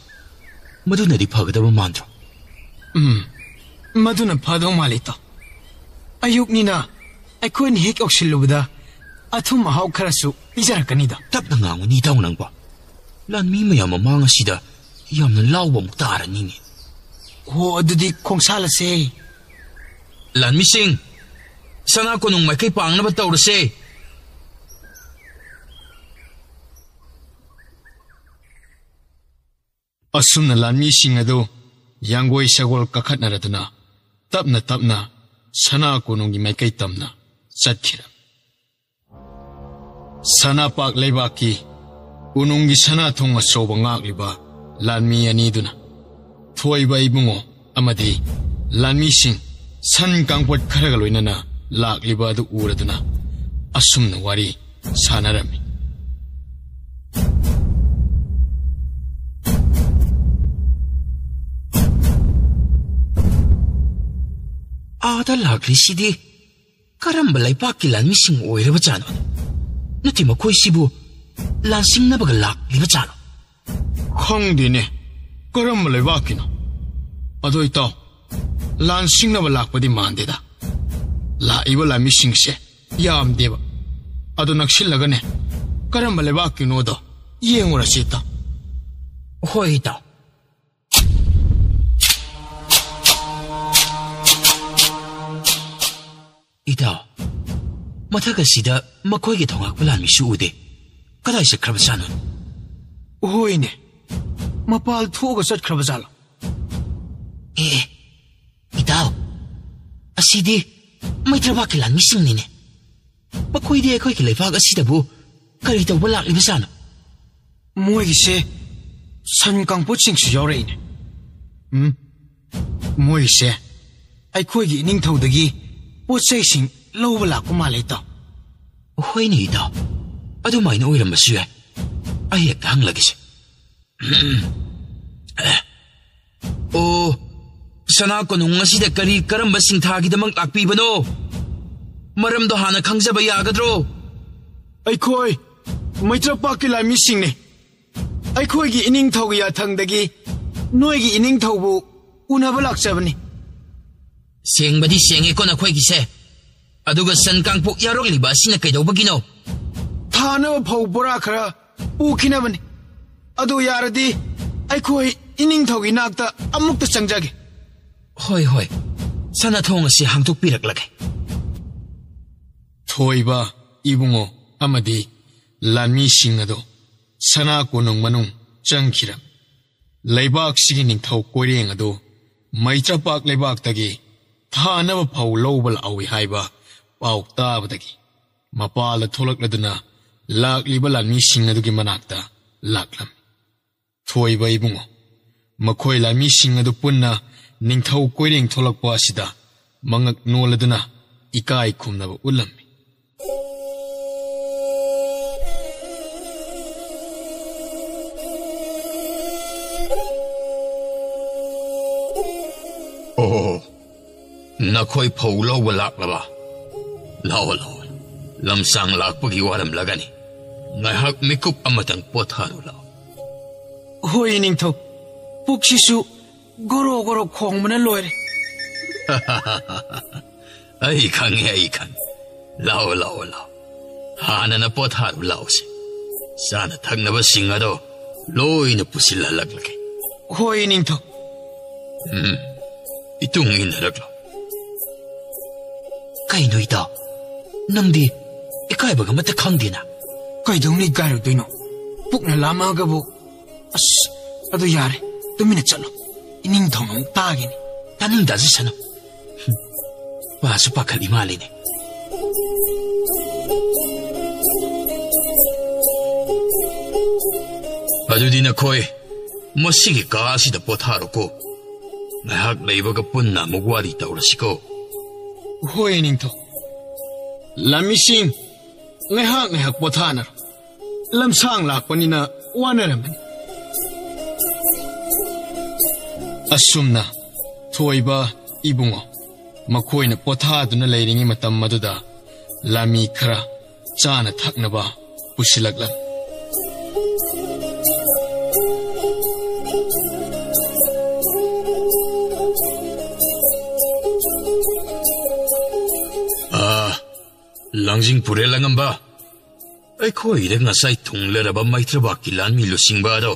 ꯃꯗꯨꯅꯗꯤ ꯐꯒꯗꯕ ꯃꯥꯟꯗ꯭ꯔꯣ? ꯎꯝ, ꯃꯗꯨꯅ ꯐꯗꯧ ꯃꯥꯜꯂꯤ, ꯏꯇꯥꯎ꯫ ꯑꯌꯨꯛꯅꯤꯅ ꯑꯩꯈꯣꯏꯅ ꯍꯦꯛ ꯌꯧꯁꯤꯜꯂꯨꯕꯗ ꯑꯊꯨꯝ ꯑꯍꯥꯎ ꯈꯔꯁꯨ ꯄꯤꯖꯔꯛꯀꯅꯤꯗ꯫ ꯇꯞꯅ ꯉꯥꯡꯉꯨꯅꯦ, ꯏꯇꯥꯎ ꯅꯪꯕꯣ꯫ ꯂꯥꯟꯃꯤ ꯃꯌꯥꯝ ꯃꯃꯥꯡ ꯑꯁꯤꯗ ꯌꯥꯝꯅ ꯂꯥꯎꯕ ꯑꯃꯨꯛ ꯇꯥꯔꯅꯤꯅꯦ꯫ ꯍꯣ, ꯑꯗꯨꯗꯤ ꯈꯣꯡꯁꯥꯜꯂꯁꯦ꯫ ꯂꯥꯟꯃꯤꯁꯤꯡ, ꯁꯅꯥ ꯀꯣꯅꯨꯡ ꯃꯥꯏꯀꯩ ꯄꯥꯡꯅꯕ ꯇꯧꯔꯁꯦ꯫ ꯑꯁꯨꯝꯅ ꯂꯥꯟꯃꯤꯁꯤꯡ ꯑꯗꯨ ꯌꯥꯡꯒꯣꯏ ꯁꯒꯣꯜ ꯀꯥꯈꯠꯅꯔꯗꯨꯅ ꯇꯞꯅ ꯇꯞꯅ ꯁꯅꯥ ꯀꯣꯅꯨꯡꯒꯤ ꯃꯥꯏꯀꯩ ꯇꯝꯅ ꯆꯠꯈꯤꯔꯝꯃꯤ꯫ ꯁꯅꯥꯄꯥꯛ ꯂꯩꯕꯥꯛꯀꯤ ꯀꯣꯅꯨꯡꯒꯤ ꯁꯅꯥ ꯊꯣꯡ ꯑꯆꯧꯕ ꯉꯥꯛꯂꯤꯕ ꯂꯥꯟꯃꯤ ꯑꯅꯤꯗꯨꯅ ꯊꯣꯏꯕ ꯏꯕꯨꯡꯉꯣ ꯑꯃꯗꯤ ꯂꯥꯟꯃꯤꯁꯤꯡ ꯁꯟ ꯀꯥꯡꯄꯣꯠ ꯈꯔꯒ ꯂꯣꯏꯅꯅ ꯂꯥꯛꯂꯤꯕ ꯑꯗꯨ ꯎꯔꯗꯨꯅ ꯑꯁꯨꯝꯅ ꯋꯥꯔꯤ ꯁꯥꯟꯅꯔꯝꯃꯤ꯫ ꯑꯥꯗ ꯂꯥꯛꯂꯤꯁꯤꯗꯤ ꯀꯔꯝꯕ ꯂꯩꯕꯥꯛꯀꯤ ꯂꯥꯟꯃꯤꯁꯤꯡ ꯑꯣꯏꯔꯕꯖꯥꯠꯅꯣ? ꯅꯠꯇꯦ, ꯃꯈꯣꯏꯁꯤꯕꯨ ꯂꯥꯟꯁꯤꯡꯅꯕꯒ ꯂꯥꯛꯂꯤꯕꯖꯥꯠꯂꯣ? ꯈꯪꯗꯦꯅꯦ, ꯀꯔꯝꯕ ꯂꯩꯕꯥꯛꯀꯤꯅꯣ? ꯑꯗꯣ ꯏꯇꯥꯎ, ꯂꯥꯟꯁꯤꯡꯅꯕ ꯂꯥꯛꯄꯗꯤ ꯃꯥꯟꯗꯦꯗ꯫ ꯂꯥꯛꯏꯕ ꯂꯥꯟꯃꯤꯁꯤꯡꯁꯦ ꯌꯥꯝꯗꯦꯕ꯫ ꯑꯗꯣ ꯅꯛꯁꯤꯜꯂꯒꯅꯦ, ꯀꯔꯝꯕ ꯂꯩꯕꯥꯛꯀꯤꯅꯣꯗꯣ ꯌꯦꯡꯉꯨꯔꯁꯤ ꯏꯇꯥꯎ꯫ ꯍꯣꯏ ꯏꯇꯥꯎ꯫ ꯏꯇꯥꯎ, ꯃꯊꯛ ꯑꯁꯤꯗ ꯃꯈꯣꯏꯒꯤ ꯊꯧꯉꯥꯛꯄ ꯂꯥꯟꯃꯤꯁꯨ ꯎꯗꯦ꯫ ꯀꯗꯥꯏ ꯆꯠꯈ꯭ꯔꯕꯖꯥꯠꯅꯣ? ꯍꯣꯏꯅꯦ, ꯃꯄꯥꯜ ꯊꯣꯛꯑꯒ ꯆꯠꯈ꯭ꯔꯕꯖꯥꯠꯂꯣ? ꯑꯦ, ꯑꯦ, ꯏꯇꯥꯎ, ꯑꯁꯤꯗꯤ ꯃꯩꯇ꯭ꯔꯕꯥꯛꯀꯤ ꯂꯥꯟꯃꯤꯁꯤꯡꯅꯤꯅꯦ꯫ ꯃꯈꯣꯏꯗꯤ ꯑꯩꯈꯣꯏꯒꯤ ꯂꯩꯕꯥꯛ ꯑꯁꯤꯗꯕꯨ ꯀꯔꯤ ꯇꯧꯕ ꯂꯥꯛꯂꯤꯕꯖꯥꯠꯅꯣ? ꯃꯣꯏꯒꯤꯁꯦ ꯁꯟ ꯀꯥꯡꯄꯣꯠꯁꯤꯡꯁꯨ ꯌꯥꯎꯔꯛꯏꯅꯦ꯫ ꯎꯝ, ꯃꯣꯏꯒꯤꯁꯦ ꯑꯩꯈꯣꯏꯒꯤ ꯏꯅꯤꯡꯊꯧꯗꯒꯤ ꯄꯣꯠ ꯆꯩꯁꯤꯡ ꯂꯧꯕ ꯂꯥꯛꯄ ꯃꯥꯜꯂꯦ, ꯏꯇꯥꯎ꯫ ꯍꯣꯏꯅꯦ, ꯏꯇꯥꯎ, ꯑꯗꯨꯃꯥꯏꯅ ꯑꯣꯏꯔꯝꯕꯁꯨ ꯌꯥꯏ꯫ ꯑꯩ ꯍꯦꯛꯇ ꯍꯪꯂꯒꯦꯁꯦ꯫ ꯑꯣ, ꯁꯅꯥ ꯀꯣꯅꯨꯡ ꯑꯁꯤꯗ ꯀꯔꯤ ꯀꯔꯝꯕ ꯁꯤꯡꯊꯥꯒꯤꯗꯃꯛ ꯂꯥꯛꯄꯤꯕꯅꯣ? ꯃꯔꯝꯗꯣ ꯍꯥꯟꯅ ꯈꯪꯖꯕ ꯌꯥꯒꯗ꯭ꯔꯣ? ꯑꯩꯈꯣꯏ ꯃꯩꯇ꯭ꯔꯄꯥꯛꯀꯤ ꯂꯥꯟꯃꯤꯁꯤꯡꯅꯤ꯫ ꯑꯩꯈꯣꯏꯒꯤ ꯏꯅꯤꯡꯊꯧꯒꯤ ꯌꯥꯊꯪꯗꯒꯤ ꯅꯣꯏꯒꯤ ꯏꯅꯤꯡꯊꯧꯕꯨ ꯎꯅꯕ ꯂꯥꯛꯆꯕꯅꯤ꯫ ꯁꯦꯡꯕꯗꯤ ꯁꯦꯡꯉꯦꯀꯣ ꯅꯈꯣꯏꯒꯤꯁꯦ꯫ ꯑꯗꯨꯒ ꯁꯟ ꯀꯥꯡꯄꯣꯛ ꯌꯥꯎꯔꯛꯂꯤꯕ ꯑꯁꯤꯅ ꯀꯩꯗꯧꯕꯒꯤꯅꯣ? ꯊꯥꯅꯕ ꯐꯧ ꯕꯣꯔꯥ ꯈꯔ ꯄꯨꯈꯤꯅꯕꯅꯤ꯫ ꯑꯗꯨ ꯌꯥꯔꯗꯤ ꯑꯩꯈꯣꯏ ꯏꯅꯤꯡꯊꯧꯒꯤ ꯅꯥꯛꯇ ꯑꯃꯨꯛꯇ ꯆꯪꯖꯒꯦ꯫ ꯍꯣꯏ, ꯍꯣꯏ꯫ ꯁꯅꯥꯊꯣꯡ ꯑꯁꯤ ꯍꯥꯡꯗꯣꯛꯄꯤꯔꯛꯂꯒꯦ꯫ ꯊꯣꯏꯕ, ꯏꯕꯨꯡꯉꯣ ꯑꯃꯗꯤ ꯂꯥꯟꯃꯤꯁꯤꯡ ꯑꯗꯨ ꯁꯅꯥ ꯀꯣꯅꯨꯡ ꯃꯅꯨꯡ ꯆꯪꯈꯤꯔꯝꯃꯤ꯫ ꯂꯩꯕꯥꯛꯁꯤꯒꯤ ꯅꯤꯡꯊꯧ ꯀꯣꯏꯔꯦꯡ ꯑꯗꯨ ꯃꯩꯇ꯭ꯔꯄꯥꯛ ꯂꯩꯕꯥꯛꯇꯒꯤ ꯊꯥꯅꯕ ꯐꯧ ꯂꯧꯕ ꯂꯥꯛꯍꯧꯏ ꯍꯥꯏꯕ ꯄꯥꯎ ꯇꯥꯕꯗꯒꯤ ꯃꯄꯥꯜꯗ ꯊꯣꯛꯂꯛꯂꯗꯨꯅ ꯂꯥꯛꯂꯤꯕ ꯂꯥꯟꯃꯤꯁꯤꯡ ꯑꯗꯨꯒꯤ ꯃꯅꯥꯛꯇ ꯂꯥꯛꯂꯝꯃꯤ꯫ ꯊꯣꯏꯕ ꯏꯕꯨꯡꯉꯣ, ꯃꯈꯣꯏ ꯂꯥꯟꯃꯤꯁꯤꯡ ꯑꯗꯨ ꯄꯨꯟꯅ ꯅꯤꯡꯊꯧ ꯀꯣꯏꯔꯦꯡ ꯊꯣꯛꯂꯛꯄ ꯑꯁꯤꯗ ꯃꯉꯛ ꯅꯣꯜꯂꯗꯨꯅ ꯏꯀꯥꯏ ꯈꯨꯝꯅꯕ ꯎꯠꯂꯝꯃꯤ꯫ ꯑꯣ, ꯅꯈꯣꯏ ꯐꯧ ꯂꯧꯕ ꯂꯥꯛꯂꯕ? ꯂꯥꯛꯑꯣ, ꯂꯥꯛꯑꯣ꯫ ꯂꯝꯁꯥꯡ ꯂꯥꯛꯄꯒꯤ ꯋꯥꯔꯝꯂꯒꯅꯤ꯫ ꯉꯥꯏꯍꯥꯛ ꯃꯤꯀꯨꯞ ꯑꯃꯇꯪ ꯄꯣꯊꯥꯔꯨ ꯂꯥꯛꯑꯣ꯫ ꯍꯣꯏ, ꯅꯤꯡꯊꯧ꯫ ꯄꯨꯛꯁꯤꯁꯨ ꯒꯣꯔꯣ ꯒꯣꯔꯣ ꯈꯣꯡꯕꯅ ꯂꯣꯏꯔꯦ꯫ ꯑꯩ ꯈꯪꯉꯦ, ꯑꯩ ꯈꯪꯉꯦ꯫ ꯂꯥꯛꯑꯣ, ꯂꯥꯛꯑꯣ, ꯂꯥꯛꯑꯣ꯫ ꯍꯥꯟꯅꯅ ꯄꯣꯊꯥꯔꯨ ꯂꯥꯛꯑꯣꯁꯦ꯫ ꯆꯥꯅ ꯊꯛꯅꯕꯁꯤꯡ ꯑꯗꯣ ꯂꯣꯏꯅ ꯄꯨꯁꯤꯜꯍꯜꯂꯛꯂꯒꯦ꯫ ꯍꯣꯏ, ꯅꯤꯡꯊꯧ꯫ ꯎꯝ, ꯏꯇꯨꯡ ꯏꯟꯅꯔꯛꯂꯣ꯫ ꯀꯩꯅꯣ ꯏꯇꯥꯎ? ꯅꯪꯗꯤ ꯏꯀꯥꯏꯕꯒ ꯑꯃꯠꯇ ꯈꯪꯗꯦꯅ? ꯀꯩꯗꯧꯅ ꯏꯀꯥꯏꯔꯨꯗꯣꯏꯅꯣ? ꯄꯨꯛꯅ ꯂꯥꯝꯃꯛꯑꯒꯕꯨ꯫ ꯑꯁ, ꯑꯗꯨ ꯌꯥꯔꯦ, ꯇꯨꯃꯤꯟꯅ ꯆꯠꯂꯣ꯫ ꯏꯅꯤꯡꯊꯧꯅ ꯑꯃꯨꯛ ꯇꯥꯒꯤꯅꯤ꯫ ꯇꯥꯅꯤꯡꯗꯁꯨ ꯁꯅꯨ꯫ ꯄꯥꯁꯨ ꯄꯥꯈꯠꯂꯤ ꯃꯥꯜꯂꯤꯅꯦ꯫ ꯑꯗꯨꯗꯤ ꯅꯈꯣꯏ ꯃꯁꯤꯒꯤ ꯀꯥ ꯑꯁꯤꯗ ꯄꯣꯊꯥꯔꯣꯀꯣ꯫ ꯉꯥꯏꯍꯥꯛ ꯂꯩꯕꯒ ꯄꯨꯟꯅ ꯑꯃꯨꯛ ꯋꯥꯔꯤ ꯇꯧꯔꯁꯤꯀꯣ꯫ ꯍꯣꯏ, ꯅꯤꯡꯊꯧ꯫ ꯂꯥꯟꯃꯤꯁꯤꯡ, ꯉꯥꯏꯍꯥꯛ ꯉꯥꯏꯍꯥꯛ ꯄꯣꯊꯥꯅꯔꯣ꯫ ꯂꯝꯁꯥꯡ ꯂꯥꯛꯄꯅꯤꯅ ꯋꯥꯅꯔꯝꯃꯅꯤ꯫ ꯑꯁꯨꯝꯅ ꯊꯣꯏꯕ ꯏꯕꯨꯡꯉꯣ, ꯃꯈꯣꯏꯅ ꯄꯣꯊꯥꯗꯨꯅ ꯂꯩꯔꯤꯉꯩ ꯃꯇꯝ ꯑꯗꯨꯗ ꯂꯥꯟꯃꯤ ꯈꯔ ꯆꯥꯅ ꯊꯛꯅꯕ ꯄꯨꯁꯤꯜꯂꯛꯂꯝꯃꯤ꯫ ꯑꯥ, ꯂꯥꯡꯖꯤꯡ ꯄꯨꯔꯦꯜ ꯑꯉꯝꯕ, ꯑꯩꯈꯣꯏꯗ ꯉꯁꯥꯏ ꯊꯨꯡꯂꯔꯕ ꯃꯩꯇ꯭ꯔꯕꯥꯛꯀꯤ ꯂꯥꯟꯃꯤ ꯂꯨꯆꯤꯡꯕ ꯑꯗꯣ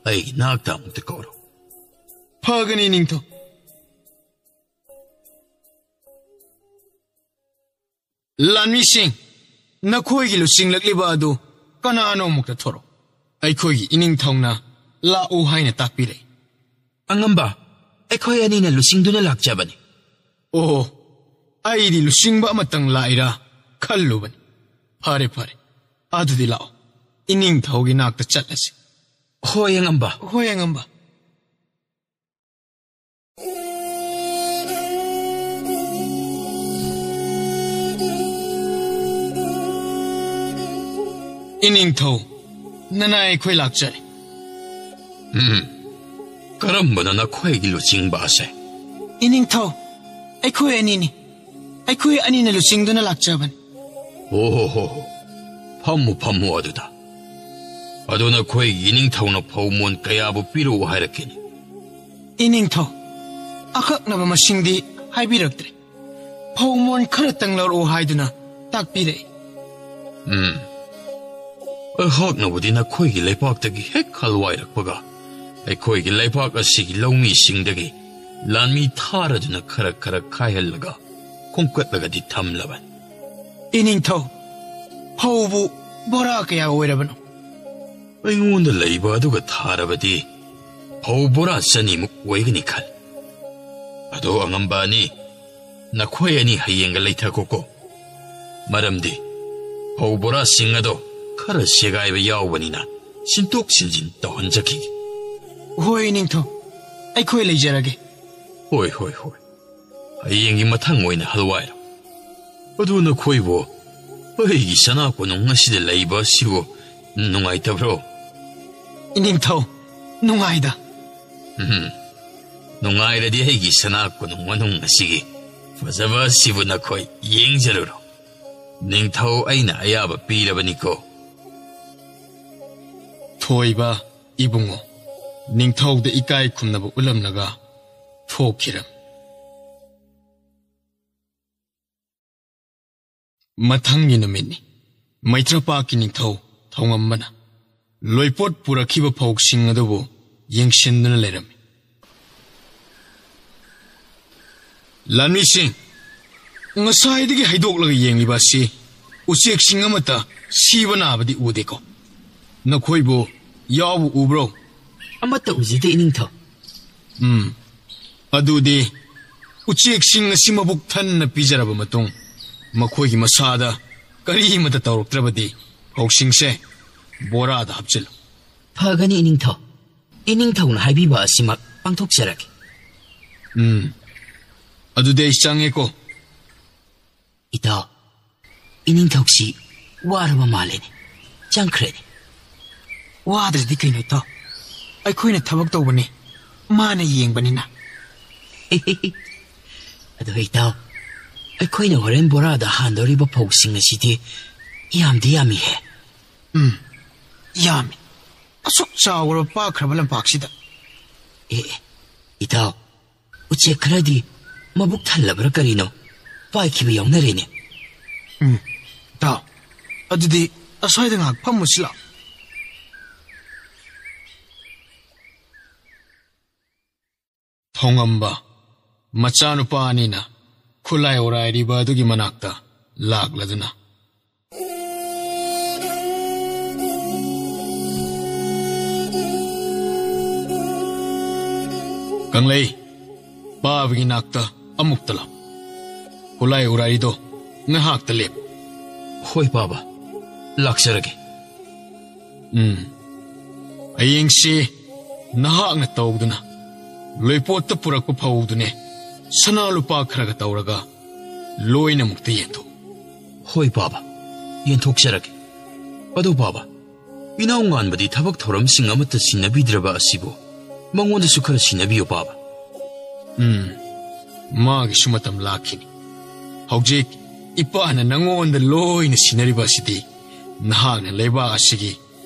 ꯑꯩꯒꯤ ꯅꯥꯛꯇ ꯑꯃꯨꯛꯇ ꯀꯧꯔꯣ꯫ ꯐꯒꯅꯤ, ꯅꯤꯡꯊꯧ꯫ ꯂꯥꯟꯃꯤꯁꯤꯡ, ꯅꯈꯣꯏꯒꯤ ꯂꯨꯆꯤꯡꯂꯛꯂꯤꯕ ꯑꯗꯨ ꯀꯅꯥꯅꯣ ꯑꯃꯨꯛꯇ ꯊꯣꯔꯛꯎ꯫ ꯑꯩꯈꯣꯏꯒꯤ ꯏꯅꯤꯡꯊꯧꯅ ꯂꯥꯛꯎ ꯍꯥꯏꯅ ꯇꯥꯛꯄꯤꯔꯛꯏ꯫ ꯑꯉꯝꯕ, ꯑꯩꯈꯣꯏ ꯑꯅꯤꯅ ꯂꯨꯆꯤꯡꯗꯨꯅ ꯂꯥꯛꯆꯕꯅꯤ꯫ ꯑꯣ, ꯑꯩꯗꯤ ꯂꯨꯆꯤꯡꯕ ꯑꯃꯇꯪ ꯂꯥꯛꯏꯔꯥ ꯈꯜꯂꯨꯕꯅꯤ꯫ ꯐꯔꯦ, ꯐꯔꯦ, ꯑꯗꯨꯗꯤ ꯂꯥꯛꯑꯣ, ꯏꯅꯤꯡꯊꯧꯒꯤ ꯅꯥꯛꯇ ꯆꯠꯂꯁꯤ꯫ ꯍꯣꯏ, ꯑꯉꯝꯕ꯫ ꯍꯣꯏ, ꯑꯉꯝꯕ꯫ ꯏꯅꯤꯡꯊꯧ, ꯅꯅꯥꯏ ꯑꯩꯈꯣꯏ ꯂꯥꯛꯆꯔꯦ꯫ ꯎꯝ, ꯀꯔꯝꯕꯅꯣ ꯅꯈꯣꯏꯒꯤ ꯂꯨꯆꯤꯡꯕ ꯑꯁꯦ? ꯏꯅꯤꯡꯊꯧ, ꯑꯩꯈꯣꯏ ꯑꯅꯤꯅꯤ꯫ ꯑꯩꯈꯣꯏ ꯑꯅꯤꯅ ꯂꯨꯆꯤꯡꯗꯨꯅ ꯂꯥꯛꯆꯕꯅꯤ꯫ ꯑꯣ ꯍꯣ ꯍꯣ ꯍꯣ꯫ ꯐꯝꯃꯨ, ꯐꯝꯃꯨ ꯑꯗꯨꯗ꯫ ꯑꯗꯣ ꯅꯈꯣꯏꯒꯤ ꯏꯅꯤꯡꯊꯧꯅ ꯐꯧ ꯃꯣꯟ ꯀꯌꯥꯕꯨ ꯄꯤꯔꯛꯎ ꯍꯥꯏꯔꯛꯀꯦꯅꯦ? ꯏꯅꯤꯡꯊꯧ, ꯑꯀꯛꯅꯕ ꯃꯁꯤꯡꯗꯤ ꯍꯥꯏꯕꯤꯔꯛꯇ꯭ꯔꯦ꯫ ꯐꯧ ꯃꯣꯟ ꯈꯔꯇꯪ ꯂꯧꯔꯛꯎ ꯍꯥꯏꯗꯨꯅ ꯇꯥꯛꯄꯤꯔꯛꯏ꯫ ꯎꯝ꯫ ꯑꯩꯍꯥꯛꯅꯕꯨꯗꯤ ꯅꯈꯣꯏꯒꯤ ꯂꯩꯄꯥꯛꯇꯒꯤ ꯍꯦꯛ ꯍꯜꯋꯥꯏꯔꯛꯄꯒ ꯑꯩꯈꯣꯏꯒꯤ ꯂꯩꯄꯥꯛ ꯑꯁꯤꯒꯤ ꯂꯧꯃꯤꯁꯤꯡꯗꯒꯤ ꯂꯥꯟꯃꯤ ꯊꯥꯔꯗꯨꯅ ꯈꯔ ꯈꯔ ꯈꯥꯏꯍꯜꯂꯒ ꯈꯣꯝꯀꯠꯂꯒꯗꯤ ꯊꯝꯂꯕꯅꯤ꯫ ꯏꯅꯤꯡꯊꯧ, ꯐꯧꯕꯨ ꯕꯣꯔꯥ ꯀꯌꯥ ꯑꯣꯏꯔꯕꯅꯣ? ꯑꯩꯉꯣꯟꯗ ꯂꯩꯕ ꯑꯗꯨꯒ ꯊꯥꯔꯕꯗꯤ ꯐꯧ ꯕꯣꯔꯥ ꯆꯅꯤꯃꯨꯛ ꯑꯣꯏꯒꯅꯤ ꯈꯜꯂꯤ꯫ ꯑꯗꯣ ꯑꯉꯝꯕ ꯑꯅꯤ, ꯅꯈꯣꯏ ꯑꯅꯤ ꯍꯌꯦꯡꯒ ꯂꯩꯊꯈꯣꯀꯣ꯫ ꯃꯔꯝꯗꯤ ꯐꯧ ꯕꯣꯔꯥꯁꯤꯡ ꯑꯗꯣ ꯈꯔ ꯁꯦꯒꯥꯏꯕ ꯌꯥꯎꯕꯅꯤꯅ ꯁꯤꯟꯇꯣꯛ ꯁꯤꯟꯖꯤꯟ ꯇꯧꯍꯟꯖꯈꯤꯒꯦ꯫ ꯍꯣꯏ, ꯅꯤꯡꯊꯧ, ꯑꯩꯈꯣꯏ ꯂꯩꯖꯔꯒꯦ꯫ ꯍꯣꯏ, ꯍꯣꯏ, ꯍꯣꯏ꯫ ꯍꯌꯦꯡꯒꯤ ꯃꯊꯪ ꯑꯣꯏꯅ ꯍꯜꯋꯥꯏꯔꯣ꯫ ꯑꯗꯨ ꯅꯈꯣꯏꯕꯨ ꯑꯩꯒꯤ ꯁꯅꯥ ꯀꯣꯅꯨꯡ ꯑꯁꯤꯗ ꯂꯩꯕ ꯑꯁꯤꯕꯨ ꯅꯨꯡꯉꯥꯏꯇꯕ꯭ꯔꯣ? ꯏꯅꯤꯡꯊꯧ, ꯅꯨꯡꯉꯥꯏꯗ꯫ ꯎꯝ꯫ ꯅꯨꯡꯉꯥꯏꯔꯗꯤ ꯑꯩꯒꯤ ꯁꯅꯥ ꯀꯣꯅꯨꯡ ꯃꯅꯨꯡ ꯑꯁꯤꯒꯤ ꯐꯖꯕ ꯑꯁꯤꯕꯨ ꯅꯈꯣꯏ ꯌꯦꯡꯖꯔꯨꯔꯣ꯫ ꯅꯤꯡꯊꯧ ꯑꯩꯅ ꯑꯌꯥꯕ ꯄꯤꯔꯕꯅꯤꯀꯣ꯫ ꯊꯣꯏꯕ ꯏꯕꯨꯡꯉꯣ, ꯅꯤꯡꯊꯧꯗ ꯏꯀꯥꯏ ꯈꯨꯝꯅꯕ ꯎꯠꯂꯝꯂꯒ ꯊꯣꯛꯈꯤꯔꯝ꯫ ꯃꯊꯪꯒꯤ ꯅꯨꯃꯤꯠꯅꯤ꯫ ꯃꯩꯇ꯭ꯔꯄꯥꯛꯀꯤ ꯅꯤꯡꯊꯧ ꯊꯧꯉꯝꯕꯅ ꯂꯣꯏꯄꯣꯠ ꯄꯨꯔꯛꯈꯤꯕ ꯐꯧꯁꯤꯡ ꯑꯗꯨꯕꯨ ꯌꯦꯡꯁꯤꯟꯗꯨꯅ ꯂꯩꯔꯝꯃꯤ꯫ ꯂꯥꯟꯃꯤꯁꯤꯡ, ꯉꯁꯥꯏꯗꯒꯤ ꯍꯩꯗꯣꯛꯂꯒ ꯌꯦꯡꯂꯤꯕ ꯑꯁꯤ ꯎꯆꯦꯛꯁꯤꯡ ꯑꯃꯠꯇ ꯁꯤꯕ ꯅꯥꯕꯗꯤ ꯎꯗꯦꯀꯣ? ꯅꯈꯣꯏꯕꯨ ꯌꯥꯎꯕ ꯎꯕ꯭ꯔꯣ? ꯑꯃꯠꯇ ꯎꯖꯗꯦ, ꯏꯅꯤꯡꯊꯧ꯫ ꯎꯝ, ꯑꯗꯨꯗꯤ ꯎꯆꯦꯛꯁꯤꯡ ꯑꯁꯤ ꯃꯕꯨꯛ ꯊꯟꯅ ꯄꯤꯖꯔꯕ ꯃꯇꯨꯡ ꯃꯈꯣꯏꯒꯤ ꯃꯁꯥꯗ ꯀꯔꯤꯃꯠꯇ ꯇꯧꯔꯛꯇ꯭ꯔꯕꯗꯤ ꯐꯧꯁꯤꯡꯁꯦ ꯕꯣꯔꯥꯗ ꯍꯥꯞꯆꯤꯜꯂꯨ꯫ ꯐꯒꯅꯤ, ꯏꯅꯤꯡꯊꯧ꯫ ꯏꯅꯤꯡꯊꯧꯅ ꯍꯥꯏꯕꯤꯕ ꯑꯁꯤꯃꯛ ꯄꯥꯡꯊꯣꯛꯆꯔꯒꯦ꯫ ꯎꯝ, ꯑꯗꯨꯗꯤ ꯑꯩ ꯆꯪꯉꯦꯀꯣ꯫ ꯏꯇꯥꯎ, ꯏꯅꯤꯡꯊꯧꯁꯤ ꯋꯥꯔꯕ ꯃꯥꯜꯂꯦꯅꯦ꯫ ꯆꯪꯈ꯭ꯔꯦꯅꯦ꯫ ꯋꯥꯗ꯭ꯔꯗꯤ ꯀꯩꯅꯣ, ꯏꯇꯥꯎ? ꯑꯩꯈꯣꯏꯅ ꯊꯕꯛ ꯇꯧꯕꯅꯤ, ꯃꯥꯅ ꯌꯦꯡꯕꯅꯤꯅ꯫ ꯑꯗꯣ ꯏꯇꯥꯎ, ꯑꯩꯈꯣꯏꯅ ꯍꯣꯔꯦꯟ ꯕꯣꯔꯥꯗ ꯍꯥꯟꯗꯧꯔꯤꯕ ꯐꯧꯁꯤꯡ ꯑꯁꯤꯗꯤ ꯌꯥꯝꯗꯤ ꯌꯥꯝꯃꯤꯍꯦ꯫ ꯎꯝ, ꯌꯥꯝꯃꯤ꯫ ꯑꯁꯨꯛ ꯆꯥꯎꯔꯕ ꯄꯥꯛꯈ꯭ꯔꯕ ꯂꯝꯄꯥꯛꯁꯤꯗ꯫ ꯑꯦ, ꯑꯦ, ꯏꯇꯥꯎ, ꯎꯆꯦꯛ ꯈꯔꯗꯤ ꯃꯕꯨꯛ ꯊꯜꯂꯕ꯭ꯔꯥ ꯀꯔꯤꯅꯣ ꯄꯥꯏꯈꯤꯕ ꯌꯥꯎꯅꯔꯦꯅꯦ꯫ ꯎꯝ, ꯏꯇꯥꯎ, ꯑꯗꯨꯗꯤ ꯑꯁ꯭ꯋꯥꯏꯗ ꯉꯥꯏꯍꯥꯛ ꯐꯝꯃꯨꯁꯤ ꯂꯥꯎ꯫ ꯊꯣꯡꯉꯝꯕ ꯃꯆꯥꯅꯨꯄꯥ ꯑꯅꯤꯅ ꯈꯨꯂꯥꯏ ꯑꯣꯔꯥꯏꯔꯤꯕ ꯑꯗꯨꯒꯤ ꯃꯅꯥꯛꯇ ꯂꯥꯛꯂꯗꯨꯅ, "ꯀꯪꯂꯩ, ꯄꯥꯕꯒꯤ ꯅꯥꯛꯇ ꯑꯃꯨꯛꯇ ꯂꯥꯛ꯫ ꯈꯨꯂꯥꯏ ꯎꯔꯥꯏꯔꯤꯗꯣ ꯉꯥꯏꯍꯥꯛꯇ ꯂꯦꯞ꯫" "ꯍꯣꯏ ꯄꯥꯕ, ꯂꯥꯛꯆꯔꯒꯦ꯫" "ꯎꯝ, ꯍꯌꯦꯡꯁꯤ ꯅꯍꯥꯛꯅ ꯇꯧꯗꯨꯅ ꯂꯣꯏꯄꯣꯠꯇ ꯄꯨꯔꯛꯄ ꯐꯧꯗꯨꯅꯦ ꯁꯅꯥ ꯂꯨꯄꯥ ꯈꯔꯒ ꯇꯧꯔꯒ ꯂꯣꯏꯅꯃꯛꯇ ꯌꯦꯟꯊꯣꯛ꯫" "ꯍꯣꯏ ꯄꯥꯕ, ꯌꯦꯟꯊꯣꯛꯆꯔꯒꯦ꯫ ꯑꯗꯣ ꯄꯥꯕ, ꯏꯅꯥꯎ ꯉꯥꯟꯕꯗꯤ ꯊꯕꯛ ꯊꯧꯔꯝꯁꯤꯡ ꯑꯃꯠꯇ ꯁꯤꯟꯅꯕꯤꯗ꯭ꯔꯕ ꯑꯁꯤꯕꯨ ꯃꯉꯣꯟꯗꯁꯨ ꯈꯔ ꯁꯤꯟꯅꯕꯤꯌꯨ ꯄꯥꯕ꯫" ꯎꯝ, ꯃꯥꯒꯤꯁꯨ ꯃꯇꯝ ꯂꯥꯛꯈꯤꯅꯤ꯫ ꯍꯧꯖꯤꯛ ꯏꯄꯥꯅ ꯅꯉꯣꯟꯗ ꯂꯣꯏꯅ ꯁꯤꯟꯅꯔꯤꯕ ꯑꯁꯤꯗꯤ ꯅꯍꯥꯛꯅ ꯂꯩꯕꯥꯛ ꯑꯁꯤꯒꯤ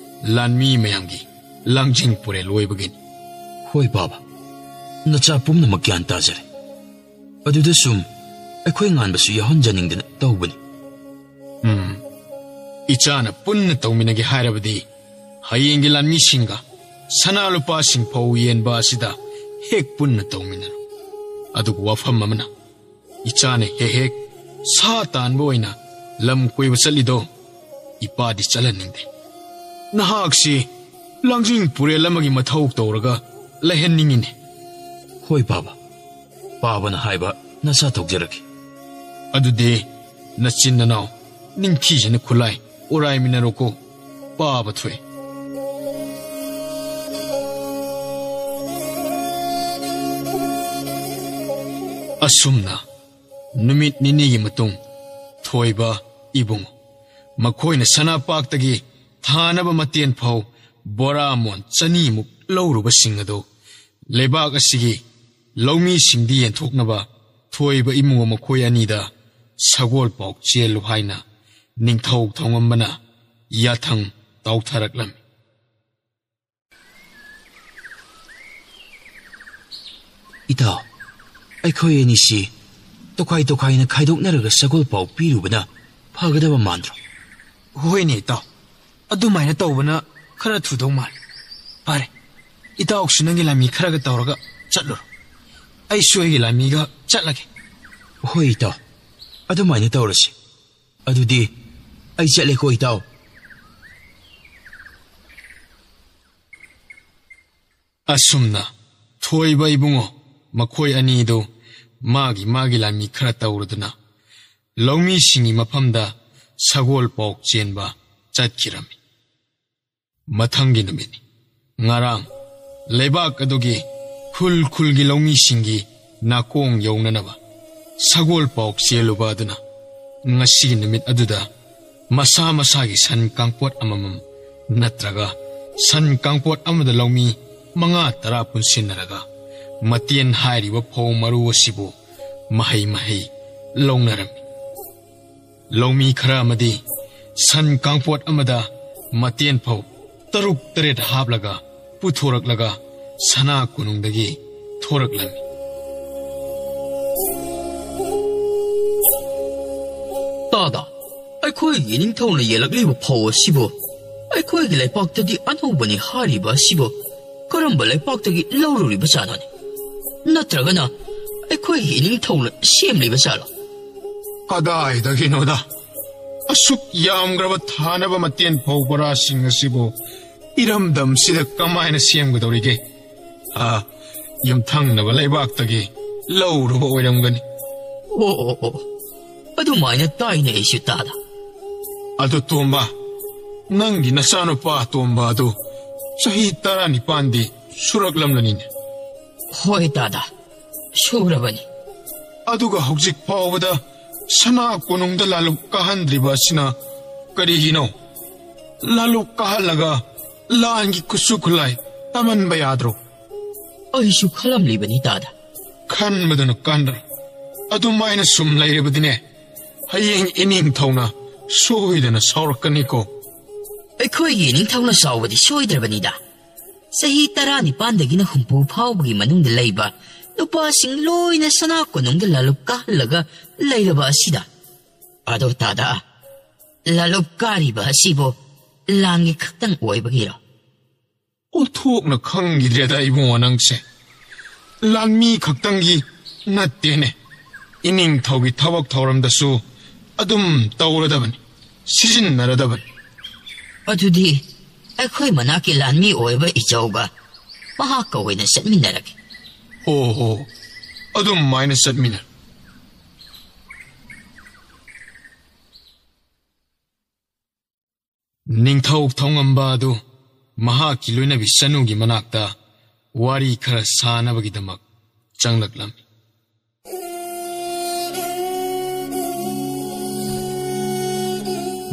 ꯂꯥꯟꯃꯤ ꯃꯌꯥꯝꯒꯤ ꯂꯥꯡꯖꯤꯡ ꯄꯨꯔꯦꯜ ꯑꯣꯏꯕꯒꯤꯅꯤ꯫ ꯍꯣꯏ ꯄꯥꯕ, ꯅꯆꯥ ꯄꯨꯝꯅꯃꯛ ꯒ꯭ꯌꯥꯟ ꯇꯥꯖꯔꯦ꯫ ꯑꯗꯨꯗ ꯁꯨꯝ ꯑꯩꯈꯣꯏ ꯉꯥꯟꯕꯁꯨ ꯌꯥꯎꯍꯟꯖꯅꯤꯡꯗꯅ ꯇꯧꯕꯅꯤ꯫ ꯎꯝ, ꯏꯆꯥꯅ ꯄꯨꯟꯅ ꯇꯧꯃꯤꯟꯅꯒꯦ ꯍꯥꯏꯔꯕꯗꯤ ꯍꯌꯦꯡꯒꯤ ꯂꯥꯟꯃꯤꯁꯤꯡꯒ ꯁꯅꯥ ꯂꯨꯄꯥꯁꯤꯡ ꯐꯧ ꯌꯦꯟꯕ ꯑꯁꯤꯗ ꯍꯦꯛ ꯄꯨꯟꯅ ꯇꯧꯃꯤꯟꯅꯔꯣ꯫ ꯑꯗꯨꯒ ꯋꯥꯐꯝ ꯑꯃꯅ, ꯏꯆꯥꯅ ꯍꯦꯛ ꯍꯦꯛ ꯁꯥ ꯇꯥꯟꯕ ꯑꯣꯏꯅ ꯂꯝ ꯀꯣꯏꯕ ꯆꯠꯂꯤꯗꯣ ꯏꯄꯥꯗꯤ ꯆꯠꯍꯟꯅꯤꯡꯗꯦ꯫ ꯅꯍꯥꯛꯁꯤ ꯂꯥꯡꯖꯤꯡ ꯄꯨꯔꯦꯜ ꯑꯃꯒꯤ ꯃꯊꯧ ꯇꯧꯔꯒ ꯂꯩꯍꯟꯅꯤꯡꯉꯤꯅꯦ꯫ ꯍꯣꯏ ꯄꯥꯕ, ꯄꯥꯕꯅ ꯍꯥꯏꯕ ꯅꯁꯥ ꯇꯧꯖꯔꯒꯦ꯫ ꯑꯗꯨꯗꯤ ꯅꯆꯤꯟ ꯅꯅꯥꯎ ꯅꯤꯡꯊꯤꯖꯅ ꯈꯨꯂꯥꯏ ꯑꯣꯔꯥꯏꯃꯤꯟꯅꯔꯣꯀꯣ꯫ ꯄꯥꯕ ꯊꯣꯛꯑꯦ꯫ ꯑꯁꯨꯝꯅ ꯅꯨꯃꯤꯠ ꯅꯤꯅꯤꯒꯤ ꯃꯇꯨꯡ ꯊꯣꯏꯕ ꯏꯕꯨꯡꯉꯣ ꯃꯈꯣꯏꯅ ꯁꯅꯥꯄꯥꯛꯇꯒꯤ ꯊꯥꯅꯕ ꯃꯇꯦꯟ ꯐꯥꯎ ꯕꯣꯔꯥ ꯃꯣꯟ ꯆꯅꯤꯃꯨꯛ ꯂꯧꯔꯨꯕꯁꯤꯡ ꯑꯗꯨ ꯂꯩꯕꯥꯛ ꯑꯁꯤꯒꯤ ꯂꯧꯃꯤꯁꯤꯡꯗꯤ ꯌꯦꯟꯊꯣꯛꯅꯕ ꯊꯣꯏꯕ ꯏꯃꯨꯡ ꯃꯈꯣꯏ ꯑꯅꯤꯗ ꯁꯒꯣꯜ ꯄꯥꯎ ꯆꯦꯜꯂꯨ ꯍꯥꯏꯅ ꯅꯤꯡꯊꯧ ꯊꯧꯉꯝꯕꯅ ꯌꯥꯊꯪ ꯇꯧꯊꯔꯛꯂꯝꯃꯤ꯫ ꯏꯇꯥꯎ, ꯑꯩꯈꯣꯏ ꯑꯅꯤꯁꯤ ꯇꯣꯈꯥꯏ ꯇꯣꯈꯥꯏꯅ ꯈꯥꯏꯗꯣꯛꯅꯔꯒ ꯁꯒꯣꯜ ꯄꯥꯎ ꯄꯤꯔꯨꯕꯅ ꯐꯒꯗꯕ ꯃꯥꯟꯗ꯭ꯔꯣ? ꯍꯣꯏꯅꯦ ꯏꯇꯥꯎ, ꯑꯗꯨꯃꯥꯏꯅ ꯇꯧꯕꯅ ꯈꯔ ꯊꯨꯗꯧ ꯃꯥꯜꯂꯦ꯫ ꯐꯔꯦ, ꯏꯇꯥꯎꯁꯨ ꯅꯪꯒꯤ ꯂꯥꯟꯃꯤ ꯈꯔꯒ ꯇꯧꯔꯒ ꯆꯠꯂꯨꯔꯣ꯫ ꯑꯩꯁꯨ ꯑꯩꯒꯤ ꯂꯥꯟꯃꯤꯒ ꯆꯠꯂꯒꯦ꯫ ꯍꯣꯏ ꯏꯇꯥꯎ, ꯑꯗꯨꯃꯥꯏꯅ ꯇꯧꯔꯁꯤ꯫ ꯑꯗꯨꯗꯤ ꯑꯩ ꯆꯠꯂꯦꯀꯣ ꯏꯇꯥꯎ꯫ ꯑꯁꯨꯝꯅ ꯊꯣꯏꯕ ꯏꯕꯨꯡꯉꯣ ꯃꯈꯣꯏ ꯑꯅꯤꯗꯨ ꯃꯥꯒꯤ ꯃꯥꯒꯤ ꯂꯥꯟꯃꯤ ꯈꯔ ꯇꯧꯔꯗꯨꯅ ꯂꯧꯃꯤꯁꯤꯡꯒꯤ ꯃꯐꯝꯗ ꯁꯒꯣꯜ ꯄꯥꯎ ꯆꯦꯟꯕ ꯆꯠꯈꯤꯔꯝꯃꯤ꯫ ꯃꯊꯪꯒꯤ ꯅꯨꯃꯤꯠꯅꯤ꯫ ꯉꯔꯥꯡ ꯂꯩꯕꯥꯛ ꯑꯗꯨꯒꯤ ꯈꯨꯜ ꯈꯨꯜꯒꯤ ꯂꯧꯃꯤꯁꯤꯡꯒꯤ ꯅꯥꯀꯣꯡ ꯌꯧꯅꯅꯕ ꯁꯒꯣꯜ ꯄꯥꯎ ꯆꯦꯜꯂꯨꯕ ꯑꯗꯨꯅ ꯉꯁꯤꯒꯤ ꯅꯨꯃꯤꯠ ꯑꯗꯨꯗ ꯃꯁꯥ ꯃꯁꯥꯒꯤ ꯁꯟ ꯀꯥꯡꯄꯣꯠ ꯑꯃꯃꯝ ꯅꯠꯇ꯭ꯔꯒ ꯁꯟ ꯀꯥꯡꯄꯣꯠ ꯑꯃꯗ ꯂꯧꯃꯤ ꯃꯉꯥ ꯇꯔꯥ ꯄꯨꯟꯁꯤꯟꯅꯔꯒ ꯃꯇꯦꯟ ꯍꯥꯏꯔꯤꯕ ꯐꯧ ꯃꯔꯨ ꯑꯁꯤꯕꯨ ꯃꯍꯩ ꯃꯍꯩ ꯂꯧꯅꯔꯝꯃꯤ꯫ ꯂꯧꯃꯤ ꯈꯔ ꯑꯃꯗꯤ ꯁꯟ ꯀꯥꯡꯄꯣꯠ ꯑꯃꯗ ꯃꯇꯦꯟ ꯐꯧ ꯇꯔꯨꯛ ꯇꯔꯦꯠ ꯍꯥꯞꯂꯒ ꯄꯨꯊꯣꯔꯛꯂꯒ ꯁꯅꯥ ꯀꯣꯅꯨꯡꯗꯒꯤ ꯊꯣꯔꯛꯂꯝꯃꯤ꯫ ꯇꯥꯗ, ꯑꯩꯈꯣꯏꯒꯤ ꯏꯅꯤꯡꯊꯧꯅ ꯌꯦꯜꯂꯛꯂꯤꯕ ꯐꯧ ꯑꯁꯤꯕꯨ ꯑꯩꯈꯣꯏꯒꯤ ꯂꯩꯄꯥꯛꯇꯗꯤ ꯑꯅꯧꯕꯅꯤ ꯍꯥꯏꯔꯤꯕ ꯑꯁꯤꯕꯨ ꯀꯔꯝꯕ ꯂꯩꯄꯥꯛꯇꯒꯤ ꯂꯧꯔꯨꯔꯤꯕ ꯖꯥꯠꯅꯣꯅꯦ? ꯅꯠꯇ꯭ꯔꯒꯅ ꯑꯩꯈꯣꯏꯒꯤ ꯏꯅꯤꯡꯊꯧꯅ ꯁꯦꯝꯂꯤꯕ ꯖꯥꯠꯂꯣ? ꯀꯗꯥꯏꯗꯒꯤꯅꯣꯗ? ꯑꯁꯨꯛ ꯌꯥꯝꯈ꯭ꯔꯕ ꯊꯥꯅꯕ ꯃꯇꯦꯟ ꯐꯧ ꯕꯣꯔꯥꯁꯤꯡ ꯑꯁꯤꯕꯨ ꯏꯔꯝꯗꯝꯁꯤꯗ ꯀꯃꯥꯏꯅ ꯁꯦꯝꯒꯗꯧꯔꯤꯒꯦ? ꯑꯥ, ꯌꯨꯝꯊꯪꯅꯕ ꯂꯩꯕꯥꯛꯇꯒꯤ ꯂꯧꯔꯨꯕ ꯑꯣꯏꯔꯝꯒꯅꯤ꯫ ꯑꯣ, ꯑꯣ, ꯑꯣ꯫ ꯑꯗꯨꯃꯥꯏꯅ ꯇꯥꯏꯅꯦ ꯑꯩꯁꯨ, ꯇꯥꯗ꯫ ꯑꯗꯨ ꯇꯣꯝꯕ, ꯅꯪꯒꯤ ꯅꯆꯥꯅꯨꯄꯥ ꯑꯇꯣꯝꯕ ꯑꯗꯨ ꯆꯍꯤ ꯇꯔꯥꯅꯤꯄꯥꯟꯗꯤ ꯁꯨꯔꯛꯂꯝꯂꯅꯤꯅꯦ꯫ ꯍꯣꯏ ꯇꯥꯗ, ꯁꯨꯔꯕꯅꯤ꯫ ꯑꯗꯨꯒ ꯍꯧꯖꯤꯛ ꯐꯥꯎꯕꯗ ꯁꯅꯥ ꯀꯣꯅꯨꯡꯗ ꯂꯥꯂꯨꯞ ꯀꯥꯍꯟꯗ꯭ꯔꯤꯕ ꯑꯁꯤꯅ ꯀꯔꯤꯒꯤꯅꯣ? ꯂꯥꯂꯨꯞ ꯀꯥꯍꯜꯂꯒ ꯂꯥꯟꯒꯤ ꯈꯨꯠꯁꯨ ꯈꯨꯠꯂꯥꯏ ꯇꯝꯍꯟꯕ ꯌꯥꯗ꯭ꯔꯣ? ꯑꯩꯁꯨ ꯈꯜꯂꯝꯂꯤꯕꯅꯤ ꯇꯥꯗ꯫ ꯈꯟꯕꯗꯨꯅ ꯀꯥꯟꯅꯔꯣꯏ꯫ ꯑꯗꯨꯃꯥꯏꯅ ꯁꯨꯝ ꯂꯩꯔꯕꯗꯤꯅꯦ, ꯍꯌꯦꯡ ꯏꯅꯤꯡꯊꯧꯅ ꯁꯣꯏꯗꯅ ꯁꯥꯎꯔꯛꯀꯅꯤꯀꯣ꯫ ꯑꯩꯈꯣꯏꯒꯤ ꯏꯅꯤꯡꯊꯧꯅ ꯁꯥꯎꯕꯗꯤ ꯁꯣꯏꯗ꯭ꯔꯕꯅꯤꯗ꯫ ꯆꯍꯤ ꯇꯔꯥꯅꯤꯄꯥꯟꯗꯒꯤꯅ ꯍꯨꯝꯐꯨ ꯐꯥꯎꯕꯒꯤ ꯃꯅꯨꯡꯗ ꯂꯩꯕ ꯅꯨꯄꯥꯁꯤꯡ ꯂꯣꯏꯅ ꯁꯅꯥ ꯀꯣꯅꯨꯡꯗ ꯂꯥꯂꯨꯞ ꯀꯥꯍꯜꯂꯒ ꯂꯩꯔꯕ ꯑꯁꯤꯗ꯫ ꯑꯗꯣ ꯇꯥꯗ, ꯂꯥꯂꯨꯞ ꯀꯥꯔꯤꯕ ꯑꯁꯤꯕꯨ ꯂꯥꯟꯒꯤ ꯈꯛꯇꯪ ꯑꯣꯏꯕꯒꯤꯔꯣ? ꯑꯣꯟꯊꯣꯛꯅ ꯈꯪꯈꯤꯗ꯭ꯔꯦꯗ ꯏꯕꯨꯡꯉꯣ ꯅꯪꯁꯦ꯫ ꯂꯥꯟꯃꯤ ꯈꯛꯇꯪꯒꯤ ꯅꯠꯇꯦꯅꯦ꯫ ꯏꯅꯤꯡꯊꯧꯒꯤ ꯊꯕꯛ ꯊꯧꯔꯝꯗꯁꯨ ꯑꯗꯨꯝ ꯇꯧꯔꯗꯕꯅꯤ, ꯁꯤꯖꯤꯟꯅꯔꯗꯕꯅꯤ꯫ ꯑꯗꯨꯗꯤ ꯑꯩꯈꯣꯏ ꯃꯅꯥꯛꯀꯤ ꯂꯥꯟꯃꯤ ꯑꯣꯏꯕ ꯏꯆꯧꯒ ꯃꯍꯥꯛꯀ ꯑꯣꯏꯅ ꯆꯠꯃꯤꯟꯅꯔꯒꯦ꯫ ꯍꯣ ꯍꯣ, ꯑꯗꯨꯝ ꯍꯥꯏꯅ ꯆꯠꯃꯤꯟꯅꯔꯣ꯫ ꯅꯤꯡꯊꯧ ꯊꯧꯉꯝꯕ ꯑꯗꯨ ꯃꯍꯥꯛꯀꯤ ꯂꯣꯏꯅꯕꯤ ꯆꯅꯨꯒꯤ ꯃꯅꯥꯛꯇ ꯋꯥꯔꯤ ꯈꯔ ꯁꯥꯅꯕꯒꯤꯗꯃꯛ ꯆꯪꯂꯛꯂꯝꯃꯤ꯫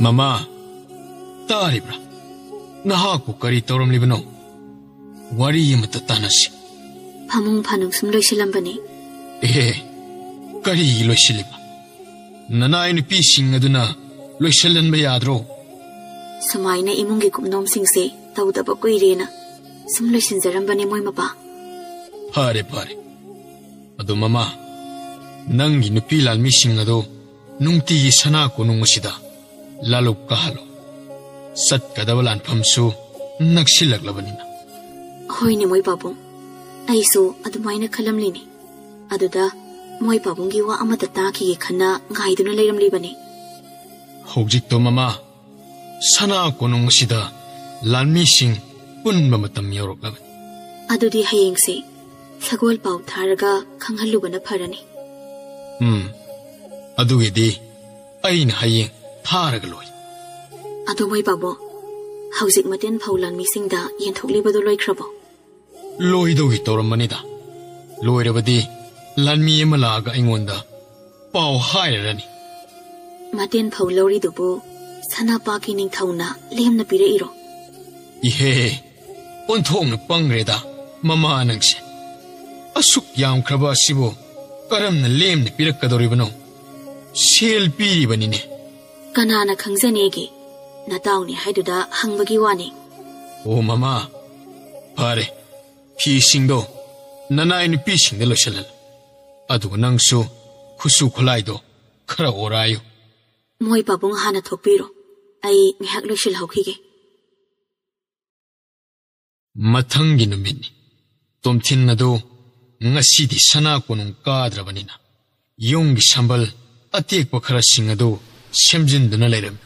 "ꯃꯃꯥ, ꯇꯥꯔꯤꯕ꯭ꯔꯥ? ꯅꯍꯥꯛꯄꯨ ꯀꯔꯤ ꯇꯧꯔꯝꯂꯤꯕꯅꯣ? ꯋꯥꯔꯤ ꯑꯃꯇ ꯇꯥꯟꯅꯁꯤ"꯫ ꯐꯃꯨꯡ ꯐꯥꯅꯨꯡ ꯁꯨꯝ ꯂꯣꯏꯁꯤꯜꯂꯝꯕꯅꯤ꯫ ꯑꯦ, ꯀꯔꯤꯒꯤ ꯂꯣꯏꯁꯤꯜꯂꯤꯕ? ꯅꯅꯥꯏ ꯅꯨꯄꯤꯁꯤꯡ ꯑꯗꯨꯅ ꯂꯣꯏꯁꯤꯜꯍꯟꯕ ꯌꯥꯗ꯭ꯔꯣ? ꯁꯨꯃꯥꯏꯅ ꯏꯃꯨꯡꯒꯤ ꯀꯨꯞꯅꯣꯝꯁꯤꯡꯁꯦ ꯇꯧꯗꯕ ꯀꯨꯏꯔꯦꯅ ꯁꯨꯝ ꯂꯣꯏꯁꯤꯟꯖꯔꯝꯕꯅꯦ ꯃꯣꯏ ꯃꯄꯥ꯫ ꯐꯔꯦ, ꯐꯔꯦ꯫ ꯑꯗꯣ ꯃꯃꯥ, ꯅꯪꯒꯤ ꯅꯨꯄꯤ ꯂꯥꯟꯃꯤꯁꯤꯡ ꯑꯗꯣ ꯅꯨꯡꯇꯤꯒꯤ ꯁꯅꯥ ꯀꯣꯅꯨꯡ ꯑꯁꯤꯗ ꯂꯥꯂꯨꯞ ꯀꯥꯍꯜꯂꯣ꯫ ꯆꯠꯀꯗꯕ ꯂꯥꯟꯐꯝꯁꯨ ꯅꯛꯁꯤꯜꯂꯛꯂꯕꯅꯤꯅ꯫ ꯍꯣꯏꯅꯦ ꯃꯣꯏ ꯄꯥꯕꯨꯡ, ꯑꯩꯁꯨ ꯑꯗꯨꯃꯥꯏꯅ ꯈꯜꯂꯝꯂꯤꯅꯤ꯫ ꯑꯗꯨꯗ ꯃꯣꯏ ꯄꯥꯕꯨꯡꯒꯤ ꯋꯥ ꯑꯃꯇ ꯇꯥꯈꯤꯒꯦ ꯈꯟꯅ ꯉꯥꯏꯗꯨꯅ ꯂꯩꯔꯝꯂꯤꯕꯅꯤ꯫ ꯍꯧꯖꯤꯛꯇꯣ ꯃꯃꯥ, ꯁꯅꯥ ꯀꯣꯅꯨꯡ ꯑꯁꯤꯗ ꯂꯥꯟꯃꯤꯁꯤꯡ ꯄꯨꯟꯕ ꯃꯇꯝ ꯌꯧꯔꯛꯂꯕꯅꯤ꯫ ꯑꯗꯨꯗꯤ ꯍꯌꯦꯡꯁꯦ ꯁꯒꯣꯜ ꯄꯥꯎ ꯊꯥꯔꯒ ꯈꯪꯍꯜꯂꯨꯕꯅ ꯐꯔꯅꯤ꯫ ꯎꯝ, ꯑꯗꯨꯒꯤꯗꯤ ꯑꯩꯅ ꯍꯌꯦꯡ ꯊꯥꯔꯒ ꯂꯣꯏꯔꯦ꯫ ꯑꯗꯨ ꯃꯣꯏ ꯄꯥꯕꯨꯡ, ꯍꯧꯖꯤꯛ ꯃꯇꯦꯟ ꯐꯧ ꯂꯥꯟꯃꯤꯁꯤꯡꯗ ꯌꯦꯟꯊꯣꯛꯂꯤꯕꯗꯨ ꯂꯣꯏꯈ꯭ꯔꯕꯣ? ꯂꯣꯏꯗꯧꯒꯤ ꯇꯧꯔꯝꯕꯅꯤꯗ꯫ ꯂꯣꯏꯔꯕꯗꯤ ꯂꯥꯟꯃꯤ ꯑꯃ ꯂꯥꯛꯑꯒ ꯑꯩꯉꯣꯟꯗ ꯄꯥꯎ ꯍꯥꯏꯔꯔꯅꯤ꯫ ꯃꯇꯦꯟ ꯐꯧ ꯂꯧꯔꯤꯗꯨꯕꯨ ꯁꯅꯥꯄꯥꯛꯀꯤ ꯅꯤꯡꯊꯧꯅ ꯂꯦꯝꯅ ꯄꯤꯔꯛꯏꯔꯣ? ꯏꯍꯦ, ꯑꯣꯟꯊꯣꯛꯅ ꯄꯪꯈ꯭ꯔꯦꯗ ꯃꯃꯥ ꯅꯪꯁꯦ꯫ ꯑꯁꯨꯛ ꯌꯥꯝꯈ꯭ꯔꯕ ꯑꯁꯤꯕꯨ ꯀꯔꯝꯅ ꯂꯦꯝꯅ ꯄꯤꯔꯛꯀꯗꯧꯔꯤꯕꯅꯣ? ꯁꯦꯜ ꯄꯤꯔꯤꯕꯅꯤꯅꯦ꯫ ꯀꯅꯥꯅ ꯈꯪꯖꯅꯦꯒꯦ? ꯅꯇꯥꯎꯅꯤ ꯍꯥꯏꯗꯨꯗ ꯍꯪꯕꯒꯤ ꯋꯥꯅꯤ꯫ ꯑꯣ ꯃꯃꯥ, ꯐꯔꯦ, ꯐꯤꯁꯤꯡꯗꯣ ꯅꯅꯥꯏ ꯅꯨꯄꯤꯁꯤꯡꯗ ꯂꯣꯏꯁꯤꯜꯍꯜꯂꯨ꯫ ꯑꯗꯨꯒ ꯅꯪꯁꯨ ꯈꯨꯠꯁꯨ ꯈꯨꯠꯂꯥꯏꯗꯣ ꯈꯔ ꯑꯣꯔꯥꯏꯌꯨ꯫ ꯃꯣꯏ ꯄꯥꯕꯨꯡ ꯍꯥꯟꯅ ꯊꯣꯛꯄꯤꯔꯣ, ꯑꯩ ꯉꯥꯏꯍꯥꯛ ꯂꯣꯏꯁꯤꯜꯍꯧꯈꯤꯒꯦ꯫ ꯃꯊꯪꯒꯤ ꯅꯨꯃꯤꯠꯅꯤ꯫ ꯇꯣꯝꯊꯤꯟ ꯑꯗꯨ ꯉꯁꯤꯗꯤ ꯁꯅꯥ ꯀꯣꯅꯨꯡ ꯀꯥꯗ꯭ꯔꯕꯅꯤꯅ ꯌꯨꯝꯒꯤ ꯁꯝꯕꯜ ꯑꯇꯦꯛꯄ ꯈꯔꯁꯤꯡ ꯑꯗꯨ ꯁꯦꯝꯖꯤꯟꯗꯨꯅ ꯂꯩꯔꯝꯃꯤ꯫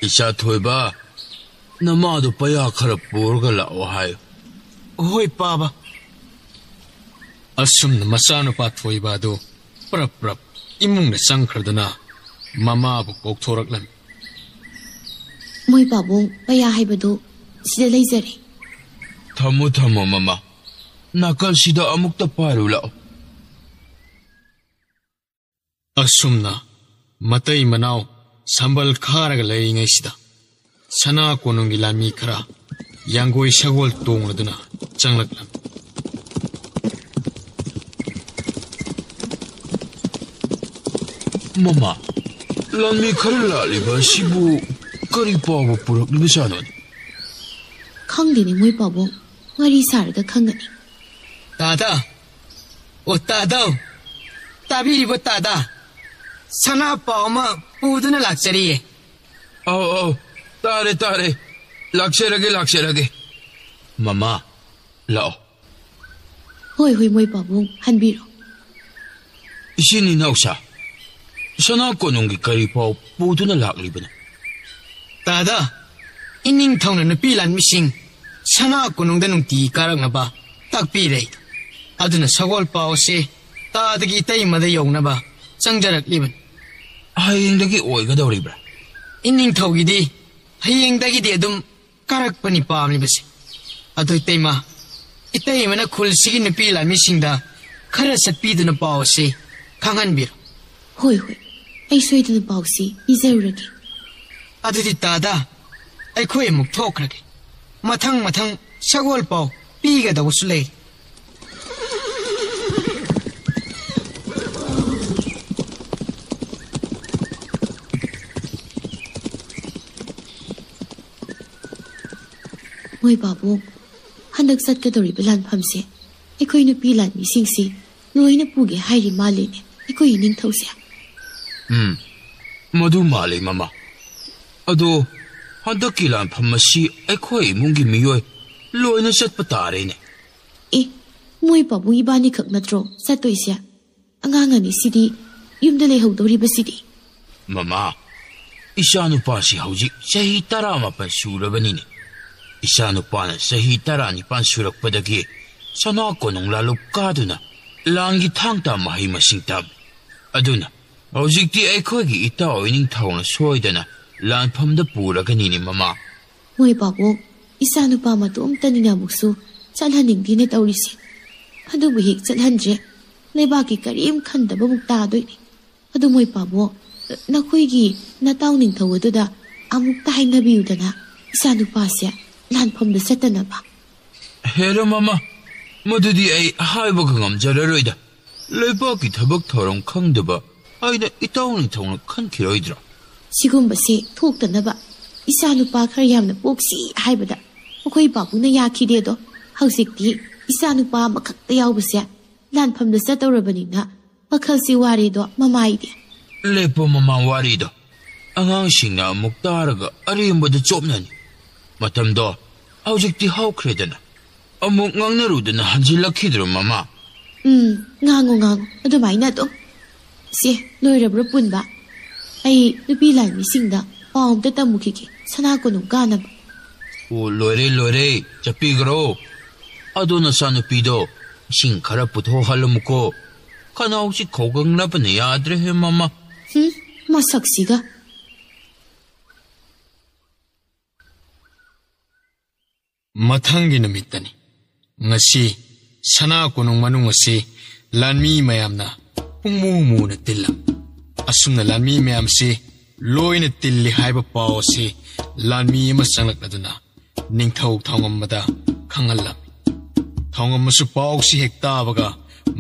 ꯏꯆꯥ ꯊꯣꯏꯕ, ꯅꯃꯥꯗꯨ ꯄꯩꯌꯥ ꯈꯔ ꯄꯨꯔꯒ ꯂꯥꯛꯑꯣ ꯍꯥꯏꯌꯨ꯫ ꯍꯣꯏ ꯄꯥꯕ꯫ ꯑꯁꯨꯝꯅ ꯃꯆꯥꯅꯨꯄꯥ ꯊꯣꯏꯕ ꯑꯗꯨ ꯄ꯭ꯔꯞ ꯄ꯭ꯔꯞ ꯏꯃꯨꯡꯗ ꯆꯪꯈ꯭ꯔꯗꯨꯅ ꯃꯃꯥꯕꯨ ꯀꯧꯊꯣꯔꯛꯂꯝꯃꯤ꯫ ꯃꯣꯏ ꯄꯥꯕꯨꯡ ꯄꯩꯌꯥ ꯍꯥꯏꯕꯗꯨ ꯁꯤꯗ ꯂꯩꯖꯔꯦ꯫ ꯊꯝꯃꯣ ꯊꯝꯃꯣ ꯃꯃꯥ, ꯅꯥꯀꯜꯁꯤꯗ ꯑꯃꯨꯛꯇ ꯄꯥꯏꯔꯨ ꯂꯥꯛꯑꯣ꯫ ꯑꯁꯨꯝꯅ ꯃꯇꯩ ꯃꯅꯥꯎ ꯁꯝꯕꯜ ꯈꯥꯔꯒ ꯂꯩꯔꯤꯉꯩꯁꯤꯗ ꯁꯅꯥ ꯀꯣꯅꯨꯡꯒꯤ ꯂꯥꯟꯃꯤ ꯈꯔ ꯌꯥꯡꯒꯣꯏ ꯁꯒꯣꯜ ꯇꯣꯡꯂꯗꯨꯅ ꯆꯪꯂꯛꯂꯝꯃꯤ꯫ ꯃꯃꯥ, ꯂꯥꯟꯃꯤ ꯈꯔ ꯂꯥꯛꯂꯤꯕ ꯑꯁꯤꯕꯨ ꯀꯔꯤ ꯄꯥꯎꯕꯨ ꯄꯨꯔꯛꯂꯤꯕꯖꯥꯠꯅꯣꯅꯦ? ꯈꯪꯗꯦꯅꯦ ꯃꯣꯏ ꯄꯥꯕꯨꯡ, ꯋꯥꯔꯤ ꯁꯥꯔꯒ ꯈꯪꯒꯅꯤ꯫ ꯇꯥꯗ, ꯑꯣ ꯇꯥꯗꯧ, ꯇꯥꯕꯤꯔꯤꯕꯣ ꯇꯥꯗ? ꯁꯅꯥ ꯄꯥꯎ ꯑꯃ ꯄꯨꯗꯨꯅ ꯂꯥꯛꯆꯔꯤꯌꯦ꯫ ꯑꯧ ꯑꯧ, ꯇꯥꯔꯦ ꯇꯥꯔꯦ, ꯂꯥꯛꯆꯔꯒꯦ ꯂꯥꯛꯆꯔꯒꯦ꯫ ꯃꯃꯥ, ꯂꯥꯛꯑꯣ꯫ ꯍꯣꯏ ꯍꯣꯏ ꯃꯣꯏ ꯄꯥꯕꯨꯡ, ꯍꯟꯕꯤꯔꯣ꯫ ꯏꯆꯤꯟ ꯏꯅꯥꯎꯁꯥ, ꯁꯅꯥ ꯀꯣꯅꯨꯡꯒꯤ ꯀꯔꯤ ꯄꯥꯎ ꯄꯨꯗꯨꯅ ꯂꯥꯛꯂꯤꯕꯅꯣ? ꯇꯥꯗ, ꯏꯅꯤꯡꯊꯧꯅ ꯅꯨꯄꯤ ꯂꯥꯟꯃꯤꯁꯤꯡ ꯁꯅꯥ ꯀꯣꯅꯨꯡꯗ ꯅꯨꯡꯇꯤꯒꯤ ꯀꯥꯔꯛꯅꯕ ꯇꯥꯛꯄꯤꯔꯦ꯫ ꯑꯗꯨꯅ ꯁꯒꯣꯜ ꯄꯥꯎ ꯑꯁꯤ ꯇꯥꯗꯒꯤ ꯏꯇꯩꯃꯗ ꯌꯧꯅꯕ ꯆꯪꯖꯔꯛꯂꯤꯕꯅꯤ꯫ ꯍꯌꯦꯡꯗꯒꯤ ꯑꯣꯏꯒꯗꯧꯔꯤꯕ꯭ꯔꯥ? ꯏꯅꯤꯡꯊꯧꯒꯤꯗꯤ ꯍꯌꯦꯡꯗꯒꯤꯗꯤ ꯑꯗꯨꯝ ꯀꯥꯔꯛꯄꯅꯤ ꯄꯥꯝꯂꯤꯕꯁꯦ꯫ ꯑꯗꯨ ꯏꯇꯩꯃ, ꯏꯇꯩꯃꯅ ꯈꯨꯜꯁꯤꯒꯤ ꯅꯨꯄꯤ ꯂꯥꯟꯃꯤꯁꯤꯡꯗ ꯈꯔ ꯆꯠꯄꯤꯗꯨꯅ ꯄꯥꯎ ꯑꯁꯤ ꯈꯪꯍꯟꯕꯤꯔꯣ꯫ ꯍꯣꯏ ꯍꯣꯏ, ꯑꯩ ꯁꯣꯏꯗꯅ ꯄꯥꯎꯁꯤ ꯄꯤꯖꯔꯨꯔꯒꯦ꯫ ꯑꯗꯨꯗꯤ ꯇꯥꯗ, ꯑꯩꯈꯣꯏ ꯑꯃꯨꯛ ꯊꯣꯛꯈ꯭ꯔꯒꯦ꯫ ꯃꯊꯪ ꯃꯊꯪ ꯁꯒꯣꯜ ꯄꯥꯎ ꯄꯤꯒꯗꯧꯕꯁꯨ ꯂꯩ꯫ ꯃꯣꯏ ꯄꯥꯕꯨꯡ, ꯍꯟꯗꯛ ꯆꯠꯀꯗꯧꯔꯤꯕ ꯂꯥꯟꯐꯝꯁꯦ ꯑꯩꯈꯣꯏ ꯅꯨꯄꯤ ꯂꯥꯟꯃꯤꯁꯤꯡꯁꯤ ꯂꯣꯏꯅ ꯄꯨꯒꯦ ꯍꯥꯏꯔꯤ ꯃꯥꯜꯂꯤꯅꯦ ꯑꯩꯈꯣꯏ ꯏꯅꯤꯡꯊꯧꯁꯦ꯫ ꯎꯝ, ꯃꯗꯨ ꯃꯥꯜꯂꯤ ꯃꯃꯥ꯫ ꯑꯗꯣ ꯍꯟꯗꯛꯀꯤ ꯂꯥꯟꯐꯝ ꯑꯁꯤ ꯑꯩꯈꯣꯏ ꯏꯃꯨꯡꯒꯤ ꯃꯤꯑꯣꯏ ꯂꯣꯏꯅ ꯆꯠꯄ ꯇꯥꯔꯦꯅꯦ꯫ ꯑꯦ, ꯃꯣꯏ ꯄꯥꯕꯨꯡ ꯏꯕꯥꯅꯤꯈꯛ ꯅꯠꯇ꯭ꯔꯣ ꯆꯠꯇꯣꯏꯁꯦ? ꯑꯉꯥꯡ ꯑꯅꯤꯁꯤꯗꯤ ꯌꯨꯝꯗ ꯂꯩꯍꯧꯗꯧꯔꯤꯕꯁꯤꯗꯤ? ꯃꯃꯥ, ꯏꯆꯥꯅꯨꯄꯥꯁꯤ ꯍꯧꯖꯤꯛ ꯆꯍꯤ ꯇꯔꯥꯃꯥꯄꯟ ꯁꯨꯔꯕꯅꯤꯅꯦ꯫ ꯏꯆꯥꯅꯨꯄꯥꯅ ꯆꯍꯤ ꯇꯔꯥꯅꯤꯄꯥꯟ ꯁꯨꯔꯛꯄꯗꯒꯤ ꯁꯅꯥ ꯀꯣꯅꯨꯡ ꯂꯥꯂꯨꯞ ꯀꯥꯗꯨꯅ ꯂꯥꯟꯒꯤ ꯊꯥꯡ ꯇꯥ ꯃꯍꯩ ꯃꯁꯤꯡ ꯇꯝꯃꯤ꯫ ꯑꯗꯨꯅ ꯍꯧꯖꯤꯛꯇꯤ ꯑꯩꯈꯣꯏꯒꯤ ꯏꯇꯥꯎ ꯏꯅꯤꯡꯊꯧꯅ ꯁꯣꯏꯗꯅ ꯂꯥꯟꯐꯝꯗ ꯄꯨꯔꯒꯅꯤꯅꯦ ꯃꯃꯥ꯫ ꯃꯣꯏ ꯄꯥꯕꯨꯡ, ꯏꯆꯥꯅꯨꯄꯥ ꯃꯇꯣꯝꯇꯅꯤꯅ ꯑꯃꯨꯛꯁꯨ ꯆꯠꯍꯟꯅꯤꯡꯗꯦꯅꯦ ꯇꯧꯔꯤꯁꯦ꯫ ꯑꯗꯨꯕꯨ ꯍꯦꯛ ꯆꯠꯍꯟꯗ꯭ꯔꯦ, ꯂꯩꯕꯥꯛꯀꯤ ꯀꯔꯤꯝ ꯈꯟꯗꯕꯃꯨꯛ ꯇꯥꯗꯣꯏꯅꯦ꯫ ꯑꯗꯨ ꯃꯣꯏ ꯄꯥꯕꯨꯡ, ꯅꯈꯣꯏꯒꯤ ꯅꯇꯥꯎ ꯅꯤꯡꯊꯧ ꯑꯗꯨꯗ ꯑꯃꯨꯛꯇ ꯍꯥꯏꯅꯕꯤꯌꯨꯗꯅ, ꯏꯆꯥꯅꯨꯄꯥꯁꯦ ꯂꯥꯟꯐꯝꯗ ꯆꯠꯇꯅꯕ꯫ ꯍꯦꯔꯥ ꯃꯃꯥ, ꯃꯗꯨꯗꯤ ꯑꯩ ꯍꯥꯏꯕꯒ ꯉꯝꯖꯔꯔꯣꯏꯗ꯫ ꯂꯩꯕꯥꯛꯀꯤ ꯊꯕꯛ ꯊꯧꯔꯝ ꯈꯪꯗꯕ ꯑꯩꯅ ꯏꯇꯥꯎ ꯅꯤꯡꯊꯧꯅ ꯈꯟꯈꯤꯔꯣꯏꯗ꯭ꯔꯣ? ꯁꯤꯒꯨꯝꯕꯁꯦ ꯊꯣꯛꯇꯅꯕ ꯏꯆꯥꯅꯨꯄꯥ ꯈꯔ ꯌꯥꯝꯅ ꯄꯣꯛꯁꯤ ꯍꯥꯏꯕꯗ ꯑꯩꯈꯣꯏ ꯄꯥꯕꯨꯡꯅ ꯌꯥꯈꯤꯗꯦꯗꯣ꯫ ꯍꯧꯖꯤꯛꯇꯤ ꯏꯆꯥꯅꯨꯄꯥ ꯑꯃꯈꯛꯇ ꯌꯥꯎꯕꯁꯦ ꯂꯥꯟꯐꯝꯗ ꯆꯠꯇꯧꯔꯕꯅꯤꯅ ꯋꯥꯈꯜꯁꯤ ꯋꯥꯔꯦꯗꯣ ꯃꯃꯥꯏꯗꯤ꯫ ꯂꯦꯞꯄꯣ ꯃꯃꯥ ꯋꯥꯔꯤꯗꯣ꯫ ꯑꯉꯥꯡꯁꯤꯡꯅ ꯑꯃꯨꯛ ꯇꯥꯔꯒ ꯑꯔꯦꯝꯕꯗ ꯆꯣꯞꯅꯅꯤ꯫ ꯃꯇꯝꯗꯣ ꯍꯧꯖꯤꯛꯇꯤ ꯍꯧꯈ꯭ꯔꯦꯗꯅ꯫ ꯑꯃꯨꯛ ꯉꯥꯡꯅꯔꯨꯗꯅ ꯍꯟꯖꯤꯜꯂꯛꯈꯤꯗ꯭ꯔꯣ ꯃꯃꯥ? ꯎꯝ, ꯉꯥꯡꯉꯨ, ꯉꯥꯡꯉꯨ꯫ ꯑꯗꯨꯃꯥꯏꯅ ꯑꯗꯨꯝ꯫ ꯁꯦ, ꯂꯣꯏꯔꯕ꯭ꯔꯣ ꯄꯨꯟꯕ? ꯑꯩ ꯅꯨꯄꯤ ꯂꯥꯟꯃꯤꯁꯤꯡꯗ ꯄꯥꯎ ꯑꯝꯇ ꯇꯝꯃꯨꯈꯤꯒꯦ, ꯁꯅꯥ ꯀꯣꯅꯨꯡ ꯀꯥꯅꯕ꯫ ꯑꯣ, ꯂꯣꯏꯔꯦ, ꯂꯣꯏꯔꯦ꯫ ꯆꯠꯄꯤꯈ꯭ꯔꯣ꯫ ꯑꯗꯣ ꯅꯆꯥꯅꯨꯄꯤꯗꯣ ꯏꯁꯤꯡ ꯈꯔ ꯄꯨꯊꯣꯛꯍꯜꯂꯝꯃꯨꯀꯣ꯫ ꯈꯅꯥꯎꯁꯤ ꯈꯧꯒꯪꯅꯕꯅ ꯌꯥꯗ꯭ꯔꯦꯍꯦ ꯃꯃꯥ꯫ ꯍꯨꯝ, ꯃꯁꯛꯁꯤꯒ꯫ ꯃꯊꯪꯒꯤ ꯅꯨꯃꯤꯠꯇꯅꯤ꯫ ꯉꯁꯤ ꯁꯅꯥ ꯀꯣꯅꯨꯡ ꯃꯅꯨꯡ ꯑꯁꯤ ꯂꯥꯟꯃꯤ ꯃꯌꯥꯝꯅ ꯄꯨꯡꯃꯨ ꯃꯨꯅ ꯇꯤꯜꯂꯝꯃꯤ꯫ ꯑꯁꯨꯝꯅ ꯂꯥꯟꯃꯤ ꯃꯌꯥꯝꯁꯤ ꯂꯣꯏꯅ ꯇꯤꯜꯂꯤ ꯍꯥꯏꯕ ꯄꯥꯎ ꯑꯁꯤ ꯂꯥꯟꯃꯤ ꯑꯃ ꯆꯪꯂꯛꯂꯗꯨꯅ ꯅꯤꯡꯊꯧ ꯊꯥꯎꯉꯝꯕꯗ ꯈꯪꯍꯜꯂꯝꯃꯤ꯫ ꯊꯥꯎꯉꯝꯕꯁꯨ ꯄꯥꯎꯁꯤ ꯍꯦꯛ ꯇꯥꯕꯒ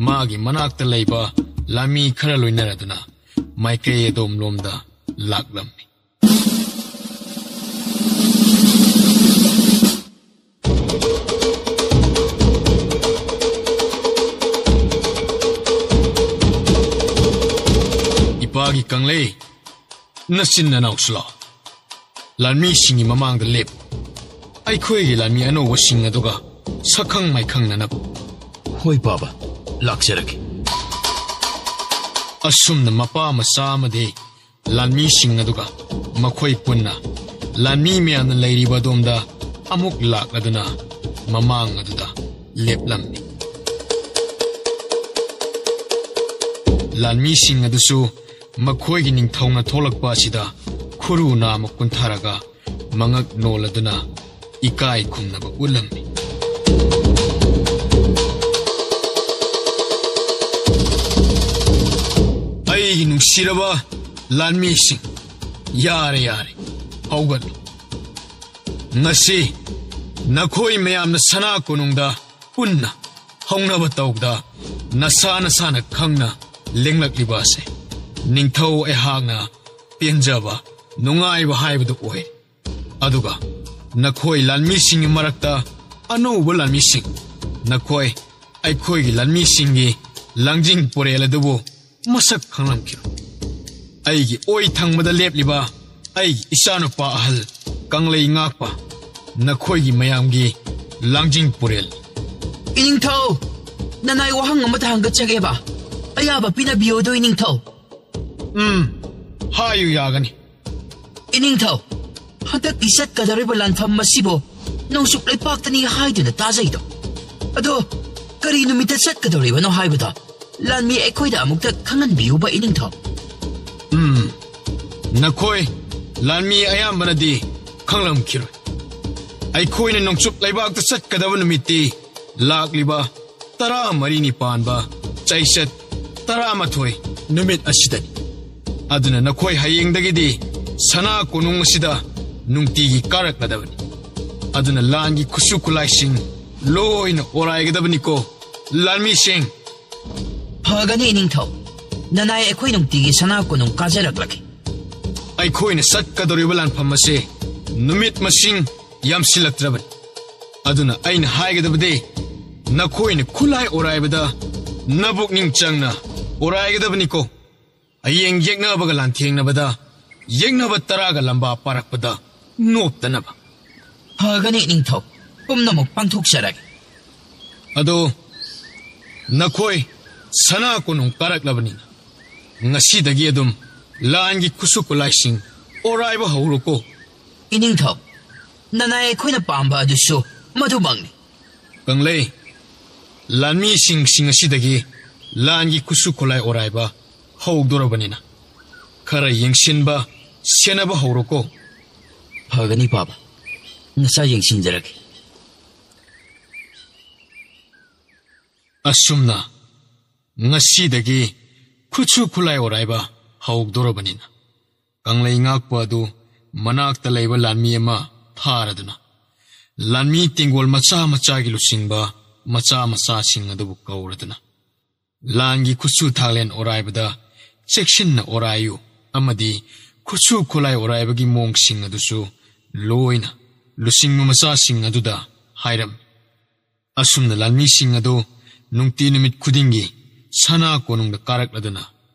ꯃꯥꯒꯤ ꯃꯅꯥꯛꯇ ꯂꯩꯕ ꯂꯥꯟꯃꯤ ꯈꯔ ꯂꯣꯏꯅꯔꯗꯨꯅ ꯃꯥꯏꯀꯩ ꯑꯗꯣꯝꯂꯣꯝꯗ ꯂꯥꯛꯂꯝꯃꯤ꯫ ꯏꯄꯥꯒꯤ ꯀꯪꯂꯩ, ꯅꯆꯤꯟ ꯅꯅꯥꯎꯁꯨ ꯂꯥꯛꯑꯣ꯫ ꯂꯥꯟꯃꯤꯁꯤꯡꯒꯤ ꯃꯃꯥꯡꯗ ꯂꯦꯞꯄꯨ꯫ ꯑꯩꯈꯣꯏꯒꯤ ꯂꯥꯟꯃꯤ ꯑꯅꯧꯕꯁꯤꯡ ꯑꯗꯨꯒ ꯁꯛꯈꯪ ꯃꯥꯏꯈꯪꯅꯅꯕ꯫ ꯍꯣꯏ ꯄꯥꯕ, ꯂꯥꯛꯆꯔꯒꯦ꯫ ꯑꯁꯨꯝꯅ ꯃꯄꯥ ꯃꯆꯥ ꯑꯃꯗꯤ ꯂꯥꯟꯃꯤꯁꯤꯡ ꯑꯗꯨꯒ ꯃꯈꯣꯏ ꯄꯨꯟꯅ ꯂꯥꯟꯃꯤ ꯃꯌꯥꯝꯅ ꯂꯩꯔꯤꯕ ꯑꯗꯣꯝꯗ ꯑꯃꯨꯛ ꯂꯥꯛꯂꯗꯨꯅ ꯃꯃꯥꯡ ꯑꯗꯨꯗ ꯂꯦꯞꯂꯝꯃꯤ꯫ ꯂꯥꯟꯃꯤꯁꯤꯡ ꯑꯗꯨꯁꯨ ꯃꯈꯣꯏꯒꯤ ꯅꯤꯡꯊꯧꯅ ꯊꯣꯛꯂꯛꯄ ꯑꯁꯤꯗ ꯈꯨꯔꯨ ꯅꯥꯝꯃ ꯀꯨꯟꯊꯔꯒ ꯃꯉꯛ ꯅꯣꯜꯂꯗꯨꯅ ꯏꯀꯥꯏ ꯈꯨꯝꯅꯕ ꯎꯠꯂꯝꯃꯤ꯫ ꯑꯩꯒꯤ ꯅꯨꯡꯁꯤꯔꯕ ꯂꯥꯟꯃꯤꯁꯤꯡ, ꯌꯥꯔꯦ, ꯌꯥꯔꯦ, ꯍꯧꯒꯠꯂꯨ꯫ ꯉꯁꯤ ꯅꯈꯣꯏ ꯃꯌꯥꯝꯅ ꯁꯅꯥ ꯀꯣꯅꯨꯡꯗ ꯄꯨꯟꯅ ꯍꯧꯅꯕ ꯇꯧꯕꯗ ꯅꯁꯥ ꯅꯁꯥꯅ ꯈꯪꯅ ꯂꯦꯡꯂꯛꯂꯤꯕ ꯑꯁꯦ ꯅꯤꯡꯊꯧ ꯑꯩꯍꯥꯛꯅ ꯄꯦꯟꯖꯕ, ꯅꯨꯡꯉꯥꯏꯕ ꯍꯥꯏꯕꯗꯨ ꯑꯣꯏ꯫ ꯑꯗꯨꯒ ꯅꯈꯣꯏ ꯂꯥꯟꯃꯤꯁꯤꯡꯒꯤ ꯃꯔꯛꯇ ꯑꯅꯧꯕ ꯂꯥꯟꯃꯤꯁꯤꯡ, ꯅꯈꯣꯏ ꯑꯩꯈꯣꯏꯒꯤ ꯂꯥꯟꯃꯤꯁꯤꯡꯒꯤ ꯂꯥꯡꯖꯤꯡ ꯄꯨꯔꯦꯜ ꯑꯗꯨꯕꯨ ꯃꯁꯛ ꯈꯪꯂꯝꯈꯤꯔꯣꯏ꯫ ꯑꯩꯒꯤ ꯑꯣꯏ ꯊꯪꯕꯗ ꯂꯦꯞꯂꯤꯕ ꯑꯩꯒꯤ ꯏꯆꯥꯅꯨꯄꯥ ꯑꯍꯜ ꯀꯪꯂꯩ ꯉꯥꯛꯄ ꯅꯈꯣꯏꯒꯤ ꯃꯌꯥꯝꯒꯤ ꯂꯥꯡꯖꯤꯡ ꯄꯨꯔꯦꯜ꯫ ꯏꯅꯤꯡꯊꯧ, ꯅꯅꯥꯏ ꯋꯥꯍꯪ ꯑꯃꯇ ꯍꯪꯒꯠꯆꯒꯦꯕ꯫ ꯑꯌꯥꯕ ꯄꯤꯅꯕꯤꯌꯨ ꯑꯗꯨ, ꯏꯅꯤꯡꯊꯧ꯫ ꯎꯝ, ꯍꯥꯏꯌꯨ ꯌꯥꯒꯅꯤ꯫ ꯏꯅꯤꯡꯊꯧ, ꯍꯟꯗꯛꯀꯤ ꯆꯠꯀꯗꯧꯔꯤꯕ ꯂꯥꯟꯐꯝ ꯑꯁꯤꯕꯨ ꯅꯣꯡꯆꯨꯞ ꯂꯩꯄꯥꯛꯇꯅꯤ ꯍꯥꯏꯗꯨꯅ ꯇꯥꯖꯩꯗꯣ꯫ ꯑꯗꯣ ꯀꯔꯤ ꯅꯨꯃꯤꯠꯇ ꯆꯠꯀꯗꯧꯔꯤꯕꯅꯣ ꯍꯥꯏꯕꯗꯣ ꯂꯥꯟꯃꯤ ꯑꯩꯈꯣꯏꯗ ꯑꯃꯨꯛꯇ ꯈꯪꯍꯟꯕꯤꯌꯨꯕ, ꯏꯅꯤꯡꯊꯧ꯫ ꯎꯝ, ꯅꯈꯣꯏ ꯂꯥꯟꯃꯤ ꯑꯌꯥꯝꯕꯅꯗꯤ ꯈꯪꯂꯝꯈꯤꯔꯣꯏ꯫ ꯑꯩꯈꯣꯏꯅ ꯅꯣꯡꯆꯨꯞ ꯂꯩꯕꯥꯛꯇ ꯆꯠꯀꯗꯕ ꯅꯨꯃꯤꯠꯇꯤ ꯂꯥꯛꯂꯤꯕ ꯇꯔꯥꯃꯔꯤꯅꯤ ꯄꯥꯟꯕ ꯆꯩꯆꯠ ꯇꯔꯥꯃꯥꯊꯣꯏ ꯅꯨꯃꯤꯠ ꯑꯁꯤꯗꯅꯤ꯫ ꯑꯗꯨꯅ ꯅꯈꯣꯏ ꯍꯌꯦꯡꯗꯒꯤꯗꯤ ꯁꯅꯥ ꯀꯣꯅꯨꯡ ꯑꯁꯤꯗ ꯅꯨꯡꯇꯤꯒꯤ ꯀꯥꯔꯛꯂꯗꯕꯅꯤ꯫ ꯑꯗꯨꯅ ꯂꯥꯟꯒꯤ ꯈꯨꯠꯁꯨ ꯈꯨꯠꯂꯥꯏꯁꯤꯡ ꯂꯣꯏꯅ ꯑꯣꯔꯥꯏꯒꯗꯕꯅꯤꯀꯣ, ꯂꯥꯟꯃꯤꯁꯤꯡ꯫ ꯐꯒꯅꯤ, ꯏꯅꯤꯡꯊꯧ꯫ ꯅꯅꯥꯏ ꯑꯩꯈꯣꯏ ꯅꯨꯡꯇꯤꯒꯤ ꯁꯅꯥ ꯀꯣꯅꯨꯡ ꯀꯥꯖꯔꯛꯂꯒꯦ꯫ ꯑꯩꯈꯣꯏꯅ ꯆꯠꯀꯗꯧꯔꯤꯕ ꯂꯥꯟꯐꯝ ꯑꯁꯤ ꯅꯨꯃꯤꯠ ꯃꯁꯤꯡ ꯌꯥꯝꯁꯤꯜꯂꯛꯇ꯭ꯔꯕꯅꯤ꯫ ꯑꯗꯨꯅ ꯑꯩꯅ ꯍꯥꯏꯒꯗꯕꯗꯤ, ꯅꯈꯣꯏꯅ ꯈꯨꯠꯂꯥꯏ ꯑꯣꯔꯥꯏꯕꯗ ꯅꯕꯨꯛꯅꯤꯡ ꯆꯪꯅ ꯑꯣꯔꯥꯏꯒꯗꯕꯅꯤꯀꯣ꯫ ꯍꯌꯦꯡ ꯌꯦꯛꯅꯕꯒ ꯂꯥꯟꯊꯦꯡꯅꯕꯗ ꯌꯦꯛꯅꯕ ꯇꯔꯥꯒ ꯂꯝꯕꯥ ꯄꯥꯔꯛꯄꯗ ꯅꯣꯞꯇꯅꯕ꯫ ꯐꯒꯅꯤ, ꯏꯅꯤꯡꯊꯧ꯫ ꯄꯨꯝꯅꯃꯛ ꯄꯥꯡꯊꯣꯛꯆꯔꯒꯦ꯫ ꯑꯗꯣ ꯅꯈꯣꯏ ꯁꯅꯥ ꯀꯣꯅꯨꯡ ꯀꯥꯔꯛꯂꯕꯅꯤꯅ, ꯉꯁꯤꯗꯒꯤ ꯑꯗꯨꯝ ꯂꯥꯟꯒꯤ ꯈꯨꯠꯁꯨ ꯈꯨꯠꯂꯥꯏꯁꯤꯡ ꯑꯣꯔꯥꯏꯕ ꯍꯧꯔꯣꯀꯣ꯫ ꯏꯅꯤꯡꯊꯧ, ꯅꯅꯥꯏ ꯑꯩꯈꯣꯏꯅ ꯄꯥꯝꯕ ꯑꯗꯨꯁꯨ ꯃꯗꯨꯃꯛꯅꯤ꯫ ꯀꯪꯂꯩ, ꯂꯥꯟꯃꯤꯁꯤꯡꯁꯤꯡ ꯑꯁꯤꯗꯒꯤ ꯂꯥꯟꯒꯤ ꯈꯨꯠꯁꯨ ꯈꯨꯠꯂꯥꯏ ꯑꯣꯔꯥꯏꯕ ꯍꯧꯗꯣꯔꯕꯅꯤꯅ, ꯈꯔ ꯌꯦꯡꯁꯤꯟꯕ, ꯁꯦꯟꯅꯕ ꯍꯧꯔꯣꯀꯣ꯫ ꯐꯒꯅꯤ ꯄꯥꯕ, ꯅꯆꯥ ꯌꯦꯡꯁꯤꯟꯖꯔꯒꯦ꯫ ꯑꯁꯨꯝꯅ ꯉꯁꯤꯗꯒꯤ ꯈꯨꯠꯁꯨ ꯈꯨꯠꯂꯥꯏ ꯑꯣꯔꯥꯏꯕ ꯍꯧꯗꯣꯔꯕꯅꯤꯅ, ꯀꯪꯂꯩ ꯉꯥꯛꯄ ꯑꯗꯨ ꯃꯅꯥꯛꯇ ꯂꯩꯕ ꯂꯥꯟꯃꯤ ꯑꯃ ꯊꯥꯔꯗꯨꯅ, ꯂꯥꯟꯃꯤ ꯇꯦꯡꯒꯣꯜ ꯃꯆꯥ ꯃꯆꯥꯒꯤ ꯂꯨꯆꯤꯡꯕ ꯃꯆꯥ ꯃꯆꯥꯁꯤꯡ ꯑꯗꯨꯕꯨ ꯀꯧꯔꯗꯨꯅ, "ꯂꯥꯟꯒꯤ ꯈꯨꯠꯁꯨ ꯊꯥꯛꯂꯦꯟ ꯑꯣꯔꯥꯏꯕꯗ ꯆꯦꯛꯁꯤꯟꯅ ꯑꯣꯔꯥꯏꯌꯨ, ꯑꯃꯗꯤ ꯈꯨꯠꯁꯨ ꯈꯨꯠꯂꯥꯏ ꯑꯣꯔꯥꯏꯕꯒꯤ ꯃꯑꯣꯡꯁꯤꯡ ꯑꯗꯨꯁꯨ ꯂꯣꯏꯅ ꯂꯨꯆꯤꯡꯕ ꯃꯆꯥꯁꯤꯡ ꯑꯗꯨꯗ ꯍꯥꯏꯔꯝꯃꯤ꯫ ꯑꯁꯨꯝꯅ ꯂꯥꯟꯃꯤꯁꯤꯡ ꯑꯗꯨ ꯅꯨꯡꯇꯤ ꯅꯨꯃꯤꯠ ꯈꯨꯗꯤꯡꯒꯤ ꯁꯅꯥ ꯀꯣꯅꯨꯡꯗ ꯀꯥꯔꯛꯂꯗꯨꯅ,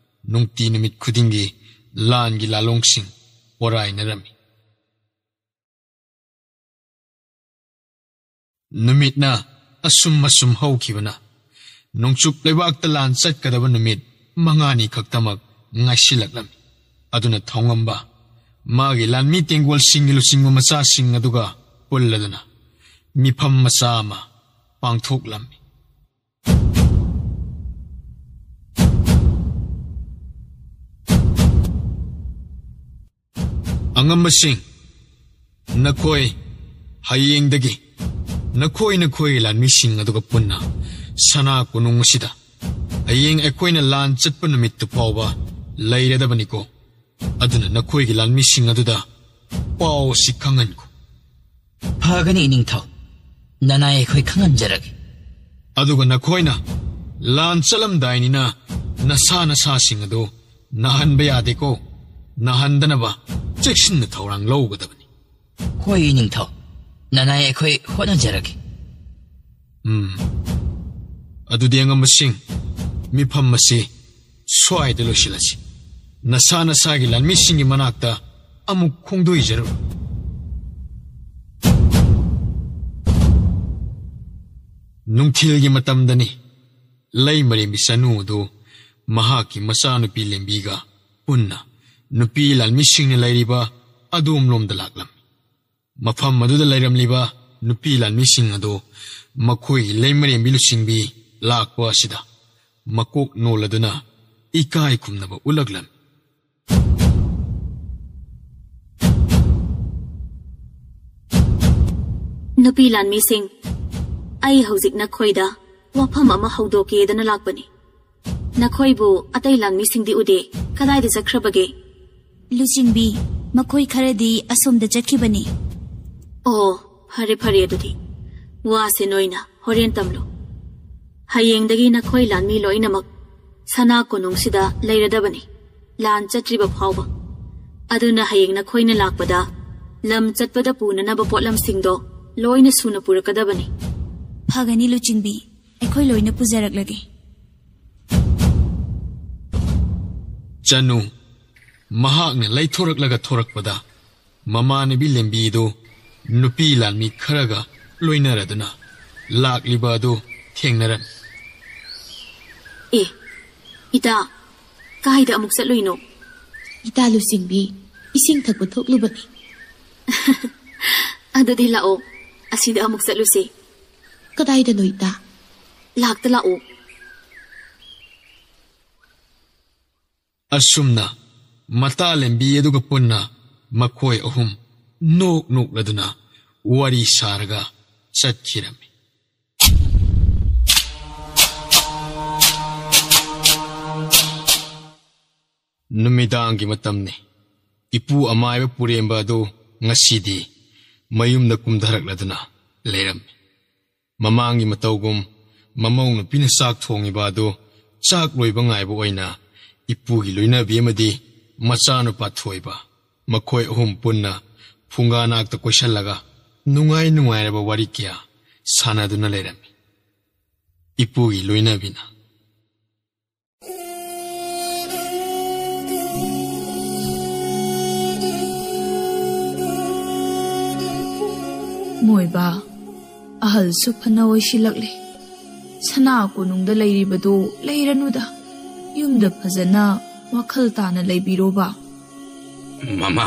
ꯅꯨꯡꯇꯤ ꯅꯨꯃꯤꯠ ꯈꯨꯗꯤꯡꯒꯤ ꯂꯥꯟꯒꯤ ꯂꯥꯂꯣꯡꯁꯤꯡ ꯑꯣꯔꯥꯏꯅꯔꯝꯃꯤ"꯫ ꯅꯨꯃꯤꯠꯅ ꯑꯁꯨꯝ ꯑꯁꯨꯝ ꯍꯧꯈꯤꯕꯅ, ꯅꯣꯡꯆꯨꯞ ꯂꯩꯕꯥꯛꯇ ꯂꯥꯟ ꯆꯠꯀꯗꯕ ꯅꯨꯃꯤꯠ ꯃꯉꯥꯅꯤ ꯈꯛꯇꯃꯛ ꯉꯥꯏꯁꯤꯜꯂꯛꯂꯝꯃꯤ꯫ ꯑꯗꯨꯅ ꯊꯧꯉꯝꯕ ꯃꯥꯒꯤ ꯂꯥꯟꯃꯤ ꯇꯦꯡꯒꯣꯜꯁꯤꯡꯒꯤ ꯂꯨꯆꯤꯡꯕ ꯃꯆꯥꯁꯤꯡ ꯑꯗꯨꯒ ꯄꯨꯜꯂꯗꯨꯅ ꯃꯤꯐꯝ ꯃꯆꯥ ꯑꯃ ꯄꯥꯡꯊꯣꯛꯂꯝꯃꯤ꯫ "ꯑꯉꯝꯕꯁꯤꯡ, ꯅꯈꯣꯏ ꯍꯌꯦꯡꯗꯒꯤ ꯅꯈꯣꯏ ꯅꯈꯣꯏꯒꯤ ꯂꯥꯟꯃꯤꯁꯤꯡ ꯑꯗꯨꯒ ꯄꯨꯟꯅ ꯁꯅꯥ ꯀꯣꯅꯨꯡ ꯑꯁꯤꯗ ꯍꯌꯦꯡ ꯑꯩꯈꯣꯏꯅ ꯂꯥꯟ ꯆꯠꯄ ꯅꯨꯃꯤꯠꯇꯨ ꯐꯥꯎꯕ ꯂꯩꯔꯗꯕꯅꯤꯀꯣ꯫ ꯑꯗꯨꯅ ꯅꯈꯣꯏꯒꯤ ꯂꯥꯟꯃꯤꯁꯤꯡ ꯑꯗꯨꯗ ꯄꯥꯎ ꯑꯁꯤ ꯈꯪꯍꯟꯈꯣ"꯫ "ꯐꯒꯅꯤ, ꯏꯅꯤꯡꯊꯧ꯫ ꯅꯅꯥꯏ ꯑꯩꯈꯣꯏ ꯈꯪꯍꯟꯖꯔꯒꯦ"꯫ "ꯑꯗꯨꯒ ꯅꯈꯣꯏꯅ ꯂꯥꯟ ꯆꯠꯂꯝꯗꯥꯏꯅꯤꯅ ꯅꯁꯥ ꯅꯁꯥꯁꯤꯡ ꯑꯗꯨ ꯅꯥꯍꯟꯕ ꯌꯥꯗꯦꯀꯣ꯫ ꯅꯥꯍꯟꯗꯅꯕ ꯆꯦꯛꯁꯤꯟꯅ ꯊꯧꯔꯥꯡ ꯂꯧꯒꯗꯕꯅꯤ"꯫ "ꯍꯣꯏ, ꯏꯅꯤꯡꯊꯧ꯫ ꯅꯅꯥꯏ ꯑꯩꯈꯣꯏ ꯍꯣꯠꯅꯖꯔꯒꯦ"꯫ ꯎꯝ꯫ ꯑꯗꯨꯗꯤ ꯑꯉꯝꯕꯁꯤꯡ, ꯃꯤꯐꯝ ꯑꯁꯤ ꯁ꯭ꯋꯥꯏꯗ ꯂꯣꯏꯁꯤꯜꯂꯁꯤ꯫ ꯅꯁꯥ ꯅꯁꯥꯒꯤ ꯂꯥꯟꯃꯤꯁꯤꯡꯒꯤ ꯃꯅꯥꯛꯇ ꯑꯃꯨꯛ ꯈꯣꯡꯗꯣꯏꯖꯔꯨ꯫ ꯅꯨꯡꯊꯤꯜꯒꯤ ꯃꯇꯝꯗꯅꯤ꯫ ꯂꯩꯃꯔꯦꯝꯕꯤ ꯆꯅꯨ ꯑꯗꯨ ꯃꯍꯥꯛꯀꯤ ꯃꯆꯥꯅꯨꯄꯤ ꯂꯦꯝꯕꯤꯒ ꯄꯨꯟꯅ ꯅꯨꯄꯤ ꯂꯥꯟꯃꯤꯁꯤꯡꯅ ꯂꯩꯔꯤꯕ ꯑꯗꯣꯝꯂꯣꯝꯗ ꯂꯥꯛꯂꯝꯃꯤ꯫ ꯃꯐꯝ ꯑꯗꯨꯗ ꯂꯩꯔꯝꯂꯤꯕ ꯅꯨꯄꯤ ꯂꯥꯟꯃꯤꯁꯤꯡ ꯑꯗꯨ ꯃꯈꯣꯏꯒꯤ ꯂꯩꯃꯔꯦꯝꯕꯤ ꯂꯨꯆꯤꯡꯕꯤ ꯂꯥꯛꯄ ꯑꯁꯤꯗ ꯃꯀꯣꯛ ꯅꯣꯜꯂꯗꯨꯅ ꯏꯀꯥꯏ ꯈꯨꯝꯅꯕ ꯎꯠꯂꯛꯂꯝꯃꯤ꯫ "ꯅꯨꯄꯤ ꯂꯥꯟꯃꯤꯁꯤꯡ, ꯑꯩ ꯍꯧꯖꯤꯛ ꯅꯈꯣꯏꯗ ꯋꯥꯐꯝ ꯑꯃ ꯍꯧꯗꯣꯛꯀꯦꯗꯅ ꯂꯥꯛꯄꯅꯤ꯫ ꯅꯈꯣꯏꯕꯨ ꯑꯇꯩ ꯂꯥꯟꯃꯤꯁꯤꯡꯗꯤ ꯎꯗꯦ꯫ ꯀꯗꯥꯏꯗ ꯆꯠꯈ꯭ꯔꯕꯒꯦ?" "ꯂꯨꯆꯤꯡꯕꯤ, ꯃꯈꯣꯏ ꯈꯔꯗꯤ ꯑꯁꯣꯝꯗ ꯆꯠꯈꯤꯕꯅꯤ"꯫ "ꯑꯣ, ꯐꯔꯦ, ꯐꯔꯦ, ꯑꯗꯨꯗꯤ ꯋꯥꯁꯦ ꯅꯣꯏꯅ ꯍꯣꯔꯦꯟ ꯇꯝꯂꯣ꯫ ꯍꯌꯦꯡꯗꯒꯤ ꯅꯈꯣꯏ ꯂꯥꯟꯃꯤ ꯂꯣꯏꯅꯃꯛ ꯁꯅꯥ ꯀꯣꯅꯨꯡꯁꯤꯗ ꯂꯩꯔꯗꯕꯅꯤ, ꯂꯥꯟ ꯆꯠꯇ꯭ꯔꯤꯕ ꯐꯥꯎꯕ꯫ ꯑꯗꯨꯅ ꯍꯌꯦꯡ ꯅꯈꯣꯏꯅ ꯂꯥꯛꯄꯗ ꯂꯝ ꯆꯠꯄꯗ ꯄꯨꯅꯅꯕ ꯄꯣꯠꯂꯝꯁꯤꯡꯗꯣ ꯂꯣꯏꯅ ꯁꯨꯅ ꯄꯨꯔꯛꯀꯗꯕꯅꯤ꯫ ꯐꯒꯅꯤ ꯂꯨꯆꯤꯡꯕꯤ, ꯑꯩꯈꯣꯏ ꯂꯣꯏꯅ ꯄꯨꯖꯔꯛꯂꯒꯦ꯫ ꯆꯅꯨ, ꯃꯍꯥꯛꯅ ꯂꯩꯊꯣꯔꯛꯂꯒ ꯊꯣꯔꯛꯄꯗ ꯃꯃꯥꯟꯅꯕꯤ ꯂꯦꯝꯕꯤꯗꯨ ꯅꯨꯄꯤ ꯂꯥꯟꯃꯤ ꯈꯔꯒ ꯂꯣꯏꯅꯔꯗꯨꯅ ꯂꯥꯛꯂꯤꯕ ꯑꯗꯨ ꯊꯦꯡꯅꯔꯝꯃꯤ꯫ ꯑꯦ, ꯏꯇꯥ, ꯀꯥꯏꯗ ꯑꯃꯨꯛ ꯆꯠꯂꯨꯏꯅꯣ? ꯏꯇꯥ ꯂꯨꯆꯤꯡꯕꯤ, ꯏꯁꯤꯡ ꯊꯛꯄ ꯊꯣꯛꯂꯨꯕꯅꯤ꯫ ꯑꯗꯨꯗꯤ ꯂꯥꯛꯑꯣ, ꯑꯁꯤꯗ ꯑꯃꯨꯛ ꯆꯠꯂꯨꯁꯦ꯫ ꯀꯗꯥꯏꯗꯅꯣ ꯏꯇꯥ? ꯂꯥꯛꯇ ꯂꯥꯛꯑꯣ꯫ ꯑꯁꯨꯝꯅ ꯃꯇꯥ ꯂꯦꯝꯕꯤ ꯑꯗꯨꯒ ꯄꯨꯟꯅ ꯃꯈꯣꯏ ꯑꯍꯨꯝ ꯅꯣꯛ ꯅꯣꯛꯂꯗꯨꯅ ꯋꯥꯔꯤ ꯁꯥꯔꯒ ꯆꯠꯈꯤꯔꯝꯃꯤ꯫ ꯅꯨꯃꯤꯗꯥꯡꯒꯤ ꯃꯇꯝꯅꯤ꯫ ꯏꯄꯨ ꯑꯃꯥꯏꯕ ꯄꯨꯔꯦꯝꯕ ꯑꯗꯨ ꯉꯁꯤꯗꯤ ꯃꯌꯨꯝꯗ ꯀꯨꯝꯊꯔꯛꯂꯗꯨꯅ ꯂꯩꯔꯝꯃꯤ꯫ ꯃꯃꯥꯡꯒꯤ ꯃꯇꯧꯒꯨꯝ ꯃꯃꯧ ꯅꯨꯄꯤꯅ ꯆꯥꯛ ꯊꯣꯡꯉꯤꯕ ꯑꯗꯨ ꯆꯥꯛ ꯂꯣꯏꯕ ꯉꯥꯏꯕ ꯑꯣꯏꯅ ꯏꯄꯨꯒꯤ ꯂꯣꯏꯅꯕꯤ ꯑꯃꯗꯤ ꯃꯆꯥꯅꯨꯄꯥ ꯊꯣꯏꯕ, ꯃꯈꯣꯏ ꯑꯍꯨꯝ ꯄꯨꯟꯅ ꯐꯨꯡꯒꯥ ꯅꯥꯛꯇ ꯀꯣꯏꯁꯜꯂꯒ ꯅꯨꯡꯉꯥꯏ ꯅꯨꯡꯉꯥꯏꯔꯕ ꯋꯥꯔꯤ ꯀꯌꯥ ꯁꯥꯟꯅꯗꯨꯅ ꯂꯩꯔꯝꯃꯤ꯫ ꯏꯄꯨꯒꯤ ꯂꯣꯏꯅꯕꯤꯅ, ꯃꯣꯏꯕ, ꯑꯍꯜꯁꯨ ꯐꯅ ꯑꯣꯏꯁꯤꯜꯂꯛꯂꯦ꯫ ꯁꯅꯥ ꯀꯣꯅꯨꯡꯗ ꯂꯩꯔꯤꯕꯗꯨ ꯂꯩꯔꯅꯨꯗ, ꯌꯨꯝꯗ ꯐꯖꯅ ꯋꯥꯈꯜ ꯇꯥꯅ ꯂꯩꯕꯤꯔꯣꯕ꯫ ꯃꯃꯥ,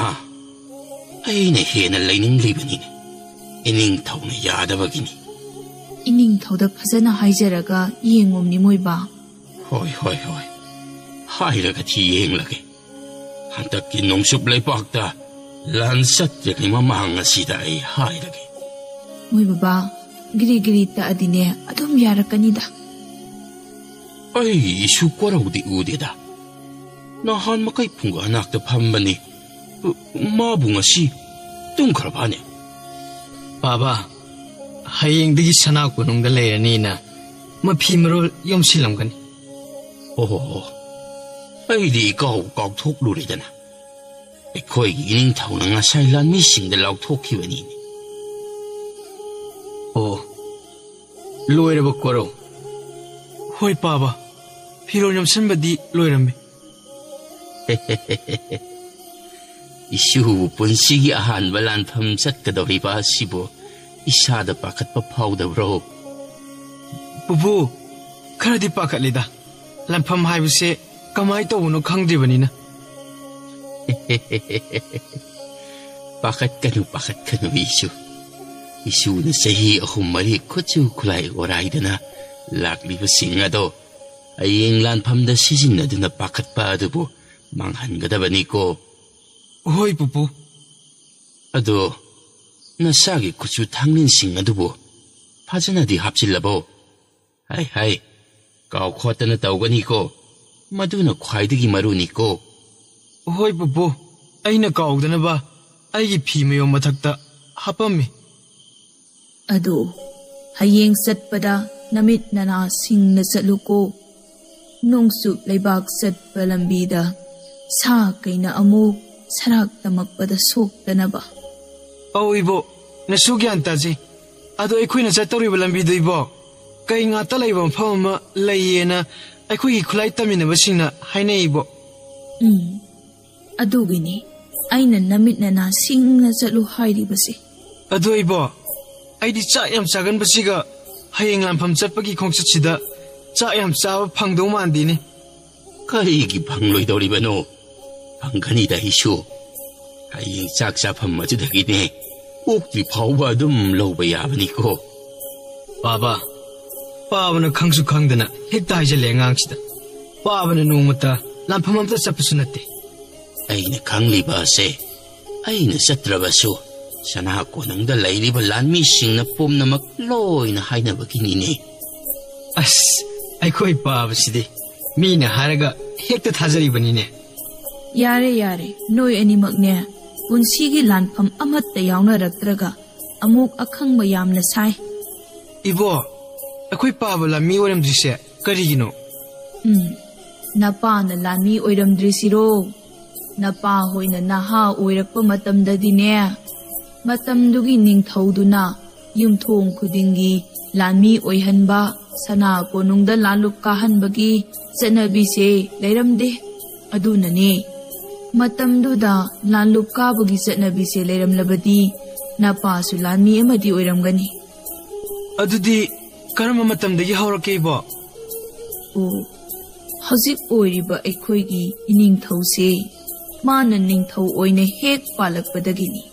ꯑꯩꯅ ꯍꯦꯟꯅ ꯂꯩꯅꯤꯡꯂꯤꯕꯅꯤꯅꯦ꯫ ꯏꯅꯤꯡꯊꯧꯅ ꯌꯥꯗꯕꯒꯤꯅꯤ꯫ ꯏꯅꯤꯡꯊꯧꯗ ꯐꯖꯅ ꯍꯥꯏꯖꯔꯒ ꯌꯦꯡꯉꯨꯝꯅꯤ ꯃꯣꯏꯕ꯫ ꯍꯣꯏ, ꯍꯣꯏ, ꯍꯣꯏ꯫ ꯍꯥꯏꯔꯒꯗꯤ ꯌꯦꯡꯂꯒꯦ꯫ ꯍꯟꯗꯛꯀꯤ ꯅꯣꯡꯆꯨꯞ ꯂꯩꯄꯥꯛꯇ ꯂꯥꯟ ꯆꯠꯇ꯭ꯔꯤꯉꯩ ꯃꯃꯥꯡ ꯑꯁꯤꯗ ꯑꯩ ꯍꯥꯏꯔꯒꯦ꯫ ꯃꯣꯏ ꯕꯕꯥ, ꯒꯤꯔꯤ ꯒꯤꯔꯤ ꯇꯛꯑꯗꯤꯅꯦ ꯑꯗꯨꯝ ꯌꯥꯔꯛꯀꯅꯤꯗ꯫ ꯑꯩ ꯏꯁꯨ ꯀꯣꯔꯧꯗꯤ ꯎꯗꯦꯗ꯫ ꯅꯍꯥꯟ ꯃꯈꯩ ꯐꯨꯡꯒꯥ ꯅꯥꯛꯇ ꯐꯝꯕꯅꯤ꯫ ꯃꯥꯕꯨ ꯉꯁꯤ ꯇꯨꯝꯈ꯭ꯔꯕꯅꯦ? ꯄꯥꯕ, ꯍꯌꯦꯡꯗꯒꯤ ꯁꯅꯥ ꯀꯣꯅꯨꯡꯗ ꯂꯩꯔꯅꯤꯅ ꯃꯐꯤ ꯃꯔꯣꯜ ꯌꯣꯝꯁꯤꯜꯂꯝꯒꯅꯤ꯫ ꯑꯣꯍꯣ, ꯑꯩꯗꯤ ꯏꯀꯥꯎ ꯀꯥꯎꯊꯣꯛꯂꯨꯔꯦꯗꯅ꯫ ꯑꯩꯈꯣꯏꯒꯤ ꯏꯅꯤꯡꯊꯧꯅ ꯉꯁꯥꯏ ꯂꯥꯟꯃꯤꯁꯤꯡꯗ ꯂꯥꯎꯊꯣꯛꯈꯤꯕꯅꯤꯅꯦ꯫ ꯑꯣ, ꯂꯣꯏꯔꯕ ꯀꯣꯔꯧ? ꯍꯣꯏ ꯄꯥꯕ, ꯐꯤꯔꯣꯜ ꯌꯣꯝꯁꯤꯟꯕꯗꯤ ꯂꯣꯏꯔꯝꯃꯤ꯫ ꯏꯁꯨꯕꯨ ꯄꯨꯟꯁꯤꯒꯤ ꯑꯍꯥꯟꯕ ꯂꯥꯟꯐꯝ ꯆꯠꯀꯗꯧꯔꯤꯕ ꯑꯁꯤꯕꯨ ꯏꯁꯥꯗ ꯄꯥꯈꯠꯄ ꯐꯥꯎꯗꯕ꯭ꯔꯣ? ꯄꯨꯄꯨ, ꯈꯔꯗꯤ ꯄꯥꯈꯠꯂꯤꯗ꯫ ꯂꯥꯟꯐꯝ ꯍꯥꯏꯕꯁꯦ ꯀꯃꯥꯏ ꯇꯧꯕꯅꯣ ꯈꯪꯗ꯭ꯔꯤꯕꯅꯤꯅ꯫ ꯄꯥꯈꯠꯀꯅꯨ, ꯄꯥꯈꯠꯀꯅꯨ, ꯏꯁꯨ꯫ ꯏꯁꯨꯅ ꯆꯍꯤ ꯑꯍꯨꯝ ꯃꯔꯤ ꯈꯨꯠꯁꯨ ꯈꯨꯠꯂꯥꯏ ꯑꯣꯔꯥꯏꯗꯅ ꯂꯥꯛꯂꯤꯕꯁꯤꯡ ꯑꯗꯣ ꯍꯌꯦꯡ ꯂꯥꯟꯐꯝꯗ ꯁꯤꯖꯤꯟꯅꯗꯨꯅ ꯄꯥꯈꯠꯄ ꯑꯗꯨꯕꯨ ꯃꯥꯡꯍꯟꯒꯗꯕꯅꯤꯀꯣ꯫ ꯍꯣꯏ, ꯄꯨꯄꯨ꯫ ꯑꯗꯣ ꯅꯁꯥꯒꯤ ꯈꯨꯠꯁꯨ ꯊꯥꯡꯂꯦꯟꯁꯤꯡ ꯑꯗꯨꯕꯨ ꯐꯖꯅꯗꯤ ꯍꯥꯞꯆꯤꯜꯂꯕꯣ? ꯍꯥꯏ, ꯍꯥꯏ, ꯀꯥꯎ ꯈꯣꯠꯇꯅ ꯇꯧꯒꯅꯤꯀꯣ꯫ ꯃꯗꯨꯅ ꯈ꯭ꯋꯥꯏꯗꯒꯤ ꯃꯔꯨꯅꯤꯀꯣ꯫ ꯍꯣꯏ, ꯄꯨꯄꯨ꯫ ꯑꯩꯅ ꯀꯥꯎꯗꯅꯕ ꯑꯩꯒꯤ ꯐꯤ ꯃꯌꯣꯝ ꯃꯊꯛꯇ ꯍꯥꯞꯄꯝꯃꯤ꯫ ꯑꯗꯨ ꯍꯌꯦꯡ ꯆꯠꯄꯗ ꯅꯃꯤꯠ ꯅꯅꯥ ꯁꯤꯡꯅ ꯆꯠꯂꯨꯀꯣ꯫ ꯅꯣꯡꯆꯨꯞ ꯂꯩꯕꯥꯛ ꯆꯠꯄ ꯂꯝꯕꯤꯗ ꯁꯥ ꯀꯩꯅ ꯑꯃꯨꯛ ꯁꯔꯥꯛ ꯇꯝꯃꯛꯄꯗ ꯁꯣꯛꯇꯅꯕ꯫ ꯑꯧ ꯏꯕꯣ, ꯅꯁꯨ ꯒ꯭ꯌꯥꯟ ꯇꯥꯖꯩ꯫ ꯑꯗꯣ ꯑꯩꯈꯣꯏꯅ ꯆꯠꯇꯧꯔꯤꯕ ꯂꯝꯕꯤꯗꯣ ꯏꯕꯣ, ꯀꯩ ꯉꯥꯛꯇ ꯂꯩꯕ ꯃꯐꯝ ꯑꯃ ꯂꯩꯌꯦꯅ ꯑꯩꯈꯣꯏꯒꯤ ꯈꯨꯠꯂꯥꯏ ꯇꯝꯃꯤꯟꯅꯕꯁꯤꯡꯅ ꯍꯥꯏꯅꯩ ꯏꯕꯣ꯫ ꯎꯝ, ꯑꯗꯨꯒꯤꯅꯤ ꯑꯩꯅ ꯅꯃꯤꯠ ꯅꯅꯥ ꯁꯤꯡꯅ ꯆꯠꯂꯨ ꯍꯥꯏꯔꯤꯕꯁꯦ꯫ ꯑꯗꯣ ꯏꯕꯣ, ꯑꯩꯗꯤ ꯆꯥꯛ ꯌꯥꯝ ꯆꯥꯒꯟꯕꯁꯤꯒ ꯍꯌꯦꯡ ꯂꯥꯟꯐꯝ ꯆꯠꯄꯒꯤ ꯈꯣꯡꯆꯠꯁꯤꯗ ꯆꯥꯛ ꯌꯥꯝ ꯆꯥꯕ ꯐꯪꯗꯧ ꯃꯥꯟꯗꯦꯅꯦ꯫ ꯀꯔꯤꯒꯤ ꯐꯪꯂꯣꯏꯗꯧꯔꯤꯕꯅꯣ? ꯐꯪꯒꯅꯤꯗ, ꯏꯁꯨ꯫ ꯍꯌꯦꯡ ꯆꯥꯛ ꯆꯥꯐꯝ ꯑꯗꯨꯗꯒꯤꯅꯦ ꯑꯣꯛꯇ꯭ꯔꯤ ꯐꯥꯎꯕ ꯑꯗꯨꯝ ꯂꯧꯕ ꯌꯥꯕꯅꯤꯀꯣ꯫ ꯄꯥꯕ, ꯄꯥꯕꯅ ꯈꯪꯁꯨ ꯈꯪꯗꯅ ꯍꯦꯛꯇ ꯍꯥꯏꯖꯜꯂꯦ ꯑꯉꯥꯡꯁꯤꯗ꯫ ꯄꯥꯕꯅ ꯅꯣꯡꯃꯇ ꯂꯥꯟꯐꯝ ꯑꯝꯇ ꯆꯠꯄꯁꯨ ꯅꯠꯇꯦ꯫ ꯑꯩꯅ ꯈꯪꯂꯤꯕ ꯑꯁꯦ, ꯑꯩꯅ ꯆꯠꯇ꯭ꯔꯕꯁꯨ ꯁꯅꯥ ꯀꯣꯅꯨꯡꯗ ꯂꯩꯔꯤꯕ ꯂꯥꯟꯃꯤꯁꯤꯡꯅ ꯄꯨꯝꯅꯃꯛ ꯂꯣꯏꯅ ꯍꯥꯏꯅꯕꯒꯤꯅꯤꯅꯦ꯫ ꯑꯁ, ꯑꯩꯈꯣꯏ ꯄꯥꯕꯁꯤꯗꯤ ꯃꯤꯅ ꯍꯥꯏꯔꯒ ꯍꯦꯛꯇ ꯊꯥꯖꯔꯤꯕꯅꯤꯅꯦ꯫ ꯌꯥꯔꯦ, ꯌꯥꯔꯦ, ꯅꯣꯏ ꯑꯅꯤꯃꯛꯅꯦ ꯄꯨꯟꯁꯤꯒꯤ ꯂꯥꯟꯐꯝ ꯑꯃꯠꯇ ꯌꯥꯎꯅꯔꯛꯇ꯭ꯔꯒ ꯑꯃꯨꯛ ꯑꯈꯪꯕ ꯌꯥꯝꯅ ꯁꯥꯏ꯫ ꯏꯕꯣ, ꯑꯩꯈꯣꯏ ꯄꯥꯕ ꯂꯥꯟꯃꯤ ꯑꯣꯏꯔꯝꯗ꯭ꯔꯤꯁꯦ ꯀꯔꯤꯒꯤꯅꯣ? ꯎꯝ, ꯅꯄꯥꯅ ꯂꯥꯟꯃꯤ ꯑꯣꯏꯔꯝꯗ꯭ꯔꯤꯁꯤꯔꯣ? ꯅꯄꯥ ꯍꯣꯏꯅ ꯅꯍꯥ ꯑꯣꯏꯔꯛꯄ ꯃꯇꯝꯗꯗꯤꯅꯦ, ꯃꯇꯝꯗꯨꯒꯤ ꯅꯤꯡꯊꯧꯗꯨꯅ ꯌꯨꯝꯊꯣꯡ ꯈꯨꯗꯤꯡꯒꯤ ꯂꯥꯟꯃꯤ ꯑꯣꯏꯍꯟꯕ, ꯁꯅꯥ ꯀꯣꯅꯨꯡꯗ ꯂꯥꯟꯂꯨꯞ ꯀꯥꯍꯟꯕꯒꯤ ꯆꯠꯅꯕꯤꯁꯦ ꯂꯩꯔꯝꯗꯦ꯫ ꯑꯗꯨꯅꯅꯦ, ꯃꯇꯝꯗꯨꯗ ꯂꯥꯟꯂꯨꯞ ꯀꯥꯕꯒꯤ ꯆꯠꯅꯕꯤꯁꯦ ꯂꯩꯔꯝꯂꯕꯗꯤ ꯅꯄꯥꯁꯨ ꯂꯥꯟꯃꯤ ꯑꯃꯗꯤ ꯑꯣꯏꯔꯝꯒꯅꯤ꯫ ꯑꯗꯨꯗꯤ ꯀꯔꯝꯕ ꯃꯇꯝꯗꯒꯤ ꯍꯧꯔꯛꯀꯦ, ꯏꯕꯣ? ꯑꯣ, ꯍꯧꯖꯤꯛ ꯑꯣꯏꯔꯤꯕ ꯑꯩꯈꯣꯏꯒꯤ ꯏꯅꯤꯡꯊꯧꯁꯦ, ꯃꯥꯅ ꯅꯤꯡꯊꯧ ꯑꯣꯏꯅ ꯍꯦꯛ ꯄꯥꯜꯂꯛꯄꯗꯒꯤꯅꯤ꯫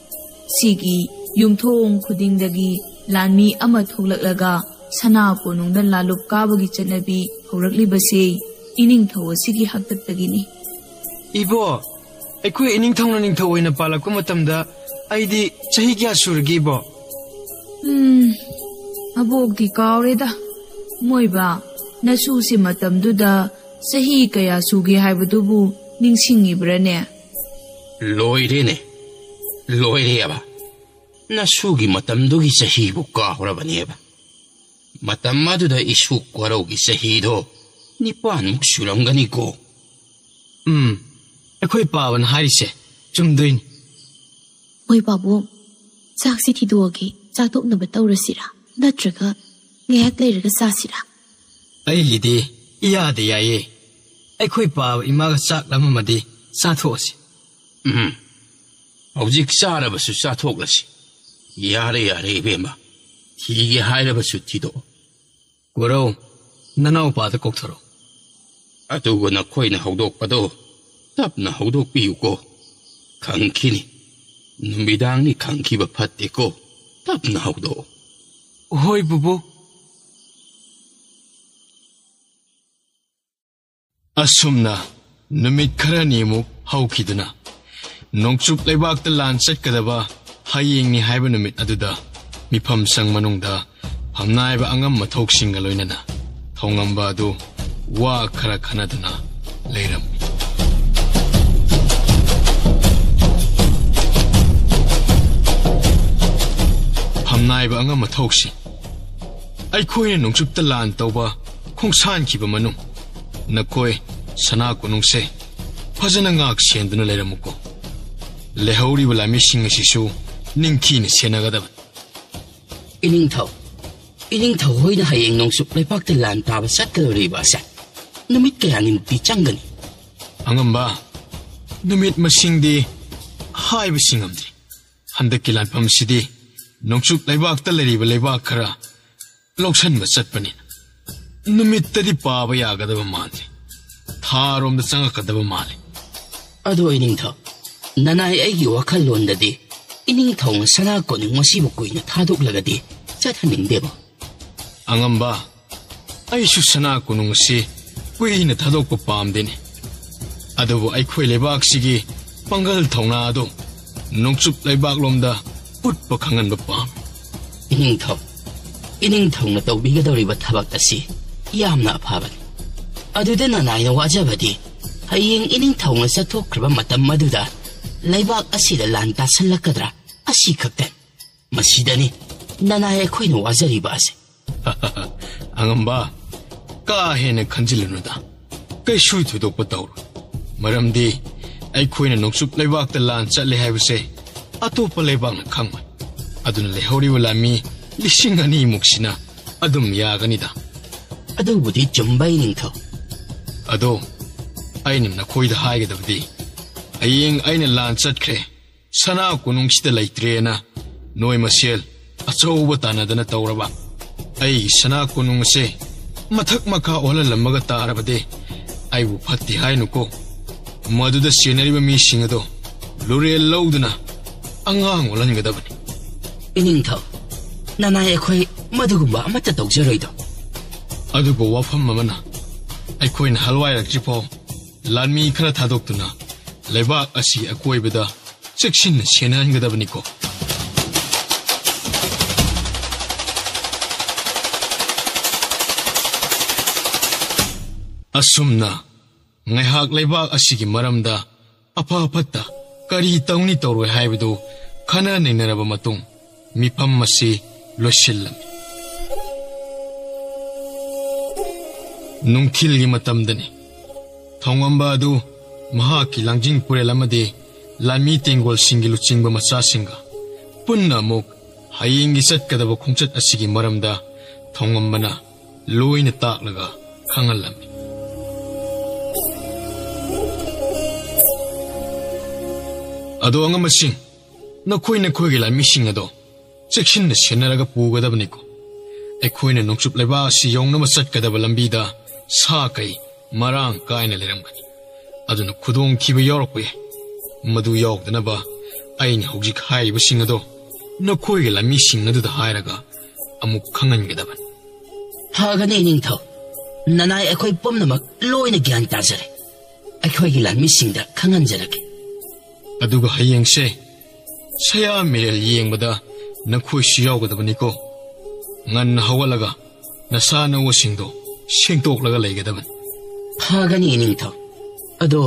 ꯁꯤꯒꯤ ꯌꯨꯝꯊꯣꯡ ꯈꯨꯗꯤꯡꯗꯒꯤ ꯂꯥꯟꯃꯤ ꯑꯃ ꯊꯣꯛꯂꯛꯂꯒ ꯁꯅꯥ ꯀꯣꯅꯨꯡꯗ ꯂꯥꯂꯨꯞ ꯀꯥꯕꯒꯤ ꯆꯠꯅꯕꯤ ꯍꯧꯔꯛꯂꯤꯕꯁꯦ ꯏꯅꯤꯡꯊꯧ ꯑꯁꯤꯒꯤ ꯍꯥꯛꯇꯛꯇꯒꯤꯅꯤ꯫ ꯏꯕꯣ, ꯑꯩꯈꯣꯏ ꯏꯅꯤꯡꯊꯧꯅ ꯅꯤꯡꯊꯧ ꯑꯣꯏꯅ ꯄꯥꯜꯂꯛꯄ ꯃꯇꯝꯗ ꯑꯩꯗꯤ ꯆꯍꯤ ꯀꯌꯥ ꯁꯨꯔꯒꯦ, ꯏꯕꯣ? ꯎꯝ, ꯑꯕꯣꯛꯇꯤ ꯀꯥꯎꯔꯦꯗ꯫ ꯃꯣꯏꯕ, ꯅꯁꯨꯁꯤ ꯃꯇꯝꯗꯨꯗ ꯆꯍꯤ ꯀꯌꯥ ꯁꯨꯒꯦ ꯍꯥꯏꯕꯗꯨꯕꯨ ꯅꯤꯡꯁꯤꯡꯉꯤꯕ꯭ꯔꯥꯅꯦ? ꯂꯣꯏꯔꯦꯅꯦ, ꯂꯣꯏꯔꯦꯕ꯫ ꯅꯁꯨꯒꯤ ꯃꯇꯝꯗꯨꯒꯤ ꯆꯍꯤꯕꯨ ꯀꯥꯎꯔꯕꯅꯦꯕ꯫ ꯃꯇꯝ ꯑꯗꯨꯗ ꯏꯁꯨ ꯀꯣꯔꯧꯒꯤ ꯆꯍꯤꯗꯣ ꯅꯤꯄꯥꯟꯃꯨꯛ ꯁꯨꯔꯝꯒꯅꯤꯀꯣ꯫ ꯎꯝ, ꯑꯩꯈꯣꯏ ꯄꯥꯕꯅ ꯍꯥꯏꯔꯤꯁꯦ ꯆꯨꯝꯗꯣꯏꯅꯤ꯫ ꯍꯣꯏ ꯄꯥꯕꯨꯡ, ꯆꯥꯛꯁꯤ ꯊꯤꯗꯣꯛꯑꯒꯦ, ꯆꯥꯛ ꯇꯣꯛꯅꯕ ꯇꯧꯔꯁꯤꯔꯥ? ꯅꯠꯇ꯭ꯔꯒ ꯉꯥꯏꯍꯥꯛ ꯂꯩꯔꯒ ꯆꯥꯁꯤꯔꯥ? ꯑꯩꯒꯤꯗꯤ ꯏꯌꯥꯗ ꯌꯥꯏꯌꯦ꯫ ꯑꯩꯈꯣꯏ ꯄꯥꯕ ꯏꯃꯥꯒ ꯆꯥꯛ ꯂꯥꯝꯃꯝꯃꯗꯤ ꯆꯥꯊꯣꯛꯑꯁꯤ꯫ ꯎꯝ, ꯍꯧꯖꯤꯛ ꯆꯥꯔꯕꯁꯨ ꯆꯥꯊꯣꯛꯂꯁꯤ꯫ ꯌꯥꯔꯦ, ꯌꯥꯔꯦ, ꯏꯕꯦꯝꯃ, ꯊꯤꯒꯦ ꯍꯥꯏꯔꯕꯁꯨ ꯊꯤꯗꯣꯛꯑꯣ꯫ ꯀꯣꯔꯧ, ꯅꯅꯥꯎꯄꯥꯗ ꯀꯧꯊꯔꯣ꯫ ꯑꯗꯨꯒ ꯅꯈꯣꯏꯅ ꯍꯧꯗꯣꯛꯄꯗꯣ ꯇꯞꯅ ꯍꯧꯗꯣꯛꯄꯤꯌꯨꯀꯣ꯫ ꯈꯪꯈꯤꯅꯤ, ꯅꯨꯃꯤꯗꯥꯡꯅꯤ ꯈꯪꯈꯤꯕ ꯐꯠꯇꯦꯀꯣ꯫ ꯇꯞꯅ ꯍꯧꯗꯣꯛꯑꯣ꯫ ꯍꯣꯏ ꯄꯨꯄꯨ꯫ ꯑꯁꯨꯝꯅ ꯅꯨꯃꯤꯠ ꯈꯔꯅꯤꯃꯨꯛ ꯍꯧꯈꯤꯗꯨꯅ, ꯅꯣꯡꯆꯨꯞ ꯂꯩꯕꯥꯛꯇ ꯂꯥꯟ ꯆꯠꯀꯗꯕ ꯍꯌꯦꯡꯅꯤ ꯍꯥꯏꯕ ꯅꯨꯃꯤꯠ ꯑꯗꯨꯗ ꯃꯤꯐꯝ ꯁꯪ ꯃꯅꯨꯡꯗ ꯐꯝꯅꯥꯏꯕ ꯑꯉꯝ ꯃꯊꯧꯁꯤꯡꯒ ꯂꯣꯏꯅꯅ ꯊꯧꯉꯝꯕ ꯑꯗꯨ ꯋꯥ ꯈꯔ ꯈꯟꯅꯗꯨꯅ ꯂꯩꯔꯝꯃꯤ꯫ ꯅꯥꯏꯕ ꯑꯉꯝ ꯑꯊꯧꯁꯤ, ꯑꯩꯈꯣꯏꯅ ꯅꯣꯡꯆꯨꯞꯇ ꯂꯥꯟ ꯇꯧꯕ ꯈꯣꯡꯁꯥꯟꯈꯤꯕ ꯃꯅꯨꯡ, ꯅꯈꯣꯏ ꯁꯅꯥ ꯀꯣꯅꯨꯡꯁꯦ ꯐꯖꯅ ꯉꯥꯛ ꯁꯦꯟꯗꯨꯅ ꯂꯩꯔꯝꯃꯨꯀꯣ꯫ ꯂꯩꯍꯧꯔꯤꯕ ꯂꯥꯟꯃꯤꯁꯤꯡ ꯑꯁꯤꯁꯨ ꯅꯤꯡꯊꯤꯅ ꯁꯦꯟꯅꯒꯗꯕꯅꯤ꯫ ꯏꯅꯤꯡꯊꯧ, ꯏꯅꯤꯡꯊꯧ ꯍꯣꯏꯅ ꯍꯌꯦꯡ ꯅꯣꯡꯆꯨꯞ ꯂꯩꯕꯥꯛꯇ ꯂꯥꯟ ꯇꯥꯕ ꯆꯠꯀꯗꯧꯔꯤꯕ ꯑꯁꯦ ꯅꯨꯃꯤꯠ ꯀꯌꯥꯅꯤꯃꯨꯛꯇꯤ ꯆꯪꯒꯅꯤ? ꯑꯉꯝꯕ, ꯅꯨꯃꯤꯠ ꯃꯁꯤꯡꯗꯤ ꯍꯥꯏꯕꯁꯤ ꯉꯝꯗ꯭ꯔꯤ꯫ ꯍꯟꯗꯛꯀꯤ ꯂꯥꯟꯐꯝꯁꯤꯗꯤ ꯅꯣꯡꯆꯨꯞ ꯂꯩꯕꯥꯛꯇ ꯂꯩꯔꯤꯕ ꯂꯩꯕꯥꯛ ꯈꯔ ꯂꯧꯁꯟꯕ ꯆꯠꯄꯅꯤꯅ ꯅꯨꯃꯤꯠꯇꯗꯤ ꯄꯥꯕ ꯌꯥꯒꯗꯕ ꯃꯥꯟꯗꯦ꯫ ꯊꯥꯔꯣꯝꯗ ꯆꯪꯉꯛꯀꯗꯕ ꯃꯥꯜꯂꯤ꯫ ꯑꯗꯣ ꯏꯅꯤꯡꯊꯧ, ꯅꯅꯥꯏ ꯑꯩꯒꯤ ꯋꯥꯈꯜꯂꯣꯟꯗꯗꯤ ꯏꯅꯤꯡꯊꯧꯅ ꯁꯅꯥ ꯀꯣꯅꯨꯡ ꯑꯁꯤꯕꯨ ꯀꯨꯏꯅ ꯊꯥꯗꯣꯛꯂꯒꯗꯤ ꯆꯠꯍꯟꯅꯤꯡꯗꯦꯕ꯫ ꯑꯉꯝꯕ, ꯑꯩꯁꯨ ꯁꯅꯥ ꯀꯣꯅꯨꯡ ꯑꯁꯤ ꯀꯨꯏꯅ ꯊꯥꯗꯣꯛꯄ ꯄꯥꯝꯗꯦꯅꯦ꯫ ꯑꯗꯨꯕꯨ ꯑꯩꯈꯣꯏ ꯂꯩꯕꯥꯛꯁꯤꯒꯤ ꯄꯥꯡꯒꯜ ꯊꯧꯅꯥ ꯑꯗꯨ ꯅꯣꯡꯆꯨꯞ ꯂꯩꯕꯥꯛꯂꯣꯝꯗ ꯎꯠꯄ ꯈꯪꯍꯟꯕ ꯄꯥꯝꯃꯤ꯫ ꯏꯅꯤꯡꯊꯧ, ꯏꯅꯤꯡꯊꯧꯅ ꯇꯧꯕꯤꯒꯗꯧꯔꯤꯕ ꯊꯕꯛ ꯑꯁꯤ ꯌꯥꯝꯅ ꯑꯐꯕꯅꯤ꯫ ꯑꯗꯨꯗ ꯅꯅꯥꯏꯅ ꯋꯥꯖꯕꯗꯤ ꯍꯌꯦꯡ ꯏꯅꯤꯡꯊꯧꯅ ꯆꯠꯊꯣꯛꯈ꯭ꯔꯕ ꯃꯇꯝ ꯑꯗꯨꯗ ꯂꯩꯕꯥꯛ ꯑꯁꯤꯗ ꯂꯥꯟ ꯇꯥꯁꯜꯂꯛꯀꯗ꯭ꯔꯥ ꯑꯁꯤ ꯈꯛꯇꯅꯤ꯫ ꯃꯁꯤꯗꯅꯤ ꯅꯅꯥꯏ ꯑꯩꯈꯣꯏꯅ ꯋꯥꯖꯔꯤꯕ ꯑꯁꯤ꯫ ꯑꯉꯝꯕ, ꯀꯥ ꯍꯦꯟꯅ ꯈꯟꯖꯤꯜꯂꯨꯅꯨꯗ꯫ ꯀꯩꯁꯨ ꯊꯣꯏꯗꯣꯛꯄ ꯇꯧꯔꯣꯏ꯫ ꯃꯔꯝꯗꯤ ꯑꯩꯈꯣꯏꯅ ꯅꯣꯡꯆꯨꯞ ꯂꯩꯕꯥꯛꯇ ꯂꯥꯟ ꯆꯠꯂꯦ ꯍꯥꯏꯕꯁꯦ ꯑꯇꯣꯞꯄ ꯂꯩꯕꯥꯛꯅ ꯈꯪꯉꯣꯏ꯫ ꯑꯗꯨꯅ ꯂꯩꯍꯧꯔꯤꯕ ꯂꯥꯟꯃꯤ ꯂꯤꯁꯤꯡ ꯑꯅꯤꯃꯨꯛꯁꯤꯅ ꯑꯗꯨꯝ ꯌꯥꯒꯅꯤꯗ꯫ ꯑꯗꯨꯕꯨꯗꯤ ꯆꯨꯝꯕ, ꯏꯅꯤꯡꯊꯧ꯫ ꯑꯗꯣ ꯑꯩꯅ ꯅꯈꯣꯏꯗ ꯍꯥꯏꯒꯗꯕꯗꯤ, ꯍꯌꯦꯡ ꯑꯩꯅ ꯂꯥꯟ ꯆꯠꯈ꯭ꯔꯦ, ꯁꯅꯥ ꯀꯣꯅꯨꯡꯁꯤꯗ ꯂꯩꯇ꯭ꯔꯦꯅ ꯅꯣꯏ ꯃꯁꯦꯜ ꯑꯆꯧꯕ ꯇꯥꯟꯅꯗꯅ ꯇꯧꯔꯕ, ꯑꯩꯒꯤ ꯁꯅꯥ ꯀꯣꯅꯨꯡ ꯑꯁꯦ ꯃꯊꯛ ꯃꯈꯥ ꯑꯣꯜꯍꯜꯂꯝꯃꯒ ꯇꯥꯔꯕꯗꯤ ꯑꯩꯕꯨ ꯐꯠꯇꯦ ꯍꯥꯏꯅꯨꯀꯣ꯫ ꯃꯗꯨꯗ ꯆꯦꯟꯅꯔꯤꯕ ꯃꯤꯁꯤꯡ ꯑꯗꯣ ꯂꯨꯔꯦꯜ ꯂꯧꯗꯨꯅ ꯑꯉꯥꯡ ꯑꯣꯜꯍꯟꯒꯗꯕꯅꯤ꯫ ꯏꯅꯤꯡꯊꯧ, ꯅꯅꯥꯏ ꯑꯩꯈꯣꯏ ꯃꯗꯨꯒꯨꯝꯕ ꯑꯃꯠꯇ ꯇꯧꯖꯔꯣꯏꯗꯣ꯫ ꯑꯗꯨꯕꯨ ꯋꯥꯐꯝ ꯑꯃꯅ, ꯑꯩꯈꯣꯏꯅ ꯍꯜꯋꯥꯏꯔꯛꯇ꯭ꯔꯤꯐꯥꯎ ꯂꯥꯟꯃꯤ ꯈꯔ ꯊꯥꯗꯣꯛꯇꯨꯅ ꯂꯩꯕꯥꯛ ꯑꯁꯤ ꯑꯀꯣꯏꯕꯗ ꯆꯦꯛꯁꯤꯟꯅ ꯁꯦꯟꯅꯍꯟꯒꯗꯕꯅꯤꯀꯣ꯫ ꯑꯁꯨꯝꯅ ꯉꯥꯏꯍꯥꯛ ꯂꯩꯕꯥꯛ ꯑꯁꯤꯒꯤ ꯃꯔꯝꯗ ꯑꯐ ꯐꯠꯇ ꯀꯔꯤ ꯇꯧꯅꯤ ꯇꯧꯔꯣꯏ ꯍꯥꯏꯕꯗꯨ ꯈꯟꯅ ꯅꯩꯅꯔꯕ ꯃꯇꯨꯡ, ꯃꯤꯐꯝ ꯑꯁꯤ ꯂꯣꯏꯁꯤꯜꯂꯝꯃꯤ꯫ ꯅꯨꯡꯊꯤꯜꯒꯤ ꯃꯇꯝꯗꯅꯤ꯫ ꯊꯧꯉꯝꯕ ꯑꯗꯨ ꯃꯍꯥꯛꯀꯤ ꯂꯥꯡꯖꯤꯡ ꯄꯨꯔꯦꯜ ꯑꯃꯗꯤ ꯂꯥꯟꯃꯤ ꯇꯦꯡꯒꯣꯜꯁꯤꯡꯒꯤ ꯂꯨꯆꯤꯡꯕ ꯃꯆꯥꯁꯤꯡꯒ ꯄꯨꯟꯅ ꯑꯃꯨꯛ ꯍꯌꯦꯡꯒꯤ ꯆꯠꯀꯗꯕ ꯈꯣꯡꯆꯠ ꯑꯁꯤꯒꯤ ꯃꯔꯝꯗ ꯊꯧꯉꯝꯕꯅ ꯂꯣꯏꯅ ꯇꯥꯛꯂꯒ ꯈꯪꯍꯜꯂꯝꯃꯤ꯫ ꯑꯗꯣ ꯑꯉꯝꯕꯁꯤꯡ, ꯅꯈꯣꯏ ꯅꯈꯣꯏꯒꯤ ꯂꯥꯟꯃꯤꯁꯤꯡ ꯑꯗꯣ ꯆꯦꯛꯁꯤꯟꯅ ꯁꯦꯟꯅꯔꯒ ꯄꯨꯒꯗꯕꯅꯤꯀꯣ꯫ ꯑꯩꯈꯣꯏꯅ ꯅꯣꯡꯆꯨꯞ ꯂꯩꯕꯥꯛ ꯑꯁꯤ ꯌꯧꯅꯕ ꯆꯠꯀꯗꯕ ꯂꯝꯕꯤꯗ ꯁꯥ ꯀꯩ ꯃꯔꯥꯡ ꯀꯥꯏꯅ ꯂꯩꯔꯝꯒꯅꯤ꯫ ꯑꯗꯨꯅ ꯈꯨꯗꯣꯡꯊꯤꯕ ꯌꯥꯎꯔꯛꯄ ꯌꯥꯏ꯫ ꯃꯗꯨ ꯌꯥꯎꯗꯅꯕ ꯑꯩꯅ ꯍꯧꯖꯤꯛ ꯍꯥꯏꯔꯤꯕꯁꯤꯡ ꯑꯗꯣ ꯅꯈꯣꯏꯒꯤ ꯂꯥꯟꯃꯤꯁꯤꯡ ꯑꯗꯨꯗ ꯍꯥꯏꯔꯒ ꯑꯃꯨꯛ ꯈꯪꯍꯟꯒꯗꯕꯅꯤ꯫ ꯐꯒꯅꯤ, ꯏꯅꯤꯡꯊꯧ꯫ ꯅꯅꯥꯏ ꯑꯩꯈꯣꯏ ꯄꯨꯝꯅꯃꯛ ꯂꯣꯏꯅ ꯒ꯭ꯌꯥꯟ ꯇꯥꯖꯔꯦ꯫ ꯑꯩꯈꯣꯏꯒꯤ ꯂꯥꯟꯃꯤꯁꯤꯡꯗ ꯈꯪꯍꯟꯖꯔꯒꯦ꯫ ꯑꯗꯨꯒ ꯍꯌꯦꯡꯁꯦ ꯁꯌꯥ ꯃꯤꯔꯦꯜ ꯌꯦꯡꯕꯗ ꯅꯈꯣꯏꯁꯨ ꯌꯥꯎꯒꯗꯕꯅꯤꯀꯣ꯫ ꯉꯟꯅ ꯍꯧꯒꯠꯂꯒ ꯅꯁꯥ ꯅꯎꯁꯤꯡꯗꯣ ꯁꯦꯡꯗꯣꯛꯂꯒ ꯂꯩꯒꯗꯕꯅꯤ꯫ ꯐꯒꯅꯤ, ꯏꯅꯤꯡꯊꯧ꯫ ꯑꯗꯣ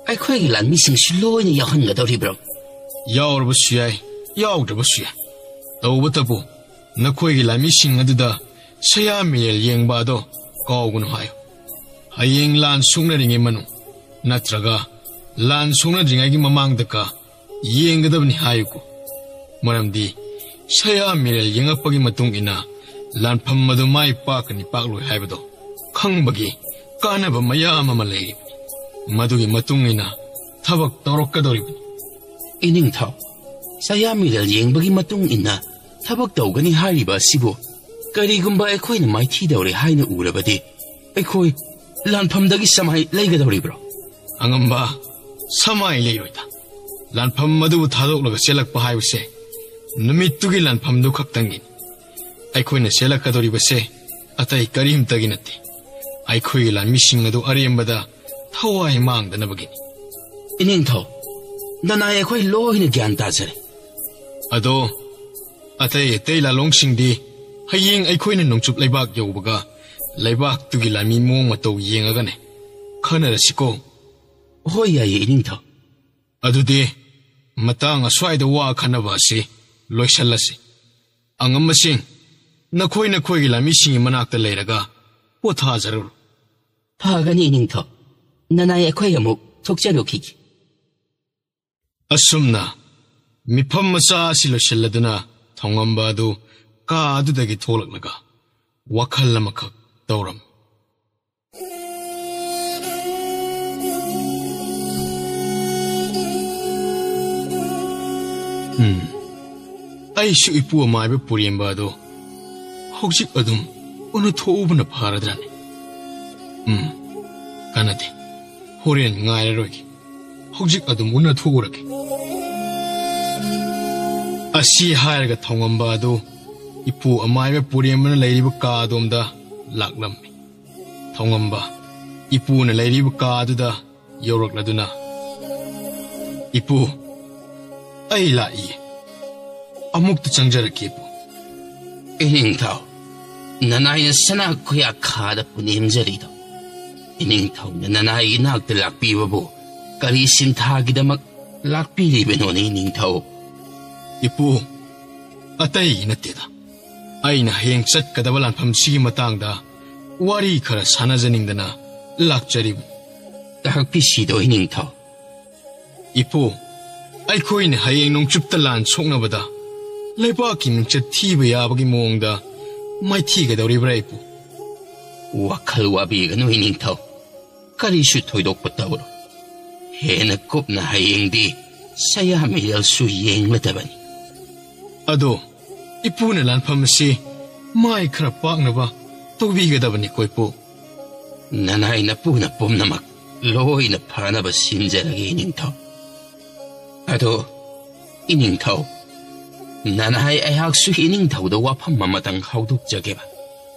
ꯑꯩꯈꯣꯏꯒꯤ ꯂꯥꯟꯃꯤꯁꯤꯡꯁꯨ ꯂꯣꯏꯅ ꯌꯥꯎꯍꯟꯒꯗꯧꯔꯤꯕ꯭ꯔꯣ? ꯌꯥꯎꯔꯕꯁꯨ ꯌꯥꯏ, ꯌꯥꯎꯗ꯭ꯔꯕꯁꯨ ꯌꯥꯏ꯫ ꯇꯧꯕꯇꯕꯨ ꯅꯈꯣꯏꯒꯤ ꯂꯥꯟꯃꯤꯁꯤꯡ ꯑꯗꯨꯗ ꯁꯌꯥ ꯃꯤꯔꯦꯜ ꯌꯦꯡꯕ ꯑꯗꯣ ꯀꯥꯎꯒꯅꯨ ꯍꯥꯏꯌꯨ꯫ ꯍꯌꯦꯡ ꯂꯥꯟ ꯁꯣꯛꯅꯔꯤꯉꯩ ꯃꯅꯨꯡ ꯅꯠꯇ꯭ꯔꯒ ꯂꯥꯟ ꯁꯣꯛꯅꯗ꯭ꯔꯤꯉꯩꯒꯤ ꯃꯃꯥꯡꯗꯀ ꯌꯦꯡꯒꯗꯕꯅꯤ ꯍꯥꯏꯌꯨꯀꯣ꯫ ꯃꯔꯝꯗꯤ ꯁꯌꯥ ꯃꯤꯔꯦꯜ ꯌꯦꯡꯉꯛꯄꯒꯤ ꯃꯇꯨꯡ ꯏꯟꯅ ꯂꯥꯟꯐꯝ ꯑꯗꯨ ꯃꯥꯏ ꯄꯥꯛꯀꯅꯤ ꯄꯥꯛꯂꯣꯏ ꯍꯥꯏꯕꯗꯣ ꯈꯪꯕꯒꯤ ꯀꯥꯟꯅꯕ ꯃꯌꯥꯝ ꯑꯃ ꯂꯩꯔꯤꯕꯅꯤ꯫ ꯃꯗꯨꯒꯤ ꯃꯇꯨꯡ ꯏꯟꯅ ꯊꯕꯛ ꯇꯧꯔꯛꯀꯗꯧꯔꯤꯕꯅꯤ꯫ ꯏꯅꯤꯡꯊꯧ, ꯁꯌꯥ ꯃꯤꯔꯦꯜ ꯌꯦꯡꯕꯒꯤ ꯃꯇꯨꯡ ꯏꯟꯅ ꯊꯕꯛ ꯇꯧꯒꯅꯤ ꯍꯥꯏꯔꯤꯕ ꯑꯁꯤꯕꯨ ꯀꯔꯤꯒꯨꯝꯕ ꯑꯩꯈꯣꯏꯅ ꯃꯥꯏꯊꯤꯗꯧꯔꯦ ꯍꯥꯏꯅ ꯎꯔꯕꯗꯤ ꯑꯩꯈꯣꯏ ꯂꯥꯟꯐꯝꯗꯒꯤ ꯁꯃꯥꯏ ꯂꯩꯒꯗꯧꯔꯤꯕ꯭ꯔꯣ? ꯑꯉꯝꯕ, ꯁꯃꯥꯏ ꯂꯩꯔꯣꯏꯗ꯫ ꯂꯥꯟꯐꯝ ꯑꯗꯨꯕꯨ ꯊꯥꯗꯣꯛꯂꯒ ꯆꯦꯜꯂꯛꯄ ꯍꯥꯏꯕꯁꯦ ꯅꯨꯃꯤꯠꯇꯨꯒꯤ ꯂꯥꯟꯐꯝꯗꯨ ꯈꯛꯇꯪꯒꯤꯅꯤ꯫ ꯑꯩꯈꯣꯏꯅ ꯆꯦꯜꯂꯛꯀꯗꯧꯔꯤꯕꯁꯦ ꯑꯇꯩ ꯀꯔꯤꯝꯇꯒꯤ ꯅꯠꯇꯦ꯫ ꯑꯩꯈꯣꯏꯒꯤ ꯂꯥꯟꯃꯤꯁꯤꯡ ꯑꯗꯨ ꯑꯔꯦꯝꯕꯗ ꯊꯋꯥꯏ ꯃꯥꯡꯗꯅꯕꯒꯤꯅꯤ꯫ ꯏꯅꯤꯡꯊꯧ, ꯅꯅꯥꯏ ꯑꯩꯈꯣꯏ ꯂꯣꯏꯅ ꯒ꯭ꯌꯥꯟ ꯇꯥꯖꯔꯦ꯫ ꯑꯗꯣ ꯑꯇꯩ ꯑꯇꯩ ꯂꯥꯂꯣꯡꯁꯤꯡꯗꯤ ꯍꯌꯦꯡ ꯑꯩꯈꯣꯏꯅ ꯅꯣꯡꯆꯨꯞ ꯂꯩꯕꯥꯛ ꯌꯧꯕꯒ ꯂꯩꯕꯥꯛꯇꯨꯒꯤ ꯂꯥꯟꯃꯤ ꯃꯑꯣꯡ ꯃꯇꯧ ꯌꯦꯡꯉꯒꯅꯦ ꯈꯟꯅꯔꯁꯤꯀꯣ꯫ ꯍꯣꯏ, ꯌꯥꯏꯌꯦ, ꯏꯅꯤꯡꯊꯧ꯫ ꯑꯗꯨꯗꯤ ꯃꯇꯥꯡ ꯑꯁ꯭ꯋꯥꯏꯗ ꯋꯥ ꯈꯟꯅꯕ ꯑꯁꯤ ꯂꯣꯏꯁꯜꯂꯁꯤ꯫ ꯑꯉꯝꯕꯁꯤꯡ, ꯅꯈꯣꯏ ꯅꯈꯣꯏꯒꯤ ꯂꯥꯟꯃꯤꯁꯤꯡꯒꯤ ꯃꯅꯥꯛꯇ ꯂꯩꯔꯒ ꯄꯣꯊꯥꯖꯔꯨꯔꯣ꯫ ꯐꯒꯅꯤ, ꯏꯅꯤꯡꯊꯧ꯫ ꯅꯅꯥꯏ ꯑꯩꯈꯣꯏ ꯑꯃꯨꯛ ꯊꯣꯛꯆꯔꯨꯈꯤꯒꯦ꯫ ꯑꯁꯨꯝꯅ ꯃꯤꯐꯝ ꯃꯆꯥ ꯑꯁꯤ ꯂꯣꯏꯁꯤꯜꯂꯗꯨꯅ ꯊꯧꯉꯝꯕ ꯑꯗꯨ ꯀꯥ ꯑꯗꯨꯗꯒꯤ ꯊꯣꯛꯂꯛꯂꯒ ꯋꯥꯈꯜ ꯑꯃꯈꯛ ꯇꯧꯔꯝꯃꯤ꯫ ꯎꯝ, ꯑꯩꯁꯨ ꯏꯄꯨ ꯑꯃꯥꯏꯕ ꯄꯨꯔꯦꯝꯕ ꯑꯗꯣ ꯍꯧꯖꯤꯛ ꯑꯗꯨꯝ ꯎꯅꯊꯣꯛꯎꯕꯅ ꯐꯔꯗ꯭ꯔꯅꯦ? ꯎꯝ, ꯀꯥꯟꯅꯗꯦ꯫ ꯍꯣꯔꯦꯟ ꯉꯥꯏꯔꯔꯣꯏꯒꯦ꯫ ꯍꯧꯖꯤꯛ ꯑꯗꯨꯝ ꯎꯅꯊꯣꯛꯎꯔꯒꯦ꯫ ꯑꯁꯤ ꯍꯥꯏꯔꯒ ꯊꯧꯉꯝꯕ ꯑꯗꯨ ꯏꯄꯨ ꯑꯃꯥꯏꯕ ꯄꯨꯔꯦꯝꯕꯅ ꯂꯩꯔꯤꯕ ꯀꯥ ꯑꯗꯣꯝꯗ ꯂꯥꯛꯂꯝꯃꯤ꯫ ꯊꯧꯉꯝꯕ ꯏꯄꯨꯅ ꯂꯩꯔꯤꯕ ꯀꯥ ꯑꯗꯨꯗ ꯌꯧꯔꯛꯂꯗꯨꯅ, "ꯏꯄꯨ, ꯑꯩ ꯂꯥꯛꯏ꯫ ꯑꯃꯨꯛꯇ ꯆꯪꯖꯔꯛꯀꯦ, ꯏꯄꯨ꯫" ꯏꯅꯤꯡꯊꯧ, ꯅꯅꯥꯏꯅ ꯁꯅꯥ ꯈꯨꯌꯥ ꯈꯥꯗ ꯄꯨꯅꯦꯝꯖꯔꯤꯗꯣ, ꯏꯅꯤꯡꯊꯧꯅ ꯅꯅꯥꯏꯒꯤ ꯅꯥꯛꯇ ꯂꯥꯛꯄꯤꯕꯕꯨ ꯀꯔꯤ ꯁꯤꯟꯊꯥꯒꯤꯗꯃꯛ ꯂꯥꯛꯄꯤꯔꯤꯕꯅꯣꯅꯦ, ꯏꯅꯤꯡꯊꯧ? ꯏꯄꯨ, ꯑꯇꯩꯒꯤ ꯅꯠꯇꯦꯗ꯫ ꯑꯩꯅ ꯍꯌꯦꯡ ꯆꯠꯀꯗꯕ ꯂꯥꯟꯐꯝꯁꯤꯒꯤ ꯃꯇꯥꯡꯗ ꯋꯥꯔꯤ ꯈꯔ ꯁꯥꯟꯅꯖꯅꯤꯡꯗꯅ ꯂꯥꯛꯆꯔꯤꯕꯅꯤ꯫ ꯇꯥꯛꯄꯤꯁꯤꯗꯣ, ꯏꯅꯤꯡꯊꯧ꯫ ꯏꯄꯨ, ꯑꯩꯈꯣꯏꯅ ꯍꯌꯦꯡ ꯅꯣꯡꯆꯨꯞꯇ ꯂꯥꯟ ꯁꯣꯛꯅꯕꯗ ꯂꯩꯕꯥꯛꯀꯤ ꯃꯤꯡꯆꯠ ꯊꯤꯕ ꯌꯥꯕꯒꯤ ꯃꯑꯣꯡꯗ ꯃꯥꯏꯊꯤꯒꯗꯧꯔꯤꯕ꯭ꯔꯥ, ꯏꯄꯨ? ꯋꯥꯈꯜ ꯋꯥꯕꯤꯒꯅꯨ, ꯏꯅꯤꯡꯊꯧ꯫ ꯀꯔꯤꯁꯨ ꯊꯣꯏꯗꯣꯛꯄ ꯇꯧꯔꯣꯏ꯫ ꯍꯦꯟꯅ ꯀꯨꯞꯅ ꯍꯌꯦꯡꯗꯤ ꯁꯌꯥ ꯃꯤꯔꯦꯜꯁꯨ ꯌꯦꯡꯂꯗꯕꯅꯤ꯫ ꯑꯗꯣ ꯏꯄꯨꯅ ꯂꯥꯟꯐꯝ ꯑꯁꯤ ꯃꯥꯏ ꯈꯔ ꯄꯥꯛꯅꯕ ꯇꯧꯕꯤꯒꯗꯕꯅꯤꯀꯣ, ꯏꯄꯨ꯫ ꯅꯅꯥꯏ ꯅꯄꯨꯅ ꯄꯨꯝꯅꯃꯛ ꯂꯣꯏꯅ ꯐꯅꯕ ꯁꯤꯟꯖꯔꯒꯦ, ꯏꯅꯤꯡꯊꯧ꯫ ꯑꯗꯣ, ꯏꯅꯤꯡꯊꯧ, ꯅꯅꯥꯏ ꯑꯩꯍꯥꯛꯁꯨ ꯏꯅꯤꯡꯊꯧꯗ ꯋꯥꯐꯝ ꯑꯃꯇꯪ ꯍꯧꯗꯣꯛꯆꯒꯦꯕ꯫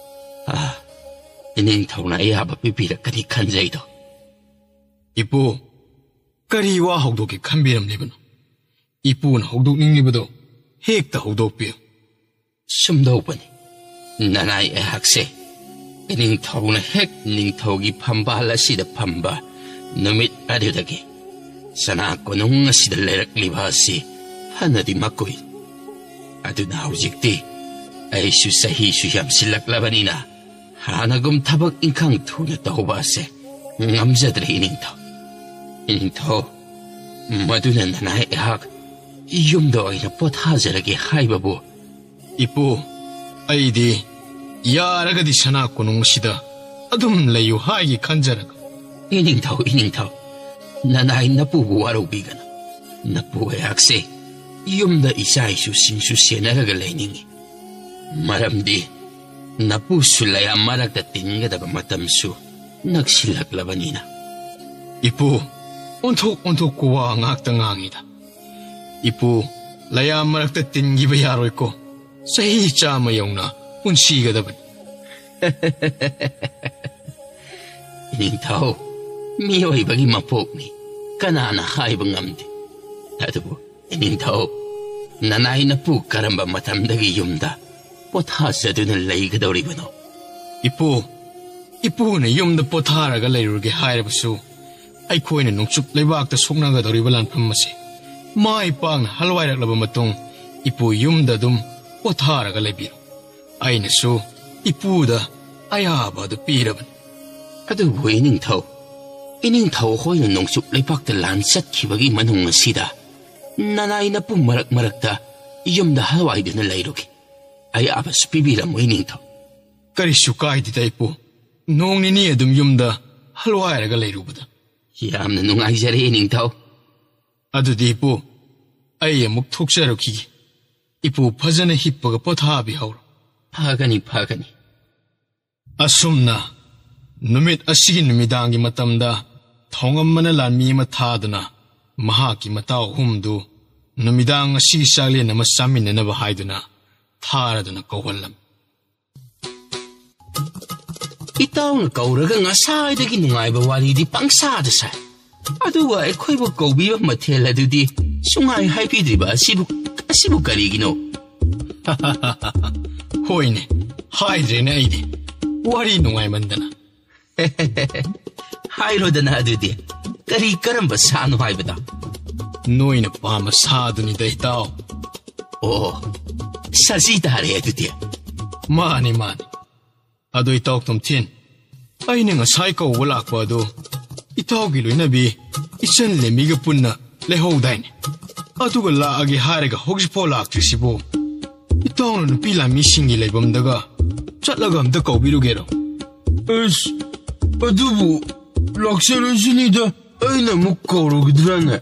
ꯑꯥ, ꯏꯅꯤꯡꯊꯧꯅ ꯑꯌꯥꯕ ꯄꯤꯕꯤꯔꯛꯀꯅꯤ ꯈꯟꯖꯩꯗꯣ꯫ ꯏꯄꯨ, ꯀꯔꯤ ꯋꯥ ꯍꯧꯗꯣꯛꯀꯦ ꯈꯟꯕꯤꯔꯝꯂꯤꯕꯅꯣ? ꯏꯄꯨꯅ ꯍꯧꯗꯣꯛꯅꯤꯡꯂꯤꯕꯗꯣ ꯍꯦꯛꯇ ꯍꯧꯗꯣꯛꯄꯤꯌꯨ꯫ ꯁꯨꯝꯗꯧꯕꯅꯤ, ꯅꯅꯥꯏ ꯑꯩꯍꯥꯛꯁꯦ ꯏꯅꯤꯡꯊꯧꯅ ꯍꯦꯛ ꯅꯤꯡꯊꯧꯒꯤ ꯐꯝꯕꯥꯜ ꯑꯁꯤꯗ ꯐꯝꯕ ꯅꯨꯃꯤꯠ ꯑꯗꯨꯗꯒꯤ ꯁꯅꯥ ꯀꯣꯅꯨꯡ ꯑꯁꯤꯗ ꯂꯩꯔꯛꯂꯤꯕ ꯑꯁꯤ ꯐꯅꯗꯤ ꯃꯀꯨꯏ꯫ ꯑꯗꯨꯅ ꯍꯧꯖꯤꯛꯇꯤ ꯑꯩꯁꯨ ꯆꯍꯤꯁꯨ ꯌꯥꯝꯁꯤꯜꯂꯛꯂꯕꯅꯤꯅ ꯍꯥꯟꯅꯒꯨꯝ ꯊꯕꯛ ꯏꯪꯈꯥꯡ ꯊꯨꯅ ꯇꯧꯕ ꯑꯁꯦ ꯉꯝꯖꯗ꯭ꯔꯦ, ꯏꯅꯤꯡꯊꯧ꯫ ꯏꯅꯤꯡꯊꯧ, ꯃꯗꯨꯅ ꯅꯅꯥꯏ ꯑꯩꯍꯥꯛ ꯌꯨꯝꯗ ꯑꯣꯏꯅ ꯄꯣꯊꯥꯖꯔꯒꯦ ꯍꯥꯏꯕꯕꯨ꯫ ꯏꯄꯨ, ꯑꯩꯗꯤ ꯌꯥꯔꯒꯗꯤ ꯁꯅꯥ ꯀꯣꯅꯨꯡ ꯑꯁꯤꯗ ꯑꯗꯨꯝ ꯂꯩꯌꯨ ꯍꯥꯏꯒꯦ ꯈꯟꯖꯔꯒ꯫ ꯏꯅꯤꯡꯊꯧ, ꯏꯅꯤꯡꯊꯧ, ꯅꯅꯥꯏ ꯅꯄꯨꯕꯨ ꯋꯥꯔꯧꯕꯤꯒꯅꯨ꯫ ꯅꯄꯨ ꯑꯩꯍꯥꯛꯁꯦ ꯌꯨꯝꯗ ꯏꯆꯥ ꯏꯁꯨꯁꯤꯡꯁꯨ ꯁꯦꯟꯅꯔꯒ ꯂꯩꯅꯤꯡꯏ꯫ ꯃꯔꯝꯗꯤ ꯅꯄꯨꯁꯨ ꯂꯩꯌꯥꯝ ꯃꯔꯛꯇ ꯇꯤꯟꯒꯗꯕ ꯃꯇꯝꯁꯨ ꯅꯛꯁꯤꯜꯂꯛꯂꯕꯅꯤꯅ꯫ ꯏꯄꯨ, ꯑꯣꯟꯊꯣꯛ ꯑꯣꯟꯊꯣꯛꯄ ꯋꯥ ꯉꯥꯛꯇ ꯉꯥꯡꯉꯤꯗ꯫ ꯏꯄꯨ, ꯂꯩꯌꯥꯝ ꯃꯔꯛꯇ ꯇꯤꯟꯈꯤꯕ ꯌꯥꯔꯣꯏꯀꯣ꯫ ꯆꯍꯤ ꯆꯥꯝꯃ ꯌꯧꯅ ꯄꯨꯟꯁꯤꯒꯗꯕꯅꯤ꯫ ꯏꯅꯤꯡꯊꯧ, ꯃꯤꯑꯣꯏꯕꯒꯤ ꯃꯄꯣꯛꯅꯤ, ꯀꯅꯥꯅ ꯍꯥꯏꯕ ꯉꯝꯗꯦ꯫ ꯑꯗꯨꯕꯨ ꯏꯅꯤꯡꯊꯧ, ꯅꯅꯥꯏ ꯅꯄꯨ ꯀꯔꯝꯕ ꯃꯇꯝꯗꯒꯤ ꯌꯨꯝꯗ ꯄꯣꯊꯥꯖꯗꯨꯅ ꯂꯩꯒꯗꯧꯔꯤꯕꯅꯣ? ꯏꯄꯨ, ꯏꯄꯨꯅ ꯌꯨꯝꯗ ꯄꯣꯊꯥꯔꯒ ꯂꯩꯔꯨꯔꯒꯦ ꯍꯥꯏꯔꯕꯁꯨ, ꯑꯩꯈꯣꯏꯅ ꯅꯣꯡꯆꯨꯞ ꯂꯩꯕꯥꯛꯇ ꯁꯣꯛꯅꯒꯗꯧꯔꯤꯕ ꯂꯥꯟꯐꯝ ꯑꯁꯤ ꯃꯥꯏ ꯄꯥꯛꯅ ꯍꯜꯋꯥꯏꯔꯛꯂꯕ ꯃꯇꯨꯡ, ꯏꯄꯨ ꯌꯨꯝꯗ ꯑꯗꯨꯝ ꯄꯣꯊꯥꯔꯒ ꯂꯩꯕꯤꯔꯣ꯫ ꯑꯩꯅꯁꯨ ꯏꯄꯨꯗ ꯑꯌꯥꯕ ꯑꯗꯨ ꯄꯤꯔꯕꯅꯤ꯫ ꯑꯗꯨꯕꯨ ꯏꯅꯤꯡꯊꯧ, ꯏꯅꯤꯡꯊꯧ ꯍꯣꯏꯅ ꯅꯣꯡꯆꯨꯞ ꯂꯩꯄꯥꯛꯇ ꯂꯥꯟ ꯆꯠꯈꯤꯕꯒꯤ ꯃꯅꯨꯡ ꯑꯁꯤꯗ ꯅꯅꯥꯏ ꯅꯄꯨ ꯃꯔꯛ ꯃꯔꯛꯇ ꯌꯨꯝꯗ ꯍꯜꯋꯥꯏꯗꯨꯅ ꯂꯩꯔꯨꯒꯦ꯫ ꯑꯌꯥꯕꯁꯨ ꯄꯤꯕꯤꯔꯝꯃꯨ ꯏꯅꯤꯡꯊꯧ꯫ ꯀꯔꯤꯁꯨ ꯀꯥꯏꯗꯦꯗ ꯏꯄꯨ, ꯅꯣꯡ ꯅꯤꯅꯤ ꯑꯗꯨꯝ ꯌꯨꯝꯗ ꯍꯜꯋꯥꯏꯔꯒ ꯂꯩꯔꯨꯕꯗ꯫ ꯌꯥꯝꯅ ꯅꯨꯡꯉꯥꯏꯖꯔꯦ ꯏꯅꯤꯡꯊꯧ꯫ ꯑꯗꯨꯗꯤ ꯏꯄꯨ, ꯑꯩ ꯑꯃꯨꯛ ꯊꯣꯛꯆꯔꯨꯈꯤꯒꯦ꯫ ꯏꯄꯨ ꯐꯖꯅ ꯍꯤꯞꯄꯒ ꯄꯣꯊꯥꯕꯤꯍꯧꯔꯣ꯫ ꯐꯒꯅꯤ, ꯐꯒꯅꯤ꯫ ꯑꯁꯨꯝꯅ ꯅꯨꯃꯤꯠ ꯑꯁꯤꯒꯤ ꯅꯨꯃꯤꯗꯥꯡꯒꯤ ꯃꯇꯝꯗ ꯊꯧꯉꯝꯕꯅ ꯂꯥꯟꯃꯤ ꯑꯃ ꯊꯥꯗꯨꯅ ꯃꯍꯥꯛꯀꯤ ꯃꯇꯥꯎ ꯑꯍꯨꯝꯗꯨ ꯅꯨꯃꯤꯗꯥꯡ ꯑꯁꯤꯒꯤ ꯆꯥꯛꯂꯦꯟ ꯑꯃ ꯆꯥꯃꯤꯟꯅꯅꯕ ꯍꯥꯏꯗꯨꯅ ꯊꯥꯔꯗꯨꯅ ꯀꯧꯍꯜꯂꯝꯃꯤ꯫ ꯏꯇꯥꯎꯅ ꯀꯧꯔꯒ ꯉꯁꯥꯏꯗꯒꯤ ꯅꯨꯡꯉꯥꯏꯕ ꯋꯥꯔꯤꯗꯤ ꯄꯪꯁꯥꯗ ꯁꯥꯏ꯫ ꯑꯗꯨꯒ ꯑꯩꯈꯣꯏꯕꯨ ꯀꯧꯕꯤꯕ ꯃꯊꯦꯜ ꯑꯗꯨꯗꯤ ꯁꯨꯡꯍꯥꯏ ꯍꯥꯏꯕꯤꯗ꯭ꯔꯤꯕ ꯑꯁꯤꯕꯨ, ꯑꯁꯤꯕꯨ ꯀꯔꯤꯒꯤꯅꯣ? ꯍꯣꯏꯅꯦ, ꯍꯥꯏꯗ꯭ꯔꯦꯅꯦ ꯑꯩꯗꯤ꯫ ꯋꯥꯔꯤ ꯅꯨꯡꯉꯥꯏꯃꯟꯗꯅ꯫ ꯍꯥꯏꯔꯣꯗꯅ ꯑꯗꯨꯗꯤ, ꯀꯔꯤ ꯀꯔꯝꯕ ꯁꯥꯅꯣ ꯍꯥꯏꯕꯗꯣ? ꯅꯣꯏꯅ ꯄꯥꯝꯕ ꯁꯥꯗꯨꯅꯤꯗ ꯏꯇꯥꯎ꯫ ꯑꯣ, ꯁꯖꯤ ꯇꯥꯔꯦ ꯑꯗꯨꯗꯤ꯫ ꯃꯥꯅꯤ, ꯃꯥꯅꯤ꯫ ꯑꯗꯣ ꯏꯇꯥꯎ ꯇꯣꯝꯊꯤꯟ, ꯑꯩꯅ ꯉꯁꯥꯏ ꯀꯧꯕ ꯂꯥꯛꯄ ꯑꯗꯨ ꯏꯇꯥꯎꯒꯤ ꯂꯣꯏꯅꯕꯤ ꯏꯆꯟ ꯂꯦꯝꯕꯤꯒ ꯄꯨꯟꯅ ꯂꯩꯍꯧꯗꯥꯏꯅꯦ? ꯑꯗꯨꯒ ꯂꯥꯛꯑꯒꯦ ꯍꯥꯏꯔꯒ ꯍꯧꯖꯤꯛꯐꯥꯎ ꯂꯥꯛꯇ꯭ꯔꯤꯁꯤꯕꯨ? ꯏꯇꯥꯎꯅ ꯅꯨꯄꯤ ꯂꯥꯟꯃꯤꯁꯤꯡꯒꯤ ꯂꯩꯐꯝꯗꯒ ꯆꯠꯂꯒ ꯑꯝꯇ ꯀꯧꯕꯤꯔꯨꯒꯦꯔꯣ? ꯑꯁ, ꯑꯗꯨꯕꯨ ꯂꯥꯛꯆꯔꯁꯤꯅꯤꯗ, ꯑꯩꯅ ꯑꯃꯨꯛ ꯀꯧꯔꯨꯒꯗ꯭ꯔꯥꯅꯦ?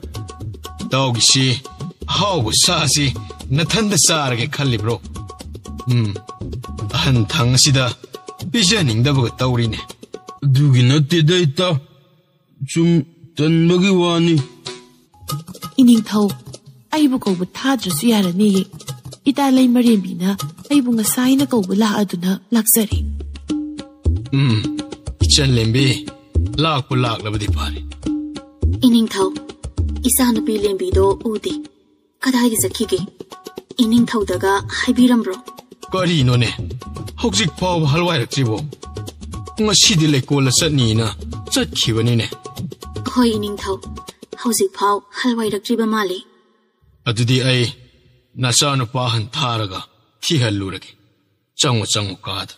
ꯏꯇꯥꯎꯒꯤꯁꯤ ꯑꯍꯥꯎꯕ ꯁꯥꯁꯤ ꯅꯊꯟꯗ ꯆꯥꯔꯒꯦ ꯈꯜꯂꯤꯕ꯭ꯔꯣ? ꯎꯝ, ꯑꯍꯟ ꯊꯪ ꯑꯁꯤꯗ ꯄꯤꯖꯅꯤꯡꯗꯕꯒ ꯇꯧꯔꯤꯅꯦ꯫ ꯑꯗꯨꯒꯤ ꯅꯠꯇꯦꯗ ꯏꯇꯥꯎ, ꯁꯨꯝ ꯇꯟꯕꯒꯤ ꯋꯥꯅꯤ꯫ ꯏꯅꯤꯡꯊꯧ, ꯑꯩꯕꯨ ꯀꯧꯕ ꯊꯥꯗ꯭ꯔꯁꯨ ꯌꯥꯔꯅꯤꯌꯦ꯫ ꯏꯇꯥ ꯂꯩꯃꯔꯦꯝꯕꯤꯅ ꯑꯩꯕꯨ ꯉꯁꯥꯏꯅ ꯀꯧꯕ ꯂꯥꯛꯑꯗꯨꯅ ꯂꯥꯛꯆꯔꯦ꯫ ꯎꯝ, ꯏꯆꯟ ꯂꯦꯝꯕꯤ, ꯂꯥꯛꯄꯨ ꯂꯥꯛꯂꯕꯗꯤ ꯐꯔꯦ꯫ ꯏꯅꯤꯡꯊꯧ, ꯏꯆꯥꯅꯨꯄꯤ ꯂꯦꯝꯕꯤꯗꯣ ꯎꯗꯦ꯫ ꯀꯗꯥꯏꯗ ꯆꯠꯈꯤꯒꯦ? ꯏꯅꯤꯡꯊꯧꯗꯒ ꯍꯥꯏꯕꯤꯔꯝꯕ꯭ꯔꯣ? ꯀꯔꯤꯅꯣꯅꯦ? ꯍꯧꯖꯤꯛ ꯐꯥꯎꯕ ꯍꯜꯋꯥꯏꯔꯛꯇ꯭ꯔꯤꯕꯣ? ꯉꯁꯤꯗꯤ ꯂꯩꯀꯣꯜꯗ ꯆꯠꯅꯤꯅ ꯆꯠꯈꯤꯕꯅꯤꯅꯦ꯫ ꯍꯣꯏ, ꯏꯅꯤꯡꯊꯧ꯫ ꯍꯧꯖꯤꯛ ꯐꯥꯎ ꯍꯜꯋꯥꯏꯔꯛꯇ꯭ꯔꯤꯕ ꯃꯥꯜꯂꯤ꯫ ꯑꯗꯨꯗꯤ ꯑꯩ ꯅꯆꯥꯅꯨꯄꯥ ꯑꯍꯟ ꯊꯥꯔꯒ ꯊꯤꯍꯜꯂꯨꯔꯒꯦ꯫ ꯆꯪꯉꯨ, ꯆꯪꯉꯨ ꯀꯥꯗ꯫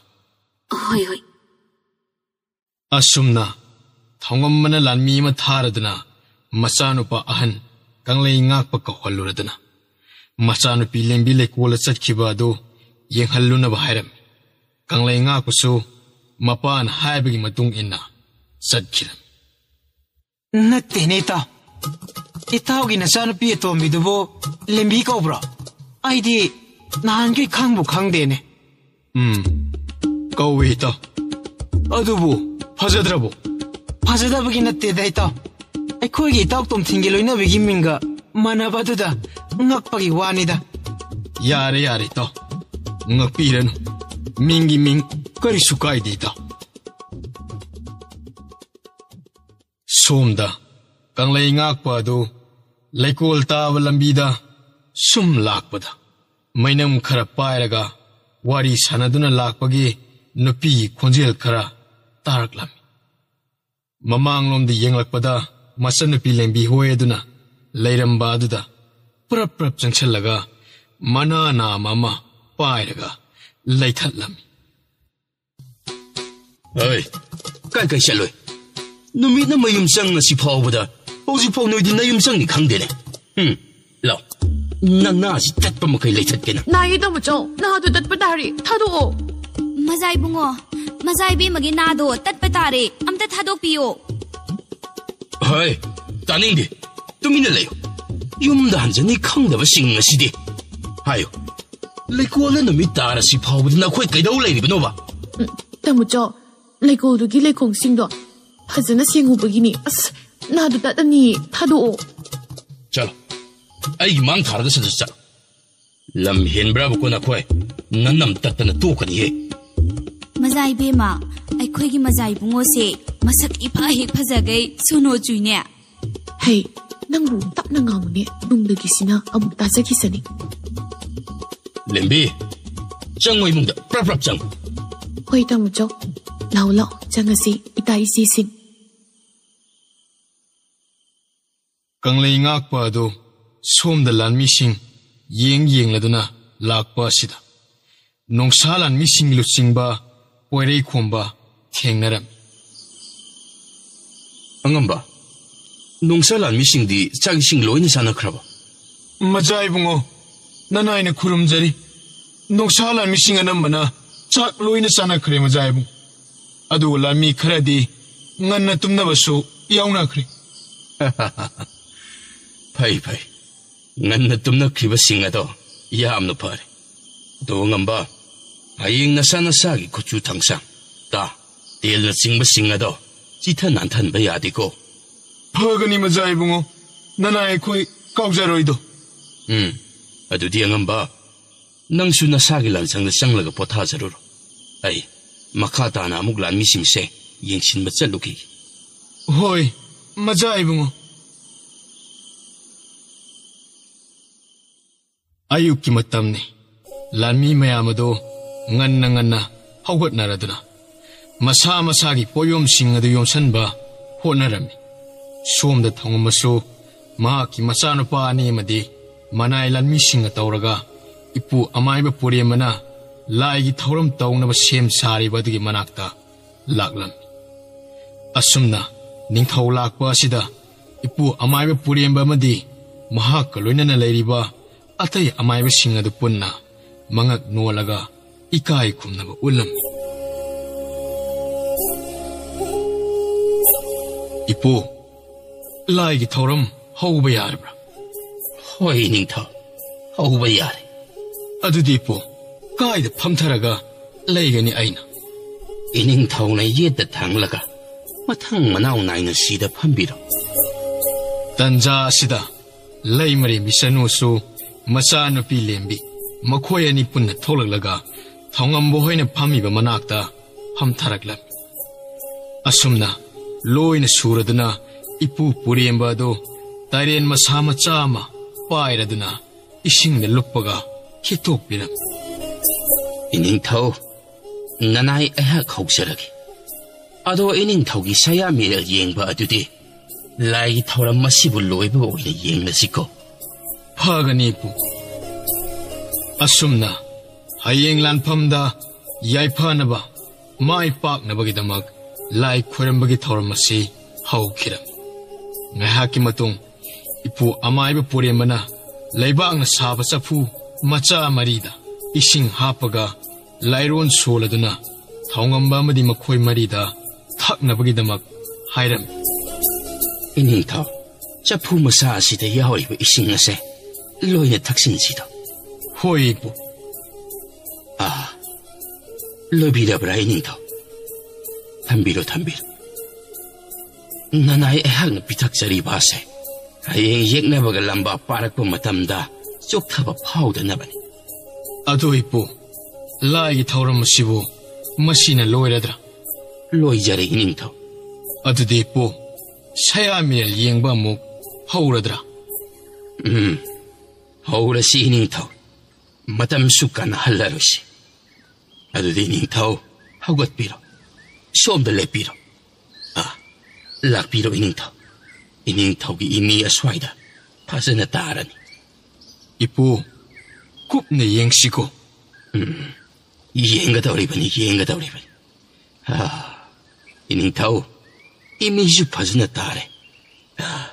ꯍꯣꯏ, ꯍꯣꯏ꯫ ꯑꯁꯨꯝꯅ ꯊꯧꯉꯝꯕꯅ ꯂꯥꯟꯃꯤ ꯑꯃ ꯊꯥꯔꯗꯨꯅ ꯃꯆꯥꯅꯨꯄꯥ ꯑꯍꯟ ꯀꯪꯂꯩ ꯉꯥꯛꯄ ꯀꯧꯍꯜꯂꯨꯔꯗꯨꯅ ꯃꯆꯥꯅꯨꯄꯤ ꯂꯦꯝꯕꯤ ꯂꯩꯀꯣꯜꯗ ꯆꯠꯈꯤꯕ ꯑꯗꯨ ꯌꯦꯡꯍꯜꯂꯨꯅꯕ ꯍꯥꯏꯔꯝꯃꯤ꯫ ꯀꯪꯂꯩ ꯉꯥꯛꯄꯁꯨ ꯃꯄꯥꯅ ꯍꯥꯏꯕꯒꯤ ꯃꯇꯨꯡ ꯏꯟꯅ ꯆꯠꯈꯤꯔꯝꯃꯤ꯫ ꯅꯠꯇꯦꯅꯦ ꯏꯇꯥꯎ꯫ ꯏꯇꯥꯎꯒꯤ ꯅꯆꯥꯅꯨꯄꯤ ꯑꯇꯣꯝꯕꯤꯗꯨꯕꯨ ꯂꯦꯝꯕꯤ ꯀꯧꯕ꯭ꯔꯣ? ꯑꯩꯗꯤ ꯅꯍꯥꯟꯈꯩ ꯈꯪꯕꯨ ꯈꯪꯗꯦꯅꯦ꯫ ꯎꯝ, ꯀꯧꯏ ꯏꯇꯥꯎ꯫ ꯑꯗꯨꯕꯨ ꯐꯖꯗ꯭ꯔꯕꯣ? ꯐꯖꯗꯕꯒꯤ ꯅꯠꯇꯦꯗ ꯏꯇꯥꯎ꯫ ꯑꯩꯈꯣꯏꯒꯤ ꯏꯇꯥꯎ ꯇꯣꯝꯊꯤꯟꯒꯤ ꯂꯣꯏꯅꯕꯤꯒꯤ ꯃꯤꯡꯒ ꯃꯥꯟꯅꯕ ꯑꯗꯨꯗ ꯉꯛꯄꯒꯤ ꯋꯥꯅꯤꯗ꯫ ꯌꯥꯔꯦ, ꯌꯥꯔꯦ ꯏꯇꯥꯎ꯫ ꯉꯛꯄꯤꯔꯅꯨ꯫ ꯃꯤꯡꯒꯤ ꯃꯤꯡ ꯀꯔꯤꯁꯨ ꯀꯥꯏꯗꯦ ꯏꯇꯥꯎ꯫ ꯁꯣꯝꯗ ꯀꯪꯂꯩ ꯉꯥꯛꯄ ꯑꯗꯨ ꯂꯩꯀꯣꯜ ꯇꯥꯕ ꯂꯝꯕꯤꯗ ꯁꯨꯝ ꯂꯥꯛꯄꯗ ꯃꯩꯅꯝ ꯈꯔ ꯄꯥꯏꯔꯒ ꯋꯥꯔꯤ ꯁꯥꯟꯅꯗꯨꯅ ꯂꯥꯛꯄꯒꯤ ꯅꯨꯄꯤꯒꯤ ꯈꯣꯟꯖꯦꯜ ꯈꯔ ꯇꯥꯔꯛꯂꯝꯃꯤ꯫ ꯃꯃꯥꯡꯂꯣꯝꯗ ꯌꯦꯡꯂꯛꯄꯗ ꯃꯆꯟꯅꯨꯄꯤ ꯂꯦꯝꯕꯤ ꯍꯣꯏ ꯑꯗꯨꯅ ꯂꯩꯔꯝꯕ ꯑꯗꯨꯗ ꯄ꯭ꯔꯞ ꯄ꯭ꯔꯞ ꯆꯪꯁꯤꯜꯂꯒ ꯃꯅꯥ ꯅꯥꯝꯃ ꯑꯃ ꯄꯥꯏꯔꯒ ꯂꯩꯊꯠꯂꯝꯃꯤ꯫ "ꯑꯩ ꯀꯥꯏ ꯀꯥꯏ ꯆꯠꯂꯨꯏ? ꯅꯨꯃꯤꯠꯅ ꯃꯌꯨꯝ ꯆꯪꯉꯁꯤ ꯐꯥꯎꯕꯗ ꯍꯧꯖꯤꯛꯐꯥꯎ ꯅꯣꯏꯗꯤ ꯅꯌꯨꯝ ꯆꯪꯅꯤ ꯈꯪꯗꯦꯅꯦ꯫ ꯎꯝ, ꯂꯥꯎ, ꯅꯅꯥꯁꯤ ꯇꯠꯄ ꯃꯈꯩ ꯂꯩꯊꯠꯀꯦꯅ꯫ ꯅꯥꯏꯌꯦ ꯇꯥꯃꯣꯆꯧ, ꯅꯥꯗꯣ ꯇꯠꯄ ꯇꯥꯔꯦ, ꯊꯥꯗꯣꯛꯑꯣ꯫ ꯃꯖꯥ ꯏꯕꯨꯡꯉꯣ, ꯃꯖꯥ ꯏꯕꯦꯝꯃꯒꯤ ꯅꯥꯗꯣ ꯇꯠꯄ ꯇꯥꯔꯦ, ꯑꯝꯇ ꯊꯥꯗꯣꯛꯄꯤꯌꯣ꯫ ꯍꯣꯏ, ꯇꯥꯅꯤꯡꯗꯦ꯫ ꯇꯨꯃꯤꯟꯅ ꯂꯩꯌꯨ꯫ ꯌꯨꯝꯗ ꯍꯟꯖꯅꯤ ꯈꯪꯗꯕꯁꯤꯡ ꯑꯁꯤꯗꯤ꯫ ꯍꯥꯏꯌꯨ, ꯂꯩꯀꯣꯜꯗ ꯅꯨꯃꯤꯠ ꯇꯥꯔꯁꯤ ꯐꯥꯎꯕꯗ ꯅꯈꯣꯏ ꯀꯩꯗꯧ ꯂꯩꯔꯤꯕꯅꯣꯕ? ꯎꯝ, ꯇꯥꯃꯣꯆꯧ, ꯂꯩꯀꯣꯜꯗꯨꯒꯤ ꯂꯩꯈꯣꯡꯁꯤꯡꯗꯣ ꯐꯖꯅ ꯁꯦꯡꯉꯨꯕꯒꯤꯅꯤ꯫ ꯑꯁ, ꯅꯥꯗꯣ ꯇꯠꯂꯅꯤ, ꯊꯥꯗꯣꯛꯑꯣ꯫ ꯆꯠꯂꯣ, ꯑꯩꯒꯤ ꯃꯥꯡ ꯊꯥꯔꯒ ꯁꯠ ꯁꯠ ꯆꯠꯂꯣ꯫ ꯂꯝ ꯍꯦꯟꯕ꯭ꯔꯥꯕꯀꯣ ꯅꯈꯣꯏ? ꯅꯅꯝ ꯇꯠꯇꯅ ꯇꯣꯛꯀꯅꯤꯍꯦ꯫ ꯃꯖꯥ ꯏꯕꯦꯝꯃ, ꯑꯩꯈꯣꯏꯒꯤ ꯃꯖꯥ ꯏꯕꯨꯡꯉꯣꯁꯦ ꯃꯁꯛ ꯏꯐ ꯍꯦꯛ ꯐꯖꯒꯩ ꯁꯣꯅꯣ ꯆꯨꯏꯅꯦ꯫ ꯍꯩ, ꯅꯪꯕꯨ ꯇꯞꯅ ꯉꯥꯡꯉꯨꯅꯦ, ꯅꯨꯡꯗꯒꯤꯁꯤꯅ ꯑꯃꯨꯛ ꯇꯥꯖꯈꯤꯁꯅꯤ꯫ ꯂꯦꯝꯕꯤ, ꯆꯪꯉꯣ ꯏꯃꯨꯡꯗ, ꯄ꯭ꯔꯞ ꯄ꯭ꯔꯞ ꯆꯪꯉꯣ꯫ ꯍꯣꯏ ꯇꯥꯃꯣꯆꯧ, ꯂꯥꯛꯑꯣ ꯂꯥꯛꯑꯣ, ꯆꯪꯉꯁꯤ ꯏꯇꯥ ꯏꯆꯦꯁꯤꯡ꯫ ꯀꯪꯂꯩ ꯉꯥꯛꯄ ꯑꯗꯨ ꯁꯣꯝꯗ ꯂꯥꯟꯃꯤꯁꯤꯡ ꯌꯦꯡ ꯌꯦꯡꯂꯗꯨꯅ ꯂꯥꯛꯄ ꯑꯁꯤꯗ ꯅꯣꯡꯁꯥ ꯂꯥꯟꯃꯤꯁꯤꯡ ꯂꯨꯆꯤꯡꯕ ꯄꯣꯏꯔꯩ ꯈꯣꯝꯕ ꯊꯦꯡꯅꯔꯝꯃꯤ꯫ ꯑꯉꯝꯕ, ꯅꯣꯡꯁꯥ ꯂꯥꯟꯃꯤꯁꯤꯡꯗꯤ ꯆꯥꯛ ꯏꯁꯤꯡ ꯂꯣꯏꯅ ꯆꯥꯅꯈ꯭ꯔꯕ? ꯃꯖꯥ ꯏꯕꯨꯡꯉꯣ, ꯅꯅꯥꯏꯅ ꯈꯨꯔꯨꯝꯖꯔꯤ꯫ ꯅꯣꯡꯁꯥ ꯂꯥꯟꯃꯤꯁꯤꯡ ꯑꯅꯝꯕꯅ ꯆꯥꯛ ꯂꯣꯏꯅ ꯆꯥꯅꯈ꯭ꯔꯦ ꯃꯖꯥ ꯏꯕꯨꯡꯉꯣ꯫ ꯑꯗꯨꯕꯨ ꯂꯥꯟꯃꯤ ꯈꯔꯗꯤ ꯉꯟꯅ ꯇꯨꯝꯅꯕꯁꯨ ꯌꯥꯎꯅꯈ꯭ꯔꯦ꯫ ꯐꯩ, ꯐꯩ꯫ ꯉꯟꯅ ꯇꯨꯝꯅꯈ꯭ꯔꯤꯕꯁꯤꯡ ꯑꯗꯣ ꯌꯥꯝꯅ ꯐꯔꯦ꯫ ꯑꯗꯣ ꯉꯝꯕ, ꯍꯌꯦꯡ ꯅꯁꯥ ꯅꯁꯥꯒꯤ ꯈꯨꯠꯁꯨ ꯊꯥꯡꯁꯥꯡ, ꯇꯥ, ꯇꯦꯜꯅꯆꯤꯡꯕꯁꯤꯡ ꯑꯗꯣ ꯆꯤꯊ ꯅꯥꯟꯊꯟꯕ ꯌꯥꯗꯦꯀꯣ꯫ ꯐꯒꯅꯤ ꯃꯖꯥ ꯏꯕꯨꯡꯉꯣ, ꯅꯅꯥꯏ ꯑꯩꯈꯣꯏ ꯀꯥꯎꯖꯔꯣꯏꯗꯣ꯫ ꯎꯝ, ꯑꯗꯨꯗꯤ ꯑꯉꯝꯕ, ꯅꯪꯁꯨ ꯅꯁꯥꯒꯤ ꯂꯥꯟꯁꯪꯗ ꯆꯪꯂꯒ ꯄꯣꯊꯥꯖꯔꯨꯔꯣ꯫ ꯑꯩ ꯃꯈꯥ ꯇꯥꯅ ꯑꯃꯨꯛ ꯂꯥꯟꯃꯤꯁꯤꯡꯁꯦ ꯌꯦꯡꯁꯤꯟꯕ ꯆꯠꯂꯨꯈꯤꯒꯦ꯫ ꯍꯣꯏ, ꯃꯖꯥ ꯏꯕꯨꯡꯉꯣ꯫ ꯑꯌꯨꯛꯀꯤ ꯃꯇꯝꯅꯤ꯫ ꯂꯥꯟꯃꯤ ꯃꯌꯥꯝ ꯑꯗꯨ ꯉꯟꯅ ꯉꯟꯅ ꯍꯧꯒꯠꯅꯔꯗꯨꯅ ꯃꯁꯥ ꯃꯁꯥꯒꯤ ꯄꯣꯠꯌꯣꯝꯁꯤꯡ ꯑꯗꯨ ꯌꯣꯝꯁꯤꯟꯕ ꯍꯣꯠꯅꯔꯝꯃꯤ꯫ ꯁꯣꯝꯗ ꯊꯣꯡꯉꯝꯃꯁꯨ ꯃꯍꯥꯛꯀꯤ ꯃꯆꯥꯅꯨꯄꯥ ꯑꯅꯤ ꯑꯃꯗꯤ ꯃꯅꯥꯏ ꯂꯥꯟꯃꯤꯁꯤꯡꯒ ꯇꯧꯔꯒ ꯏꯄꯨ ꯑꯃꯥꯏꯕ ꯄꯨꯔꯦꯝꯕꯅ ꯂꯥꯏꯒꯤ ꯊꯧꯔꯝ ꯇꯧꯅꯕ ꯁꯦꯝ ꯁꯥꯔꯤꯕ ꯑꯗꯨꯒꯤ ꯃꯅꯥꯛꯇ ꯂꯥꯛꯂꯝꯃꯤ꯫ ꯑꯁꯨꯝꯅ ꯅꯤꯡꯊꯧ ꯂꯥꯛꯄ ꯑꯁꯤꯗ ꯏꯄꯨ ꯑꯃꯥꯏꯕ ꯄꯨꯔꯦꯝꯕ ꯑꯃꯗꯤ ꯃꯍꯥꯛꯀ ꯂꯣꯏꯅꯅ ꯂꯩꯔꯤꯕ ꯑꯇꯩ ꯑꯃꯥꯏꯕꯁꯤꯡ ꯑꯗꯨ ꯄꯨꯟꯅ ꯃꯉꯛ ꯅꯣꯜꯂꯒ ꯏꯀꯥꯏ ꯈꯨꯝꯅꯕ ꯎꯠꯂꯝꯃꯤ꯫ "ꯏꯄꯨ, ꯂꯥꯏꯒꯤ ꯊꯧꯔꯝ ꯍꯧꯕ ꯌꯥꯔꯕ꯭ꯔꯥ?" "ꯍꯣꯏ ꯅꯤꯡꯊꯧ, ꯍꯧꯕ ꯌꯥꯔꯦ꯫" "ꯑꯗꯨꯗꯤ ꯏꯄꯨ, ꯀꯥꯏꯗ ꯐꯝꯊꯔꯒ ꯂꯩꯒꯅꯤ ꯑꯩꯅ?" "ꯏꯅꯤꯡꯊꯧꯅ ꯌꯦꯠꯇ ꯊꯥꯡꯂꯒ ꯃꯊꯪ ꯃꯅꯥꯎ ꯅꯥꯏꯅ ꯁꯤꯗ ꯐꯝꯕꯤꯔꯣ꯫" ꯇꯟꯖꯥ ꯑꯁꯤꯗ ꯂꯩꯃꯔꯦꯝꯕꯤ ꯆꯅꯨꯁꯨ ꯃꯆꯥꯅꯨꯄꯤ ꯂꯦꯝꯕꯤ ꯃꯈꯣꯏ ꯑꯅꯤ ꯄꯨꯟꯅ ꯊꯣꯛꯂꯛꯂꯒ ꯊꯧꯉꯝꯕ ꯍꯣꯏꯅ ꯐꯝꯃꯤꯕ ꯃꯅꯥꯛꯇ ꯐꯝꯊꯔꯛꯂꯝꯃꯤ꯫ ꯑꯁꯨꯝꯅ ꯂꯣꯏꯅ ꯁꯨꯔꯗꯨꯅ ꯏꯄꯨ ꯄꯨꯔꯦꯝꯕ ꯑꯗꯨ ꯇꯥꯏꯔꯦꯟ ꯃꯁꯥ ꯃꯆꯥ ꯑꯃ ꯄꯥꯏꯔꯗꯨꯅ ꯏꯁꯤꯡꯗ ꯂꯨꯞꯄꯒ ꯈꯤꯠꯇꯣꯛꯄꯤꯔꯝꯃꯤ꯫ "ꯏꯅꯤꯡꯊꯧ, ꯅꯅꯥꯏ ꯑꯩꯍꯥꯛ ꯍꯧꯖꯔꯒꯦ꯫ ꯑꯗꯣ ꯏꯅꯤꯡꯊꯧꯒꯤ ꯁꯌꯥ ꯃꯤꯔꯦꯜ ꯌꯦꯡꯕ ꯑꯗꯨꯗꯤ ꯂꯥꯏꯒꯤ ꯊꯧꯔꯝ ꯑꯁꯤꯕꯨ ꯂꯣꯏꯕ ꯑꯣꯏꯅ ꯌꯦꯡꯂꯁꯤꯀꯣ꯫" "ꯐꯒꯅꯤ ꯏꯄꯨ꯫" ꯑꯁꯨꯝꯅ ꯍꯌꯦꯡ ꯂꯥꯟꯐꯝꯗ ꯌꯥꯏꯐꯅꯕ, ꯃꯥꯏ ꯄꯥꯛꯅꯕꯒꯤꯗꯃꯛ ꯂꯥꯏ ꯈꯣꯏꯔꯝꯕꯒꯤ ꯊꯧꯔꯝ ꯑꯁꯤ ꯍꯧꯈꯤꯔꯝꯃꯤ꯫ ꯉꯥꯏꯍꯥꯛꯀꯤ ꯃꯇꯨꯡ ꯏꯄꯨ ꯑꯃꯥꯏꯕ ꯄꯨꯔꯦꯝꯕꯅ ꯂꯩꯕꯥꯛꯅ ꯁꯥꯕ ꯆꯐꯨ ꯃꯆꯥ ꯃꯔꯤꯗ ꯏꯁꯤꯡ ꯍꯥꯞꯄꯒ ꯂꯥꯏꯔꯣꯟ ꯁꯣꯜꯂꯗꯨꯅ ꯊꯧꯉꯝꯕ ꯑꯃꯗꯤ ꯃꯈꯣꯏ ꯃꯔꯤꯗ ꯊꯛꯅꯕꯒꯤꯗꯃꯛ ꯍꯥꯏꯔꯝꯃꯤ꯫ "ꯏꯅꯤꯡꯊꯧ, ꯆꯐꯨ ꯃꯆꯥ ꯑꯁꯤꯗ ꯌꯥꯎꯔꯤꯕ ꯏꯁꯤꯡ ꯑꯁꯦ ꯂꯣꯏꯅ ꯊꯛꯆꯤꯟꯁꯤꯗꯣ꯫" "ꯍꯣꯏ ꯏꯄꯨ꯫" "ꯑꯥ, ꯂꯣꯏꯕꯤꯔꯕ꯭ꯔꯥ ꯏꯅꯤꯡꯊꯧ? ꯊꯝꯕꯤꯔꯣ, ꯊꯝꯕꯤꯔꯣ꯫ ꯅꯅꯥꯏ ꯑꯩꯍꯥꯛꯅ ꯄꯤꯊꯛꯆꯔꯤꯕ ꯑꯁꯦ ꯍꯌꯦꯡ ꯌꯦꯛꯅꯕꯒ ꯂꯝꯕꯥ ꯄꯥꯔꯛꯄ ꯃꯇꯝꯗ ꯆꯣꯛꯊꯕ ꯐꯥꯎꯗꯅꯕꯅꯤ꯫" "ꯑꯗꯨ ꯏꯄꯨ, ꯂꯥꯏꯒꯤ ꯊꯧꯔꯝ ꯑꯁꯤꯕꯨ ꯃꯁꯤꯅ ꯂꯣꯏꯔꯗ꯭ꯔꯥ?" "ꯂꯣꯏꯖꯔꯦ ꯏꯅꯤꯡꯊꯧ꯫" "ꯑꯗꯨꯗꯤ ꯏꯄꯨ, ꯁꯌꯥ ꯃꯤꯔꯦꯜ ꯌꯦꯡꯕ ꯑꯃꯨꯛ ꯍꯧꯔꯗ꯭ꯔꯥ?" "ꯎꯝ, ꯍꯧꯔꯁꯤ ꯏꯅꯤꯡꯊꯧ꯫ ꯃꯇꯝꯁꯨ ꯀꯥꯟꯅꯍꯜꯂꯔꯣꯏꯁꯤ꯫ ꯑꯗꯨꯗꯤ ꯏꯅꯤꯡꯊꯧ, ꯍꯧꯒꯠꯄꯤꯔꯣ꯫ ꯁꯣꯝꯗ ꯂꯦꯞꯄꯤꯔꯣ꯫ ꯑꯥ, ꯂꯥꯛꯄꯤꯔꯣ ꯏꯅꯤꯡꯊꯧ꯫ ꯏꯅꯤꯡꯊꯧꯒꯤ ꯏꯃꯤ ꯑꯁ꯭ꯋꯥꯏꯗ ꯐꯖꯅ ꯇꯥꯔꯅꯤ꯫" "ꯏꯄꯨ, ꯀꯨꯞꯅ ꯌꯦꯡꯁꯤꯀꯣ꯫ ꯎꯝ, ꯌꯦꯡꯒꯗꯧꯔꯤꯕꯅꯤ, ꯌꯦꯡꯒꯗꯧꯔꯤꯕꯅꯤ꯫ ꯑꯥ, ꯏꯅꯤꯡꯊꯧ, ꯏꯃꯤꯁꯨ ꯐꯖꯅ ꯇꯥꯔꯦ꯫ ꯑꯥ,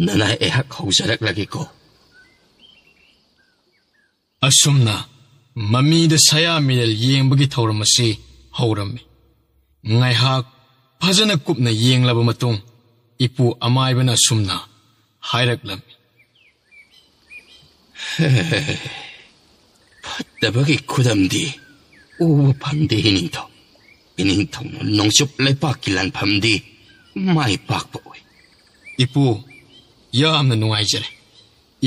ꯅꯅꯥꯏ ꯑꯩꯍꯥꯛ ꯍꯧꯖꯔꯛꯂꯒꯦꯀꯣ꯫ ꯑꯁꯨꯝꯅ ꯃꯃꯤꯗ ꯁꯌꯥ ꯃꯤꯔꯦꯜ ꯌꯦꯡꯕꯒꯤ ꯊꯧꯔꯝ ꯑꯁꯤ ꯍꯧꯔꯝꯃꯤ꯫ ꯉꯥꯏꯍꯥꯛ ꯐꯖꯅ ꯀꯨꯞꯅ ꯌꯦꯡꯂꯕ ꯃꯇꯨꯡ, ꯏꯄꯨ ꯑꯃꯥꯏꯕꯅ ꯑꯁꯨꯝꯅ ꯍꯥꯏꯔꯛꯂꯝꯃꯤ꯫ ꯐꯠꯇꯕꯒꯤ ꯈꯨꯗꯝꯗꯤ ꯎꯕ ꯐꯪꯗꯦ, ꯏꯅꯤꯡꯊꯧ꯫ ꯏꯅꯤꯡꯊꯧꯅ ꯅꯣꯡꯆꯨꯞ ꯂꯩꯄꯥꯛꯀꯤ ꯂꯥꯟꯐꯝꯗꯤ ꯃꯥꯏ ꯄꯥꯛꯄ ꯑꯣꯏ꯫ ꯏꯄꯨ, ꯌꯥꯝꯅ ꯅꯨꯡꯉꯥꯏꯖꯔꯦ꯫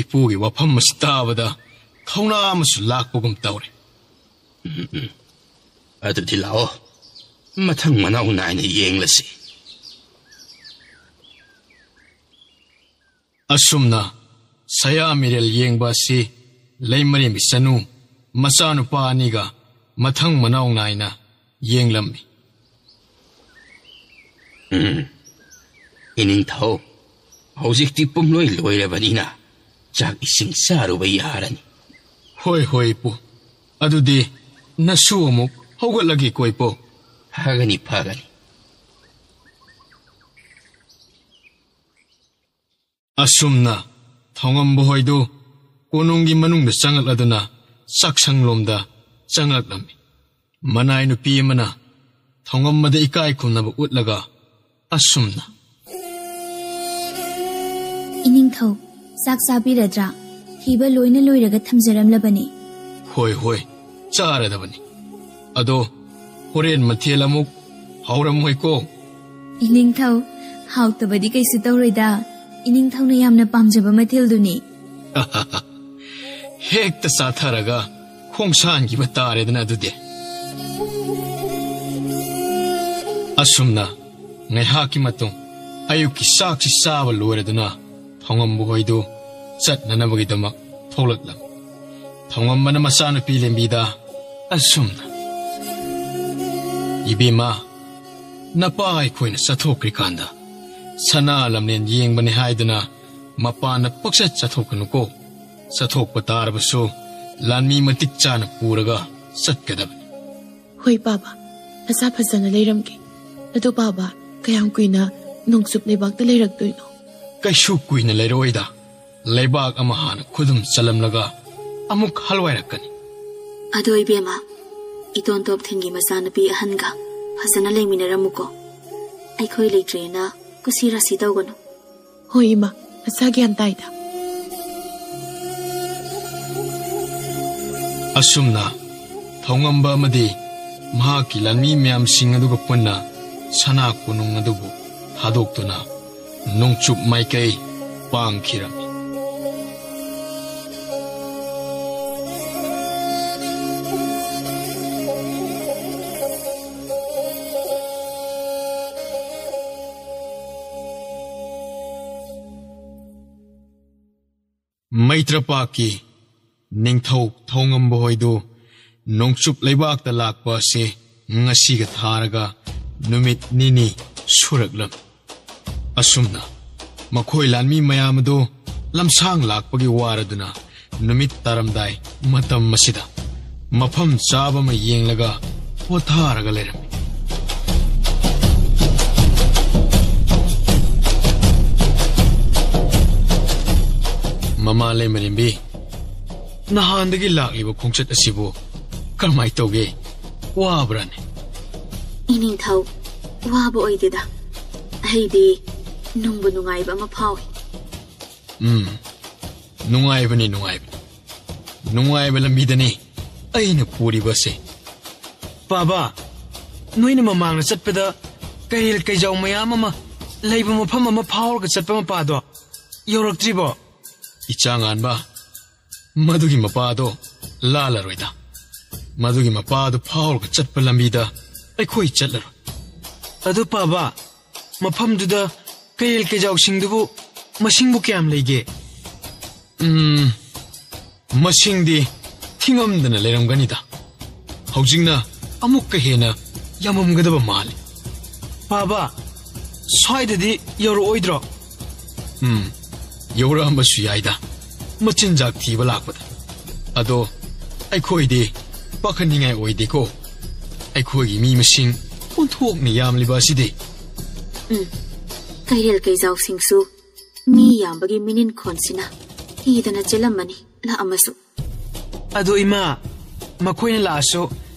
ꯏꯄꯨꯒꯤ ꯋꯥꯐꯝ ꯑꯁꯤ ꯇꯥꯕꯗ ꯊꯧꯅꯥ ꯑꯃꯁꯨ ꯂꯥꯛꯄꯒꯨꯝ ꯇꯧꯔꯦ꯫ ꯎꯝ, ꯎꯝ꯫ ꯑꯗꯨꯗꯤ ꯂꯥꯛꯑꯣ, ꯃꯊꯪ ꯃꯅꯥꯎ ꯅꯥꯏꯅ ꯌꯦꯡꯂꯁꯤ꯫ ꯑꯁꯨꯝꯅ ꯁꯌꯥ ꯃꯤꯔꯦꯜ ꯌꯦꯡꯕ ꯑꯁꯤ ꯂꯩꯃꯔꯦꯝꯕꯤ ꯆꯅꯨ ꯃꯆꯥꯅꯨꯄꯥ ꯑꯅꯤꯒ ꯃꯊꯪ ꯃꯅꯥꯎ ꯅꯥꯏꯅ ꯌꯦꯡꯂꯝꯃꯤ꯫ ꯎꯝ, ꯏꯅꯤꯡꯊꯧ, ꯍꯧꯖꯤꯛꯇꯤ ꯄꯨꯝꯂꯣꯏ ꯂꯣꯏꯔꯕꯅꯤꯅ ꯆꯥꯛ ꯏꯁꯤꯡ ꯆꯥꯔꯨꯕ ꯌꯥꯔꯅꯤ꯫ ꯍꯣꯏ, ꯍꯣꯏ, ꯏꯄꯨ꯫ ꯑꯗꯨꯗꯤ ꯅꯁꯨ ꯑꯃꯨꯛ ꯍꯧꯒꯠꯂꯒꯦꯀꯣ, ꯏꯄꯨ꯫ ꯐꯒꯅꯤ, ꯐꯒꯅꯤ꯫ ꯑꯁꯨꯝꯅ ꯊꯣꯡꯉꯝꯕ ꯍꯣꯏꯗꯨ ꯀꯣꯅꯨꯡꯒꯤ ꯃꯅꯨꯡꯗ ꯆꯪꯂꯛꯂꯗꯨꯅ ꯆꯥꯛꯁꯪꯂꯣꯝꯗ ꯆꯪꯂꯛꯂꯝꯃꯤ꯫ ꯃꯅꯥꯏ ꯅꯨꯄꯤ ꯑꯃꯅ ꯊꯣꯡꯉꯝꯕꯗ ꯏꯀꯥꯏ ꯈꯨꯝꯅꯕ ꯎꯠꯂꯒ ꯑꯁꯨꯝꯅ, "ꯏꯅꯤꯡꯊꯧ, ꯆꯥꯛ ꯆꯥꯕꯤꯔꯗ꯭ꯔꯥ? ꯊꯤꯕ ꯂꯣꯏꯅ ꯂꯣꯏꯔꯒ ꯊꯝꯖꯔꯝꯂꯕꯅꯤ꯫" "ꯍꯣꯏ, ꯍꯣꯏ, ꯆꯥꯔꯗꯕꯅꯤ꯫ ꯑꯗꯣ ꯍꯣꯔꯦꯟ ꯃꯊꯦꯜ ꯑꯃꯨꯛ ꯍꯥꯎꯔꯝꯃꯣꯏꯀꯣ?" "ꯏꯅꯤꯡꯊꯧ, ꯍꯥꯎꯇꯕꯗꯤ ꯀꯩꯁꯨ ꯇꯧꯔꯣꯏꯗ꯫ ꯏꯅꯤꯡꯊꯧꯅ ꯌꯥꯝꯅ ꯄꯥꯝꯖꯕ ꯃꯊꯦꯜꯗꯨꯅꯤ꯫" "ꯍꯦꯛꯇ ꯆꯥꯊꯔꯒ ꯈꯣꯡꯁꯥꯟꯈꯤꯕ ꯇꯥꯔꯦꯗꯅ ꯑꯗꯨꯗꯤ꯫" ꯑꯁꯨꯝꯅ ꯉꯥꯏꯍꯥꯛꯀꯤ ꯃꯇꯨꯡ ꯑꯌꯨꯛꯀꯤ ꯆꯥꯛꯁꯤ ꯆꯥꯕ ꯂꯣꯏꯔꯗꯨꯅ ꯊꯣꯡꯉꯝꯕ ꯍꯣꯏꯗꯨ ꯆꯠꯅꯅꯕꯒꯤꯗꯃꯛ ꯊꯣꯛꯂꯛꯂꯝꯃꯤ꯫ ꯊꯣꯡꯉꯝꯕꯅ ꯃꯆꯥꯅꯨꯄꯤ ꯂꯦꯝꯕꯤꯗ ꯑꯁꯨꯝꯅ, "ꯏꯕꯦꯝꯃ, ꯅꯄꯥ ꯑꯩꯈꯣꯏꯅ ꯆꯠꯊꯣꯛꯈ꯭ꯔꯤꯀꯥꯟꯗ ꯁꯅꯥ ꯂꯝꯂꯦꯟ ꯌꯦꯡꯕꯅꯤ ꯍꯥꯏꯗꯨꯅ ꯃꯄꯥꯟꯗ ꯄꯪꯆꯠ ꯆꯠꯊꯣꯛꯀꯅꯨꯀꯣ꯫ ꯆꯠꯊꯣꯛꯄ ꯇꯥꯔꯕꯁꯨ ꯂꯥꯟꯃꯤ ꯃꯇꯤꯛ ꯆꯥꯅ ꯄꯨꯔꯒ ꯆꯠꯀꯗꯕꯅꯤ꯫ ꯍꯣꯏ ꯄꯥꯕ, ꯅꯁꯥ ꯐꯖꯅ ꯂꯩꯔꯝꯒꯦ꯫ ꯑꯗꯨ ꯄꯥꯕ, ꯀꯌꯥꯝ ꯀꯨꯏꯅ ꯅꯣꯡꯆꯨꯞ ꯂꯩꯕꯥꯛꯇ ꯂꯩꯔꯛꯇꯣꯏꯅꯣ? ꯀꯩꯁꯨ ꯀꯨꯏꯅ ꯂꯩꯔꯣꯏꯗ꯫ ꯂꯩꯕꯥꯛ ꯑꯃ ꯍꯥꯟꯅ ꯈꯨꯗꯨꯝ ꯆꯜꯂꯝꯂꯒ ꯑꯃꯨꯛ ꯍꯜꯋꯥꯏꯔꯛꯀꯅꯤ꯫ ꯑꯗꯣ ꯏꯕꯦꯝꯃ, ꯏꯇꯣꯟ ꯇꯣꯞꯊꯤꯟꯒꯤ ꯃꯆꯥꯅꯨꯄꯤ ꯑꯍꯟꯒ ꯐꯖꯅ ꯂꯩꯃꯤꯟꯅꯔꯝꯃꯨꯀꯣ꯫ ꯑꯩꯈꯣꯏ ꯂꯩꯇ꯭ꯔꯦꯅ ꯀꯨꯁꯤ ꯔꯥꯁꯤ ꯇꯧꯒꯅꯨ꯫ ꯍꯣꯏ ꯏꯃꯥ, ꯅꯁꯥ ꯒ꯭ꯌꯥꯟ ꯇꯥꯏꯗ꯫ ꯑꯁꯨꯝꯅ ꯊꯧꯉꯝꯕ ꯑꯃꯗꯤ ꯃꯍꯥꯛꯀꯤ ꯂꯥꯟꯃꯤ ꯃꯌꯥꯝꯁꯤꯡ ꯑꯗꯨꯒ ꯄꯨꯟꯅ ꯁꯅꯥ ꯀꯣꯅꯨꯡ ꯑꯗꯨꯕꯨ ꯊꯥꯗꯣꯛꯇꯨꯅ ꯅꯣꯡꯆꯨꯞ ꯃꯥꯏꯀꯩ ꯄꯥꯡꯈꯤꯔꯝꯃꯤ꯫ ꯃꯩꯇ꯭ꯔꯄꯥꯛꯀꯤ ꯅꯤꯡꯊꯧ ꯊꯧꯉꯝꯕ ꯍꯣꯏꯗꯨ ꯅꯣꯡꯆꯨꯞ ꯂꯩꯕꯥꯛꯇ ꯂꯥꯛꯄ ꯑꯁꯤ ꯉꯁꯤꯒ ꯊꯥꯔꯒ ꯅꯨꯃꯤꯠ ꯅꯤꯅꯤ ꯁꯨꯔꯛꯂꯝꯃꯤ꯫ ꯑꯁꯨꯝꯅ ꯃꯈꯣꯏ ꯂꯥꯟꯃꯤ ꯃꯌꯥꯝ ꯑꯗꯨ ꯂꯝꯁꯥꯡ ꯂꯥꯛꯄꯒꯤ ꯋꯥꯔꯗꯨꯅ ꯅꯨꯃꯤꯠ ꯇꯥꯔꯝꯗꯥꯏ ꯃꯇꯝ ꯑꯁꯤꯗ ꯃꯐꯝ ꯆꯥꯕ ꯑꯃ ꯌꯦꯡꯂꯒ ꯄꯣꯊꯥꯔꯒ ꯂꯩꯔꯝꯃꯤ꯫ ꯃꯃꯥ ꯂꯩꯃꯔꯦꯝꯕꯤ, ꯅꯍꯥꯟꯗꯒꯤ ꯂꯥꯛꯂꯤꯕ ꯈꯣꯡꯆꯠ ꯑꯁꯤꯕꯨ ꯀꯔꯝꯍꯥꯏ ꯇꯧꯒꯦ? ꯋꯥꯕ꯭ꯔꯥꯅꯦ? ꯏꯅꯤꯡꯊꯧ, ꯋꯥꯕ ꯑꯣꯏꯗꯦꯗ꯫ ꯑꯩꯗꯤ ꯅꯨꯡꯕꯨ ꯅꯨꯡꯉꯥꯏꯕ ꯑꯃ ꯐꯥꯎꯏ꯫ ꯎꯝ, ꯅꯨꯡꯉꯥꯏꯕꯅꯤ, ꯅꯨꯡꯉꯥꯏꯕꯅꯤ꯫ ꯅꯨꯡꯉꯥꯏꯕ ꯂꯝꯕꯤꯗꯅꯤ ꯑꯩꯅ ꯄꯨꯔꯤꯕꯁꯦ꯫ ꯄꯥꯕ, ꯅꯣꯏꯅ ꯃꯃꯥꯡꯗ ꯆꯠꯄꯗ ꯀꯩꯔꯦꯜ ꯀꯩꯖꯥꯎ ꯃꯌꯥꯝ ꯑꯃ ꯂꯩꯕ ꯃꯐꯝ ꯑꯃ ꯐꯥꯎꯔꯒ ꯆꯠꯄ ꯃꯄꯥꯗꯣ ꯌꯧꯔꯛꯇ꯭ꯔꯤꯕꯣ? ꯏꯆꯥ ꯉꯥꯟꯕ, ꯃꯗꯨꯒꯤ ꯃꯄꯥꯗꯣ ꯂꯥꯜꯂꯔꯣꯏꯗ꯫ ꯃꯗꯨꯒꯤ ꯃꯄꯥꯗꯣ ꯐꯥꯎꯔꯒ ꯆꯠꯄ ꯂꯝꯕꯤꯗ ꯑꯩꯈꯣꯏ ꯆꯠꯂꯔꯣꯏ꯫ ꯑꯗꯨ ꯄꯥꯕ, ꯃꯐꯝꯗꯨꯗ ꯀꯩꯔꯦꯜ ꯀꯩꯖꯥꯎꯁꯤꯡꯗꯨꯕꯨ ꯃꯁꯤꯡꯕꯨ ꯀꯌꯥꯝ ꯂꯩꯒꯦ? ꯎꯝ, ꯃꯁꯤꯡꯗꯤ ꯊꯤꯉꯝꯗꯅ ꯂꯩꯔꯝꯒꯅꯤꯗ꯫ ꯍꯧꯖꯤꯛꯅ ꯑꯃꯨꯛꯀ ꯍꯦꯟꯅ ꯌꯥꯝꯃꯝꯒꯗꯕ ꯃꯥꯜꯂꯤ꯫ ꯄꯥꯕ, ꯁ꯭ꯋꯥꯏꯗꯗꯤ ꯌꯧꯔꯛꯑꯣꯏꯗ꯭ꯔꯣ? ꯎꯝ, ꯌꯧꯔꯛꯑꯝꯕꯁꯨ ꯌꯥꯏꯗ, ꯃꯆꯤꯟꯖꯥꯛ ꯊꯤꯕ ꯂꯥꯛꯄꯗ꯫ ꯑꯗꯣ ꯑꯩꯈꯣꯏꯗꯤ ꯄꯥꯈꯠꯅꯤꯡꯉꯥꯏ ꯑꯣꯏꯗꯦꯀꯣ꯫ ꯑꯩꯈꯣꯏꯒꯤ ꯃꯤ ꯃꯁꯤꯡ ꯑꯣꯟꯊꯣꯛꯅ ꯌꯥꯝꯂꯤꯕ ꯑꯁꯤꯗꯤ꯫ ꯎꯝ, ꯀꯩꯔꯦꯜ ꯀꯩꯖꯥꯎꯁꯤꯡꯁꯨ ꯃꯤ ꯌꯥꯝꯕꯒꯤ ꯃꯤꯅꯤꯟ ꯈꯣꯟꯁꯤꯅ ꯀꯤꯗꯅ ꯆꯦꯜꯂꯝꯃꯅꯤ ꯂꯥꯛꯑꯝꯃꯁꯨ꯫ ꯑꯗꯣ ꯏꯃꯥ, ꯃꯈꯣꯏꯅ ꯂꯥꯛꯑꯁꯨ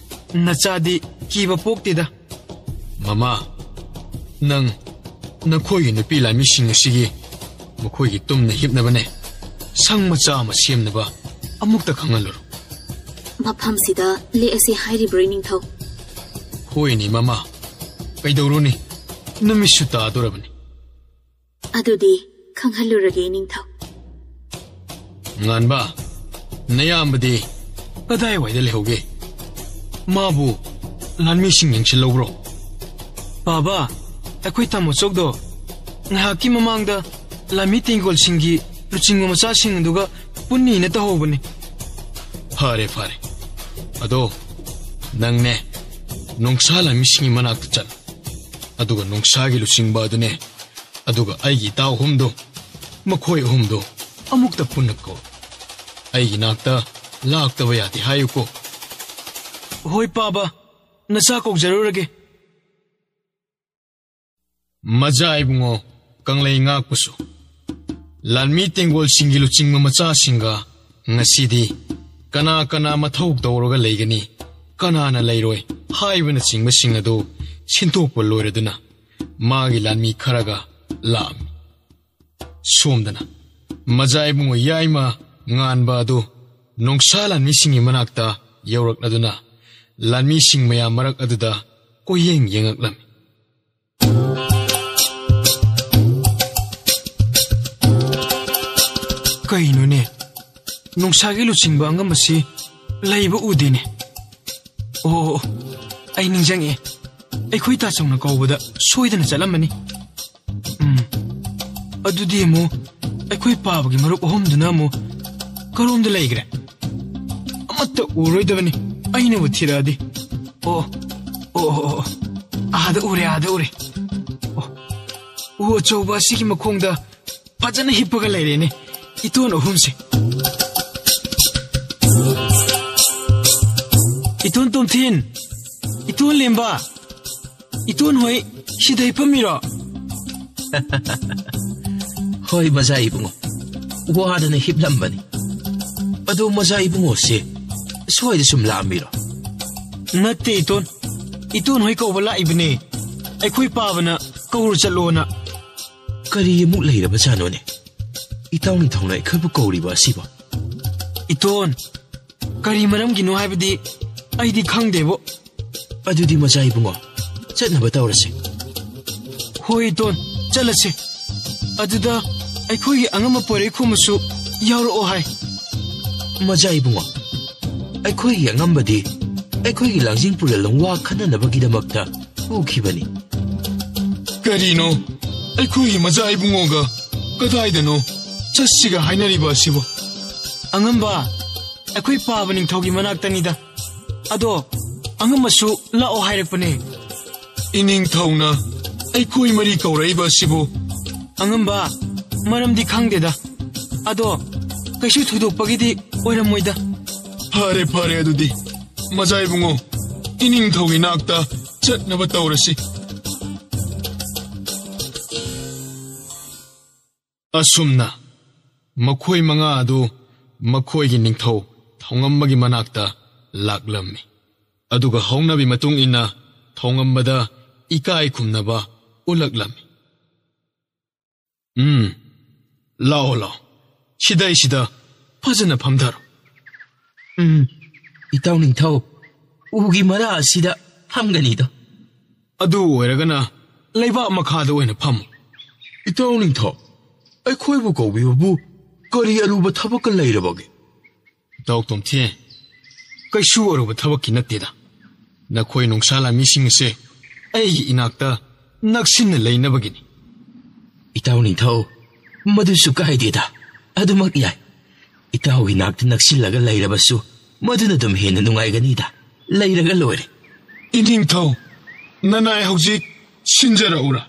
ꯅꯆꯥꯗꯤ ꯀꯤꯕ ꯄꯣꯛꯇꯦꯗ꯫ ꯃꯃꯥ, ꯅꯪ ꯅꯈꯣꯏꯒꯤ ꯅꯨꯄꯤ ꯂꯥꯟꯃꯤꯁꯤꯡ ꯑꯁꯤꯒꯤ ꯃꯈꯣꯏꯒꯤ ꯇꯨꯝꯅ ꯍꯤꯞꯅꯕꯅꯦ ꯁꯪ ꯃꯆꯥ ꯑꯃ ꯁꯦꯝꯅꯕ ꯑꯃꯨꯛꯇ ꯈꯪꯍꯜꯂꯨꯔꯣ꯫ ꯃꯐꯝꯁꯤꯗ ꯂꯦꯛꯑꯁꯤ ꯍꯥꯏꯔꯤꯕ꯭ꯔꯣ, ꯏꯅꯤꯡꯊꯧ? ꯍꯣꯏꯅꯦ ꯃꯃꯥ, ꯀꯩꯗꯧꯔꯨꯅꯤ, ꯅꯨꯃꯤꯠꯁꯨ ꯇꯥꯗꯣꯔꯕꯅꯤ꯫ ꯑꯗꯨꯗꯤ ꯈꯪꯍꯜꯂꯨꯔꯒꯦ, ꯏꯅꯤꯡꯊꯧ꯫ ꯉꯥꯟꯕ, ꯅꯌꯥꯝꯕꯗꯤ ꯀꯗꯥꯏꯋꯥꯏꯗ ꯂꯩꯍꯧꯒꯦ? ꯃꯥꯕꯨ ꯂꯥꯟꯃꯤꯁꯤꯡ ꯌꯦꯡꯁꯤꯜꯍꯧꯕ꯭ꯔꯣ? ꯄꯥꯕ, ꯑꯩꯈꯣꯏ ꯇꯥꯃꯣ ꯆꯧꯗꯣ ꯉꯥꯏꯍꯥꯛꯀꯤ ꯃꯃꯥꯡꯗ ꯂꯥꯟꯃꯤ ꯇꯦꯡꯒꯣꯜꯁꯤꯡꯒꯤ ꯂꯨꯆꯤꯡꯕ ꯃꯆꯥꯁꯤꯡ ꯑꯗꯨꯒ ꯄꯨꯟꯅꯤꯅ ꯇꯧꯍꯧꯕꯅꯤ꯫ ꯐꯔꯦ, ꯐꯔꯦ꯫ ꯑꯗꯣ ꯅꯪꯅꯦ, ꯅꯣꯡꯁꯥ ꯂꯥꯟꯃꯤꯁꯤꯡꯒꯤ ꯃꯅꯥꯛꯇ ꯆꯠꯂꯣ꯫ ꯑꯗꯨꯒ ꯅꯣꯡꯁꯥꯒꯤ ꯂꯨꯆꯤꯡꯕ ꯑꯗꯨꯅꯦ, ꯑꯗꯨꯒ ꯑꯩꯒꯤ ꯏꯇꯥꯎ ꯑꯍꯨꯝꯗꯣ, ꯃꯈꯣꯏ ꯑꯍꯨꯝꯗꯣ ꯑꯃꯨꯛꯇ ꯄꯨꯟꯅ ꯀꯧ꯫ ꯑꯩꯒꯤ ꯅꯥꯛꯇ ꯂꯥꯛꯇꯕ ꯌꯥꯗꯦ ꯍꯥꯏꯌꯨꯀꯣ꯫ ꯍꯣꯏ ꯄꯥꯕ, ꯅꯆꯥ ꯀꯧꯖꯔꯨꯔꯒꯦ꯫ ꯃꯖꯥ ꯏꯕꯨꯡꯉꯣ, ꯀꯪꯂꯩ ꯉꯥꯛꯄꯁꯨ꯫ ꯂꯥꯟꯃꯤ ꯇꯦꯡꯒꯣꯜꯁꯤꯡꯒꯤ ꯂꯨꯆꯤꯡꯕ ꯃꯆꯥꯁꯤꯡꯒ ꯉꯁꯤꯗꯤ ꯀꯅꯥ ꯀꯅꯥ ꯃꯊꯧ ꯇꯧꯔꯒ ꯂꯩꯒꯅꯤ, ꯀꯅꯥꯅ ꯂꯩꯔꯣꯏ ꯍꯥꯏꯕꯅꯆꯤꯡꯕꯁꯤꯡ ꯑꯗꯨ ꯁꯤꯟꯗꯣꯛꯄ ꯂꯣꯏꯔꯗꯨꯅ ꯃꯥꯒꯤ ꯂꯥꯟꯃꯤ ꯈꯔꯒ ꯂꯥꯛꯑꯝꯃꯤ꯫ ꯁꯣꯝꯗꯅ ꯃꯖꯥ ꯏꯕꯨꯡꯉꯣ ꯌꯥꯏꯃ ꯉꯥꯟꯕ ꯑꯗꯨ ꯅꯣꯡꯁꯥ ꯂꯥꯟꯃꯤꯁꯤꯡꯒꯤ ꯃꯅꯥꯛꯇ ꯌꯧꯔꯛꯂꯗꯨꯅ ꯂꯥꯟꯃꯤꯁꯤꯡ ꯃꯌꯥꯝ ꯃꯔꯛ ꯑꯗꯨꯗ ꯀꯣꯏꯌꯦꯡ ꯌꯦꯡꯉꯛꯂꯝꯃꯤ꯫ ꯀꯩꯅꯣꯅꯦ? ꯅꯣꯡꯁꯥꯒꯤ ꯂꯨꯆꯤꯡꯕ ꯑꯉꯝꯕꯁꯤ ꯂꯩꯕ ꯎꯗꯦꯅꯦ꯫ ꯑꯣ, ꯑꯣ, ꯑꯣ, ꯑꯩ ꯅꯤꯡꯁꯤꯡꯉꯛꯑꯦ꯫ ꯑꯩꯈꯣꯏ ꯇꯥꯆꯧꯅ ꯀꯧꯕꯗ ꯁꯣꯏꯗꯅ ꯆꯠꯂꯝꯃꯅꯤ꯫ ꯎꯝ, ꯑꯗꯨꯗꯤ ꯑꯃꯨꯛ ꯑꯩꯈꯣꯏ ꯄꯥꯕꯒꯤ ꯃꯔꯨꯞ ꯑꯍꯨꯝꯗꯨꯅ ꯑꯃꯨꯛ ꯀꯔꯣꯝꯗ ꯂꯩꯈ꯭ꯔꯦ? ꯑꯃꯠꯇ ꯎꯔꯣꯏꯗꯕꯅꯤ, ꯑꯩꯅꯕꯨ ꯊꯤꯔꯛꯑꯗꯤ꯫ ꯑꯣ, ꯑꯣ, ꯑꯣ, ꯑꯣ, ꯑꯥꯗ ꯎꯔꯦ, ꯑꯥꯗ ꯎꯔꯦ꯫ ꯑꯣ, ꯎ ꯑꯆꯧꯕ ꯑꯁꯤꯒꯤ ꯃꯈꯣꯡꯗ ꯐꯖꯅ ꯍꯤꯞꯄꯒ ꯂꯩꯔꯦꯅꯦ ꯏꯇꯣꯟ ꯑꯍꯨꯝꯁꯦ꯫ ꯏꯇꯣꯟ ꯇꯣꯝꯊꯤꯟ, ꯏꯇꯣꯟ ꯂꯦꯝꯕ, ꯏꯇꯣꯟ ꯍꯣꯏ ꯁꯤꯗ ꯍꯤꯞꯄꯝꯃꯤꯔꯣ? ꯍꯣꯏ, ꯃꯖꯥ ꯏꯕꯨꯡꯉꯣ, ꯋꯥꯗꯅ ꯍꯤꯞꯂꯝꯕꯅꯤ꯫ ꯑꯗꯣ ꯃꯖꯥ ꯏꯕꯨꯡꯉꯣꯁꯦ ꯁ꯭ꯋꯥꯏꯗ ꯁꯨꯝ ꯂꯥꯛꯑꯝꯃꯤꯔꯣ? ꯅꯠꯇꯦ ꯏꯇꯣꯟ, ꯏꯇꯣꯟ ꯍꯣꯏ ꯀꯧꯕ ꯂꯥꯛꯏꯕꯅꯦ꯫ ꯑꯩꯈꯣꯏ ꯄꯥꯕꯅ ꯀꯧꯔꯨ ꯆꯠꯂꯣꯅ꯫ ꯀꯔꯤ ꯑꯃꯨꯛ ꯂꯩꯔꯕꯖꯥꯠꯅꯣꯅꯦ? ꯏꯇꯥꯎ ꯅꯤꯡꯊꯧꯅ ꯑꯩꯈꯣꯏꯕꯨ ꯀꯧꯔꯤꯕ ꯑꯁꯤꯕꯣ? ꯏꯇꯣꯟ, ꯀꯔꯤ ꯃꯔꯝꯒꯤꯅꯣ ꯍꯥꯏꯕꯗꯤ ꯑꯩꯗꯤ ꯈꯪꯗꯦꯕꯣ꯫ ꯑꯗꯨꯗꯤ ꯃꯆꯥ ꯏꯕꯨꯡꯉꯣ, ꯆꯠꯅꯕ ꯇꯧꯔꯁꯤ꯫ ꯍꯣꯏ ꯏꯇꯣꯟ, ꯆꯠꯂꯁꯤ꯫ ꯑꯗꯨꯗ ꯑꯩꯈꯣꯏꯒꯤ ꯑꯉꯝꯕ ꯄꯣꯏꯔꯩꯈꯣꯝꯕꯁꯨ ꯌꯥꯎꯔꯛꯑꯣ ꯍꯥꯏ꯫ ꯃꯆꯥ ꯏꯕꯨꯡꯉꯣ, ꯑꯩꯈꯣꯏꯒꯤ ꯑꯉꯝꯕꯗꯤ ꯑꯩꯈꯣꯏꯒꯤ ꯂꯥꯡꯖꯤꯡ ꯄꯨꯔꯦꯜ ꯋꯥ ꯈꯟꯅꯅꯕꯒꯤꯗꯃꯛꯇ ꯄꯨꯈꯤꯕꯅꯤ꯫ ꯀꯔꯤꯅꯣ? ꯑꯩꯈꯣꯏꯒꯤ ꯃꯆꯥ ꯏꯕꯨꯡꯉꯣꯒ ꯀꯗꯥꯏꯗꯅꯣ ꯆꯠꯁꯤꯒ ꯍꯥꯏꯅꯔꯤꯕ ꯑꯁꯤꯕꯣ? ꯑꯉꯝꯕ, ꯑꯩꯈꯣꯏ ꯄꯥꯕ ꯅꯤꯡꯊꯧꯒꯤ ꯃꯅꯥꯛꯇꯅꯤꯗ꯫ ꯑꯗꯣ ꯑꯉꯝꯕꯁꯨ ꯂꯥꯛꯑꯣ ꯍꯥꯏꯔꯛꯄꯅꯦ꯫ ꯏꯅꯤꯡꯊꯧꯅ ꯑꯩꯈꯣꯏ ꯃꯔꯤ ꯀꯧꯔꯛꯏꯕ ꯑꯁꯤꯕꯨ? ꯑꯉꯝꯕ, ꯃꯔꯝꯗꯤ ꯈꯪꯗꯦꯗ꯫ ꯑꯗꯣ ꯀꯩꯁꯨ ꯊꯣꯏꯗꯣꯛꯄꯒꯤꯗꯤ ꯑꯣꯏꯔꯝꯃꯣꯏꯗ꯫ ꯐꯔꯦ, ꯐꯔꯦ, ꯑꯗꯨꯗꯤ ꯃꯖꯥ ꯏꯕꯨꯡꯉꯣ, ꯏꯅꯤꯡꯊꯧꯒꯤ ꯅꯥꯛꯇ ꯆꯠꯅꯕ ꯇꯧꯔꯁꯤ꯫ ꯑꯁꯨꯝꯅ ꯃꯈꯣꯏ ꯃꯉꯥ ꯑꯗꯨ ꯃꯈꯣꯏꯒꯤ ꯅꯤꯡꯊꯧ ꯊꯧꯉꯝꯕꯒꯤ ꯃꯅꯥꯛꯇ ꯂꯥꯛꯂꯝꯃꯤ꯫ ꯑꯗꯨꯒ ꯍꯧꯅꯕꯤ ꯃꯇꯨꯡ ꯏꯟꯅ ꯊꯧꯉꯝꯕꯗ ꯏꯀꯥꯏ ꯈꯨꯝꯅꯕ ꯎꯠꯂꯛꯂꯝꯃꯤ꯫ "ꯎꯝ, ꯂꯥꯛꯑꯣ, ꯂꯥꯛꯑꯣ꯫ ꯁꯤꯗꯩꯁꯤꯗ ꯐꯖꯅ ꯐꯝꯊꯔꯣ꯫" "ꯎꯝ, ꯏꯇꯥꯎ ꯅꯤꯡꯊꯧ, ꯎꯒꯤ ꯃꯔꯥ ꯑꯁꯤꯗ ꯐꯝꯒꯅꯤꯗꯣ꯫" "ꯑꯗꯨ ꯑꯣꯏꯔꯒꯅ ꯂꯩꯕꯥꯛ ꯃꯈꯥꯗ ꯑꯣꯏꯅ ꯐꯝꯃꯨ꯫" "ꯏꯇꯥꯎ ꯅꯤꯡꯊꯧ, ꯑꯩꯈꯣꯏꯕꯨ ꯀꯧꯕꯤꯕꯕꯨ ꯀꯔꯤ ꯑꯔꯨꯕ ꯊꯕꯛꯀ ꯂꯩꯔꯕꯒꯦ?" "ꯏꯇꯥꯎ ꯇꯣꯝꯊꯤꯟ, ꯀꯩꯁꯨ ꯑꯔꯨꯕ ꯊꯕꯛꯀꯤ ꯅꯠꯇꯦꯗ꯫ ꯅꯈꯣꯏ ꯅꯣꯡꯁꯥ ꯂꯥꯟꯃꯤꯁꯤꯡ ꯑꯁꯦ ꯑꯩꯒꯤ ꯏꯅꯥꯛꯇ ꯅꯛꯁꯤꯟꯅ ꯂꯩꯅꯕꯒꯤꯅꯤ꯫" "ꯏꯇꯥꯎ ꯅꯤꯡꯊꯧ, ꯃꯗꯨꯁꯨ ꯀꯥꯏꯗꯦꯗ, ꯑꯗꯨꯃꯛ ꯌꯥꯏ꯫ ꯏꯇꯥꯎꯒꯤ ꯅꯥꯛꯇ ꯅꯛꯁꯤꯜꯂꯒ ꯂꯩꯔꯕꯁꯨ ꯃꯗꯨꯅ ꯑꯗꯨꯝ ꯍꯦꯟꯅ ꯅꯨꯡꯉꯥꯏꯒꯅꯤꯗ, ꯂꯩꯔꯒ ꯂꯣꯏꯔꯦ꯫" "ꯏꯅꯤꯡꯊꯧ, ꯅꯅꯥꯏ ꯍꯧꯖꯤꯛ ꯁꯤꯟꯖꯔꯛꯎꯔꯥ?"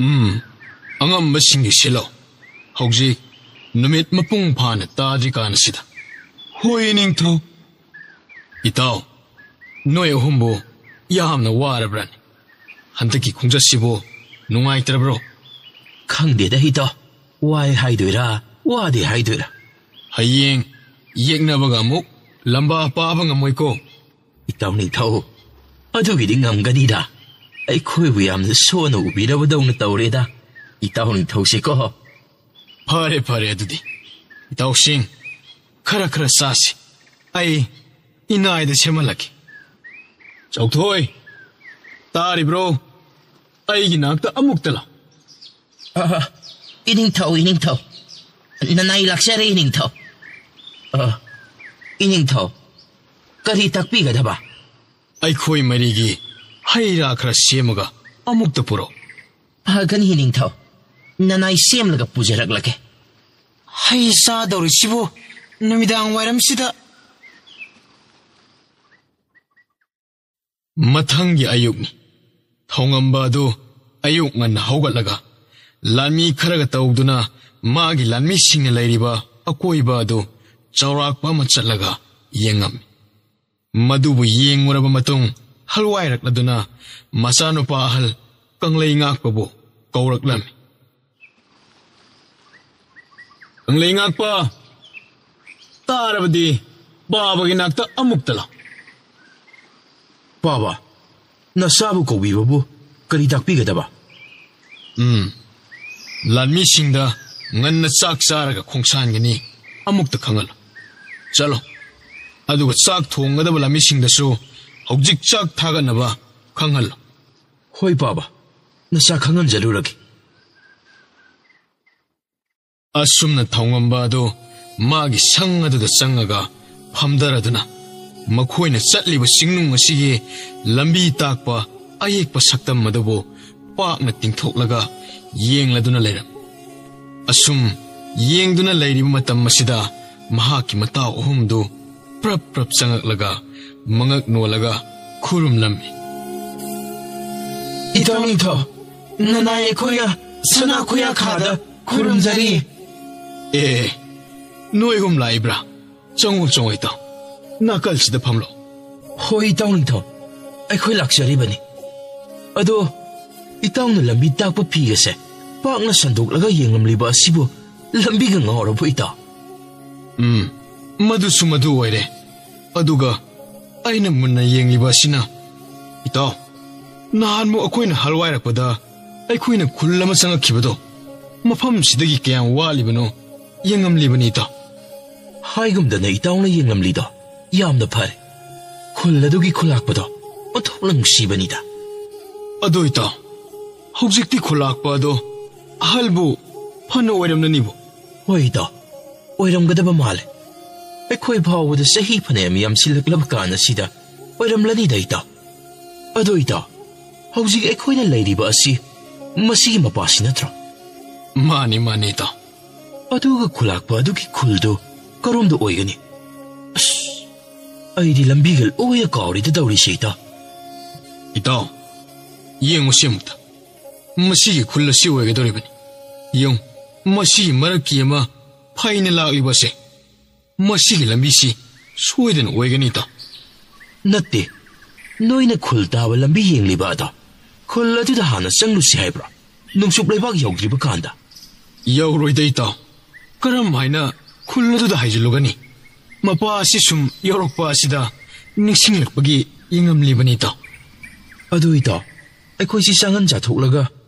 "ꯎꯝ, ꯑꯉꯝꯕꯁꯤꯡꯒꯤ ꯁꯤꯜꯂꯣ꯫ ꯍꯧꯖꯤꯛ ꯅꯨꯃꯤꯠ ꯃꯄꯨꯡ ꯐꯥꯅ ꯇꯥꯗ꯭ꯔꯤꯀꯥꯟꯁꯤꯗ꯫" "ꯍꯣꯏ, ꯏꯅꯤꯡꯊꯧ꯫" "ꯏꯇꯥꯎ, ꯅꯣꯏ ꯑꯍꯨꯝꯕꯨ ꯌꯥꯝꯅ ꯋꯥꯔꯕ꯭ꯔꯥꯅꯦ? ꯍꯟꯗꯛꯀꯤ ꯈꯣꯡꯆꯠꯁꯤꯕꯨ ꯅꯨꯡꯉꯥꯏꯇ꯭ꯔꯕ꯭ꯔꯣ? ꯈꯪꯗꯦꯗ ꯏꯇꯥꯎ, ꯋꯥꯏ ꯍꯥꯏꯗꯣꯏꯔꯥ, ꯋꯥꯗꯦ ꯍꯥꯏꯗꯣꯏꯔꯥ? ꯍꯌꯦꯡ ꯌꯦꯛꯅꯕꯒ ꯑꯃꯨꯛ ꯂꯝꯕꯥ ꯄꯥꯕ ꯉꯝꯃꯣꯏꯀꯣ꯫ ꯏꯇꯥꯎ ꯅꯤꯡꯊꯧ, ꯑꯗꯨꯒꯤꯗꯤ ꯉꯝꯒꯅꯤꯗ꯫ ꯑꯩꯈꯣꯏꯕꯨ ꯌꯥꯝꯅ ꯁꯣꯟꯅ ꯎꯕꯤꯔꯕꯗꯧꯅ ꯇꯧꯔꯦꯗ, ꯏꯇꯥꯎ ꯅꯤꯡꯊꯧꯁꯤꯀꯣ꯫ ꯐꯔꯦ, ꯐꯔꯦ, ꯑꯗꯨꯗꯤ ꯏꯇꯥꯎꯁꯤꯡ, ꯈꯔ ꯈꯔ ꯆꯥꯁꯤ꯫ ꯑꯩ ꯏꯅꯥꯏꯗ ꯁꯦꯝꯍꯜꯂꯛꯀꯦ꯫ ꯆꯥꯎꯊꯣꯏ, ꯇꯥꯔꯤꯕ꯭ꯔꯣ? ꯑꯩꯒꯤ ꯅꯥꯛꯇ ꯑꯃꯨꯛꯇ ꯂꯥꯛ꯫ ꯑ, ꯏꯅꯤꯡꯊꯧ, ꯏꯅꯤꯡꯊꯧ꯫ ꯅꯅꯥꯏ ꯂꯥꯛꯆꯔꯦ, ꯏꯅꯤꯡꯊꯧ꯫ ꯑ, ꯏꯅꯤꯡꯊꯧ, ꯀꯔꯤ ꯇꯥꯛꯄꯤꯒꯗꯕ? ꯑꯩꯈꯣꯏ ꯃꯔꯤꯒꯤ ꯍꯩ ꯔꯥ ꯈꯔ ꯁꯦꯝꯃꯒ ꯑꯃꯨꯛꯇ ꯄꯨꯔꯛꯎ꯫ ꯐꯒꯅꯤ, ꯏꯅꯤꯡꯊꯧ꯫ ꯅꯅꯥꯏ ꯁꯦꯝꯂꯒ ꯄꯨꯖꯔꯛꯂꯒꯦ꯫ ꯍꯩ ꯆꯥꯗꯧꯔꯤꯁꯤꯕꯨ ꯅꯨꯃꯤꯗꯥꯡ ꯋꯥꯏꯔꯝꯁꯤꯗ? ꯃꯊꯪꯒꯤ ꯑꯌꯨꯛꯅꯤ꯫ ꯊꯧꯉꯝꯕ ꯑꯗꯨ ꯑꯌꯨꯛ ꯉꯟꯅ ꯍꯧꯒꯠꯂꯒ ꯂꯥꯟꯃꯤ ꯈꯔꯒ ꯇꯧꯗꯨꯅ ꯃꯥꯒꯤ ꯂꯥꯟꯃꯤꯁꯤꯡꯅ ꯂꯩꯔꯤꯕ ꯑꯀꯣꯏꯕ ꯑꯗꯨ ꯆꯥꯎꯔꯥꯛꯄ ꯑꯃ ꯆꯠꯂꯒ ꯌꯦꯡꯉꯝꯃꯤ꯫ ꯃꯗꯨꯕꯨ ꯌꯦꯡꯉꯨꯔꯕ ꯃꯇꯨꯡ, ꯍꯜꯋꯥꯏꯔꯛꯂꯗꯨꯅ ꯃꯆꯥꯅꯨꯄꯥ ꯑꯍꯜ ꯀꯪꯂꯩ ꯉꯥꯛꯄꯕꯨ ꯀꯧꯔꯛꯂꯝꯃꯤ꯫ "ꯀꯪꯂꯩ ꯉꯥꯛꯄ, ꯇꯥꯔꯕꯗꯤ ꯕꯥꯕꯒꯤ ꯅꯥꯛꯇ ꯑꯃꯨꯛꯇ ꯂꯥꯛ꯫" "ꯕꯥꯕꯥ, ꯅꯆꯥꯕꯨ ꯀꯧꯕꯤꯕꯕꯨ ꯀꯔꯤ ꯇꯥꯛꯄꯤꯒꯗꯕ?" "ꯎꯝ, ꯂꯥꯟꯃꯤꯁꯤꯡꯗ ꯉꯟꯅ ꯆꯥꯛ ꯆꯥꯔꯒ ꯈꯣꯡꯁꯥꯟꯒꯅꯤ, ꯑꯃꯨꯛꯇ ꯈꯪꯍꯜꯂꯨ꯫ ꯆꯠꯂꯣ, ꯑꯗꯨꯒ ꯆꯥꯛ ꯊꯣꯡꯒꯗꯕ ꯂꯥꯟꯃꯤꯁꯤꯡꯗꯁꯨ ꯍꯧꯖꯤꯛ ꯆꯥꯛ ꯊꯥꯒꯠꯅꯕ ꯈꯪꯍꯜꯂꯨ꯫" "ꯍꯣꯏ ꯕꯥꯕꯥ, ꯅꯆꯥ ꯈꯪꯍꯟꯖꯔꯨꯔꯒꯦ꯫" ꯑꯁꯨꯝꯅ ꯊꯧꯉꯝꯕ ꯑꯗꯨ ꯃꯥꯒꯤ ꯁꯪ ꯑꯗꯨꯗ ꯆꯪꯉꯒ ꯐꯝꯗꯔꯗꯨꯅ ꯃꯈꯣꯏꯅ ꯆꯠꯂꯤꯕ ꯆꯤꯡꯅꯨꯡ ꯑꯁꯤꯒꯤ ꯂꯝꯕꯤ ꯇꯥꯛꯄ ꯑꯌꯦꯛꯄ ꯁꯛꯇꯝ ꯑꯗꯨꯕꯨ ꯄꯥꯛꯅ ꯇꯤꯡꯊꯣꯛꯂꯒ ꯌꯦꯡꯂꯗꯨꯅ ꯂꯩꯔꯝꯃꯤ꯫ ꯑꯁꯨꯝ ꯌꯦꯡꯗꯨꯅ ꯂꯩꯔꯤꯕ ꯃꯇꯝ ꯑꯁꯤꯗ ꯃꯍꯥꯛꯀꯤ ꯃꯇꯥꯎ ꯑꯍꯨꯝꯗꯨ ꯄ꯭ꯔꯞ ꯄ꯭ꯔꯞ ꯆꯪꯉꯛꯂꯒ ꯃꯉꯛ ꯅꯣꯜꯂꯒ ꯈꯨꯔꯨꯝꯂꯝꯃꯤ꯫ "ꯏꯇꯥꯎ ꯅꯤꯡꯊꯧ, ꯅꯅꯥꯏ ꯑꯩꯈꯣꯏꯅ ꯁꯅꯥ ꯈꯨꯌꯥ ꯈꯥꯗ ꯈꯨꯔꯨꯝꯖꯔꯤ꯫" "ꯑꯦ, ꯅꯣꯏ ꯑꯍꯨꯝ ꯂꯥꯛꯏꯕ꯭ꯔꯥ? ꯆꯪꯉꯣ, ꯆꯪꯉꯣ ꯏꯇꯥꯎ, ꯅꯥꯀꯜꯁꯤꯗ ꯐꯝꯂꯣ꯫" "ꯍꯣꯏ, ꯏꯇꯥꯎ ꯅꯤꯡꯊꯧ, ꯑꯩꯈꯣꯏ ꯂꯥꯛꯆꯔꯤꯕꯅꯤ꯫ ꯑꯗꯣ ꯏꯇꯥꯎꯅ ꯂꯝꯕꯤ ꯇꯥꯛꯄ ꯐꯤꯒꯁꯦ ꯄꯥꯛꯅ ꯁꯟꯗꯣꯛꯂꯒ ꯌꯦꯡꯂꯝꯂꯤꯕ ꯑꯁꯤꯕꯨ ꯂꯝꯕꯤꯒ ꯉꯥꯎꯔꯕꯣ, ꯏꯇꯥꯎ?" "ꯎꯝ, ꯃꯗꯨꯁꯨ ꯃꯗꯨ ꯑꯣꯏꯔꯦ꯫ ꯑꯗꯨꯒ ꯑꯩꯅ ꯃꯨꯟꯅ ꯌꯦꯡꯂꯤꯕ ꯑꯁꯤꯅ, ꯏꯇꯥꯎ, ꯅꯍꯥꯟꯃꯨꯛ ꯑꯩꯈꯣꯏꯅ ꯍꯜꯋꯥꯏꯔꯛꯄꯗ ꯑꯩꯈꯣꯏꯅ ꯈꯨꯜ ꯑꯃ ꯆꯪꯉꯛꯈꯤꯕꯗꯣ, ꯃꯐꯝꯁꯤꯗꯒꯤ ꯀꯌꯥꯝ ꯋꯥꯠꯂꯤꯕꯅꯣ ꯌꯦꯡꯉꯝꯂꯤꯕꯅꯤ, ꯏꯇꯥꯎ꯫" "ꯍꯥꯏꯒꯨꯝꯗꯅ ꯏꯇꯥꯎꯅ ꯌꯦꯡꯂꯝꯂꯤꯗꯣ ꯌꯥꯝꯅ ꯐꯔꯦ꯫ ꯈꯨꯜ ꯑꯗꯨꯒꯤ ꯈꯨꯂꯥꯛꯄꯗꯣ ꯑꯣꯟꯊꯣꯛꯅ ꯅꯨꯡꯁꯤꯕꯅꯤꯗ꯫" "ꯑꯗꯣ ꯏꯇꯥꯎ, ꯍꯧꯖꯤꯛꯇꯤ ꯈꯨꯂꯥꯛꯄ ꯑꯗꯣ ꯑꯍꯜꯕꯨ ꯐꯅ ꯑꯣꯏꯔꯝꯂꯅꯤꯕꯨ?" "ꯍꯣꯏ ꯏꯇꯥꯎ, ꯑꯣꯏꯔꯝꯒꯗꯕ ꯃꯥꯜꯂꯦ꯫ ꯑꯩꯈꯣꯏ ꯐꯥꯎꯕꯗ ꯆꯍꯤ ꯐꯅꯌꯥꯝ ꯌꯥꯝꯁꯤꯜꯂꯛꯂꯕ ꯀꯥꯟ ꯑꯁꯤꯗ ꯑꯣꯏꯔꯝꯂꯅꯤꯗ, ꯏꯇꯥꯎ꯫ ꯑꯗꯣ ꯏꯇꯥꯎ, ꯍꯧꯖꯤꯛ ꯑꯩꯈꯣꯏꯅ ꯂꯩꯔꯤꯕ ꯑꯁꯤ ꯃꯁꯤꯒꯤ ꯃꯄꯥꯁꯤ ꯅꯠꯇ꯭ꯔꯣ?" "ꯃꯥꯅꯤ, ꯃꯥꯅꯤ, ꯏꯇꯥꯎ꯫" "ꯑꯗꯨꯒ ꯈꯨꯂꯥꯛꯄ ꯑꯗꯨꯒꯤ ꯈꯨꯜꯗꯨ ꯀꯔꯣꯝꯗ ꯑꯣꯏꯒꯅꯤ? ꯑꯁ, ꯑꯩꯗꯤ ꯂꯝꯕꯤꯒ ꯂꯣꯏꯅ ꯀꯥꯎꯔꯤꯗ ꯇꯧꯔꯤꯁꯦ, ꯏꯇꯥꯎ꯫" "ꯏꯇꯥꯎ, ꯌꯦꯡꯉꯨꯁꯤ ꯑꯃꯨꯛꯇ꯫ ꯃꯁꯤꯒꯤ ꯈꯨꯜ ꯑꯁꯤ ꯑꯣꯏꯒꯗꯧꯔꯤꯕꯅꯤ꯫ ꯌꯦꯡꯉꯨ, ꯃꯁꯤꯒꯤ ꯃꯔꯛꯀꯤ ꯑꯃ ꯐꯩꯅ ꯂꯥꯛꯂꯤꯕꯁꯦ, ꯃꯁꯤꯒꯤ ꯂꯝꯕꯤꯁꯤ ꯁꯣꯏꯗꯅ ꯑꯣꯏꯒꯅꯤ, ꯏꯇꯥꯎ꯫" "ꯅꯠꯇꯦ, ꯅꯣꯏꯅ ꯈꯨꯜ ꯇꯥꯕ ꯂꯝꯕꯤ ꯌꯦꯡꯂꯤꯕ ꯑꯗꯣ, ꯈꯨꯜ ꯑꯗꯨꯗ ꯍꯥꯟꯅ ꯆꯪꯂꯨꯁꯤ ꯍꯥꯏꯕ꯭ꯔꯣ? ꯅꯣꯡꯆꯨꯞ ꯂꯩꯕꯥꯛ ꯌꯧꯗ꯭ꯔꯤꯕ ꯀꯥꯟꯗ?" "ꯌꯧꯔꯣꯏꯗ, ꯏꯇꯥꯎ꯫ ꯀꯔꯝ ꯍꯥꯏꯅ ꯈꯨꯜ ꯑꯗꯨꯗ ꯍꯥꯏꯖꯤꯜꯂꯨꯒꯅꯤ? ꯃꯄꯥ ꯑꯁꯤ ꯁꯨꯝ ꯌꯧꯔꯛꯄ ꯑꯁꯤꯗ ꯅꯤꯡꯁꯤꯡꯂꯛꯄꯒꯤ ꯌꯦꯡꯉꯝꯂꯤꯕꯅꯤ, ꯏꯇꯥꯎ꯫" "ꯑꯗꯨ ꯏꯇꯥꯎ, ꯑꯩꯈꯣꯏꯁꯤ ꯆꯥꯉꯟ ꯆꯥꯊꯣꯛꯂꯒ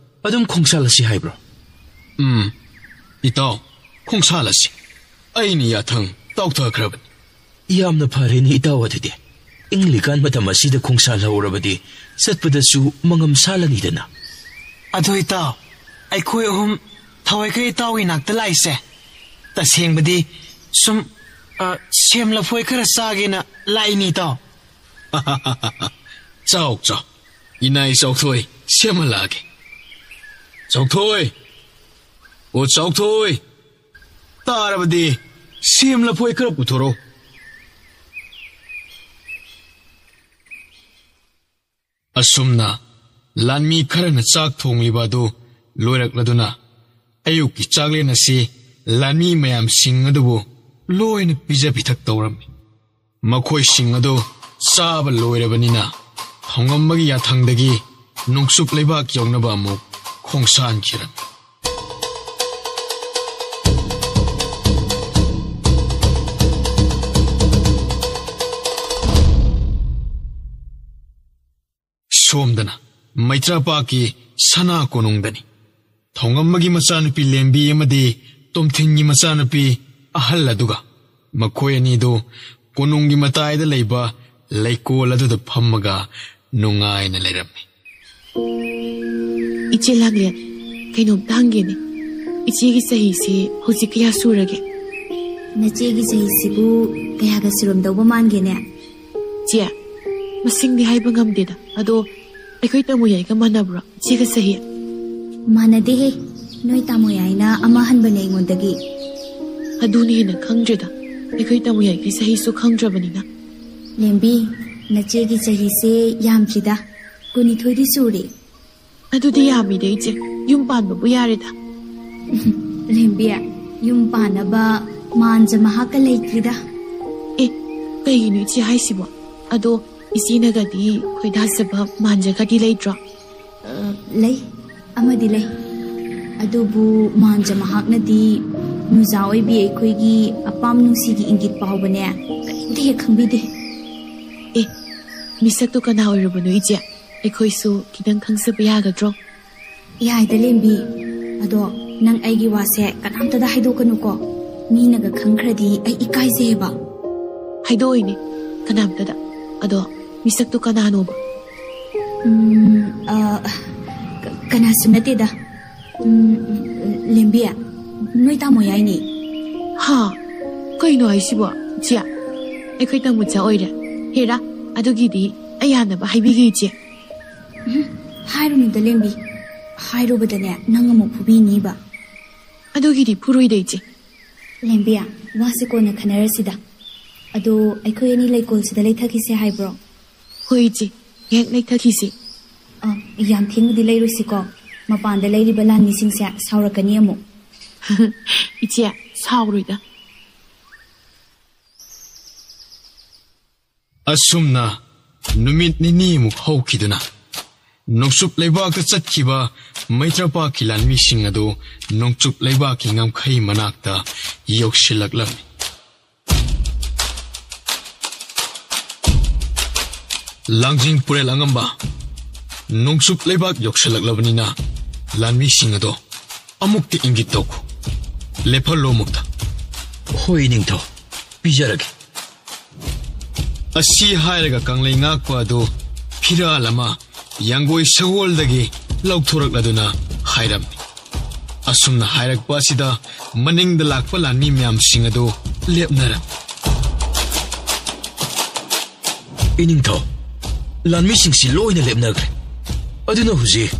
ꯑꯗꯨꯝ ꯈꯣꯡꯁꯥꯜꯂꯁꯤ ꯍꯥꯏꯕ꯭ꯔꯣ?" "ꯎꯝ, ꯏꯇꯥꯎ, ꯈꯣꯡꯁꯥꯜꯂꯁꯤ꯫ ꯑꯩꯅ ꯌꯥꯊꯪ ꯇꯥꯎꯊꯈ꯭ꯔꯕꯅꯤ꯫" "ꯌꯥꯝꯅ ꯐꯔꯦꯅꯦ ꯏꯇꯥꯎ, ꯑꯗꯨꯗꯤ ꯏꯪꯂꯤꯀꯥꯟ ꯃꯇꯝ ꯑꯁꯤꯗ ꯈꯣꯡꯁꯥꯜꯍꯧꯔꯕꯗꯤ ꯆꯠꯄꯗꯁꯨ ꯃꯉꯝ ꯁꯥꯜꯂꯅꯤꯗꯅ꯫" "ꯑꯗꯨ ꯏꯇꯥꯎ, ꯑꯩꯈꯣꯏ ꯑꯍꯨꯝ ꯊꯋꯥꯏꯈꯩ ꯏꯇꯥꯎꯒꯤ ꯅꯥꯛꯇ ꯂꯥꯛꯏꯁꯦ ꯇꯁꯦꯡꯕꯗꯤ ꯁꯨꯝ, ꯑ, ꯁꯦꯝ ꯂꯐꯣꯏ ꯈꯔ ꯆꯥꯒꯦꯅ ꯂꯥꯛꯏꯅꯤ, ꯏꯇꯥꯎ꯫" "ꯆꯥꯎ, ꯆꯥꯎ꯫ ꯏꯅꯥꯏ ꯆꯥꯎꯊꯣꯏ ꯁꯦꯝꯍꯜꯂꯛꯑꯒꯦ꯫ ꯆꯥꯎꯊꯣꯏ! ꯑꯣ, ꯆꯥꯎꯊꯣꯏ! ꯇꯥꯔꯕꯗꯤ ꯁꯦꯝ ꯂꯐꯣꯏ ꯈꯔ ꯄꯨꯊꯣꯔꯛꯎ꯫" ꯑꯁꯨꯝꯅ ꯂꯥꯟꯃꯤ ꯈꯔꯅ ꯆꯥꯛ ꯊꯣꯡꯂꯤꯕ ꯑꯗꯨ ꯂꯣꯏꯔꯛꯂꯗꯨꯅ, ꯑꯌꯨꯛꯀꯤ ꯆꯥꯛꯂꯦꯟ ꯑꯁꯤ ꯂꯥꯟꯃꯤ ꯃꯌꯥꯝꯁꯤꯡ ꯑꯗꯨꯕꯨ ꯂꯣꯏꯅ ꯄꯤꯖ ꯄꯤꯊꯛ ꯇꯧꯔꯝꯃꯤ꯫ ꯃꯈꯣꯏꯁꯤꯡ ꯑꯗꯨ ꯆꯥꯕ ꯂꯣꯏꯔꯕꯅꯤꯅ ꯊꯣꯡꯉꯝꯕꯒꯤ ꯌꯥꯊꯪꯗꯒꯤ ꯅꯣꯡꯆꯨꯞ ꯂꯩꯕꯥꯛ ꯌꯧꯅꯕ ꯑꯃꯨꯛ ꯈꯣꯡꯁꯥꯟꯈꯤꯔꯝꯃꯤ꯫ ꯁꯣꯝꯗꯅ ꯃꯩꯇ꯭ꯔꯥꯄꯥꯛꯀꯤ ꯁꯅꯥ ꯀꯣꯅꯨꯡꯗꯅꯤ꯫ ꯊꯣꯡꯉꯝꯕꯒꯤ ꯃꯆꯥꯅꯨꯄꯤ ꯂꯦꯝꯕꯤ ꯑꯃꯗꯤ ꯇꯣꯝꯊꯤꯟꯒꯤ ꯃꯆꯥꯅꯨꯄꯤ ꯑꯍꯜ ꯑꯗꯨꯒ ꯃꯈꯣꯏ ꯑꯅꯤꯗꯨ ꯀꯣꯅꯨꯡꯒꯤ ꯃꯇꯥꯏꯗ ꯂꯩꯕ ꯂꯩꯀꯣꯜ ꯑꯗꯨꯗ ꯐꯝꯃꯒ ꯅꯨꯡꯉꯥꯏꯅ ꯂꯩꯔꯝꯃꯤ꯫ ꯏꯆꯦ ꯂꯥꯡꯂꯦꯟ, ꯀꯩꯅꯣꯝꯇ ꯍꯪꯒꯦꯅꯦ꯫ ꯏꯆꯦꯒꯤ ꯆꯍꯤꯁꯤ ꯍꯧꯖꯤꯛ ꯀꯌꯥ ꯁꯨꯔꯒꯦ? ꯅꯆꯦꯒꯤ ꯆꯍꯤꯁꯤꯕꯨ ꯀꯌꯥꯒ ꯁꯨꯔꯝꯗꯧꯕ ꯃꯥꯟꯒꯦꯅꯦ? ꯆꯦ, ꯃꯁꯤꯡꯗꯤ ꯍꯥꯏꯕ ꯉꯝꯗꯦꯗ꯫ ꯑꯗꯣ ꯑꯩꯈꯣꯏ ꯇꯥꯃꯣ ꯌꯥꯏꯒ ꯃꯥꯟꯅꯕ꯭ꯔꯣ, ꯏꯆꯦꯒ ꯆꯍꯤ? ꯃꯥꯟꯅꯗꯦꯍꯦ꯫ ꯅꯣꯏ ꯇꯥꯃꯣ ꯌꯥꯏꯅ ꯑꯃ ꯍꯟꯕꯅꯦ ꯑꯩꯉꯣꯟꯗꯒꯤ꯫ ꯑꯗꯨꯅ ꯍꯦꯟꯅ ꯈꯪꯗ꯭ꯔꯦꯗ꯫ ꯑꯩꯈꯣꯏ ꯇꯥꯃꯣ ꯌꯥꯏꯒꯤ ꯆꯍꯤꯁꯨ ꯈꯪꯗ꯭ꯔꯕꯅꯤꯅ꯫ ꯂꯦꯝꯕꯤ, ꯅꯆꯦꯒꯤ ꯆꯍꯤꯁꯦ ꯌꯥꯝꯗ꯭ꯔꯤꯗ꯫ ꯀꯨꯟꯅꯤꯊꯣꯏꯗꯤ ꯁꯨꯔꯦ꯫ ꯑꯗꯨꯗꯤ ꯌꯥꯝꯃꯤꯗ ꯏꯆꯦ꯫ ꯌꯨꯝ ꯄꯥꯟꯕꯕꯨ ꯌꯥꯔꯦꯗ꯫ ꯂꯦꯝꯕꯤ, ꯌꯨꯝ ꯄꯥꯟꯅꯕ ꯃꯥꯟꯖ ꯃꯍꯥꯛꯀ ꯂꯩꯇ꯭ꯔꯤꯗ꯫ ꯑꯦ, ꯀꯩꯒꯤꯅꯣ ꯏꯆꯦ ꯍꯥꯏꯁꯤꯕꯣ? ꯑꯗꯣ ꯏꯆꯦꯅꯒꯗꯤ ꯈꯣꯏꯗꯥꯖꯕ ꯃꯥꯟꯖꯒꯗꯤ ꯂꯩꯇ꯭ꯔꯣ? ꯑ, ꯂꯩ, ꯑꯃꯗꯤ ꯂꯩ꯫ ꯑꯗꯨꯕꯨ ꯃꯥꯟꯖ ꯃꯍꯥꯛꯅꯗꯤ ꯅꯨꯖꯥ ꯑꯣꯏꯕꯤ ꯑꯩꯈꯣꯏꯒꯤ ꯑꯄꯥꯝ ꯅꯨꯡꯁꯤꯒꯤ ꯏꯪꯒꯤꯠ ꯐꯥꯎꯕꯅꯦ ꯀꯔꯤꯝꯇ ꯍꯦꯛ ꯈꯪꯕꯤꯗꯦ꯫ ꯑꯦ, ꯃꯤꯁꯛꯇꯣ ꯀꯅꯥ ꯑꯣꯏꯔꯕꯅꯣ ꯏꯆꯦ? ꯑꯩꯈꯣꯏꯁꯨ ꯈꯤꯇꯪ ꯈꯪꯖꯕ ꯌꯥꯒꯗ꯭ꯔꯣ? ꯌꯥꯏꯗ ꯂꯦꯝꯕꯤ, ꯑꯗꯣ ꯅꯪ ꯑꯩꯒꯤ ꯋꯥꯁꯦ ꯀꯅꯥꯝꯇꯗ ꯍꯥꯏꯗꯣꯛꯀꯅꯨꯀꯣ꯫ ꯃꯤꯅꯒ ꯈꯪꯈ꯭ꯔꯗꯤ ꯑꯩ ꯏꯀꯥꯏꯖꯩꯌꯦꯕ꯫ ꯍꯥꯏꯗꯣꯛꯑꯣꯏꯅꯦ ꯀꯅꯥꯝꯇꯗ꯫ ꯑꯗꯣ ꯃꯤꯁꯛꯇꯣ ꯀꯅꯥꯅꯣꯕ? ꯎꯝ, ꯑ, ꯀ-, ꯀꯅꯥꯁꯨ ꯅꯠꯇꯦꯗ꯫ ꯎꯝ, ꯂꯦꯝꯕꯤ, ꯅꯣꯏ ꯇꯥꯃꯣ ꯌꯥꯏꯅꯦ꯫ ꯍꯥ? ꯀꯩꯅꯣ ꯍꯥꯏꯁꯤꯕꯣ? ꯏꯆꯦ, ꯑꯩꯈꯣꯏ ꯇꯥꯃꯣꯆꯥ ꯑꯣꯏꯔꯦ꯫ ꯍꯦꯔꯥ, ꯑꯗꯨꯒꯤꯗꯤ ꯑꯩ ꯌꯥꯅꯕ ꯍꯥꯏꯕꯤꯒꯦ ꯏꯆꯦ꯫ ꯎꯝ, ꯍꯥꯏꯔꯨꯅꯨꯗ ꯂꯦꯝꯕꯤ꯫ ꯍꯥꯏꯔꯨꯕꯗꯅꯦ ꯅꯪ ꯑꯃꯨꯛ ꯐꯨꯕꯤꯅꯤꯕ꯫ ꯑꯗꯨꯒꯤꯗꯤ ꯐꯨꯔꯣꯏꯗ ꯏꯆꯦ꯫ ꯂꯦꯝꯕꯤ, ꯋꯥꯁꯦ ꯀꯣꯟꯅ ꯈꯟꯅꯔꯁꯤꯗ꯫ ꯑꯗꯣ ꯑꯩꯈꯣꯏ ꯑꯅꯤ ꯂꯩꯀꯣꯜꯁꯤꯗ ꯂꯩꯊꯈꯤꯁꯦ ꯍꯥꯏꯕ꯭ꯔꯣ? ꯍꯣꯏ ꯏꯆꯦ, ꯉꯥꯏꯍꯥꯛ ꯂꯩꯊꯈꯤꯁꯦ꯫ ꯑ, ꯌꯥꯝ ꯊꯦꯡꯅꯗꯤ ꯂꯩꯔꯨꯁꯤꯀꯣ꯫ ꯃꯄꯥꯟꯗ ꯂꯩꯔꯤꯕ ꯂꯥꯟꯃꯤꯁꯤꯡꯁꯦ ꯁꯥꯎꯔꯛꯀꯅꯤ ꯑꯃꯨꯛ꯫ ꯏꯆꯦ, ꯁꯥꯎꯔꯣꯏꯗ꯫ ꯑꯁꯨꯝꯅ ꯅꯨꯃꯤꯠ ꯅꯤꯅꯤꯃꯨꯛ ꯍꯧꯈꯤꯗꯨꯅ ꯅꯣꯡꯆꯨꯞ ꯂꯩꯕꯥꯛꯇ ꯆꯠꯈꯤꯕ ꯃꯩꯇ꯭ꯔꯄꯥꯛꯀꯤ ꯂꯥꯟꯃꯤꯁꯤꯡ ꯑꯗꯨ ꯅꯣꯡꯆꯨꯞ ꯂꯩꯕꯥꯛꯀꯤ ꯉꯝꯈꯩ ꯃꯅꯥꯛꯇ ꯌꯧꯁꯤꯜꯂꯛꯂꯝꯃꯤ꯫ ꯂꯥꯡꯖꯤꯡ ꯄꯨꯔꯦꯜ ꯑꯉꯝꯕ, ꯅꯣꯡꯆꯨꯞ ꯂꯩꯕꯥꯛ ꯌꯧꯁꯤꯜꯂꯛꯂꯕꯅꯤꯅ ꯂꯥꯟꯃꯤꯁꯤꯡ ꯑꯗꯣ ꯑꯃꯨꯛꯇ ꯏꯪꯒꯤꯠ ꯇꯧꯈꯣ꯫ ꯂꯦꯞꯍꯜꯂꯣ ꯑꯃꯨꯛꯇ꯫ ꯍꯣꯏ, ꯅꯤꯡꯊꯧ, ꯄꯤꯖꯔꯒꯦ꯫ ꯑꯁꯤ ꯍꯥꯏꯔꯒ ꯀꯪꯂꯩ ꯉꯥꯛꯄ ꯑꯗꯨ ꯐꯤꯔꯥꯜ ꯑꯃ ꯌꯥꯡꯒꯣꯏ ꯁꯒꯣꯜꯗꯒꯤ ꯂꯧꯊꯣꯔꯛꯂꯗꯨꯅ ꯍꯥꯏꯔꯝꯃꯤ꯫ ꯑꯁꯨꯝꯅ ꯍꯥꯏꯔꯛꯄ ꯑꯁꯤꯗ ꯃꯅꯤꯡꯗ ꯂꯥꯛꯄ ꯂꯥꯟꯃꯤ ꯃꯌꯥꯝꯁꯤꯡ ꯑꯗꯨ ꯂꯦꯞꯅꯔꯝꯃꯤ꯫ ꯏꯅꯤꯡꯊꯧ, ꯂꯥꯟꯃꯤꯁꯤꯡꯁꯤ ꯂꯣꯏꯅ ꯂꯦꯞꯅꯈ꯭ꯔꯦ꯫ ꯑꯗꯨꯅ ꯍꯧꯖꯤꯛ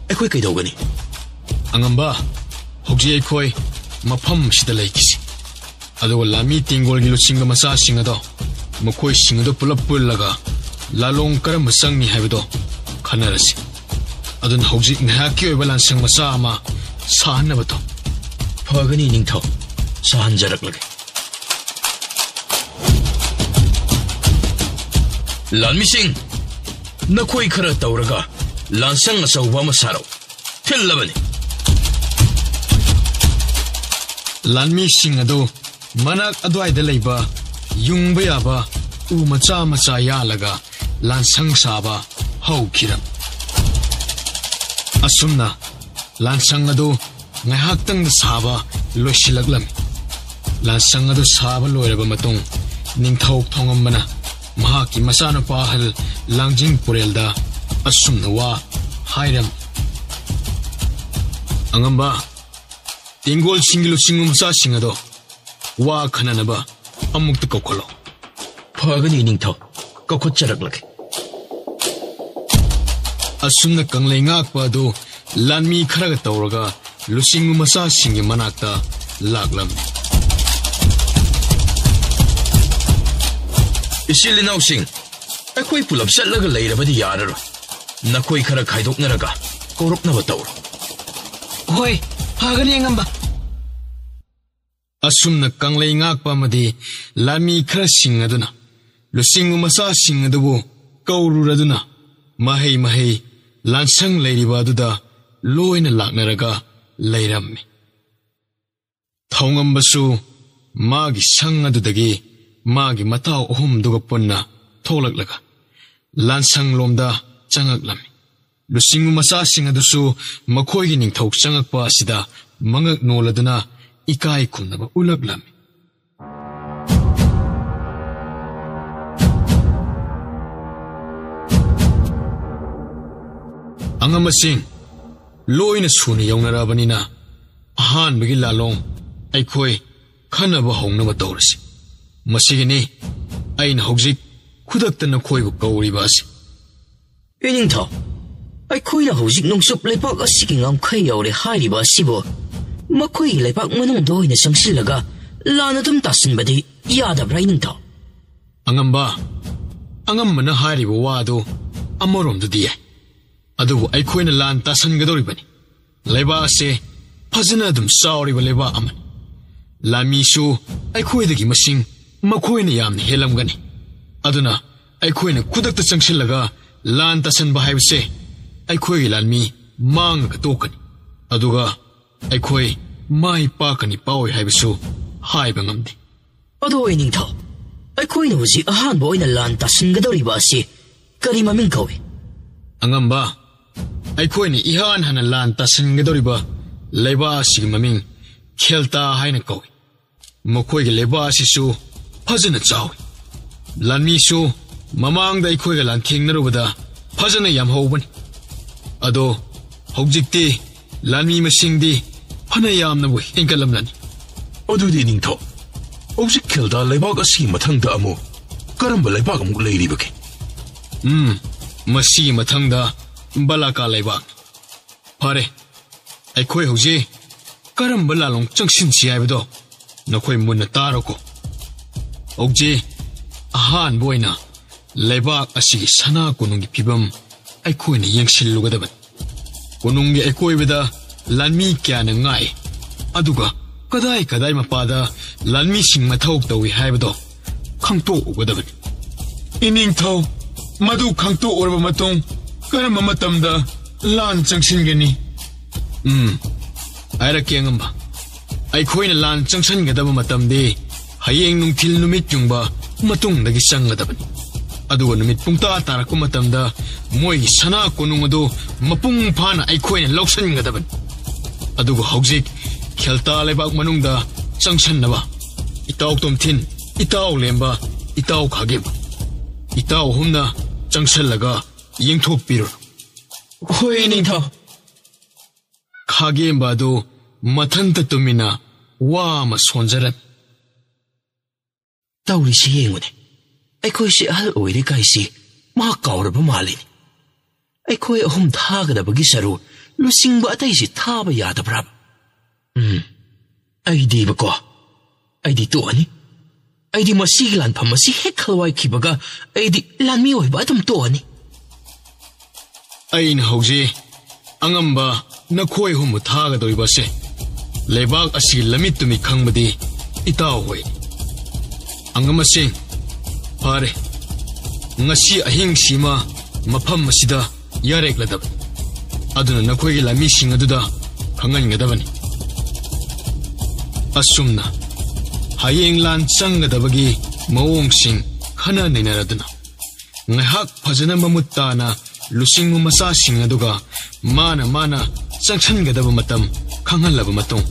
ꯑꯩꯈꯣꯏ ꯀꯩꯗꯧꯒꯅꯤ? ꯑꯉꯝꯕ, ꯍꯧꯖꯤꯛ ꯑꯩꯈꯣꯏ ꯃꯐꯝ ꯑꯁꯤꯗ ꯂꯩꯈꯤꯁꯤ꯫ ꯑꯗꯨꯒ ꯂꯥꯟꯃꯤ ꯇꯦꯡꯒꯣꯜꯒꯤ ꯂꯨꯆꯤꯡꯕ ꯃꯆꯥꯁꯤꯡ ꯑꯗꯣ, ꯃꯈꯣꯏꯁꯤꯡ ꯑꯗꯨ ꯄꯨꯂꯞ ꯄꯨꯜꯂꯒ ꯂꯥꯂꯣꯡ ꯀꯔꯝꯕ ꯆꯪꯅꯤ ꯍꯥꯏꯕꯗꯣ ꯈꯟꯅꯔꯁꯤ꯫ ꯑꯗꯨꯅ ꯍꯧꯖꯤꯛ ꯉꯥꯏꯍꯥꯛꯀꯤ ꯑꯣꯏꯕ ꯂꯥꯟꯁꯪ ꯃꯆꯥ ꯑꯃ ꯁꯥꯍꯟꯅꯕ ꯇꯧ꯫ ꯐꯒꯅꯤ ꯅꯤꯡꯊꯧ, ꯁꯥꯍꯟꯖꯔꯛꯂꯒꯦ꯫ ꯂꯥꯟꯃꯤꯁꯤꯡ, ꯅꯈꯣꯏ ꯈꯔ ꯇꯧꯔꯒ ꯂꯥꯟꯁꯪ ꯑꯆꯧꯕ ꯑꯃ ꯁꯥꯔꯛꯎ꯫ ꯊꯤꯜꯂꯕꯅꯤ꯫ ꯂꯥꯟꯃꯤꯁꯤꯡ ꯑꯗꯨ ꯃꯅꯥꯛ ꯑꯗꯨꯋꯥꯏꯗ ꯂꯩꯕ ꯌꯨꯡꯕ ꯌꯥꯕ ꯎ ꯃꯆꯥ ꯃꯆꯥ ꯌꯥꯜꯂꯒ ꯂꯥꯟꯁꯪ ꯁꯥꯕ ꯍꯧꯈꯤꯔꯝꯃꯤ꯫ ꯑꯁꯨꯝꯅ ꯂꯥꯟꯁꯪ ꯑꯗꯨ ꯉꯥꯏꯍꯥꯛꯇꯪꯗ ꯁꯥꯕ ꯂꯣꯏꯁꯤꯜꯂꯛꯂꯝꯃꯤ꯫ ꯂꯥꯟꯁꯪ ꯑꯗꯨ ꯁꯥꯕ ꯂꯣꯏꯔꯕ ꯃꯇꯨꯡ, ꯅꯤꯡꯊꯧ ꯊꯣꯡꯉꯝꯕꯅ ꯃꯍꯥꯛꯀꯤ ꯃꯆꯥꯅꯨꯄꯥ ꯑꯍꯜ ꯂꯥꯡꯖꯤꯡ ꯄꯨꯔꯦꯜꯗ ꯑꯁꯨꯝꯅ ꯋꯥ ꯍꯥꯏꯔꯝꯃꯤ: "ꯑꯉꯝꯕ, ꯇꯦꯡꯒꯣꯜꯁꯤꯡꯒꯤ ꯂꯨꯆꯤꯡꯕ ꯃꯆꯥꯁꯤꯡ ꯑꯗꯣ ꯋꯥ ꯈꯟꯅꯅꯕ ꯑꯃꯨꯛꯇ ꯀꯧꯈꯠꯂꯣ"꯫ ꯐꯒꯅꯤ ꯅꯤꯡꯊꯧ, ꯀꯧꯈꯠꯆꯔꯛꯂꯒꯦ꯫ ꯑꯁꯨꯝꯅ ꯀꯪꯂꯩ ꯉꯥꯛꯄ ꯑꯗꯨ ꯂꯥꯟꯃꯤ ꯈꯔꯒ ꯇꯧꯔꯒ ꯂꯨꯆꯤꯡꯕ ꯃꯆꯥꯁꯤꯡꯒꯤ ꯃꯅꯥꯛꯇ ꯂꯥꯛꯂꯝꯃꯤ꯫ ꯏꯆꯤꯜ ꯏꯅꯥꯎꯁꯤꯡ, ꯑꯩꯈꯣꯏ ꯄꯨꯂꯞ ꯆꯠꯂꯒ ꯂꯩꯔꯕꯗꯤ ꯌꯥꯔꯔꯣꯏ꯫ ꯅꯈꯣꯏ ꯈꯔ ꯈꯥꯏꯗꯣꯛꯅꯔꯒ ꯀꯧꯔꯛꯅꯕ ꯇꯧꯔꯣ꯫ ꯍꯣꯏ, ꯐꯒꯅꯤ ꯑꯉꯝꯕ꯫ ꯑꯁꯨꯝꯅ ꯀꯪꯂꯩ ꯉꯥꯛꯄ ꯑꯃꯗꯤ ꯂꯥꯟꯃꯤ ꯈꯔꯁꯤꯡ ꯑꯗꯨꯅ ꯂꯨꯆꯤꯡꯕ ꯃꯆꯥꯁꯤꯡ ꯑꯗꯨꯕꯨ ꯀꯧꯔꯨꯔꯗꯨꯅ ꯃꯍꯩ ꯃꯍꯩ ꯂꯥꯟꯁꯪ ꯂꯩꯔꯤꯕ ꯑꯗꯨꯗ ꯂꯣꯏꯅ ꯂꯥꯛꯅꯔꯒ ꯂꯩꯔꯝꯃꯤ꯫ ꯊꯧꯉꯝꯕꯁꯨ ꯃꯥꯒꯤ ꯁꯪ ꯑꯗꯨꯗꯒꯤ ꯃꯥꯒꯤ ꯃꯇꯥꯎ ꯑꯍꯨꯝꯗꯨꯒ ꯄꯨꯟꯅ ꯊꯣꯛꯂꯛꯂꯒ ꯂꯥꯟꯁꯪꯂꯣꯝꯗ ꯆꯪꯉꯛꯂꯝꯃꯤ꯫ ꯂꯨꯆꯤꯡꯕ ꯃꯆꯥꯁꯤꯡ ꯑꯗꯨꯁꯨ ꯃꯈꯣꯏꯒꯤ ꯅꯤꯡꯊꯧ ꯆꯪꯉꯛꯄ ꯑꯁꯤꯗ ꯃꯉꯛ ꯅꯣꯜꯂꯗꯨꯅ ꯏꯀꯥꯏ ꯈꯨꯝꯅꯕ ꯎꯠꯂꯛꯂꯝꯃꯤ꯫ ꯑꯉꯝꯕꯁꯤꯡ, ꯂꯣꯏꯅ ꯁꯨꯅ ꯌꯧꯅꯔꯕꯅꯤꯅ ꯑꯍꯥꯟꯕꯒꯤ ꯂꯥꯂꯣꯡ ꯑꯩꯈꯣꯏ ꯈꯟꯅꯕ ꯍꯧꯅꯕ ꯇꯧꯔꯁꯤ꯫ ꯃꯁꯤꯒꯤꯅꯤ ꯑꯩꯅ ꯍꯧꯖꯤꯛ ꯈꯨꯗꯛꯇ ꯅꯈꯣꯏꯕꯨ ꯀꯧꯔꯤꯕ ꯑꯁꯤ꯫ ꯏꯅꯤꯡꯊꯧ, ꯑꯩꯈꯣꯏꯅ ꯍꯧꯖꯤꯛ ꯅꯣꯡꯆꯨꯞ ꯂꯩꯄꯥꯛ ꯑꯁꯤꯒꯤ ꯉꯝꯈꯩ ꯌꯧꯔꯦ ꯍꯥꯏꯔꯤꯕ ꯑꯁꯤꯕꯨ ꯃꯈꯣꯏꯒꯤ ꯂꯩꯄꯥꯛ ꯃꯅꯨꯡꯗ ꯑꯣꯏꯅ ꯆꯪꯁꯤꯜꯂꯒ ꯂꯥꯟ ꯑꯗꯨꯝ ꯇꯥꯁꯤꯟꯕꯗꯤ ꯌꯥꯗꯕ꯭ꯔꯥ, ꯏꯅꯤꯡꯊꯧ? ꯑꯉꯝꯕ, ꯑꯉꯝꯕꯅ ꯍꯥꯏꯔꯤꯕ ꯋꯥ ꯑꯗꯨ ꯑꯃꯔꯣꯝꯗꯗꯤ ꯌꯥꯏ, ꯑꯗꯨꯕꯨ ꯑꯩꯈꯣꯏꯅ ꯂꯥꯟ ꯇꯥꯁꯤꯟꯒꯗꯧꯔꯤꯕꯅꯤ꯫ ꯂꯩꯕꯥꯛ ꯑꯁꯦ ꯐꯖꯅ ꯑꯗꯨꯝ ꯆꯥꯎꯔꯤꯕ ꯂꯩꯕꯥꯛ ꯑꯃꯅꯤ꯫ ꯂꯥꯟꯃꯤꯁꯨ ꯑꯩꯈꯣꯏꯗꯒꯤ ꯃꯁꯤꯡ ꯃꯈꯣꯏꯅ ꯌꯥꯝꯅ ꯍꯦꯜꯂꯝꯒꯅꯤ꯫ ꯑꯗꯨꯅ ꯑꯩꯈꯣꯏꯅ ꯈꯨꯗꯛꯇ ꯆꯪꯁꯤꯜꯂꯒ ꯂꯥꯟ ꯇꯥꯁꯤꯟꯕ ꯍꯥꯏꯕꯁꯦ ꯑꯩꯈꯣꯏꯒꯤ ꯂꯥꯟꯃꯤ ꯃꯥꯡꯉꯒ ꯇꯣꯛꯀꯅꯤ꯫ ꯑꯗꯨꯒ ꯑꯩꯈꯣꯏ ꯃꯥꯏ ꯄꯥꯛꯀꯅꯤ ꯄꯥꯛꯑꯣꯏ ꯍꯥꯏꯕꯁꯨ ꯍꯥꯏꯕ ꯉꯝꯗꯦ꯫ ꯑꯗꯣ ꯏꯅꯤꯡꯊꯧ, ꯑꯩꯈꯣꯏꯅ ꯍꯧꯖꯤꯛ ꯑꯍꯥꯟꯕ ꯑꯣꯏꯅ ꯂꯥꯟ ꯇꯥꯁꯤꯟꯒꯗꯧꯔꯤꯕ ꯑꯁꯤ ꯀꯔꯤ ꯃꯃꯤꯡ ꯀꯧꯏ? ꯑꯉꯝꯕ, ꯑꯩꯈꯣꯏꯅ ꯏꯍꯥꯟ ꯍꯥꯟꯅ ꯂꯥꯟ ꯇꯥꯁꯤꯟꯒꯗꯧꯔꯤꯕ ꯂꯩꯕꯥꯛ ꯑꯁꯤꯒꯤ ꯃꯃꯤꯡ ꯈꯦꯜꯇꯥ ꯍꯥꯏꯅ ꯀꯧꯏ꯫ ꯃꯈꯣꯏꯒꯤ ꯂꯩꯕꯥꯛ ꯑꯁꯤꯁꯨ ꯐꯖꯅ ꯆꯥꯎꯏ꯫ ꯂꯥꯟꯃꯤꯁꯨ ꯃꯃꯥꯡꯗ ꯑꯩꯈꯣꯏꯒ ꯂꯥꯟꯊꯦꯡꯅꯔꯨꯕꯗ ꯐꯖꯅ ꯌꯥꯝꯍꯧꯕꯅꯤ꯫ ꯑꯗꯣ ꯍꯧꯖꯤꯛꯇꯤ ꯂꯥꯟꯃꯤ ꯃꯁꯤꯡꯗꯤ ꯐꯅ ꯌꯥꯝꯅꯕꯨ ꯍꯦꯟꯒꯠꯂꯝꯂꯅꯤ꯫ ꯑꯗꯨꯗꯤ ꯅꯤꯡꯊꯧ, ꯍꯧꯖꯤꯛ ꯈꯦꯜꯗꯥ ꯂꯩꯕꯥꯛ ꯑꯁꯤꯒꯤ ꯃꯊꯪꯗ ꯑꯃꯨꯛ ꯀꯔꯝꯕ ꯂꯩꯕꯥꯛ ꯑꯃꯨꯛ ꯂꯩꯔꯤꯕꯒꯦ? ꯎꯝ, ꯃꯁꯤꯒꯤ ꯃꯊꯪꯗ ꯕꯂꯥꯀꯥ ꯂꯩꯕꯥꯛ꯫ ꯐꯔꯦ, ꯑꯩꯈꯣꯏ ꯍꯧꯖꯤꯛ ꯀꯔꯝꯕ ꯂꯥꯂꯣꯡ ꯆꯪꯁꯤꯟꯁꯤ ꯍꯥꯏꯕꯗꯣ ꯅꯈꯣꯏ ꯃꯨꯟꯅ ꯇꯥꯔꯣꯀꯣ꯫ ꯍꯧꯖꯤꯛ ꯑꯍꯥꯟꯕ ꯑꯣꯏꯅ ꯂꯩꯕꯥꯛ ꯑꯁꯤꯒꯤ ꯁꯅꯥ ꯀꯣꯅꯨꯡꯒꯤ ꯐꯤꯕꯝ ꯑꯩꯈꯣꯏꯅ ꯌꯦꯡꯁꯤꯜꯂꯨꯒꯗꯕꯅꯤ꯫ ꯀꯣꯅꯨꯡꯒꯤ ꯑꯀꯣꯏꯕꯗ ꯂꯥꯟꯃꯤ ꯀꯌꯥꯅ ꯉꯥꯛꯏ, ꯑꯗꯨꯒ ꯀꯗꯥꯏ ꯀꯗꯥꯏ ꯃꯄꯥꯗ ꯂꯥꯟꯃꯤꯁꯤꯡ ꯃꯊꯧ ꯇꯧꯏ ꯍꯥꯏꯕꯗꯣ ꯈꯪꯗꯣꯛꯎꯒꯗꯕꯅꯤ꯫ ꯏꯅꯤꯡꯊꯧ, ꯃꯗꯨ ꯈꯪꯇꯣꯛꯎꯔꯕ ꯃꯇꯨꯡ ꯀꯔꯝꯕ ꯃꯇꯝꯗ ꯂꯥꯟ ꯆꯪꯁꯤꯟꯒꯅꯤ? ꯎꯝ, ꯍꯥꯏꯔꯛꯀꯦ ꯑꯉꯝꯕ꯫ ꯑꯩꯈꯣꯏꯅ ꯂꯥꯟ ꯆꯪꯁꯤꯟꯒꯗꯕ ꯃꯇꯝꯗꯤ ꯍꯌꯦꯡ ꯅꯨꯡꯊꯤꯜ ꯅꯨꯃꯤꯠ ꯌꯨꯡꯕ ꯃꯇꯨꯡꯗꯒꯤ ꯆꯪꯒꯗꯕꯅꯤ꯫ ꯑꯗꯨꯒ ꯅꯨꯃꯤꯠ ꯄꯨꯡꯇꯥ ꯇꯥꯔꯛꯄ ꯃꯇꯝꯗ ꯃꯣꯏꯒꯤ ꯁꯅꯥ ꯀꯣꯅꯨꯡ ꯑꯗꯨ ꯃꯄꯨꯡ ꯐꯥꯅ ꯑꯩꯈꯣꯏꯅ ꯂꯧꯁꯤꯟꯒꯗꯕꯅꯤ꯫ ꯑꯗꯨꯒ ꯍꯧꯖꯤꯛ ꯈꯦꯜꯇꯥ ꯂꯩꯕꯥꯛ ꯃꯅꯨꯡꯗ ꯆꯪꯁꯤꯟꯅꯕ ꯏꯇꯥꯎ ꯇꯣꯝꯊꯤꯟ, ꯏꯇꯥꯎ ꯂꯦꯝꯕ, ꯏꯇꯥꯎ ꯈꯥꯒꯦꯝꯕ, ꯏꯇꯥꯎ ꯑꯍꯨꯝꯅ ꯆꯪꯁꯤꯜꯂꯒ ꯌꯦꯡꯊꯣꯛꯄꯤꯔꯨꯔꯣ꯫ ꯍꯣꯏ, ꯅꯤꯡꯊꯧ꯫ ꯈꯥꯒꯦꯝꯕ ꯑꯗꯨ ꯃꯊꯟꯇ ꯇꯨꯃꯤꯟꯅ ꯋꯥ ꯑꯃ ꯁꯣꯟꯖꯔꯝꯃꯤ꯫ ꯇꯧꯔꯤꯁꯤ ꯌꯦꯡꯉꯨꯅꯦ꯫ ꯑꯩꯈꯣꯏꯁꯤ ꯑꯍꯜ ꯑꯣꯏꯔꯦ ꯀꯥꯏꯁꯤ ꯃꯍꯥꯛ ꯀꯥꯎꯔꯕ ꯃꯥꯜꯂꯤꯅꯦ꯫ ꯑꯩꯈꯣꯏ ꯑꯍꯨꯝ ꯊꯥꯒꯗꯕꯒꯤ ꯁꯔꯨ ꯂꯨꯆꯤꯡꯕ ꯑꯇꯩꯁꯤ ꯊꯥꯕ ꯌꯥꯗꯕ꯭ꯔꯥꯕ? ꯎꯝ, ꯑꯩꯗꯤꯕꯀꯣ, ꯑꯩꯗꯤ ꯇꯣꯛꯑꯅꯤ꯫ ꯑꯩꯗꯤ ꯃꯁꯤꯒꯤ ꯂꯥꯟꯐꯝ ꯑꯁꯤ ꯍꯦꯛ ꯈꯜꯋꯥꯏꯈꯤꯕꯒ ꯑꯩꯗꯤ ꯂꯥꯟꯃꯤ ꯑꯣꯏꯕ ꯑꯗꯨꯝ ꯇꯣꯛꯑꯅꯤ꯫ ꯑꯩꯅ ꯍꯧꯖꯤꯛ ꯑꯉꯝꯕ ꯅꯈꯣꯏ ꯑꯍꯨꯝꯕꯨ ꯊꯥꯒꯗꯧꯔꯤꯕ ꯑꯁꯦ ꯂꯩꯕꯥꯛ ꯑꯁꯤꯒꯤ ꯂꯝꯃꯤꯠ ꯇꯨꯃꯤꯠ ꯈꯪꯕꯗꯤ ꯏꯇꯥꯎ ꯍꯣꯏ꯫ ꯑꯉꯝꯕꯁꯤꯡ, ꯐꯔꯦ, ꯉꯁꯤ ꯑꯍꯤꯡꯁꯤꯃ ꯃꯐꯝ ꯑꯁꯤꯗ ꯌꯥꯔꯦꯛꯂꯗꯕꯅꯤ꯫ ꯑꯗꯨꯅ ꯅꯈꯣꯏꯒꯤ ꯂꯥꯟꯃꯤꯁꯤꯡ ꯑꯗꯨꯗ ꯈꯪꯍꯟꯒꯗꯕꯅꯤ꯫ ꯑꯁꯨꯝꯅ ꯍꯌꯦꯡ ꯂꯥꯟ ꯆꯪꯒꯗꯕꯒꯤ ꯃꯑꯣꯡꯁꯤꯡ ꯈꯟꯅ ꯅꯩꯅꯔꯗꯨꯅ ꯉꯥꯏꯍꯥꯛ ꯐꯖꯅ ꯃꯃꯨꯠ ꯇꯥꯅ ꯂꯨꯆꯤꯡꯕ ꯃꯆꯥꯁꯤꯡ ꯑꯗꯨꯒ ꯃꯥꯅ ꯃꯥꯅ ꯆꯪꯁꯤꯟꯒꯗꯕ ꯃꯇꯝ ꯈꯪꯍꯜꯂꯕ ꯃꯇꯨꯡ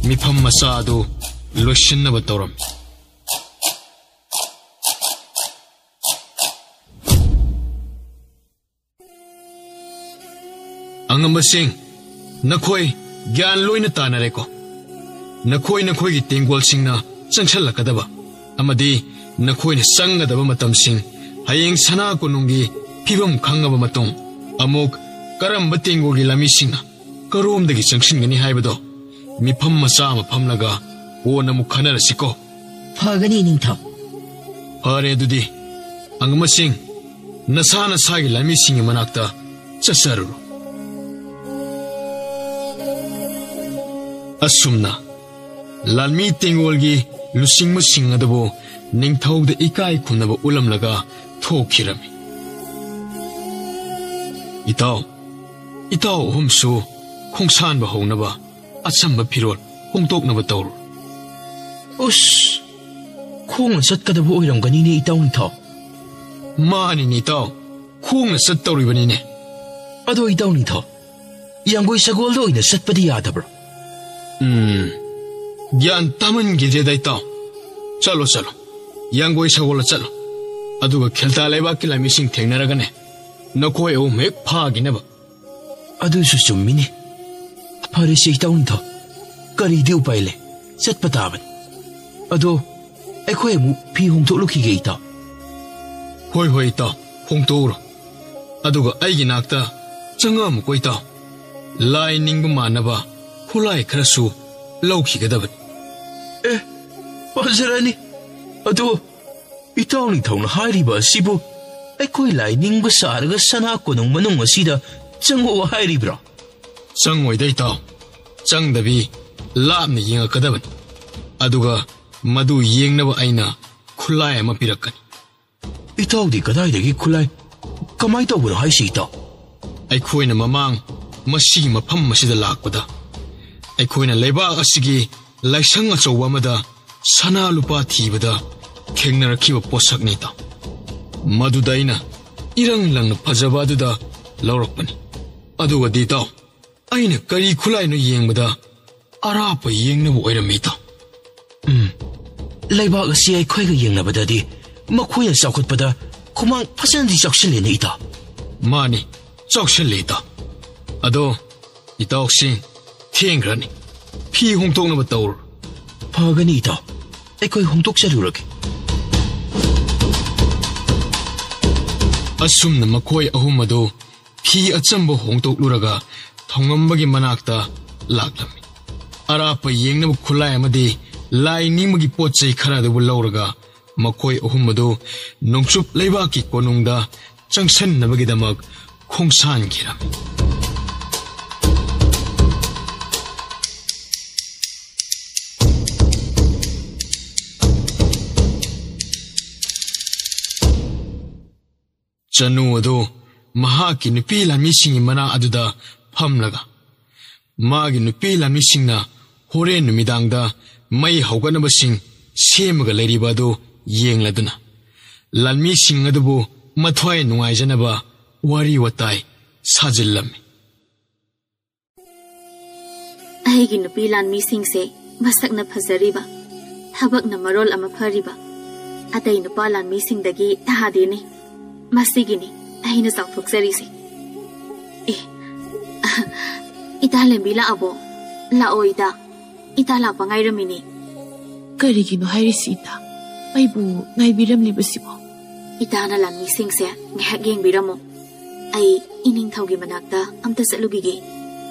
ꯃꯤꯐꯝ ꯃꯆꯥ ꯑꯗꯨ ꯂꯣꯏꯁꯤꯟꯅꯕ ꯇꯧꯔꯝꯃꯤ꯫ ꯑꯉꯝꯕꯁꯤꯡ, ꯅꯈꯣꯏ ꯒ꯭ꯌꯥꯟ ꯂꯣꯏꯅ ꯇꯥꯅꯔꯦꯀꯣ? ꯅꯈꯣꯏ ꯅꯈꯣꯏꯒꯤ ꯇꯦꯡꯒꯣꯜꯁꯤꯡꯅ ꯆꯪꯁꯤꯜꯂꯛꯀꯗꯕ ꯑꯃꯗꯤ ꯅꯈꯣꯏꯅ ꯆꯪꯒꯗꯕ ꯃꯇꯝꯁꯤꯡ, ꯍꯌꯦꯡ ꯁꯅꯥ ꯀꯣꯅꯨꯡꯒꯤ ꯐꯤꯕꯝ ꯈꯪꯉꯕ ꯃꯇꯨꯡ ꯑꯃꯨꯛ ꯀꯔꯝꯕ ꯇꯦꯡꯒꯣꯜꯒꯤ ꯂꯥꯟꯃꯤꯁꯤꯡꯅ ꯀꯔꯣꯝꯗꯒꯤ ꯆꯪꯁꯤꯟꯒꯅꯤ ꯍꯥꯏꯕꯗꯣ ꯃꯤꯐꯝ ꯃꯆꯥ ꯑꯃ ꯐꯝꯂꯒ ꯀꯣꯟꯅ ꯑꯃꯨꯛ ꯈꯟꯅꯔꯁꯤꯀꯣ꯫ ꯐꯒꯅꯤ, ꯅꯤꯡꯊꯧ꯫ ꯐꯔꯦ, ꯑꯗꯨꯗꯤ ꯑꯉꯝꯕꯁꯤꯡ, ꯅꯁꯥ ꯅꯁꯥꯒꯤ ꯂꯥꯟꯃꯤꯁꯤꯡꯒꯤ ꯃꯅꯥꯛꯇ ꯆꯠꯆꯔꯨꯔꯣ꯫ ꯑꯁꯨꯝꯅ ꯂꯥꯟꯃꯤ ꯇꯦꯡꯒꯣꯜꯒꯤ ꯂꯨꯆꯤꯡꯕꯁꯤꯡ ꯑꯗꯨꯕꯨ ꯅꯤꯡꯊꯧꯗ ꯏꯀꯥꯏ ꯈꯨꯝꯅꯕ ꯎꯠꯂꯝꯂꯒ ꯊꯣꯛꯈꯤꯔꯝꯃꯤ꯫ ꯏꯇꯥꯎ, ꯏꯇꯥꯎ ꯑꯍꯨꯝꯁꯨ ꯈꯣꯡꯁꯥꯟꯕ ꯍꯧꯅꯕ ꯑꯆꯝꯕ ꯐꯤꯔꯣꯜ ꯍꯣꯡꯗꯣꯛꯅꯕ ꯇꯧꯔꯣ꯫ ꯎꯁ, ꯈꯣꯡꯅ ꯆꯠꯀꯗꯕ ꯑꯣꯏꯔꯝꯒꯅꯤꯅꯦ, ꯏꯇꯥꯎ ꯅꯤꯡꯊꯧ꯫ ꯃꯥꯅꯤꯅꯦ ꯏꯇꯥꯎ, ꯈꯣꯡꯅ ꯆꯠꯇꯧꯔꯤꯕꯅꯤꯅꯦ꯫ ꯑꯗꯣ ꯏꯇꯥꯎ ꯅꯤꯡꯊꯧ, ꯌꯥꯡꯒꯣꯏ ꯁꯒꯣꯜꯗ ꯑꯣꯏꯅ ꯆꯠꯄꯗꯤ ꯌꯥꯗꯕ꯭ꯔꯣ? ꯎꯝ, ꯒ꯭ꯌꯥꯟ ꯇꯥꯃꯟꯈꯤꯗ꯭ꯔꯦꯗ ꯏꯇꯥꯎ꯫ ꯆꯠꯂꯣ, ꯆꯠꯂꯣ, ꯌꯥꯡꯒꯣꯏ ꯁꯒꯣꯜꯗ ꯆꯠꯂꯣ꯫ ꯑꯗꯨꯒ ꯈꯦꯜꯇꯥ ꯂꯩꯕꯥꯛꯀꯤ ꯂꯥꯟꯃꯤꯁꯤꯡ ꯊꯦꯡꯅꯔꯒꯅꯦ, ꯅꯈꯣꯏ ꯑꯍꯨꯝ ꯍꯦꯛ ꯐꯥꯈꯤꯅꯕ꯫ ꯑꯗꯨꯁꯨ ꯆꯨꯝꯃꯤꯅꯦ꯫ ꯐꯔꯦꯁꯦ ꯏꯇꯥꯎ ꯅꯤꯡꯊꯧ, ꯀꯔꯤꯗꯤ ꯎꯄꯥꯏ ꯂꯩ, ꯆꯠꯄ ꯇꯥꯕꯅꯤ꯫ ꯑꯗꯣ ꯑꯩꯈꯣꯏ ꯑꯃꯨꯛ ꯐꯤ ꯍꯣꯡꯗꯣꯛꯂꯨꯈꯤꯒꯦ ꯏꯇꯥꯎ꯫ ꯍꯣꯏ ꯍꯣꯏ ꯏꯇꯥꯎ, ꯍꯣꯡꯗꯣꯛꯎꯔꯣ꯫ ꯑꯗꯨꯒ ꯑꯩꯒꯤ ꯅꯥꯛꯇ ꯆꯪꯉꯛꯑꯝꯃꯨꯀꯣ ꯏꯇꯥꯎ꯫ ꯂꯥꯏ ꯅꯤꯡꯕ ꯃꯥꯟꯅꯕ ꯈꯨꯠꯂꯥꯏ ꯈꯔꯁꯨ ꯂꯧꯈꯤꯒꯗꯕꯅꯤ꯫ ꯑꯦ, ꯐꯖꯔꯅꯤ꯫ ꯑꯗꯣ ꯏꯇꯥꯎ ꯅꯤꯡꯊꯧꯅ ꯍꯥꯏꯔꯤꯕ ꯑꯁꯤꯕꯨ ꯑꯩꯈꯣꯏ ꯂꯥꯏ ꯅꯤꯡꯕ ꯁꯥꯔꯒ ꯁꯅꯥ ꯀꯣꯅꯨꯡ ꯃꯅꯨꯡ ꯑꯁꯤꯗ ꯆꯪꯉꯛꯑꯣ ꯍꯥꯏꯔꯤꯕ꯭ꯔꯣ? ꯆꯪꯉꯣꯏꯗ ꯏꯇꯥꯎ, ꯆꯪꯗꯕꯤ ꯂꯥꯞꯅ ꯌꯦꯡꯉꯛꯀꯗꯕꯅꯤ꯫ ꯑꯗꯨꯒ ꯃꯗꯨ ꯌꯦꯡꯅꯕ ꯑꯩꯅ ꯈꯨꯠꯂꯥꯏ ꯑꯃ ꯄꯤꯔꯛꯀꯅꯤ꯫ ꯏꯇꯥꯎꯗꯤ ꯀꯗꯥꯏꯗꯒꯤ ꯈꯨꯠꯂꯥꯏ? ꯀꯃꯥꯏ ꯇꯧꯕꯅꯣ ꯍꯥꯏꯁꯤ ꯏꯇꯥꯎ? ꯑꯩꯈꯣꯏꯅ ꯃꯃꯥꯡ ꯃꯁꯤꯒꯤ ꯃꯐꯝ ꯑꯁꯤꯗ ꯂꯥꯛꯄꯗ, ꯑꯩꯈꯣꯏꯅ ꯂꯩꯕꯥꯛ ꯑꯁꯤꯒꯤ ꯂꯥꯏꯁꯪ ꯑꯆꯧꯕ ꯑꯃꯗ ꯁꯅꯥ ꯂꯨꯄꯥ ꯊꯤꯕꯗ ꯊꯦꯡꯅꯔꯛꯈꯤꯕ ꯄꯣꯠꯁꯛꯅꯤ ꯏꯇꯥꯎ꯫ ꯃꯗꯨꯗ ꯑꯩꯅ ꯏꯔꯪ ꯂꯪꯅ ꯐꯖꯕ ꯑꯗꯨꯗ ꯂꯧꯔꯛꯄꯅꯤ꯫ ꯑꯗꯨꯒꯗꯤ ꯏꯇꯥꯎ, ꯑꯩꯅ ꯀꯔꯤ ꯈꯨꯠꯂꯥꯏꯅꯣ ꯌꯦꯡꯕꯗ ꯑꯔꯥꯞꯄ ꯌꯦꯡꯅꯕ ꯑꯣꯏꯔꯝꯃꯤ ꯏꯇꯥꯎ꯫ ꯎꯝ, ꯂꯩꯕꯥꯛ ꯑꯁꯤ ꯑꯩꯈꯣꯏꯒ ꯌꯦꯡꯅꯕꯗꯗꯤ ꯃꯈꯣꯏꯅ ꯆꯥꯎꯈꯠꯄꯗ ꯈꯨꯃꯥꯡ ꯐꯖꯅꯗꯤ ꯆꯥꯎꯁꯤꯜꯂꯦꯅꯦ ꯏꯇꯥꯎ꯫ ꯃꯥꯅꯤ, ꯆꯥꯎꯁꯤꯜꯂꯦ ꯏꯇꯥꯎ꯫ ꯑꯗꯣ ꯏꯇꯥꯎꯁꯤꯡ, ꯊꯦꯡꯈ꯭ꯔꯅꯤ, ꯐꯤ ꯍꯣꯡꯗꯣꯛꯅꯕ ꯇꯧꯔꯣ꯫ ꯐꯒꯅꯤ ꯏꯇꯥꯎ, ꯑꯩꯈꯣꯏ ꯍꯣꯡꯗꯣꯛꯆꯔꯨꯔꯒꯦ꯫ ꯑꯁꯨꯝꯅ ꯃꯈꯣꯏ ꯑꯍꯨꯝ ꯑꯗꯨ ꯐꯤ ꯑꯆꯝꯕ ꯍꯣꯡꯗꯣꯛꯂꯨꯔꯒ ꯊꯧꯉꯝꯕꯒꯤ ꯃꯅꯥꯛꯇ ꯂꯥꯛꯂꯝꯃꯤ꯫ ꯑꯔꯥꯞꯄ ꯌꯦꯡꯅꯕ ꯈꯨꯠꯂꯥꯏ ꯑꯃꯗꯤ ꯂꯥꯏ ꯅꯤꯡꯕꯒꯤ ꯄꯣꯠ ꯆꯩ ꯈꯔ ꯑꯗꯨꯕꯨ ꯂꯧꯔꯒ ꯃꯈꯣꯏ ꯑꯍꯨꯝ ꯑꯗꯨ ꯅꯣꯡꯆꯨꯞ ꯂꯩꯕꯥꯛꯀꯤ ꯀꯣꯅꯨꯡꯗ ꯆꯪꯁꯟꯅꯕꯒꯤꯗꯃꯛ ꯈꯣꯡꯁꯥꯟꯈꯤꯔꯝꯃꯤ꯫ ꯆꯅꯨ ꯑꯗꯨ ꯃꯍꯥꯛꯀꯤ ꯅꯨꯄꯤ ꯂꯥꯟꯃꯤꯁꯤꯡꯒꯤ ꯃꯅꯥꯛ ꯑꯗꯨꯗ ꯐꯝꯂꯒ, ꯃꯥꯒꯤ ꯅꯨꯄꯤ ꯂꯥꯟꯃꯤꯁꯤꯡꯅ ꯍꯣꯔꯦꯟ ꯅꯨꯃꯤꯗꯥꯡꯗ ꯃꯩ ꯍꯧꯒꯠꯅꯕꯁꯤꯡ ꯁꯦꯝꯃꯒ ꯂꯩꯔꯤꯕ ꯑꯗꯨ ꯌꯦꯡꯂꯗꯨꯅ, ꯂꯥꯟꯃꯤꯁꯤꯡ ꯑꯗꯨꯕꯨ ꯃꯊ꯭ꯋꯥꯏ ꯅꯨꯡꯉꯥꯏꯖꯅꯕ ꯋꯥꯔꯤ ꯋꯥꯇꯥꯏ ꯁꯥꯖꯤꯜꯂꯝꯃꯤ꯫ ꯑꯩꯒꯤ ꯅꯨꯄꯤ ꯂꯥꯟꯃꯤꯁꯤꯡꯁꯦ ꯃꯁꯛꯅ ꯐꯖꯔꯤꯕ, ꯊꯕꯛꯅ ꯃꯔꯣꯜ ꯑꯃ ꯐꯔꯤꯕ, ꯑꯇꯩ ꯅꯨꯄꯥ ꯂꯥꯟꯃꯤꯁꯤꯡꯗꯒꯤ ꯇꯥꯗꯦꯅꯦ꯫ ꯃꯁꯤꯒꯤꯅꯤ ꯑꯩꯅ ꯆꯥꯎꯊꯣꯛꯆꯔꯤꯁꯦ꯫ ꯑꯦ, ꯏꯇꯥ ꯂꯦꯝꯕꯤ ꯂꯥꯛꯑꯕꯣ? ꯂꯥꯛꯑꯣ ꯏꯇꯥ, ꯏꯇꯥ ꯂꯥꯛꯄ ꯉꯥꯏꯔꯝꯃꯤꯅꯦ꯫ ꯀꯔꯤꯒꯤꯅꯣ ꯍꯥꯏꯔꯤꯁꯤ ꯏꯇꯥ? ꯑꯩꯕꯨ ꯉꯥꯏꯕꯤꯔꯝꯂꯤꯕꯁꯤꯕꯣ? ꯏꯇꯥꯅ ꯂꯥꯟꯃꯤꯁꯤꯡꯁꯦ ꯉꯥꯏꯍꯥꯛ ꯌꯦꯡꯕꯤꯔꯝꯃꯣ꯫ ꯑꯩ ꯏꯅꯤꯡꯊꯧꯒꯤ ꯃꯅꯥꯛꯇ ꯑꯝꯇ ꯆꯠꯂꯨꯈꯤꯒꯦ꯫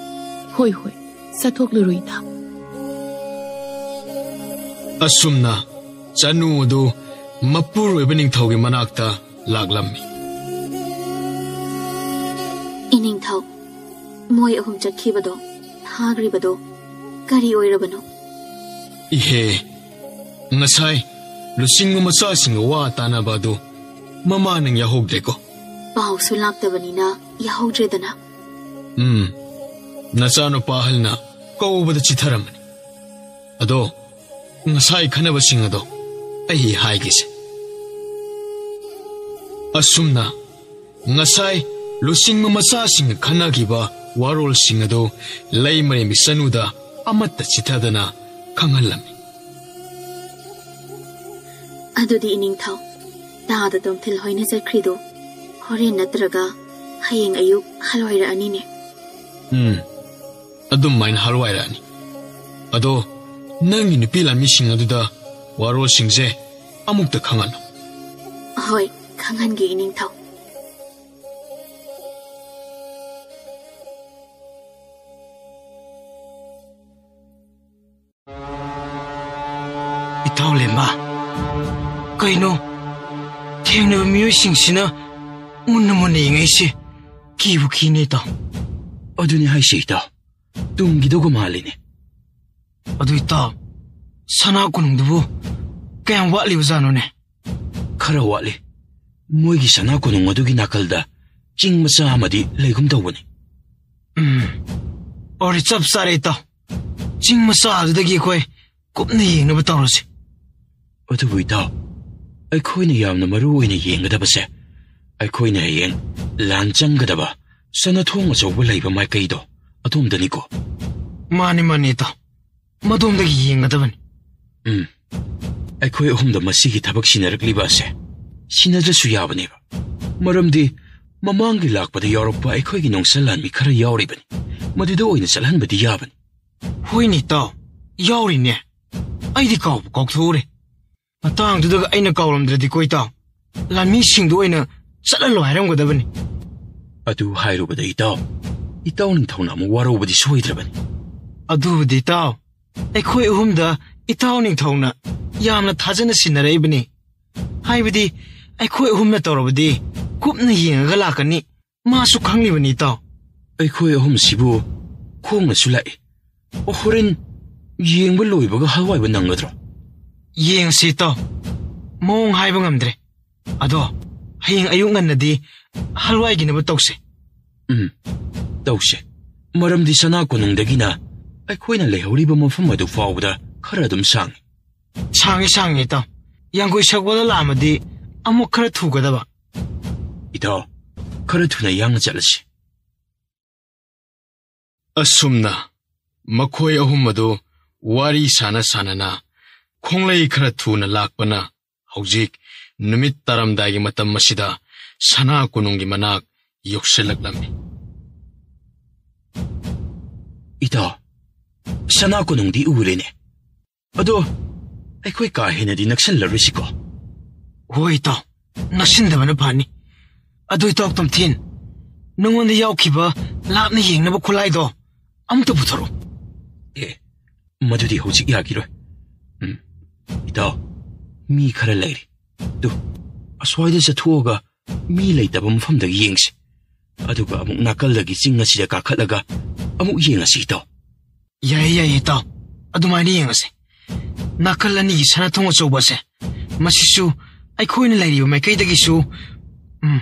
ꯍꯣꯏ, ꯍꯣꯏ, ꯆꯠꯊꯣꯛꯂꯨꯔꯣ ꯏꯇꯥ꯫ ꯑꯁꯨꯝꯅ ꯆꯅꯨ ꯑꯗꯨ ꯃꯄꯨꯔꯣꯏꯕ ꯅꯤꯡꯊꯧꯒꯤ ꯃꯅꯥꯛꯇ ꯂꯥꯛꯂꯝꯃꯤ꯫ ꯏꯅꯤꯡꯊꯧ, ꯃꯣꯏ ꯑꯍꯨꯝ ꯆꯠꯈꯤꯕꯗꯣ, ꯊꯥꯈ꯭ꯔꯤꯕꯗꯣ ꯀꯔꯤ ꯑꯣꯏꯔꯕꯅꯣ? ꯏꯍꯦ, ꯉꯁꯥꯏ ꯂꯨꯆꯤꯡꯕ ꯃꯆꯥꯁꯤꯡꯒ ꯋꯥ ꯇꯥꯅꯕ ꯑꯗꯨ ꯃꯃꯥ ꯅꯪ ꯌꯥꯍꯧꯗ꯭ꯔꯦꯀꯣ? ꯄꯥꯎꯁꯨ ꯂꯥꯛꯇꯕꯅꯤꯅ ꯌꯥꯍꯧꯗ꯭ꯔꯦꯗꯅ꯫ ꯎꯝ, ꯅꯆꯥꯅꯨꯄꯥ ꯑꯍꯜꯅ ꯀꯧꯕꯗ ꯆꯤꯊꯔꯝꯕꯅꯤ꯫ ꯑꯗꯣ, ꯉꯁꯥꯏ ꯈꯟꯅꯕꯁꯤꯡ ꯑꯗꯣ ꯑꯩ ꯍꯥꯏꯒꯦꯁꯦ꯫ ꯑꯁꯨꯝꯅ ꯉꯁꯥꯏ ꯂꯨꯆꯤꯡꯕ ꯃꯆꯥꯁꯤꯡꯒ ꯈꯟꯅꯈꯤꯕ ꯋꯥꯔꯣꯜꯁꯤꯡ ꯑꯗꯨ ꯂꯩꯃꯔꯦꯝꯕꯤ ꯆꯅꯨꯗ ꯑꯃꯠꯇ ꯆꯤꯊꯗꯅ ꯈꯪꯍꯜꯂꯝꯃꯤ꯫ ꯑꯗꯨꯗꯤ ꯏꯅꯤꯡꯊꯧ, ꯇꯥꯗ ꯇꯣꯝꯊꯤꯜ ꯍꯣꯏꯅ ꯆꯠꯈ꯭ꯔꯤꯗꯣ ꯍꯣꯔꯦꯟ ꯅꯠꯇ꯭ꯔꯒ ꯍꯌꯦꯡ ꯑꯌꯨꯛ ꯍꯜꯂꯣꯏꯔꯛꯑꯅꯤꯅꯦ꯫ ꯎꯝ, ꯑꯗꯨꯝꯃꯥꯏꯅ ꯍꯜꯂꯣꯏꯔꯛꯑꯅꯤ꯫ ꯑꯗꯣ, ꯅꯪꯒꯤ ꯅꯨꯄꯤ ꯂꯥꯟꯃꯤꯁꯤꯡ ꯑꯗꯨꯗ ꯋꯥꯔꯣꯜꯁꯤꯡꯁꯦ ꯑꯃꯨꯛꯇ ꯈꯪꯍꯜꯂꯣ꯫ ꯍꯣꯏ, ꯈꯪꯍꯟꯒꯦ ꯏꯅꯤꯡꯊꯧ꯫ ꯏꯇꯥꯎ ꯂꯦꯝꯕ, ꯀꯩꯅꯣ ꯊꯦꯡꯅꯕ ꯃꯤꯑꯣꯏꯁꯤꯡꯁꯤꯅ ꯃꯨꯟꯅ ꯃꯨꯟꯅ ꯌꯦꯡꯉꯛꯏꯁꯦ? ꯀꯤꯕꯨ ꯀꯤꯅꯦ ꯏꯇꯥꯎ꯫ ꯑꯗꯨꯅꯤ ꯍꯥꯏꯁꯦ ꯏꯇꯥꯎ, ꯇꯨꯝꯈꯤꯗꯧꯒ ꯃꯥꯜꯂꯤꯅꯦ꯫ ꯑꯗꯨ ꯏꯇꯥꯎ, ꯁꯅꯥ ꯀꯣꯅꯨꯡꯗꯨꯕꯨ ꯀꯌꯥꯝ ꯋꯥꯠꯂꯤꯕꯖꯥꯠꯅꯣꯅꯦ? ꯈꯔ ꯋꯥꯠꯂꯤ꯫ ꯃꯣꯏꯒꯤ ꯁꯅꯥ ꯀꯣꯅꯨꯡ ꯑꯗꯨꯒꯤ ꯅꯥꯀꯜꯗ ꯆꯤꯡ ꯃꯆꯥ ꯑꯃꯗꯤ ꯂꯩꯒꯨꯝ ꯇꯧꯕꯅꯤ꯫ ꯎꯝ, ꯑꯣꯔꯦ, ꯆꯞ ꯆꯥꯔꯦ, ꯏꯇꯥꯎ꯫ ꯆꯤꯡ ꯃꯆꯥ ꯑꯗꯨꯗꯒꯤ ꯑꯩꯈꯣꯏ ꯀꯨꯞꯅ ꯌꯦꯡꯅꯕ ꯇꯧꯔꯁꯤ꯫ ꯑꯗꯨꯕꯨ ꯏꯇꯥꯎ, ꯑꯩꯈꯣꯏꯅ ꯌꯥꯝꯅ ꯃꯔꯨ ꯑꯣꯏꯅ ꯌꯦꯡꯒꯗꯕꯁꯦ, ꯑꯩꯈꯣꯏꯅ ꯍꯌꯦꯡ ꯂꯥꯟ ꯆꯪꯒꯗꯕ ꯁꯅꯥꯊꯣꯡ ꯑꯆꯧꯕ ꯂꯩꯕ ꯃꯥꯏꯀꯩꯗꯣ, ꯑꯗꯣꯝꯗꯅꯤꯀꯣ꯫ ꯃꯥꯅꯤ, ꯃꯥꯅꯤ, ꯏꯇꯥꯎ꯫ ꯃꯗꯣꯝꯗꯒꯤ ꯌꯦꯡꯒꯗꯕꯅꯤ꯫ ꯎꯝ꯫ ꯑꯩꯈꯣꯏ ꯑꯍꯨꯝꯗ ꯃꯁꯤꯒꯤ ꯊꯕꯛ ꯁꯤꯟꯅꯔꯛꯂꯤꯕ ꯑꯁꯦ ꯁꯤꯟꯅꯗ꯭ꯔꯁꯨ ꯌꯥꯕꯅꯦꯕ꯫ ꯃꯔꯝꯗꯤ ꯃꯃꯥꯡꯒꯤ ꯂꯥꯛꯄꯗ ꯌꯥꯎꯔꯛꯄ ꯑꯩꯈꯣꯏꯒꯤ ꯅꯣꯡꯁꯜ ꯂꯥꯟꯃꯤ ꯈꯔ ꯌꯥꯎꯔꯤꯕꯅꯤ꯫ ꯃꯗꯨꯗ ꯑꯣꯏꯅ ꯆꯠꯍꯟꯕꯗꯤ ꯌꯥꯕꯅꯤ꯫ ꯍꯣꯏꯅꯦ, ꯏꯇꯥꯎ꯫ ꯌꯥꯎꯔꯤꯅꯦ꯫ ꯑꯩꯗꯤ ꯀꯥꯎꯕ ꯀꯥꯎꯊꯣꯛꯎꯔꯦ꯫ ꯃꯇꯥꯡꯗꯨꯗꯒ ꯑꯩꯅ ꯀꯥꯎꯔꯝꯗ꯭ꯔꯗꯤꯀꯣ, ꯏꯇꯥꯎ, ꯂꯥꯟꯃꯤꯁꯤꯡꯗꯨ ꯑꯣꯏꯅ ꯆꯠꯍꯜꯂꯣ ꯍꯥꯏꯔꯝꯒꯗꯕꯅꯤ꯫ ꯑꯗꯨ ꯍꯥꯏꯔꯨꯕꯗ ꯏꯇꯥꯎ, ꯏꯇꯥꯎ ꯅꯤꯡꯊꯧꯅ ꯑꯃꯨꯛ ꯋꯥꯔꯧꯕꯗꯤ ꯁꯣꯏꯗ꯭ꯔꯕꯅꯤ꯫ ꯑꯗꯨꯕꯨꯗꯤ ꯏꯇꯥꯎ, ꯑꯩꯈꯣꯏ ꯑꯍꯨꯝꯗ ꯏꯇꯥꯎ ꯅꯤꯡꯊꯧꯅ ꯌꯥꯝꯅ ꯊꯥꯖꯅ ꯁꯤꯟꯅꯔꯛꯏꯕꯅꯤ꯫ ꯍꯥꯏꯕꯗꯤ, ꯑꯩꯈꯣꯏ ꯑꯍꯨꯝꯅ ꯇꯧꯔꯕꯗꯤ ꯀꯨꯞꯅ ꯌꯦꯡꯉꯒ ꯂꯥꯛꯀꯅꯤ, ꯃꯥꯁꯨ ꯈꯪꯂꯤꯕꯅꯤ, ꯏꯇꯥꯎ꯫ ꯑꯩꯈꯣꯏ ꯑꯍꯨꯝꯁꯤꯕꯨ ꯈꯣꯡꯅꯁꯨ ꯂꯥꯛꯏ꯫ ꯑꯣ, ꯍꯣꯔꯦꯟ ꯌꯦꯡꯕ ꯂꯣꯏꯕꯒ ꯍꯜꯋꯥꯏꯕ ꯅꯪꯒꯗ꯭ꯔꯣ? ꯌꯦꯡꯁꯤ, ꯏꯇꯥꯎ꯫ ꯃꯑꯣꯡ ꯍꯥꯏꯕ ꯉꯝꯗ꯭ꯔꯦ꯫ ꯑꯗꯣ, ꯍꯌꯦꯡ ꯑꯌꯨꯛ ꯉꯟꯅꯗꯤ ꯍꯜꯋꯥꯏꯒꯤꯅꯕ ꯇꯧꯁꯦ꯫ ꯎꯝ, ꯇꯧꯁꯦ꯫ ꯃꯔꯝꯗꯤ ꯁꯅꯥ ꯀꯣꯅꯨꯡꯗꯒꯤꯅ ꯑꯩꯈꯣꯏꯅ ꯂꯩꯍꯧꯔꯤꯕ ꯃꯐꯝ ꯑꯗꯨ ꯐꯥꯎꯕꯗ ꯈꯔ ꯑꯗꯨꯝ ꯁꯥꯡꯉꯤ꯫ ꯁꯥꯡꯉꯤ, ꯁꯥꯡꯉꯤ, ꯏꯇꯥꯎ꯫ ꯌꯥꯡꯒꯣꯏ ꯁꯒꯣꯜꯗ ꯂꯥꯛꯑꯝꯃꯗꯤ ꯑꯃꯨꯛ ꯈꯔ ꯊꯨꯒꯗꯕ꯫ ꯏꯇꯥꯎ, ꯈꯔ ꯊꯨꯅ ꯌꯥꯡꯅ ꯆꯠꯂꯁꯤ꯫ ꯑꯁꯨꯝꯅ ꯃꯈꯣꯏ ꯑꯍꯨꯝ ꯑꯗꯨ ꯋꯥꯔꯤ ꯁꯥꯟꯅ ꯁꯥꯟꯅꯅ ꯈꯣꯡꯂꯩ ꯈꯔ ꯊꯨꯅ ꯂꯥꯛꯄꯅ ꯍꯧꯖꯤꯛ ꯅꯨꯃꯤꯠ ꯇꯥꯔꯝꯗꯥꯏꯒꯤ ꯃꯇꯝ ꯑꯁꯤꯗ ꯁꯅꯥ ꯀꯣꯅꯨꯡꯒꯤ ꯃꯅꯥꯛ ꯌꯧꯁꯤꯜꯂꯛꯂꯝꯃꯤ꯫ ꯏꯇꯥꯎ, ꯁꯅꯥ ꯀꯣꯅꯨꯡꯗꯤ ꯎꯔꯦꯅꯦ꯫ ꯑꯗꯣ ꯑꯩꯈꯣꯏ ꯀꯥ ꯍꯦꯟꯅꯗꯤ ꯅꯛꯁꯤꯜꯂꯔꯣꯏꯁꯤꯀꯣ? ꯍꯣꯏ, ꯏꯇꯥꯎ, ꯅꯛꯁꯤꯟꯗꯕꯅ ꯐꯅꯤ꯫ ꯑꯗꯣ ꯏꯇꯥꯎ ꯇꯝꯊꯤꯟ, ꯅꯉꯣꯟꯗ ꯌꯥꯎꯈꯤꯕ ꯂꯥꯞꯅ ꯌꯦꯡꯅꯕ ꯈꯨꯠꯂꯥꯏꯗꯣ ꯑꯝꯇ ꯄꯨꯊꯣꯔꯛꯎ꯫ ꯑꯦ, ꯃꯗꯨꯗꯤ ꯍꯧꯖꯤꯛ ꯌꯥꯈꯤꯔꯣꯏ꯫ ꯎꯝ, ꯏꯇꯥꯎ, ꯃꯤ ꯈꯔ ꯂꯩꯔꯤ꯫ ꯇꯨ, ꯑꯁ꯭ꯋꯥꯏꯗ ꯆꯠꯊꯣꯛꯑꯒ ꯃꯤ ꯂꯩꯇꯕ ꯃꯐꯝꯗꯒꯤ ꯌꯦꯡꯁꯤ꯫ ꯑꯗꯨꯒ ꯑꯃꯨꯛ ꯅꯥꯀꯜꯗꯒꯤ ꯆꯤꯡ ꯑꯁꯤꯗ ꯀꯥꯈꯠꯂꯒ ꯑꯃꯨꯛ ꯌꯦꯡꯉꯁꯤ, ꯏꯇꯥꯎ꯫ ꯌꯥꯏꯌꯦ, ꯌꯥꯏꯌꯦ, ꯏꯇꯥꯎ꯫ ꯑꯗꯨꯃꯥꯏꯅ ꯌꯦꯡꯉꯁꯤ꯫ ꯅꯥꯀꯜ ꯑꯅꯤꯒꯤ ꯁꯅꯥꯊꯣꯡ ꯑꯆꯧꯕꯁꯦ, ꯃꯁꯤꯁꯨ ꯑꯩꯈꯣꯏꯅ ꯂꯩꯔꯤꯕ ꯃꯥꯏꯀꯩꯗꯒꯤꯁꯨ, ꯎꯝ,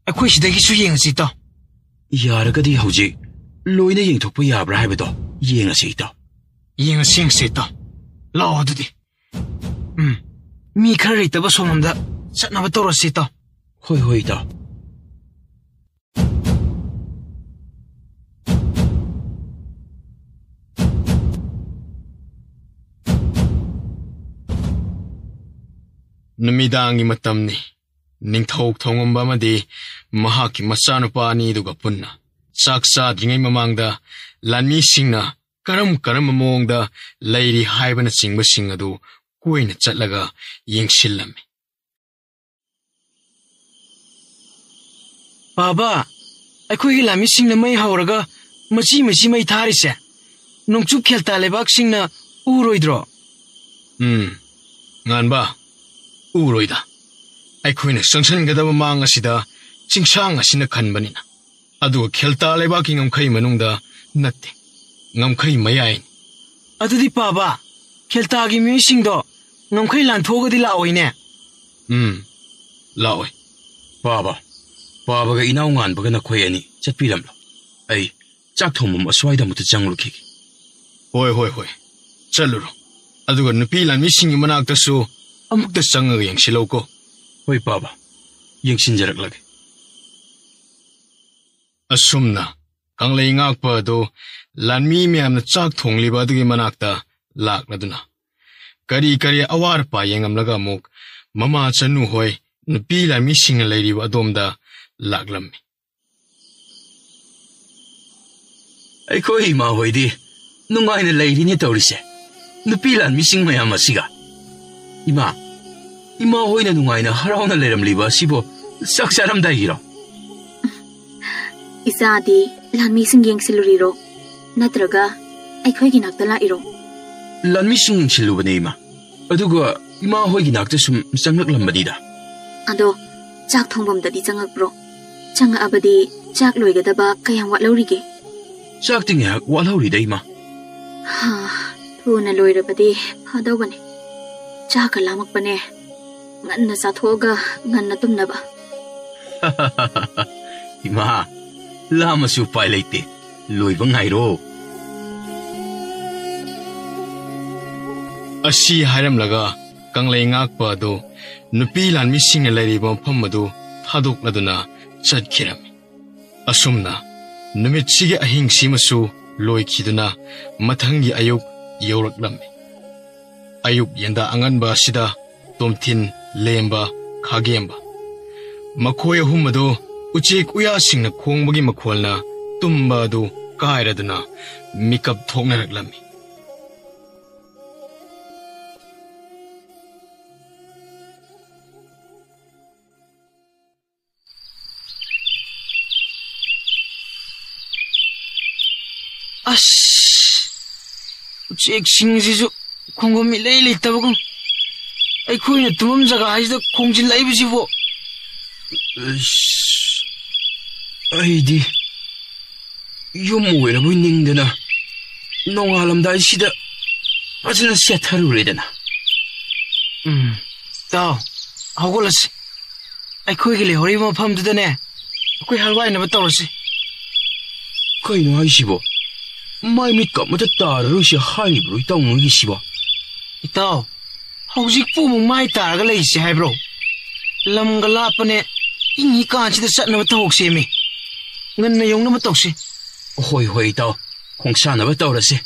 ꯑꯩꯈꯣꯏ ꯁꯤꯗꯒꯤꯁꯨ ꯌꯦꯡꯉꯁꯤ, ꯏꯇꯥꯎ꯫ ꯌꯥꯔꯒꯗꯤ ꯍꯧꯖꯤꯛ ꯂꯣꯏꯅ ꯌꯦꯡꯊꯣꯛꯄ ꯌꯥꯕ꯭ꯔꯥ ꯍꯥꯏꯕꯗꯣ ꯌꯦꯡꯉꯁꯤ, ꯏꯇꯥꯎ꯫ ꯌꯦꯡꯉꯁꯤ, ꯌꯦꯡꯉꯁꯤ, ꯏꯇꯥꯎ꯫ ꯂꯥꯛꯑꯣ ꯑꯗꯨꯗꯤ꯫ ꯎꯝ, ꯃꯤ ꯈꯔ ꯂꯩꯇꯕ ꯁꯣꯝꯂꯣꯝꯗ ꯆꯠꯅꯕ ꯇꯧꯔꯁꯤ, ꯏꯇꯥꯎ꯫ ꯍꯣꯏ, ꯍꯣꯏ, ꯏꯇꯥꯎ꯫ ꯅꯨꯃꯤꯗꯥꯡꯒꯤ ꯃꯇꯝꯅꯤ꯫ ꯅꯤꯡꯊꯧ ꯊꯣꯡꯉꯝꯕ ꯑꯃꯗꯤ ꯃꯍꯥꯛꯀꯤ ꯃꯆꯥꯅꯨꯄꯥ ꯑꯅꯤꯗꯨꯒ ꯄꯨꯟꯅ ꯆꯥꯛ ꯆꯥꯗ꯭ꯔꯤꯉꯩ ꯃꯃꯥꯡꯗ ꯂꯥꯟꯃꯤꯁꯤꯡꯅ ꯀꯔꯝ ꯀꯔꯝꯕ ꯃꯑꯣꯡꯗ ꯂꯩꯔꯤ ꯍꯥꯏꯕꯅꯆꯤꯡꯕꯁꯤꯡ ꯑꯗꯨ ꯀꯣꯏꯅ ꯆꯠꯂꯒ ꯌꯦꯡꯁꯤꯜꯂꯝꯃꯤ꯫ ꯕꯥꯕꯥ, ꯑꯩꯈꯣꯏꯒꯤ ꯂꯥꯟꯃꯤꯁꯤꯡꯅ ꯃꯩ ꯍꯧꯔꯒ ꯃꯆꯤ ꯃꯆꯤ ꯃꯩ ꯊꯥꯔꯤꯁꯦ ꯅꯣꯡꯆꯨꯞ ꯈꯦꯜꯇꯥ ꯂꯩꯕꯥꯛꯁꯤꯡꯅ ꯎꯔꯣꯏꯗ꯭ꯔꯣ? ꯎꯝ, ꯉꯥꯟꯕ, ꯎꯔꯣꯏꯗ꯫ ꯑꯩꯈꯣꯏꯅ ꯆꯪꯁꯤꯟꯒꯗꯕ ꯃꯥꯡ ꯑꯁꯤꯗ ꯆꯤꯡꯁꯥꯡ ꯑꯁꯤꯅ ꯈꯟꯕꯅꯤꯅ꯫ ꯑꯗꯨꯒ ꯈꯦꯜꯇꯥ ꯂꯩꯕꯥꯛꯀꯤ ꯉꯝꯈꯩ ꯃꯅꯨꯡꯗ ꯅꯠꯇꯦ, ꯉꯝꯈꯩ ꯃꯌꯥꯏꯅꯤ꯫ ꯑꯗꯨꯗꯤ ꯄꯥꯕ, ꯈꯦꯜꯇꯥꯒꯤ ꯃꯤꯑꯣꯏꯁꯤꯡꯗꯣ ꯉꯝꯈꯩ ꯂꯥꯟꯊꯣꯛꯑꯒꯗꯤ ꯂꯥꯛꯑꯣꯏꯅꯦ꯫ ꯎꯝ, ꯂꯥꯛꯑꯣꯏ꯫ ꯄꯥꯕ, ꯄꯥꯕꯒ ꯏꯅꯥꯎ ꯉꯥꯟꯕꯒ ꯅꯈꯣꯏ ꯑꯅꯤ ꯆꯠꯄꯤꯔꯝꯂꯣ꯫ ꯑꯩ ꯆꯥꯛ ꯊꯣꯡꯐꯝ ꯑꯁ꯭ꯋꯥꯏꯗ ꯑꯃꯨꯛꯇ ꯆꯪꯂꯨꯈꯤꯒꯦ꯫ ꯍꯣꯏ, ꯍꯣꯏ, ꯍꯣꯏ꯫ ꯆꯠꯂꯨꯔꯣ꯫ ꯑꯗꯨꯒ ꯅꯨꯄꯤ ꯂꯥꯟꯃꯤꯁꯤꯡꯒꯤ ꯃꯅꯥꯛꯇꯁꯨ ꯑꯃꯨꯛꯇ ꯆꯪꯉꯒ ꯌꯦꯡꯁꯤꯜꯂꯧꯀꯣ꯫ ꯍꯣꯏ, ꯄꯥꯕ꯫ ꯌꯦꯡꯁꯤꯟꯖꯔꯛꯂꯒꯦ꯫ ꯑꯁꯨꯝꯅ ꯀꯪꯂꯩ ꯉꯥꯛꯄ ꯑꯗꯨ ꯂꯥꯟꯃꯤ ꯃꯌꯥꯝꯅ ꯆꯥꯛ ꯊꯣꯡꯂꯤꯕ ꯑꯗꯨꯒꯤ ꯃꯅꯥꯛꯇ ꯂꯥꯛꯂꯗꯨꯅ ꯀꯔꯤ ꯀꯔꯤ ꯑꯋꯥꯠ ꯑꯄꯥ ꯌꯦꯡꯂꯝꯂꯒ ꯑꯃꯨꯛ ꯃꯃꯥ ꯆꯅꯨ ꯍꯣꯏ ꯅꯨꯄꯤ ꯂꯥꯟꯃꯤꯁꯤꯡꯅ ꯂꯩꯔꯤꯕ ꯑꯗꯣꯝꯗ ꯂꯥꯛꯂꯝꯃꯤ꯫ ꯑꯩꯈꯣꯏ ꯏꯃꯥ ꯍꯣꯏꯗꯤ ꯅꯨꯡꯉꯥꯏꯅ ꯂꯩꯔꯤꯅꯦ ꯇꯧꯔꯤꯁꯦ, ꯅꯨꯄꯤ ꯂꯥꯟꯃꯤꯁꯤꯡ ꯃꯌꯥꯝ ꯑꯁꯤꯒ꯫ ꯏꯃꯥ, ꯏꯃꯥ ꯍꯣꯏꯅ ꯅꯨꯡꯉꯥꯏꯅ ꯍꯔꯥꯎꯅ ꯂꯩꯔꯝꯂꯤꯕ ꯑꯁꯤꯕꯨ ꯆꯥꯛ ꯆꯥꯔꯝꯗꯥꯏꯒꯤꯔꯣ? ꯏꯆꯥꯗꯤ ꯂꯥꯟꯃꯤꯁꯤꯡ ꯌꯦꯡꯁꯤꯜꯂꯨꯔꯤꯔꯣ? ꯅꯠꯇ꯭ꯔꯒ ꯑꯩꯈꯣꯏꯒꯤ ꯅꯥꯛꯇ ꯂꯥꯛꯏꯔꯣ? ꯂꯥꯟꯃꯤꯁꯤꯡ ꯌꯦꯡꯁꯤꯜꯂꯨꯕꯅꯦ, ꯏꯃꯥ꯫ ꯑꯗꯨꯒ ꯏꯃꯥ ꯍꯣꯏꯒꯤ ꯅꯥꯛꯇ ꯁꯨꯝ ꯆꯪꯂꯛꯂꯝꯕꯅꯤꯗ꯫ ꯑꯗꯣ ꯆꯥꯛ ꯊꯣꯡꯐꯝꯗꯗꯤ ꯆꯪꯉꯛꯄ꯭ꯔꯣ? ꯆꯪꯉꯛꯑꯕꯗꯤ ꯆꯥꯛ ꯂꯣꯏꯒꯗꯕ ꯀꯌꯥꯝ ꯋꯥꯠꯍꯧꯔꯤꯒꯦ? ꯆꯥꯛꯇꯤ ꯉꯥꯏꯍꯥꯛ ꯋꯥꯠꯍꯧꯔꯤꯗ, ꯏꯃꯥ꯫ ꯍꯥ, ꯊꯨꯅ ꯂꯣꯏꯔꯕꯗꯤ ꯐꯗꯧꯕꯅꯦ꯫ ꯆꯥꯛꯀ ꯂꯥꯝꯃꯛꯄꯅꯦ꯫ ꯉꯟꯅ ꯆꯥꯊꯣꯛꯑꯒ ꯉꯟꯅ ꯇꯨꯝꯅꯕ꯫ ꯏꯃꯥ, ꯂꯥꯝꯃꯁꯨ ꯎꯄꯥꯏ ꯂꯩꯇꯦ꯫ ꯂꯣꯏꯕ ꯉꯥꯏꯔꯣ꯫ ꯑꯁꯤ ꯍꯥꯏꯔꯝꯂꯒ ꯀꯪꯂꯩ ꯉꯥꯛꯄ ꯑꯗꯨ ꯅꯨꯄꯤ ꯂꯥꯟꯃꯤꯁꯤꯡꯅ ꯂꯩꯔꯤꯕ ꯃꯐꯝ ꯑꯗꯨ ꯊꯥꯗꯣꯛꯂꯗꯨꯅ ꯆꯠꯈꯤꯔꯝꯃꯤ꯫ ꯑꯁꯨꯝꯅ ꯅꯨꯃꯤꯠꯁꯤꯒꯤ ꯑꯍꯤꯡꯁꯤꯃꯁꯨ ꯂꯣꯏꯈꯤꯗꯨꯅ ꯃꯊꯪꯒꯤ ꯑꯌꯨꯛ ꯌꯧꯔꯛꯂꯝꯃꯤ꯫ ꯑꯌꯨꯛ ꯌꯦꯟꯗꯥ ꯑꯉꯟꯕ ꯑꯁꯤꯗ ꯇꯣꯝꯊꯤꯟ, ꯂꯦꯝꯕ, ꯈꯥꯒꯦꯝꯕ, ꯃꯈꯣꯏ ꯑꯍꯨꯝ ꯑꯗꯨ ꯎꯆꯦꯛ ꯎꯌꯥꯁꯤꯡꯅ ꯈꯣꯡꯕꯒꯤ ꯃꯈꯣꯜꯅ ꯇꯨꯝꯕ ꯑꯗꯨ ꯀꯥꯏꯔꯗꯨꯅ ꯃꯤꯀꯞ ꯊꯣꯛꯅꯔꯛꯂꯝꯃꯤ꯫ ꯑꯁ, ꯎꯆꯦꯛꯁꯤꯡꯁꯤꯁꯨ ꯈꯣꯡꯐꯝ ꯏꯂꯩ ꯂꯩꯇꯕꯒꯨꯝ, ꯑꯩꯈꯣꯏꯅ ꯇꯨꯝꯐꯝ ꯖꯒꯥ ꯍꯥꯏꯁꯤꯗ ꯈꯣꯡꯖꯤꯜꯂꯛꯏꯕꯁꯤꯕꯨ꯫ ꯑꯁ, ꯑꯩꯗꯤ ꯌꯨꯝ ꯑꯣꯏꯔꯕꯣꯏ ꯅꯤꯡꯗꯅ ꯅꯣꯡꯉꯥꯜꯂꯝꯗꯥꯏꯁꯤꯗ ꯐꯖꯅ ꯁꯦꯠꯊꯔꯨꯔꯦꯗꯅ꯫ ꯎꯝ, ꯇꯥꯎ, ꯍꯧꯒꯠꯂꯁꯤ꯫ ꯑꯩꯈꯣꯏꯒꯤ ꯂꯩꯍꯧꯔꯤꯕ ꯃꯐꯝꯗꯨꯗꯅꯦ, ꯑꯩꯈꯣꯏ ꯍꯜꯋꯥꯏꯅꯕ ꯇꯧꯔꯁꯤ꯫ ꯀꯩꯅꯣ ꯍꯥꯏꯁꯤꯕꯣ? ꯃꯥꯏ ꯃꯤꯠꯀ ꯑꯃꯇ ꯇꯥꯔꯔꯣꯏꯁꯦ ꯍꯥꯏꯔꯤꯕ꯭ꯔꯣ ꯏꯇꯥꯎ ꯅꯣꯏꯒꯤꯁꯤꯕꯣ? ꯏꯇꯥꯎ, ꯍꯧꯖꯤꯛꯄꯨ ꯑꯃꯨꯛ ꯃꯥꯏ ꯇꯥꯔꯒ ꯂꯩꯁꯦ ꯍꯥꯏꯕ꯭ꯔꯣ? ꯂꯝꯒ ꯂꯥꯞꯄꯅꯦ, ꯏꯪꯉꯤ ꯀꯥꯟꯁꯤꯗ ꯆꯠꯅꯕ ꯇꯧꯍꯧꯁꯦꯃꯤ꯫ ꯉꯟꯅ ꯌꯧꯅꯕ ꯇꯧꯁꯤ꯫ ꯍꯣꯏ, ꯍꯣꯏ, ꯏꯇꯥꯎ, ꯈꯣꯡꯁꯥꯟꯅꯕ ꯇꯧꯔꯁꯤ꯫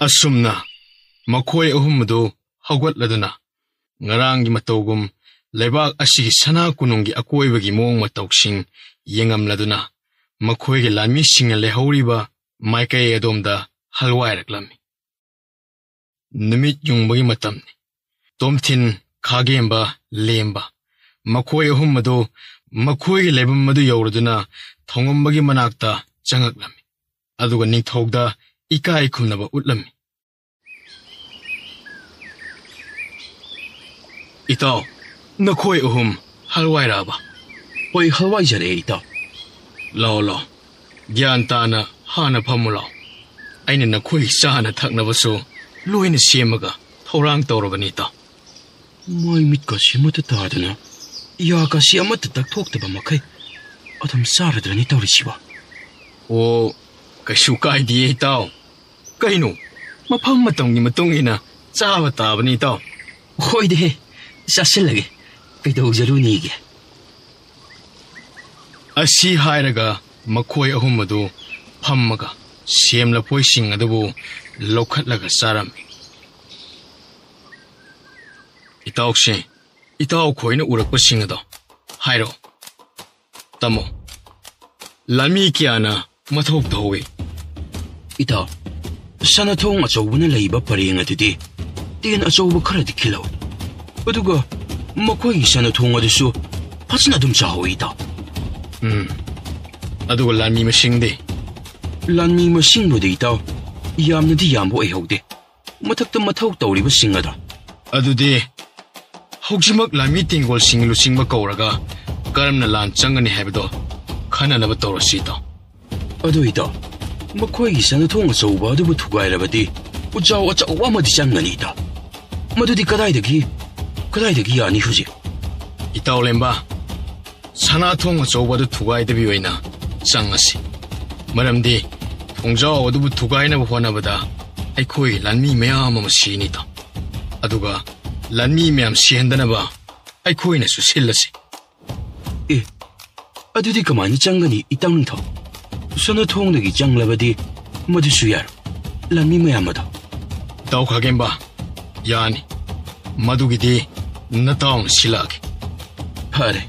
ꯑꯁꯨꯝꯅ ꯃꯈꯣꯏ ꯑꯍꯨꯝ ꯑꯗꯨ ꯍꯧꯒꯠꯂꯗꯨꯅ ꯉꯔꯥꯡꯒꯤ ꯃꯇꯧꯒꯨꯝ ꯂꯩꯕꯥꯛ ꯑꯁꯤꯒꯤ ꯁꯅꯥ ꯀꯣꯅꯨꯡꯒꯤ ꯑꯀꯣꯏꯕꯒꯤ ꯃꯑꯣꯡ ꯃꯇꯧꯁꯤꯡ ꯌꯦꯡꯉꯝꯂꯗꯨꯅ ꯃꯈꯣꯏꯒꯤ ꯂꯥꯟꯃꯤꯁꯤꯡꯅ ꯂꯩꯍꯧꯔꯤꯕ ꯃꯥꯏꯀꯩ ꯑꯗꯣꯝꯗ ꯍꯜꯋꯥꯏꯔꯛꯂꯝꯃꯤ꯫ ꯅꯨꯃꯤꯠ ꯌꯨꯡꯕꯒꯤ ꯃꯇꯝꯅꯤ꯫ ꯇꯣꯝꯊꯤꯟ, ꯈꯥꯒꯦꯝꯕ, ꯂꯦꯝꯕ, ꯃꯈꯣꯏ ꯑꯍꯨꯝ ꯑꯗꯨ ꯃꯈꯣꯏꯒꯤ ꯂꯩꯐꯝ ꯑꯗꯨ ꯌꯧꯔꯗꯨꯅ ꯊꯣꯡꯉꯝꯕꯒꯤ ꯃꯅꯥꯛꯇ ꯆꯪꯉꯛꯂꯝꯃꯤ꯫ ꯑꯗꯨꯒ ꯅꯤꯡꯊꯧꯗ ꯏꯀꯥꯏ ꯈꯨꯝꯅꯕ ꯎꯠꯂꯝꯃꯤ꯫ ꯏꯇꯥꯎ, ꯅꯈꯣꯏ ꯑꯍꯨꯝ ꯍꯜꯋꯥꯏꯔꯛꯑꯕ? ꯍꯣꯏ, ꯍꯜꯋꯥꯏꯖꯔꯛꯑꯦ, ꯏꯇꯥꯎ꯫ ꯂꯥꯛꯑꯣ, ꯂꯥꯛꯑꯣ꯫ ꯒ꯭ꯌꯥꯟ ꯇꯥꯅ ꯍꯥꯟꯅ ꯐꯝꯃꯨ ꯂꯥꯎ꯫ ꯑꯩꯅ ꯅꯈꯣꯏ ꯆꯥꯅ ꯊꯛꯅꯕꯁꯨ ꯂꯣꯏꯅ ꯁꯦꯝꯃꯒ ꯊꯧꯔꯥꯡ ꯇꯧꯔꯕꯅꯤ, ꯏꯇꯥꯎ꯫ ꯃꯥꯏ ꯃꯤꯠꯀꯁꯤ ꯑꯃꯠꯇ ꯇꯥꯗꯅ, ꯌꯥꯒꯁꯤ ꯑꯃꯠꯇ ꯇꯛꯊꯣꯛꯇꯕ ꯃꯈꯩ ꯑꯗꯨꯝ ꯆꯥꯔꯗ꯭ꯔꯅꯤ ꯇꯧꯔꯤꯁꯤꯕꯣ? ꯑꯣ, ꯀꯩꯁꯨ ꯀꯥꯏꯗꯦ, ꯏꯇꯥꯎ꯫ ꯀꯩꯅꯣ, ꯃꯐꯝ ꯃꯇꯝꯒꯤ ꯃꯇꯨꯡ ꯏꯟꯅ ꯆꯥꯕ ꯇꯥꯕꯅꯤ, ꯏꯇꯥꯎ꯫ ꯍꯣꯏꯗꯦꯍꯦ, ꯆꯥꯁꯤꯜꯂꯒꯦ꯫ ꯀꯩꯗꯧꯖꯔꯨꯅꯤꯒꯦ? ꯑꯁꯤ ꯍꯥꯏꯔꯒ ꯃꯈꯣꯏ ꯑꯍꯨꯝ ꯑꯗꯨ ꯐꯝꯃꯒ ꯁꯦꯝ ꯂꯐꯣꯏꯁꯤꯡ ꯑꯗꯨꯕꯨ ꯂꯧꯈꯠꯂꯒ ꯆꯥꯔꯝꯃꯤ꯫ ꯏꯇꯥꯎꯁꯦ, ꯏꯇꯥꯎ ꯈꯣꯏꯅ ꯎꯔꯛꯄꯁꯤꯡ ꯑꯗꯣ ꯍꯥꯏꯔꯛꯑꯣ꯫ ꯇꯥꯃꯣ, ꯂꯥꯟꯃꯤ ꯀꯌꯥꯅ ꯃꯊꯧ ꯇꯧꯏ? ꯏꯇꯥꯎ, ꯁꯅꯥꯊꯣꯡ ꯑꯆꯧꯕꯅ ꯂꯩꯕ ꯄꯔꯦꯡ ꯑꯗꯨꯗꯤ ꯇꯦꯟ ꯑꯆꯧꯕ ꯈꯔꯗꯤ ꯈꯤꯜꯍꯧꯏ꯫ ꯑꯗꯨꯒ ꯃꯈꯣꯏꯒꯤ ꯁꯅꯥꯊꯣꯡ ꯑꯗꯨꯁꯨ ꯐꯖꯅ ꯑꯗꯨꯝ ꯆꯥꯍꯧꯏ, ꯏꯇꯥꯎ꯫ ꯎꯝ꯫ ꯑꯗꯨꯒ ꯂꯥꯟꯃꯤ ꯃꯁꯤꯡꯗꯤ? ꯂꯥꯟꯃꯤ ꯃꯁꯤꯡꯕꯨꯗꯤ, ꯏꯇꯥꯎ, ꯌꯥꯝꯅꯗꯤ ꯌꯥꯝꯕ ꯑꯣꯏꯍꯧꯗꯦ꯫ ꯃꯊꯛꯇ ꯃꯊꯧ ꯇꯧꯔꯤꯕꯁꯤꯡ ꯑꯗꯣ꯫ ꯑꯗꯨꯗꯤ ꯍꯧꯖꯤꯛꯃꯛ ꯂꯥꯟꯃꯤ ꯇꯦꯡꯒꯣꯜꯁꯤꯡꯒꯤ ꯂꯨꯆꯤꯡꯕ ꯀꯧꯔꯒ ꯀꯔꯝꯅ ꯂꯥꯟ ꯆꯪꯒꯅꯤ ꯍꯥꯏꯕꯗꯣ ꯈꯟꯅꯅꯕ ꯇꯧꯔꯁꯤ, ꯏꯇꯥꯎ꯫ ꯑꯗꯨ, ꯏꯇꯥꯎ, ꯃꯈꯣꯏꯒꯤ ꯁꯅꯥꯊꯣꯡ ꯑꯆꯧꯕ ꯑꯗꯨꯕꯨ ꯊꯨꯒꯥꯏꯔꯕꯗꯤ ꯄꯨꯖꯥꯎ ꯑꯆꯧꯕ ꯑꯃꯗꯤ ꯆꯪꯒꯅꯤ, ꯏꯇꯥꯎ꯫ ꯃꯗꯨꯗꯤ ꯀꯗꯥꯏꯗꯒꯤ, ꯀꯗꯥꯏꯗꯒꯤ ꯌꯥꯅꯤ ꯍꯧꯖꯤꯛ? ꯏꯇꯥꯎ ꯂꯦꯝꯕ, ꯁꯅꯥꯊꯣꯡ ꯑꯆꯧꯕ ꯑꯗꯨ ꯊꯨꯒꯥꯏꯗꯕꯤ ꯑꯣꯏꯅ ꯆꯪꯉꯁꯤ꯫ ꯃꯔꯝꯗꯤ ꯊꯣꯡꯖꯥꯎ ꯑꯗꯨꯕꯨ ꯊꯨꯒꯥꯏꯅꯕ ꯍꯣꯠꯅꯕꯗ ꯑꯩꯈꯣꯏ ꯂꯥꯟꯃꯤ ꯃꯌꯥꯝ ꯑꯃ ꯁꯤꯅꯤꯗꯣ꯫ ꯑꯗꯨꯒ ꯂꯥꯟꯃꯤ ꯃꯌꯥꯝ ꯁꯤꯍꯟꯗꯅꯕ ꯑꯩꯈꯣꯏꯅꯁꯨ ꯁꯤꯜꯂꯁꯤ꯫ ꯑꯦ, ꯑꯗꯨꯗꯤ ꯀꯃꯥꯏꯅ ꯆꯪꯒꯅꯤ, ꯏꯇꯥꯎ ꯅꯤꯡꯊꯧ? ꯁꯅꯥꯊꯣꯡꯗꯒꯤ ꯆꯪꯂꯕꯗꯤ ꯃꯗꯨꯁꯨ ꯌꯥꯔꯣꯏ꯫ ꯂꯥꯟꯃꯤ ꯃꯌꯥꯝ ꯑꯗꯣ꯫ ꯏꯇꯥꯎ ꯈꯥꯒꯦꯝꯕ, ꯌꯥꯅꯤ꯫ ꯃꯗꯨꯒꯤꯗꯤ ꯅꯇꯥꯎꯅ ꯁꯤꯜꯂꯛꯑꯒꯦ꯫ ꯐꯔꯦ,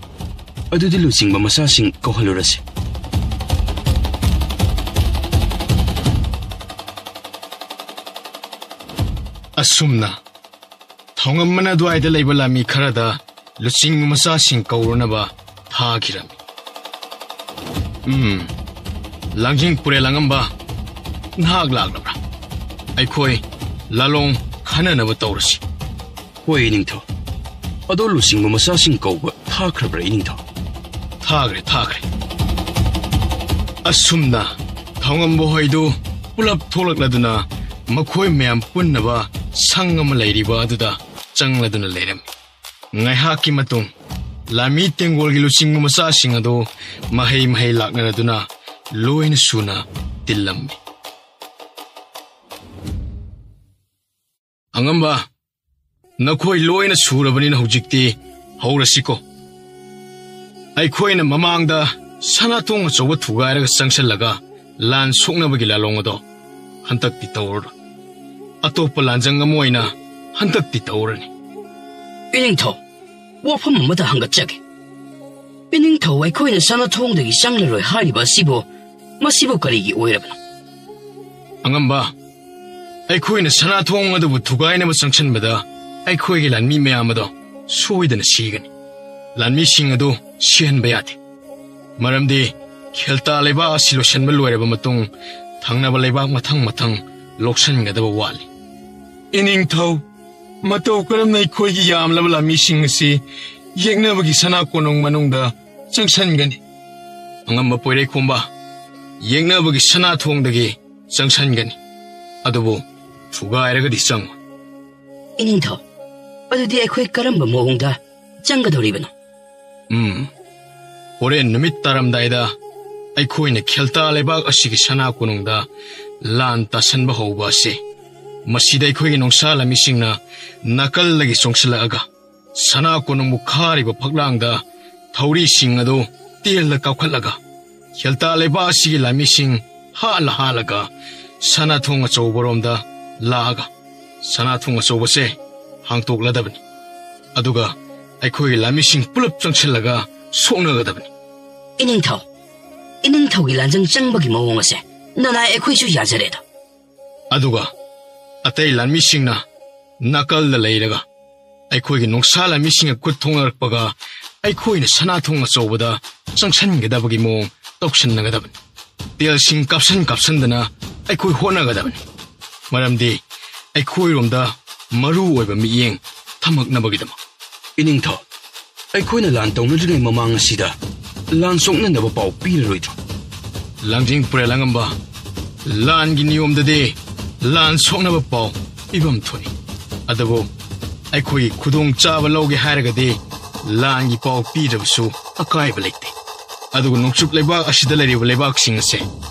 ꯑꯗꯨꯗꯤ ꯂꯨꯆꯤꯡꯕ ꯃꯆꯥꯁꯤꯡ ꯀꯧꯍꯜꯂꯨꯔꯁꯤ꯫ ꯑꯁꯨꯝꯅ ꯊꯣꯡꯉꯝꯕꯅ ꯑꯗꯨꯋꯥꯏꯗ ꯂꯩꯕ ꯂꯥꯟꯃꯤ ꯈꯔꯗ ꯂꯨꯆꯤꯡꯕ ꯃꯆꯥꯁꯤꯡ ꯀꯧꯔꯨꯅꯕ ꯊꯥꯈꯤꯔꯝꯃꯤ꯫ ꯎꯝ, ꯂꯥꯡꯖꯤꯡ ꯄꯨꯔꯦꯜ ꯑꯉꯝꯕ, ꯅꯍꯥꯛ ꯂꯥꯛꯂꯕ꯭ꯔꯥ? ꯑꯩꯈꯣꯏ ꯂꯥꯂꯣꯡ ꯈꯟꯅꯅꯕ ꯇꯧꯔꯁꯤ꯫ ꯍꯣꯏ, ꯏꯅꯤꯡꯊꯧ꯫ ꯑꯗꯣ ꯂꯨꯆꯤꯡꯕ ꯃꯆꯥꯁꯤꯡ ꯀꯧꯕ ꯊꯥꯈ꯭ꯔꯕ꯭ꯔꯥ, ꯏꯅꯤꯡꯊꯧ? ꯊꯥꯈ꯭ꯔꯦ, ꯊꯥꯈ꯭ꯔꯦ꯫ ꯑꯁꯨꯝꯅ ꯊꯧꯉꯝꯕ ꯍꯣꯏꯗꯨ ꯄꯨꯂꯞ ꯊꯣꯛꯂꯛꯂꯗꯨꯅ ꯃꯈꯣꯏ ꯃꯌꯥꯝ ꯄꯨꯟꯅꯕ ꯁꯪ ꯑꯃ ꯂꯩꯔꯤꯕ ꯑꯗꯨꯗ ꯆꯪꯂꯗꯨꯅ ꯂꯩꯔꯝꯃꯤ꯫ ꯉꯥꯏꯍꯥꯛꯀꯤ ꯃꯇꯨꯡ ꯂꯥꯟꯃꯤ ꯇꯦꯡꯒꯣꯜꯒꯤ ꯂꯨꯆꯤꯡꯕ ꯃꯆꯥꯁꯤꯡ ꯑꯗꯨ ꯃꯍꯩ ꯃꯍꯩ ꯂꯥꯛꯅꯔꯗꯨꯅ ꯂꯣꯏꯅ ꯁꯨꯅ ꯇꯤꯜꯂꯝꯃꯤ꯫ "ꯑꯉꯝꯕ, ꯅꯈꯣꯏ ꯂꯣꯏꯅ ꯁꯨꯔꯕꯅꯤꯅ ꯍꯧꯖꯤꯛꯇꯤ ꯍꯧꯔꯁꯤꯀꯣ꯫ ꯑꯩꯈꯣꯏꯅ ꯃꯃꯥꯡꯗ ꯁꯅꯥꯊꯣꯡ ꯑꯆꯧꯕ ꯊꯨꯒꯥꯏꯔꯒ ꯆꯪꯁꯤꯜꯂꯒ ꯂꯥꯟ ꯁꯣꯛꯅꯕꯒꯤ ꯂꯥꯂꯣꯡ ꯑꯗꯣ ꯍꯟꯗꯛꯇꯤ ꯇꯧꯔꯔꯣꯏ꯫ ꯑꯇꯣꯞꯄ ꯂꯥꯟꯖꯪ ꯑꯃ ꯑꯣꯏꯅ ꯍꯟꯗꯛꯇꯤ ꯇꯧꯔꯅꯤ꯫" "ꯏꯅꯤꯡꯊꯧ, ꯋꯥꯐꯝ ꯑꯃꯗ ꯍꯪꯒꯠꯆꯒꯦ꯫ ꯏꯅꯤꯡꯊꯧ, ꯑꯩꯈꯣꯏꯅ ꯁꯅꯥꯊꯣꯡꯗꯒꯤ ꯆꯪꯂꯔꯣꯏ ꯍꯥꯏꯔꯤꯕ ꯑꯁꯤꯕꯨ, ꯃꯁꯤꯕꯨ ꯀꯔꯤꯒꯤ ꯑꯣꯏꯔꯕꯅꯣ?" "ꯑꯉꯝꯕ, ꯑꯩꯈꯣꯏꯅ ꯁꯅꯥꯊꯣꯡ ꯑꯗꯨꯕꯨ ꯊꯨꯒꯥꯏꯅꯕ ꯆꯪꯁꯤꯟꯕꯗ ꯑꯩꯈꯣꯏꯒꯤ ꯂꯥꯟꯃꯤ ꯃꯌꯥꯝ ꯑꯗꯣ ꯁꯣꯏꯗꯅ ꯁꯤꯒꯅꯤ꯫ ꯂꯥꯟꯃꯤꯁꯤꯡ ꯑꯗꯨ ꯁꯤꯍꯟꯕ ꯌꯥꯗꯦ꯫ ꯃꯔꯝꯗꯤ ꯈꯦꯜꯇꯥ ꯂꯩꯕꯥꯛ ꯑꯁꯤ ꯂꯣꯏꯁꯤꯟꯕ ꯂꯣꯏꯔꯕ ꯃꯇꯨꯡ ꯊꯪꯅꯕ ꯂꯩꯕꯥꯛ ꯃꯊꯪ ꯃꯊꯪ ꯂꯧꯁꯤꯟꯒꯗꯕ ꯋꯥꯠꯂꯤ꯫" "ꯏꯅꯤꯡꯊꯧ, ꯃꯇꯧ ꯀꯔꯝꯅ ꯑꯩꯈꯣꯏꯒꯤ ꯌꯥꯝꯂꯕ ꯂꯥꯟꯃꯤꯁꯤꯡ ꯑꯁꯤ ꯌꯦꯛꯅꯕꯒꯤ ꯁꯅꯥ ꯀꯣꯅꯨꯡ ꯃꯅꯨꯡꯗ ꯆꯪꯁꯤꯟꯒꯅꯤ?" "ꯑꯉꯝꯕ ꯄꯣꯏꯔꯩꯈꯣꯝꯕ, ꯌꯦꯛꯅꯕꯒꯤ ꯁꯅꯥ ꯊꯣꯡꯗꯒꯤ ꯆꯪꯁꯤꯟꯒꯅꯤ, ꯑꯗꯨꯕꯨ ꯊꯨꯒꯥꯏꯔꯒꯗꯤ ꯆꯪꯉꯣꯏ꯫" "ꯏꯅꯤꯡꯊꯧ, ꯑꯗꯨꯗꯤ ꯑꯩꯈꯣꯏ ꯀꯔꯝꯕ ꯃꯑꯣꯡꯗ ꯆꯪꯒꯗꯧꯔꯤꯕꯅꯣ?" "ꯎꯝ, ꯍꯣꯔꯦꯟ ꯅꯨꯃꯤꯠ ꯇꯥꯔꯝꯗꯥꯏꯗ ꯑꯩꯈꯣꯏꯅ ꯈꯦꯜꯇꯥ ꯂꯩꯕꯥꯛ ꯑꯁꯤꯒꯤ ꯁꯅꯥ ꯀꯣꯅꯨꯡꯗ ꯂꯥꯟ ꯇꯥꯁꯟꯕ ꯍꯧꯕ ꯑꯁꯤ, ꯃꯁꯤꯗ ꯑꯩꯈꯣꯏꯒꯤ ꯅꯣꯡꯁꯥ ꯂꯥꯟꯃꯤꯁꯤꯡꯅ ꯅꯥꯀꯜꯗꯒꯤ ꯆꯣꯡꯁꯤꯜꯂꯛꯑꯒ ꯁꯅꯥ ꯀꯣꯅꯨꯡꯕꯨ ꯈꯥꯔꯤꯕ ꯐꯛꯂꯥꯡꯗ ꯊꯧꯔꯤꯁꯤꯡ ꯑꯗꯨ ꯇꯦꯜꯗ ꯀꯥꯞꯈꯠꯂꯒ ꯈꯦꯜꯇꯥ ꯂꯩꯕꯥꯛ ꯑꯁꯤꯒꯤ ꯂꯥꯟꯃꯤꯁꯤꯡ ꯍꯥꯠꯂ ꯍꯥꯠꯂꯒ ꯁꯅꯥꯊꯣꯡ ꯑꯆꯧꯕꯔꯣꯝꯗ ꯂꯥꯛꯑꯒ ꯁꯅꯥꯊꯣꯡ ꯑꯆꯧꯕꯁꯦ ꯍꯥꯡꯇꯣꯛꯂꯗꯕꯅꯤ꯫ ꯑꯗꯨꯒ ꯑꯩꯈꯣꯏꯒꯤ ꯂꯥꯟꯃꯤꯁꯤꯡ ꯄꯨꯂꯞ ꯆꯪꯁꯤꯜꯂꯒ ꯁꯣꯛꯅꯒꯗꯕꯅꯤ꯫" "ꯏꯅꯤꯡꯊꯧ, ꯏꯅꯤꯡꯊꯧꯒꯤ ꯂꯥꯟꯖꯪ ꯆꯪꯕꯒꯤ ꯃꯑꯣꯡ ꯑꯁꯦ ꯅꯅꯥꯏ ꯑꯩꯈꯣꯏꯁꯨ ꯌꯥꯖꯔꯦꯗ꯫" "ꯑꯗꯨꯒ ꯑꯇꯩ ꯂꯥꯟꯃꯤꯁꯤꯡꯅ ꯅꯥꯀꯜꯗ ꯂꯩꯔꯒ ꯑꯩꯈꯣꯏꯒꯤ ꯅꯣꯡꯁꯥ ꯂꯥꯟꯃꯤꯁꯤꯡꯒ ꯈꯨꯠ ꯊꯣꯛꯅꯔꯛꯄꯒ ꯑꯩꯈꯣꯏꯅ ꯁꯅꯥꯊꯣꯡ ꯑꯆꯧꯕꯗ ꯆꯪꯁꯤꯟꯒꯗꯕꯒꯤ ꯃꯑꯣꯡ ꯇꯧꯁꯤꯟꯅꯒꯗꯕꯅꯤ꯫ ꯇꯦꯜꯁꯤꯡ ꯀꯥꯞꯁꯤꯟ ꯀꯥꯞꯁꯤꯟꯗꯅ ꯑꯩꯈꯣꯏ ꯍꯣꯠꯅꯒꯗꯕꯅꯤ꯫ ꯃꯔꯝꯗꯤ ꯑꯩꯈꯣꯏꯔꯣꯝꯗ ꯃꯔꯨ ꯑꯣꯏꯕ ꯃꯤꯠꯌꯦꯡ ꯊꯝꯃꯛꯅꯕꯒꯤꯗꯃꯛ꯫" "ꯏꯅꯤꯡꯊꯧ, ꯑꯩꯈꯣꯏꯅ ꯂꯥꯟ ꯇꯧꯅꯗ꯭ꯔꯤꯉꯩ ꯃꯃꯥꯡ ꯑꯁꯤꯗ ꯂꯥꯟ ꯁꯣꯛꯅꯅꯕ ꯄꯥꯎ ꯄꯤꯔꯔꯣꯏꯗ꯭ꯔꯣ?" ꯂꯥꯡꯖꯤꯡ ꯄꯨꯔꯦꯜ ꯑꯉꯝꯕ, ꯂꯥꯟꯒꯤ ꯅꯤꯌꯣꯝꯗꯗꯤ ꯂꯥꯟ ꯁꯣꯛꯅꯕ ꯄꯥꯎ ꯄꯤꯐꯝ ꯊꯣꯛꯏ꯫ ꯑꯗꯨꯕꯨ ꯑꯩꯈꯣꯏꯒꯤ ꯈꯨꯗꯣꯡꯆꯥꯕ ꯂꯧꯒꯦ ꯍꯥꯏꯔꯒꯗꯤ ꯂꯥꯟꯒꯤ ꯄꯥꯎ ꯄꯤꯗ꯭ꯔꯕꯁꯨ ꯑꯀꯥꯏꯕ ꯂꯩꯇꯦ꯫ ꯑꯗꯨꯒ ꯅꯣꯡꯆꯨꯞ ꯂꯩꯕꯥꯛ ꯑꯁꯤꯗ ꯂꯩꯔꯤꯕ ꯂꯩꯕꯥꯛꯁꯤꯡ ꯑꯁꯦ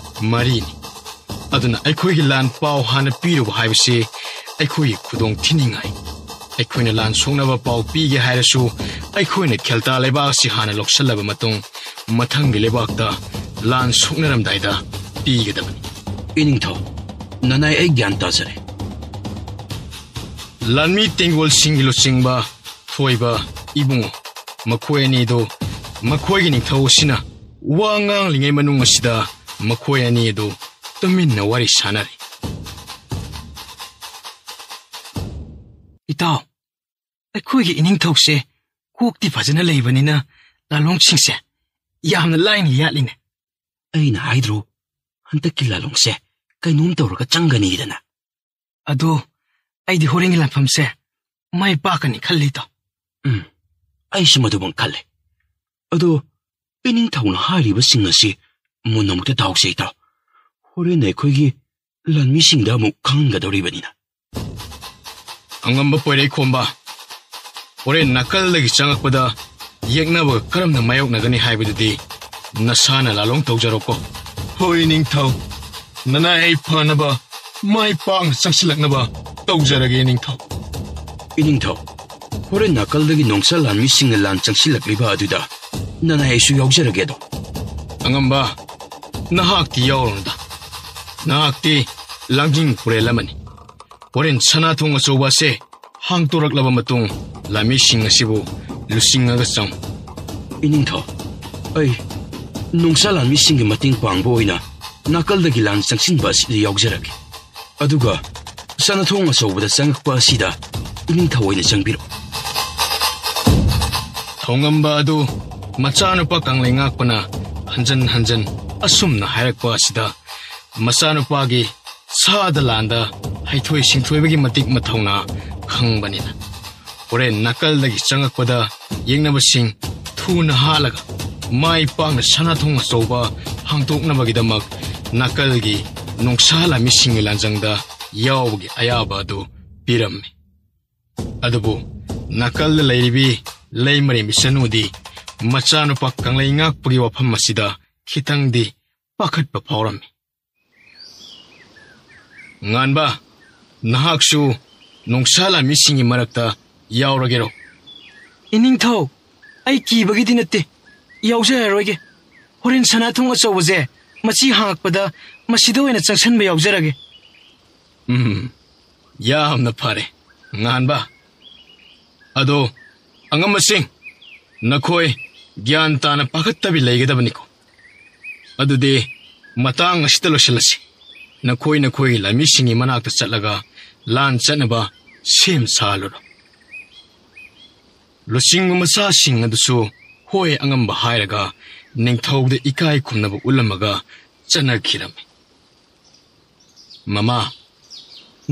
ꯃꯔꯤꯅꯤ꯫ ꯑꯗꯨꯅ ꯑꯩꯈꯣꯏꯒꯤ ꯂꯥꯟ ꯄꯥꯎ ꯍꯥꯟꯅ ꯄꯤꯔꯨꯕ ꯍꯥꯏꯕꯁꯤ ꯑꯩꯈꯣꯏꯒꯤ ꯈꯨꯗꯣꯡ ꯊꯤꯅꯤꯡꯉꯥꯏ꯫ ꯑꯩꯈꯣꯏꯅ ꯂꯥꯟ ꯁꯣꯛꯅꯕ ꯄꯥꯎ ꯄꯤꯒꯦ ꯍꯥꯏꯔꯁꯨ ꯑꯩꯈꯣꯏꯅ ꯈꯦꯜꯇꯥ ꯂꯩꯕꯥꯛ ꯑꯁꯤ ꯍꯥꯟꯅ ꯂꯧꯁꯤꯜꯂꯕ ꯃꯇꯨꯡ ꯃꯊꯪꯒꯤ ꯂꯩꯕꯥꯛꯇ ꯂꯥꯟ ꯁꯣꯛꯅꯔꯝꯗꯥꯏꯗ ꯄꯤꯒꯗꯕꯅꯤ꯫ ꯏꯅꯤꯡꯊꯧ, ꯅꯅꯥꯏ ꯑꯩ ꯒ꯭ꯌꯥꯟ ꯇꯥꯖꯔꯦ꯫ ꯂꯥꯟꯃꯤ ꯇꯦꯡꯒꯣꯜꯁꯤꯡꯒꯤ ꯂꯨꯆꯤꯡꯕ ꯊꯣꯏꯕ ꯏꯕꯨꯡꯉꯣ, ꯃꯈꯣꯏ ꯑꯅꯤꯗꯨ ꯃꯈꯣꯏꯒꯤ ꯅꯤꯡꯊꯧ ꯑꯁꯤꯅ ꯋꯥ ꯉꯥꯡꯂꯤꯉꯩ ꯃꯅꯨꯡ ꯑꯁꯤꯗ ꯃꯈꯣꯏ ꯑꯅꯤ ꯑꯗꯨ ꯇꯨꯃꯤꯟꯅ ꯋꯥꯔꯤ ꯁꯥꯟꯅꯔꯤ꯫ ꯏꯇꯥꯎ, ꯑꯩꯈꯣꯏꯒꯤ ꯏꯅꯤꯡꯊꯧꯁꯦ ꯀꯣꯛꯇꯤ ꯐꯖꯅ ꯂꯩꯕꯅꯤꯅ ꯂꯥꯂꯣꯡꯁꯤꯡꯁꯦ ꯌꯥꯝꯅ ꯂꯥꯏꯅ ꯌꯥꯠꯂꯤꯅꯦ꯫ ꯑꯩꯅ ꯍꯥꯏꯗ꯭ꯔꯣ, ꯍꯟꯗꯛꯀꯤ ꯂꯥꯂꯣꯡꯁꯦ ꯀꯩꯅꯣꯝ ꯇꯧꯔꯒ ꯆꯪꯒꯅꯤꯗꯅ꯫ ꯑꯗꯣ ꯑꯩꯗꯤ ꯍꯣꯔꯦꯟꯒꯤ ꯂꯥꯟꯐꯝꯁꯦ ꯃꯥꯏ ꯄꯥꯛꯀꯅꯤ ꯈꯜꯂꯤ, ꯏꯇꯥꯎ꯫ ꯎꯝ, ꯑꯩꯁꯨ ꯃꯗꯨꯃꯛ ꯈꯜꯂꯦ꯫ ꯑꯗꯣ ꯏꯅꯤꯡꯊꯧꯅ ꯍꯥꯏꯔꯤꯕꯁꯤꯡ ꯑꯁꯤ ꯃꯨꯟꯅ ꯑꯃꯨꯛꯇ ꯇꯥꯎꯁꯦ, ꯏꯇꯥꯎ꯫ ꯍꯣꯔꯦꯟ ꯑꯩꯈꯣꯏꯒꯤ ꯂꯥꯟꯃꯤꯁꯤꯡꯗ ꯑꯃꯨꯛ ꯈꯪꯍꯟꯒꯗꯧꯔꯤꯕꯅꯤꯅ꯫ ꯑꯉꯝꯕ ꯄꯣꯏꯔꯩꯈꯣꯝꯕ, ꯍꯣꯔꯦꯟ ꯅꯥꯀꯜꯗꯒꯤ ꯆꯪꯉꯛꯄꯗ ꯌꯦꯛꯅꯕꯒ ꯀꯔꯝꯅ ꯃꯥꯌꯣꯛꯅꯒꯅꯤ ꯍꯥꯏꯕꯗꯨꯗꯤ ꯅꯁꯥꯅ ꯂꯥꯂꯣꯡ ꯇꯧꯖꯔꯣꯀꯣ꯫ ꯍꯣꯏ, ꯅꯤꯡꯊꯧ꯫ ꯅꯅꯥꯏ ꯑꯩ ꯐꯅꯕ, ꯃꯥꯏ ꯄꯥꯛꯅ ꯆꯪꯁꯤꯜꯂꯛꯅꯕ ꯇꯧꯖꯔꯒꯦ, ꯅꯤꯡꯊꯧ꯫ ꯏꯅꯤꯡꯊꯧ, ꯍꯣꯔꯦꯟ ꯅꯥꯀꯜꯗꯒꯤ ꯅꯣꯡꯆꯥ ꯂꯥꯟꯃꯤꯁꯤꯡꯅ ꯂꯥꯟ ꯆꯪꯁꯤꯜꯂꯛꯂꯤꯕ ꯑꯗꯨꯗ ꯅꯅꯥꯏ ꯑꯩꯁꯨ ꯌꯥꯎꯖꯔꯒꯦ ꯑꯗꯣ꯫ ꯑꯉꯝꯕ, ꯅꯍꯥꯛꯇꯤ ꯌꯥꯎꯔꯨꯅꯨꯗ꯫ ꯅꯍꯥꯛꯇꯤ ꯂꯥꯡꯖꯤꯡ ꯄꯨꯔꯦꯜ ꯑꯃꯅꯤ꯫ ꯍꯣꯔꯦꯟ ꯁꯅꯥꯊꯣꯡ ꯑꯆꯧꯕ ꯑꯁꯦ ꯍꯥꯡꯗꯣꯔꯛꯂꯕ ꯃꯇꯨꯡ ꯂꯥꯟꯃꯤꯁꯤꯡ ꯑꯁꯤꯕꯨ ꯂꯨꯆꯤꯡꯉꯒ ꯆꯪꯉꯨ꯫ ꯏꯅꯤꯡꯊꯧ, ꯑꯩ ꯅꯣꯡꯆꯥ ꯂꯥꯟꯃꯤꯁꯤꯡꯒꯤ ꯃꯇꯦꯡ ꯄꯥꯡꯕ ꯑꯣꯏꯅ ꯅꯥꯀꯜꯗꯒꯤ ꯂꯥꯟ ꯆꯪꯁꯤꯟꯕ ꯑꯁꯤꯗ ꯌꯥꯎꯖꯔꯒꯦ꯫ ꯑꯗꯨꯒ ꯁꯅꯥꯊꯣꯡ ꯑꯆꯧꯕꯗ ꯆꯪꯉꯛꯄ ꯑꯁꯤꯗ ꯏꯅꯤꯡꯊꯧ ꯑꯣꯏꯅ ꯆꯪꯕꯤꯔꯛꯎ꯫ ꯊꯧꯉꯝꯕ ꯑꯗꯨ ꯃꯆꯥꯅꯨꯄꯥ ꯀꯪꯂꯩ ꯉꯥꯛꯄꯅ ꯍꯟꯖꯟ ꯍꯟꯖꯟ ꯑꯁꯨꯝꯅ ꯍꯥꯏꯔꯛꯄ ꯑꯁꯤꯗ ꯃꯆꯥꯅꯨꯄꯥꯒꯤ ꯁꯥꯗ ꯂꯥꯟꯗ ꯍꯩꯊꯣꯏ ꯁꯤꯡꯊꯣꯏꯕꯒꯤ ꯃꯇꯤꯛ ꯃꯊꯧꯅꯥ ꯈꯪꯕꯅꯤꯅ ꯍꯣꯔꯦꯟ ꯅꯥꯀꯜꯗꯒꯤ ꯆꯪꯉꯛꯄꯗ ꯌꯦꯛꯅꯕꯁꯤꯡ ꯊꯨꯅ ꯍꯥꯠꯂꯒ ꯃꯥꯏ ꯄꯥꯛꯅ ꯁꯅꯥꯊꯣꯡ ꯑꯆꯧꯕ ꯍꯥꯡꯗꯣꯛꯅꯕꯒꯤꯗꯃꯛ ꯅꯥꯀꯜꯒꯤ ꯅꯣꯡꯁꯥ ꯂꯥꯟꯃꯤꯁꯤꯡꯒꯤ ꯂꯥꯟꯖꯪꯗ ꯌꯥꯎꯕꯒꯤ ꯑꯌꯥꯕ ꯑꯗꯨ ꯄꯤꯔꯝꯃꯤ꯫ ꯑꯗꯨꯕꯨ ꯅꯥꯀꯜꯗ ꯂꯩꯔꯤꯕꯤ ꯂꯩꯃꯔꯦꯝꯕꯤ ꯆꯅꯨꯗꯤ ꯃꯆꯥꯅꯨꯄꯥ ꯀꯪꯂꯩ ꯉꯥꯛꯄꯒꯤ ꯋꯥꯐꯝ ꯑꯁꯤꯗ ꯈꯤꯇꯪꯗꯤ ꯄꯥꯈꯠꯄ ꯐꯥꯎꯔꯝꯃꯤ꯫ "ꯉꯥꯟꯕ, ꯅꯍꯥꯛꯁꯨ ꯅꯣꯡꯁꯥ ꯂꯥꯟꯃꯤꯁꯤꯡꯒꯤ ꯃꯔꯛꯇ ꯌꯥꯎꯔꯒꯦꯔꯣ?" "ꯏꯅꯤꯡꯊꯧ, ꯑꯩ ꯀꯤꯕꯒꯤꯗꯤ ꯅꯠꯇꯦ, ꯌꯥꯎꯖꯔꯔꯣꯏꯒꯦ꯫ ꯍꯣꯔꯦꯟ ꯁꯅꯥꯊꯣꯡ ꯑꯆꯧꯕꯁꯦ ꯃꯆꯤ ꯍꯥꯡꯉꯛꯄꯗ ꯃꯁꯤꯗ ꯑꯣꯏꯅ ꯆꯪꯁꯟꯕ ꯌꯥꯎꯖꯔꯒꯦ꯫" "ꯎꯝ, ꯌꯥꯝꯅ ꯐꯔꯦ, ꯉꯥꯟꯕ꯫ ꯑꯗꯣ, ꯑꯉꯝꯕꯁꯤꯡ, ꯅꯈꯣꯏ ꯒ꯭ꯌꯥꯟ ꯇꯥꯅ ꯄꯥꯈꯠꯇꯕꯤ ꯂꯩꯒꯗꯕꯅꯤꯀꯣ꯫ ꯑꯗꯨꯗꯤ ꯃꯇꯥꯡ ꯑꯁꯤꯗ ꯂꯣꯏꯁꯤꯜꯂꯁꯤ꯫ ꯅꯈꯣꯏ ꯅꯈꯣꯏꯒꯤ ꯂꯥꯟꯃꯤꯁꯤꯡꯒꯤ ꯃꯅꯥꯛꯇ ꯆꯠꯂꯒ ꯂꯥꯟ ꯆꯠꯅꯕ ꯁꯦꯝ ꯁꯥꯍꯜꯂꯨꯔꯣ꯫" ꯂꯨꯆꯤꯡꯕ ꯃꯆꯥꯁꯤꯡ ꯑꯗꯨꯁꯨ ꯍꯣꯏ ꯑꯉꯝꯕ ꯍꯥꯏꯔꯒ ꯅꯤꯡꯊꯧꯗ ꯏꯀꯥꯏ ꯈꯨꯝꯅꯕ ꯎꯠꯂꯝꯃꯒ ꯆꯠꯅꯈꯤꯔꯝꯃꯤ꯫ "ꯃꯃꯥ,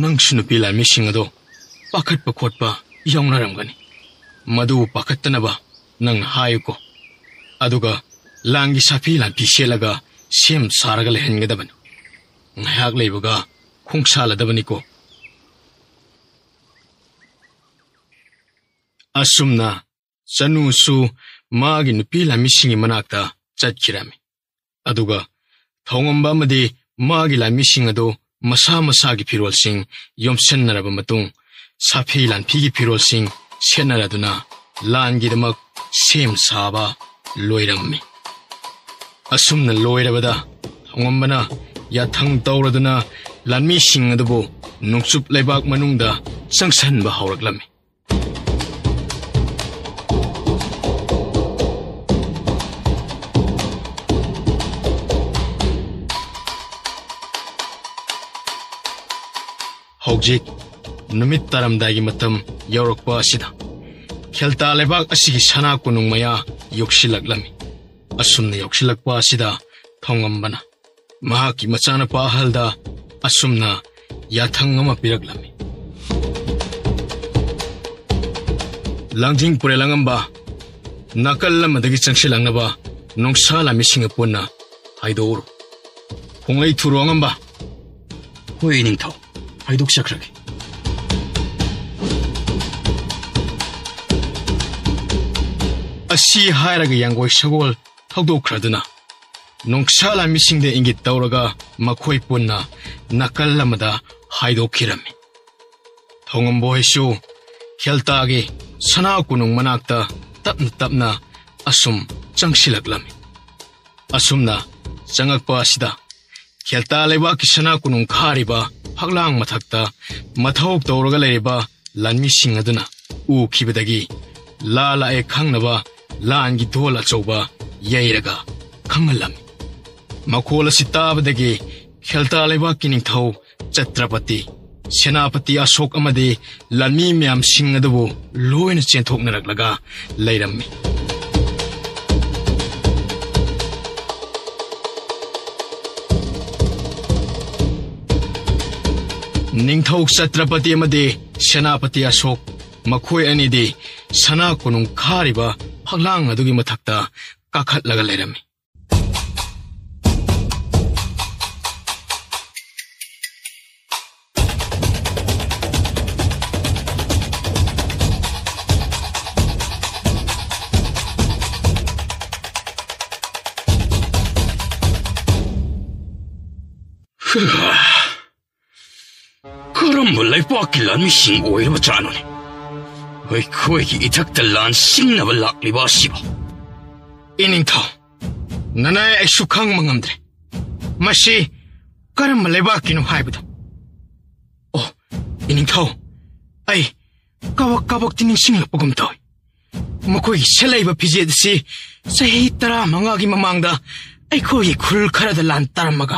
ꯅꯪꯁꯨ ꯅꯨꯄꯤ ꯂꯥꯟꯃꯤꯁꯤꯡ ꯑꯗꯣ ꯄꯥꯈꯠꯄ ꯈꯣꯠꯄ ꯌꯥꯎꯅꯔꯝꯒꯅꯤ꯫ ꯃꯗꯨ ꯄꯥꯈꯠꯇꯅꯕ ꯅꯪꯅ ꯍꯥꯏꯌꯨꯀꯣ꯫ ꯑꯗꯨꯒ ꯂꯥꯟꯒꯤ ꯁꯥꯐꯤ ꯂꯥꯟꯐꯤ ꯁꯦꯠꯂꯒ ꯁꯦꯝ ꯁꯥꯔꯒ ꯂꯩꯍꯟꯒꯗꯕꯅꯤ꯫ ꯉꯥꯏꯍꯥꯛ ꯂꯩꯕꯒ ꯈꯣꯡꯁꯥꯜꯂꯗꯕꯅꯤꯀꯣ꯫" ꯑꯁꯨꯝꯅ ꯆꯅꯨꯁꯨ ꯃꯥꯒꯤ ꯅꯨꯄꯤ ꯂꯥꯟꯃꯤꯁꯤꯡꯒꯤ ꯃꯅꯥꯛꯇ ꯆꯠꯈꯤꯔꯝꯃꯤ꯫ ꯑꯗꯨꯒ ꯊꯧꯉꯝꯕ ꯑꯃꯗꯤ ꯃꯥꯒꯤ ꯂꯥꯟꯃꯤꯁꯤꯡ ꯑꯗꯨ ꯃꯁꯥ ꯃꯁꯥꯒꯤ ꯐꯤꯔꯣꯜꯁꯤꯡ ꯌꯣꯝꯁꯤꯟꯅꯔꯕ ꯃꯇꯨꯡ, ꯁꯥꯐꯤ ꯂꯥꯟꯐꯤꯒꯤ ꯐꯤꯔꯣꯜꯁꯤꯡ ꯁꯦꯠꯅꯔꯗꯨꯅ ꯂꯥꯟꯒꯤꯗꯃꯛ ꯁꯦꯝ ꯁꯥꯕ ꯂꯣꯏꯔꯝꯃꯤ꯫ ꯑꯁꯨꯝꯅ ꯂꯣꯏꯔꯕꯗ ꯊꯧꯉꯝꯕꯅ ꯌꯥꯊꯪ ꯇꯧꯔꯗꯨꯅ ꯂꯥꯟꯃꯤꯁꯤꯡ ꯑꯗꯨꯕꯨ ꯅꯣꯡꯆꯨꯞ ꯂꯩꯕꯥꯛ ꯃꯅꯨꯡꯗ ꯆꯪꯁꯤꯟꯕ ꯍꯧꯔꯛꯂꯝꯃꯤ꯫ ꯍꯧꯖꯤꯛ ꯅꯨꯃꯤꯠ ꯇꯥꯔꯝꯗꯥꯏꯒꯤ ꯃꯇꯝ ꯌꯧꯔꯛꯄ ꯑꯁꯤꯗ ꯈꯦꯜꯇꯥ ꯂꯩꯕꯥꯛ ꯑꯁꯤꯒꯤ ꯁꯅꯥ ꯀꯣꯅꯨꯡ ꯃꯌꯥ ꯌꯧꯁꯤꯜꯂꯛꯂꯝꯃꯤ꯫ ꯑꯁꯨꯝꯅ ꯌꯧꯁꯤꯜꯂꯛꯄ ꯑꯁꯤꯗ ꯊꯧꯉꯝꯕꯅ ꯃꯍꯥꯛꯀꯤ ꯃꯆꯥꯅꯨꯄꯥ ꯑꯍꯜꯗ ꯑꯁꯨꯝꯅ ꯌꯥꯊꯪ ꯑꯃ ꯄꯤꯔꯛꯂꯝꯃꯤ꯫ "ꯂꯥꯡꯖꯤꯡ ꯄꯨꯔꯦꯜ ꯑꯉꯝꯕ, ꯅꯥꯀꯜ ꯑꯃꯗꯒꯤ ꯆꯪꯁꯤꯜꯂꯛꯅꯕ ꯅꯣꯡꯁꯥ ꯂꯥꯟꯃꯤꯁꯤꯡꯒ ꯄꯨꯟꯅ ꯍꯥꯏꯗꯣꯛꯎꯔꯣ꯫ ꯈꯣꯡꯂꯩ ꯊꯨꯔꯣ ꯑꯉꯝꯕ꯫ ꯍꯣꯏ, ꯅꯤꯡꯊꯧ꯫ ꯍꯥꯏꯗꯣꯛꯆꯈ꯭ꯔꯒꯦ꯫ ꯑꯁꯤ ꯍꯥꯏꯔꯒ ꯌꯥꯡꯒꯣꯏ ꯁꯒꯣꯜ ꯊꯧꯗꯣꯛꯈ꯭ꯔꯗꯨꯅ ꯅꯣꯡꯁꯥ ꯂꯥꯟꯃꯤꯁꯤꯡꯗ ꯏꯪꯒꯤꯠ ꯇꯧꯔꯒ ꯃꯈꯣꯏ ꯄꯨꯟꯅ ꯅꯥꯀꯜ ꯑꯃꯗ ꯍꯥꯏꯗꯣꯛꯈꯤꯔꯝꯃꯤ꯫ ꯊꯧꯉꯝꯕꯣꯏꯁꯨ ꯈꯦꯜꯇꯥꯒꯤ ꯁꯅꯥ ꯀꯣꯅꯨꯡ ꯃꯅꯥꯛꯇ ꯇꯞꯅ ꯇꯞꯅ ꯑꯁꯨꯝ ꯆꯪꯁꯤꯜꯂꯛꯂꯝꯃꯤ꯫ ꯑꯁꯨꯝꯅ ꯆꯪꯉꯛꯄ ꯑꯁꯤꯗ ꯈꯦꯜꯇꯥ ꯂꯩꯕꯥꯛꯀꯤ ꯁꯅꯥ ꯀꯣꯅꯨꯡ ꯈꯥꯔꯤꯕ ꯐꯛꯂꯥꯡ ꯃꯊꯛꯇ ꯃꯊꯧ ꯇꯧꯔꯒ ꯂꯩꯔꯤꯕ ꯂꯥꯟꯃꯤꯁꯤꯡ ꯑꯗꯨꯅ ꯎꯈꯤꯕꯗꯒꯤ ꯂꯥ ꯂꯥꯛꯑꯦ ꯈꯪꯅꯕ ꯂꯥꯟꯒꯤ ꯙꯣꯜ ꯑꯆꯧꯕ ꯌꯩꯔꯒ ꯈꯪꯍꯜꯂꯝꯃꯤ꯫ ꯃꯈꯣꯜ ꯑꯁꯤ ꯇꯥꯕꯗꯒꯤ ꯈꯦꯜꯇꯥ ꯂꯩꯕꯥꯛꯀꯤ ꯅꯤꯡꯊꯧ ꯆꯇ꯭ꯔꯄꯇꯤ, ꯁꯦꯅꯥꯄꯇꯤ ꯑꯁꯣꯛ ꯑꯃꯗꯤ ꯂꯥꯟꯃꯤ ꯃꯌꯥꯝꯁꯤꯡ ꯑꯗꯨꯕꯨ ꯂꯣꯏꯅ ꯆꯦꯟꯊꯣꯛꯅꯔꯛꯂꯒ ꯂꯩꯔꯝꯃꯤ꯫ ꯅꯤꯡꯊꯧ ꯆꯇ꯭ꯔꯄꯇꯤ ꯑꯃꯗꯤ ꯁꯦꯅꯥꯄꯇꯤ ꯑꯁꯣꯛ ꯃꯈꯣꯏ ꯑꯅꯤꯗꯤ ꯁꯅꯥ ꯀꯣꯅꯨꯡ ꯈꯥꯔꯤꯕ ꯐꯛꯂꯥꯡ ꯑꯗꯨꯒꯤ ꯃꯊꯛꯇ ꯀꯥꯈꯠꯂꯒ ꯂꯩꯔꯝꯃꯤ꯫ ꯀꯔꯝꯕ ꯂꯩꯄꯥꯛꯀꯤ ꯂꯥꯟꯃꯤꯁꯤꯡ ꯑꯣꯏꯔꯕꯖꯥꯠꯅꯣꯅꯦ? ꯑꯩꯈꯣꯏꯒꯤ ꯏꯊꯛꯇ ꯂꯥꯟ ꯁꯤꯡꯅꯕ ꯂꯥꯛꯂꯤꯕ ꯑꯁꯤꯕꯨ? ꯏꯅꯤꯡꯊꯧ, ꯅꯅꯥꯏ ꯑꯩꯁꯨ ꯈꯪꯕ ꯉꯝꯗ꯭ꯔꯦ꯫ ꯃꯁꯤ ꯀꯔꯝꯕ ꯂꯩꯕꯥꯛꯀꯤꯅꯣ ꯍꯥꯏꯕꯗꯣ? ꯑꯣ, ꯏꯅꯤꯡꯊꯧ, ꯑꯩ ꯀꯕꯛ ꯀꯕꯛꯇꯤ ꯅꯤꯡꯁꯤꯡꯂꯛꯄꯒꯨꯝ ꯇꯧꯏ꯫ ꯃꯈꯣꯏꯒꯤ ꯁꯦꯠꯂꯛꯏꯕ ꯐꯤꯖꯦꯠ ꯑꯁꯤ ꯆꯍꯤ ꯇꯔꯥꯃꯉꯥꯒꯤ ꯃꯃꯥꯡꯗ ꯑꯩꯈꯣꯏꯒꯤ ꯈꯨꯜ ꯈꯔꯗ ꯂꯥꯟ ꯇꯥꯔꯝꯃꯒ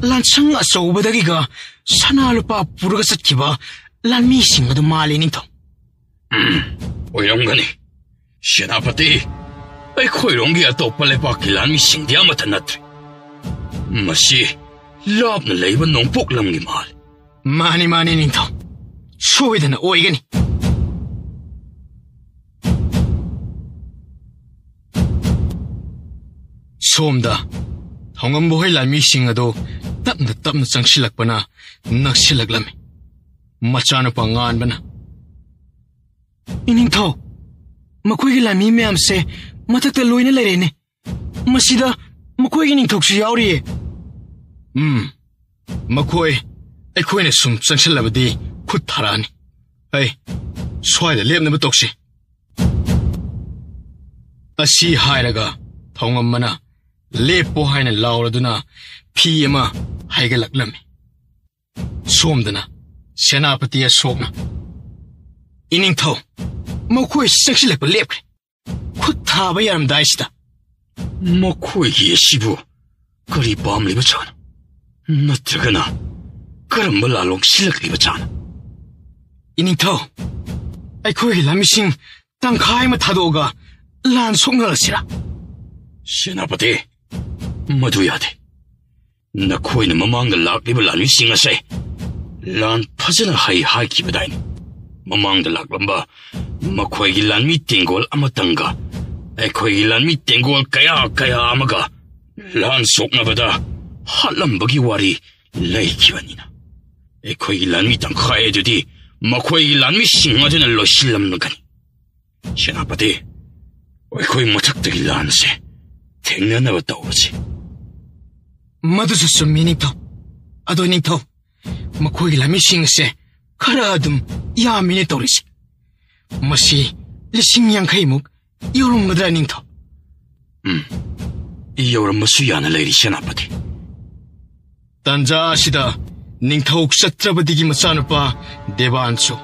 ꯂꯥꯟꯁꯪ ꯑꯆꯧꯕꯗꯒꯤꯒ ꯁꯅꯥ ꯂꯨꯄꯥ ꯄꯨꯔꯒ ꯆꯠꯈꯤꯕ ꯂꯥꯟꯃꯤꯁꯤꯡ ꯑꯗꯨ ꯃꯥꯜꯂꯤ, ꯅꯤꯡꯊꯧ꯫ ꯎꯝ, ꯑꯣꯏꯔꯝꯒꯅꯤ꯫ ꯁꯦꯅꯥꯄꯇꯤ, ꯑꯩꯈꯣꯏꯔꯣꯝꯒꯤ ꯑꯇꯣꯞꯄ ꯂꯩꯄꯥꯛꯀꯤ ꯂꯥꯟꯃꯤꯁꯤꯡꯗꯤ ꯑꯃꯠꯇ ꯅꯠꯇ꯭ꯔꯦ꯫ ꯃꯁꯤ ꯂꯥꯞꯅ ꯂꯩꯕ ꯅꯣꯡꯄꯣꯛ ꯂꯝꯒꯤ ꯃꯥꯜꯂꯤ꯫ ꯃꯥꯅꯤ, ꯃꯥꯅꯤ, ꯅꯤꯡꯊꯧ꯫ ꯁꯣꯏꯗꯅ ꯑꯣꯏꯒꯅꯤ꯫ ꯁꯣꯝꯗ ꯊꯧꯉꯝꯕ ꯍꯣꯏ ꯂꯥꯟꯃꯤꯁꯤꯡ ꯑꯗꯨ ꯇꯞꯅ ꯇꯞꯅ ꯆꯪꯁꯤꯜꯂꯛꯄꯅ ꯅꯛꯁꯤꯜꯂꯛꯂꯝꯃꯤ꯫ ꯃꯆꯥꯅꯨꯄꯥ ꯉꯥꯟꯕꯅ, "ꯏꯅꯤꯡꯊꯧ, ꯃꯈꯣꯏꯒꯤ ꯂꯥꯟꯃꯤ ꯃꯌꯥꯝꯁꯦ ꯃꯊꯛꯇ ꯂꯣꯏꯅ ꯂꯩꯔꯦꯅꯦ꯫ ꯃꯁꯤꯗ ꯃꯈꯣꯏꯒꯤ ꯅꯤꯡꯊꯧꯁꯨ ꯌꯥꯎꯔꯤꯌꯦ꯫" "ꯎꯝ, ꯃꯈꯣꯏ ꯑꯩꯈꯣꯏꯅ ꯁꯨꯝ ꯆꯪꯁꯤꯜꯂꯕꯗꯤ ꯈꯨꯠ ꯊꯥꯔꯛꯑꯅꯤ꯫ ꯑꯩ ꯁ꯭ꯋꯥꯏꯗ ꯂꯦꯞꯅꯕ ꯇꯧꯁꯤ꯫" ꯑꯁꯤ ꯍꯥꯏꯔꯒ ꯊꯧꯉꯝꯕꯅ "ꯂꯦꯞꯄꯣ" ꯍꯥꯏꯅ ꯂꯥꯎꯔꯗꯨꯅ ꯐꯤ ꯑꯃ ꯍꯥꯏꯒꯠꯂꯛꯂꯝꯃꯤ꯫ ꯁꯣꯝꯗꯅ ꯁꯦꯅꯥꯄꯇꯤ ꯑꯁꯣꯛꯅ, "ꯏꯅꯤꯡꯊꯧ, ꯃꯈꯣꯏ ꯆꯪꯁꯤꯜꯂꯛꯄ ꯂꯦꯞꯈ꯭ꯔꯦ꯫ ꯈꯨꯠ ꯊꯥꯕ ꯌꯥꯔꯝꯗꯥꯏꯁꯤꯗ꯫" "ꯃꯈꯣꯏꯒꯤ ꯑꯁꯤꯕꯨ ꯀꯔꯤ ꯄꯥꯝꯂꯤꯕ ꯖꯥꯠꯅꯣ? ꯅꯠꯇ꯭ꯔꯒꯅ ꯀꯔꯝꯕ ꯂꯥꯂꯣꯡ ꯁꯤꯜꯂꯛꯂꯤꯕ ꯖꯥꯠꯅꯣ?" "ꯏꯅꯤꯡꯊꯧ, ꯑꯩꯈꯣꯏꯒꯤ ꯂꯥꯟꯃꯤꯁꯤꯡ ꯇꯪꯈꯥꯏ ꯑꯃ ꯊꯥꯗꯣꯛꯑꯒ ꯂꯥꯟ ꯁꯣꯛꯅꯔꯁꯤꯔꯥ?" "ꯁꯦꯅꯥꯄꯇꯤ, ꯃꯗꯨ ꯌꯥꯗꯦ꯫ ꯅꯈꯣꯏꯅ ꯃꯃꯥꯡꯗ ꯂꯥꯛꯂꯤꯕ ꯂꯥꯟꯃꯤꯁꯤꯡ ꯑꯁꯦ ꯂꯥꯟ ꯐꯖꯅ ꯍꯩ ꯍꯥꯏꯈꯤꯕꯗꯥꯏꯅꯦ? ꯃꯃꯥꯡꯗ ꯂꯥꯛꯂꯝꯕ ꯃꯈꯣꯏꯒꯤ ꯂꯥꯟꯃꯤ ꯇꯦꯡꯒꯣꯜ ꯑꯃꯇꯪꯒ ꯑꯩꯈꯣꯏꯒꯤ ꯂꯥꯟꯃꯤ ꯇꯦꯡꯒꯣꯜ ꯀꯌꯥ ꯀꯌꯥ ꯑꯃꯒ ꯂꯥꯟ ꯁꯣꯛꯅꯕꯗ ꯍꯥꯠꯂꯝꯕꯒꯤ ꯋꯥꯔꯤ ꯂꯩꯈꯤꯕꯅꯤꯅ, ꯑꯩꯈꯣꯏꯒꯤ ꯂꯥꯟꯃꯤ ꯇꯪꯈꯥꯏ ꯑꯗꯨꯗꯤ ꯃꯈꯣꯏꯒꯤ ꯂꯥꯟꯃꯤꯁꯤꯡ ꯑꯗꯨꯅ ꯂꯣꯏꯁꯤꯜꯂꯝꯂꯒꯅꯤ꯫ ꯁꯦꯅꯥꯄꯇꯤ, ꯑꯩꯈꯣꯏ ꯃꯊꯛꯇꯒꯤ ꯂꯥꯟꯁꯦ ꯊꯦꯡꯅꯅꯕ ꯇꯧꯔꯁꯤ꯫" "ꯃꯗꯨꯁꯨ ꯆꯨꯝꯃꯤ, ꯅꯤꯡꯊꯧ꯫ ꯑꯗꯣ, ꯅꯤꯡꯊꯧ, ꯃꯈꯣꯏꯒꯤ ꯂꯥꯟꯃꯤꯁꯤꯡ ꯑꯁꯦ ꯈꯔ ꯑꯗꯨꯝ ꯌꯥꯝꯃꯤꯅꯦ ꯇꯧꯔꯤꯁꯦ꯫ ꯃꯁꯤ ꯂꯤꯁꯤꯡ ꯌꯥꯡꯈꯩꯃꯨꯛ ꯌꯧꯔꯝꯒꯗ꯭ꯔꯥ, ꯅꯤꯡꯊꯧ?" "ꯎꯝ, ꯌꯧꯔꯝꯕꯁꯨ ꯌꯥꯅ ꯂꯩꯔꯤ, ꯁꯦꯅꯥꯄꯇꯤ꯫" ꯇꯥꯟꯖꯥ ꯑꯁꯤꯗ ꯅꯤꯡꯊꯧ ꯆꯠꯇ꯭ꯔꯄꯇꯤꯒꯤ ꯃꯆꯥꯅꯨꯄꯥ ꯗꯦꯕꯥꯟꯁꯨ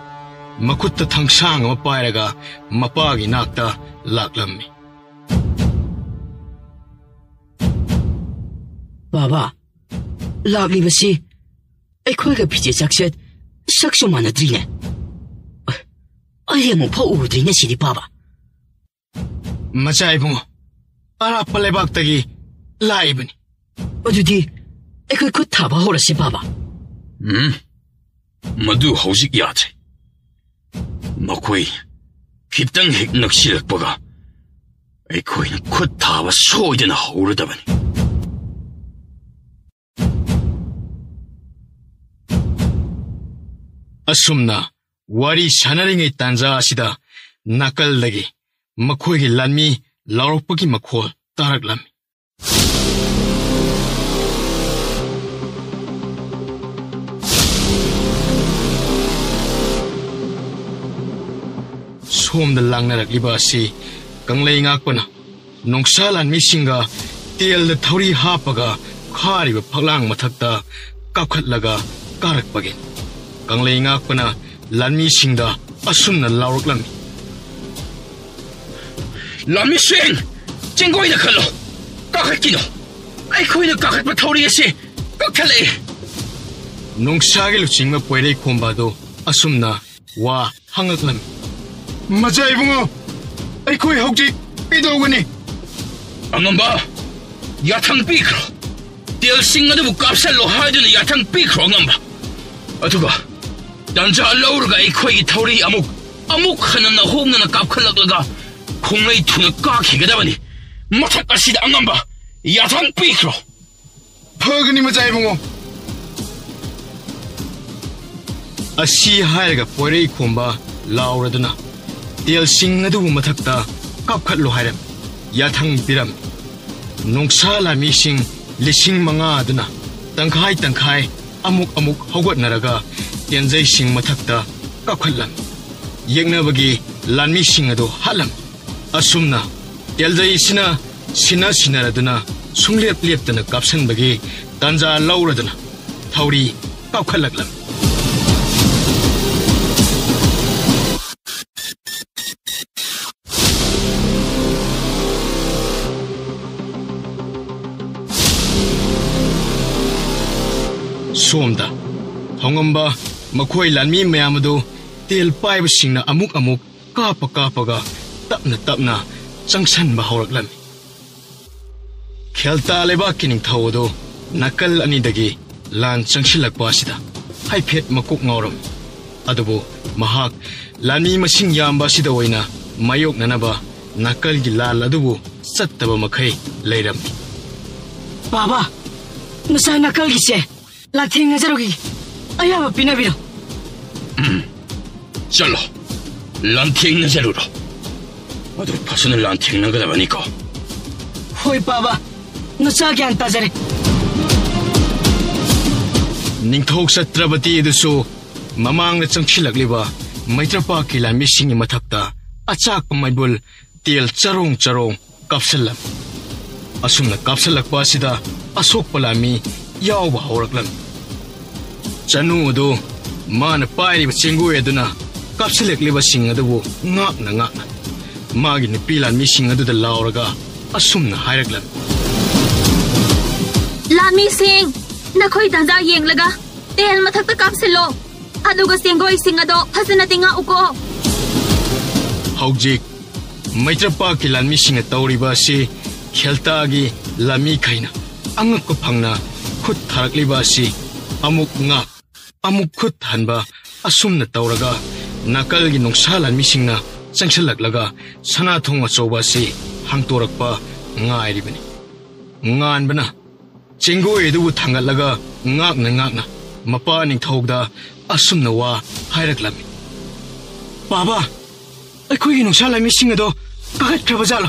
ꯃꯈꯨꯠꯇ ꯊꯥꯡꯁꯥꯡ ꯑꯃ ꯄꯥꯏꯔꯒ ꯃꯄꯥꯒꯤ ꯅꯥꯛꯇ ꯂꯥꯛꯂꯝꯃꯤ꯫ "ꯕꯥꯕꯥ, ꯂꯥꯛꯂꯤꯕꯁꯤ ꯑꯩꯈꯣꯏꯒ ꯐꯤꯖꯦꯠ ꯆꯥꯛꯆꯦꯠ ꯁꯛꯁꯨ ꯃꯥꯟꯅꯗ꯭ꯔꯤꯅꯦ꯫ ꯑꯩ ꯑꯃꯨꯛ ꯐꯥꯎ ꯎꯗ꯭ꯔꯤꯅꯦ ꯁꯤꯗꯤ, ꯕꯥꯕꯥ꯫" "ꯃꯆꯥ ꯏꯕꯨꯡꯉꯣ, ꯑꯔꯥꯞꯄ ꯂꯩꯕꯥꯛꯇꯒꯤ ꯂꯥꯛꯏꯕꯅꯤ꯫" "ꯑꯗꯨꯗꯤ ꯑꯩꯈꯣꯏ ꯈꯨꯠ ꯊꯥꯕ ꯍꯧꯔꯁꯦ, ꯕꯥꯕꯥ꯫" "ꯎꯝ, ꯃꯗꯨ ꯍꯧꯖꯤꯛ ꯌꯥꯗ꯭ꯔꯦ꯫ ꯃꯈꯣꯏ ꯈꯤꯇꯪ ꯍꯦꯛ ꯅꯛꯁꯤꯜꯂꯛꯄꯒ ꯑꯩꯈꯣꯏꯅ ꯈꯨꯠ ꯊꯥꯕ ꯁꯣꯏꯗꯅ ꯍꯧꯔꯗꯕꯅꯤ꯫ ꯑꯁꯨꯝꯅ ꯋꯥꯔꯤ ꯁꯥꯟꯅꯔꯤꯉꯩ ꯇꯥꯟꯖꯥ ꯑꯁꯤꯗ ꯅꯥꯀꯜꯗꯒꯤ ꯃꯈꯣꯏꯒꯤ ꯂꯥꯟꯃꯤ ꯂꯥꯎꯔꯛꯄꯒꯤ ꯃꯈꯣꯜ ꯇꯥꯔꯛꯂꯝꯃꯤ꯫ ꯁꯣꯝꯗ ꯂꯥꯡꯅꯔꯛꯂꯤꯕ ꯑꯁꯤ ꯀꯪꯂꯩ ꯉꯥꯛꯄꯅ ꯅꯣꯡꯁꯥ ꯂꯥꯟꯃꯤꯁꯤꯡꯒ ꯇꯦꯜꯗ ꯊꯧꯔꯤ ꯍꯥꯞꯄꯒ ꯈꯥꯔꯤꯕ ꯐꯛꯂꯥꯡ ꯃꯊꯛꯇ ꯀꯥꯞꯈꯠꯂꯒ ꯀꯥꯔꯛꯄꯒꯤ꯫ ꯀꯪꯂꯩ ꯉꯥꯛꯄꯅ ꯂꯥꯟꯃꯤꯁꯤꯡꯗ ꯑꯁꯨꯝꯅ ꯂꯥꯎꯔꯛꯂꯝꯃꯤ꯫ ꯂꯥꯟꯃꯤꯁꯤꯡ, ꯆꯦꯡꯒꯣꯏꯅ ꯈꯜꯂꯣ, ꯀꯥꯈꯠꯈꯤꯅꯣ꯫ ꯑꯩꯈꯣꯏꯅ ꯀꯥꯈꯠꯄ ꯊꯧꯔꯤ ꯑꯁꯤ ꯀꯛꯊꯠꯂꯛꯏ꯫ ꯅꯣꯡꯁꯥꯒꯤ ꯂꯨꯆꯤꯡꯕ ꯄꯣꯏꯔꯩꯈꯣꯝꯕ ꯑꯗꯨ ꯑꯁꯨꯝꯅ ꯋꯥ ꯍꯪꯉꯛꯂꯝꯃꯤ꯫ ꯃꯆꯥ ꯏꯕꯨꯡꯉꯣ, ꯑꯩꯈꯣꯏ ꯍꯧꯖꯤꯛ ꯀꯩꯗꯧꯒꯅꯤ? ꯑꯉꯝꯕ, ꯌꯥꯊꯪ ꯄꯤꯈ꯭ꯔꯣ꯫ ꯇꯦꯜꯁꯤꯡ ꯑꯗꯨꯕꯨ ꯀꯥꯞꯁꯜꯂꯣ ꯍꯥꯏꯗꯨꯅ ꯌꯥꯊꯪ ꯄꯤꯈ꯭ꯔꯣ ꯑꯉꯝꯕ꯫ ꯑꯗꯨꯒ ꯇꯥꯟꯖꯥ ꯂꯧꯔꯒ ꯑꯩꯈꯣꯏꯒꯤ ꯊꯧꯔꯤ ꯑꯃꯨꯛ, ꯑꯃꯨꯛ ꯍꯟꯅ ꯅꯍꯣꯡꯗꯅ ꯀꯥꯞꯈꯠꯂꯛꯂꯒ ꯈꯣꯡꯂꯩ ꯊꯨꯅ ꯀꯥꯈꯤꯒꯗꯕꯅꯤ꯫ ꯃꯊꯛ ꯑꯁꯤꯗ ꯑꯉꯝꯕ, ꯌꯥꯊꯪ ꯄꯤꯈ꯭ꯔꯣ꯫ ꯐꯒꯅꯤ ꯃꯆꯥ ꯏꯕꯨꯡꯉꯣ꯫ ꯑꯁꯤ ꯍꯥꯏꯔꯒ ꯄꯣꯏꯔꯩꯈꯣꯝꯕ ꯂꯥꯎꯔꯗꯨꯅ ꯇꯦꯜꯁꯤꯡ ꯑꯗꯨꯕꯨ ꯃꯊꯛꯇ ꯀꯥꯞꯈꯠꯂꯨ ꯍꯥꯏꯔꯝꯃꯤ꯫ ꯌꯥꯊꯪ ꯄꯤꯔꯝꯃꯤ꯫ ꯅꯣꯡꯁꯥ ꯂꯥꯟꯃꯤꯁꯤꯡ ꯂꯤꯁꯤꯡ ꯃꯉꯥ ꯑꯗꯨꯅ ꯇꯪꯈꯥꯏ ꯇꯪꯈꯥꯏ ꯑꯃꯨꯛ ꯑꯃꯨꯛ ꯍꯧꯒꯠꯅꯔꯒ ꯇꯦꯟꯖꯩꯁꯤꯡ ꯃꯊꯛꯇ ꯀꯥꯞꯈꯠꯂꯝꯃꯤ꯫ ꯌꯦꯛꯅꯕꯒꯤ ꯂꯥꯟꯃꯤꯁꯤꯡ ꯑꯗꯨ ꯍꯥꯠꯂꯝꯃꯤ꯫ ꯑꯁꯨꯝꯅ ꯇꯦꯜꯖꯩꯁꯤꯅ ꯁꯤꯟꯅ ꯁꯤꯟꯅꯔꯗꯨꯅ ꯁꯨꯡꯂꯦꯞ ꯂꯦꯞꯇꯅ ꯀꯥꯞꯁꯟꯕꯒꯤ ꯇꯥꯟꯖꯥ ꯂꯧꯔꯗꯨꯅ ꯊꯧꯔꯤ ꯀꯥꯞꯈꯠꯂꯛꯂꯝꯃꯤ꯫ ꯁꯣꯝꯗ ꯊꯧꯉꯝꯕ ꯃꯈꯣꯏ ꯂꯥꯟꯃꯤ ꯃꯌꯥꯝ ꯑꯗꯨ ꯇꯦꯜ ꯄꯥꯏꯕꯁꯤꯡꯅ ꯑꯃꯨꯛ ꯑꯃꯨꯛ ꯀꯥꯞꯄ ꯀꯥꯞꯄꯒ ꯇꯞꯅ ꯇꯞꯅ ꯆꯪꯁꯟꯕ ꯍꯧꯔꯛꯂꯝꯃꯤ꯫ ꯈꯦꯜꯇꯥ ꯂꯩꯕꯥꯛꯀꯤ ꯅꯤꯡꯊꯧ ꯑꯗꯨ ꯅꯥꯀꯜ ꯑꯅꯤꯗꯒꯤ ꯂꯥꯟ ꯆꯪꯁꯤꯜꯂꯛꯄ ꯑꯁꯤꯗ ꯍꯥꯏꯐꯦꯠ ꯃꯀꯣꯛ ꯉꯥꯎꯔꯝꯃꯤ꯫ ꯑꯗꯨꯕꯨ ꯃꯍꯥꯛ ꯂꯥꯟꯃꯤ ꯃꯁꯤꯡ ꯌꯥꯝꯕ ꯑꯁꯤꯗ ꯑꯣꯏꯅ ꯃꯥꯌꯣꯛꯅꯅꯕ ꯅꯥꯀꯜꯒꯤ ꯂꯥꯟ ꯑꯗꯨꯕꯨ ꯆꯠꯇꯕ ꯃꯈꯩ ꯂꯩꯔꯝꯃꯤ꯫ ꯕꯥꯕꯥ, ꯃꯆꯥ ꯅꯥꯀꯜꯒꯤꯁꯦ ꯂꯥꯟꯊꯦꯡꯅꯖꯔꯨꯈꯤꯒꯦ꯫ ꯑꯌꯥꯕ ꯄꯤꯅꯕꯤꯔꯣ꯫ ꯆꯠꯂꯣ, ꯂꯥꯟꯊꯦꯡꯅꯖꯔꯨꯔꯣ꯫ ꯑꯗꯨ ꯐꯖꯅ ꯂꯥꯟꯊꯦꯡꯅꯒꯗꯕꯅꯤꯀꯣ꯫ ꯍꯣꯏ ꯕꯥꯕꯥ, ꯅꯆꯥ ꯒ꯭ꯌꯥꯟ ꯇꯥꯖꯔꯦ꯫ ꯅꯤꯡꯊꯧ ꯆꯇ꯭ꯔꯄꯇꯤ ꯑꯗꯨꯁꯨ ꯃꯃꯥꯡꯗ ꯆꯪꯁꯤꯜꯂꯛꯂꯤꯕ ꯃꯩꯇ꯭ꯔꯄꯥꯛꯀꯤ ꯂꯥꯟꯃꯤꯁꯤꯡꯒꯤ ꯃꯊꯛꯇ ꯑꯆꯥꯛꯄ ꯃꯩꯕꯨꯜ ꯇꯦꯜ ꯆꯔꯣꯡ ꯆꯔꯣꯡ ꯀꯥꯞꯁꯤꯜꯂꯝꯃꯤ꯫ ꯑꯁꯨꯝꯅ ꯀꯥꯞꯁꯤꯜꯂꯛꯄ ꯑꯁꯤꯗ ꯑꯁꯣꯛꯄ ꯂꯥꯟꯃꯤ ꯌꯥꯎꯕ ꯍꯧꯔꯛꯂꯝꯃꯤ꯫ ꯆꯅꯨ ꯑꯗꯨ ꯃꯥꯅ ꯄꯥꯏꯔꯤꯕ ꯆꯦꯡꯒꯣꯏ ꯑꯗꯨꯅ ꯀꯥꯞꯁꯤꯜꯂꯛꯂꯤꯕꯁꯤꯡ ꯑꯗꯨꯕꯨ ꯉꯥꯛꯅ ꯉꯥꯛꯅ ꯃꯥꯒꯤ ꯅꯨꯄꯤ ꯂꯥꯟꯃꯤꯁꯤꯡ ꯑꯗꯨꯗ ꯂꯥꯎꯔꯒ ꯑꯁꯨꯝꯅ ꯍꯥꯏꯔꯛꯂꯝꯃꯤ꯫ ꯂꯥꯟꯃꯤꯁꯤꯡ, ꯅꯈꯣꯏ ꯇꯥꯟꯖꯥ ꯌꯦꯡꯂꯒ ꯇꯦꯜ ꯃꯊꯛꯇ ꯀꯥꯞꯁꯤꯜꯂꯣ꯫ ꯑꯗꯨꯒ ꯆꯦꯡꯒꯣꯏꯁꯤꯡ ꯑꯗꯣ ꯐꯖꯅꯗꯤ ꯉꯥꯛꯎꯀꯣ꯫ ꯍꯧꯖꯤꯛ ꯃꯩꯇ꯭ꯔꯄꯥꯛꯀꯤ ꯂꯥꯟꯃꯤꯁꯤꯡꯅ ꯇꯧꯔꯤꯕ ꯑꯁꯤ ꯈꯦꯜꯇꯥꯒꯤ ꯂꯥꯟꯃꯤꯈꯩꯅ ꯑꯉꯛꯄ ꯐꯪꯅ ꯈꯨꯠ ꯊꯥꯔꯛꯂꯤꯕ ꯑꯁꯤ ꯑꯃꯨꯛ ꯉꯥꯛ, ꯑꯃꯨꯛ ꯈꯨꯠ ꯍꯟꯕ ꯑꯁꯨꯝꯅ ꯇꯧꯔꯒ ꯅꯥꯀꯜꯒꯤ ꯅꯨꯡꯁꯥ ꯂꯥꯟꯃꯤꯁꯤꯡꯅ ꯆꯪꯁꯤꯜꯂꯛꯂꯒ ꯁꯅꯥꯊꯣꯡ ꯑꯆꯧꯕ ꯑꯁꯤ ꯍꯥꯡꯇꯣꯔꯛꯄ ꯉꯥꯏꯔꯤꯕꯅꯤ꯫ ꯉꯥꯟꯕꯅ ꯆꯦꯡꯒꯣꯏ ꯑꯗꯨꯕꯨ ꯊꯥꯡꯒꯠꯂꯒ ꯉꯥꯛꯅ ꯉꯥꯛꯅ ꯃꯄꯥ ꯅꯤꯡꯊꯧꯗ ꯑꯁꯨꯝꯅ ꯋꯥ ꯍꯥꯏꯔꯛꯂꯝꯃꯤ꯫ ꯕꯥꯕꯥ, ꯑꯩꯈꯣꯏꯒꯤ ꯅꯨꯡꯁꯥ ꯂꯥꯟꯃꯤꯁꯤꯡ ꯑꯗꯣ ꯀꯥꯈꯠꯈ꯭ꯔꯕ ꯖꯥꯠꯂꯣ?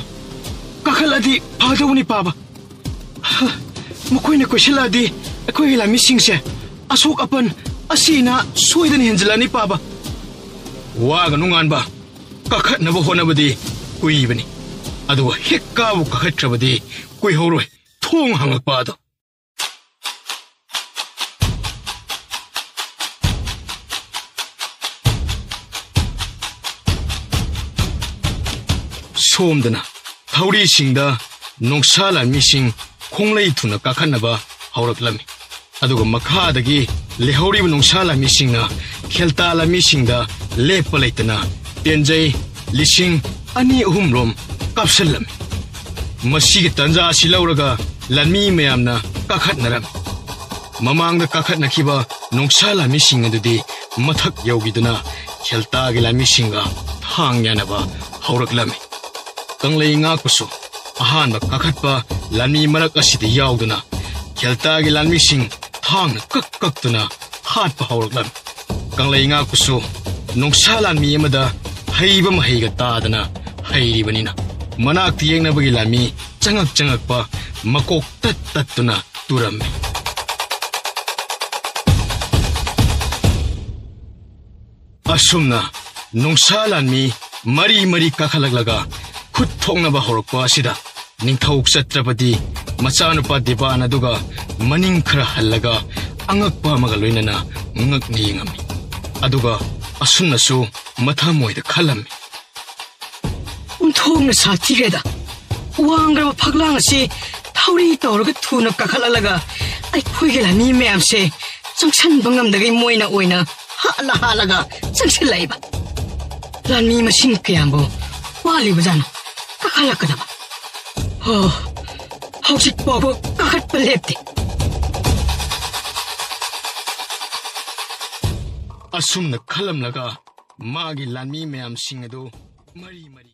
ꯀꯥꯈꯠꯂꯗꯤ ꯐꯒꯗꯧꯕꯅꯤ ꯕꯥꯕꯥ꯫ ꯍ, ꯃꯈꯣꯏꯅ ꯀꯣꯏꯁꯤꯜꯂꯛꯑꯗꯤ ꯑꯩꯈꯣꯏꯒꯤ ꯂꯥꯟꯃꯤꯁꯤꯡꯁꯦ ꯑꯁꯣꯛ ꯑꯄꯟ ꯑꯁꯤ ꯑꯅꯥ ꯁꯣꯏꯗꯅ ꯍꯦꯟꯖꯤꯜꯂꯛꯑꯅꯤ ꯕꯥꯕꯥ꯫ ꯋꯥꯒꯅꯨ ꯉꯥꯟꯕ, ꯀꯥꯈꯠꯅꯕ ꯍꯣꯠꯅꯕꯗꯤ ꯀꯨꯏꯕꯅꯤ, ꯑꯗꯨꯒ ꯍꯦꯛ ꯀꯥꯕꯨ ꯀꯥꯈꯠꯈ꯭ꯔꯕꯗꯤ ꯀꯨꯏꯍꯧꯔꯣꯏ ꯊꯣꯡ ꯍꯥꯡꯂꯛꯄ ꯑꯗꯣ꯫ ꯁꯣꯝꯗꯅ ꯊꯧꯔꯤꯁꯤꯡꯗ ꯅꯣꯡꯁꯥ ꯂꯥꯟꯃꯤꯁꯤꯡ ꯈꯣꯡꯂꯩ ꯊꯨꯅ ꯀꯥꯈꯠꯅꯕ ꯍꯧꯔꯛꯂꯝꯃꯤ꯫ ꯑꯗꯨꯒ ꯃꯈꯥꯗꯒꯤ ꯂꯩꯍꯧꯔꯤꯕ ꯅꯣꯡꯁꯥ ꯂꯥꯟꯃꯤꯁꯤꯡꯅ ꯈꯦꯜꯇꯥ ꯂꯥꯟꯃꯤꯁꯤꯡꯗ ꯂꯦꯞꯄ ꯂꯩꯇꯅ ꯇꯦꯟꯖꯩ ꯂꯤꯁꯤꯡ ꯑꯅꯤ ꯑꯍꯨꯝ ꯔꯣꯝ ꯀꯥꯞꯁꯤꯜꯂꯝꯃꯤ꯫ ꯃꯁꯤꯒꯤ ꯇꯥꯟꯖꯥ ꯑꯁꯤ ꯂꯧꯔꯒ ꯂꯥꯟꯃꯤ ꯃꯌꯥꯝꯅ ꯀꯥꯈꯠꯅꯔꯝꯃꯤ꯫ ꯃꯃꯥꯡꯗ ꯀꯥꯈꯠꯅꯈꯤꯕ ꯅꯣꯡꯁꯥ ꯂꯥꯟꯃꯤꯁꯤꯡ ꯑꯗꯨꯗꯤ ꯃꯊꯛ ꯌꯧꯈꯤꯗꯨꯅ ꯈꯦꯜꯇꯥꯒꯤ ꯂꯥꯟꯃꯤꯁꯤꯡꯒ ꯊꯥꯡ ꯌꯥꯅꯕ ꯍꯧꯔꯛꯂꯝꯃꯤ꯫ ꯀꯪꯂꯩ ꯉꯥꯛꯄꯁꯨ ꯑꯍꯥꯟꯕ ꯀꯥꯈꯠꯄ ꯂꯥꯟꯃꯤ ꯃꯔꯛ ꯑꯁꯤꯗ ꯌꯥꯎꯗꯨꯅ ꯈꯦꯜꯇꯥꯒꯤ ꯂꯥꯟꯃꯤꯁꯤꯡ ꯊꯥꯡꯅ ꯀꯛ ꯀꯛꯇꯨꯅ ꯍꯥꯠꯄ ꯍꯧꯔꯛꯂꯝꯃꯤ꯫ ꯀꯪꯂꯩ ꯉꯥꯛꯄꯁꯨ ꯅꯣꯡꯁꯥ ꯂꯥꯟꯃꯤ ꯑꯃꯗ ꯍꯩꯕ ꯃꯍꯩꯒ ꯇꯥꯗꯅ ꯍꯩꯔꯤꯕꯅꯤꯅ ꯃꯅꯥꯛꯇ ꯌꯦꯛꯅꯕꯒꯤ ꯂꯥꯟꯃꯤ ꯆꯪꯉꯛ ꯆꯪꯉꯛꯄ ꯃꯀꯣꯛ ꯇꯠ ꯇꯠꯇꯨꯅ ꯇꯨꯔꯝꯃꯤ꯫ ꯑꯁꯨꯝꯅ ꯅꯣꯡꯁꯥ ꯂꯥꯟꯃꯤ ꯃꯔꯤ ꯃꯔꯤ ꯀꯥꯈꯠꯂꯛꯂꯒ ꯈꯨꯠ ꯊꯣꯛꯅꯕ ꯍꯧꯔꯛꯄ ꯑꯁꯤꯗ ꯅꯤꯡꯊꯧ ꯆꯠꯇ꯭ꯔꯄꯇꯤ ꯃꯆꯥꯅꯨꯄꯥ ꯗꯤꯕꯥꯟ ꯑꯗꯨꯒ ꯃꯅꯤꯡ ꯈꯔ ꯍꯜꯂꯒ ꯑꯉꯛꯄ ꯑꯃꯒ ꯂꯣꯏꯅꯅ ꯉꯛꯅ ꯌꯦꯡꯉꯝꯃꯤ꯫ ꯑꯗꯨꯒ ꯑꯁꯨꯝꯅꯁꯨ ꯃꯊꯃꯣꯏꯗ ꯈꯜꯂꯝꯃꯤ꯫ ꯑꯣꯟꯊꯣꯛꯅ ꯁꯥꯊꯤꯈ꯭ꯔꯦꯗ꯫ ꯋꯥꯡꯈ꯭ꯔꯕ ꯐꯛꯂꯥꯡ ꯑꯁꯤ ꯊꯧꯔꯤ ꯇꯧꯔꯒ ꯊꯨꯅ ꯀꯥꯈꯠꯂꯛꯂꯒ ꯑꯩꯈꯣꯏꯒꯤ ꯂꯥꯟꯃꯤ ꯃꯌꯥꯝꯁꯦ ꯆꯪꯁꯟꯕ ꯉꯝꯗꯒꯩ ꯃꯣꯏꯅ ꯑꯣꯏꯅ ꯍꯥꯠꯂ ꯍꯥꯠꯂꯒ ꯆꯪꯁꯤꯜꯂꯛꯏꯕ꯫ ꯂꯥꯟꯃꯤ ꯃꯁꯤꯡ ꯀꯌꯥꯝꯕꯨ ꯋꯥꯠꯂꯤꯕꯖꯥꯠꯅꯣ ꯀꯥꯈꯠꯂꯛꯀꯗꯕ? ꯍꯣ, ꯍꯧꯖꯤꯛ ꯐꯥꯎꯕ ꯀꯥꯈꯠꯄ ꯂꯦꯞꯇꯦ꯫ ꯑꯁꯨꯝꯅ ꯈꯜꯂꯝꯂꯒ ꯃꯥꯒꯤ ꯂꯥꯟꯃꯤ ꯃꯌꯥꯝꯁꯤꯡ ꯑꯗꯨ ꯃꯔꯤ ꯃꯔꯤ